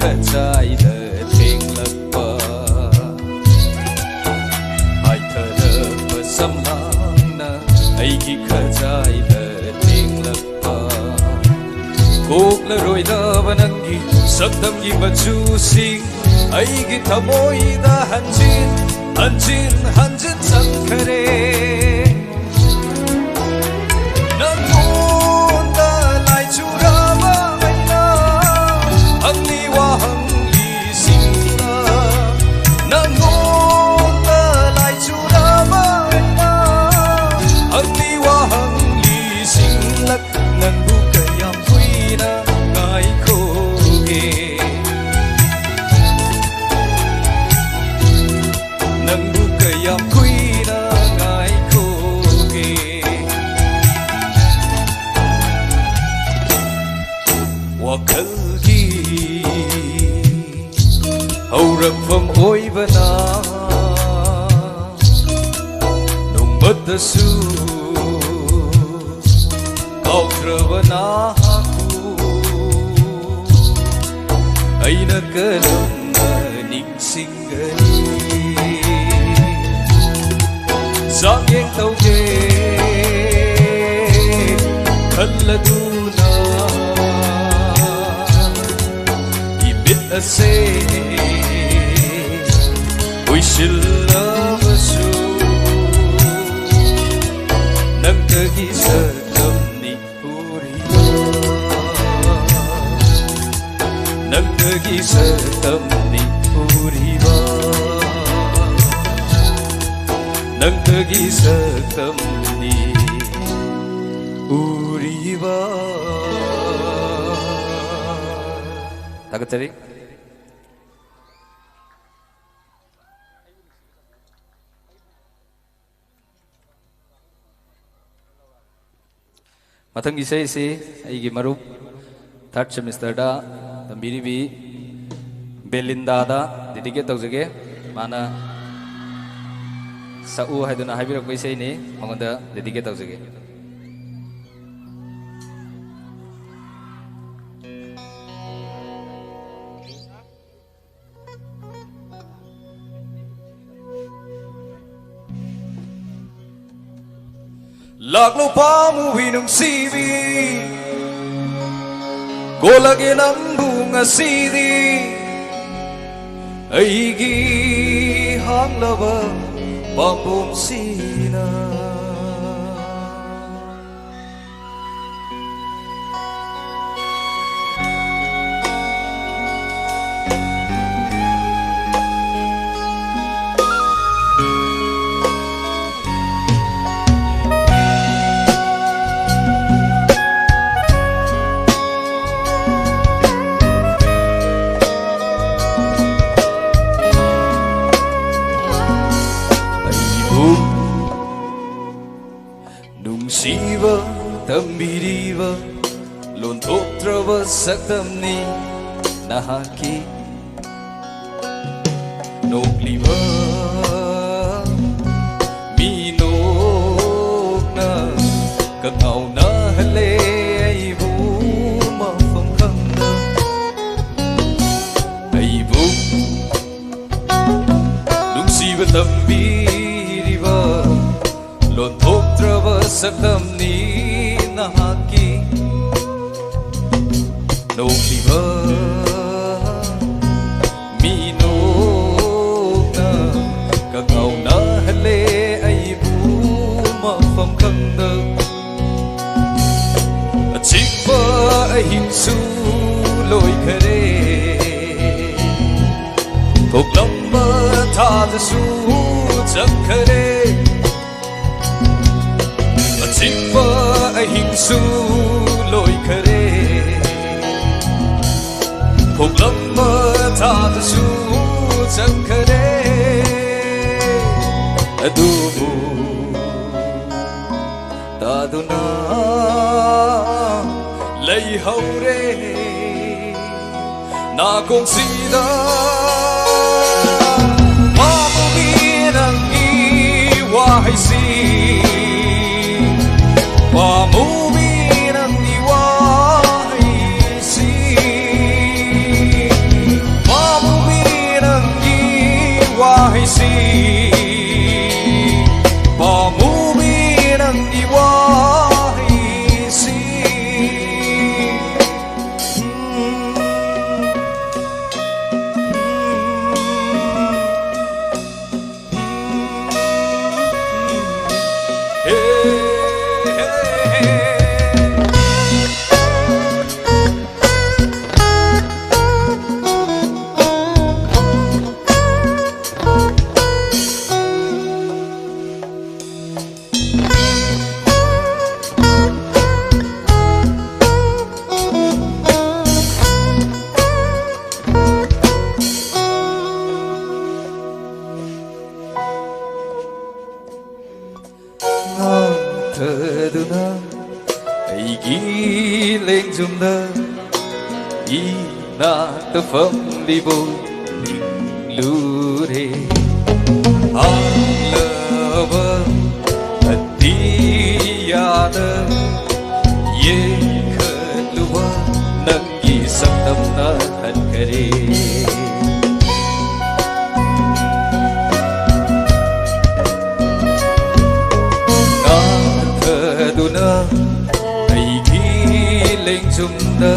ꯈꯖꯥꯏꯗ ꯊꯦꯡꯂꯛꯄ, ꯍꯥꯏꯊꯔꯛꯄ ꯁꯝꯂꯥꯡꯅ ꯑꯩꯒꯤ ꯈꯖꯥꯏꯗ ꯊꯦꯡꯂꯛꯄ꯫ ꯀꯣꯛꯂꯔꯣꯏꯗꯕ ꯅꯪꯒꯤ ꯁꯛꯇꯝꯒꯤ ꯃꯆꯨꯁꯤꯡ ꯑꯩꯒꯤ ꯊꯃꯣꯏꯗ ꯍꯟꯖꯤꯟ ꯍꯟꯖꯤꯟ ꯍꯟꯖꯤꯟ ꯆꯪꯈꯔꯦ꯫ ꯅꯪꯉꯣꯟꯗ ꯂꯥꯏ ꯆꯨꯔꯕ ꯑꯩꯅ ꯍꯪꯂꯤ ꯋꯥꯍꯪꯂꯤꯁꯤꯡꯗ, ꯅꯪꯉꯣꯟꯗ ꯂꯥꯏ ꯆꯨꯔꯕ ꯑꯩꯅ ꯍꯪꯂꯤ ꯋꯥꯍꯪꯂꯤꯁꯤꯡꯂꯛ ꯅꯪꯕꯨ ꯀꯌꯥꯝ ꯀꯨꯏꯅ ꯉꯥꯏꯈꯣꯒꯦ? ꯅꯪꯕꯨ ꯀꯌꯥꯝ ꯀꯨꯏꯅ ꯉꯥꯏꯈꯣꯒꯦ? ꯋꯥꯈꯜꯒꯤ ꯍꯧꯔꯛꯐꯝ ꯑꯣꯏꯕꯅ ꯅꯣꯡꯃꯇꯁꯨ ꯀꯥꯎꯈ꯭ꯔꯕ ꯅꯍꯥꯛꯄꯨ ꯑꯩꯅ ꯀꯔꯝꯅ ꯅꯤꯡꯁꯤꯡꯒꯅꯤ? ꯆꯥꯡꯌꯦꯡ ꯇꯧꯒꯦ ꯈꯜꯂꯗꯨꯅ ꯏꯃꯤꯠ ꯑꯁꯦ ꯎꯏꯁꯤꯜꯂꯕꯁꯨ ꯅꯪꯇꯒꯤ ꯁꯛꯇꯝꯅꯤ ꯎꯔꯤꯕ, ꯅꯪꯇꯒꯤ ꯁꯛꯇꯝꯅꯤ ꯎꯔꯤꯕ, ꯅꯪꯇꯒꯤ ꯁꯛꯇꯝꯅꯤ ꯎꯔꯤꯕ꯫ ꯊꯥꯒꯠꯆꯔꯤ꯫ ꯃꯊꯪꯒꯤ ꯏꯁꯩꯁꯤ ꯑꯩꯒꯤ ꯃꯔꯨꯞ ꯊꯥꯔꯠ ꯁꯦꯃꯤꯁꯇꯔꯗ ꯇꯝꯕꯤꯔꯤꯕꯤ ꯕꯦꯂꯤꯟꯗꯥꯗ ꯗꯦꯗꯤꯀꯦꯠ ꯇꯧꯖꯒꯦ꯫ ꯃꯥꯅ ꯁꯛꯎ ꯍꯥꯏꯗꯨꯅ ꯍꯥꯏꯕꯤꯔꯛꯄ ꯏꯁꯩꯅꯤ, ꯃꯉꯣꯟꯗ ꯗꯦꯗꯤꯀꯦꯠ ꯇꯧꯖꯒꯦ꯫ ꯂꯥꯛꯂꯣ ꯄꯥꯝꯃꯨꯕꯤ ꯅꯨꯡꯁꯤꯕꯤ, ꯀꯣꯜꯂꯒꯦ ꯅꯪꯕꯨ ꯉꯁꯤꯗꯤ꯫ ꯑꯩꯒꯤ ꯍꯥꯡꯂꯕ ꯄꯥꯝꯕꯣꯝꯁꯤꯅ꯫ ꯑꯩꯕꯨ ꯅꯨꯡꯁꯤꯕ ꯇꯝꯕꯤꯔꯤꯕ ꯂꯣꯟꯊꯣꯛꯇ꯭ꯔꯕ ꯁꯛꯇꯝꯅꯤ ꯅꯍꯥꯛꯀꯤ꯫ ꯅꯣꯛꯂꯤꯕ ꯃꯤꯅꯣꯛꯅ ꯀꯉꯥꯎꯅꯍꯜꯂꯦ ꯑꯩꯕꯨ ꯃꯐꯝ ꯈꯪꯗ꯫ ꯑꯩꯕꯨ ꯅꯨꯡꯁꯤꯕ ꯇꯝꯕꯤꯔꯤꯕ ꯂꯣꯟꯊꯣꯛꯇ꯭ꯔꯕ ꯁꯛꯇꯝꯅꯤ ꯅꯍꯥꯛꯀꯤ꯫ ꯅꯣꯛꯂꯤꯕ ꯃꯤꯅꯣꯛꯅ ꯀꯉꯥꯎꯅꯍꯜꯂꯦ ꯑꯩꯕꯨ ꯃꯐꯝ ꯈꯪꯗ꯫ ꯑꯆꯤꯛꯄ ꯑꯍꯤꯡꯁꯨ ꯂꯣꯏꯈꯔꯦ, ꯊꯣꯛꯂꯝꯕ ꯊꯥꯗꯁꯨ ꯆꯪꯈꯔꯦ꯫ ꯑꯆꯤꯛꯄ ꯑꯍꯤꯡꯁꯨ ꯂꯣꯏꯈꯔꯦ, ꯊꯣꯛꯂꯝꯕ ꯊꯥꯗꯁꯨ ꯆꯪꯈꯔꯦ꯫ ꯑꯗꯨꯕꯨ ꯇꯥꯗꯨꯅ ꯂꯩꯍꯧꯔꯦ ꯅꯥꯀꯣꯡꯁꯤꯗ꯫ ꯄꯥꯝꯃꯨꯕꯤ ꯅꯪꯒꯤ ꯋꯥꯍꯩꯁꯤ, ꯄꯥꯝꯃꯨꯕꯤ ꯅꯪꯒꯤ ꯋꯥꯍꯩꯁꯤ, ꯄꯥꯝꯃꯨꯕꯤ ꯅꯪꯒꯤ ꯋꯥꯍꯩꯁꯤ, ꯄꯥꯝꯃꯨꯕꯤ ꯅꯪꯒꯤ ꯏꯅꯥꯛꯇ ꯐꯝꯂꯤꯕꯣ ꯅꯤꯡꯂꯨꯔꯦ꯫ ꯍꯥꯡꯂꯕ ꯑꯇꯤꯌꯥꯗ ꯌꯦꯡꯈꯠꯂꯨꯕ ꯅꯪꯒꯤ ꯁꯛꯇꯝꯅ ꯊꯟꯈꯔꯦ꯫ ꯉꯥꯛꯊꯗꯨꯅ ꯑꯩꯒꯤ ꯂꯦꯡꯖꯨꯝꯗ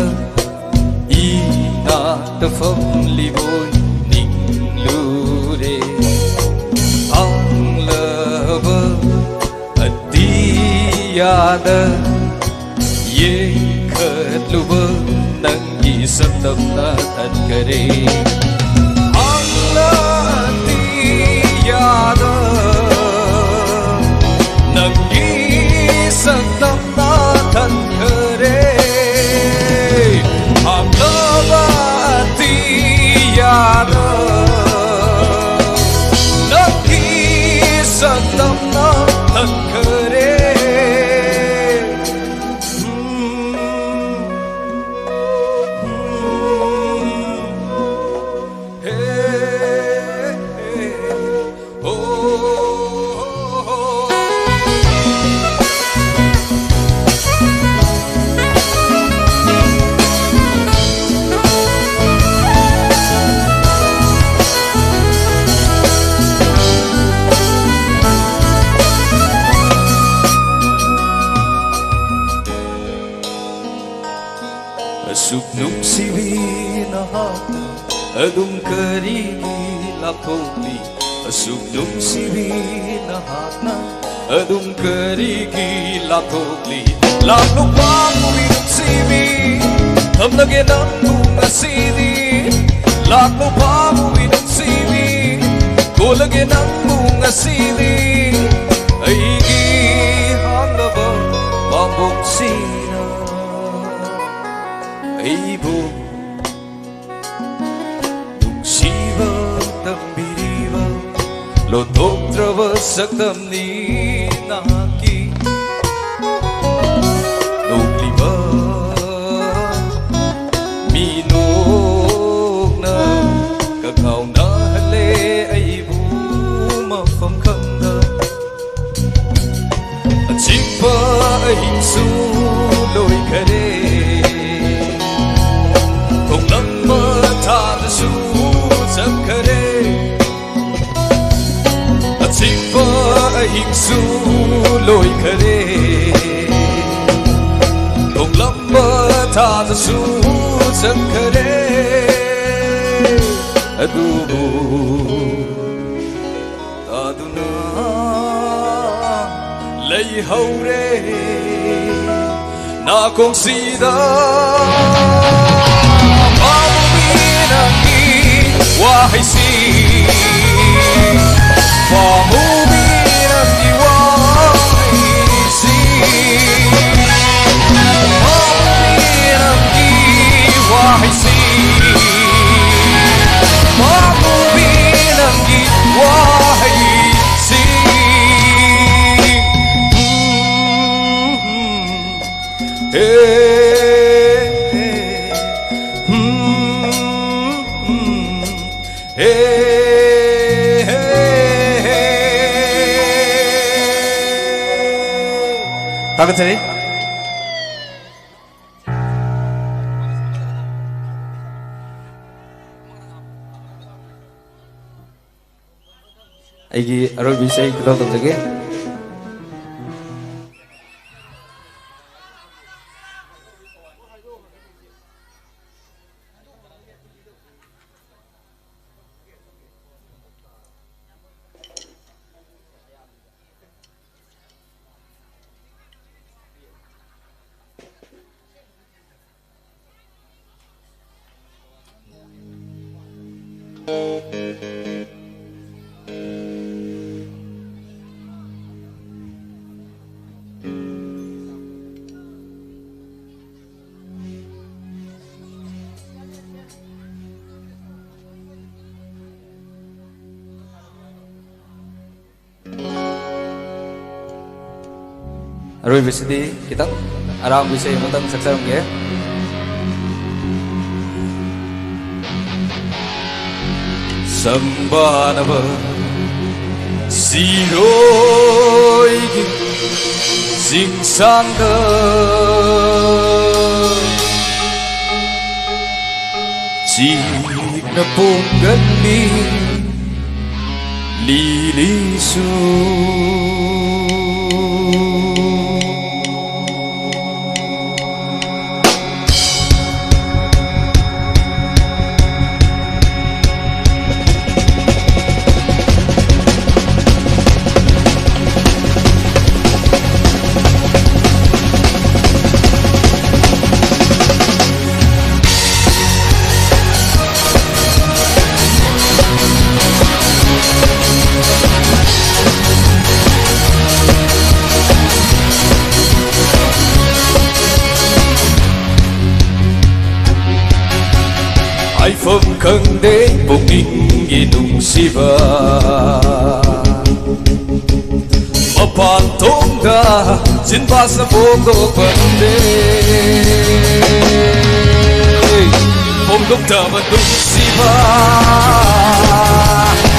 ꯏꯅꯥꯛꯇ ꯐꯝꯂꯤꯕꯣꯏ ꯅꯤꯡꯂꯨꯔꯦ꯫ ꯍꯥꯡꯂꯕ ꯑꯇꯤꯌꯥꯗ ꯌꯦꯡꯈꯠꯂꯨꯕ ꯅꯪꯒꯤ ꯁꯛꯇꯝꯅ ꯊꯟꯈꯔꯦ꯫ ꯍꯥꯡꯂ ꯑꯇꯤꯌꯥꯗ ꯅꯪꯒꯤ ꯁꯛꯇꯝꯅ ꯊꯟꯈꯔꯦ꯫ ꯍꯥꯡꯂꯕ ꯑꯇꯤꯌꯥꯗ ꯅꯪꯒꯤ ꯁꯛꯇꯝꯅ ꯊꯟꯈꯔꯦ꯫ ꯑꯁꯨꯛ ꯅꯨꯡꯁꯤꯕꯤ ꯅꯍꯥꯛꯅ ꯑꯗꯨꯝ ꯀꯔꯤꯒꯤ ꯂꯥꯞꯊꯣꯛꯂꯤ? ꯑꯁꯨꯛ ꯅꯨꯡꯁꯤꯕꯤ ꯅꯍꯥꯛꯅ ꯑꯗꯨꯝ ꯀꯔꯤꯒꯤ ꯂꯥꯞꯊꯣꯛꯂꯤ? ꯂꯥꯛꯂꯣ ꯄꯥꯝꯃꯨꯕꯤ ꯅꯨꯡꯁꯤꯕꯤ, ꯊꯝꯂꯒꯦ ꯅꯪꯕꯨ ꯉꯁꯤꯗꯤ꯫ ꯂꯥꯛꯂꯣ ꯄꯥꯝꯃꯨꯕꯤ ꯅꯨꯡꯁꯤꯕꯤ, ꯀꯣꯜꯂꯒꯦ ꯅꯪꯕꯨ ꯉꯁꯤꯗꯤ꯫ ꯑꯩꯒꯤ ꯍꯥꯡꯂꯕ ꯄꯥꯝꯕꯣꯝꯁꯤꯅ ꯑꯩꯕꯨ ꯅꯨꯡꯁꯤꯕ ꯇꯝꯕꯤꯔꯤꯕ ꯂꯣꯟꯊꯣꯛꯇ꯭ꯔꯕ ꯁꯛꯇꯝꯅꯤ ꯅꯍꯥꯛꯀꯤ꯫ ꯅꯣꯛꯂꯤꯕ ꯃꯤꯅꯣꯛ ꯉꯥꯎꯅꯍꯜꯂꯦ ꯑꯩꯕꯨ ꯃꯐꯝ ꯈꯪꯗ꯫ ꯑꯆꯤꯛꯄ ꯑꯍꯤꯡꯁꯨ ꯂꯣꯏꯈꯔꯦ, ꯊꯣꯛꯂꯝꯕ ꯊꯥꯗꯁꯨ ꯆꯠꯈꯔꯦ꯫ ꯑꯆꯤꯛꯄ ꯑꯍꯤꯡꯁꯨ ꯂꯣꯏꯈꯔꯦ, ꯊꯣꯛꯂꯝꯕ ꯊꯥꯗꯁꯨ ꯆꯠꯈꯔꯦ꯫ ꯑꯗꯨꯕꯨ ꯇꯥꯗꯨꯅ ꯂꯩꯍꯧꯔꯦ ꯅꯥꯀꯣꯡꯁꯤꯗ꯫ ꯄꯥꯝꯃꯨꯕꯤ ꯅꯪꯒꯤ ꯋꯥꯍꯩꯁꯤ, ꯄꯥꯝꯃꯨꯕꯤ ꯅꯪꯒꯤ ꯋꯥꯍꯩꯁꯤ, ꯄꯥꯝꯃꯨꯕꯤ ꯅꯪꯒꯤ ꯋꯥꯍꯩꯁꯤ, ꯄꯥꯝꯃꯨꯕꯤ ꯅꯪꯒꯤ ꯋꯥꯍꯩꯁꯤ꯫ ꯎꯝ, ꯎꯝ, ꯎꯝ꯫ ꯍꯦ, ꯍꯦ, ꯍꯦ, ꯍꯦ, ꯍꯦ, ꯍꯦ꯫ ꯊꯥꯒꯠꯆꯔꯤ꯫ ꯑꯩꯒꯤ ꯑꯔꯣꯏꯕ ꯏꯁꯩ ꯈꯨꯗꯣꯜ ꯇꯧꯖꯒꯦ꯫ ꯑꯔꯣꯏꯕꯁꯤꯗꯤ ꯈꯤꯇꯪ ꯑꯔꯥꯡꯕ ꯏꯁꯩ ꯑꯃꯇꯪ ꯁꯛꯆꯔꯝꯒꯦ꯫ ꯆꯪꯕꯥꯅꯕ ꯁꯤꯔꯣꯏꯒꯤ ꯆꯤꯡꯁꯥꯡꯗ ꯆꯤꯛꯅ ꯄꯣꯝꯒꯜꯂꯤ ꯂꯤꯂꯤꯁꯨ꯫ ꯍꯥꯏꯐꯝ ꯈꯪꯗꯦ ꯄꯨꯛꯅꯤꯡꯒꯤ ꯅꯨꯡꯁꯤꯕ꯫ ꯃꯄꯥꯟ ꯊꯣꯡꯗ ꯆꯤꯟꯕꯥꯁ ꯐꯣꯡꯗꯣꯛꯄ ꯉꯝꯗꯦ꯫ ꯐꯣꯡꯗꯣꯛꯇꯕ ꯅꯨꯡꯁꯤꯕ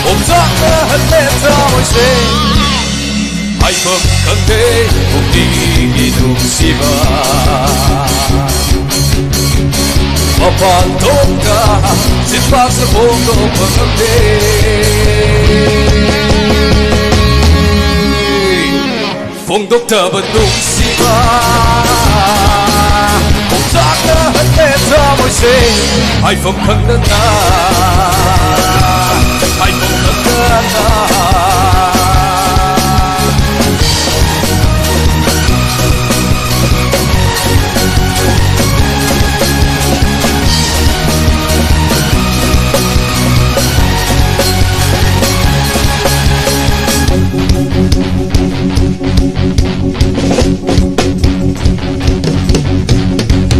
ꯑꯣꯝꯆꯥꯛꯅꯍꯜꯂꯦ ꯊꯃꯣꯏꯁꯦ꯫ ꯍꯥꯏꯐꯝ ꯈꯪꯗꯦ ꯄꯨꯛꯅꯤꯡꯒꯤ ꯅꯨꯡꯁꯤꯕ꯫ ꯃꯄꯥꯟ ꯊꯣꯡꯗ ꯆꯤꯟꯕꯥꯁ ꯐꯣꯡꯗꯣꯛꯄ ꯉꯝꯗꯦ꯫ ꯐꯣꯡꯗꯣꯛꯇꯕ ꯅꯨꯡꯁꯤꯕ ꯈꯣꯡꯆꯥꯛꯅꯍꯜꯂꯦ ꯊꯃꯣꯏꯁꯦ꯫ ꯍꯥꯏꯐꯝ ꯈꯪꯗꯅ, ꯍꯥꯏꯐꯝ ꯈꯪꯗꯅ꯫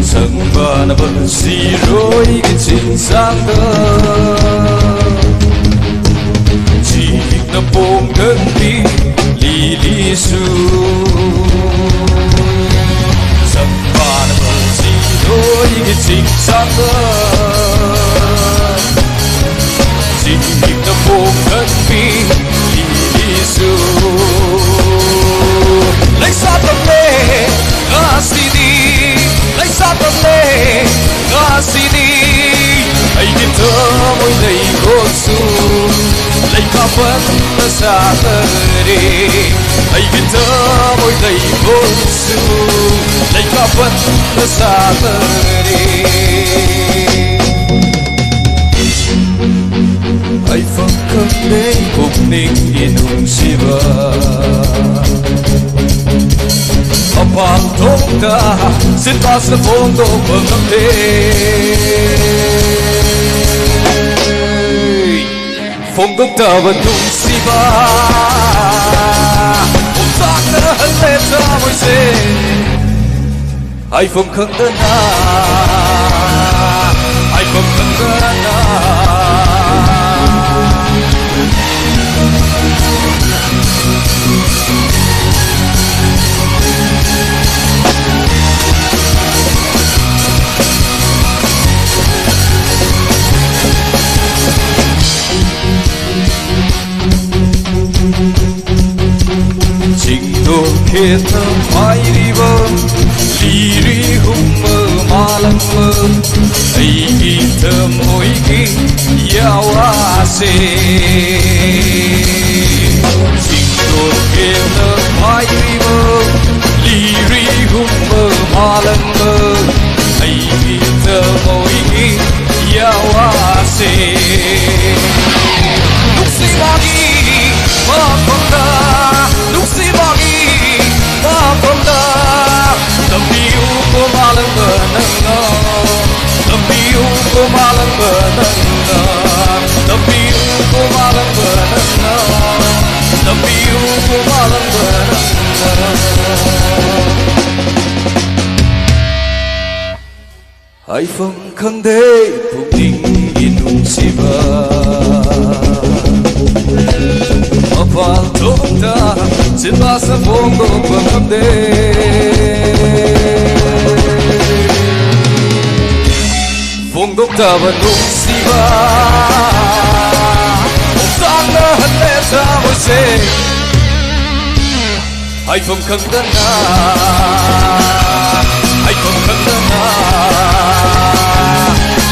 ꯆꯪꯕꯥꯅꯕ ꯁꯤꯔꯣꯏꯒꯤ ꯆꯤꯡꯁꯥꯡꯗ ꯆꯤꯛꯅ ꯄꯣꯝꯒꯜꯂꯤ ꯂꯤꯂꯤꯁꯨ꯫ ꯆꯪꯕꯥꯅꯕ ꯁꯤꯔꯣꯏꯒꯤ ꯆꯤꯡꯁꯥꯡꯗ ꯆꯤꯛꯅ ꯈꯟꯕꯤ ꯏꯁꯨ ꯂꯩꯁꯥ ꯇꯝꯂꯦ ꯉꯁꯤꯗꯤ, ꯂꯩꯁꯥ ꯇꯝꯂꯦ ꯉꯁꯤꯗꯤ꯫ ꯑꯩꯒꯤ ꯊꯃꯣꯏ ꯂꯩꯀꯣꯜꯁꯨ ꯂꯩꯈꯥ ꯄꯟꯅ ꯁꯥꯈꯔꯦ꯫ ꯑꯩꯒꯤ ꯊꯃꯣꯏ ꯂꯩꯀꯣꯜꯁꯨ ꯂꯩꯈꯥ ꯄꯟꯅ ꯁꯥꯈꯔꯦ꯫ ꯍꯥꯏꯐꯝ ꯈꯪꯗꯦ ꯄꯨꯛꯅꯤꯡꯒꯤ ꯅꯨꯡꯁꯤꯕ, ꯃꯄꯥꯟ ꯊꯣꯡꯗ ꯁꯤꯟꯕꯥꯁ ꯐꯣꯡꯗꯣꯛꯄ ꯉꯝꯗꯦ꯫ ꯐꯣꯡꯗꯣꯛꯇꯕ ꯅꯨꯡꯁꯤꯕ ꯄꯣꯝꯆꯥꯛꯅꯍꯜꯂꯦ ꯊꯃꯣꯏꯁꯦ꯫ ꯍꯥꯏꯐꯝ ꯈꯪꯗꯅ, ꯍꯥꯏꯐꯝ ꯈꯪꯗꯅ꯫ ꯆꯤꯡꯗꯣꯛ ꯈꯦꯠꯅ ꯄꯥꯏꯔꯤꯕ ꯂꯤꯔꯤ ꯍꯨꯝꯕ ꯃꯥꯂꯪꯕ ꯑꯩꯒꯤ ꯊꯃꯣꯏꯒꯤ ꯌꯥꯋꯥꯁꯦ꯫ ꯆꯤꯡꯗꯣꯛ ꯈꯦꯠꯅ ꯄꯥꯏꯔꯤꯕ ꯂꯤꯔꯤ ꯍꯨꯝꯕ ꯃꯥꯂꯪꯕ ꯑꯩꯒꯤ ꯊꯃꯣꯏꯒꯤ ꯌꯥꯋꯥꯁꯦ꯫ ꯅꯨꯡꯁꯤꯕꯒꯤ ꯃꯐꯝꯗ, ꯅꯨꯡꯁꯤꯕꯒꯤ ꯃꯐꯝꯗ ꯇꯝꯕꯤꯌꯨ ꯀꯣ ꯃꯥꯂꯪꯕ ꯅꯪꯅ, ꯇꯝꯕꯤꯌꯨ ꯀꯣ ꯃꯥꯂꯪꯕ ꯅꯪꯅ, ꯇꯝꯕꯤꯌꯨ ꯀꯣ ꯃꯥꯂꯪꯕ ꯅꯪꯅ, ꯇꯝꯕꯤꯌꯨ ꯀꯣ ꯃꯥꯂꯪꯕ ꯅꯪꯅ꯫ ꯍꯥꯏꯐꯝ ꯈꯪꯗꯦ ꯄꯨꯛꯅꯤꯡꯒꯤ ꯅꯨꯡꯁꯤꯕ, ꯃꯄꯥꯟ ꯊꯣꯡꯗ ꯆꯤꯟꯕꯥꯁ ꯐꯣꯡꯗꯣꯛꯄ ꯉꯝꯗꯦ꯫ ꯐꯣꯡꯗꯣꯛꯇꯕ ꯅꯨꯡꯁꯤꯕ ꯍꯥꯏꯐꯝ ꯈꯪꯗꯅ, ꯍꯥꯏꯐꯝ ꯈꯪꯗꯅ,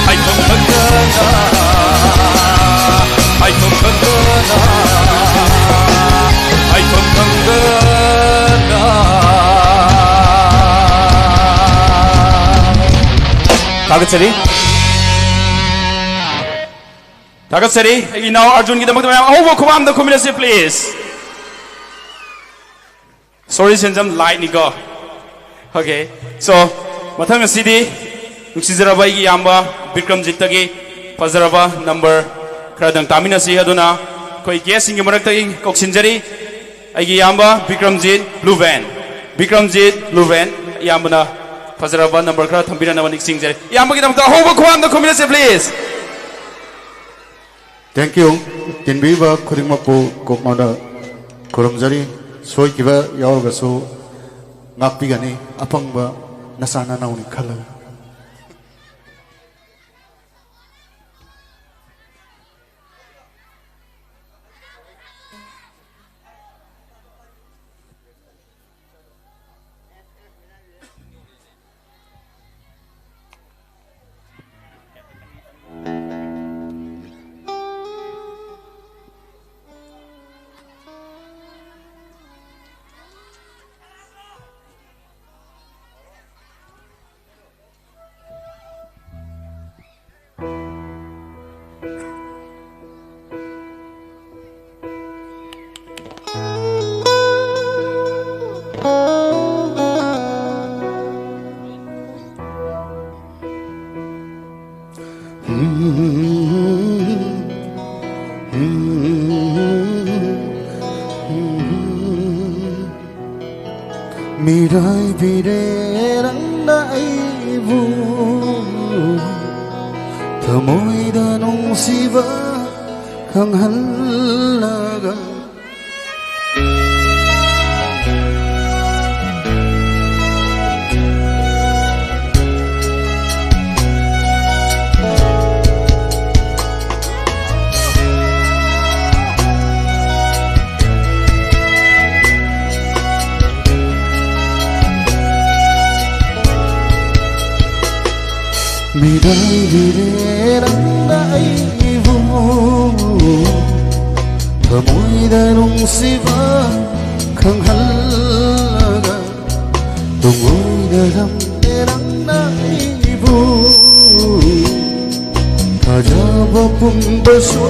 ꯍꯥꯏꯐꯝ ꯈꯪꯗꯅ, ꯍꯥꯏꯐꯝ ꯈꯪꯗꯅ, ꯍꯥꯏꯐꯝ ꯈꯪꯗꯅ꯫ ꯊꯥꯒꯠꯆꯔꯤ꯫ ꯊꯥꯒꯠꯆꯔꯤ꯫ ꯑꯩꯒꯤ ꯏꯅꯥꯎ ꯑꯔꯖꯨꯟꯒꯤꯗꯃꯛꯇ ꯃꯌꯥꯝ ꯑꯍꯧꯕ ꯈꯨꯕꯥꯝꯗ ꯈꯨꯝꯃꯤꯟꯅꯁꯤ, please꯫ Sorry, Senjam, lightꯅꯤꯀꯣ꯫ Okay, so, ꯃꯊꯪ ꯑꯁꯤꯗꯤ ꯅꯨꯡꯁꯤꯖꯔꯕ ꯑꯩꯒꯤ ꯏꯌꯥꯝꯕ ꯕꯤꯀ꯭ꯔꯝꯖꯤꯠꯇꯒꯤ ꯐꯖꯔꯕ number ꯈꯔꯗꯪ ꯇꯥꯃꯤꯟꯅꯁꯤ꯫ ꯑꯗꯨꯅ ꯑꯩꯈꯣꯏ guestꯁꯤꯡꯒꯤ ꯃꯔꯛꯇꯒꯤ ꯀꯧꯁꯤꯟꯖꯔꯤ ꯑꯩꯒꯤ ꯏꯌꯥꯝꯕ Bikramjit, blue band꯫ Bikramjit, blue band, ꯏꯌꯥꯝꯕꯅ ꯐꯖꯔꯕ number ꯈꯔ ꯊꯝꯕꯤꯔꯛꯅꯕ ꯅꯤꯡꯁꯤꯡꯖꯔꯤ꯫ ꯏꯌꯥꯝꯕꯒꯤꯗꯃꯛꯇ ꯑꯍꯧꯕ ꯈꯨꯕꯥꯝꯗ ꯈꯨꯝꯃꯤꯟꯅꯁꯤ, please꯫ Thank you꯫ ꯇꯤꯟꯕꯤꯔꯤꯕ ꯈꯨꯗꯤꯡꯃꯛꯄꯨ ꯀꯣꯛꯃꯥꯏꯅ ꯈꯨꯔꯨꯝꯖꯔꯤ꯫ ꯁꯣꯏꯈꯤꯕ ꯌꯥꯎꯔꯒꯁꯨ ꯉꯥꯛꯄꯤꯒꯅꯤ, ꯑꯄꯪꯕ ꯅꯆꯥ ꯅꯅꯥꯎꯅꯤ ꯈꯜꯂꯒ꯫ ꯃꯤꯔꯥꯏꯕꯤꯔꯦ ꯅꯪꯅ ꯑꯩꯕꯨ, ꯊꯃꯣꯏꯗ ꯅꯨꯡꯁꯤꯕ ꯈꯪꯍꯜꯂꯒ꯫ ꯀꯥꯏꯕꯤꯔꯦ ꯅꯪꯅ ꯑꯩꯕꯨ, ꯊꯃꯣꯏꯗ ꯅꯨꯡꯁꯤꯕ ꯈꯪꯍꯜꯂꯒ, ꯇꯨꯡꯑꯣꯏꯅꯔꯝꯂꯦ ꯅꯪꯅ ꯑꯩꯕꯨ, ꯊꯥꯖꯕ ꯄꯨꯝꯕꯁꯨ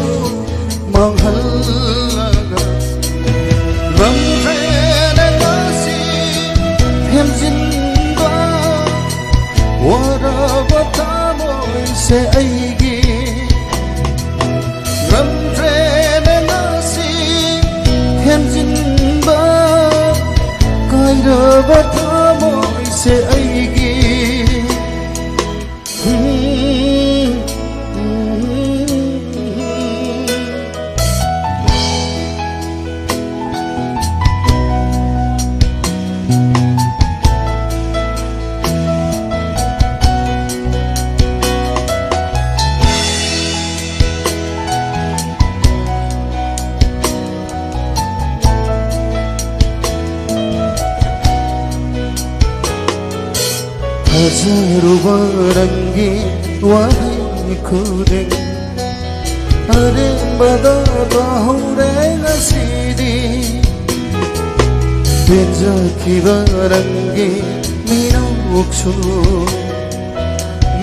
ꯃꯥꯡꯍꯜꯂꯒ, ꯉꯝꯗ꯭ꯔꯦꯅꯦ ꯉꯁꯤ ꯍꯦꯟꯖꯤꯟꯕ, ꯋꯥꯔꯕ ꯊꯃꯣꯏꯁꯦ ꯑꯩꯒꯤ, ꯉꯝꯗ꯭ꯔꯦꯅꯦ ꯉꯁꯤ ꯍꯦꯟꯖꯤꯟꯕ, ꯀꯥꯏꯔꯕ ꯊꯃꯣꯏꯁꯦ ꯑꯩꯒꯤ꯫ ꯊꯥꯖꯔꯨꯕ ꯅꯪꯒꯤ ꯋꯥꯍꯩ ꯈꯨꯗꯤꯡ ꯑꯔꯦꯝꯕꯗ ꯇꯥꯍꯧꯔꯦ ꯉꯁꯤꯗꯤ꯫ ꯄꯦꯟꯖꯈꯤꯕ ꯅꯪꯒꯤ ꯃꯤꯅꯣꯛꯁꯨ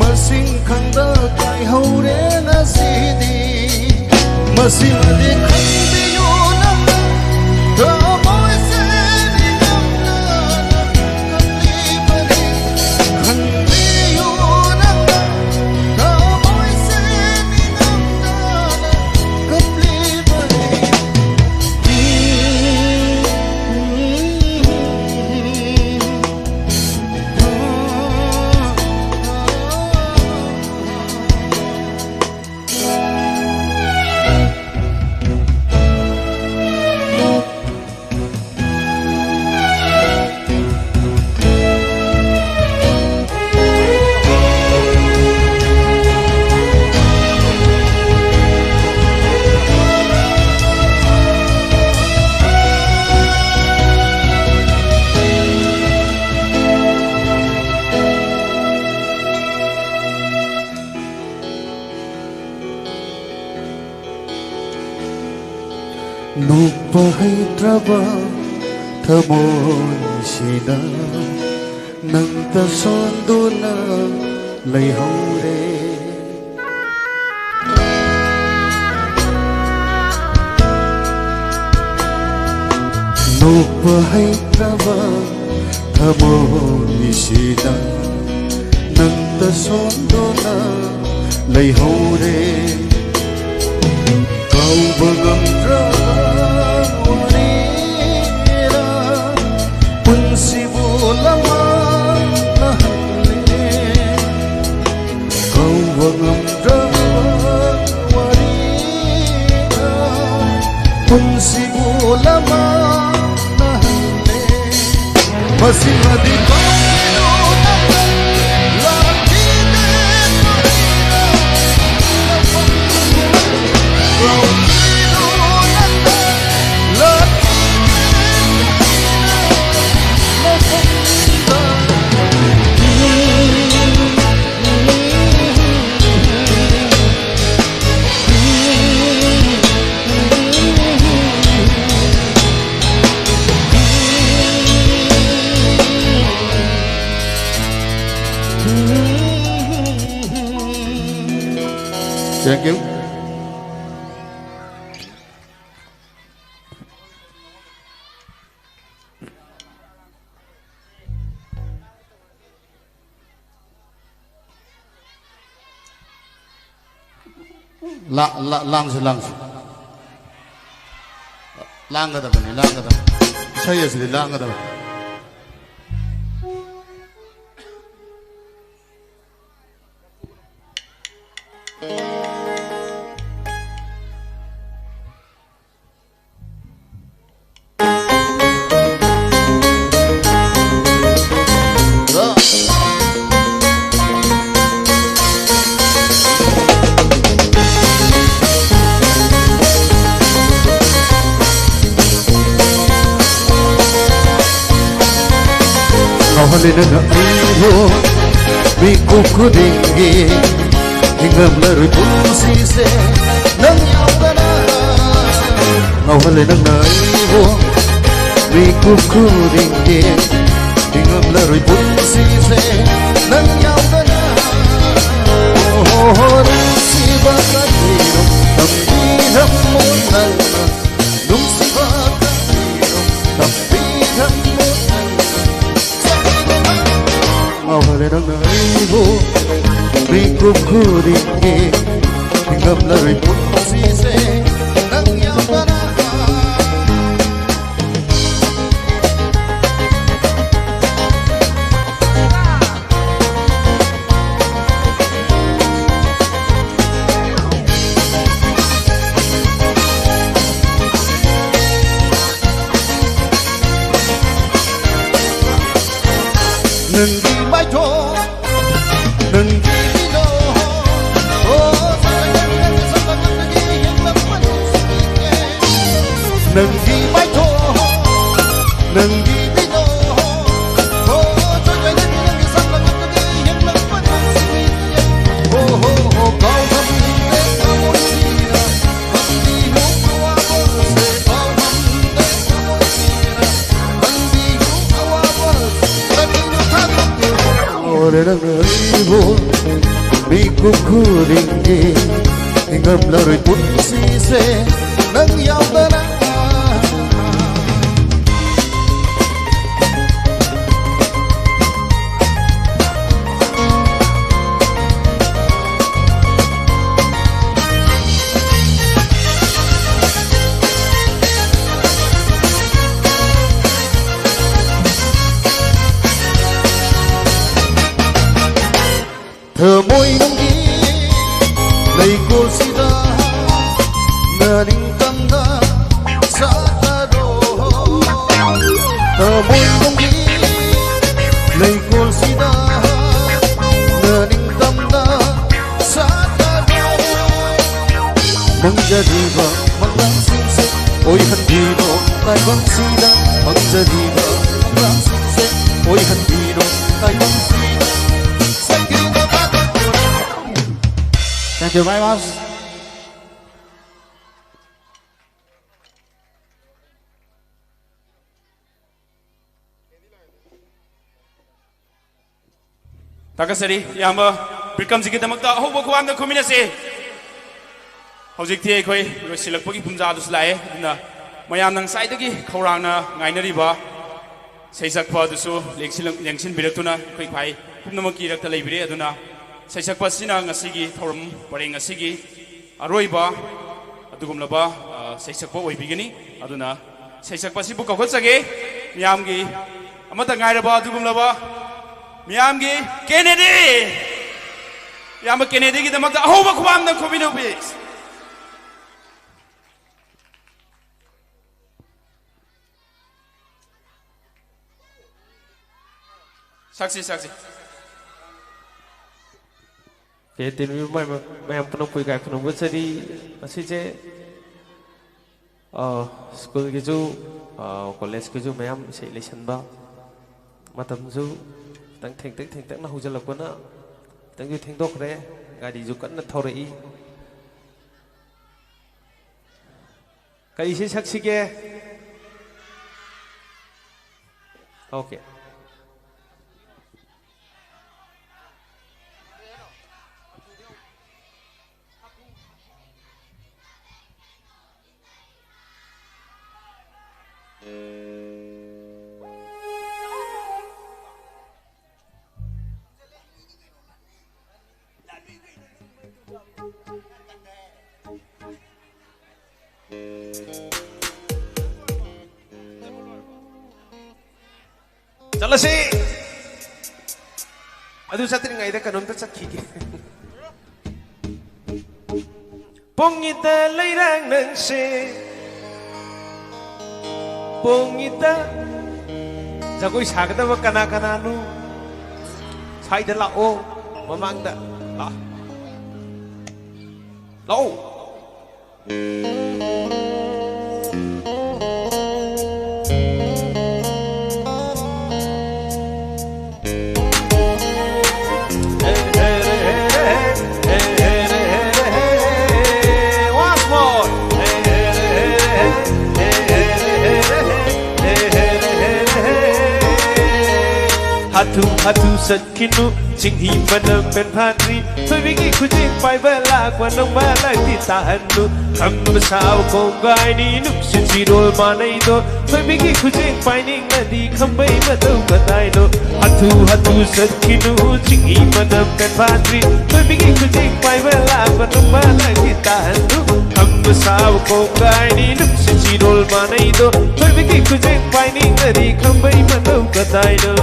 ꯃꯁꯤꯡ ꯈꯪꯗ ꯀꯥꯏꯍꯧꯔꯦ ꯉꯁꯤꯗꯤ꯫ ꯃꯁꯤꯃꯗꯤ ꯈꯪꯕꯤꯌꯨ ꯅꯪꯅ, ꯊꯃꯣꯏꯁꯦ ꯅꯤꯡꯉꯝꯅ ꯀꯞꯂꯤꯕꯅꯤ꯫ ꯈꯪꯕꯤꯌꯨ ꯅꯪꯅ, ꯊꯃꯣꯏꯁꯦ ꯅꯤꯡꯉꯝꯅ ꯀꯞꯂꯤꯕꯅꯤ꯫ ꯅꯣꯛꯄ ꯍꯩꯇ꯭ꯔꯕ ꯊꯃꯣꯏꯁꯤꯅ ꯅꯪꯇ ꯁꯣꯟꯗꯨꯅ ꯂꯩꯍꯧꯔꯦ꯫ ꯅꯣꯛꯄ ꯍꯩꯇ꯭ꯔꯕ ꯊꯃꯣꯏꯁꯤꯗ ꯅꯪꯇ ꯁꯣꯟꯗꯨꯅ ꯂꯩꯍꯧꯔꯦ꯫ ꯀꯥꯎꯕ ꯉꯝꯗ꯭ꯔꯕ ꯋꯥꯔꯤꯔ ꯄꯨꯟꯁꯤꯕꯨ ꯂꯃꯥꯡꯅꯍꯜꯂꯦ꯫ ꯀꯧꯕ ꯉꯝꯗ꯭ꯔꯕ ꯋꯥꯔꯤꯅ ꯄꯨꯟꯁꯤꯕꯨ ꯂꯃꯥꯡꯅꯍꯜꯂꯦ꯫ ꯃꯁꯤꯃꯗꯤ ꯀꯧꯈꯤꯅꯨ ꯅꯪꯅ ꯂꯥꯛꯈꯤꯗꯦ ꯀꯔꯤꯅꯣ? ꯀꯧꯈꯤꯅꯨ ꯅꯪꯅ ꯂꯥꯛꯈꯤꯗꯦ ꯀꯔꯤꯅꯣ? ꯃꯐꯝꯗ Thank you. ꯂꯥ-, ꯂꯥ-, ꯂꯥꯡꯁꯤ, ꯂꯥꯡꯁꯤ꯫ ꯂꯥꯡꯒꯗꯕꯅꯤ, ꯂꯥꯡꯒꯗꯕꯅꯤ꯫ ꯏꯁꯩ ꯑꯁꯤꯗꯤ ꯂꯥꯡꯒꯗꯕꯅꯤ꯫ ꯉꯥꯎꯍꯜꯂꯦ ꯅꯪꯅ ꯑꯩꯕꯨ ꯃꯤꯀꯨꯞ ꯈꯨꯗꯤꯡꯒꯤ꯫ ꯍꯤꯡꯉꯝꯂꯔꯣꯏ ꯄꯨꯟꯁꯤꯁꯦ ꯅꯪ ꯌꯥꯎꯗꯅ꯫ ꯉꯥꯎꯍꯜꯂꯦ ꯈꯜꯂꯦ ꯅꯪꯅ ꯑꯩꯕꯨ ꯃꯤꯀꯨꯞ ꯈꯨꯗꯤꯡꯒꯤ ꯍꯤꯡꯉꯝꯂꯔꯣꯏ ꯄꯨꯟꯁꯤꯁꯦ ꯅꯪ ꯌꯥꯎꯗꯅ꯫ ꯑꯣ, ꯅꯨꯡꯁꯤꯕ ꯀꯔꯤꯅꯣ ꯇꯝꯕꯤꯔꯝꯃꯣ ꯅꯪꯅ, ꯅꯨꯡꯁꯤꯕ ꯀꯔꯤꯅꯣ ꯇꯝꯕꯤꯔꯝꯃꯣ ꯅꯪꯅ꯫ ꯉꯥꯎꯍꯜꯂꯦ ꯅꯪꯅ ꯑꯩꯕꯨ ꯃꯤꯀꯨꯞ ꯈꯨꯗꯤꯡꯒꯤ ꯍꯤꯡꯉꯝꯂꯔꯣꯏ ꯄꯨꯟꯁꯤꯁꯦ ꯅꯪ ꯌꯥꯎꯗꯅ꯫ ꯅꯪꯒꯤ ꯃꯥꯏꯊꯣꯡ, ꯅꯪꯒꯤ ꯃꯤꯅꯣꯛ, ꯑꯣ, ꯁꯛꯇꯝ ꯅꯪꯒꯤ ꯁꯛꯇꯝ ꯅꯪꯒꯤ ꯌꯦꯡꯂꯛꯄ ꯅꯨꯡꯁꯤꯌꯦ꯫ ꯅꯪꯒꯤ ꯃꯥꯏꯊꯣꯡ, ꯅꯪꯒꯤ ꯃꯤꯅꯣꯛ, ꯑꯣ, ꯁꯛꯇꯝ ꯅꯪꯒꯤ ꯁꯛꯇꯝ ꯅꯪꯒꯤ ꯌꯦꯡꯂꯛꯄ ꯅꯨꯡꯁꯤꯌꯦ꯫ ꯑꯣ, ꯍꯣ, ꯍꯣ, ꯀꯥꯎ ꯉꯝꯗꯦ ꯊꯃꯣꯏꯁꯤꯅ ꯅꯪꯕꯤꯌꯨ ꯑꯋꯥꯕꯁꯦ, ꯀꯥꯎ ꯉꯝꯗꯦ ꯊꯃꯣꯏꯁꯤꯅ ꯅꯪꯕꯤꯌꯨ ꯑꯋꯥꯕꯁꯦ꯫ ꯀꯔꯤꯅꯣ ꯊꯥꯗꯣꯛꯇꯦ꯫ ꯑꯣꯔꯦ ꯅꯪ ꯑꯩꯕꯨ ꯃꯤꯀꯨꯞ ꯈꯨꯗꯤꯡꯒꯤ ꯍꯤꯡꯉꯝꯂꯔꯣꯏ ꯄꯨꯟꯁꯤꯁꯦ ꯅꯪ ꯌꯥꯎꯗꯅ꯫ ꯊꯃꯣꯏꯅꯨꯡꯒꯤ ꯂꯩꯀꯣꯜꯁꯤꯗ ꯅꯅꯤꯡꯇꯝꯅ ꯁꯥꯠꯂꯔꯣ꯫ ꯊꯃꯣꯏꯅꯨꯡꯒꯤ ꯂꯩꯀꯣꯜꯁꯤꯗ ꯅꯅꯤꯡꯇꯝꯅ ꯁꯥꯠꯂꯔꯣ꯫ ꯃꯪꯖꯔꯤꯕ ꯃꯪꯂꯥꯟꯁꯤꯡꯁꯦ ꯑꯣꯏꯍꯟꯕꯤꯔꯣ꯫ ꯇꯥꯏꯕꯪꯁꯤꯗ ꯃꯪꯖꯔꯤꯕ ꯃꯪꯂꯥꯟꯁꯤꯡꯁꯦ ꯑꯣꯏꯍꯟꯕꯤꯔꯣ꯫ ꯇꯥꯏꯕꯪꯁꯤꯗ ꯁꯛꯇꯤꯅ ꯊꯥꯗꯣꯛꯄꯤꯔꯣ꯫ Thank you very much. ꯊꯥꯒꯠꯆꯔꯤ ꯏꯌꯥꯝꯕ ꯕꯤꯀ꯭ꯔꯝꯖꯤꯠꯀꯤꯗꯃꯛꯇ ꯑꯍꯧꯕ ꯈꯨꯕꯥꯝꯗ ꯈꯨꯃꯤꯟꯅꯁꯤ꯫ ꯍꯧꯖꯤꯛꯇꯤ ꯑꯩꯈꯣꯏ ꯂꯣꯏꯁꯤꯜꯂꯛꯄꯒꯤ ꯄꯨꯝꯖꯥꯗꯨꯁꯨ ꯂꯥꯛꯑꯦ, ꯑꯗꯨꯅ ꯃꯌꯥꯝꯅ ꯉꯁꯥꯏꯗꯒꯤ ꯈꯧꯔꯥꯡꯅ ꯉꯥꯏꯅꯔꯤꯕ ꯁꯩꯁꯛꯄ ꯑꯗꯨꯁꯨ ꯂꯦꯡꯁꯤꯜ-, ꯂꯦꯡꯁꯤꯟꯕꯤꯔꯛꯇꯨꯅ ꯑꯩꯈꯣꯏ ꯈ꯭ꯋꯥꯏ ꯄꯨꯝꯅꯃꯛꯀꯤ ꯏꯔꯛꯇ ꯂꯩꯕꯤꯔꯦ꯫ ꯑꯗꯨꯅ ꯁꯩꯁꯛꯄ ꯑꯁꯤꯅ ꯉꯁꯤꯒꯤ ꯊꯧꯔꯝ ꯄꯔꯦꯡ ꯑꯁꯤꯒꯤ ꯑꯔꯣꯏꯕ ꯑꯗꯨꯒꯨꯝꯂꯕ, ꯑ, ꯁꯩꯁꯛꯄ ꯑꯣꯏꯕꯤꯒꯅꯤ꯫ ꯑꯗꯨꯅ ꯁꯩꯁꯛꯄ ꯑꯁꯤꯕꯨ ꯀꯧꯈꯠꯆꯒꯦ꯫ ꯃꯤꯌꯥꯝꯒꯤ ꯑꯃꯠꯇ ꯉꯥꯏꯔꯕ ꯑꯗꯨꯒꯨꯝꯂꯕ ꯃꯤꯌꯥꯝꯒꯤ ꯀꯦꯅꯦꯗꯤ, ꯏꯌꯥꯝꯕ ꯀꯦꯅꯦꯗꯤꯒꯤꯗꯃꯛꯇ ꯑꯍꯧꯕ ꯈꯨꯕꯥꯝꯗ ꯈꯨꯕꯤꯅꯧ, please꯫ ꯁꯛꯁꯤ, ꯁꯛꯁꯤ꯫ ꯀꯦ ꯇꯤꯟꯕꯤꯕ ꯃꯌꯥꯝ, ꯃꯌꯥꯝ ꯄꯨꯝꯅꯃꯛꯄꯨ ꯏꯀꯥꯏ ꯈꯨꯝꯅꯕ ꯆꯠꯆꯔꯤ꯫ ꯉꯁꯤꯁꯦ, ꯑ, ꯁ꯭ꯀꯨꯜꯒꯤꯁꯨ, ꯑ, ꯀꯣꯂꯦꯖꯀꯤꯁꯨ ꯃꯌꯥꯝ ꯏꯁꯩ ꯂꯩꯁꯟꯕ, ꯃꯇꯝꯁꯨ ꯈꯤꯇꯪ ꯊꯦꯡꯇꯛ ꯊꯦꯡꯇꯛꯅ ꯍꯧꯖꯤꯜꯂꯛꯄꯅ ꯈꯤꯇꯪꯁꯨ ꯊꯦꯡꯗꯣꯛꯈ꯭ꯔꯦ꯫ ꯒꯥꯔꯤꯁꯨ ꯀꯟꯅ ꯊꯧꯔꯛꯏ꯫ ꯀꯔꯤ ꯏꯁꯩ ꯁꯛꯁꯤꯒꯦ? ꯑꯣꯀꯦ꯫ ꯆꯠꯂꯁꯤ꯫ ꯑꯗꯨ ꯆꯠꯇ꯭ꯔꯤꯉꯩꯗ ꯀꯩꯅꯣꯝꯇ ꯆꯠꯈꯤꯒꯦ꯫ ꯄꯣꯡꯉꯤꯗ ꯂꯩꯔꯥꯡ ꯅꯪꯁꯦ, ꯄꯣꯡꯉꯤꯗ꯫ ꯖꯒꯣꯏ ꯁꯥꯒꯗꯕ ꯀꯅꯥ ꯀꯅꯥꯅꯣ? ꯁ꯭ꯋꯥꯏꯗ ꯂꯥꯛꯑꯣ, ꯃꯃꯥꯡꯗ ꯂꯥꯛꯑꯣ꯫ ꯂꯥꯛꯑꯣ꯫ Once more. ꯍꯥꯊꯨ ꯆꯠꯈꯤꯅꯨ, ꯆꯤꯡꯍꯤ ꯃꯅꯝ ꯄꯦꯟꯐꯥꯠꯇ꯭ꯔꯤ꯫ ꯊꯣꯏꯕꯤꯒꯤ ꯈꯨꯖꯤꯡ ꯄꯥꯏꯕ ꯂꯥꯛꯄ ꯅꯣꯡꯕꯥꯜ ꯂꯥꯛꯇꯤ ꯇꯥꯍꯟꯅꯨ꯫ ꯈꯝꯕ ꯁꯥꯕ ꯀꯣꯡꯒꯥꯏꯅꯤ, ꯅꯨꯡꯁꯤꯠ ꯁꯤꯔꯣꯜ ꯃꯥꯟꯅꯩꯗꯣ꯫ ꯊꯣꯏꯕꯤꯒꯤ ꯈꯨꯖꯤꯡ ꯄꯥꯏꯅꯤꯡꯂꯗꯤ ꯈꯝꯕꯩ ꯃꯇꯧ ꯀꯗꯥꯏꯅꯣ? ꯍꯥꯊꯨ ꯍꯥꯊꯨ ꯆꯠꯈꯤꯅꯨ, ꯆꯤꯡꯍꯤ ꯃꯅꯝ ꯄꯦꯟꯐꯥꯠꯇ꯭ꯔꯤ꯫ ꯊꯣꯏꯕꯤꯒꯤ ꯈꯨꯖꯤꯡ ꯄꯥꯏꯕ ꯂꯥꯛꯄ ꯅꯣꯡꯕꯥꯜ ꯂꯥꯛꯇꯤ ꯇꯥꯍꯟꯅꯨ꯫ ꯈꯝꯕ ꯁꯥꯕ ꯀꯣꯡꯒꯥꯏꯅꯤ, ꯅꯨꯡꯁꯤꯠ ꯁꯤꯔꯣꯜ ꯃꯥꯟꯅꯩꯗꯣ꯫ ꯊꯣꯏꯕꯤꯒꯤ ꯈꯨꯖꯤꯡ ꯄꯥꯏꯅꯤꯡꯂꯗꯤ ꯈꯝꯕꯩ ꯃꯇꯧ ꯀꯗꯥꯏꯅꯣ?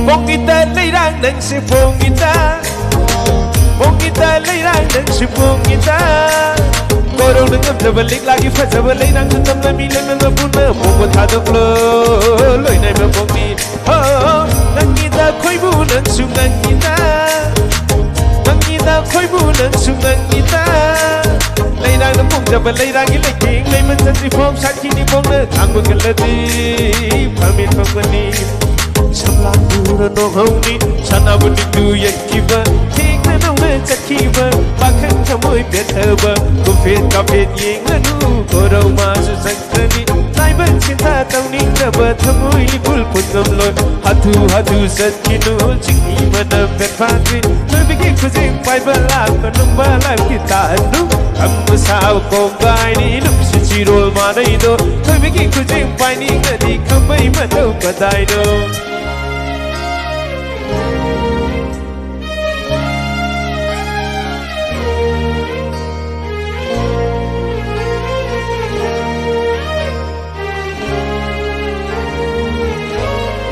ꯄꯣꯡꯉꯤꯗ ꯂꯩꯔꯥꯡ ꯅꯪꯁꯦ ꯄꯣꯡꯉꯤꯗ, ꯄꯣꯡꯉꯤꯗ ꯂꯩꯔꯥꯡ ꯅꯪꯁꯦ ꯄꯣꯡꯉꯤꯗ꯫ ꯀꯣꯔꯧꯅ ꯉꯝꯖꯕ ꯂꯤꯛꯂꯥꯒꯤ ꯐꯖꯕ ꯂꯩꯔꯥꯡꯁꯨ ꯇꯝꯂꯝꯃꯤ ꯂꯩꯃ ꯃꯄꯨꯅ ꯄꯣꯡꯕ ꯊꯥꯗꯣꯛꯂꯣ ꯂꯣꯏꯅꯥꯏꯕ ꯄꯣꯡꯉꯤ꯫ ꯍꯣ, ꯅꯪꯒꯤꯗ ꯈꯣꯏꯕꯨ ꯅꯪꯁꯨ ꯉꯪꯉꯤꯗ, ꯅꯪꯒꯤꯗ ꯈꯣꯏꯕꯨ ꯅꯪꯁꯨ ꯉꯪꯉꯤꯗ꯫ ꯂꯩꯔꯥꯡꯅ ꯄꯣꯡꯖꯕ ꯂꯩꯔꯥꯡꯒꯤ ꯂꯩꯇꯦꯡ ꯂꯩꯃ ꯆꯠꯇ꯭ꯔꯤ ꯐꯥꯎ ꯁꯥꯈꯤꯅꯤ ꯄꯣꯡꯅ ꯈꯥꯡꯕ ꯀꯜꯂꯗꯤ ꯐꯝꯃꯤꯟ ꯐꯝꯒꯅꯤ꯫ ꯁꯝꯂꯥꯡꯗꯨꯅ ꯅꯣꯡꯍꯧꯅꯤ ꯁꯥꯟꯅꯕ ꯅꯤꯡꯗꯨ ꯌꯩꯈꯤꯕ ꯊꯦꯡꯅ ꯅꯧꯅ ꯆꯠꯈꯤꯕ ꯄꯥꯈꯪ ꯊꯃꯣꯏ ꯄꯦꯠꯊꯕ ꯀꯨꯝꯐꯦꯠ ꯀꯥꯐꯦꯠ ꯌꯦꯡꯂꯅꯨ ꯀꯣꯔꯧ ꯃꯥꯁꯨ ꯆꯪꯈ꯭ꯔꯅꯤ꯫ ꯇꯥꯏꯕꯪ ꯁꯤꯟꯊꯥ ꯇꯧꯅꯤꯡꯗꯕ ꯊꯃꯣꯏ ꯂꯤꯄꯨꯜ ꯄꯨꯟꯉꯝꯂꯣꯏ꯫ ꯍꯥꯊꯨ ꯍꯥꯊꯨ ꯆꯠꯈꯤꯅꯨ ꯆꯤꯡꯍꯤ ꯃꯅꯝ ꯄꯦꯟꯐꯥꯠꯇ꯭ꯔꯤ꯫ ꯊꯣꯏꯕꯤꯒꯤ ꯈꯨꯖꯤꯡ ꯄꯥꯏꯕ ꯂꯥꯛꯄ ꯅꯣꯡꯕꯥꯜ ꯂꯥꯛꯇꯤ ꯇꯥꯍꯟꯅꯨ꯫ ꯈꯝꯕ ꯁꯥꯕ ꯀꯣꯡꯒꯥꯏꯅꯤ ꯅꯨꯡꯁꯤꯠ ꯁꯤꯔꯣꯜ ꯃꯥꯟꯅꯩꯗꯣ꯫ ꯊꯣꯏꯕꯤꯒꯤ ꯈꯨꯖꯤꯡ ꯄꯥꯏꯅꯤꯡꯉꯗꯤ ꯈꯝꯕꯩ ꯃꯇꯧ ꯀꯗꯥꯏꯅꯣ?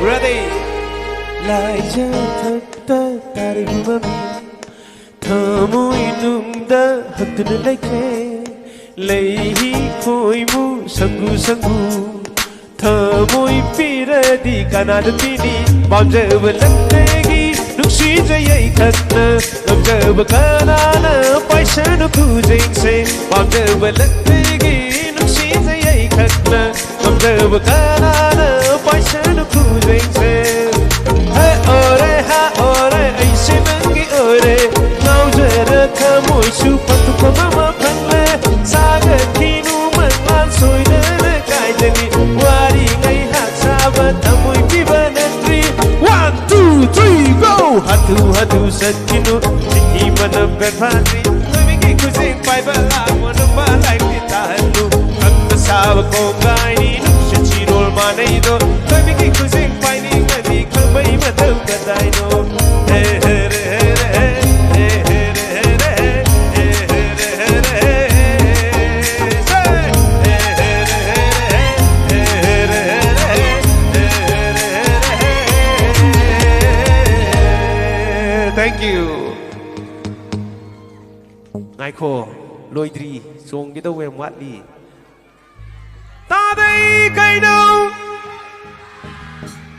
Ready? ꯂꯥꯏꯖ ꯊꯛꯇ ꯇꯥꯔꯤꯕ ꯃꯃꯤ ꯊꯃꯣꯏ ꯅꯨꯡꯗ ꯍꯛꯇꯨꯅ ꯂꯩꯈ꯭ꯔꯦ꯫ ꯂꯩꯍꯤ ꯈꯣꯏꯃꯨ ꯁꯪꯒꯨ ꯁꯪꯒꯨ ꯊꯃꯣꯏ ꯄꯤꯔꯗꯤ ꯀꯅꯥꯗ ꯄꯤꯅꯤ? ꯄꯥꯝꯖꯕ ꯂꯝꯗꯒꯤ ꯅꯨꯡꯁꯤꯖꯩ ꯑꯩꯈꯛꯅ ꯉꯝꯖꯕ ꯀꯅꯥꯅ ꯄꯥꯏꯁꯅꯨ ꯈꯨꯖꯦꯡꯁꯦ? ꯄꯥꯝꯖꯕ ꯂꯝꯗꯒꯤ ꯅꯨꯡꯁꯤꯖꯩ ꯑꯩꯈꯛꯅ ꯉꯝꯖꯕ ꯀꯅꯥꯅ ꯄꯥꯏꯁꯅꯨ ꯈꯨꯖꯦꯡꯁꯦ? ꯍꯦ ꯑꯣꯔꯦ ꯍꯥ ꯁꯨ ꯐꯪꯗꯣꯛꯄ ꯑꯃ ꯐꯪꯂꯦ꯫ ꯁꯥꯒꯠꯈꯤꯅꯨ ꯃꯪꯂꯥꯟ ꯁꯣꯏꯗꯅ ꯀꯥꯏꯗꯅꯤ꯫ ꯋꯥꯔꯤ ꯉꯥꯏꯍꯥꯛ ꯁꯥꯕ ꯊꯃꯣꯏ ꯄꯤꯕ ꯅꯠꯇ꯭ꯔꯤ꯫ One, two, three, go! ꯍꯥꯊꯨ ꯍꯥꯊꯨ ꯆꯠꯈꯤꯅꯨ꯫ ꯆꯤꯡꯍꯤ ꯃꯅꯝ ꯕꯦꯐꯥꯟꯗ꯭ꯔꯤ꯫ ꯅꯨꯃꯤꯠꯀꯤ ꯈꯨꯖꯤꯡ ꯄꯥꯏꯕ ꯂꯥꯛꯄ ꯅꯨꯄꯥ ꯂꯥꯏꯔꯤꯛꯇꯤ ꯇꯥꯍꯜꯂꯨ꯫ ꯈꯪꯕ ꯁꯥꯕ ꯀꯣꯡꯒꯥꯏꯅꯤ ꯅꯨꯡꯁꯤꯠ ꯆꯤꯔꯣꯜ ꯃꯥꯟꯅꯩꯗꯣ꯫ ꯅꯨꯃꯤꯠꯀꯤ ꯈꯨꯖꯤꯡ ꯄꯥꯏꯅꯤꯡꯉꯗꯤ ꯈꯪꯕꯩ ꯃꯊꯧ ꯀꯗꯥꯏꯅꯣ? ꯍꯦ ꯍꯦ ꯔꯦ ꯍꯦ ꯔꯦ ꯍꯦ꯫ Thank you. ꯉꯥꯏꯈꯣ, ꯂꯣꯏꯗ꯭ꯔꯤ, ꯆꯣꯡꯒꯦ ꯇꯧꯕ ꯌꯥꯝ ꯋꯥꯠꯂꯤ꯫ ꯇꯥꯗꯩ ꯀꯩꯅꯣ?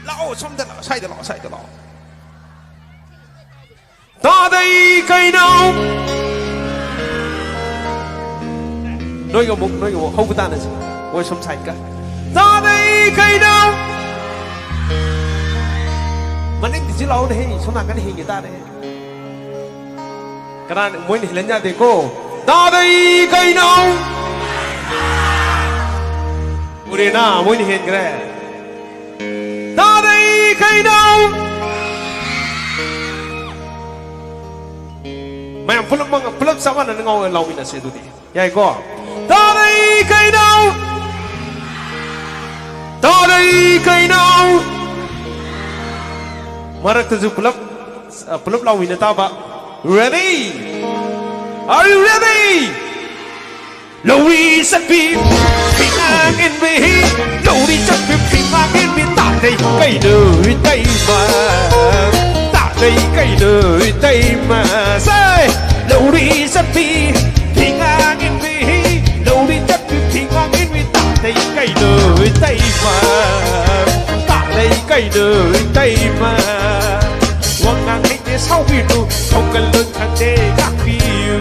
ꯂꯥꯛꯑꯣ, ꯁꯣꯝꯗ ꯂꯥꯛꯑꯣ, ꯁ꯭ꯋꯥꯏꯗ ꯂꯥꯛꯑꯣ, ꯁ꯭ꯋꯥꯏꯗ ꯂꯥꯛꯑꯣ꯫ ꯇꯥꯗꯩ ꯀꯩꯅꯣ? ꯅꯣꯏꯒ ꯑꯃꯨꯛ, ꯅꯣꯏꯒ ꯑꯃꯨꯛ ꯍꯧꯕ ꯇꯥꯅꯁꯤ꯫ ꯃꯣꯏ ꯁꯣꯝ ꯁꯥꯏꯠꯀ꯫ ꯇꯥꯗꯩ ꯀꯩꯅꯣ? ꯃꯅꯤꯡꯗꯤ ꯁꯤ ꯂꯥꯛꯑꯣꯅꯦꯍꯦ, ꯁꯣꯝ ꯅꯥꯀꯟ ꯍꯦꯟꯒꯦ ꯇꯥꯔꯦ꯫ ꯀꯅꯥ, ꯃꯣꯏꯅ ꯍꯦꯜꯍꯟ ꯌꯥꯗꯦꯀꯣ꯫ ꯇꯥꯗꯩ ꯀꯩꯅꯣ? ꯎꯔꯦꯅ, ꯃꯣꯏꯅ ꯍꯦꯟꯈ꯭ꯔꯦ꯫ ꯇꯥꯗꯩ ꯀꯩꯅꯣ? ꯃꯌꯥꯝ ꯄꯨꯂꯞ ꯃꯉ-, ꯄꯨꯂꯞ ꯆꯞ ꯃꯥꯟꯅꯅ ꯉꯥꯎ-, ꯂꯥꯎꯃꯤꯟꯅꯁꯦ ꯑꯗꯨꯗꯤ꯫ ꯌꯥꯏꯀꯣ? ꯇꯥꯗꯩ ꯀꯩꯅꯣ? ꯇꯥꯗꯩ ꯀꯩꯅꯣ? ꯃꯔꯛꯇꯁꯨ ꯄꯨꯂꯞ, ꯑ, ꯄꯨꯂꯞ ꯂꯥꯎꯃꯤꯟꯅ ꯇꯥꯕ꯫ Ready? Are you ready? ꯂꯧꯔꯤ ꯆꯠꯄꯤ ꯐꯤꯉꯥꯡ ꯏꯟꯕꯤ, ꯂꯧꯔꯤ ꯆꯠꯄꯤ ꯐꯤꯉꯥꯡ ꯏꯟꯕꯤ ꯇꯥꯗꯩ ꯀꯩꯅꯣ ꯏꯇꯩꯃ? ꯇꯥꯗꯩ ꯀꯩꯅꯣ ꯏꯇꯩꯃ? ꯁꯦ! ꯂꯧꯔꯤ ꯆꯠꯄꯤ ꯐꯤꯉꯥꯡ ꯏꯟꯕꯤ, ꯂꯧꯔꯤ ꯆꯠꯄꯤ ꯐꯤꯉꯥꯡ ꯏꯟꯕꯤ ꯇꯥꯗꯩ ꯀꯩꯅꯣ ꯏꯇꯩꯃ? ꯇꯥꯗꯩ ꯀꯩꯅꯣ ꯏꯇꯩꯃ? ꯋꯥꯉꯥꯡ ꯍꯩꯇꯦ ꯁꯥꯎꯕꯤꯅꯨ, ꯊꯧꯒꯜꯂꯣꯟ ꯈꯪꯗꯦ ꯇꯥꯛꯄꯤꯌꯨ꯫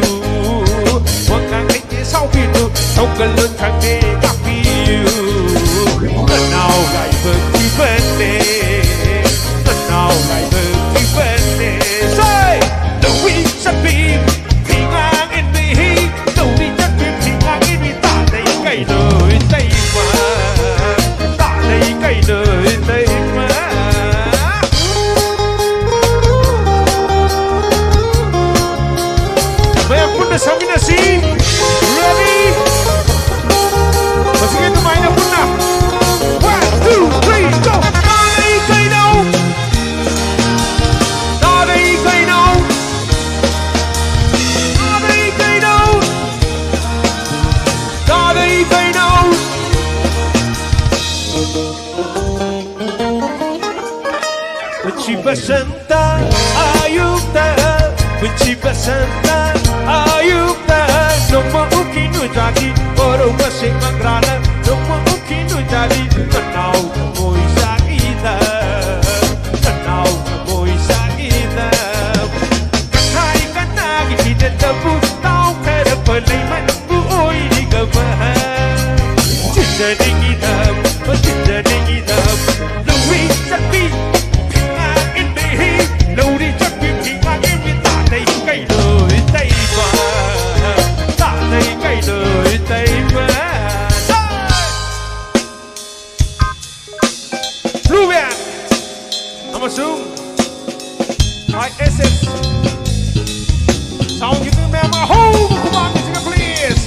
ꯋꯥꯉꯥꯡ ꯍꯩꯇꯦ ꯁꯥꯎꯕꯤꯅꯨ, ꯊꯧꯒꯜꯂꯣꯟ ꯈꯪꯗꯦ ꯇꯥꯛꯄꯤꯌꯨ꯫ ꯅꯅꯥꯎ ꯂꯥꯏꯕꯛ ꯊꯤꯕꯅꯦ, ꯅꯅꯥꯎ ꯂꯥꯏꯕꯛ ꯊꯤꯕꯅꯦ꯫ ꯁꯦ! ꯂꯧꯔꯤ ꯆꯠꯄꯤ ꯐꯤꯉꯥꯡ ꯍꯧꯖꯤꯛꯀꯤ ꯑꯗꯨꯃꯥꯏꯅ ꯄꯨꯟꯅ꯫ One, two, three, go! ꯇꯥꯔꯩ ꯀꯩꯅꯧ! ꯇꯥꯔꯩ ꯀꯩꯅꯧ! ꯇꯥꯔꯩ ꯀꯩꯅꯧ! ꯇꯥꯔꯩ ꯀꯩꯅꯧ! ꯄꯨꯟꯁꯤ ꯕꯁꯟꯇ ꯑꯌꯨꯛꯇ, ꯄꯨꯟꯁꯤ ꯕꯁꯟꯇ ꯑꯌꯨꯛꯇ, ꯅꯣꯡꯃ ꯎꯈꯤ ꯅꯨꯡꯖꯥꯒꯤ ꯑꯣꯔꯧꯕꯁꯤꯡ ꯃꯪꯒ꯭ꯔꯥꯅ, ꯅꯣꯡꯃ ꯎꯈꯤ ꯅꯨꯡꯖꯥꯒꯤ ꯅꯅꯥꯎ ꯊꯃꯣꯏ ꯆꯥꯛꯏꯗ, ꯅꯅꯥꯎ ꯊꯃꯣꯏ ꯆꯥꯛꯏꯗ꯫ ꯀꯊꯥꯏ ꯀꯅꯥꯒꯤ ꯐꯤꯖꯦꯠꯇꯕꯨ ꯇꯥꯎꯈ꯭ꯔꯕ ꯂꯩꯃꯟꯕꯨ ꯑꯣꯏꯔꯤꯒꯕ꯫ ꯆꯤꯟꯖꯅꯤꯡꯉꯤꯗ, ꯆꯤꯟꯖꯅꯤꯡꯉꯤꯗ, ꯂꯧꯔꯤ ꯆꯠꯄꯤ, ꯐꯤꯉꯥ ꯏꯟꯕꯤ, ꯂꯧꯔꯤ ꯆꯠꯄꯤ, ꯐꯤꯉꯥ ꯏꯟꯕꯤ, ꯇꯥꯗꯩ ꯀꯩꯗꯣꯏ ꯇꯩꯕ, ꯇꯥꯗꯩ ꯀꯩꯗꯣꯏ ꯇꯩꯕ꯫ Blue Band ꯑꯃꯁꯨꯡ I S S sound ꯒꯤ ꯃꯤ ꯃꯌꯥꯝ ꯑꯍꯧꯕ ꯈꯨꯕꯥꯛ ꯑꯁꯤꯒ please꯫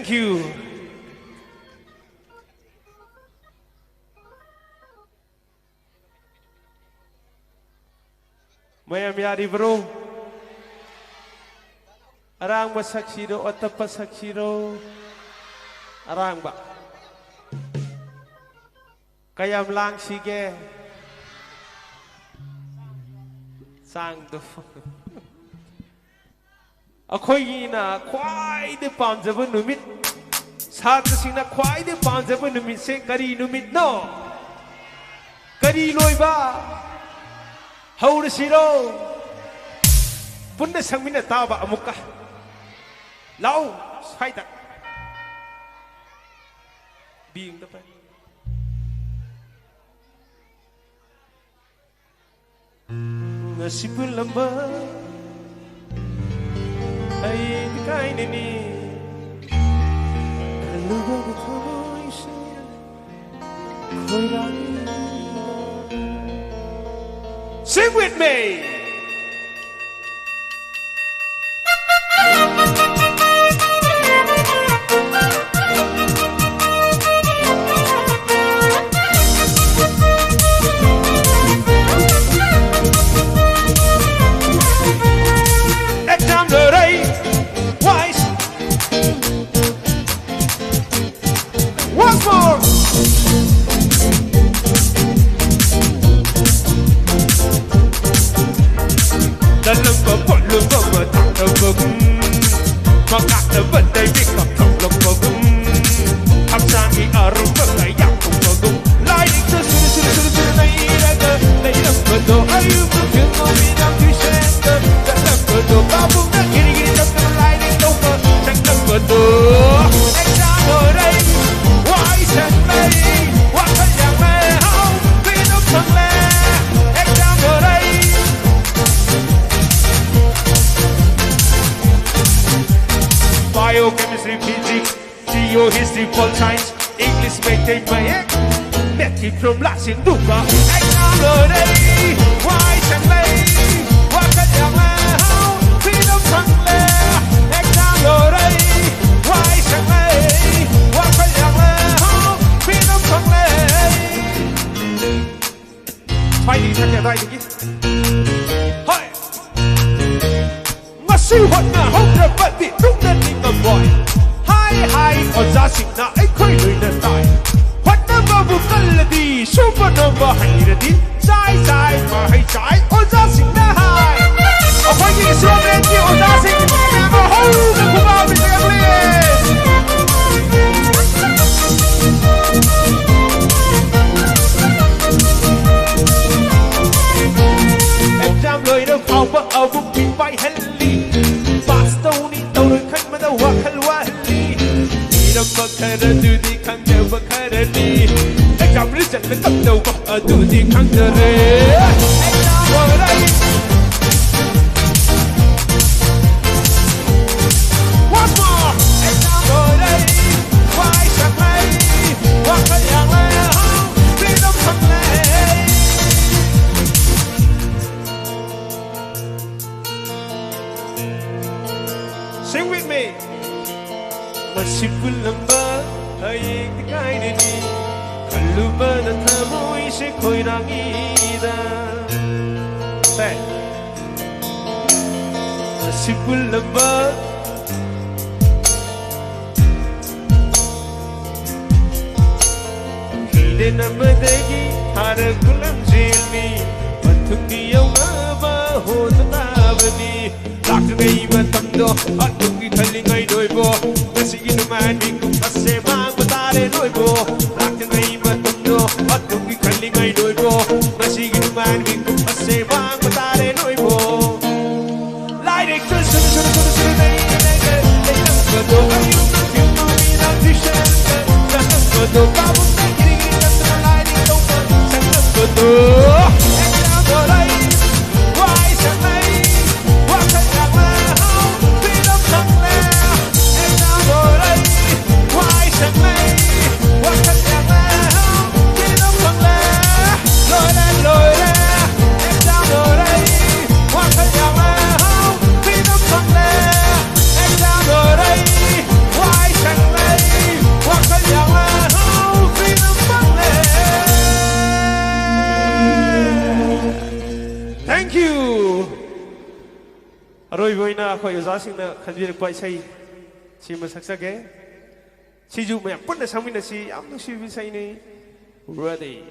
you. ꯃꯌꯥꯝ ꯌꯥꯔꯤꯕ꯭ꯔꯣ? ꯑꯔꯥꯡꯕ ꯁꯛꯁꯤꯔꯣ, ꯑꯇꯞꯄ ꯁꯛꯁꯤꯔꯣ? ꯑꯔꯥꯡꯕ꯫ ꯀꯌꯥꯝ ꯂꯥꯡꯁꯤꯒꯦ? ꯆꯥꯡꯗꯣ꯫ ꯑꯩꯈꯣꯏꯒꯤꯅ ꯈ꯭ꯋꯥꯏꯗꯒꯤ ꯄꯥꯝꯖꯕ ꯅꯨꯃꯤꯠ, ꯁꯥꯇ꯭ꯔꯁꯤꯡꯅ ꯈ꯭ꯋꯥꯏꯗꯒꯤ ꯄꯥꯝꯖꯕ ꯅꯨꯃꯤꯠꯁꯦ ꯀꯔꯤ ꯅꯨꯃꯤꯠꯅꯣ? ꯀꯔꯤ ꯂꯣꯏꯕ? ꯍꯧꯔꯁꯤꯔꯣ? ꯄꯨꯟꯅ ꯁꯛꯃꯤꯟꯅ ꯇꯥꯕ ꯑꯃꯨꯛꯀ꯫ ꯂꯥꯛꯎ, ꯁ꯭ꯋꯥꯏꯗ꯫ ꯕꯤ ꯑꯃꯗ ꯄꯥꯏ꯫ ꯉꯁꯤ ꯄꯨꯜꯂꯝꯕ ꯑꯩꯗꯤ ꯀꯥꯏꯅꯅꯤ ꯈꯜꯂꯨꯕꯗ ꯊꯃꯣꯏꯁꯦ ꯈꯣꯏꯔꯥꯡꯏ꯫ Sing with me. Exam ꯂꯣꯏꯔꯦ, wise. Once more. ꯆꯠꯂꯝꯕ ꯄꯣꯠꯂꯨꯝ ꯑꯃ ꯊꯥꯡꯂꯝꯕꯒꯨꯝ, ꯃꯀꯥꯠꯅꯕ ꯂꯥꯏꯔꯤꯛ ꯑꯃ ꯊꯣꯛꯂꯝꯕꯒꯨꯝ, ꯍꯛꯆꯥꯡꯒꯤ ꯑꯔꯨꯝꯕ ꯀꯌꯥ ꯊꯣꯛꯄꯒꯨꯝ, ꯂꯥꯏꯔꯤꯛꯇ ꯁꯨꯔ ꯁꯨꯔ ꯁꯨꯔ ꯁꯨꯔ ꯅꯩꯔꯒ ꯂꯩꯔꯝꯕꯗꯣ, ꯑꯌꯨꯛ ꯅꯨꯡꯊꯤꯜ ꯅꯨꯃꯤꯗꯥꯡ tuitionꯗ ꯆꯠꯂꯝꯕꯗꯣ, ꯄꯥꯕꯨꯡꯅ ꯀꯤꯔꯤ ꯀꯤꯔꯤ ꯇꯧꯗꯅ ꯂꯥꯏꯔꯤꯛ ꯂꯧꯕ ꯆꯪꯂꯝꯕꯗꯣ꯫ Exam ꯂꯣꯏꯔꯦ, ꯋꯥꯏ ꯁꯪꯂꯦ, ꯋꯥꯈꯜ ꯌꯥꯡꯂꯦ, ꯍꯥꯎ, freedom ꯐꯪꯂꯦ꯫ Exam ꯂꯣꯏꯔꯦ꯫ Bio, chemistry, physics, Geo, history, pol science, English, Meitei ꯃꯌꯦꯛ, maths ꯀꯤ formula ꯁꯤꯡꯗꯨꯒ꯫ Exam ꯂꯣꯏꯔꯦ, ꯋꯥꯏ ꯁꯪꯂꯦ, ꯋꯥꯈꯜ ꯌꯥꯡꯂꯦ, ꯍꯥꯎ, freedom ꯐꯪꯂꯦ꯫ Exam ꯂꯣꯏꯔꯦ, ꯋꯥꯏ ꯁꯪꯂꯦ, ꯁꯤꯡꯅ ꯑꯩꯈꯣꯏ ꯂꯣꯏꯅ ꯇꯥꯏ꯫ ꯍꯣꯠꯅꯕꯕꯨ ꯀꯜꯂꯗꯤ, ꯁꯨꯕ ꯅꯣꯝꯕ ꯍꯩꯔꯗꯤ, ꯆꯥꯏ ꯆꯥꯏ ꯃꯍꯩ ꯆꯥꯏ ꯑꯣꯖꯥꯁꯤꯡꯅ ꯍꯥꯏ꯫ ꯑꯩꯈꯣꯏꯒꯤ instrumentꯀꯤ ꯑꯣꯖꯥꯁꯤꯡ ꯃꯌꯥꯝ ꯑꯃ ꯍꯧꯅ ꯈꯨꯕꯥꯛ ꯑꯃ ꯄꯤꯖꯒꯦ, please꯫ Exam ꯂꯣꯏꯔ ꯐꯥꯎꯕ ꯑꯃꯨꯛ ꯄꯥꯏꯍꯜꯂꯤ꯫ Pass ꯇꯧꯅꯤ ꯇꯧꯔꯣꯏ ꯈꯟꯕꯗ ꯋꯥꯈꯜ ꯋꯥꯍꯜꯂꯤ꯫ ꯏꯔꯝꯕ ꯈꯔꯗꯨꯗꯤ ꯈꯪꯖꯕ ꯈꯔꯅꯤ꯫ Exam resultꯅ ꯀꯝꯗꯧꯕ ꯑꯗꯨꯗꯤ ꯈꯪꯗꯔꯦ꯫ Exam ꯂꯣꯏꯔꯦ꯫ Once more꯫ Exam ꯂꯣꯏꯔꯦ꯫ ꯋꯥꯏ ꯁꯪꯂꯦ꯫ ꯋꯥꯈꯜ ꯌꯥꯡꯂꯦ꯫ Freedom ꯐꯪꯂꯦ꯫ Sing with me. ꯃꯁꯤ ꯄꯨꯝꯅꯃꯛ ꯍꯌꯦꯡꯗꯤ ꯀꯥꯏꯔꯅꯤ꯫ ꯈꯜꯂꯨꯕꯗ ꯊꯃꯣꯏꯁꯦ ꯈꯣꯏꯔꯥꯡꯏꯗ꯫ Say꯫ ꯃꯁꯤ ꯄꯨꯝꯅꯃꯛ ꯍꯤꯗꯦꯟ ꯑꯃꯗꯒꯤ ꯊꯥꯔꯛꯄ ꯂꯝꯖꯦꯜꯅꯤ꯫ ꯃꯊꯨꯝꯒꯤ ꯌꯧꯅꯕ ꯍꯣꯠꯅ ꯇꯥꯕꯅꯤ꯫ ꯂꯥꯛꯇ꯭ꯔꯤꯉꯩ ꯃꯇꯝꯗꯣ ꯑꯗꯨꯒꯤ ꯈꯜꯂꯤꯉꯩ ꯂꯣꯏꯕꯣ꯫ ꯉꯁꯤꯒꯤ ꯅꯨꯡꯉꯥꯏꯕꯤ ꯀꯨꯝꯍꯩꯁꯦ ꯃꯥꯡꯕ ꯇꯥꯔꯦ ꯂꯣꯏꯕꯣ꯫ ꯂꯥꯛꯇ꯭ꯔꯤꯉꯩ ꯃꯇꯝꯗꯣ ꯑꯗꯨꯒꯤ ꯈꯜꯂꯤꯉꯩ ꯂꯣꯏꯕꯣ꯫ ꯉꯁꯤꯒꯤ ꯅꯨꯡꯉꯥꯏꯕꯤ ꯀꯨꯝꯍꯩꯁꯦ ꯃꯥꯡꯕ ꯇꯥꯔꯦ ꯂꯣꯏꯕꯣ꯫ ꯂꯥꯏꯔꯤꯛꯇ ꯁꯨꯔ ꯁꯨꯔ ꯁꯨꯔ ꯁꯨꯔ ꯅꯩꯅ ꯅꯩꯅ ꯂꯩꯔꯝꯕꯗꯣ ꯑꯌꯨꯛ ꯅꯨꯡꯊꯤꯜ ꯅꯨꯃꯤꯗꯥꯡ tuition ꯆꯠꯂꯝꯕꯗꯣ ꯄꯥꯕꯨꯡꯅ ꯀꯤꯔꯤ ꯀꯤꯔꯤ ꯇꯛꯇꯅ ꯂꯥꯏꯔꯤꯛ ꯂꯧꯕ ꯆꯪꯂꯝꯕꯗꯣ꯫ Exam ꯂꯣꯏꯔꯦ, ꯋꯥꯏ ꯁꯪꯂꯦ, ꯋꯥꯈꯜ ꯌꯥꯡꯂꯦ, ꯍꯥꯎ, freedom ꯐꯪꯂꯦ꯫ Exam ꯂꯣꯏꯔꯦ, ꯋꯥꯏ ꯁꯪꯂꯦ, ꯋꯥꯈꯜ ꯌꯥꯡꯂꯦ, ꯍꯥꯎ, freedom ꯐꯪꯂꯦ꯫ ꯂꯣꯏꯔꯦ, ꯂꯣꯏꯔꯦ, exam ꯂꯣꯏꯔꯦ, ꯋꯥꯈꯜ ꯌꯥꯡꯂꯦ, ꯍꯥꯎ, freedom ꯐꯪꯂꯦ꯫ Exam ꯂꯣꯏꯔꯦ, ꯋꯥꯏ ꯁꯪꯂꯦ, ꯋꯥꯈꯜ ꯌꯥꯡꯂꯦ, ꯍꯥꯎ, freedom ꯐꯪꯂꯦ꯫ Thank you꯫ ꯑꯔꯣꯏꯕ ꯑꯣꯏꯅ ꯑꯩꯈꯣꯏ ꯑꯣꯖꯥꯁꯤꯡꯅ ꯈꯟꯕꯤꯔꯛꯄ ꯏꯁꯩ ꯁꯤꯃ ꯁꯛꯆꯒꯦ꯫ ꯁꯤꯁꯨ ꯃꯌꯥꯝ ꯄꯨꯟꯅ ꯁꯛꯃꯤꯟꯅꯁꯤ꯫ ꯌꯥꯝ ꯅꯨꯡꯁꯤꯕ ꯏꯁꯩꯅꯤ꯫ Ready꯫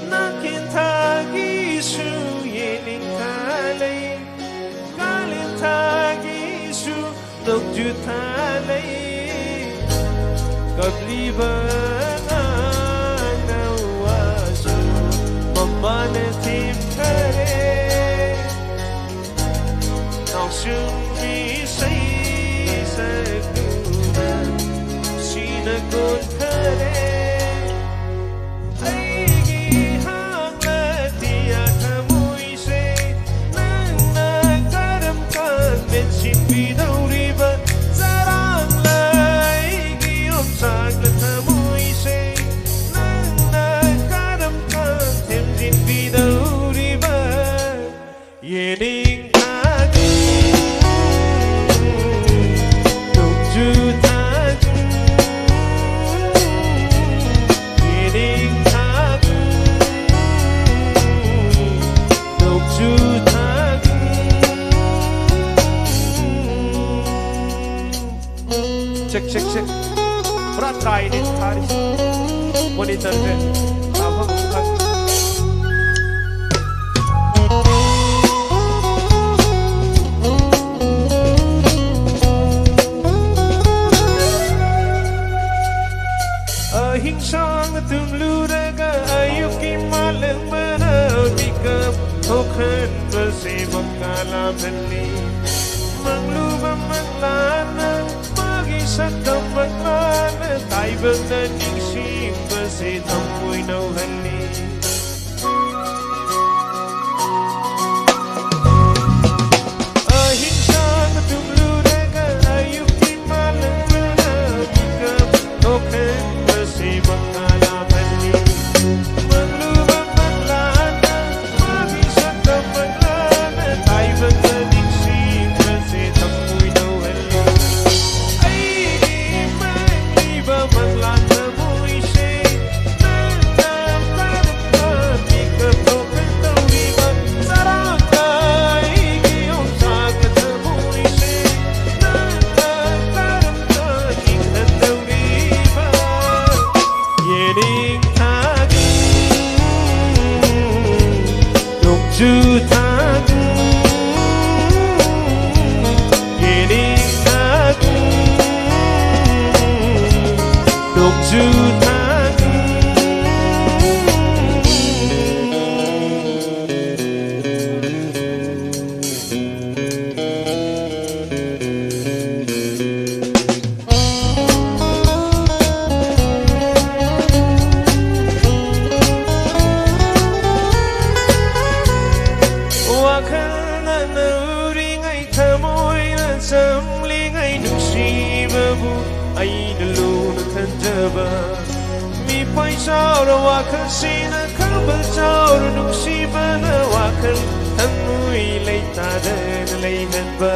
Nakin thagisu yening thalei, kalin thagisu nokju thalei. Kabliba nang nawasu mamana tim kare. Nausung mi sai sakuna sina kon kare. Aigi hangna tia thamuise nangna karam kan men sin bidauriba. Zarang lai gi om sakna thamuise nangna karam kan them sin bidauriba. Yening thagu, nokju thagu. Yening thagu, nokju thagu. Check, check, check. Pura kainin tharis. Monitor pe. Tama, tama. Ahingsang tumluraga ayuki malang mana bikap hokhan basi makalam hani. Mangluba manglana, magi sakam manglana, taibang na ningsing basi tampuy na ꯆꯨꯊꯥꯡ, ꯌꯦꯅꯤꯡꯊꯥꯡ, ꯅꯣꯡꯖꯨ ꯊꯥꯡ꯫ ꯋꯥꯈꯜꯅ ꯅꯧꯔꯤꯉꯩ, ꯊꯃꯣꯏꯅ ꯆꯝꯂꯤꯉꯩ, ꯅꯨꯡꯁꯤꯕꯕꯨ ꯑꯩꯅ ꯂꯨꯅ ꯈꯟꯖꯕ꯫ ꯃꯤꯄꯥꯏ ꯆꯥꯎꯔ ꯋꯥꯈꯜꯁꯤꯅ ꯈꯕꯜ ꯆꯥꯎꯔ, ꯅꯨꯡꯁꯤꯕꯅ ꯋꯥꯈꯜ ꯊꯃꯣꯏ ꯂꯩꯇꯥꯗꯅ ꯂꯩꯍꯟꯕ꯫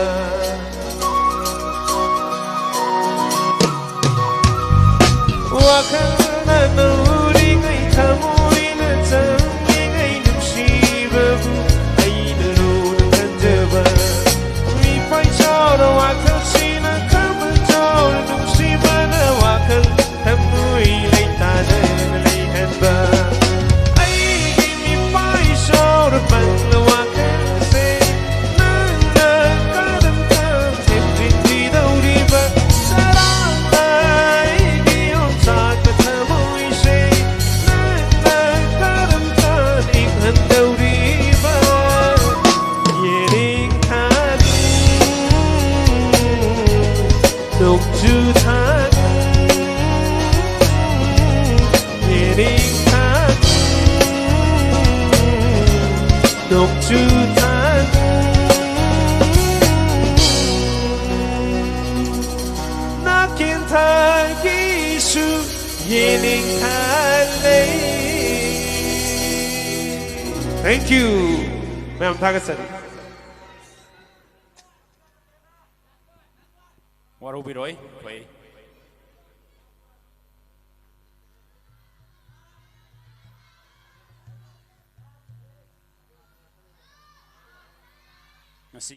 ꯋꯥꯈꯜꯅ ꯅꯧꯔꯤꯉꯩ, ꯊꯃꯣꯏꯅ ꯆꯝꯂꯤꯉꯩ, ꯅꯨꯡꯁꯤꯕꯕꯨ ꯑꯩꯅ ꯂꯨꯅ ꯈꯟꯖꯕ꯫ ꯃꯤꯄꯥꯏ ꯆꯥꯎꯔ ꯋꯥꯈꯜꯁꯤꯅ ꯈꯕꯜ ꯆꯥꯎꯔ, ꯅꯨꯡꯁꯤꯕꯅ ꯋꯥꯈꯜ ꯊꯃꯣꯏ ꯂꯩꯇꯥꯗꯅ ꯂꯩꯍꯟꯕ꯫ ꯑꯩꯒꯤ ꯃꯤꯄꯥꯏ ꯆꯥꯎꯔ ꯄꯪꯂ ꯋꯥꯈꯜꯁꯦ ꯅꯪꯅ ꯀꯔꯝꯅ ꯊꯦꯝꯖꯤꯟꯕꯤꯗꯧꯔꯤꯕ? ꯆꯔꯥꯡꯅ ꯑꯩꯒꯤ ꯌꯣꯡꯆꯥꯛ ꯊꯃꯣꯏꯁꯦ ꯅꯪꯅ ꯀꯔꯝꯅ ꯏꯪꯍꯟꯗꯧꯔꯤꯕ? ꯌꯦꯅꯤꯡꯊꯥꯡ, ꯅꯣꯡꯖꯨ ꯊꯥꯡ, ꯌꯦꯅꯤꯡꯊꯥꯡ, ꯅꯣꯡꯖꯨ ꯊꯥꯡ꯫ ꯅꯥꯀꯦꯟꯊꯥꯒꯤꯁꯨ ꯌꯦꯅꯤꯡꯊꯥꯡ ꯂꯩ꯫ Thank you꯫ ꯃꯌꯥꯝ ꯊꯥꯒꯠꯆꯔꯤ꯫ ꯋꯥꯔꯧꯕꯤꯔꯣꯏ, ꯑꯩꯈꯣꯏ ꯉꯁꯤ